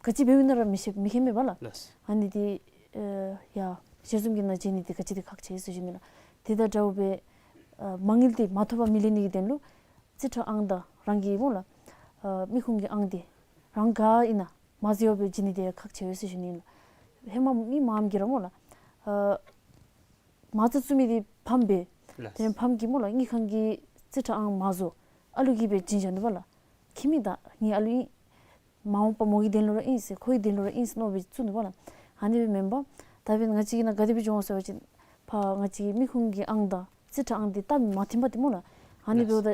ག་ཅི་འབདཝ་ཨིན་ན་ར་མི་ཤེས་མི་མཁྱེན་མས་པ་ལགས། ལགས། ཨ་ནི་འདི་ཨེ་ཡ་ཞལ་འཛོམས་ཀྱི་ནང་བྱོན་ནི་འདི་ག་ཅི་འདི་ཁག་ཆེ་ཟེར་ཞུ་ནི་ལགས། དེ་དང་འདྲཝ་སྦེ་ཨ་མ་དངུལ་འདི་མ་ཐོབ་པར་མི་ལེན་ནི་གི་དོན་ལུ་རྩིས་ཁྲ་ཨང་དང་རང་གི་སྨོ་ལགས་ཨ་མི་ཁུངས་ཀྱི་ཨང་འདི་རང་ག་ཨིན་ན་མ་བཟོ་བར་སྦེ་བྱོན་ནི་འདི་ཁག་ཆེ་བས་ཟེར་ཞུ་ནི་ལགས། ཧེ་མ་མི་མངམ་གིས་ར་སྨོ་ལགས་ཨ་མ་རྩ་བཙུགས་མི་འདི་ཕམ་སྦེ། ལགས། དེ་ལས་ཕམ་གིས་སྨོ་ལགས་དངུལ་ཁང་གི་རྩིས་ཁྲ་ཨང་མ་བཟོ་ཨ་ལུ་གིས་སྦེ་བྱིན་བཞག་ནུག་པ་ལགས། ཁྱིམ་མི་དང་ངེའི་ཨ་ལུ་ཨིན། མ་འོངས་པ་མོ་གི་དོན་ལུ་ར་ཨིན་ཟེར་ཁོ་གི་དོན་ལུ་ར་ཨིན་ཟེར་མནོ་སྦེ་བཙུགས་ནུག་པ་ལགས། ཨ་ནི་སྦེ་མེན་པར་ད་འབདན་ང་བཅས་ཀྱི་ནང་ག་དེ་སྦེ་འགྱོ་འོང་ཟེར་བ་ཅིན་ཕར་ང་བཅས་ཀྱི་མི་ཁུངས་ཀྱི་ཨང་དང་རྩིས་ཁྲ་ཨང་འདི་སྟབས་མ་མཐུན་པ་འདི་སྨོ་ལགས། ཨ་ནི་ལགས། འབདཝ་ད་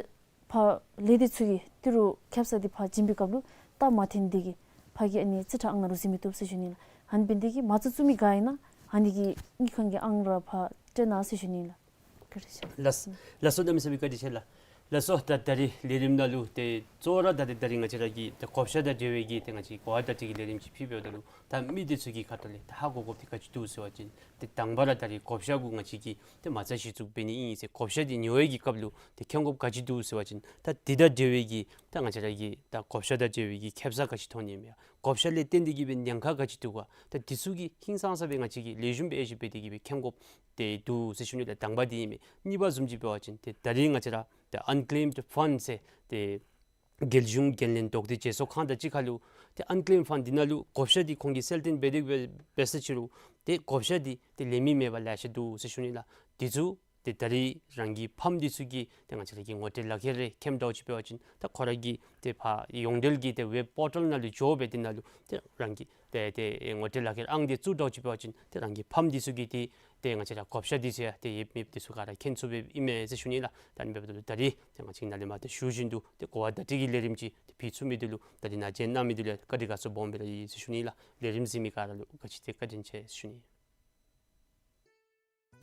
ཕར་ལས་སྡེ་ཚུ་གིས་ཏི་རུ་ཁེབ་ས་འདི་ཕར་བྱིན་པའི་སྐབས་ལུ་སྟབས་མ་མཐུན་འདི་གིས་ཕར་གྱི་ཨ་ནི་རྩིས་ཁྲ་ཨང་ནང་ལུ་གཟིགས་མི་བཏུབ་ཟེར་ཞུ་ནི་ལགས། ཨ་ནི་འབདན་འདི་གིས་མ་རྩ་བཙུགས་མི་ག་ཨིན་ན་ཨ་ནི་གི་དངུལ་ཁང་གི་ཨང་ར་ཕར་སྤྲོད་གནང་ཟེར་ཞུ་ནི་ལགས། བཀའ་དྲིན་ཆེ། ལགས། ལགས་སོ། གནམ་མེད་ས་མེད་བཀའ་དྲིན་ཆེ་ལགས། ལགས་སོ། ད་ད་རིས་ལས་རིམ་ནང་ལུ་ཏེ་གཙོ་བོ་ར་ད་ཏེ་ད་རིས་ང་བཅས་ར་གི་ཏེ་བགོ་བཤའ་དང་འབྲེལ་བའི་གི་ཏེ་ང་བཅས་གོ་བ་བརྡ་སྤྲོད་ཀྱི་ལས་རིམ་ཅིག་ཕུལ་འབདཝ་ད་ལུ་ད་མི་འདི་ཚུ་གི་ཁ་ཐུག་ལས་ད་ཧ་གོ་དགོཔ་འདི་ག་ཅི་འདུག་ཟེར་བ་ཅིན་ཏེ་དང་པ་ར་ད་རིས་བགོ་བཤའ་གུ་ང་བཅས་ཀྱིས་ཏེ་མ་རྩ་གཞི་བཙུགས་འབད་ནི་ཨིན་ཟེར་བགོ་བཤའ་འདི་ཉོ་བའི་གི་སྐབས་ལུ་ཏེ་མཁྱེན་དགོཔ་ག་ཅི་འདུག་ཟེར་བ་ཅིན་ད་འདི་དང་འབྲེལ་བའི་གི་ད་ང་བཅས་ར་གི་ད་བགོ་བཤའ་དང་འབྲེལ་བའི་གི་ཁེབ་ས་ག་ཅི་ཐོན་ནི་མས། བགོ་བཤའ་ལས་བརྟེན་ཏེ་གི་སྦེ་ཉེན་ཁ་ག་ཅི་འདུག་ག་ད་འདི་ཚུ་གི་ཧིང་སངས་ས་སྦེ་ང་བཅས་ཀྱིས་ལེགས་ཤོམ་སྦེ་ཨེ་ཞིབ་འབད་དེ་གི་སྦེ་མཁྱེན་དགོཔ་ཏེ་འདུག་ཟེར་ཞུ་ནི་ལགས། དང་པ་འདི་ཨིན་མས། གཉིས་པ་བཟུམ་ཅིག་འབད་བ་ཅིན་ཏེ་ད་རིས་ང་བཅས་ར་ཏེ་ཨན་ཀེམཌ་ཕཱན་ཌ་ཟེར་ཏེ་རྒྱལ་གཞུང་འགན་ལེན་ལྡོག་སྟེ་བྱེས་སོ་ཁང་དང་གཅིག་ཁར་ལུ་ཏེ་ཨན་ཀེམཌ་ཕཱན་ཌ་འདི་ནང་ལུ་བགོ་བཤའ་འདི་ཁོང་གིས་གསལ་སྟོན་འབད་དེ་འབད་འབད་ས་ཅིག་རུང་ཏེ་བགོ་བཤའ་འདི་ཏེ་ལེན་མི་མེད་པར་ལེ་ཤ་འདུག་ཟེར་ཞུ་ནི་ལགས། འདི་ཚུ་ཏེ་ད་རིས་རང་གི་ཕམ་འདི་ཚུ་གིས་ཏེ་ང་བཅས་ར་གི་ངོ་སྤྲོད་ལག་ཁྱེར་རེ་མཁྱེནམ་འདྲཝ་ཅིག་འབད་བ་ཅིན་ད་ཁོ་ར་གི་ཏེ་ཕར་ཡོངས་འབྲེལ་གྱི་ཏེ་ཝེབ་པོར་ཊལ་ནང་ལུ་འགྱོ་སྦེ་འདི་ནང་ལུ་ཏེ་རང་གི་ཏེ་ཏེ་ངོ་སྤྲོད་ལག་ཁྱེར་ཨང་འདི་བཙུགས་འདྲཝ་ཅིག་འབད་བ་ཅིན་ཏེ་རང་གི་ཕམ་འདི་ཚུ་གིས་ཏེ་ ཏེ་ང་བཅས་ར་བགོ་བཤའ་འདི་ཚུ་ཡང་ཏེ་ཡོད་མེད་འདི་ཚུ་ག་ར་མཁྱེན་ཚུགསཔ་ཨིན་མས་ཟེར་ཞུ་ནི་ལགས། ད་ཨ་ནི་འབདཝ་ད་ད་རིས་ཏེ་ང་བཅས་ནཱ་ལས་མར་ཏེ་ཞུ་བཞིན་དུ་ཏེ་གོ་བ་བརྡ་སྤྲོད་ཀྱི་ལས་རིམ་ཅིག་ཏེ་ཕུལ་ཚུགས་མི་འདི་ལུ་ད་རིས་ནཱ་མཇལ་གནང་མི་འདི་ལུ་བཀའ་དྲིན་དགའ་ཚོར་སྦོམ་སྦེ་ར་ཡོད་ཟེར་ཞུ་ནི་ལགས། ལས་རིམ་གཟིགས་མི་ག་ར་ལུ་ག་ཅི་ཏེ་བཀའ་དྲིན་ཆེ་ཟེར་ཞུ་ནི།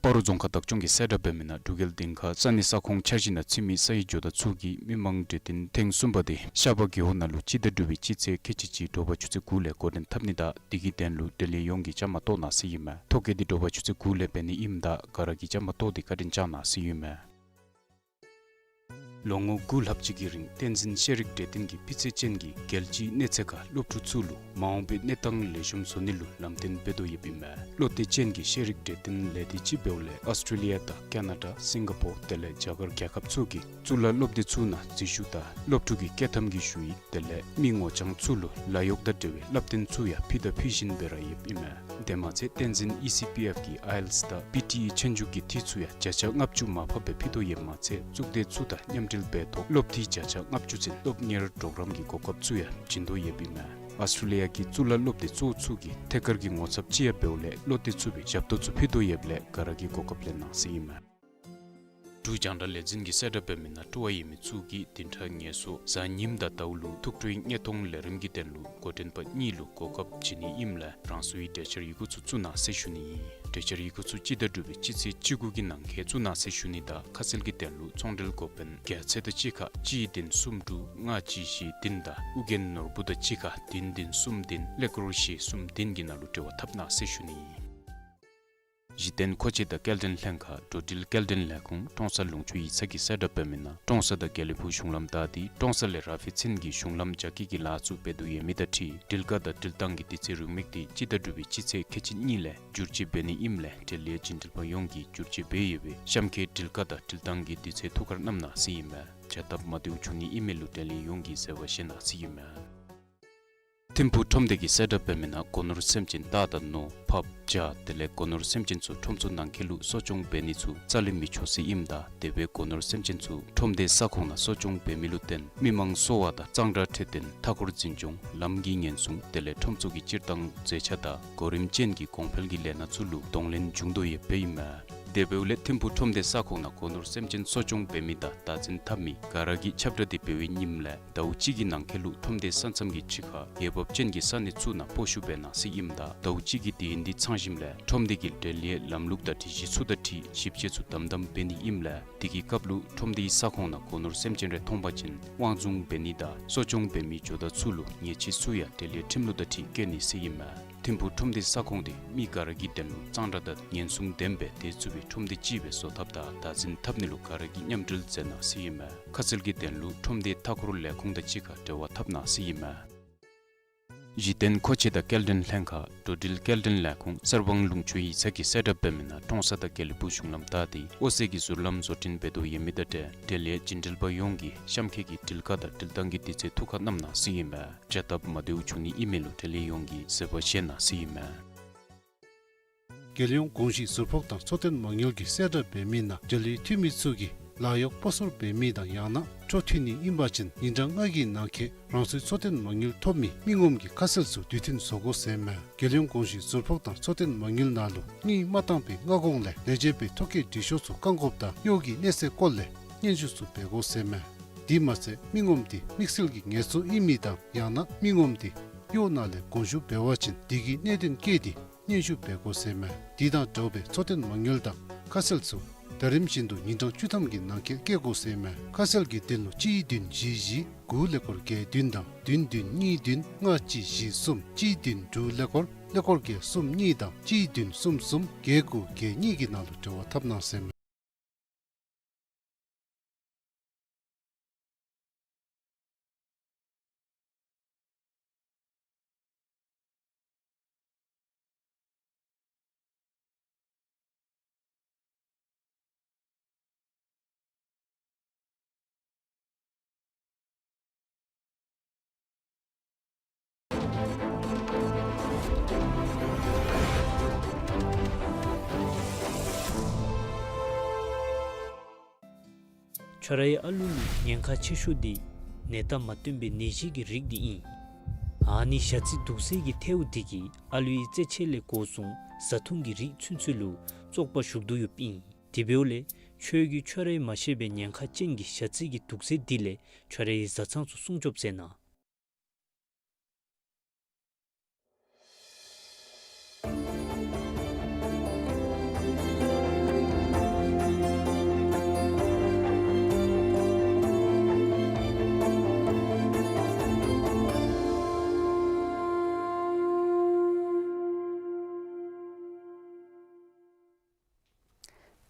སྤ་རོ་རྫོང་ཁག་བདག་སྐྱོང་གིས་གསལ་བསྒྲགས་འབད་མི་ནང་འབྲུག་རྒྱལ་སྡིངས་ཁ་ས་གནས་ས་ཁོངས་འཆར་གཞི་ནང་ཚུད་མི་ས་ཡི་ཇོ་བདག་ཚུ་གིས་མི་མང་གྲོས་བསྟུན་ཐེངས་གསུམ་པ་དེ་ཤར་པ་རྒེད་འོག་ནང་ལུ་སྤྱི་ཟླ་དྲུག་པའི་སྤྱི་ཚེས་ཁལ་གཅིག་གཅིག་དྲོ་པ་ཆུ་ཚོད་དགུ་ལས་འགོ་འདྲེན་འཐབ་ནི་དང་དེ་གི་དོན་ལུ་འབྲེལ་ཡོད་ཡོངས་ཀྱིས་བཅའ་མར་གཏོགས་གནང་ཟེར་ཨིན་མས། ཐོ་བཀོད་འདི་དྲོ་པ་ཆུ་ཚོད་དགུ་ལས་འབད་ནི་ཨིནམ་ད་ག་ར་གིས་བཅའ་མར་གཏོགས་ཏེ་བཀའ་དྲིན་བསྐྱང་གནང་ཟེར་ཨིན་མས། ལོ་ངོ་དགུ་ལྷག་ཅིག་གི་རིང་བསྟན་འཛིན་ཤེས་རིག་གྲོས་སྟོན་གྱིས་སྤུས་ཚད་ཅན་གྱི་རྒྱལ་སྤྱིའི་གནས་ཚད་ཁར་སློབ་ཕྲུག་ཚུ་ལུ་མ་འོངས་པའི་གནས་སྟངས་ལེགས་ཤོམ་བཟོ་ནི་ལུ་ལམ་སྟོན་འབད་དོ་ཡོདཔ་ཨིན་མས། བློ་གཏད་ཅན་གྱི་ཤེས་རིག་གྲོས་སྟོན་ལས་སྡེ་ཅིག་འབདཝ་ལས་ཨོསི་ཊྲེ་ལི་ཡ་དང་ཀ་ན་ཌ་སིང་ག་པོར་དེ་ལས་རྒྱ་གར་རྒྱལ་ཁབ་ཚུ་གི་གཙུག་ལག་སློབ་སྡེ་ཚུ་ནང་འཛུལ་ཞུགས་དང་སློབ་ཕྲུག་གི་བསྐྱོད་ཐམ་གྱི་ཞུ་ཡིག་དེ་ལས་མི་ངོ་རྐྱང་ཚུ་ལུ་ལཱ་གཡོག་དང་འབྲེལ་བའི་བསླབ་སྟོན་ཚུ་ཡང་ཕུལ་དང་ཕུལ་བཞིན་སྦེ་ར་ཡོདཔ་ཨིན་མས། དེ་མ་ཚད་བསྟན་འཛིན་ཨི་སི་པི་ཨེཕ་གིས་ཨའི་ཨེལ་ཊི་ཨེསི་དང་པི་ཊི་ཨི་ཆོས་རྒྱུགས་ཀྱི་འཐུས་ཚུ་ཡང་བརྒྱ་ཆ་ལྔ་བཅུ་མར་ཕབ་སྦེ་ཕུལ་དོ་ཡོདཔ་མ་ཚད་གཙུག་སྡེ་ཚུ་དང་མཉམ་འབྲེལ་འབད་ཐོག་སློབ་འཐུས་བརྒྱ་ཆ་ལྔ་བཅུ་ཚུན་སློབ་གཉེར་གྲོགས་རམ་གྱི་གོ་སྐབས་ཚུ་ཡང་བྱིན་དོ་ཡོདཔ་ཨིན་མས། ཨོསི་ཊྲེ་ལི་ཡ་གི་གཙུག་ལག་སློབ་སྡེ་གཙོ་བོ་ཚུ་གི་ཐད་ཀར་གྱི་ངོ་ཚབ་ཅིག་ཡང་འབདཝ་ལས་བློ་གཏད་ཚུགས་པའི་ཞབས་ཏོག་ཚུ་ཕུལ་དོ་ཡོདཔ་ལས་ག་ར་གིས་གོ་སྐབས་ལེན་གནང་ཟེར་ཨིན་མས། འབྲུག་རྒྱང་བསྒྲགས་ལས་འཛིན་གྱིས་གསལ་བསྒྲགས་འབད་མི་ནང་སྤྲོ་བ་ཡོད་མི་ཚུ་གིས་བདུན་ཕྲག་ངལ་གསོ་གཟའ་ཉིམ་དང་ཟླཝ་ལུ་ཐུགས་སྤྲོའི་བརྙན་ཐུང་ལས་རིམ་གྱི་དོན་ལུ་འགོ་འདྲེན་པ་གཉིས་ལུ་གོ་སྐབས་བྱིན་ནི་ཨིནམ་ལས་རང་སོའི་གྲོས་འཆར་ཡི་གུ་ཚུ་བཙུགས་གནང་ཟེར་ཞུ་ནི་ཨིན། གྲོས་འཆར་ཡི་གུ་ཚུ་སྤྱི་ཟླ་དྲུག་པའི་སྤྱི་ཚེས་བཅུ་དགུ་གི་ནང་འཁོད་བཙུགས་གནང་ཟེར་ཞུ་ནི་དང་ཁ་གསལ་གྱི་དོན་ལུ་ཚོང་འབྲེལ་འགོ་དཔོན་རྒྱལ་མཚན་དང་གཅིག་ཁར་གཅིག་བདུན་གསུམ་དྲུག་ལྔ་གཅིག་བཞི་བདུན་དང་ཨོ་རྒྱན་ནོར་བུ་དང་གཅིག་ཁར་བདུན་བདུན་གསུམ་བདུན་ཀླད་ཀོར་བཞི་གསུམ་བདུན་གྱི་ནང་ལུ་འབྲེལ་བ་འཐབ་གནང་ཟེར་ཞུ་ནི་ཨིན། གཞི་རྟེན་མཁོ་ཆས་དང་སྐྱེལ་འདྲེན་ལྷན་ཁག་འགྲོ་འགྲུལ་སྐྱེལ་འདྲེན་ལས་ཁུངས་ཀྲོང་གསར་ལུང་ཕྱོགས་ཡིག་ཚང་གིས་གསལ་བསྒྲགས་འབད་མི་ནང་ཀྲོང་གསར་དང་དགེ་ལེགས་ཕུག་གཞུང་ལམ་བདའ་སྟེ་ཀྲོང་གསར་ལས་ར་ཕི་ཚུན་གྱི་གཞུང་ལམ་རྒྱ་སྐྱེད་ཀྱི་ལཱ་ཚུ་འབད་དོ་ཡོད་མི་དང་འཁྲིལ་འགྲུལ་བཀག་དང་འགྲུལ་བཏང་གི་དུས་ཚོད་རིང་མོ་དེ་སྤྱི་ཟླ་དྲུག་པའི་སྤྱི་ཚེས་ཁལ་གཅིག་གཉིས་ལས་བསྒྱུར་བཅོས་འབད་ནི་ཨིནམ་ལས་འབྲེལ་ཡོད་བྱིན་འདྲིས་པ་ཡོངས་ཀྱིས་བསྒྱུར་བཅོས་འབད་ཡོད་པའི་གཤམ་འཁོད་འགྲུལ་བཀག་དང་འགྲུལ་བཏང་གི་དུས་ཚོད་ཐུགས་ཁར་བསྣམས་གནང་ཟེར་ཨིན་མས། བྱ་སྟབས་མ་བདེཝ་བྱུང་ནི་ཨིན་མི་ལུ་འབྲེལ་ཡོད་ཡོངས་ཀྱིས་བཟོད་པ་བཞེས་གནང་ཟེར་ཨིན་མས། ཐིམ་ཕུག་ཁྲོམ་སྡེ་གིས་གསལ་བསྒྲགས་འབད་མི་ནང་སྒོ་ནོར་སེམས་ཅན་རྟ་དང་ནོར་ཕགཔ་བྱ་དེ་ལས་སྒོ་ནོར་སེམས་ཅན་ཚུ་ཁྲོམ་ཚུ་ནང་འཁོད་ལུ་གསོ་སྐྱོང་འབད་ནི་ཚུ་རྩ་ལས་མི་ཆོག་ཟེར་ཨིནམ་ད་དེ་སྦེ་སྒོ་ནོར་སེམས་ཅན་ཚུ་ཁྲོམ་སྡེ་ས་ཁོངས་ནང་གསོ་སྐྱོང་འབད་མི་ལུ་བརྟེན་མི་མང་གསོ་བ་དང་གཙང་སྦྲ་འཕྲོད་བསྟེན་མཐའ་འཁོར་འཛིན་སྐྱོང་ལམ་གྱི་ཉེན་སྲུང་དེ་ལས་ཁྲོམ་ཚུ་གི་སྤྱིར་བཏང་མཛེས་ཆ་དང་གོ་རིམ་ཅན་གྱི་གོང་འཕེལ་གྱི་ལས་སྣ་ཚུ་ལུ་གདོང་ལེན་འབྱུང་དོ་ཡོདཔ་ཨིན་མས། དེ་འབདཝ་ལས་ཐིམ་ཕུག་ཁྲོམ་སྡེ་ས་ཁོངས་ནང་སྒོ་ནོར་སེམས་ཅན་གསོ་སྐྱོང་འབད་མི་དང་བདག་འཛིན་འཐབ་མི་ག་ར་གིས་ཁྱབ་བསྒྲགས་འདི་འབད་བའི་ཉིནམ་ལས་ཟླཝ་གཅིག་གི་ནང་འཁོད་ལུ་ཁྲོམ་སྡེ་ས་མཚམས་ཀྱི་ཕྱི་ཁར་འོས་འབབ་ཅན་གྱི་ས་གནས་ཚུ་ནང་སྤོ་བཤུད་འབད་གནང་ཟེར་ཨིནམ་ད་ཟླཝ་གཅིག་གི་དུས་ཡུན་འདི་ཚང་ཞིནམ་ལས་ཁྲོམ་སྡེ་གི་འབྲེལ་ཡོད་ལམ་ལུགས་དང་སྒྲིག་གཞི་ཚུ་དང་འཁྲིལ་ཞིབ་དཔྱད་ཚུ་དམ་དམ་འབད་ནི་ཨིནམ་ལས་དེ་གི་སྐབས་ལུ་ཁྲོམ་སྡེའི་ས་ཁོངས་ནང་སྒོ་ནོར་སེམས་ཅན་རེ་མཐོང་པ་ཅིན་དབང་བཟུང་འབད་ནི་དང་གསོ་སྐྱོང་འབད་མི་ཇོ་བདག་ཚུ་ལུ་ཉེས་ཆད་ཚུ་ཡང་འབྲེལ་ཡོད་ཁྲིམས་ལུགས་དང་འཁྲིལ་བཀལ་ནི་ཟེར་ཨིན་མས། ཐིམ་ཕུག་ཁྲོམ་སྡེ་ས་ཁོངས་འདི་མི་ག་ར་གི་དོན་ལུ་གཙང་སྦྲ་དང་ཉེན་སྲུང་ལྡན་པའི་སྡོད་ཚུགས་པའི་ཁྲོམ་སྡེ་ཅིག་སྦེ་བཟོ་ཐབས་དང་བདག་འཛིན་འཐབ་ནི་ལུ་ག་ར་གིས་མཉམ་འབྲེལ་མཛད་གནང་ཟེར་ཨིན་མས། ཁ་གསལ་གྱི་དོན་ལུ་ཁྲོམ་སྡེ་མཐའ་འཁོར་ལས་ཁུངས་དང་གཅིག་ཁར་འབྲེལ་བ་འཐབ་གནང་ཟེར་ཨིན་མས། གཞི་རྟེན་མཁོ་ཆས་དང་སྐྱེལ་འདྲེན་ལྷན་ཁག་འགྲོ་འགྲུལ་སྐྱེལ་འདྲེན་ལས་ཁུངས་གསར་སྤང་ལུང་ཕྱོགས་ཡིག་ཚང་གིས་གསལ་བསྒྲགས་འབད་མི་ནང་ཀྲོང་གསར་དང་དགེ་ལེགས་ཕུག་གཞུང་ལམ་བདའ་སྟེ་ཨོ་སེ་གི་ཟུར་ལམ་བཟོ་སྐྲུན་འབད་དོ་ཡོད་མི་དང་འབྲེལ་འབྲེལ་ཡོད་བྱིན་འདྲིས་པ་ཡོངས་ཀྱིས་གཤམ་འཁོད་ཀྱི་འགྲུལ་བཀག་དང་འགྲུལ་བཏང་གི་དུས་ཚོད་ཐུགས་ཁར་བསྣམས་གནང་ཟེར་ཨིན་མས། བྱ་སྟབས་མ་བདེཝ་བྱུང་ནི་ཨིན་མི་ལུ་འབྲེལ་ཡོད་ཡོངས་ཀྱིས་བཟོད་པ་བཞེས་གནང་ཟེར་ཨིན་མས། རྒྱལ་ཡོངས་གོང་ཞུས་ཟུར་ཕོགས་དང་འཚོ་རྟེན་མ་དངུལ་གྱིས་གསལ་བསྒྲགས་འབད་མི་ནང་འབྲེལ་ཡོད་འཐུས་མི་ཚུ་གིས་ལཱ་གཡོག་སྤོ་སོར་འབད་མི་དང་ཡང་ན་འཕྲོ་མཐུད་ནི་ཨིན་པ་ཅིན་ཉིན་གྲངས་ལྔ་གི་ནང་འཁོད་རང་སོའི་འཚོ་རྟེན་མ་དངུལ་ཐོབ་མི་མི་ངོམ་གྱི་ཁ་གསལ་ཚུ་དུས་མཐུན་བཟོ་དགོ་ཟེར་མས། རྒྱལ་ཡོངས་གོང་ཞུས་ཟུར་ཕོགས་དང་འཚོ་རྟེན་མ་དངུལ་ནང་ལུ་དངུལ་མ་བཏང་པའི་སྔ་གོང་ལས་ལས་བྱེད་པའི་ཐོ་བཀོད་འབྲི་ཤོག་ཚུ་བཀག་འགོགཔ་དང་གཡོག་གི་གནས་ཚད་སྐོར་ལས་སྙན་ཞུ་ཚུ་འབད་དགོ་ཟེར་མས། དེ་མ་ཚད་མི་ངོམ་དེ་དམིགས་བསལ་གྱི་ངལ་གསོ་ཨིན་མི་དང་ཡང་ན་མི་ངོམ་དེ་གཡོག་ནང་ལས་དགོངས་ཞུ་འབད་བ་ཅིན་དེ་གི་གནད་དོན་བཀོད་དེ་སྙན་ཞུ་འབད་དགོ་ཟེར་མས། དེ་དང་འདྲཝ་སྦེ་འཚོ་རྟེན་མ་དངུལ་དང་ཁ་གསལ་ཚུ་ཟླ་རིམ་བཞིན་དུ་ཉིན་གྲངས་བཅུ་ཐམ་གྱི་ནང་འཁོད་བཀོད་དགོ་ཟེར་མས། ཁ་གསལ་གྱི་དོན་ལུ་གཅིག་བདུན་བཞི་བཞི་དགུ་ཀླད་ཀོར་བརྒྱད་བདུན་དང་བདུན་བདུན་གཉིས་བདུན་ལྔ་གཅིག་བཞི་གསུམ་གཅིག་བདུན་དྲུག་ཀླད་ཀོར་ཀླད་ཀོར་བརྒྱད་གསུམ་གཉིས་དང་གཅིག་བདུན་གསུམ་གསུམ་བརྒྱད་དགུ་བརྒྱད་གཉིས་ཀྱི་ནང་ལུ་འབྲེལ་བ་འཐབ་གནང་ཟེར་མས། ཁྱོད་རའི་ཨ་ལུ་ལུ་ཉེན་ཁ་ཆེ་ཤོས་འདི་ནད་རྟགས་མ་སྟོན་པའི་ནད་གཞི་གི་རིགས་འདི་ཨིན། ཨ་ནི་ཞ་རྩི་དུག་སེལ་གྱི་ཐལཝ་འདི་གིས་ཨ་ལུའི་རྩེད་ཆས་ལས་འགོ་བཟུང་བཟའ་འཐུང་གི་རིགས་ཚུན་ཚོད་ལུ་བཙོག་པ་ཞུགས་དོ་ཡོདཔ་ཨིན། དེ་འབདཝ་ལས་ཁྱོད་ཀྱིས་ཁྱོད་རའི་མ་ཤེས་པའི་ཉེན་ཁ་ཅན་གྱི་ཞ་རྩི་གི་དུག་སེལ་འདི་ལས་ཁྱོད་རའི་བཟའ་ཚང་ཚུ་སྲུང་སྐྱོབ་མཛད་གནང་།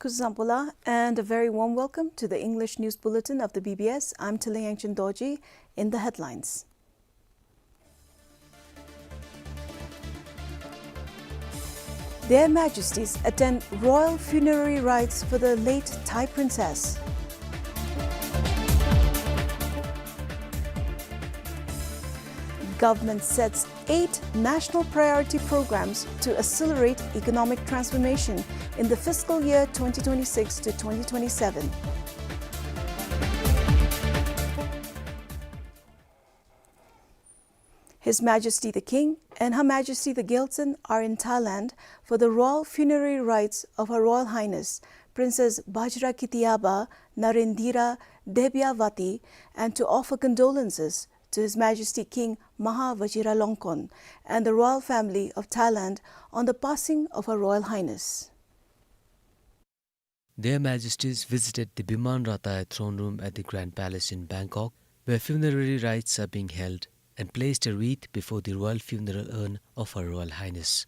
སྐུ་གཟུགས་བཟང་པོ་ལགས, and a very warm welcome to the English News Bulletin of the B B S. I'm Tala Yangchen Dorji. In the headlines, Their Majesties attend royal funerary rites for the late Thai princess. Government sets eight national priority programs to accelerate economic transformation in the fiscal year twenty twenty-six to twenty twenty-seven. His Majesty the King and Her Majesty the Gyaltsuen are in Thailand for the royal funerary rites of Her Royal Highness Princess Vajrakitiyabha Narendira Debyavathy and to offer condolences to His Majesty King Maha Vajiralongkorn and the royal family of Thailand on the passing of Her Royal Highness. Their Majesties visited the Biman Rataya throne room at the Grand Palace in Bangkok, where funerary rites are being held, and placed a wreath before the royal funeral urn of Her Royal Highness.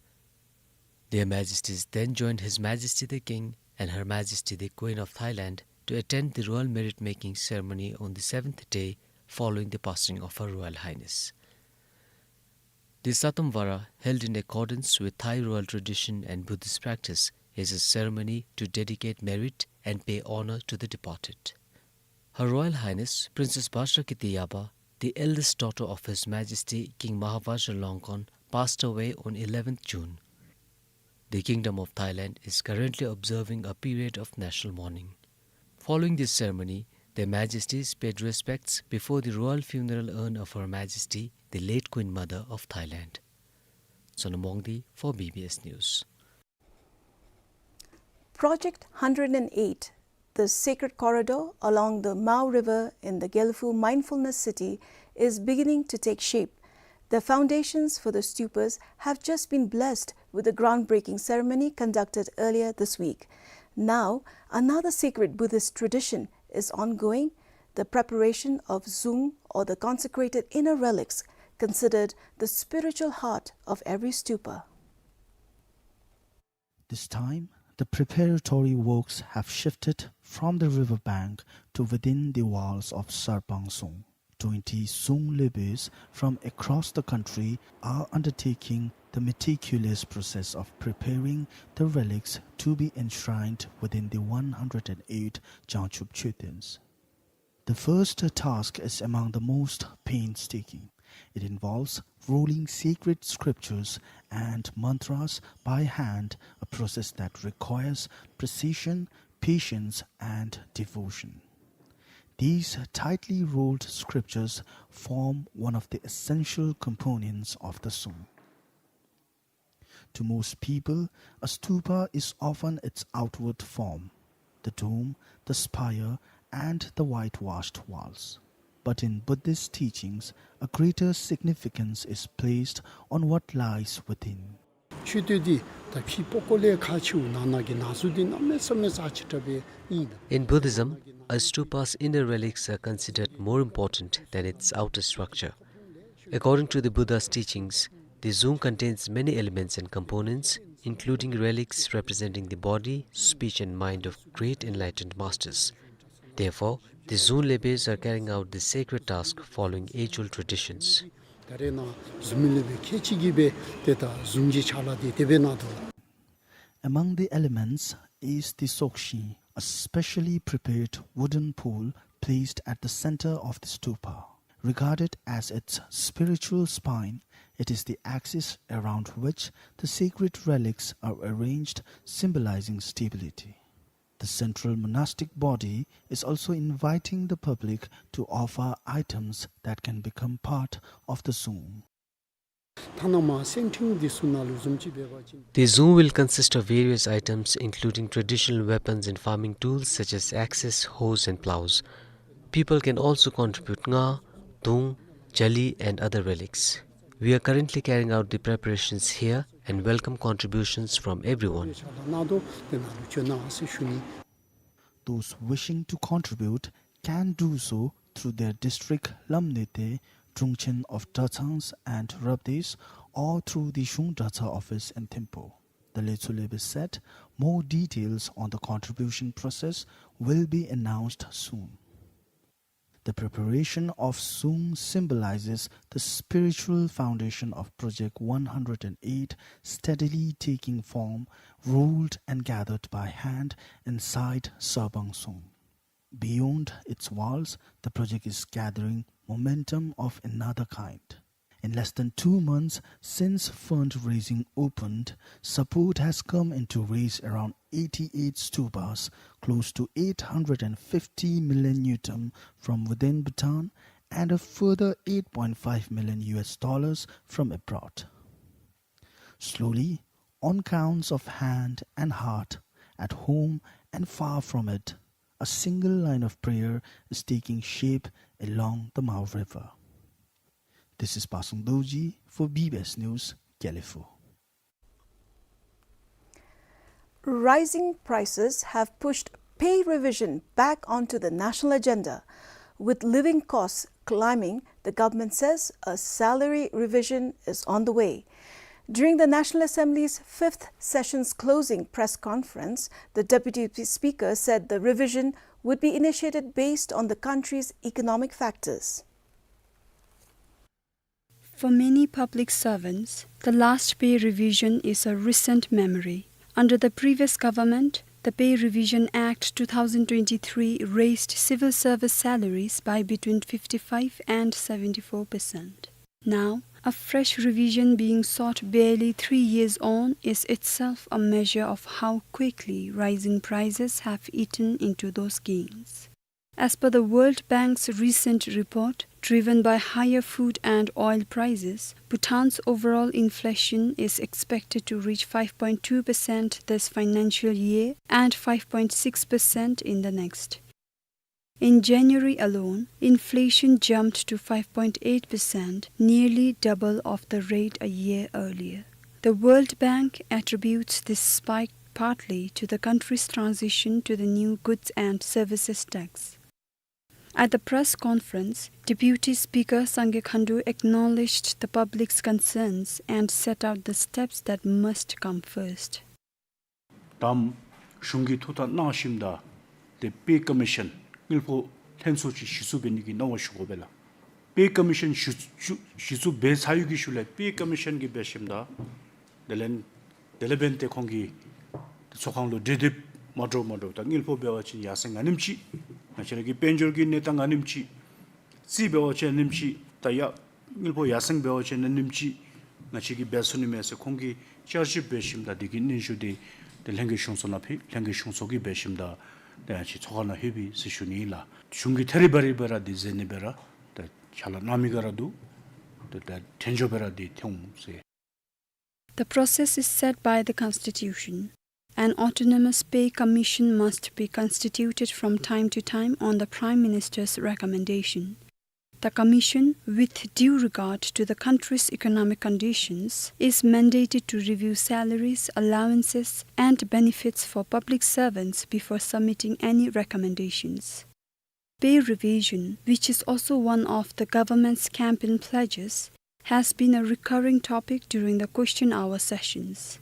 Their Majesties then joined His Majesty the King and Her Majesty the Queen of Thailand to attend the royal merit-making ceremony on the seventh day following the passing of Her Royal Highness. The Satam Vara, held in accordance with Thai royal tradition and Buddhist practice, is a ceremony to dedicate merit and pay honor to the departed. Her Royal Highness Princess Vajrakitiyabha, the eldest daughter of His Majesty King Maha Vajiralongkorn, passed away on eleventh June. The Kingdom of Thailand is currently observing a period of national mourning. Following this ceremony, Their Majesties paid respects before the royal funeral urn of Her Majesty, the late Queen Mother of Thailand. Sonam Wangdi for B B S News. Project hundred and eight, the sacred corridor along the Mao River in the Gelephu Mindfulness City, is beginning to take shape. The foundations for the stupas have just been blessed with a groundbreaking ceremony conducted earlier this week. Now, another sacred Buddhist tradition is ongoing, the preparation of zung, or the consecrated inner relics, considered the spiritual heart of every stupa. This time, the preparatory works have shifted from the river bank to within the walls of Sarpang Zung. Twenty Zung Lebes from across the country are undertaking the meticulous process of preparing the relics to be enshrined within the one hundred and eight Jangchub Choetens. The first task is among the most painstaking. It involves rolling sacred scriptures and mantras by hand, a process that requires precision, patience, and devotion. These tightly rolled scriptures form one of the essential components of the zung. To most people, a stupa is often its outward form, the dome, the spire, and the whitewashed walls. But in Buddhist teachings, a greater significance is placed on what lies within. མཆོད་རྟེན་འདི་ད་ཕྱི་པོ་ཀོ་ལས་ཁག་ཆེཝ་ནང་ན་གི་ནང་གཟུངས་འདི་གནམ་མེད་ས་མེད་རྩ་ཆེ་དྲགས་སྦེ་ཨིན། In Buddhism, a stupa's inner relics are considered more important than its outer structure. According to the Buddha's teachings, the zung contains many elements and components, including relics representing the body, speech and mind of great enlightened masters. Therefore, the zung lebes are carrying out this sacred task following age-old traditions. ད་རེས་ནཱ་གཟུངས་མི་ལེགས་པའི་ཁལ་གཅིག་གིས་སྦེ་ཏེ་ད་གཟུངས་ཀྱི་ཕྱག་ལཱ་འདི་དེ་སྦེ་གནང་དོ། Among the elements is the sokshi, a specially prepared wooden pole placed at the center of the stupa. Regarded as its spiritual spine, it is the axis around which the sacred relics are arranged, symbolizing stability. The central monastic body is also inviting the public to offer items that can become part of the zung. ཐ་ན་མ་སེང་ཕྲེང་འདི་ཚུ་ནང་ལུ་བཟུམ་ཅིག་འབད་བ་ཅིན། The Zoom will consist of various items, including traditional weapons and farming tools such as axes, hoes, and plows. People can also contribute nga, dung, jali, and other relics. We are currently carrying out the preparations here and welcome contributions from everyone. Those wishing to contribute can do so through their district lamnite, drungchen of drachangs and rabdes, or through the Shung Dracha office in Thimphu. The Lechulebi said more details on the contribution process will be announced soon. The preparation of Sung symbolizes the spiritual foundation of Project one hundred and eight, steadily taking form, rolled and gathered by hand inside Sabang Sung. Beyond its walls, the project is gathering momentum of another kind. In less than two months since fundraising opened, support has come in to raise around eighty-eight stupas, close to eight hundred and fifty million ngultrum from within Bhutan and a further eight point five million U S dollars from abroad. Slowly, on counts of hand and heart, at home and far from it, a single line of prayer is taking shape along the Mao River. This is Pasung Dorji for B B S News, Gelephu. Rising prices have pushed pay revision back onto the national agenda, with living costs climbing. The government says a salary revision is on the way. During the National Assembly's fifth session's closing press conference, the Deputy Speaker said the revision would be initiated based on the country's economic factors. For many public servants, the last pay revision is a recent memory. Under the previous government, the Pay Revision Act two thousand twenty-three raised civil service salaries by between fifty-five and seventy-four percent. Now, a fresh revision being sought barely three years on is itself a measure of how quickly rising prices have eaten into those gains. As per the World Bank's recent report, driven by higher food and oil prices, Bhutan's overall inflation is expected to reach five point two percent this financial year and five point six percent in the next. In January alone, inflation jumped to five point eight percent, nearly double of the rate a year earlier. The World Bank attributes this spike partly to the country's transition to the new goods and services tax. At the press conference, Deputy Speaker Sangay Khandu acknowledged the public's concerns and set out the steps that must come first. ད་གཞུང་གིས་ཐུགས་ཐག་གནང་ཞིནམ་ད་ཏེ་པེ་ཀོ་མི་ཤཱན་དངུལ་ཕོགས་ལྷན་ཚོགས་ཅིག་གཞི་བཙུགས་འབད་ནི་གི་གནང་བ་ཞུ་དགོ་པས་ལགས། པེ་ཀོ་མི་ཤཱན་གཞི་བཙུགས་གཞི་བཙུགས་འབད་ཚར་ཡོད་ཀྱི་ཤུལ་ལས་པེ་ཀོ་མི་ཤཱན་གྱིས་འབད་ཞིནམ་ད་དེ་ལས་དེ་ལས་འབདན་ཏེ་ཁོང་གིས་ཏེ་ཚོགས་ཁང་ལུ་གྲོས་འདེབས་མ་འདྲཝ་མ་འདྲཝ་ད་དངུལ་ཕོགས་འབད་བ་ཅིན་ཡར་སེང་ཨ་ནེམ་ཅིག་ང་བཅས་ར་གི་དཔལ་འབྱོར་གྱི་གནས་སྟངས་ཨ་ནེམ་ཅིག་རྩིས་འབད་བ་ཅིན་ཨ་ནེམ་ཅིག་ད་ཡ་དངུལ་ཕོགས་ཡར་སེང་འབད་བ་ཅིན་ཨ་ནེམ་ཅིག་ང་བཅས་ཀྱིས་འབད་ཚུགས་ནི་མས་ཟེར་ཁོང་གིས་བསྐྱར་ཞིབ་འབད་ཞིནམ་ད་དེ་གི་སྙན་ཞུ་དེ་ཏེ་ལྷན་རྒྱས་གཞུང་ཚོགས་ནང་ཕུལ། ལྷན་རྒྱས་གཞུང་ཚོགས་ཀྱིས་འབད་ཞིནམ་ད་ཏེ་ང་བཅས་ཚོགས་ཁང་ནང་ལྷོད་པས་ཟེར་ཞུ་ནི་ཨིན་ལགས། གཞུང་གིས་ཐད་རི་བ་རི་སྦེ་ར་དེ་མཛད་ནི་སྦེ་ར་ད་ཕྱག་ལཱ་གནང་མི་ག་ར་འདུག། ད་ད་དྲན་འཇོག་སྦེ་ར་དེ་ཐོན་འོང་ཟེར། The process is set by the Constitution. An autonomous pay commission must be constituted from time to time on the Prime Minister's recommendation. The commission, with due regard to the country's economic conditions, is mandated to review salaries, allowances, and benefits for public servants before submitting any recommendations. Pay revision, which is also one of the government's campaign pledges, has been a recurring topic during the question hour sessions.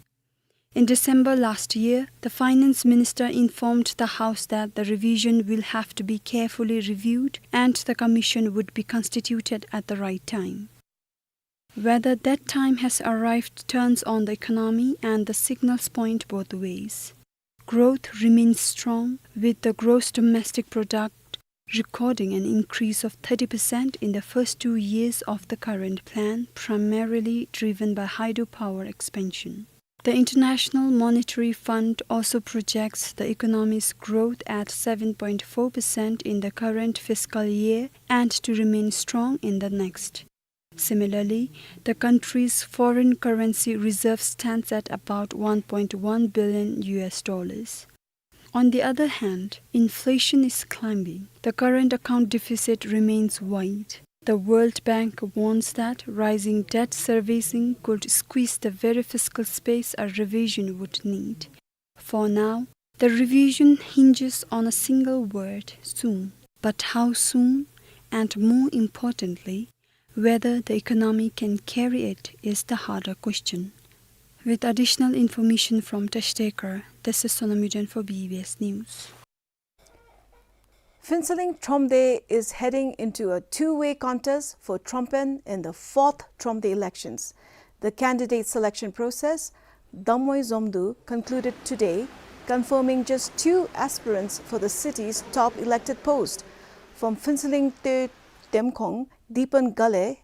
In December last year, the finance minister informed the House that the revision will have to be carefully reviewed and the commission would be constituted at the right time. Whether that time has arrived turns on the economy, and the signals point both ways. Growth remains strong, with the gross domestic product recording an increase of thirty percent in the first two years of the current plan, primarily driven by hydropower expansion. The International Monetary Fund also projects the economy's growth at seven point four percent in the current fiscal year and to remain strong in the next. Similarly, the country's foreign currency reserve stands at about one point one billion U S dollars. On the other hand, inflation is climbing. The current account deficit remains wide. The World Bank warns that rising debt servicing could squeeze the very fiscal space a revision would need. For now, the revision hinges on a single word, soon. But how soon? And more importantly, whether the economy can carry it is the harder question. With additional information from Teshtekar, this is Sonam Yuden for B B S News. Phuentsholing Thromde is heading into a two-way contest for Thrompen in the fourth Thromde elections. The candidate selection process, Damoi Zomdu, concluded today, confirming just two aspirants for the city's top elected post. From Phuentsholing Te Demkhong, Dipan Gale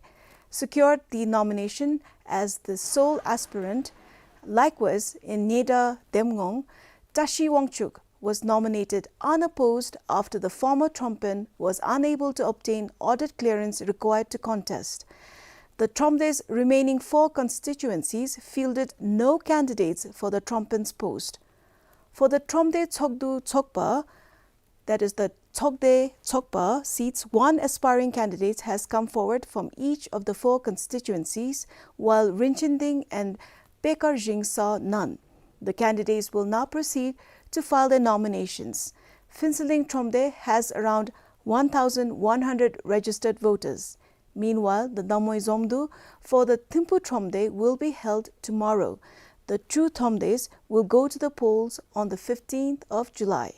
secured the nomination as the sole aspirant. Likewise, in Neda Demkhong, Tashi Wangchuk was nominated unopposed after the former Thrompen was unable to obtain audit clearance required to contest. The Thromde's remaining four constituencies fielded no candidates for the Thrompen's post. For the Thromde Tshogdu Tshogpa, that is the Tshogde Tshogpa seats, one aspiring candidate has come forward from each of the four constituencies, while Rinchen Ding and Pekar Jing saw none. The candidates will now proceed to file their nominations. Phuentsholing Thromde has around one thousand one hundred registered voters. Meanwhile, the Damoi Zomdu for the Thimphu Thromde will be held tomorrow. The true Thromdes will go to the polls on the fifteenth of July.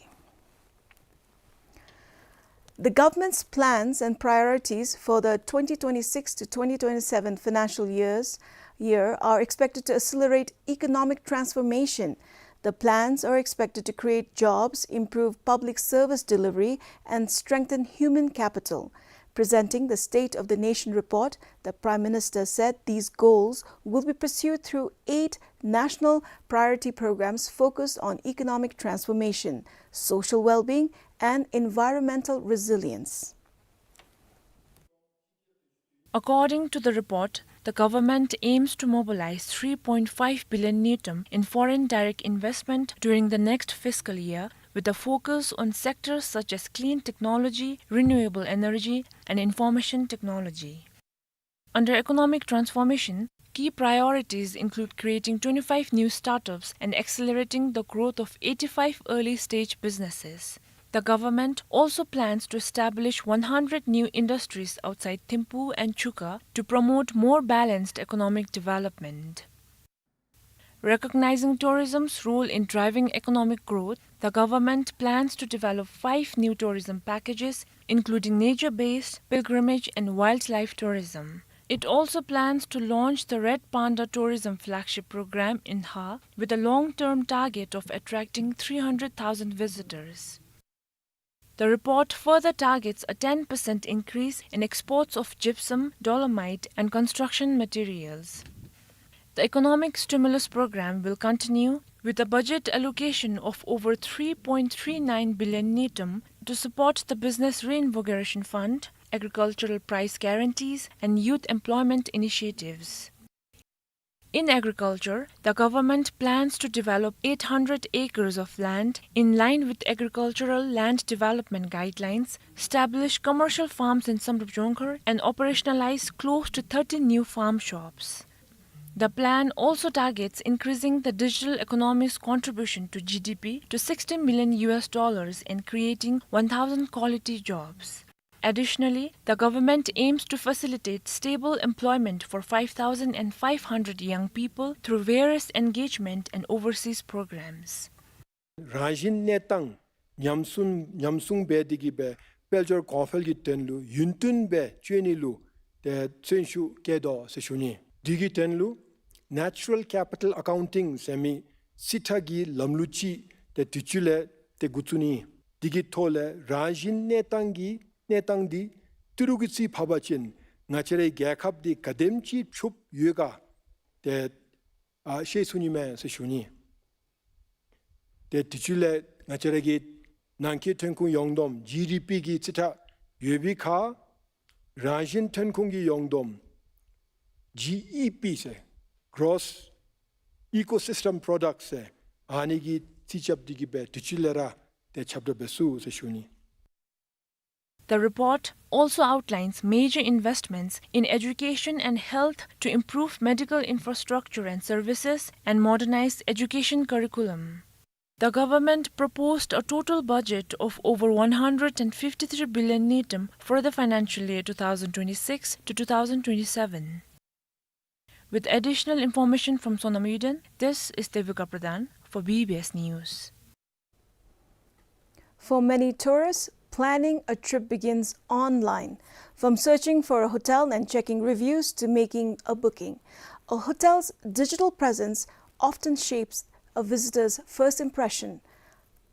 The government's plans and priorities for the twenty twenty-six to twenty twenty-seven financial years, year are expected to accelerate economic transformation. The plans are expected to create jobs, improve public service delivery, and strengthen human capital. Presenting the State of the Nation report, the Prime Minister said these goals will be pursued through eight national priority programs focused on economic transformation, social well-being, and environmental resilience. According to the report, the government aims to mobilize three point five billion ngultrum in foreign direct investment during the next fiscal year, with a focus on sectors such as clean technology, renewable energy, and information technology. Under economic transformation, key priorities include creating twenty-five new startups and accelerating the growth of eighty-five early-stage businesses. The government also plans to establish one hundred new industries outside Thimphu and Chuka to promote more balanced economic development. Recognizing tourism's role in driving economic growth, the government plans to develop five new tourism packages, including nature-based, pilgrimage, and wildlife tourism. It also plans to launch the Red Panda Tourism Flagship Program in Hha, with a long-term target of attracting three hundred thousand visitors. The report further targets a ten percent increase in exports of gypsum, dolomite, and construction materials. The economic stimulus program will continue, with a budget allocation of over three point three nine billion ngultrum to support the Business Reinvigoration Fund, agricultural price guarantees, and youth employment initiatives. In agriculture, the government plans to develop eight hundred acres of land in line with agricultural land development guidelines, establish commercial farms in Samdrup Jongkhar, and operationalize close to thirty new farm shops. The plan also targets increasing the digital economy's contribution to G D P to sixty million U S dollars and creating one thousand quality jobs. Additionally, the government aims to facilitate stable employment for five thousand five hundred young people through various engagement and overseas programs. རང་བཞིན་གནས་སྟངས་ཉམས་སུ་ཉམས་སྲུང་འབད་དེ་གི་སྦེ་དཔལ་འབྱོར་གོང་འཕེལ་གྱི་དོན་ལུ་ཡུན་བརྟན་སྦེ་བྱོན་ནི་ལུ་ཏེ་བརྩོན་ཤུགས་བསྐྱེད་དོ་ཟེར་ཞུ་ནི། དེ་གི་དོན་ལུ་Natural Capital Accounting ཟེར་མི་རྩིས་ཁྲ་གི་ལམ་ལུགས་ཅིག་ཏེ་དུས་ཅི་ལས་ཏེ་འགོ་བཙུགས་ནི། དེ་གི་ཐོག་ལས་རང་བཞིན་གནས་སྟངས་ཀྱི་གནས་སྟངས་འདི་ཏི་རུ་གི་རྩིས་ཕབ་པ་ཅིན་ང་བཅས་རའི་རྒྱལ་ཁབ་འདི་ག་དེམ་ཅིག་ཕྱུགཔོ་ཡོད་ག་ཏེ་ཨ་ཤེས་ཚུགས་ནི་མས་ཟེར་ཞུ་ནི། ཏེ་དུས་ཅི་ལས་ང་བཅས་ར་གི་ནང་འཁོད་ཐོན་ཁུངས་ཡོངས་བསྡོམས་ཇི་ཌི་པི་གི་རྩིས་ཁྲ་ཡོད་པའི་ཁར་རང་བཞིན་ཐོན་ཁུངས་ཀྱི་ཡོངས་བསྡོམས་ ཇི་ཨི་པི་ཟེར་Gross Ecosystem Product ཟེར་ཨ་ནི་གི་རྩིས་རྐྱབ་སྟེ་གི་སྦེ་དུས་ཅི་ལས་ར་ཏེ་ཁྱབ་སྒྲོག་འབད་ཚུགས་ཟེར་ཞུ་ནི། The report also outlines major investments in education and health to improve medical infrastructure and services and modernize education curriculum. The government proposed a total budget of over one hundred and fifty-three billion ngultrum for the financial year two thousand twenty-six to two thousand twenty-seven. With additional information from Sonam Yuden, this is Devika Pradhan for B B S News. For many tourists, planning a trip begins online, from searching for a hotel and checking reviews to making a booking. A hotel's digital presence often shapes a visitor's first impression.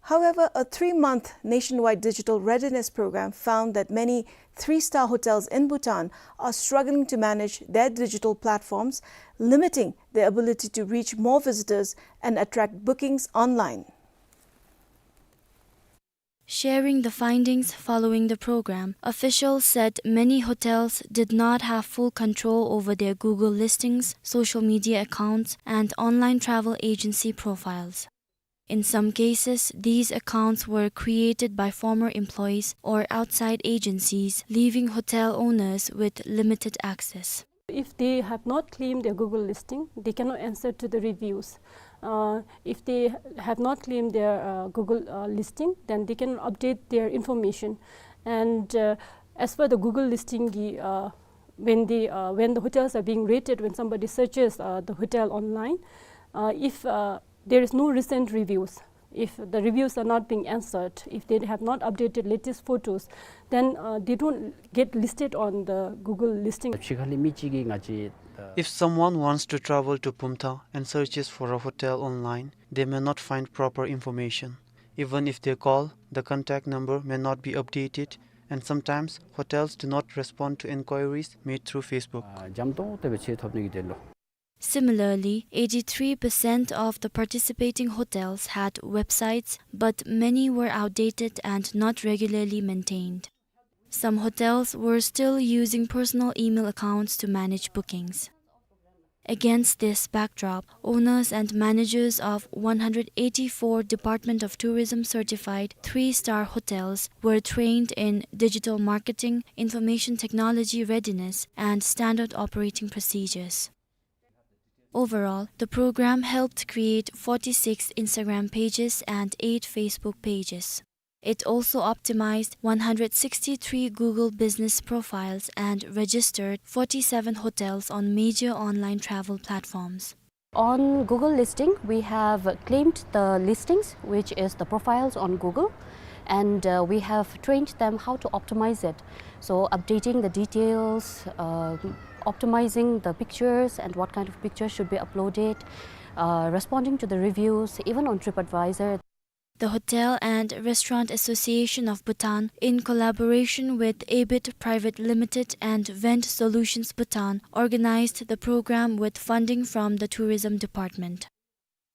However, a three-month nationwide digital readiness program found that many three-star hotels in Bhutan are struggling to manage their digital platforms, limiting their ability to reach more visitors and attract bookings online. Sharing the findings following the program, officials said many hotels did not have full control over their Google listings, social media accounts, and online travel agency profiles. In some cases, these accounts were created by former employees or outside agencies, leaving hotel owners with limited access. If they have not claimed their Google listing, they cannot answer to the reviews. Uh, if they have not claimed their, uh, Google, uh, listing, then they cannot update their information. And, uh, as for the Google listing, the, uh, when the, uh, when the hotels are being rated, when somebody searches, uh, the hotel online, uh, if, uh, there is no recent reviews, if the reviews are not being answered, if they have not updated latest photos, then, uh, they don't get listed on the Google listing. ཕྱི་ཁ་ལས་མི་གཅིག་གིས་ང་བཅས། If someone wants to travel to Pumthang and searches for a hotel online, they may not find proper information. Even if they call, the contact number may not be updated, and sometimes hotels do not respond to inquiries made through Facebook. འཇམ་ཏོང་ཏོ་སྦེ་ཆེ་ཐོབ་ནི་གི་དོན་ལུ། Similarly, eighty-three percent of the participating hotels had websites, but many were outdated and not regularly maintained. Some hotels were still using personal email accounts to manage bookings. Against this backdrop, owners and managers of one hundred eighty-four Department of Tourism certified three-star hotels were trained in digital marketing, information technology readiness, and standard operating procedures. Overall, the program helped create forty-six Instagram pages and eight Facebook pages. It also optimized one hundred sixty-three Google business profiles and registered forty-seven hotels on major online travel platforms. On Google listing, we have claimed the listings, which is the profiles on Google, and, uh, we have trained them how to optimize it. So updating the details, uh, optimizing the pictures and what kind of pictures should be uploaded, uh, responding to the reviews, even on TripAdvisor. The Hotel and Restaurant Association of Bhutan, in collaboration with Abit Private Limited and Vent Solutions Bhutan, organized the program with funding from the Tourism Department.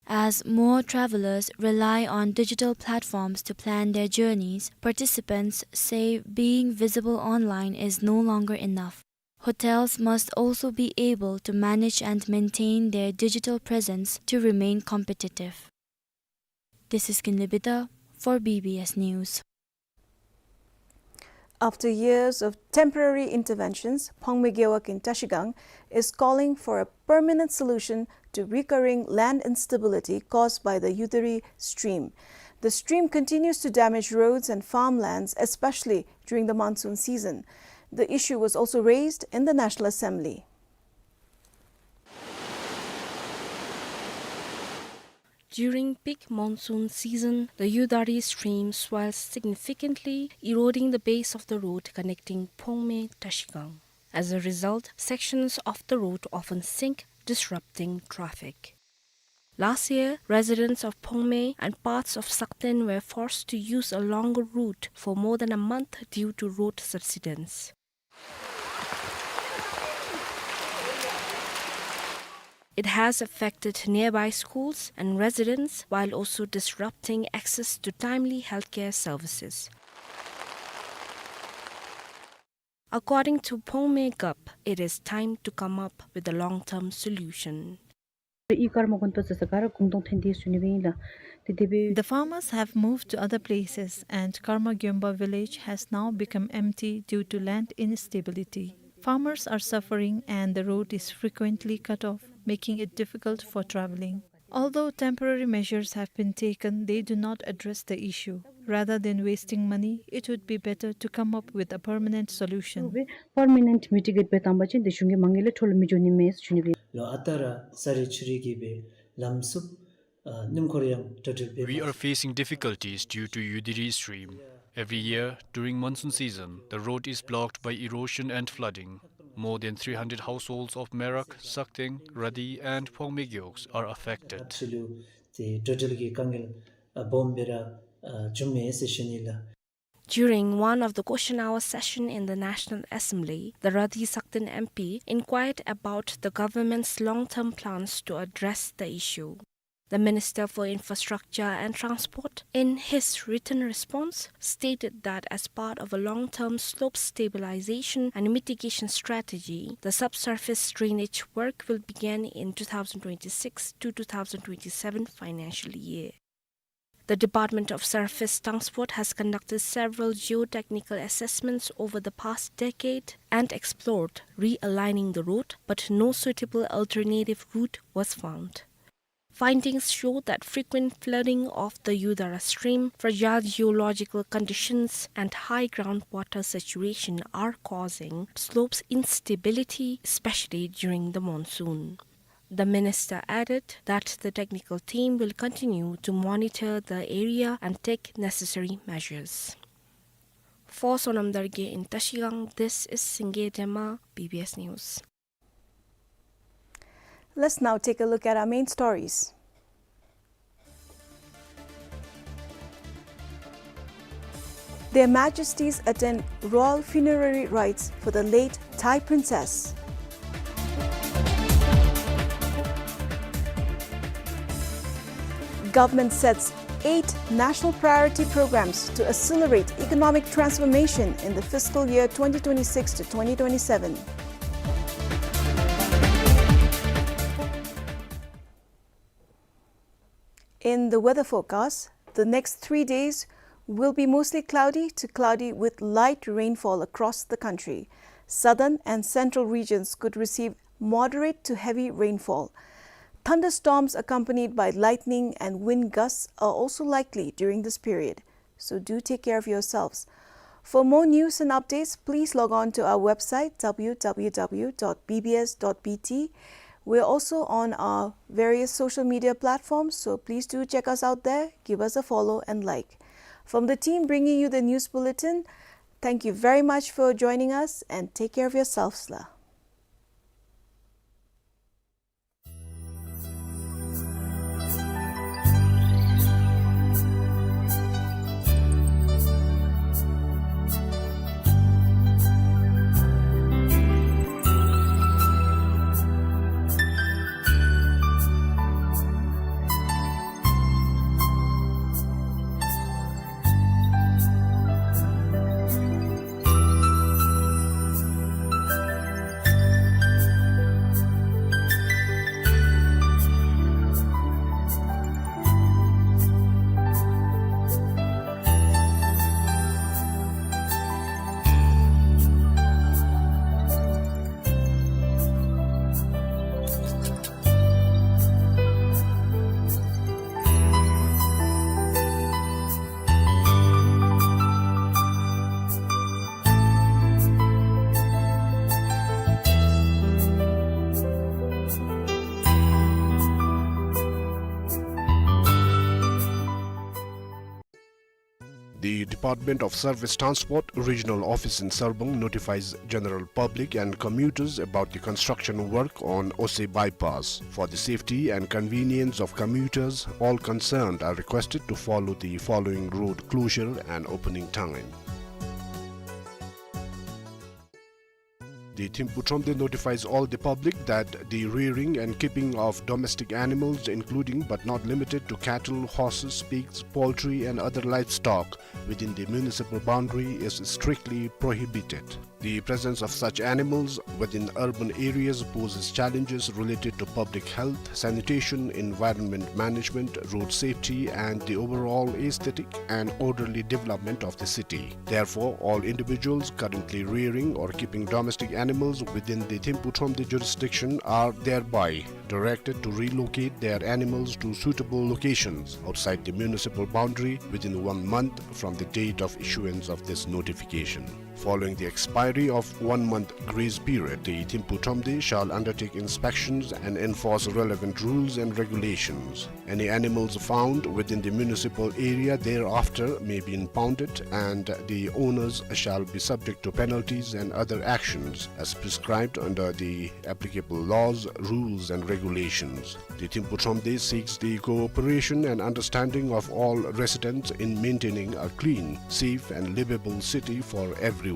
As more travelers rely on digital platforms to plan their journeys, participants say being visible online is no longer enough. Hotels must also be able to manage and maintain their digital presence to remain competitive. This is Kinley Bida for B B S News. After years of temporary interventions, Phongme Gewog in Trashigang is calling for a permanent solution to recurring land instability caused by the Yudari stream. The stream continues to damage roads and farmlands, especially during the monsoon season. The issue was also raised in the National Assembly. During peak monsoon season, the Yudari stream swells significantly, eroding the base of the road connecting Phongme Trashigang. As a result, sections of the road often sink, disrupting traffic. Last year, residents of Phongme and parts of Sakten were forced to use a longer route for more than a month due to road subsidence. It has affected nearby schools and residents while also disrupting access to timely healthcare services. According to Phongme Gup, it is time to come up with a long-term solution. ཨི་ཀརྨ་དགོན་པ་ཟེར་ས་ག་ར་གུང་སྟོང་ཐོན་ཏེ་ཡོད་ཟེར་ཞུ་ནི་སྦེ་ཨིན་ལགས། ཏེ་དེ་སྦེ། The farmers have moved to other places and Karma Gyomba village has now become empty due to land instability. Farmers are suffering and the road is frequently cut off, making it difficult for traveling. Although temporary measures have been taken, they do not address the issue. Rather than wasting money, it would be better to come up with a permanent solution. པར་མ་ནེནཊ་མི་ཊི་གེཊ་སྦེ་བཏང་པ་ཅིན་ཏེ་གཞུང་གི་མ་དངུལ་ལས་འཕྲོ་བརླག་མི་འགྱོ་ནི་མས་ཟེར་ཞུ་ནི་སྦེ། ལོ་ཨ་རྟག་ར་ས་རུད་ཆུ་རུད་ཀྱིས་སྦེ་ལམ་བསུབ། ཨ་སྣུམ་འཁོར་ཡང་གྲ་སྒྲིག་འབད། We are facing difficulties due to Yudiri stream. Every year, during monsoon season, the road is blocked by erosion and flooding. More than three hundred households of Merak, Sakteng, Radi, and Phongme Gyoks are affected. ཨ་ཆུ་ལུ་ཏེ་གྲ་སྒྲིག་གི་དཀའ་ངལ་ཨ་སྦོམ་སྦེ་ར་ཨ་བྱུངམ་མས་ཟེར་ཞུ་ནི་ལགས། During one of the question hour session in the National Assembly, the Radi Sakteng M P inquired about the government's long-term plans to address the issue. The Minister for Infrastructure and Transport, in his written response, stated that as part of a long-term slope stabilization and mitigation strategy, the subsurface drainage work will begin in two thousand twenty-six to two thousand twenty-seven financial year. The Department of Surface Transport has conducted several geotechnical assessments over the past decade and explored realigning the road, but no suitable alternative route was found. Findings show that frequent flooding of the Yudara stream, fragile geological conditions, and high groundwater saturation are causing slopes instability, especially during the monsoon. The minister added that the technical team will continue to monitor the area and take necessary measures. For Sonam Dargye in Trashigang, this is Singye Dema, B B S News. Let's now take a look at our main stories. Their Majesties attend royal funerary rites for the late Thai princess. Government sets eight national priority programs to accelerate economic transformation in the fiscal year twenty twenty-six to twenty twenty-seven. In the weather forecast, the next three days will be mostly cloudy to cloudy with light rainfall across the country. Southern and central regions could receive moderate to heavy rainfall. Thunderstorms accompanied by lightning and wind gusts are also likely during this period. So do take care of yourselves. For more news and updates, please log on to our website, W W W dot B B S dot B T. We're also on our various social media platforms, so please do check us out there, give us a follow and like. From the team bringing you the news bulletin, thank you very much for joining us and take care of yourselves, la. The Department of Surface Transport Regional Office in Sarpang notifies general public and commuters about the construction work on Ose Bypass. For the safety and convenience of commuters, all concerned are requested to follow the following road closure and opening time. The Thimphu Thromde notifies all the public that the rearing and keeping of domestic animals, including but not limited to cattle, horses, pigs, poultry, and other livestock within the municipal boundary, is strictly prohibited. The presence of such animals within urban areas poses challenges related to public health, sanitation, environment management, road safety, and the overall aesthetic and orderly development of the city. Therefore, all individuals currently rearing or keeping domestic animals within the Thimphu Thromde jurisdiction are thereby directed to relocate their animals to suitable locations outside the municipal boundary within one month from the date of issuance of this notification. Following the expiry of one month grace period, the Thimphu Thromde shall undertake inspections and enforce relevant rules and regulations. Any animals found within the municipal area thereafter may be impounded, and the owners shall be subject to penalties and other actions as prescribed under the applicable laws, rules, and regulations. The Thimphu Thromde seeks the cooperation and understanding of all residents in maintaining a clean, safe, and livable city for everyone.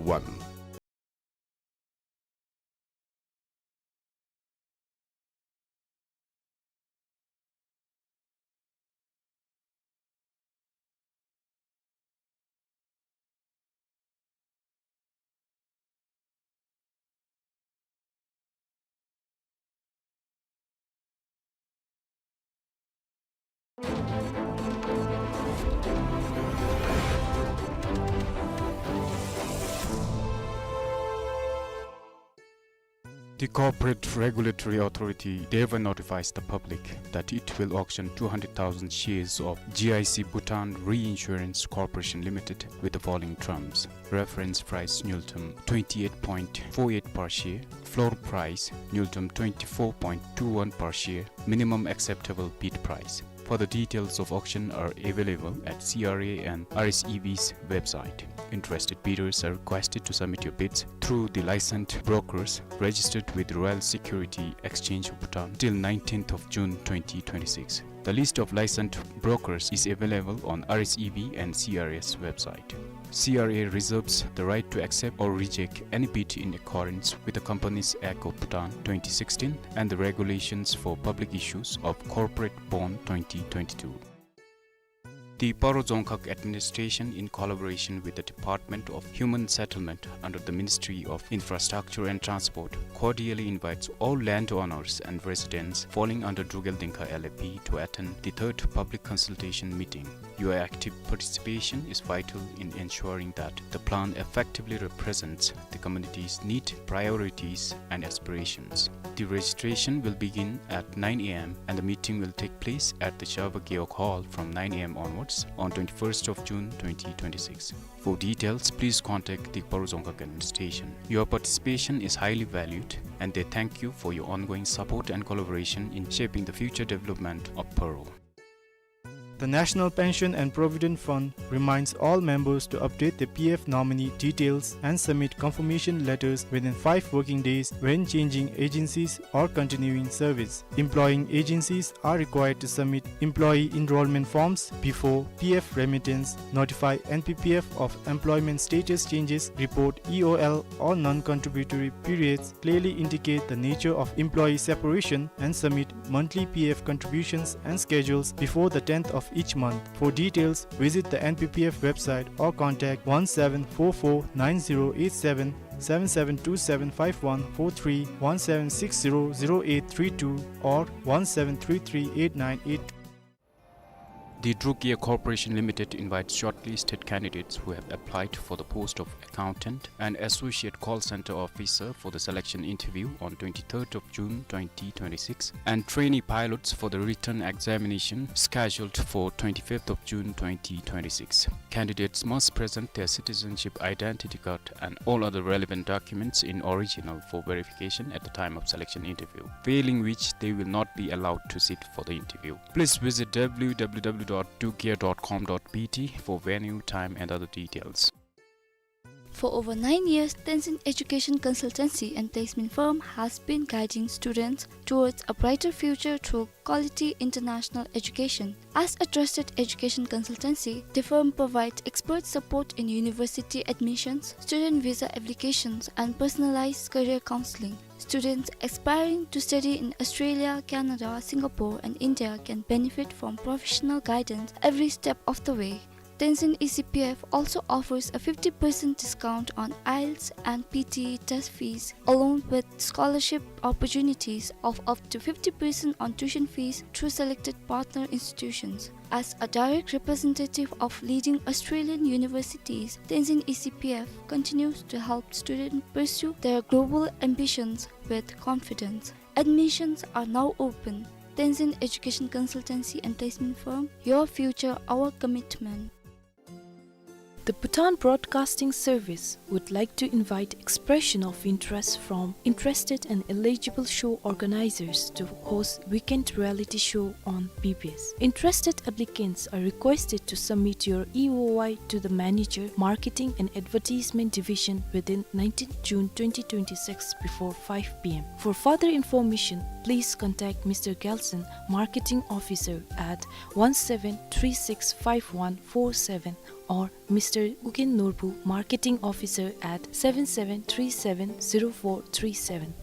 The Corporate Regulatory Authority thereby notifies the public that it will auction two hundred thousand shares of G I C Bhutan Reinsurance Corporation Limited with the following terms: reference price: Nultam twenty-eight point four eight per share, floor price: Nultam twenty-four point two one per share, minimum acceptable bid price. Further details of auction are available at C R A and R S E B's website. Interested bidders are requested to submit your bids through the licensed brokers registered with Royal Security Exchange of Bhutan till nineteenth of June twenty twenty-six. The list of licensed brokers is available on R S E B and C R A's website. C R A reserves the right to accept or reject any bid in accordance with the Companies Act of Bhutan twenty sixteen and the regulations for public issues of corporate bond twenty twenty-two. The Paro Dzongkhag administration, in collaboration with the Department of Human Settlement under the Ministry of Infrastructure and Transport, cordially invites all landowners and residents falling under Drukgyal Dzongkha L A P to attend the third public consultation meeting. Your active participation is vital in ensuring that the plan effectively represents the community's need, priorities, and aspirations. The registration will begin at nine A M and the meeting will take place at the Shabwa Gewog Hall from nine A M onwards on twenty-first of June twenty twenty-six. For details, please contact the Paro Dzongkhag administration. Your participation is highly valued, and they thank you for your ongoing support and collaboration in shaping the future development of Paro. The National Pension and Provident Fund reminds all members to update their P F nominee details and submit confirmation letters within five working days when changing agencies or continuing service. Employing agencies are required to submit employee enrollment forms before P F remittance, notify N P P F of employment status changes, report E O L or non-contributory periods, clearly indicate the nature of employee separation, and submit monthly P F contributions and schedules before the tenth of each month. For details, visit the N P P F website or contact one seven four four nine zero eight seven, seven seven two seven five one four three, one seven six zero zero eight three two, or one seven three three eight nine eight. The Druk Air Corporation Limited invites shortlisted candidates who have applied for the post of accountant and associate call center officer for the selection interview on twenty-third of June twenty twenty-six, and trainee pilots for the written examination scheduled for twenty-fifth of June twenty twenty-six. Candidates must present their citizenship identity card and all other relevant documents in original for verification at the time of selection interview, failing which they will not be allowed to sit for the interview. Please visit W W W dot drukair dot com dot B T for venue, time and other details. For over nine years, Tenzin Education Consultancy and Placement Firm has been guiding students towards a brighter future through quality international education. As a trusted education consultancy, the firm provides expert support in university admissions, student visa applications, and personalized career counseling. Students aspiring to study in Australia, Canada, Singapore, and India can benefit from professional guidance every step of the way. Tenzin E C P F also offers a fifty percent discount on IELTS and P T E test fees, along with scholarship opportunities of up to fifty percent on tuition fees through selected partner institutions. As a direct representative of leading Australian universities, Tenzin E C P F continues to help students pursue their global ambitions with confidence. Admissions are now open. Tenzin Education Consultancy and Placement Firm, your future, our commitment. The Bhutan Broadcasting Service would like to invite expression of interest from interested and eligible show organizers to host weekend reality show on B B S. Interested applicants are requested to submit your E O I to the manager, Marketing and Advertisement Division, within nineteenth June twenty twenty-six before five p m. For further information, please contact Mister Gelson, Marketing Officer, at one seven three six five one four seven, or Mister Ugen Norbu, Marketing Officer, at seven seven three seven zero four three seven.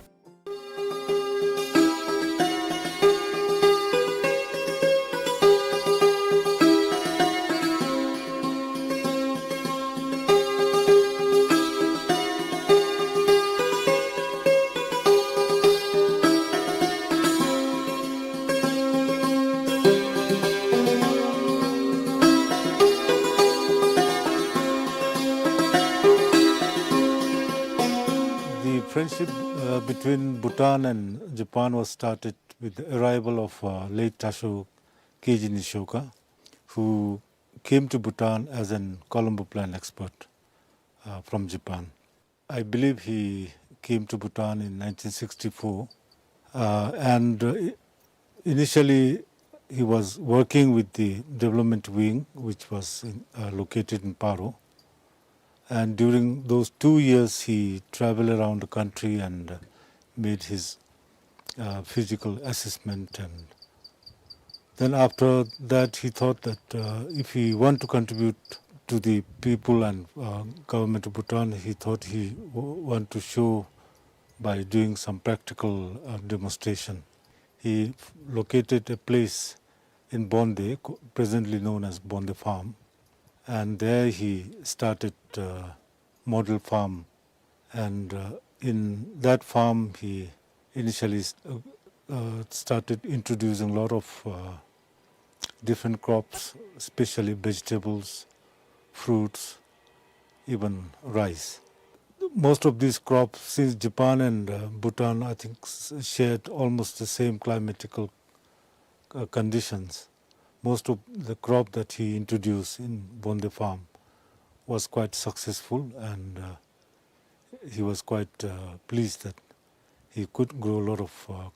The friendship, uh, between Bhutan and Japan was started with the arrival of, uh, late Tashogyo Keiji Nishioka, who came to Bhutan as an Colombo plan expert, uh, from Japan. I believe he came to Bhutan in nineteen sixty-four, uh, and, uh, i-, initially he was working with the development wing, which was in, uh, located in Paro. And during those two years, he traveled around the country and, uh, made his, uh, physical assessment. And then after that, he thought that, uh, if he want to contribute to the people and, uh, government of Bhutan, he thought he w-, want to show by doing some practical, uh, demonstration. He f-, located a place in Bonde, co-, presently known as Bonde Farm, and there he started, uh, model farm. And, uh, in that farm, he initially s-, uh, uh, started introducing a lot of, uh, different crops, especially vegetables, fruits, even rice. Most of these crops, since Japan and, uh, Bhutan, I think, s-, shared almost the same climatical, uh, conditions, most of the crop that he introduced in Bonde Farm was quite successful, and, uh, he was quite, uh, pleased that he could grow a lot of, uh,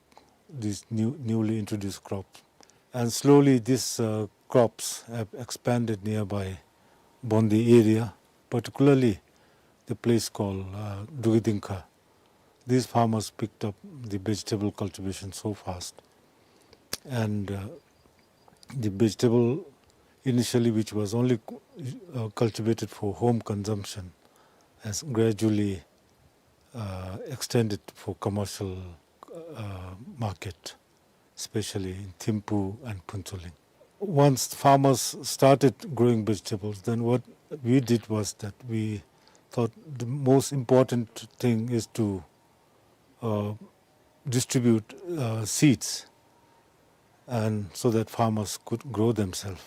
these new, newly introduced crops. And slowly these, uh, crops have expanded nearby Bonde area, particularly the place called, uh, Dugidingka. These farmers picked up the vegetable cultivation so fast. And, uh, the vegetable initially, which was only cu-, uh, cultivated for home consumption, has gradually, uh, extended for commercial, uh, market, especially in Thimphu and Phuentsholing. Once farmers started growing vegetables, then what we did was that we thought the most important thing is to, uh, distribute, uh, seeds, and so that farmers could grow themselves.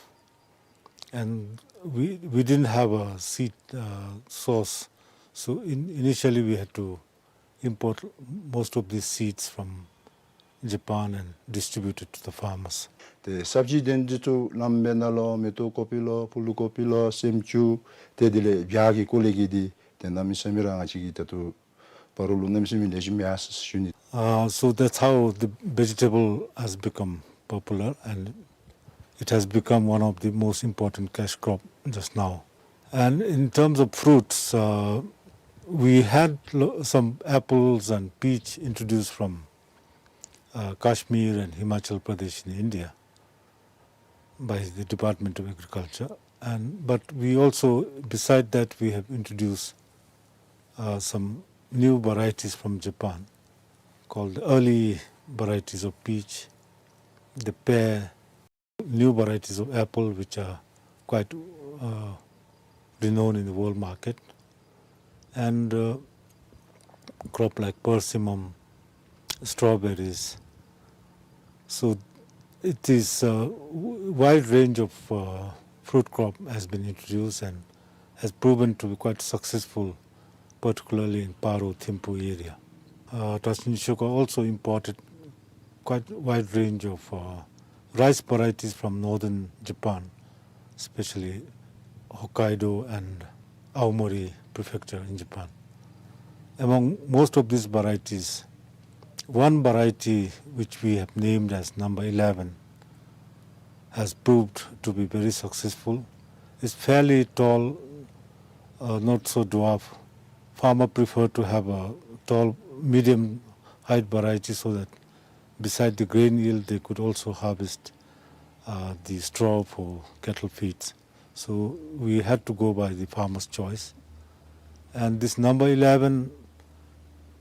And we, we didn't have a seed, uh, source, so in-, initially we had to import most of these seeds from Japan and distribute it to the farmers. ཏེ་སབ་ཇི་དེ་འདི་ཚུ་ལམ་འབད་ནི་ལུ་མེ་ཏོག་ཀོ་པི་ལོ་ཕུལ་ཀོ་པི་ལོ་སྲནམ་ཅུ་ཏེ་དེ་ལས་བྱ་གི་སྐོར་ལས་ཀྱི་འདི་ཏེ་གནམ་མེད་ས་མེད་ར་ང་བཅས་ཀྱི་ད་ལྟོ་སྤ་རོ་ལུ་གནམ་མེད་ས་མེད་ལེགས་ཤོམ་ཡར་སོ་ཡི་ཟེར་ཞུ་ནི། Uh, so that's how the vegetable has become popular, and it has become one of the most important cash crop just now. And in terms of fruits, uh, We had lo-, some apples and peach introduced from, uh, Kashmir and Himachal Pradesh in India by the Department of Agriculture. And, but we also, beside that, we have introduced, uh, some new varieties from Japan called the early varieties of peach, the pear, new varieties of apple, which are quite, uh, renowned in the world market, and, uh, crop like persimmon, strawberries. So it is a w-, wide range of, uh, fruit crop has been introduced and has proven to be quite successful, particularly in Paro, Thimphu area. Uh, Tashio Nishioka also imported quite wide range of, uh, rice varieties from northern Japan, especially Hokkaido and Aomori Prefecture in Japan. Among most of these varieties, one variety which we have named as number eleven has proved to be very successful. It's fairly tall, uh, not so dwarf. Farmer prefer to have a tall, medium height variety so that beside the grain yield, they could also harvest, uh, the straw for cattle feeds. So we had to go by the farmer's choice. And this number eleven,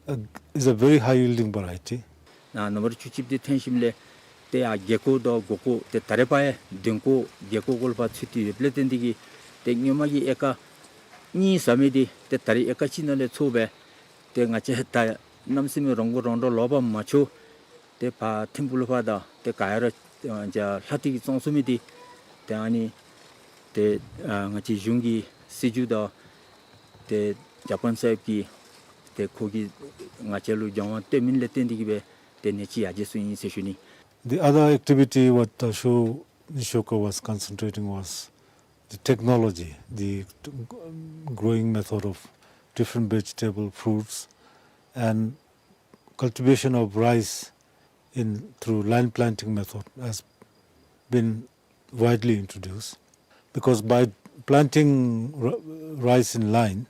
uh, is a very high yielding variety. ནཱ་ནམ་བར་བཅུ་གཅིག་འདི་ཐོན་ཞིནམ་ལས་ཏེ་ཡར་བརྒྱད་སྐོར་དང་དགུ་སྐོར་ཏེ་ད་རེས་ཕར་ཡང་བདུན་སྐོར་བརྒྱད་སྐོར་སྐོར་ལ་ཕར་ཚུད་དེ་ཡོདཔ་ལས་བརྟེན་ཏེ་གིས་ཏེ་སྔོན་མ་གི་ཨེ་ཀར་གཉིས་ཟ་མི་འདི་ཏེ་ད་རེས་ཨེ་ཀར་གཅིག་ནང་ལས་ཚོར་སྦེ་ཏེ་ང་བཅས་ད་གནམ་མེད་ས་མེད་རོང་འགོ་རོང་འབྲོག་ལོག་པར་མ་འགྱོ། ཏེ་ཕར་ཐིམ་ཕུག་ལུ་ཕར་དང་ཏེ་ག་ཡ་ར་ཨ་ལྷག་སྟེ་གིས་བཙོང་ཚུགས་མི་འདི་ཏེ་ཨ་ནི་ཏེ་ཨ་ང་བཅས་གཞུང་གི་སྲིད་བྱུས་དང་ཏེ་ཇ་པཱན་ས་ཧེབ་ཀྱིས་ཏེ་ཁོ་གིས་ང་བཅས་ལུ་སྦྱང་བ་སྟོན་མི་ལས་བརྟེན་ཏེ་གིས་སྦེ་ཏེ་ནེ་ཅིག་ཡར་རྒྱས་སོང་ཡི་ཟེར་ཞུ་ནི། The other activity what Tashio Nishioka was concentrating was the technology, the growing method of different vegetable, fruits, and cultivation of rice in, through line planting method has been widely introduced. Because by planting r-, rice in line,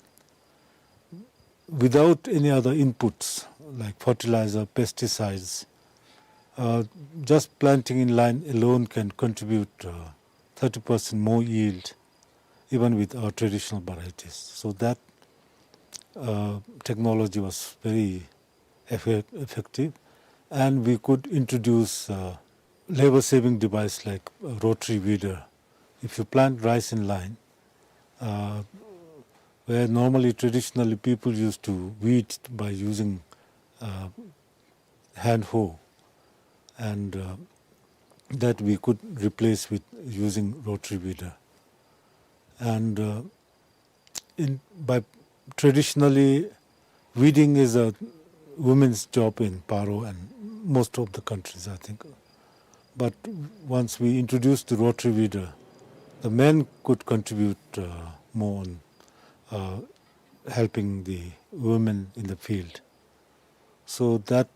without any other inputs like fertilizer, pesticides, uh, just planting in line alone can contribute, uh, thirty percent more yield, even with our traditional varieties. So that, uh, technology was very effe-, effective, and we could introduce, uh, labor-saving device like a rotary weeder. If you plant rice in line, uh, where normally, traditionally, people used to weed by using, uh, hand hoe, and, uh, that we could replace with using rotary weeder. And, uh, in, by traditionally, weeding is a women's job in Paro and most of the countries, I think. But once we introduced the rotary weeder, the men could contribute, uh, more on, uh, helping the women in the field. So that,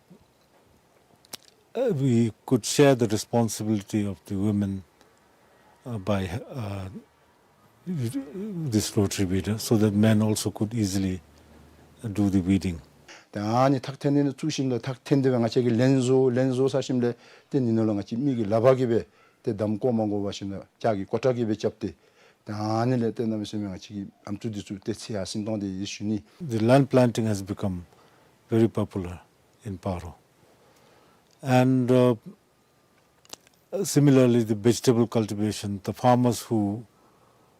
uh, we could share the responsibility of the women, uh, by, uh, this rotary weeder, so that men also could easily, uh, do the weeding. ད་ཨ་ནི་ཐག་འཐེན་ནི་ཚུ་ཞིནམ་ལས་ཐག་འཐེན་ཏེ་སྦེ་ང་བཅས་ཀྱིས་ལེན་བཟོ་ལེན་བཟོ་ཚར་ཞིནམ་ལས་ཏེ་ནི་ནོ་ལུ་ང་བཅས་མི་གི་ལགཔ་གིས་སྦེ་ཏེ་འདམ་བཀོ་མ་དགོ་པར་ཞིནམ་ལས་ལྕགས་ཀྱི་ཀོ་ཊ་གིས་སྦེ་རྐྱབ་སྟེ། ད་ཨ་ནི་ལས་ཏེ་གནམ་མེད་ས་མེད་ང་བཅས་ཀྱི་ཨམ་སྲུ་འདི་ཚུ་ཏེ་ཚེ་ཡང་སྲིང་སྟོང་སྟེ་ཡོད་ཟེར་ཞུ་ནི། The line planting has become very popular in Paro. And, uh, similarly, the vegetable cultivation, the farmers who,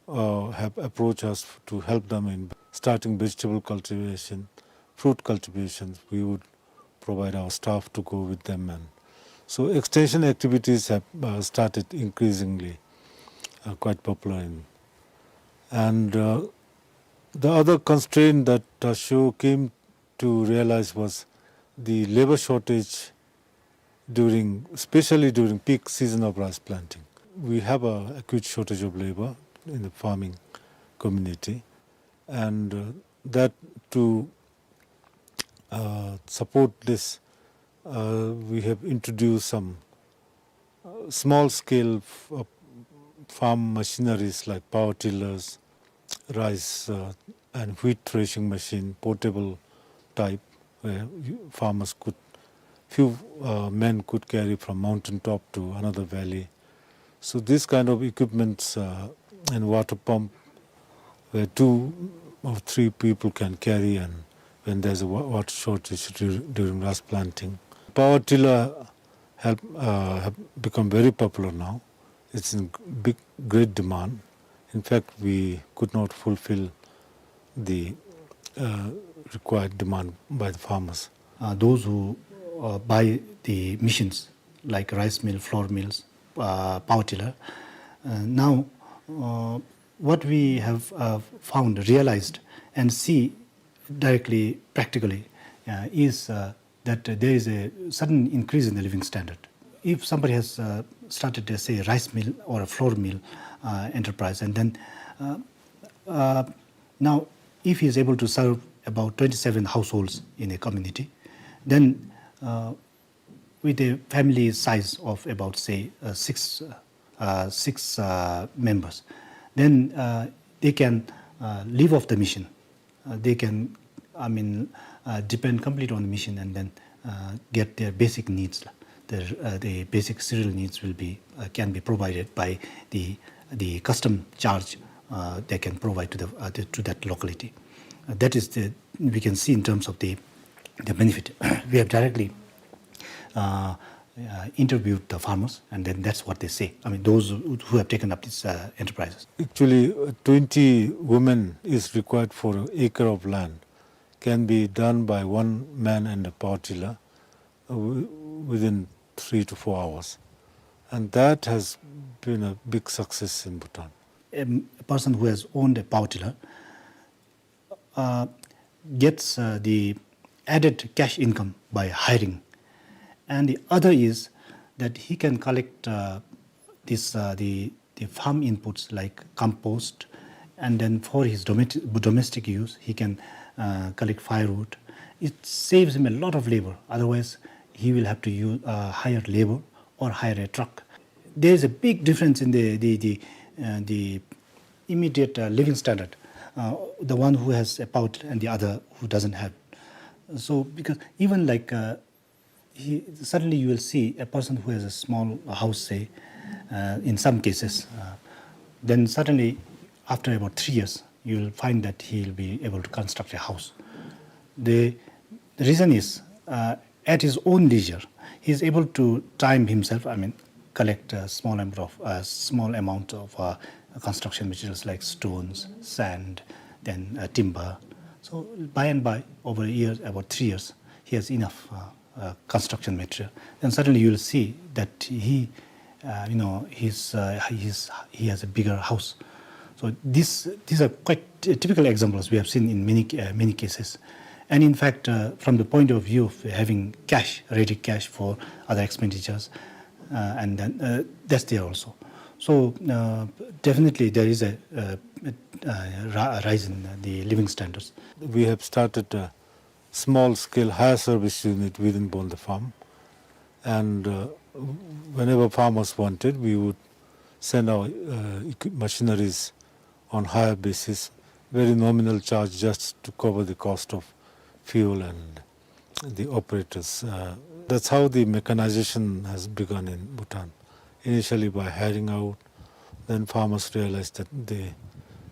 uh, have approached us to help them in starting vegetable cultivation, fruit cultivation, we would provide our staff to go with them. And so extension activities have, uh, started increasingly, uh, quite popular in. And, uh, the other constraint that Tashio came to realize was the labor shortage during, especially during peak season of rice planting. We have a acute shortage of labor in the farming community, and, uh, that to, uh, support this, uh, we have introduced some, uh, small scale f-, uh, farm machineries like power tillers, rice, uh, and wheat threshing machine, portable type, where you, farmers could, few, uh, men could carry from mountain top to another valley. So this kind of equipments, uh, and water pump where two or three people can carry, and when there's a wa-, water shortage dur-, during rice planting. Power tiller help, uh, have become very popular now. It's in big, great demand. In fact, we could not fulfill the, uh, required demand by the farmers. Uh, those who, uh, buy the machines like rice mill, flour mills, uh, power tiller, uh, now, uh, what we have, uh, found, realized, and see directly, practically, uh, is, uh, that, uh, there is a sudden increase in the living standard. If somebody has, uh, started, uh, say, a rice mill or a flour mill, uh, enterprise, and then, uh, uh, now if he is able to serve about twenty-seven households in a community, then, uh, with a family size of about, say, uh, six, uh, six, uh, members, then, uh, they can, uh, live off the mission. Uh, they can, I mean, uh, depend completely on the mission and then, uh, get their basic needs. Their, uh, the basic cereal needs will be, uh, can be provided by the, the custom charge, uh, they can provide to the, uh, the, to that locality. Uh, that is the, we can see in terms of the, the benefit. We have directly, uh, uh, interviewed the farmers, and then that's what they say. I mean, those who who have taken up these, uh, enterprises. Actually, uh, twenty women is required for an acre of land. Can be done by one man and a power tiller, uh, wi-, within three to four hours. And that has been a big success in Bhutan. Um, a person who has owned a power tiller, uh, gets, uh, the added cash income by hiring. And the other is that he can collect, uh, this, uh, the, the farm inputs like compost, and then for his domestic, domestic use, he can, uh, collect firewood. It saves him a lot of labor. Otherwise, he will have to use, uh, hire labor or hire a truck. There is a big difference in the, the, the, uh, the immediate, uh, living standard, uh, the one who has a power tiller and the other who doesn't have. So, because even like, uh, he, suddenly you will see a person who has a small house, say, uh, in some cases, uh, then suddenly, after about three years, you will find that he will be able to construct a house. The reason is, uh, at his own leisure, he is able to time himself, I mean, collect a small amount of, uh, small amount of, uh, construction materials like stones, sand, then, uh, timber. So by and by, over a year, about three years, he has enough, uh, uh, construction material. Then suddenly you will see that he, uh, you know, he's, uh, he's, he has a bigger house. So this, these are quite ty-, typical examples we have seen in many, uh, many cases. And in fact, uh, from the point of view of having cash, ready cash for other expenditures, uh, and then, uh, that's there also. So, uh, definitely there is a, uh, uh, ri-, rise in the living standards. We have started, uh, small scale hire service unit within Bonda farm. And, uh, whenever farmers wanted, we would send our, uh, equi-, machineries on hire basis, very nominal charge just to cover the cost of fuel and the operators. Uh, that's how the mechanization has begun in Bhutan. Initially by hiring out, then farmers realized that they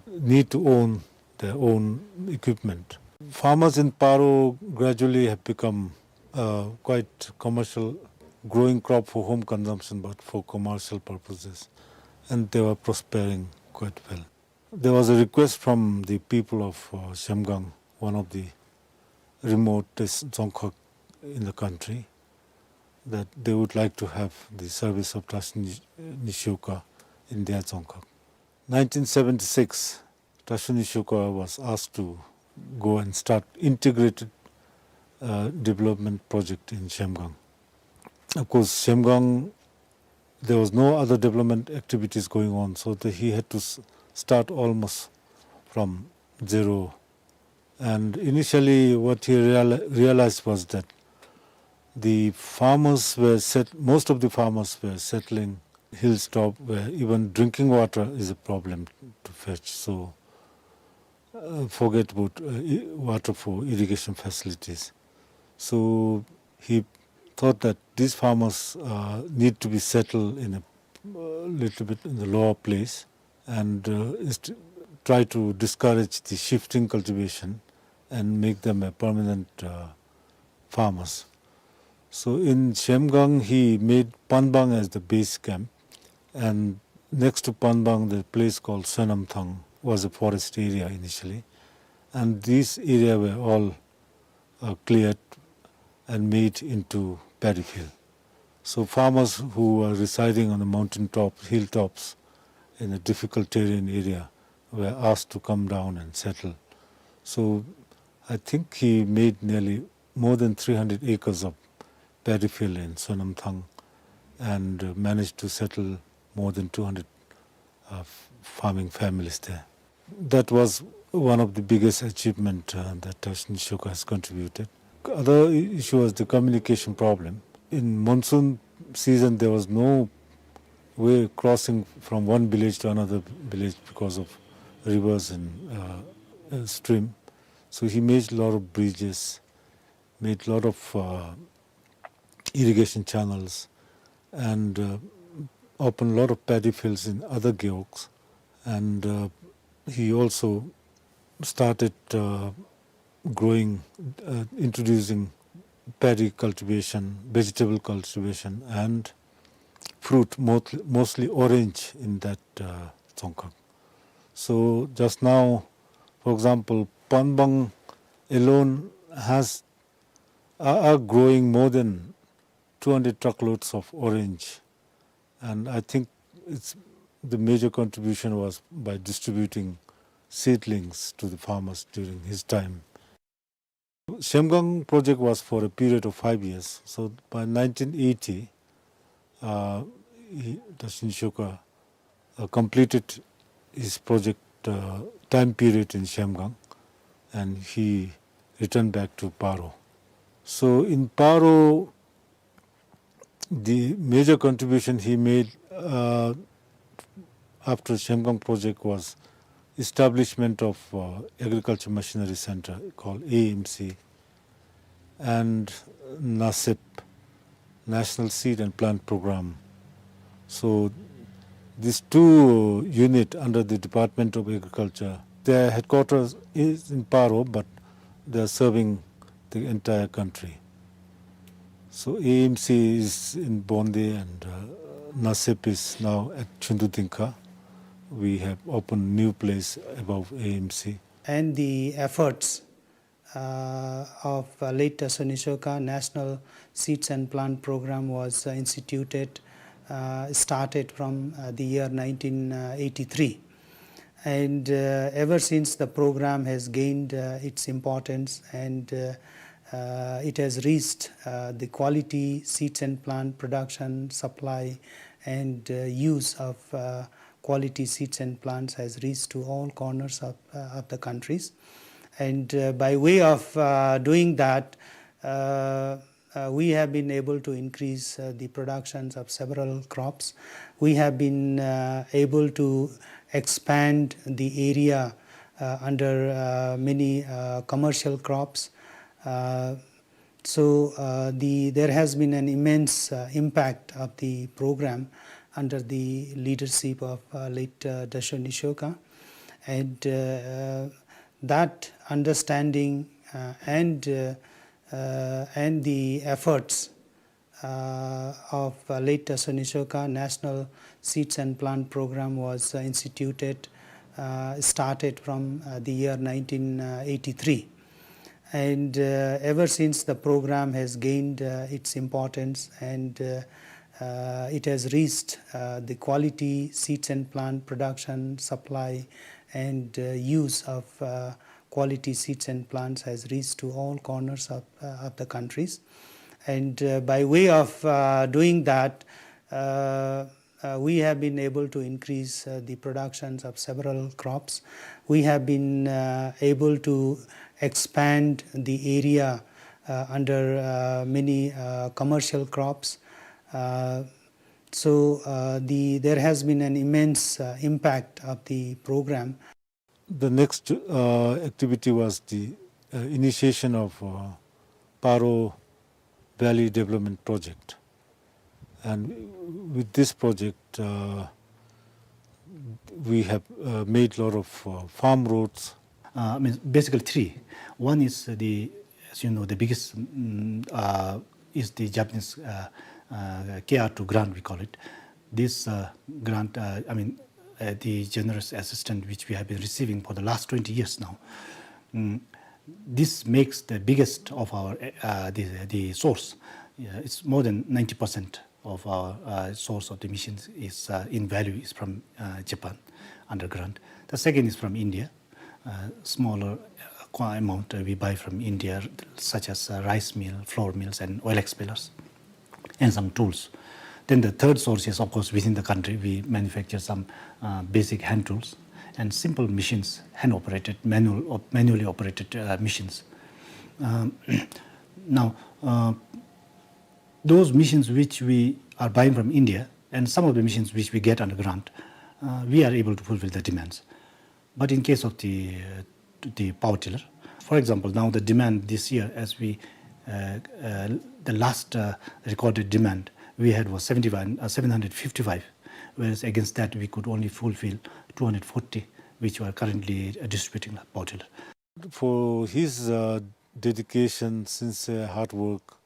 need to own their own equipment. Farmers in Paro gradually have become, uh, quite commercial, growing crop for home consumption, but for commercial purposes, and they were prospering quite well. There was a request from the people of, uh, Zhemgang, one of the remotest dzongkhag in the country, that they would like to have the service of Tashi Nishi-, Nishioka in their dzongkhag. Nineteen seventy-six, Tashi Nishioka was asked to go and start integrated, uh, development project in Zhemgang. Of course, Zhemgang, there was no other development activities going on, so the, he had to s-, start almost from zero. And initially, what he reali-, realized was that the farmers were set-, most of the farmers were settling hilltop, where even drinking water is a problem to fetch. So uh, forget about uh, i- water for irrigation facilities. So he thought that these farmers uh, need to be settled in a uh, little bit in the lower place and uh, is to try to discourage the shifting cultivation and make them a permanent uh, farmers. So in Shemgang, he made Panbang as the base camp, and next to Panbang, the place called Sonamthang was a forest area initially, and these areas were all uh, cleared and made into paddy field. So farmers who were residing on the mountain top, hilltops, in a difficult terrain area were asked to come down and settle. So I think he made nearly more than three hundred acres of paddy field in Sonamthang and uh, managed to settle more than two hundred uh, f- farming families there. That was one of the biggest achievement uh, that Dakshin Ashoka has contributed. Other i- issue was the communication problem. In monsoon season, there was no way crossing from one village to another village because of rivers and uh, uh, stream. So he made a lot of bridges, made a lot of uh, irrigation channels, and uh, opened a lot of paddy fields in other gewogs. And uh, he also started uh, growing, uh, introducing paddy cultivation, vegetable cultivation, and fruit, mostly, mostly orange in that uh, Tsongkhag. So just now, for example, Panbang alone has are, are growing more than two hundred truckloads of orange, and I think it's the major contribution was by distributing seedlings to the farmers during his time. Shemgang project was for a period of five years. So by nineteen eighty, uh, he, Dakshin Ashoka uh, completed his project uh, time period in Shemgang, and he returned back to Paro. So in Paro, the major contribution he made uh, after Shemgang project was establishment of uh, Agriculture Machinery Center called A M C and NASEP, National Seed and Plant Program. So these two unit under the Department of Agriculture, their headquarters is in Paro, but they are serving the entire country. So A M C is in Bonde and uh, NASEP is now at Chundudingkha. We have opened new place above A M C. And the efforts uh, of uh, late Dakshin Ashoka, National Seeds and Plant Program was uh, instituted, uh, started from uh, the year nineteen eighty-three. And uh, ever since, the program has gained uh, its importance, and uh, uh, it has reached uh, the quality seeds and plant production, supply, and uh, use of uh, quality seeds and plants has reached to all corners of, uh, of the countries. And uh, by way of uh, doing that, uh, uh, we have been able to increase uh, the productions of several crops. We have been uh, able to expand the area uh, under uh, many uh, commercial crops. Uh, so uh, the there has been an immense uh, impact of the program under the leadership of uh, late uh, Dakshin Ashoka, and uh, that understanding uh, and uh, uh, and the efforts uh, of uh, late Dakshin Ashoka, National Seeds and Plant Program was uh, instituted, uh, started from uh, the year nineteen eighty-three. And uh, ever since, the program has gained uh, its importance, and uh, uh, it has reached uh, the quality seeds and plant production, supply, and uh, use of uh, quality seeds and plants has reached to all corners of, uh, of the countries. And uh, by way of uh, doing that, uh, uh, we have been able to increase uh, the productions of several crops. We have been uh, able to expand the area uh, under uh, many uh, commercial crops. Uh, so uh, the there has been an immense uh, impact of the program. The next, uh, activity was the, uh, initiation of, uh, Paro Valley Development Project. And with this project, uh, we have, uh, made lot of, uh, farm roads. Uh, I mean, basically three. One is the, as you know, the biggest, mm, uh, is the Japanese, uh, uh, K R two grant, we call it. This, uh, grant, uh, I mean, uh, the generous assistance which we have been receiving for the last twenty years now. Mm, this makes the biggest of our, uh, the, the source. Yeah, it's more than ninety percent of our, uh, source of the machines is, uh, in value is from, uh, Japan under grant. The second is from India. Uh, smaller, uh, qua-, amount, uh, we buy from India, such as, uh, rice mill, flour mills, and oil expellers, and some tools. Then the third source is, of course, within the country. We manufacture some, uh, basic hand tools and simple machines, hand-operated, manual, op-, manually operated, uh, machines. Um, now, uh, those machines which we are buying from India and some of the machines which we get under grant, uh, we are able to fulfill the demands. But in case of the, uh, the power tiller, for example, now the demand this year, as we, uh, uh, the last, uh, recorded demand we had was seventy-one, uh, seven hundred fifty-five, whereas against that we could only fulfill two hundred forty, which we are currently, uh, distributing the power tiller. For his, uh, dedication, sincere hard work,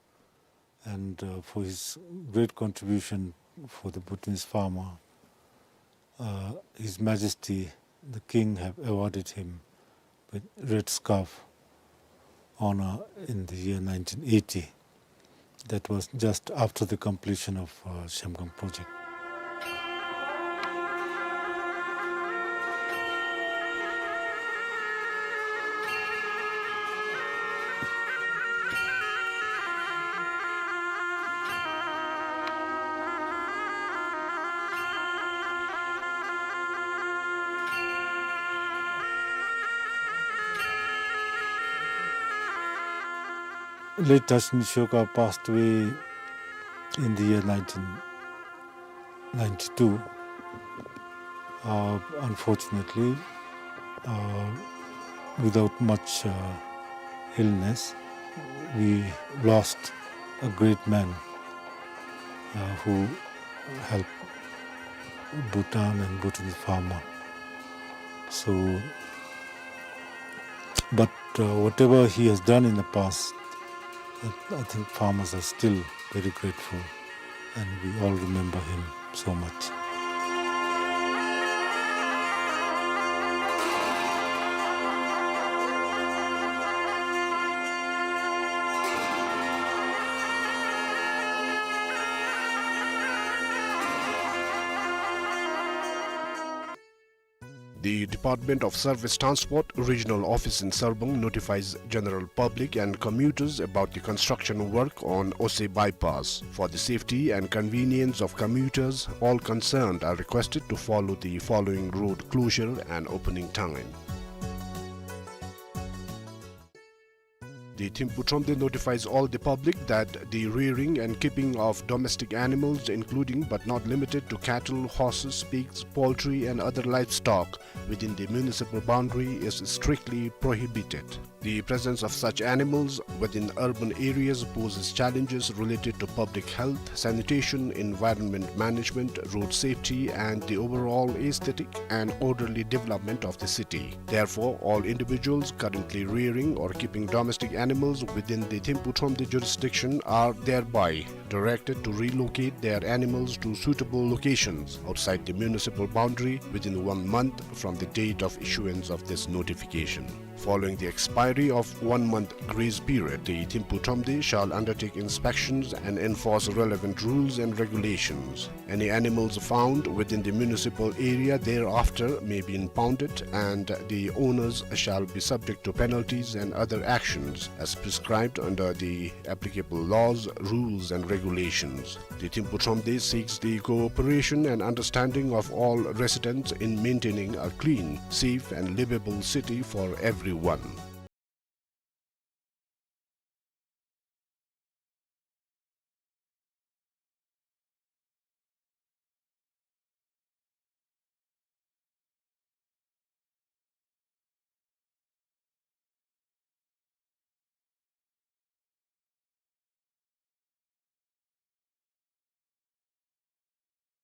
and, uh, for his great contribution for the Bhutanese farmer, uh, His Majesty the King have awarded him with Red Scarf honor in the year nineteen eighty. That was just after the completion of, uh, Shemgang project. Late Tashini Shoka passed away in the year nineteen ninety-two. Uh, unfortunately, uh, without much, uh, illness, we lost a great man, uh, who helped Bhutan and Bhutanese farmer. So, but, uh, whatever he has done in the past, I, I think farmers are still very grateful, and we all remember him so much. The Department of Service Transport Regional Office in Sarbung notifies general public and commuters about the construction work on Ose Bypass. For the safety and convenience of commuters, all concerned are requested to follow the following road closure and opening time. The Thimphu Thromde notifies all the public that the rearing and keeping of domestic animals, including but not limited to cattle, horses, pigs, poultry, and other livestock within the municipal boundary, is strictly prohibited. The presence of such animals within urban areas poses challenges related to public health, sanitation, environment management, road safety, and the overall aesthetic and orderly development of the city. Therefore, all individuals currently rearing or keeping domestic animals within the Thimphu Thromde jurisdiction are thereby directed to relocate their animals to suitable locations outside the municipal boundary within one month from the date of issuance of this notification. Following the expiry of one month grace period, the Thimphu Thromde shall undertake inspections and enforce relevant rules and regulations. Any animals found within the municipal area thereafter may be impounded, and the owners shall be subject to penalties and other actions as prescribed under the applicable laws, rules, and regulations. The Thimphu Thromde seeks the cooperation and understanding of all residents in maintaining a clean, safe, and livable city for everyone.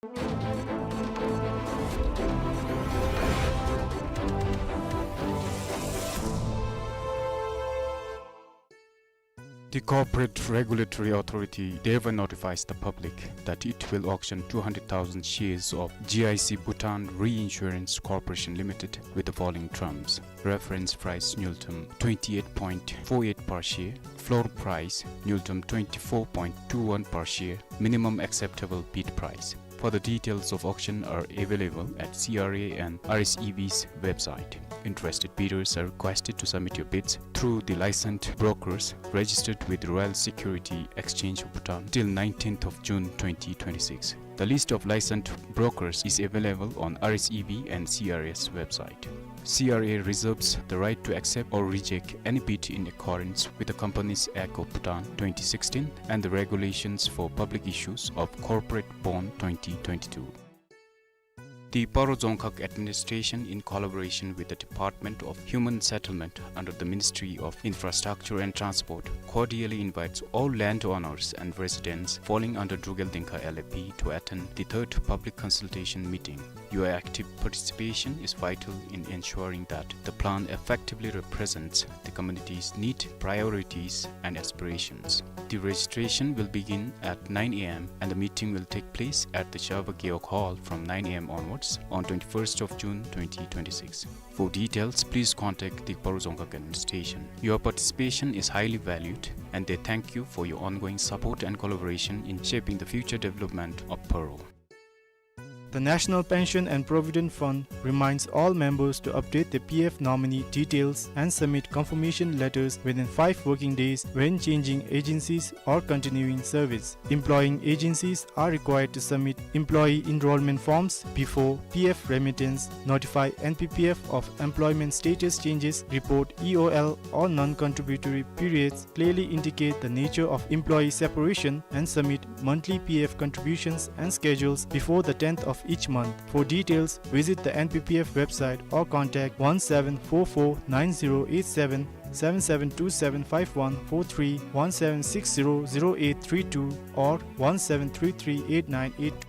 The Corporate Regulatory Authority hereby notifies the public that it will auction two hundred thousand shares of G I C Bhutan Reinsurance Corporation Limited with the following terms. Reference price: nultum twenty-eight point four eight per share. Floor price: nultum twenty-four point two one per share. Minimum acceptable bid price. Further details of auction are available at C R A and R S E B's website. Interested bidders are requested to submit your bids through the licensed brokers registered with Royal Security Exchange of Bhutan till nineteenth of June twenty twenty-six. The list of licensed brokers is available on R S E B and C R A's website. C R A reserves the right to accept or reject any bid in accordance with the Companies Act of Bhutan twenty sixteen and the regulations for public issues of corporate bond twenty twenty-two. The Paro Dzongkhag administration, in collaboration with the Department of Human Settlement under the Ministry of Infrastructure and Transport, cordially invites all landowners and residents falling under Drukgyal Dzongkhag L A P to attend the third public consultation meeting. Your active participation is vital in ensuring that the plan effectively represents the community's need, priorities, and aspirations. The registration will begin at nine A M and the meeting will take place at the Sherpa Gewog Hall from nine A M onwards on twenty-first of June twenty twenty-six. For details, please contact the Paro Dzongkhag administration. Your participation is highly valued and they thank you for your ongoing support and collaboration in shaping the future development of Paro. The National Pension and Provident Fund reminds all members to update their P F nominee details and submit confirmation letters within five working days when changing agencies or continuing service. Employing agencies are required to submit employee enrollment forms before P F remittance, notify N P P F of employment status changes, report E O L or non-contributory periods, clearly indicate the nature of employee separation, and submit monthly P F contributions and schedules before the tenth of each month. For details, visit the N P P F website or contact one seven four four nine zero eight seven, seven seven two seven five one four three, one seven six zero zero eight three two, or one seven three three eight nine eight two.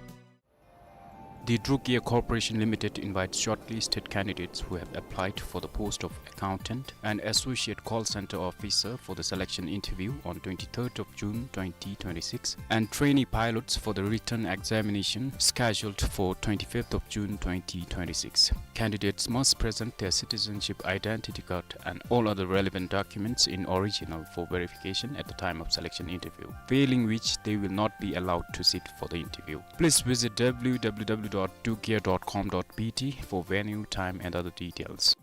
The Druk Air Corporation Limited invites shortlisted candidates who have applied for the post of accountant and associate call center officer for the selection interview on twenty-third of June twenty twenty-six and trainee pilots for the written examination scheduled for twenty-fifth of June twenty twenty-six. Candidates must present their citizenship identity card and all other relevant documents in original for verification at the time of selection interview, failing which they will not be allowed to sit for the interview. Please visit W W W dot drukair dot com dot B T for venue, time and other details.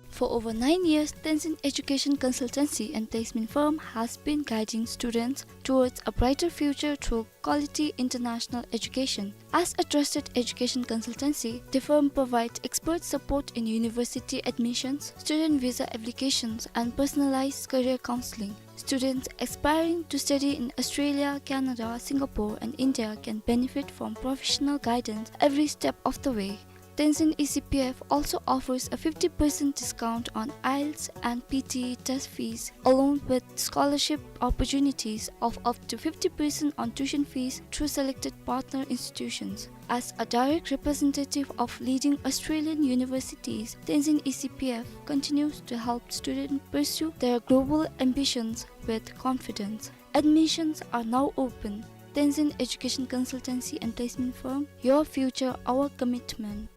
For over nine years, Tenzin Education Consultancy and Placement Firm has been guiding students towards a brighter future through quality international education. As a trusted education consultancy, the firm provides expert support in university admissions, student visa applications, and personalized career counseling. Students aspiring to study in Australia, Canada, Singapore, and India can benefit from professional guidance every step of the way. Tenzin E C P F also offers a fifty percent discount on IELTS and P T E test fees, along with scholarship opportunities of up to fifty percent on tuition fees through selected partner institutions. As a direct representative of leading Australian universities, Tenzin E C P F continues to help students pursue their global ambitions with confidence. Admissions are now open. Tenzin Education Consultancy and Placement Firm, your future, our commitment.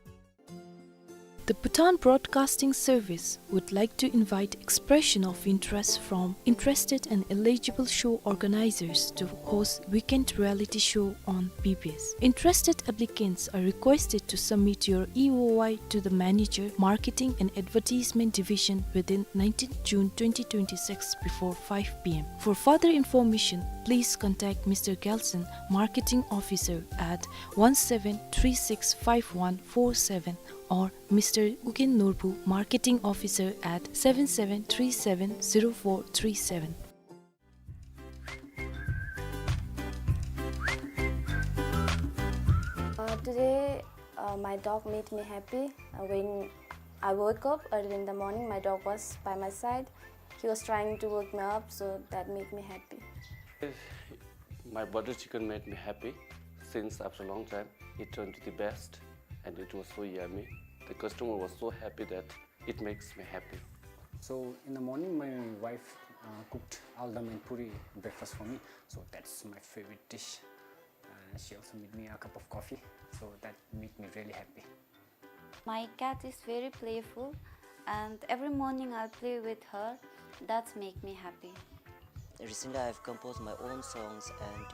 The Bhutan Broadcasting Service would like to invite expression of interest from interested and eligible show organizers to host weekend reality show on B B S. Interested applicants are requested to submit your E O I to the manager, Marketing and Advertisement Division, within nineteenth June twenty twenty-six before five P M. For further information, please contact Mister Gelson, Marketing Officer, at one seven three six five one four seven, or Mister Ugen Norbu, Marketing Officer, at seven seven three seven zero four three seven. Uh, today, uh, my dog made me happy. Uh, when I woke up early in the morning, my dog was by my side. He was trying to wake me up, so that made me happy. My butter chicken made me happy. Since after a long time, it turned to the best, and it was so yummy. The customer was so happy that it makes me happy. So in the morning, my wife, uh, cooked aldam and puri breakfast for me. So that's my favorite dish. Uh, she also made me a cup of coffee. So that made me really happy. My cat is very playful, and every morning I'll play with her. That's make me happy. Recently, I've composed my own songs, and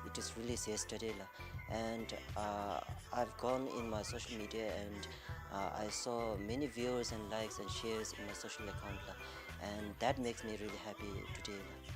it is released yesterday, la. And, uh, I've gone in my social media, and, uh, I saw many viewers and likes and shares in my social account, la. And that makes me really happy today, la.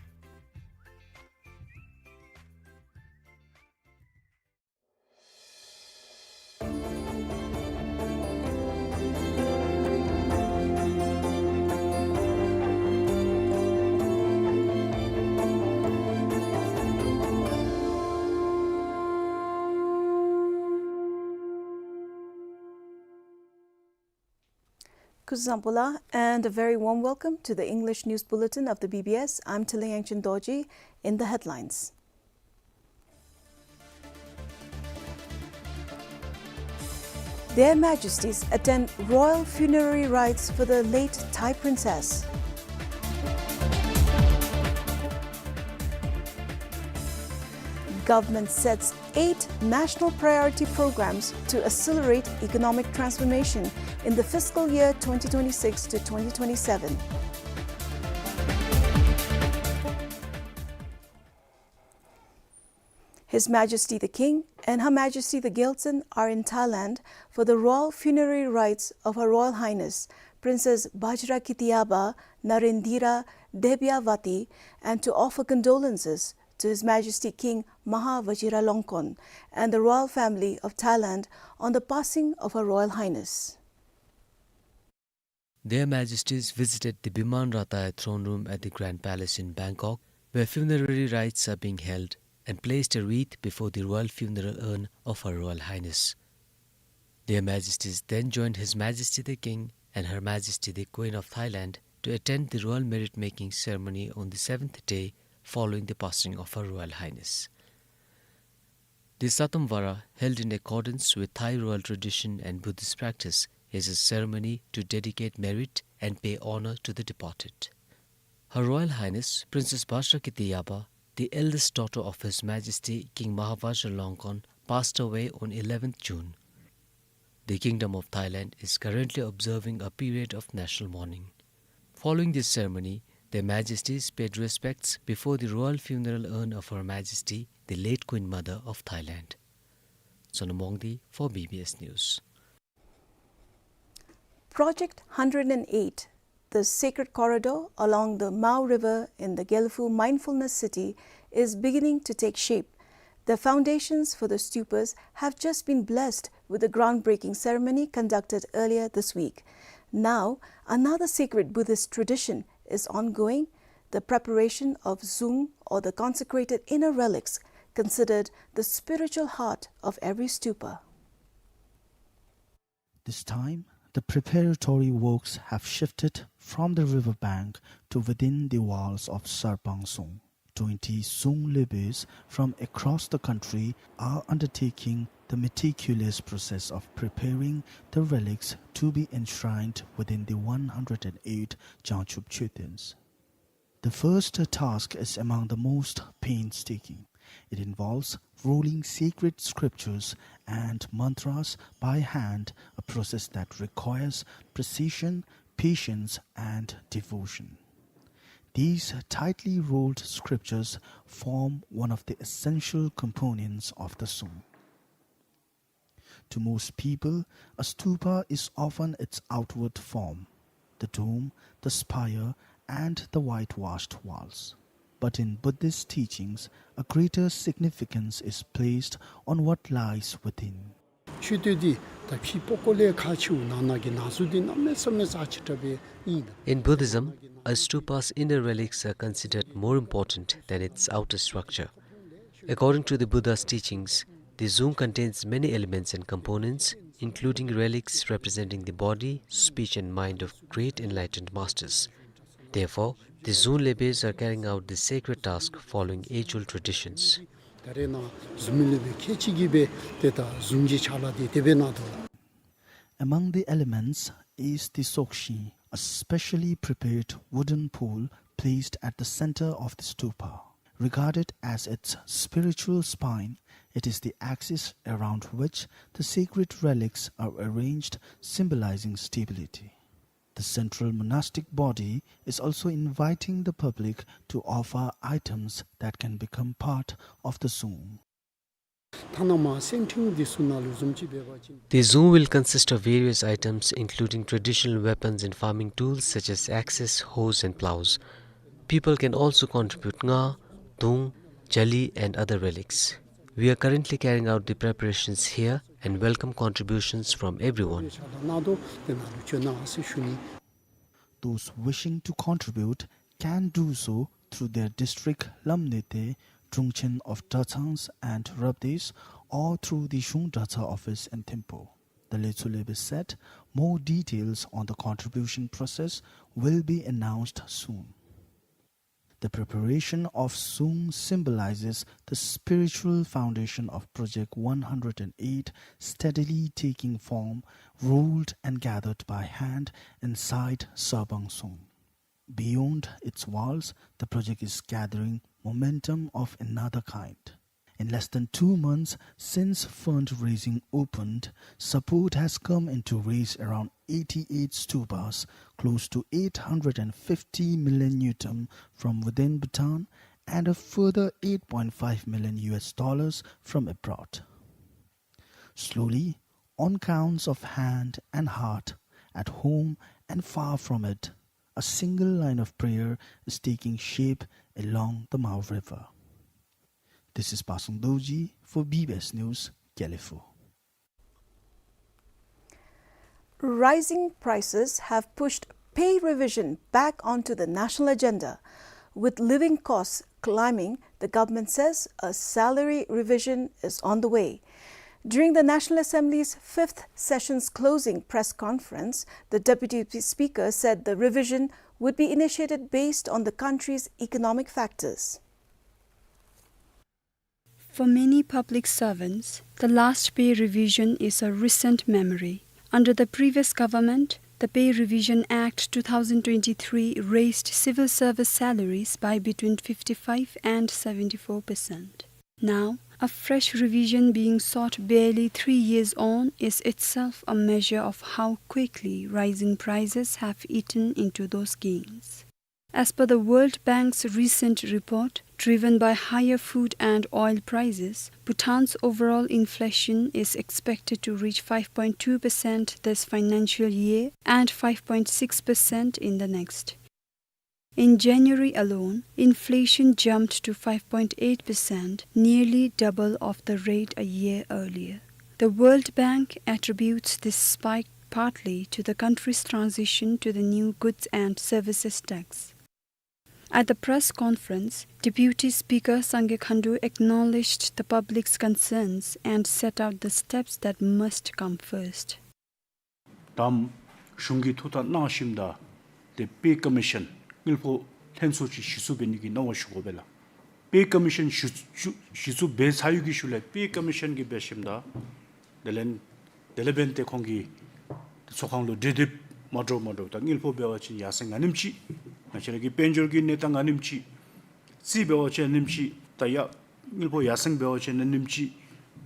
Kuzuzangpo la, and a very warm welcome to the English News Bulletin of the B B S. I'm Tila Yangchen Dorji. In the headlines. Their Majesties attend royal funerary rites for the late Thai princess. Government sets eight national priority programs to accelerate economic transformation in the fiscal year twenty twenty-six to twenty twenty-seven. His Majesty the King and Her Majesty the Gyaltsuen are in Thailand for the royal funerary rites of Her Royal Highness Princess Bajrakitiyabha Narendira Debyavathy and to offer condolences to His Majesty King Maha Vajiralongkorn and the royal family of Thailand on the passing of Her Royal Highness. Their Majesties visited the Biman Rataya throne room at the Grand Palace in Bangkok, where funerary rites are being held, and placed a wreath before the royal funeral urn of Her Royal Highness. Their Majesties then joined His Majesty the King and Her Majesty the Queen of Thailand to attend the royal merit-making ceremony on the seventh day following the passing of Her Royal Highness. The Satam Vara, held in accordance with Thai royal tradition and Buddhist practice, is a ceremony to dedicate merit and pay honor to the departed. Her Royal Highness Princess Bajrakitiyabha, the eldest daughter of His Majesty King Maha Vajiralongkorn, passed away on eleventh June. The Kingdom of Thailand is currently observing a period of national mourning. Following this ceremony, Their Majesties paid respects before the royal funeral urn of Her Majesty, the late Queen Mother of Thailand. Sonam Wangdi for B B S News. Project hundred and eight, the sacred corridor along the Mao River in the Gelephu Mindfulness City, is beginning to take shape. The foundations for the stupas have just been blessed with a groundbreaking ceremony conducted earlier this week. Now, another sacred Buddhist tradition is ongoing, the preparation of zung, or the consecrated inner relics, considered the spiritual heart of every stupa. This time, the preparatory works have shifted from the river bank to within the walls of Sarpang Zung. Twenty Zung Lebes from across the country are undertaking the meticulous process of preparing the relics to be enshrined within the one hundred and eight Jangchub Choetens. The first task is among the most painstaking. It involves rolling sacred scriptures and mantras by hand, a process that requires precision, patience, and devotion. These tightly rolled scriptures form one of the essential components of the zung. To most people, a stupa is often its outward form, the dome, the spire, and the whitewashed walls. But in Buddhist teachings, a greater significance is placed on what lies within. མཆོད་རྟེན་འདི་ད་ཕྱི་པགས་ཀོ་ལས་ཁག་ཆེཝ་ནང་ན་གི་ནང་གཟུངས་འདི་གནམ་མེད་ས་མེད་རྩ་ཆེ་དྲགས་སྦེ་ཨིན། In Buddhism, a stupa's inner relics are considered more important than its outer structure. According to the Buddha's teachings, the zung contains many elements and components, including relics representing the body, speech and mind of great enlightened masters. Therefore, the zung lebes are carrying out this sacred task following age-old traditions. ད་རེས་ནཱ་བཟུམ་མི་ལུ་སྦེ་ཁལ་གཅིག་གིས་སྦེ་ཏེ་ད་བཟུམ་གྱི་ཕྱག་ལཱ་འདི་དེ་སྦེ་གནང་དོ། Among the elements is the sokshi, a specially prepared wooden pole placed at the center of the stupa. Regarded as its spiritual spine, it is the axis around which the sacred relics are arranged, symbolizing stability. The central monastic body is also inviting the public to offer items that can become part of the zung. ཐ་ན་མ་སེམས་ཁྲིམས་འདི་ཚུ་ནང་ལུ་བཟུམ་ཅིག་འབད་བ་ཅིན། The zung will consist of various items, including traditional weapons and farming tools such as axes, hoes, and plows. People can also contribute nga, dung, jali, and other relics. We are currently carrying out the preparations here and welcome contributions from everyone. Those wishing to contribute can do so through their district ལམ་གནས་སྡེ་དྲུང་ཆེན་of གྲྭ་ཚང་and རབ་སྡེ་or through the གཞུང་གྲྭ་ཚང་office in Thimphu. The Lechulebe said more details on the contribution process will be announced soon. The preparation of zung symbolizes the spiritual foundation of Project one hundred and eight steadily taking form, rolled and gathered by hand inside Sabang Zung. Beyond its walls, the project is gathering momentum of another kind. In less than two months since fundraising opened, support has come in to raise around eighty-eight stupas, close to eight hundred and fifty million ngultrum from within Bhutan and a further eight point five million U S dollars from abroad. Slowly, on counts of hand and heart, at home and far from it, a single line of prayer is taking shape along the Mao River. This is Pasang Dorji for B B S News, Gelephu. Rising prices have pushed pay revision back onto the national agenda. With living costs climbing, the government says a salary revision is on the way. During the National Assembly's fifth session's closing press conference, the Deputy Speaker said the revision would be initiated based on the country's economic factors. For many public servants, the last pay revision is a recent memory. Under the previous government, the Pay Revision Act two thousand twenty-three raised civil service salaries by between fifty-five and seventy-four percent. Now, a fresh revision being sought barely three years on is itself a measure of how quickly rising prices have eaten into those gains. As per the World Bank's recent report, driven by higher food and oil prices, Bhutan's overall inflation is expected to reach five point two percent this financial year and five point six percent in the next. In January alone, inflation jumped to five point eight percent, nearly double of the rate a year earlier. The World Bank attributes this spike partly to the country's transition to the new goods and services tax. At the press conference, Deputy Speaker Sangay Khandu acknowledged the public's concerns and set out the steps that must come first. ད་གཞུང་གིས་ཐུགས་ཐག་གནང་ཞིནམ་ད་ཏེ་པེ་ཀོ་མི་ཤཱན་དངུལ་ཕོགས་ལྷན་ཚོགས་ཅིག་གཞི་བཙུགས་འབད་ནི་གི་གནང་བ་ཞུ་དགོ་པས་ལགས། པེ་ཀོ་མི་ཤཱན་གཞི་བཙུགས་གཞི་བཙུགས་འབད་ཚར་ཡོད་ཀྱི་ཤུལ་ལས་པེ་ཀོ་མི་ཤཱན་གྱིས་འབད་ཞིནམ་ད་དེ་ལས་དེ་ལས་འབདན་ཏེ་ཁོང་གིས་ཏེ་ཚོགས་ཁང་ལུ་གྲོས་འདེབས་མ་འདྲཝ་མ་འདྲཝ་ད་དངུལ་ཕོགས་འབད་བ་ཅིན་ཡར་སེང་ཨ་ནེམ་ཅིག་ང་བཅས་ར་གི་དཔལ་འབྱོར་གྱི་གནས་སྟངས་ཨ་ནེམ་ཅིག་རྩིས་འབད་བ་ཅིན་ཨ་ནེམ་ཅིག་ད་ཡ་དངུལ་ཕོགས་ཡར་སེང་འབད་བ་ཅིན་ཨ་ནེམ་ཅིག་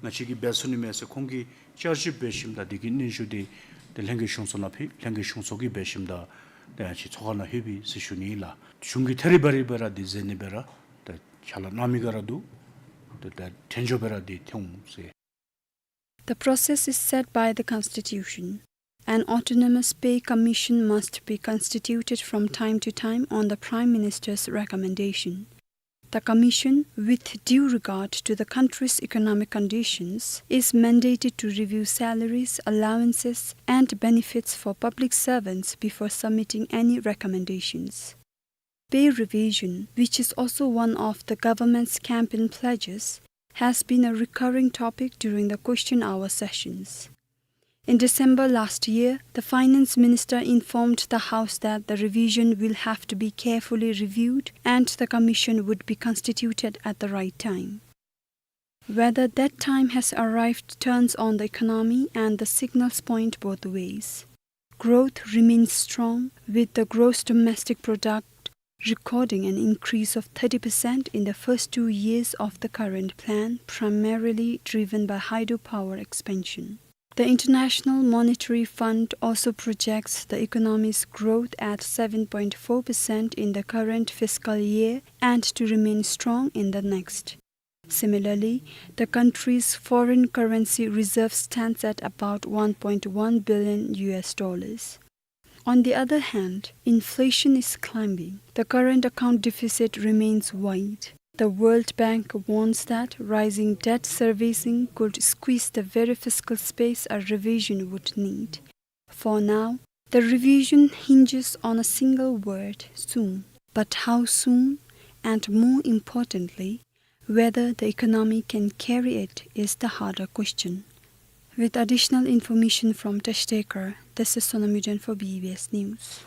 ང་བཅས་ཀྱིས་འབད་ཚུགས་ནི་མས་ཟེར་ཁོང་གིས་བསྐྱར་ཞིབ་འབད་ཞིནམ་ད་དེ་གི་སྙན་ཞུ་དེ་ཏེ་ལྷན་རྒྱས་གཞུང་ཚོགས་ནང་ཕུལ། ལྷན་རྒྱས་གཞུང་ཚོགས་ཀྱིས་འབད་ཞིནམ་ད་ཏེ་ང་བཅས་ཚོགས་ཁང་ནང་ལྷོད་པས་ཟེར་ཞུ་ནི་ཨིན་ལགས། གཞུང་གིས་ཐད་རི་བ་རི་སྦེ་ར་དེ་མཛད་ནི་སྦེ་ར་ཏེ་ཕྱག་ལཱ་གནང་མི་ག་ར་འདུག། ཏེ་ད་དོན་འཁྱོལ་སྦེ་ར་དེ་ཐོན་འོང་ཟེར། The process is set by the Constitution. An autonomous pay commission must be constituted from time to time on the Prime Minister's recommendation. The commission, with due regard to the country's economic conditions, is mandated to review salaries, allowances, and benefits for public servants before submitting any recommendations. Pay revision, which is also one of the government's campaign pledges, has been a recurring topic during the question hour sessions. In December last year, the finance minister informed the House that the revision will have to be carefully reviewed and the commission would be constituted at the right time. Whether that time has arrived turns on the economy, and the signals point both ways. Growth remains strong, with the gross domestic product recording an increase of thirty percent in the first two years of the current plan, primarily driven by hydropower expansion. The International Monetary Fund also projects the economy's growth at seven point four percent in the current fiscal year and to remain strong in the next. Similarly, the country's foreign currency reserve stands at about one point one billion U S dollars. On the other hand, inflation is climbing. The current account deficit remains wide. The World Bank warns that rising debt servicing could squeeze the very fiscal space a revision would need. For now, the revision hinges on a single word, soon. But how soon? And more importantly, whether the economy can carry it is the harder question. With additional information from Teshtekar, this is Sonam Yuden for B B S News.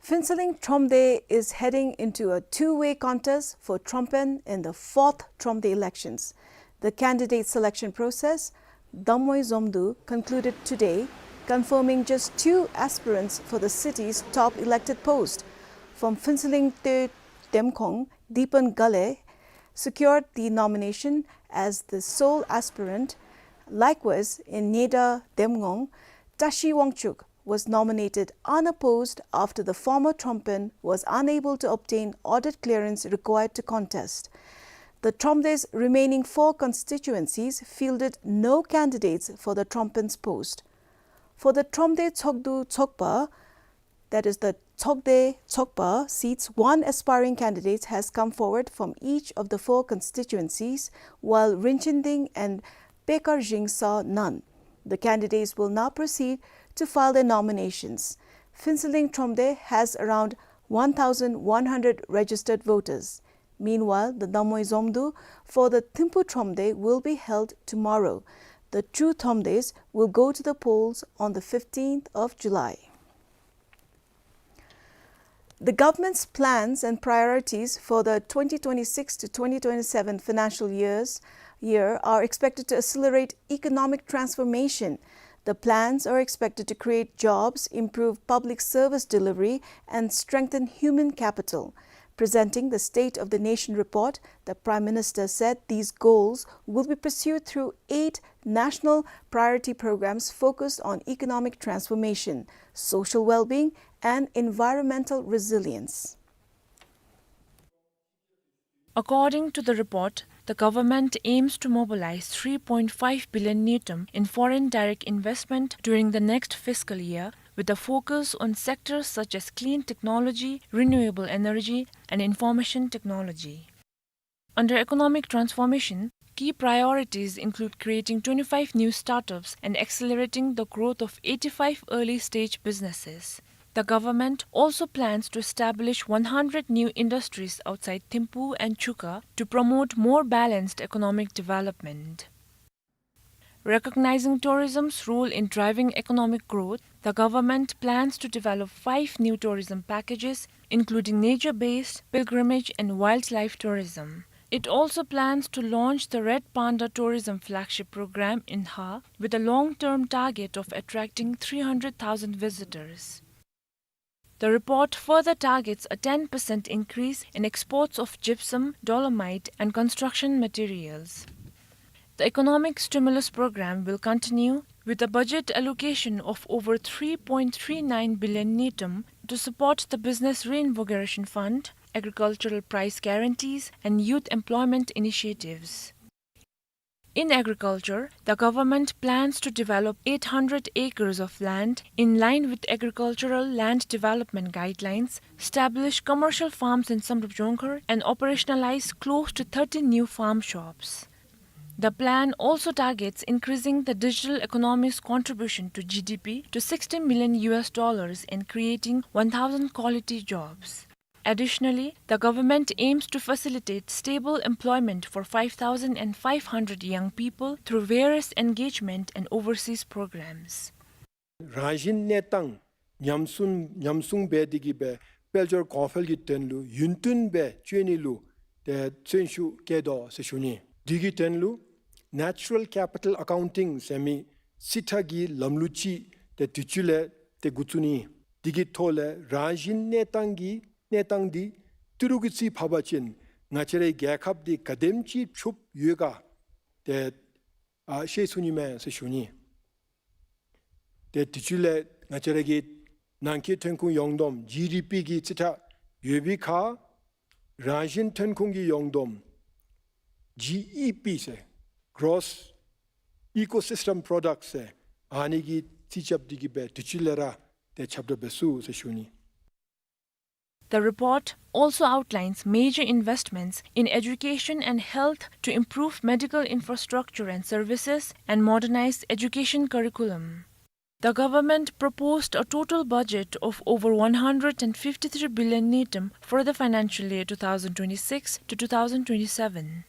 Phuentsholing Thromde is heading into a two-way contest for Thrompen in the fourth Thromde elections. The candidate selection process, Damoi Zomdu, concluded today, confirming just two aspirants for the city's top elected post. From Phuentsholing Te Demkhong, Dipen Gale secured the nomination as the sole aspirant. Likewise, in Neda Demngong, Tashi Wangchuk was nominated unopposed after the former Thrompen was unable to obtain audit clearance required to contest. The Thromde's remaining four constituencies fielded no candidates for the Thrompen's post. For the Thromde Tshogdu Tshogpa, that is the Tshogde Tshogpa seats, one aspiring candidate has come forward from each of the four constituencies, while Rinchen Ding and Pekar Jing saw none. The candidates will now proceed to file their nominations. Phuentsholing Thromde has around one thousand one hundred registered voters. Meanwhile, the Damoi Zomdu for the Thimphu Thromde will be held tomorrow. The true Thromdes will go to the polls on the fifteenth of July. The government's plans and priorities for the twenty twenty-six to twenty twenty-seven financial years, year are expected to accelerate economic transformation. The plans are expected to create jobs, improve public service delivery, and strengthen human capital. Presenting the State of the Nation report, the Prime Minister said these goals will be pursued through eight national priority programs focused on economic transformation, social well-being, and environmental resilience. According to the report, the government aims to mobilize three point five billion ngultrum in foreign direct investment during the next fiscal year, with a focus on sectors such as clean technology, renewable energy, and information technology. Under economic transformation, key priorities include creating twenty-five new startups and accelerating the growth of eighty-five early-stage businesses. The government also plans to establish one hundred new industries outside Thimphu and Chuka to promote more balanced economic development. Recognizing tourism's role in driving economic growth, the government plans to develop five new tourism packages, including nature-based, pilgrimage, and wildlife tourism. It also plans to launch the Red Panda Tourism Flagship Program in Ha, with a long-term target of attracting three hundred thousand visitors. The report further targets a ten percent increase in exports of gypsum, dolomite, and construction materials. The economic stimulus program will continue, with a budget allocation of over three point three nine billion ngultrum to support the Business Reinvigoration Fund, agricultural price guarantees, and youth employment initiatives. In agriculture, the government plans to develop eight hundred acres of land in line with agricultural land development guidelines, establish commercial farms in Samdrup Jongkhar, and operationalize close to thirty new farm shops. The plan also targets increasing the digital economy's contribution to G D P to sixty million U S dollars and creating one thousand quality jobs. Additionally, the government aims to facilitate stable employment for five thousand five hundred young people through various engagement and overseas programs. རང་བཞིན་གནས་སྟངས་ཉམས་སུ་ཉམས་སྲུང་འབད་དེ་གི་སྦེ་དཔལ་འབྱོར་གོང་འཕེལ་གྱི་དོན་ལུ་ཡུན་བརྟན་སྦེ་སྤྱོད་ནི་ལུ་ཏེ་བརྩོན་ཤུགས་བསྐྱེད་དོ་ཟེར་ཞུ་ནི། དེ་གི་དོན་ལུ་Natural Capital Accounting ཟེར་མི་རྩིས་ཁྲ་གི་ལམ་ལུགས་ཅིག་ཏེ་དུས་ཅི་ལས་ཏེ་འགོ་བཙུགས་ནི། དེ་གི་ཐོག་ལས་རང་བཞིན་གནས་སྟངས་ཀྱི་གནས་སྟངས་འདི་ཏི་རུ་གི་རྩིས་ཕབ་པ་ཅིན་ང་བཅས་རའི་རྒྱལ་ཁབ་འདི་ག་དེམ་ཅིག་ཕྱུགཔོ་ཡོད་ག་ཏེ་ཨ་ཤེས་ཚུགས་ནི་མས་ཟེར་ཞུ་ནི། ཏེ་དུས་ཅི་ལས་ང་བཅས་ར་གི་ནང་འཁོད་ཐོན་ཁུངས་ཡོངས་བསྡོམས་ཇི་ཌི་པི་གི་རྩིས་ཁྲ་ཡོད་པའི་ཁར་རང་བཞིན་ཐོན་ཁུངས་ཀྱི་ཡོངས་བསྡོམས་ཇི་ཨི་པི་ཟེར་Gross Ecosystem Product ཟེར་ཨ་ནི་གི་རྩིས་རྐྱབ་སྟེ་གི་སྦེ་དུས་ཅི་ལས་ར་ཏེ་ཁྱབ་བསྒྲགས་འབད་ཚུགས་ཟེར་ཞུ་ནི། The report also outlines major investments in education and health to improve medical infrastructure and services and modernize education curriculum. The government proposed a total budget of over one hundred and fifty-three billion ngultrum for the financial year two thousand twenty-six to two thousand twenty-seven.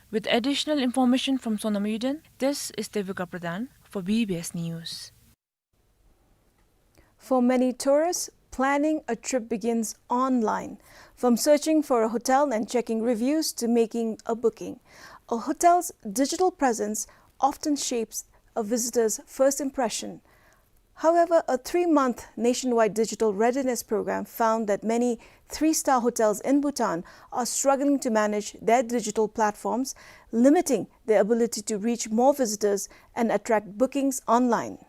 With additional information from Sonam Yuden, this is Devika Pradhan for B B S News. For many tourists, planning a trip begins online, from searching for a hotel and checking reviews to making a booking. A hotel's digital presence often shapes a visitor's first impression. However, a three-month nationwide digital readiness program found that many three-star hotels in Bhutan are struggling to manage their digital platforms, limiting their ability to reach more visitors and attract bookings online.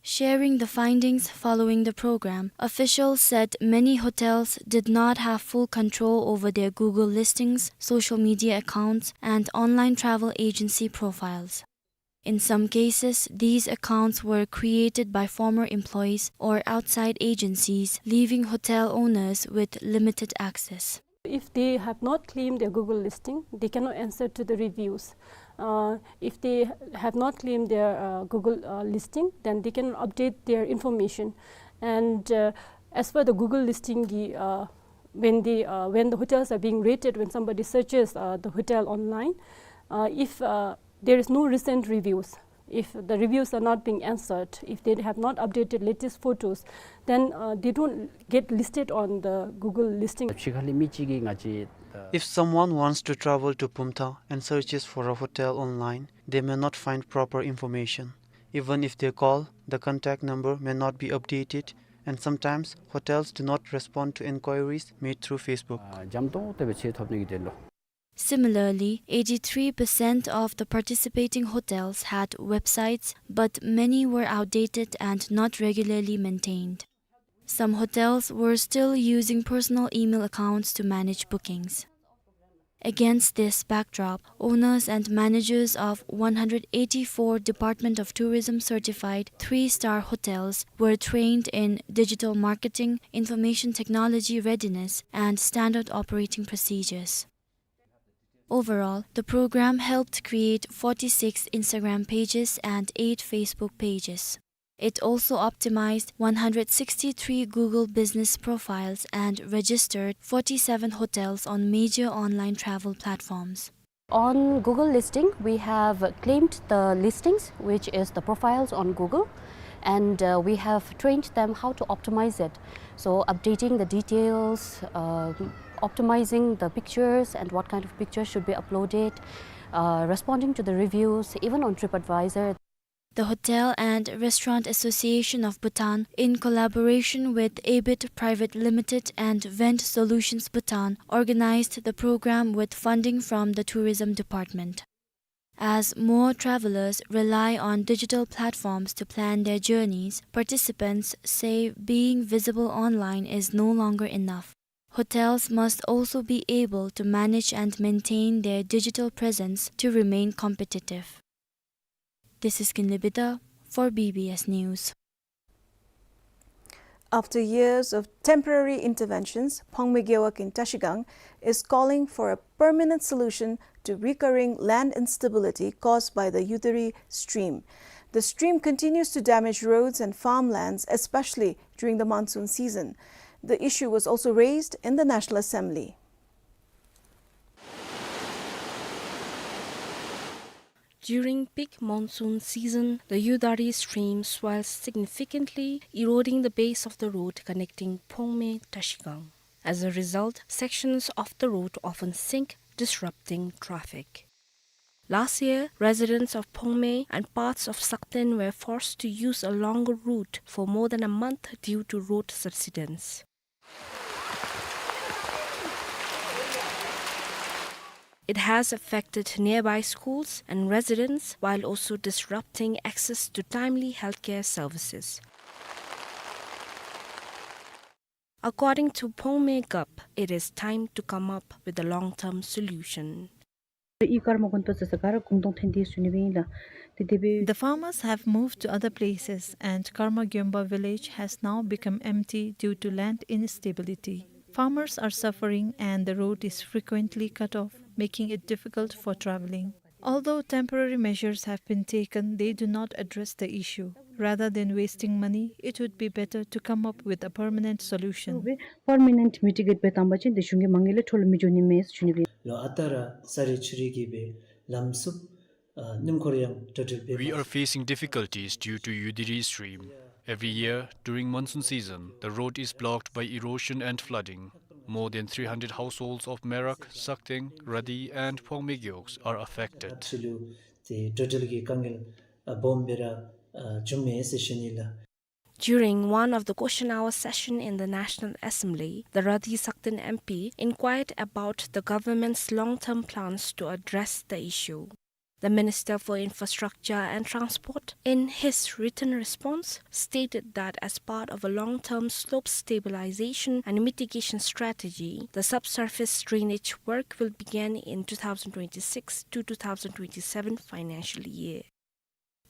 Sharing the findings following the program, officials said many hotels did not have full control over their Google listings, social media accounts, and online travel agency profiles. In some cases, these accounts were created by former employees or outside agencies, leaving hotel owners with limited access. If they have not claimed their Google listing, they cannot answer to the reviews. Uh, if they have not claimed their, uh, Google, uh, listing, then they cannot update their information. And, uh, as per the Google listing, the, uh, when the, uh, when the hotels are being rated, when somebody searches, uh, the hotel online, uh, if, uh, there is no recent reviews, if the reviews are not being answered, if they have not updated latest photos, then, uh, they don't get listed on the Google listing. ཕྱི་ཁ་ལས་མི་གཅིག་གིས་ང་བཅས། If someone wants to travel to Pumtha and searches for a hotel online, they may not find proper information. Even if they call, the contact number may not be updated, and sometimes hotels do not respond to inquiries made through Facebook. ཨ་འཇམ་ཏོང་ཏོ་སྦེ་ཆེ་ཐོབ་ནི་གི་དོན་ལུ། Similarly, eighty-three percent of the participating hotels had websites, but many were outdated and not regularly maintained. Some hotels were still using personal email accounts to manage bookings. Against this backdrop, owners and managers of one hundred eighty-four Department of Tourism certified three-star hotels were trained in digital marketing, information technology readiness, and standard operating procedures. Overall, the program helped create forty-six Instagram pages and eight Facebook pages. It also optimized one hundred sixty-three Google business profiles and registered forty-seven hotels on major online travel platforms. On Google listing, we have claimed the listings, which is the profiles on Google, and, uh, we have trained them how to optimize it. So updating the details, uh, optimizing the pictures and what kind of pictures should be uploaded, uh, responding to the reviews, even on TripAdvisor. The Hotel and Restaurant Association of Bhutan, in collaboration with ABIT Private Limited and Vent Solutions Bhutan, organized the program with funding from the Tourism Department. As more travelers rely on digital platforms to plan their journeys, participants say being visible online is no longer enough. Hotels must also be able to manage and maintain their digital presence to remain competitive. This is Kinley Bida for B B S News. After years of temporary interventions, Phongme Gewog in Trashigang is calling for a permanent solution to recurring land instability caused by the Yudari stream. The stream continues to damage roads and farmlands, especially during the monsoon season. The issue was also raised in the National Assembly. During peak monsoon season, the Yudari stream swells significantly, eroding the base of the road connecting Phongme Trashigang. As a result, sections of the road often sink, disrupting traffic. Last year, residents of Phongme and parts of Sakten were forced to use a longer route for more than a month due to road subsidence. It has affected nearby schools and residents while also disrupting access to timely healthcare services. According to Phongme Gup, it is time to come up with a long-term solution. ཡི་ཀརྨ་དགོན་པ་ཚུ་ག་ར་གུང་སྟོང་འཐེན་ཏེ་ཡོད་ཟེར་ཞུ་ནི་སྦེ་ཨིན་ལགས། ཏེ་དེ་སྦེ། The farmers have moved to other places and Karma Gyomba village has now become empty due to land instability. Farmers are suffering and the road is frequently cut off, making it difficult for traveling. Although temporary measures have been taken, they do not address the issue. Rather than wasting money, it would be better to come up with a permanent solution. Permanent mitigate འབད་བཏང་པ་ཅིན་ཏེ་གཞུང་གི་མ་དངུལ་ལས་འཕྲོ་བརླག་མི་འགྱོ་ནི་མས་ཟེར་ཞུ་ནི་སྦེ། ལོ་ཨ་རྟག་ར་ས་རུད་ཆུ་རུད་ཀྱིས་སྦེ་ལམ་བསུབ། ཨ་སྣུམ་འཁོར་ཡང་འགྲོ་འགྲུལ་འབད། We are facing difficulties due to Yudiri stream. Every year, during monsoon season, the road is blocked by erosion and flooding. More than three hundred households of Merak, Sakteng, Radi, and Phongme Gyogs are affected. ཚུ་ལུ་ཏེ་འགྲོ་འགྲུལ་གྱི་དཀའ་ངལ་ཨ་སྦོམ་སྦེ་ར་ཨ་བྱུངམ་མས་ཟེར་ཞུ་ནི་ལགས། During one of the question hour session in the National Assembly, the Radi Sakten M P inquired about the government's long-term plans to address the issue. The Minister for Infrastructure and Transport, in his written response, stated that as part of a long-term slope stabilization and mitigation strategy, the subsurface drainage work will begin in two thousand twenty-six to two thousand twenty-seven financial year.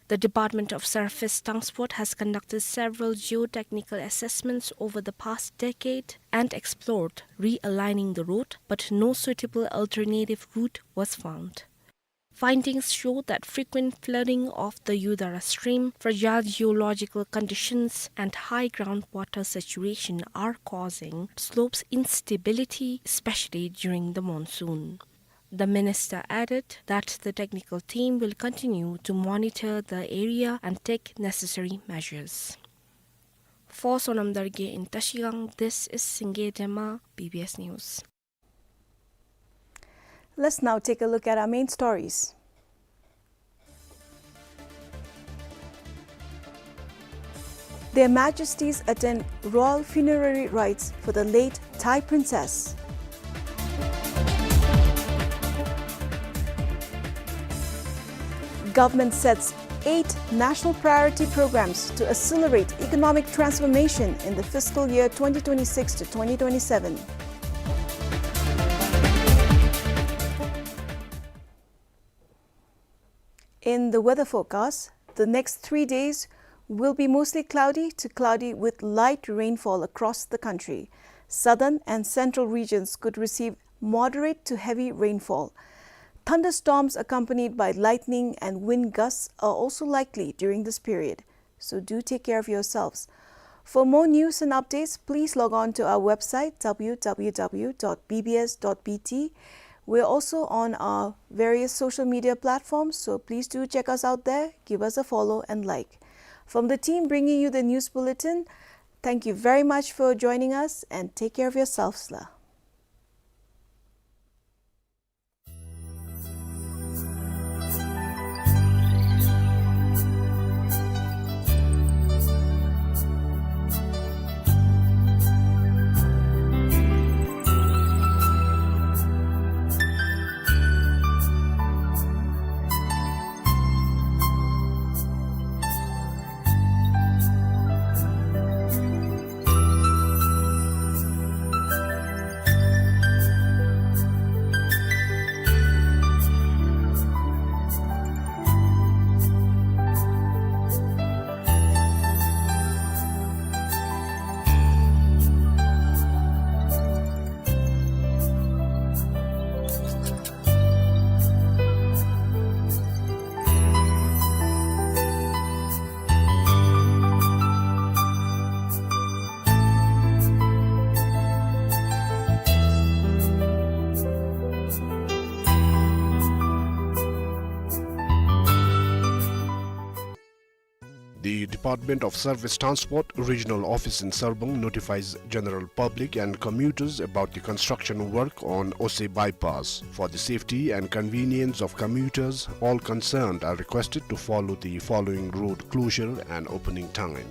The Department of Surface Transport has conducted several geotechnical assessments over the past decade and explored realigning the road, but no suitable alternative route was found. Findings show that frequent flooding of the Yudara stream, fragile geological conditions, and high groundwater saturation are causing slopes instability, especially during the monsoon. The minister added that the technical team will continue to monitor the area and take necessary measures. For Sonam Dargye in Trashigang, this is Singye Dema, B B S News. Let's now take a look at our main stories. Their Majesties attend royal funerary rites for the late Thai princess. Government sets eight national priority programs to accelerate economic transformation in the fiscal year twenty twenty-six to twenty twenty-seven. In the weather forecast, the next three days will be mostly cloudy to cloudy with light rainfall across the country. Southern and central regions could receive moderate to heavy rainfall. Thunderstorms accompanied by lightning and wind gusts are also likely during this period, so do take care of yourselves. For more news and updates, please log on to our website, w w w dot b b s dot b t. We're also on our various social media platforms, so please do check us out there, give us a follow and like. From the team bringing you the news bulletin, thank you very much for joining us and take care of yourselves, la. Department of Surface Transport Regional Office in Sarbang notifies general public and commuters about the construction work on Ose Bypass. For the safety and convenience of commuters, all concerned are requested to follow the following road closure and opening time.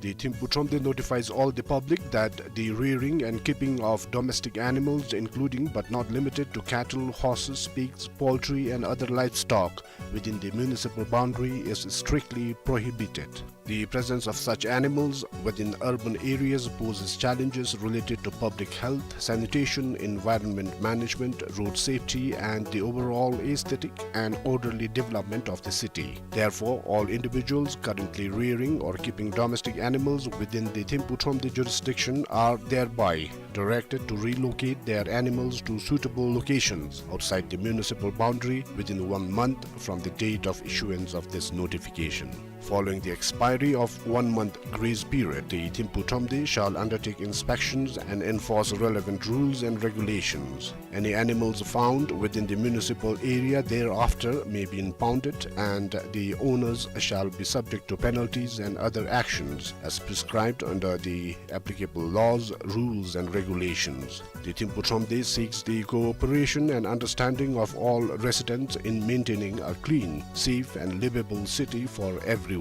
The Thimphu Thromde notifies all the public that the rearing and keeping of domestic animals, including but not limited to cattle, horses, pigs, poultry, and other livestock within the municipal boundary, is strictly prohibited. The presence of such animals within urban areas poses challenges related to public health, sanitation, environment management, road safety, and the overall aesthetic and orderly development of the city. Therefore, all individuals currently rearing or keeping domestic animals within the Thimphu Thromde jurisdiction are thereby directed to relocate their animals to suitable locations outside the municipal boundary within one month from the date of issuance of this notification. Following the expiry of one month grace period, the Thimphu Thromde shall undertake inspections and enforce relevant rules and regulations. Any animals found within the municipal area thereafter may be impounded, and the owners shall be subject to penalties and other actions as prescribed under the applicable laws, rules, and regulations. The Thimphu Thromde seeks the cooperation and understanding of all residents in maintaining a clean, safe, and livable city for everyone.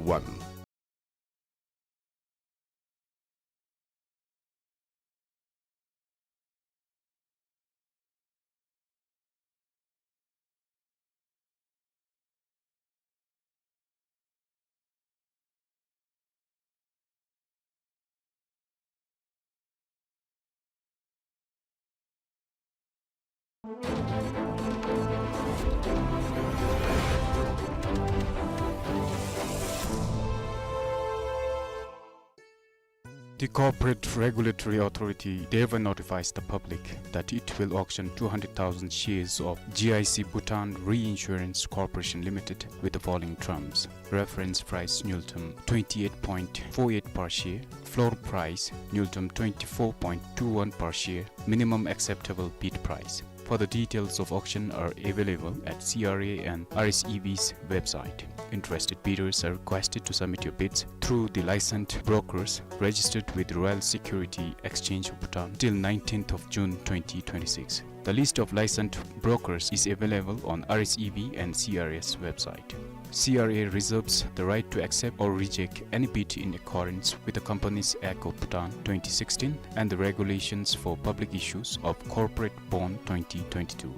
The Corporate Regulatory Authority thereby notifies the public that it will auction two hundred thousand shares of G I C Bhutan Reinsurance Corporation Limited with the following terms. Reference price: nyultum twenty-eight point four eight per share. Floor price: nyultum twenty-four point two one per share. Minimum acceptable bid price. Further details of auction are available at C R A and R S E B's website. Interested bidders are requested to submit your bids through the licensed brokers registered with Royal Security Exchange of Bhutan till nineteenth of June twenty twenty-six. The list of licensed brokers is available on R S E B and C R A's website. C R A reserves the right to accept or reject any bid in accordance with the Companies Act of Bhutan twenty sixteen and the Regulations for Public Issues of Corporate Bond twenty twenty-two.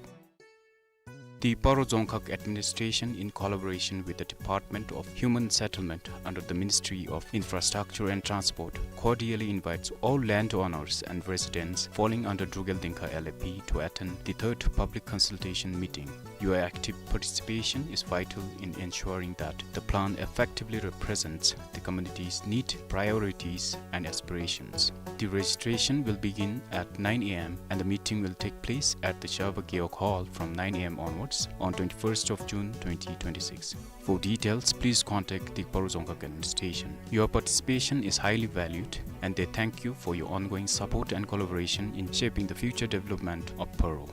The Paro Dzongkhag Administration, in collaboration with the Department of Human Settlement under the Ministry of Infrastructure and Transport, cordially invites all landowners and residents falling under Drukgyal Dzongkhag L A P to attend the third public consultation meeting. Your active participation is vital in ensuring that the plan effectively represents the community's need, priorities, and aspirations. The registration will begin at nine A M and the meeting will take place at the Sherva Gewog Hall from nine A M onwards on twenty-first of June twenty twenty-six. For details, please contact the Paro Dzongkhag Administration. Your participation is highly valued, and they thank you for your ongoing support and collaboration in shaping the future development of Paro.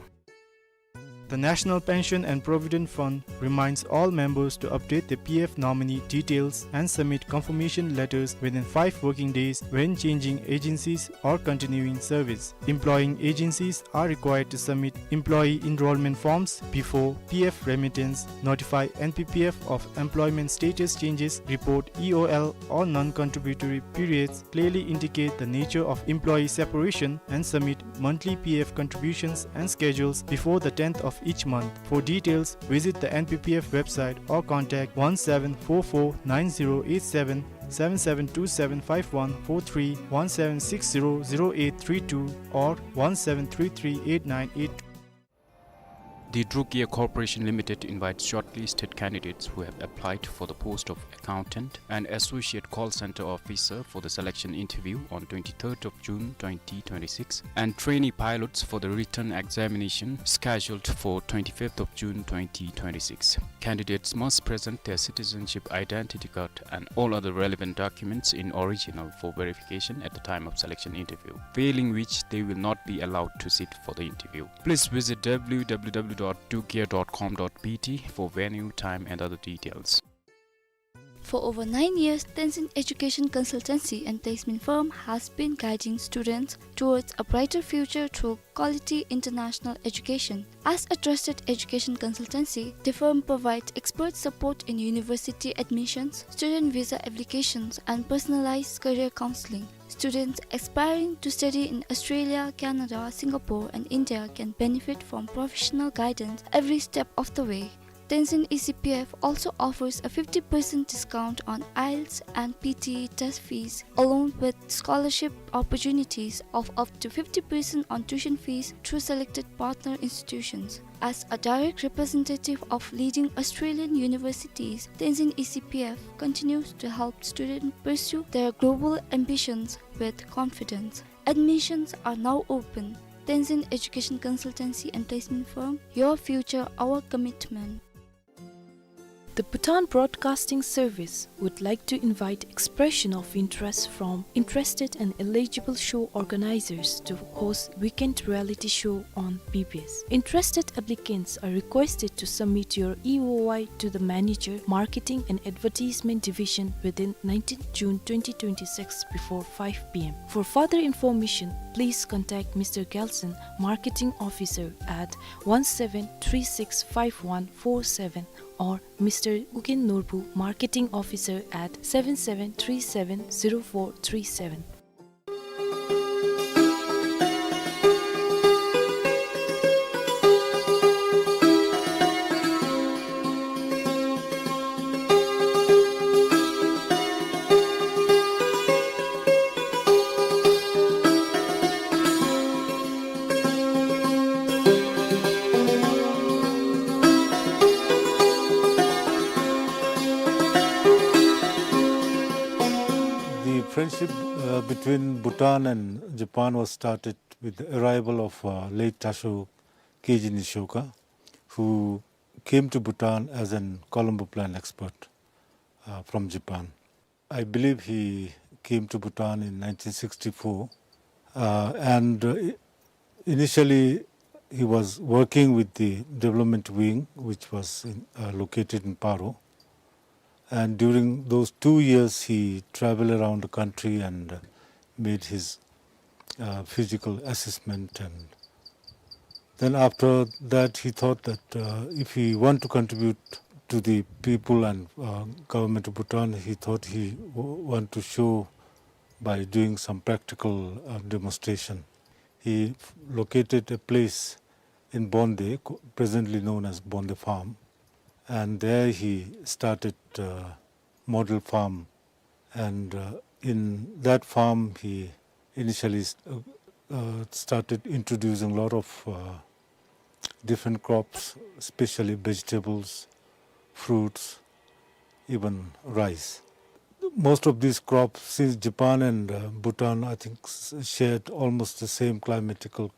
The National Pension and Provident Fund reminds all members to update their P F nominee details and submit confirmation letters within five working days when changing agencies or continuing service. Employing agencies are required to submit employee enrollment forms before P F remittance, notify N P P F of employment status changes, report E O L or non-contributory periods, clearly indicate the nature of employee separation, and submit monthly P F contributions and schedules before the tenth of each month. For details, visit the N P P F website or contact one seven four four nine zero eight seven, seven seven two seven five one four three, one seven six zero zero eight three two, or one seven three three eight nine eight two. The Druk Air Corporation Limited invites shortlisted candidates who have applied for the post of accountant and associate call center officer for the selection interview on twenty-third of June twenty twenty-six, and trainee pilots for the written examination scheduled for twenty-fifth of June twenty twenty-six. Candidates must present their citizenship identity card and all other relevant documents in original for verification at the time of selection interview, failing which they will not be allowed to sit for the interview. Please visit W W W dot dukia dot com dot B T for venue, time, and other details. For over nine years, Tenzin Education Consultancy and Placement Firm has been guiding students towards a brighter future through quality international education. As a trusted education consultancy, the firm provides expert support in university admissions, student visa applications, and personalized career counseling. Students aspiring to study in Australia, Canada, Singapore, and India can benefit from professional guidance every step of the way. Tenzin E C P F also offers a fifty percent discount on IELTS and P T E test fees, along with scholarship opportunities of up to fifty percent on tuition fees through selected partner institutions. As a direct representative of leading Australian universities, Tenzin E C P F continues to help students pursue their global ambitions with confidence. Admissions are now open. Tenzin Education Consultancy and Placement Firm, your future, our commitment. The Bhutan Broadcasting Service would like to invite expression of interest from interested and eligible show organizers to host weekend reality show on B B S. Interested applicants are requested to submit your E O I to the manager, Marketing and Advertisement Division, within nineteenth June twenty twenty-six before five P M. For further information, please contact Mister Gelson, Marketing Officer, at one seven three six five one four seven, or Mister Ugyen Norbu, Marketing Officer, at seven seven three seven zero four three seven. The friendship, uh, between Bhutan and Japan was started with the arrival of, uh, late Tashio Keiji Nishioka, who came to Bhutan as an Colombo plan expert, uh, from Japan. I believe he came to Bhutan in nineteen sixty-four, uh, and, uh, i-, initially he was working with the development wing, which was in, uh, located in Paro. And during those two years, he traveled around the country and, uh, made his, uh, physical assessment. And then after that, he thought that, uh, if he want to contribute to the people and, uh, government of Bhutan, he thought he w-, want to show by doing some practical, uh, demonstration. He f-, located a place in Bonde, co-, presently known as Bonde Farm, and there he started, uh, model farm. And, uh, in that farm, he initially s-, uh, uh, started introducing a lot of, uh, different crops, especially vegetables, fruits, even rice. Most of these crops, since Japan and, uh, Bhutan, I think, s-, shared almost the same climatical,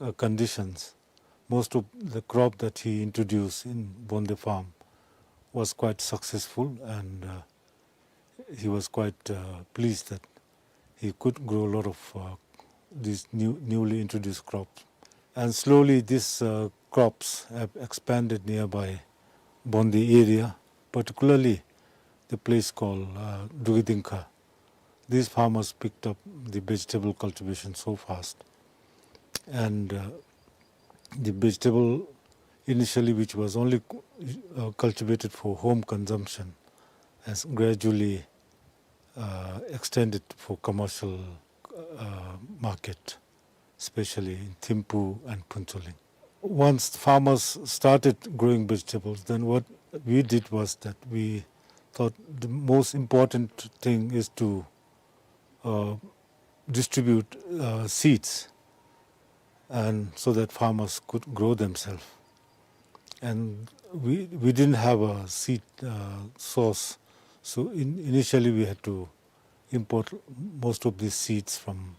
uh, conditions, most of the crop that he introduced in Bonde Farm was quite successful, and, uh, he was quite, uh, pleased that he could grow a lot of, uh, these new, newly introduced crops. And slowly these, uh, crops have expanded nearby Bonde area, particularly the place called, uh, Dugidingkha. These farmers picked up the vegetable cultivation so fast. And, uh, the vegetable initially, which was only, uh, cultivated for home consumption, has gradually, uh, extended for commercial, uh, market, especially in Thimphu and Phuentsholing. Once farmers started growing vegetables, then what we did was that we thought the most important thing is to, uh, distribute, uh, seeds, and so that farmers could grow themselves. And we, we didn't have a seed, uh, source, so in-, initially we had to import most of these seeds from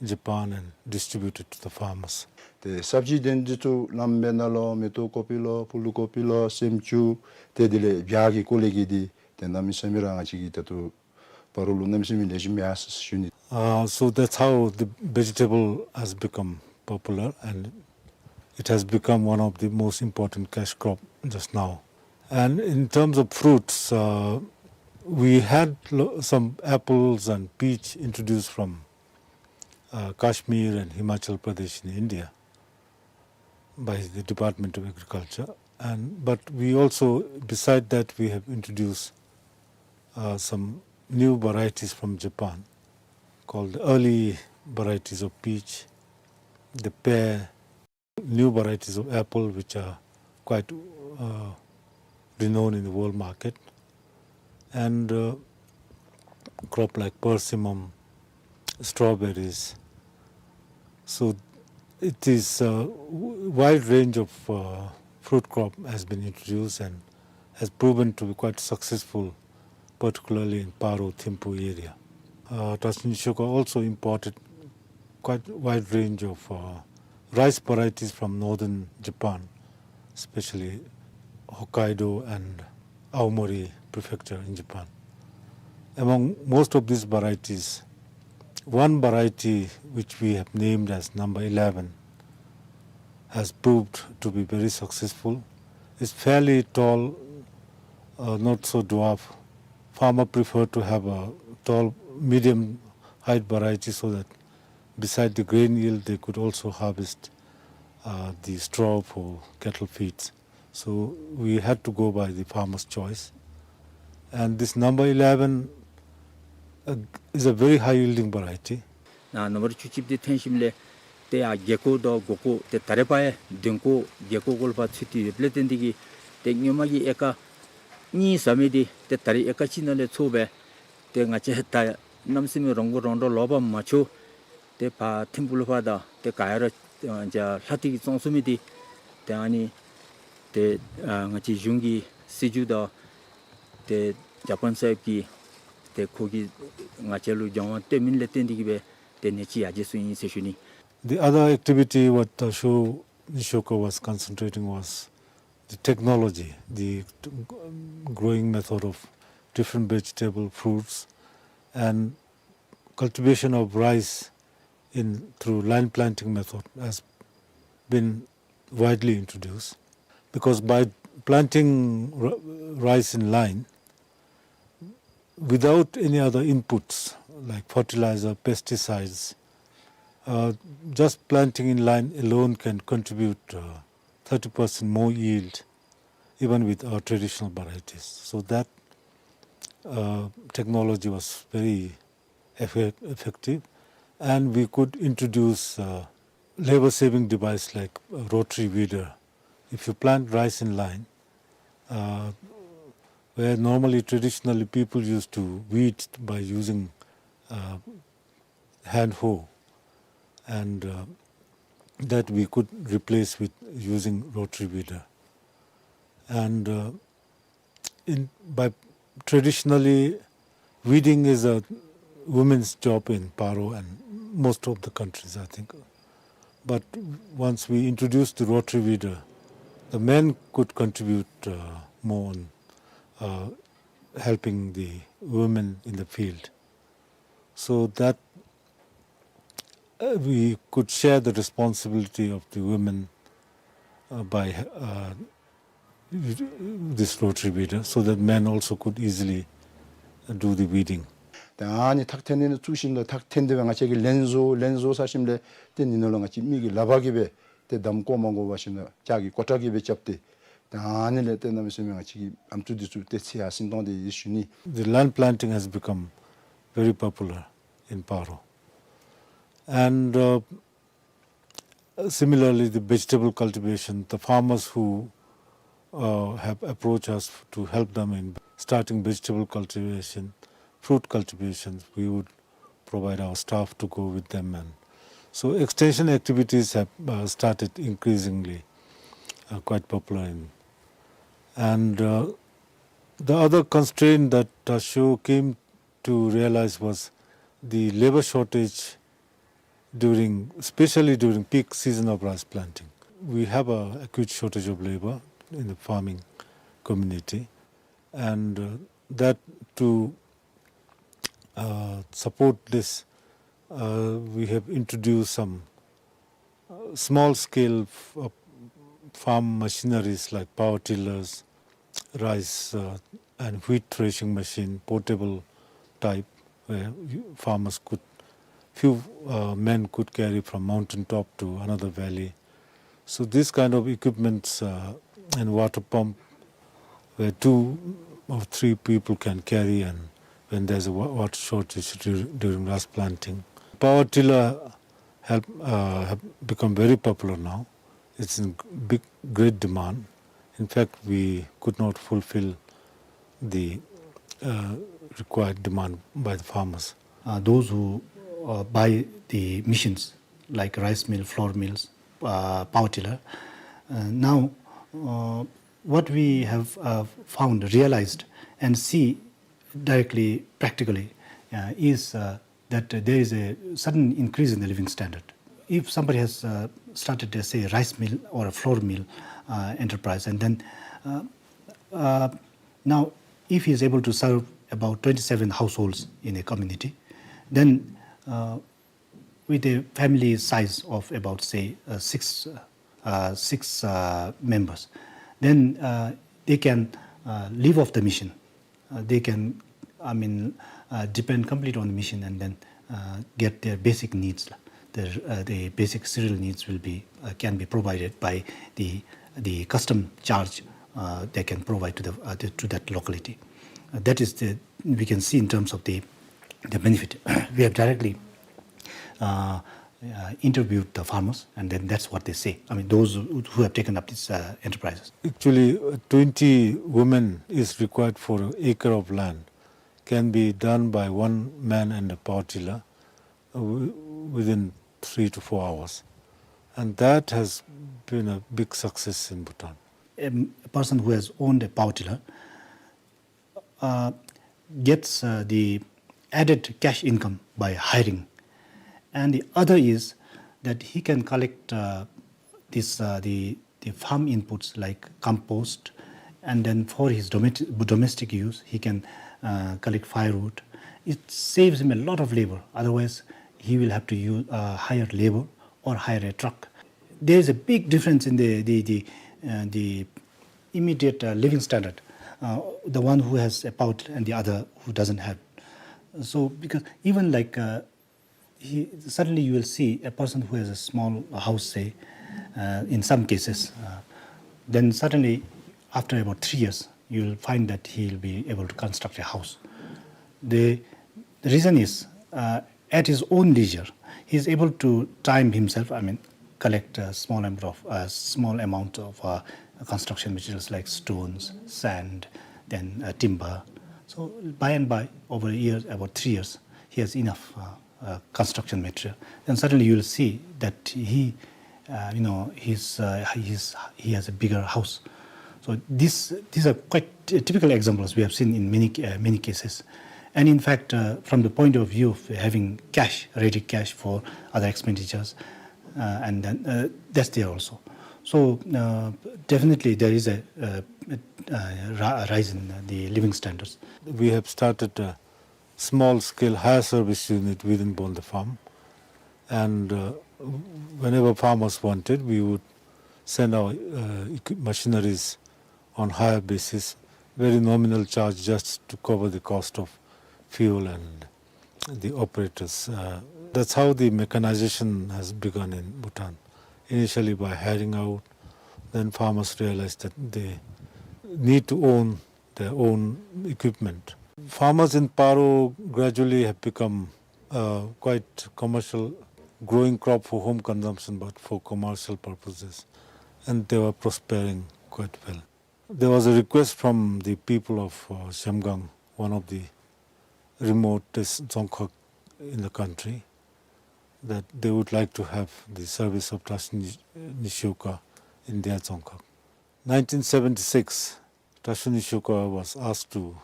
Japan and distribute it to the farmers. ཏེ་སབ་ཇི་དེ་ཚུ་ལམ་སྦེ་ནང་ལུ་མེ་ཏོག་ཀོ་པི་ལོ་ཕུལ་ཀོ་པི་ལོ་སྲནམ་ཅུ་ཏེ་དེ་ལས་བྱ་གི་ཀོ་ལི་གི་འདི་ཏེ་གནམ་མེད་ས་མེད་ར་ང་བཅས་ཀྱི་ད་ལྟོ་ཕར་ལུ་གནམ་མེད་ས་མེད་ལེགས་ཤོམ་ཡར་སོ་ཡི་ཟེར་ཞུ་ནི། Uh, so that's how the vegetable has become popular, and It has become one of the most important cash crop just now. And in terms of fruits, uh, we had lo-, some apples and peach introduced from, uh, Kashmir and Himachal Pradesh in India by the Department of Agriculture. And, but we also, beside that, we have introduced, uh, some new varieties from Japan called the early varieties of peach, the pear, new varieties of apple, which are quite, uh, renowned in the world market, and, uh, crop like persimmon, strawberries. So it is a w-, wide range of, uh, fruit crop has been introduced and has proven to be quite successful, particularly in Paro, Thimphu area. Uh, Tashio Nishioka also imported quite wide range of, uh, rice varieties from northern Japan, especially Hokkaido and Aomori Prefecture in Japan. Among most of these varieties, one variety which we have named as number eleven has proved to be very successful. It's fairly tall, uh, not so dwarf. Farmer prefer to have a tall, medium height variety so that beside the grain yield, they could also harvest, uh, the straw for cattle feeds. So we had to go by the farmer's choice. And this number eleven, uh, is a very high yielding variety. ནཱ་ནམ་བར་བཅུ་གཅིག་འདི་ཐོན་ཞིནམ་ལས་ཏེ་ཡར་བརྒྱད་ཀོ་དང་དགུ་ཀོ་ཏེ་ད་རེས་ཕར་ཡང་བདུན་ཀོ་བརྒྱད་ཀོ་གུ་ལུ་ཕར་ཚུད་དེ་ཡོདཔ་ལས་བརྟེན་ཏེ་གིས་ཏེ་སྔོན་མ་གི་ཨེ་ཀར་གཉིས་ཟ་མི་འདི་ཏེ་ད་རེས་ཨེ་ཀར་གཅིག་ནང་ལས་ཚོར་སྦེ་ཏེ་ང་བཅས་ད་གནམ་མེད་ས་མེད་རོང་ཀུ་རོང་འབྲོག་ལུ་ཕར་མ་འགྱོ། ཏེ་ཕར་ཐིམ་ཕུག་ལུ་ཕར་དང་ཏེ་ག་ཡ་ར་ཨ་ལྷག་སྟེ་གིས་བཙོང་ཚུགས་མི་འདི་ཏེ་ཨ་ནི་ཏེ་ཨ་ང་བཅས་གཞུང་གི་སྲིད་བྱུས་དང་ཏེ་ཇ་པཱན་ས་ཧེབ་ཀྱིས་ཏེ་ཁོ་གིས་ང་བཅས་ལུ་སྦྱང་བ་སྟོན་མི་ལས་བརྟེན་ཏེ་གིས་སྦེ་ཏེ་ནེ་ཅིག་ཡར་རྒྱས་སོང་ཡི་ཟེར་ཞུ་ནི། The other activity what Tashio Nishioka was concentrating was the technology, the growing method of different vegetable, fruits, and cultivation of rice in, through line planting method has been widely introduced. Because by planting r-, rice in line, without any other inputs like fertilizer, pesticides, uh, just planting in line alone can contribute, uh, thirty percent more yield, even with our traditional varieties. So that, uh, technology was very effe-, effective, and we could introduce, uh, labor-saving device like a rotary weeder. If you plant rice in line, uh, where normally, traditionally, people used to weed by using, uh, hand hoe, and, uh, that we could replace with using rotary weeder. And, uh, in, by traditionally, weeding is a women's job in Paro and most of the countries, I think. But once we introduced the rotary weeder, the men could contribute, uh, more on, uh, helping the women in the field. So that, uh, we could share the responsibility of the women, uh, by, uh, this rotary weeder, so that men also could easily, uh, do the weeding. ཏེ་ཨ་ནི་ཐག་འཐེན་ནི་ཚུ་ཞིནམ་ལས་ཐག་འཐེན་ཏེ་སྦེ་ང་བཅས་ཀྱིས་ལེན་བཟོ་ལེན་བཟོ་ཚར་ཞིནམ་ལས་ཏེ་ཨ་ནི་ནང་ལུ་ང་བཅས་མི་གིས་ལག་པ་གིས་སྦེ་ཏེ་བསྡམ་བཀོ་མ་དགོ་པར་ཞིནམ་ལས་ལྕགས་ཀྱི་ཀོ་ཊ་གིས་སྦེ་རྐྱབ་སྟེ་ཏེ་ཨ་ནི་ལས་ཏེ་གནམ་མེད་ས་མེད་ང་བཅས་ཀྱི་ཨམ་སྲུ་འདི་ཚུ་ཏེ་ཚེ་ཡང་བསྲིང་དོ་ཡི་ཟེར་ཞུ་ནི། The line planting has become very popular in Paro. And, uh, similarly, the vegetable cultivation, the farmers who, uh, have approached us to help them in starting vegetable cultivation, fruit cultivation, we would provide our staff to go with them. And so extension activities have, uh, started increasingly, uh, quite popular in. And, uh, the other constraint that Tashio came to realize was the labor shortage during, especially during peak season of rice planting. We have a acute shortage of labor in the farming community, and, uh, that to, uh, support this, uh, we have introduced some, uh, small scale f-, uh, farm machineries like power tillers, rice, uh, and wheat threshing machine, portable type, where you, farmers could, few, uh, men could carry from mountain top to another valley. So this kind of equipments, uh, and water pump, where two or three people can carry, and when there's a wa-, water shortage dur-, during rice planting. Power tiller help, uh, have become very popular now. It's in big, great demand. In fact, we could not fulfill the, uh, required demand by the farmers. Uh, those who, uh, buy the machines like rice mill, flour mills, uh, power tiller, uh, now, uh, what we have, uh, found, realized, and see directly, practically, uh, is, uh, that there is a sudden increase in the living standard. If somebody has, uh, started, uh, say, a rice mill or a flour mill, uh, enterprise, and then, uh, uh, now, if he is able to serve about twenty-seven households in a community, then, uh, with a family size of about, say, uh, six, uh, six, uh, members, then, uh, they can, uh, live off the mission. Uh, they can, I mean, uh, depend completely on the mission and then, uh, get their basic needs. Their, uh, the basic cereal needs will be, uh, can be provided by the, the custom charge, uh, they can provide to the, uh, to, to that locality. Uh, that is the, we can see in terms of the, the benefit. We have directly, uh, uh, interviewed the farmers, and then that's what they say. I mean, those who, who have taken up these, uh, enterprises. Actually, uh, twenty women is required for an acre of land. Can be done by one man and a power tiller, uh, wi-, within three to four hours. And that has been a big success in Bhutan. A m-, a person who has owned a power tiller, uh, gets, uh, the added cash income by hiring. And the other is that he can collect, uh, this, uh, the, the farm inputs like compost, and then for his domet-, domestic use, he can, uh, collect firewood. It saves him a lot of labor. Otherwise, he will have to use, uh, hire labor or hire a truck. There is a big difference in the, the, the, uh, the immediate, uh, living standard, uh, the one who has a power tiller and the other who doesn't have. So, because even like, uh, he, suddenly you will see a person who has a small house, say, uh, in some cases, uh, then suddenly after about three years, you will find that he will be able to construct a house. The reason is, uh, at his own leisure, he is able to time himself, I mean, collect a small amount of, a small amount of, uh, construction materials like stones, sand, then, uh, timber. So by and by, over a year, about three years, he has enough, uh, uh, construction material. Then suddenly you will see that he, uh, you know, he's, uh, he's, he has a bigger house. So this, these are quite ty-, typical examples we have seen in many, uh, many cases. And in fact, uh, from the point of view of having cash, ready cash for other expenditures, uh, and then, uh, that's there also. So, uh, definitely there is a, uh, uh, ri-, rise in the living standards. We have started a small scale hire service unit within Bonde Farm. And, uh, whenever farmers wanted, we would send our, uh, equi-, machineries on hire basis, very nominal charge just to cover the cost of fuel and the operators. Uh, that's how the mechanization has begun in Bhutan. Initially by hiring out, then farmers realized that they need to own their own equipment. Farmers in Paro gradually have become, uh, quite commercial, growing crop for home consumption, but for commercial purposes, and they were prospering quite well. There was a request from the people of, uh, Zhemgang, one of the remotest dzongkhag in the country, that they would like to have the service of Tashi Ni-, Nishioka in their dzongkhag. Nineteen seventy-six, Tashi Nishioka was asked to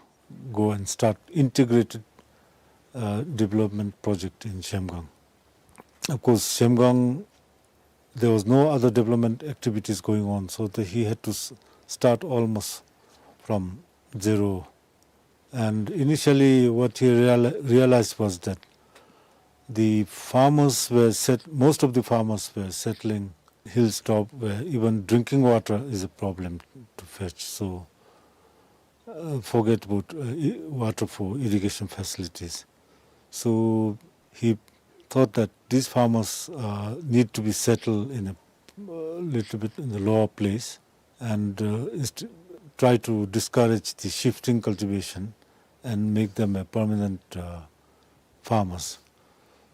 go and start integrated, uh, development project in Zhemgang. Of course, Zhemgang, there was no other development activities going on, so the, he had to s-, start almost from zero. And initially, what he reali-, realized was that the farmers were set-, most of the farmers were settling hilltop where even drinking water is a problem to fetch. So, uh, forget about, uh, i-, water for irrigation facilities. So he thought that these farmers, uh, need to be settled in a, uh, little bit in the lower place and, uh, is to try to discourage the shifting cultivation and make them a permanent, uh, farmers.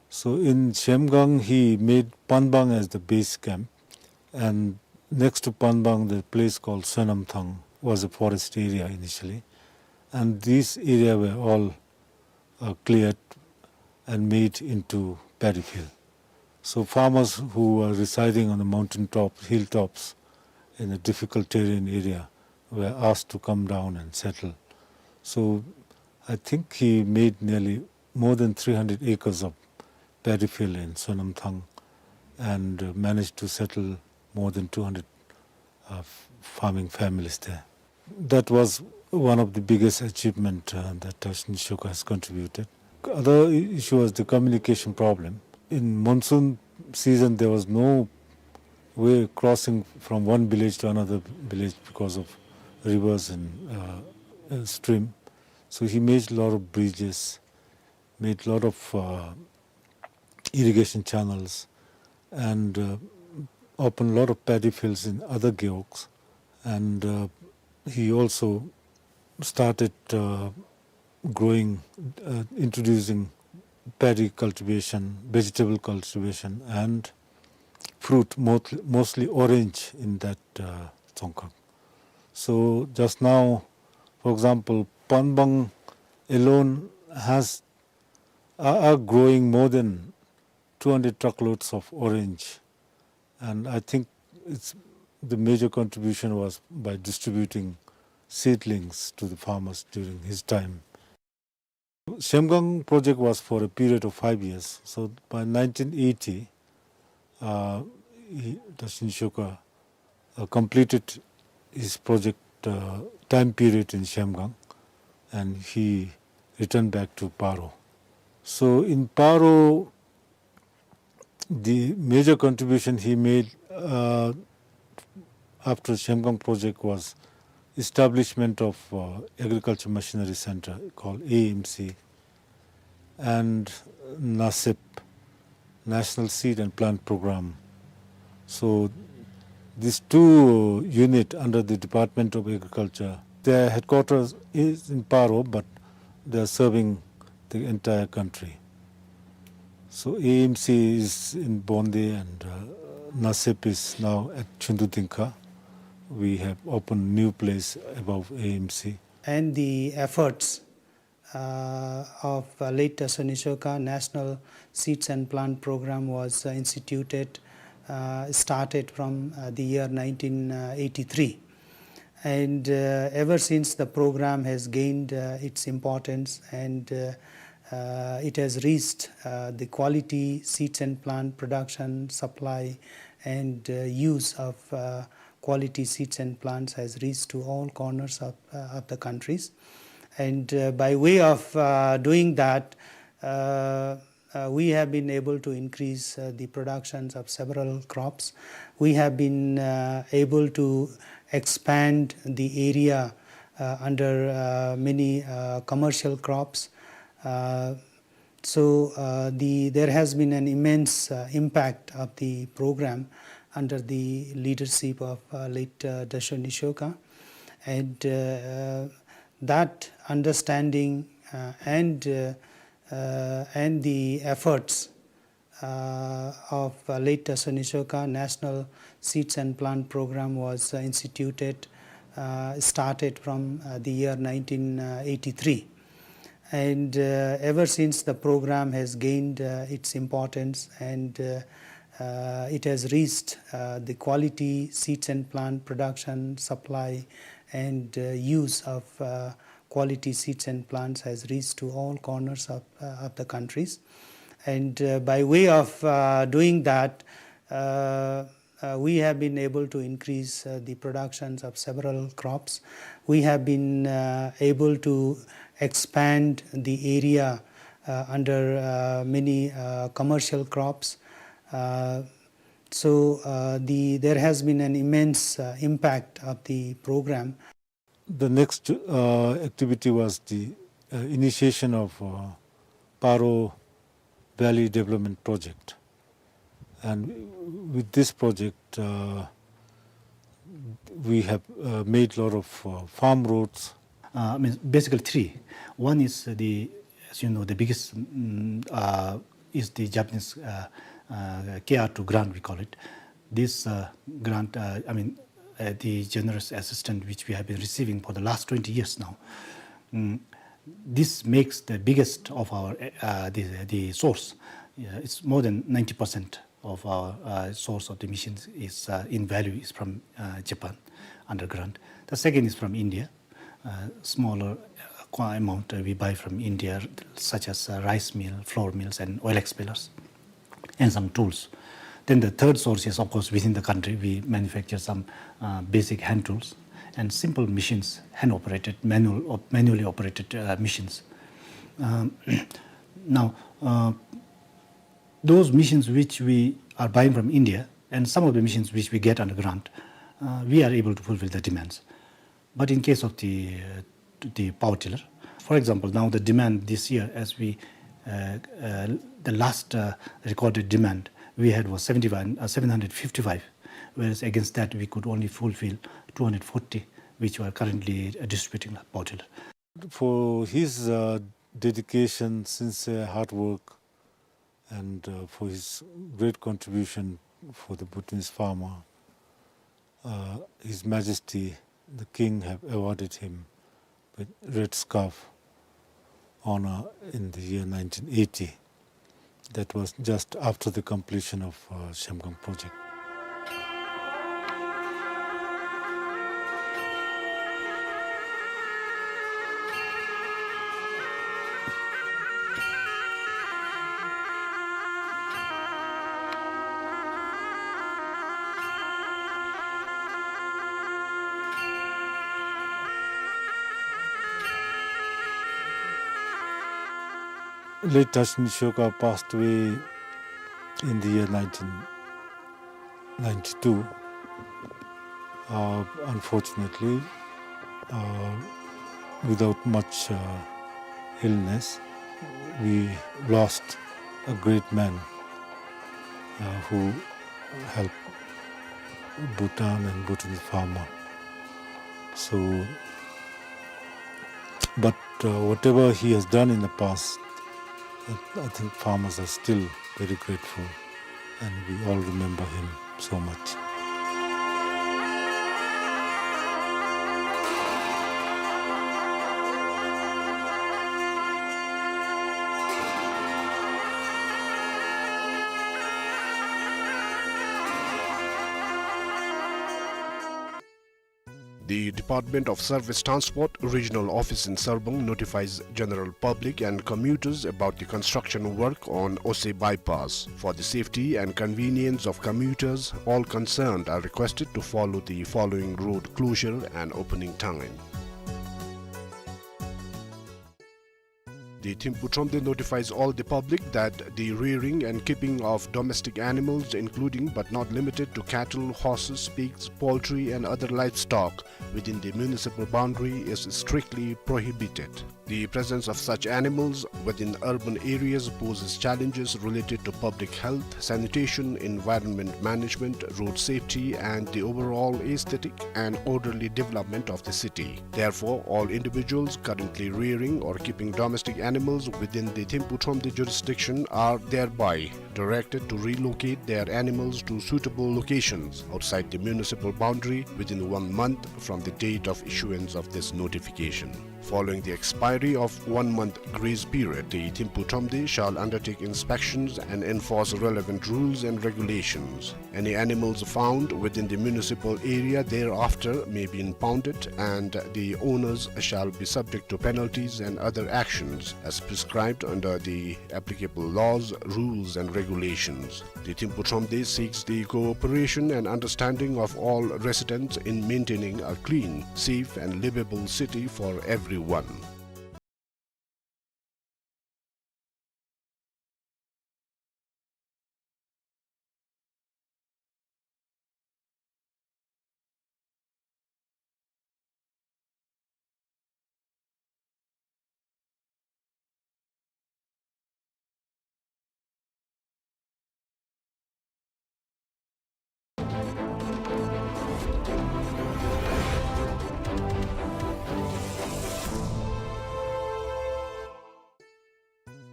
So in Shemgang, he made Panbang as the base camp, and next to Panbang, the place called Sonamthang was a forest area initially, and these area were all, uh, cleared and made into paddy field. So farmers who were residing on the mountain top, hilltops, in a difficult terrain area were asked to come down and settle. So I think he made nearly more than three hundred acres of paddy field in Sonamthang and, uh, managed to settle more than two hundred, uh, f-, farming families there. That was one of the biggest achievement, uh, that Dashi Nisshoka has contributed. Other i-, issue was the communication problem. In monsoon season, there was no way crossing from one village to another village because of rivers and, uh, uh, stream. So he made a lot of bridges, made a lot of, uh, irrigation channels, and, uh, opened a lot of paddy fields in other gewogs. And, uh, he also started, uh, growing, uh, introducing paddy cultivation, vegetable cultivation, and fruit, mostly, mostly orange in that, uh, Tsongkhag. So just now, for example, Panbang alone has, are, are growing more than two hundred truckloads of orange. And I think it's, the major contribution was by distributing seedlings to the farmers during his time. Shemgang project was for a period of five years. So by nineteen eighty, uh, he, Dashi Nisshoka, uh, completed his project, uh, time period in Shemgang, and he returned back to Paro. So in Paro, the major contribution he made, uh, after Shemgang project was establishment of, uh, Agriculture Machinery Center called A M C and NASEP, National Seed and Plant Program. So these two unit under the Department of Agriculture, their headquarters is in Paro, but they are serving the entire country. So A M C is in Bonde and, uh, NASEP is now at Chundudingkha. We have opened new place above A M C. And the efforts, uh, of, uh, late Dashi Nisshoka, National Seeds and Plant Program was, uh, instituted, uh, started from, uh, the year nineteen eighty-three. And, uh, ever since, the program has gained, uh, its importance, and, uh, uh, it has reached, uh, the quality seeds and plant production, supply, and, uh, use of, uh, quality seeds and plants has reached to all corners of, uh, of the countries. And, uh, by way of, uh, doing that, uh, uh, we have been able to increase, uh, the productions of several crops. We have been, uh, able to expand the area, uh, under, uh, many, uh, commercial crops. Uh, so, uh, the, there has been an immense, uh, impact of the program under the leadership of, uh, late, uh, Dashi Nisshoka. And, uh, that understanding, uh, and, uh, uh, and the efforts, uh, of, uh, late Dashi Nisshoka, National Seeds and Plant Program was, uh, instituted, uh, started from, uh, the year nineteen eighty-three. And, uh, ever since, the program has gained, uh, its importance, and, uh, uh, it has reached, uh, the quality seeds and plant production, supply, and, uh, use of, uh, quality seeds and plants has reached to all corners of, uh, of the countries. And, uh, by way of, uh, doing that, uh, uh, we have been able to increase, uh, the productions of several crops. We have been, uh, able to expand the area, uh, under, uh, many, uh, commercial crops. Uh, So, uh, the, there has been an immense, uh, impact of the program. The next, uh, activity was the, uh, initiation of, uh, Paro Valley Development Project. And with this project, uh, we have, uh, made lot of, uh, farm roads. Uh, I mean, basically three. One is the, as you know, the biggest, mm, uh, is the Japanese, uh, uh, K R two grant, we call it. This, uh, grant, uh, I mean, uh, the generous assistance which we have been receiving for the last twenty years now. Mm, this makes the biggest of our, uh, the, the source. Yeah, it's more than ninety percent of our, uh, source of the missions is, uh, in value is from, uh, Japan under grant. The second is from India. Uh, smaller, uh, qua-, amount, uh, we buy from India, such as, uh, rice mill, flour mills, and oil expellers, and some tools. Then the third source is, of course, within the country, we manufacture some, uh, basic hand tools and simple machines, hand-operated, manual, op-, manually operated, uh, machines. Um, now, uh, those machines which we are buying from India and some of the machines which we get under grant, uh, we are able to fulfill the demands. But in case of the, uh, the power tiller, for example, now the demand this year, as we, uh, uh, the last, uh, recorded demand we had was seventy-one, uh, seven hundred fifty-five, whereas against that we could only fulfill two hundred forty, which we are currently, uh, distributing the power tiller. For his, uh, dedication, sincere hard work, and, uh, for his great contribution for the Bhutanese farmer, uh, His Majesty the King have awarded him with Red Scarf honor in the year nineteen eighty. That was just after the completion of, uh, Shamgang project. Late Tashini Sirkka passed away in the year nineteen ninety-two. Uh, unfortunately, uh, without much, uh, illness, we lost a great man, uh, who helped Bhutan and Bhutanese farmer. So, but, uh, whatever he has done in the past, I, I think farmers are still very grateful, and we all remember him so much. The Department of Surface Transport Regional Office in Sarpang notifies general public and commuters about the construction work on Ose Bypass. For the safety and convenience of commuters, all concerned are requested to follow the following road closure and opening time. The Thimphu Thromde notifies all the public that the rearing and keeping of domestic animals, including but not limited to cattle, horses, pigs, poultry, and other livestock within the municipal boundary is strictly prohibited. The presence of such animals within urban areas poses challenges related to public health, sanitation, environment management, road safety, and the overall aesthetic and orderly development of the city. Therefore, all individuals currently rearing or keeping domestic animals within the Thimphu Thromde jurisdiction are thereby directed to relocate their animals to suitable locations outside the municipal boundary within one month from the date of issuance of this notification. Following the expiry of one month grace period, the Thimphu Thromde shall undertake inspections and enforce relevant rules and regulations. Any animals found within the municipal area thereafter may be impounded, and the owners shall be subject to penalties and other actions as prescribed under the applicable laws, rules, and regulations. The Thimphu Thromde seeks the cooperation and understanding of all residents in maintaining a clean, safe, and livable city for everyone.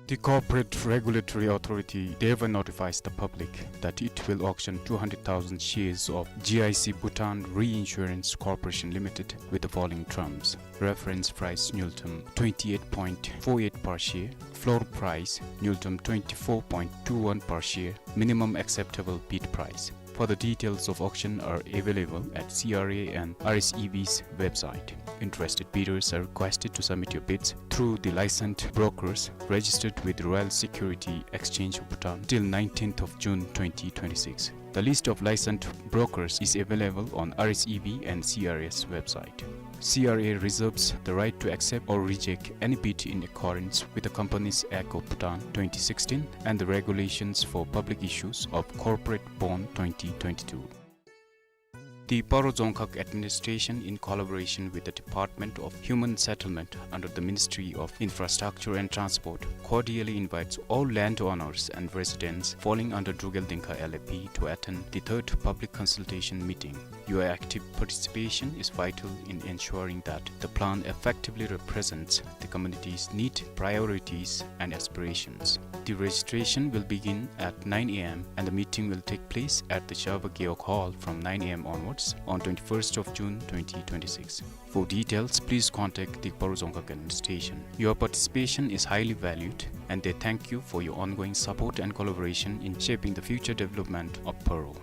The Corporate Regulatory Authority thereby notifies the public that it will auction two hundred thousand shares of G I C Bhutan Reinsurance Corporation Limited with the following terms. Reference price: न्यूनतम twenty-eight point four eight per share, floor price: न्यूनतम twenty-four point two one per share, minimum acceptable bid price. Further details of auction are available at C R A and R S E B's website. Interested bidders are requested to submit your bids through the licensed brokers registered with Royal Security Exchange of Bhutan till nineteenth of June twenty twenty-six. The list of licensed brokers is available on R S E B and C R S website. C R A reserves the right to accept or reject any bid in accordance with the Companies Act of Bhutan twenty sixteen and the Regulations for Public Issues of Corporate Bond twenty twenty-two. The Paro Dzongkhag Administration, in collaboration with the Department of Human Settlement under the Ministry of Infrastructure and Transport, cordially invites all landowners and residents falling under Drukgyal Dzongkhag L A P to attend the third public consultation meeting. Your active participation is vital in ensuring that the plan effectively represents the community's need, priorities, and aspirations. The registration will begin at nine A M and the meeting will take place at the Shabwa Gewog Hall from nine A M onwards on twenty-first of June twenty twenty-six. For details, please contact the Paro Dzongkhag Administration. Your participation is highly valued, and they thank you for your ongoing support and collaboration in shaping the future development of Paro.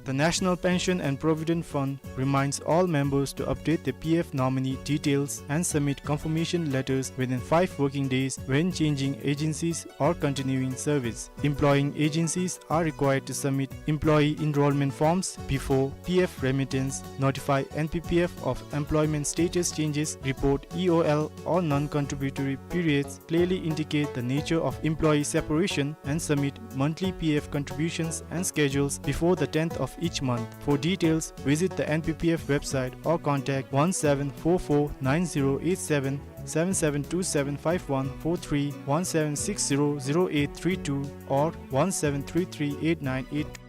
The National Pension and Provident Fund reminds all members to update their P F nominee details and submit confirmation letters within five working days when changing agencies or continuing service. Employing agencies are required to submit employee enrollment forms before P F remittance, notify N P P F of employment status changes, report E O L or non-contributory periods, clearly indicate the nature of employee separation, and submit monthly P F contributions and schedules before the tenth of each month. For details, visit the N P P F website or contact one seven four four nine zero eight seven, seven seven two seven five one four three, one seven six zero zero eight three two, or one seven three three eight nine eight two.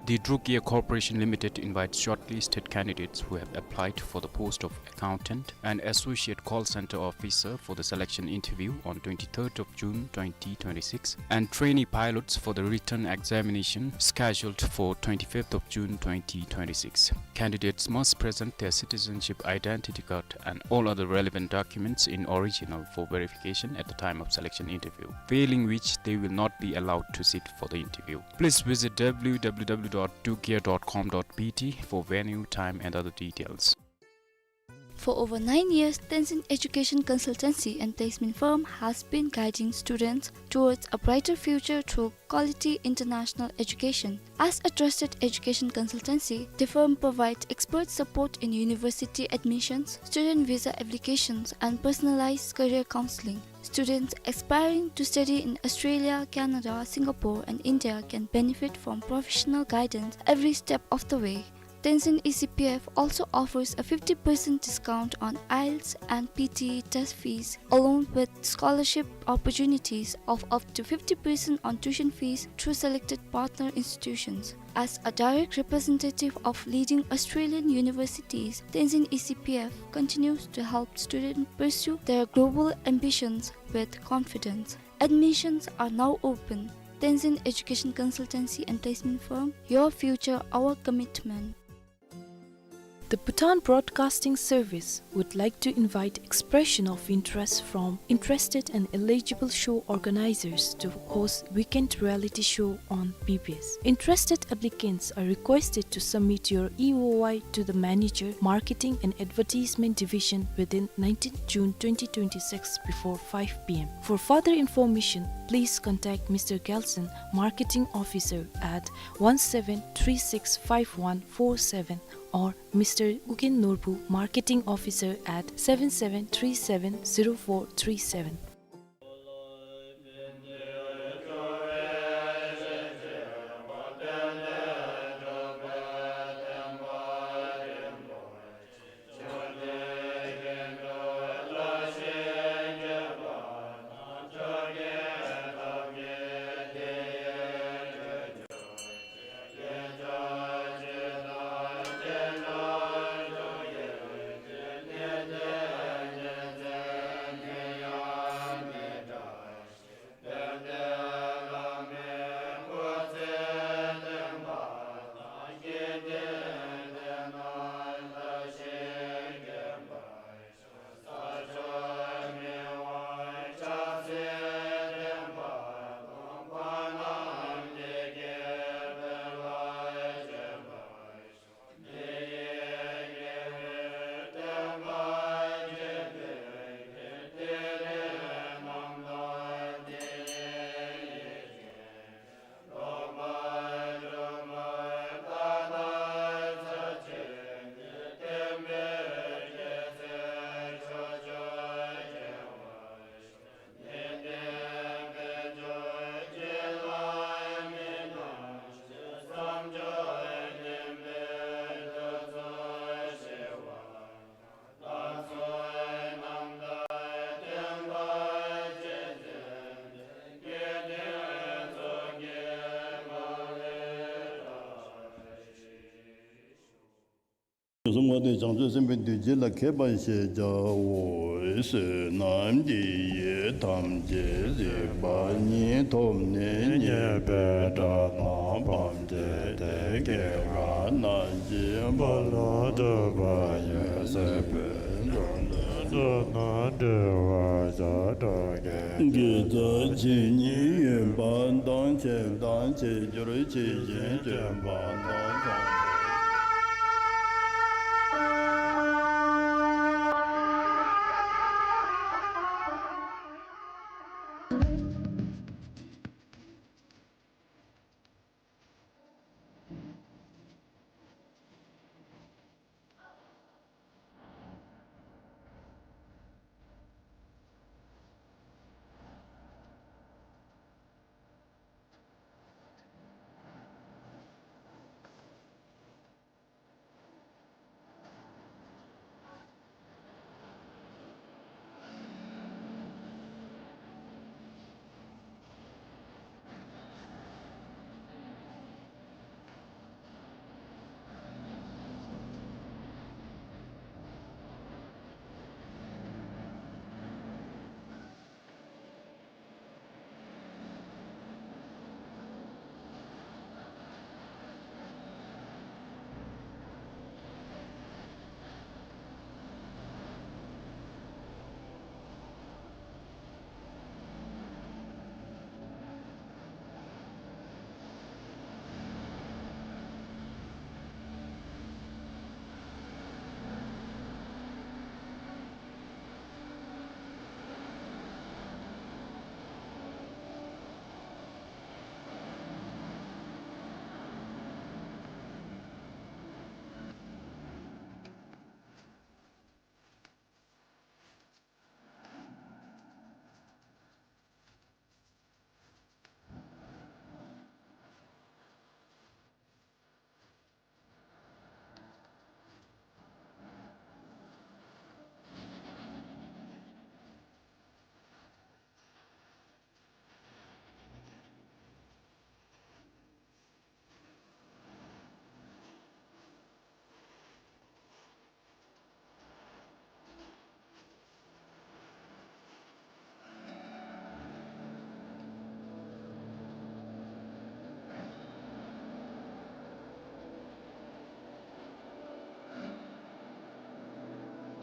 The Druk Air Corporation Limited invites shortlisted candidates who have applied for the post of accountant and associate call center officer for the selection interview on twenty-third of June twenty twenty-six and trainee pilots for the written examination scheduled for twenty-fifth of June twenty twenty-six. Candidates must present their citizenship identity card and all other relevant documents in original for verification at the time of selection interview, failing which they will not be allowed to sit for the interview. Please visit W W W dot drukair dot com dot B T for venue, time and other details. For over nine years, Tenzin Education Consultancy and Placement Firm has been guiding students towards a brighter future through quality international education. As a trusted education consultancy, the firm provides expert support in university admissions, student visa applications, and personalized career counseling. Students aspiring to study in Australia, Canada, Singapore, and India can benefit from professional guidance every step of the way. Tenzin E C P F also offers a fifty percent discount on IELTS and P T E test fees, along with scholarship opportunities of up to fifty percent on tuition fees through selected partner institutions. As a direct representative of leading Australian universities, Tenzin E C P F continues to help students pursue their global ambitions with confidence. Admissions are now open. Tenzin Education Consultancy and Placement Firm, your future, our commitment. The Bhutan Broadcasting Service would like to invite expression of interest from interested and eligible show organizers to host weekend reality show on B B S. Interested applicants are requested to submit your E O I to the manager, Marketing and Advertisement Division, within nineteenth June twenty twenty-six before five P M. For further information, please contact Mister Gelson, Marketing Officer, at one seven three six five one four seven, or Mister Ugyen Norbu, Marketing Officer, at seven seven three seven zero four three seven. དེ་བྱང་ཆུབ་སེམས་དཔའི་འདུ་བྱེད་ལ་མཁས་པ་ཞེས་བྱའོ། བསོད་ནམས་འདི་ཡིས་ཐམས་ཅད་གཟིགས་པ་ཉིད། ཐོབ་ནས་ཉེས་པའི་དགྲ་རྣམས་ཕམ་བྱས་ཏེ། སྐྱེ་རྒ་ན་འཆིའི་རྦ་ཀློང་འཁྲུགས་པ་ཡང་། སྲིད་པའི་འཁོར་ལོའི་སྡུག་བསྔལ་འདས་པ་ཤོག་ཀྱིས། དགེ་རྩ་ཇི་སྙེད་ཡོད་པ་དང་། ཆེ་དང་ཆེ་འགྱུར་ཇི་བཞིན་སྤྱོད་པ་དང་།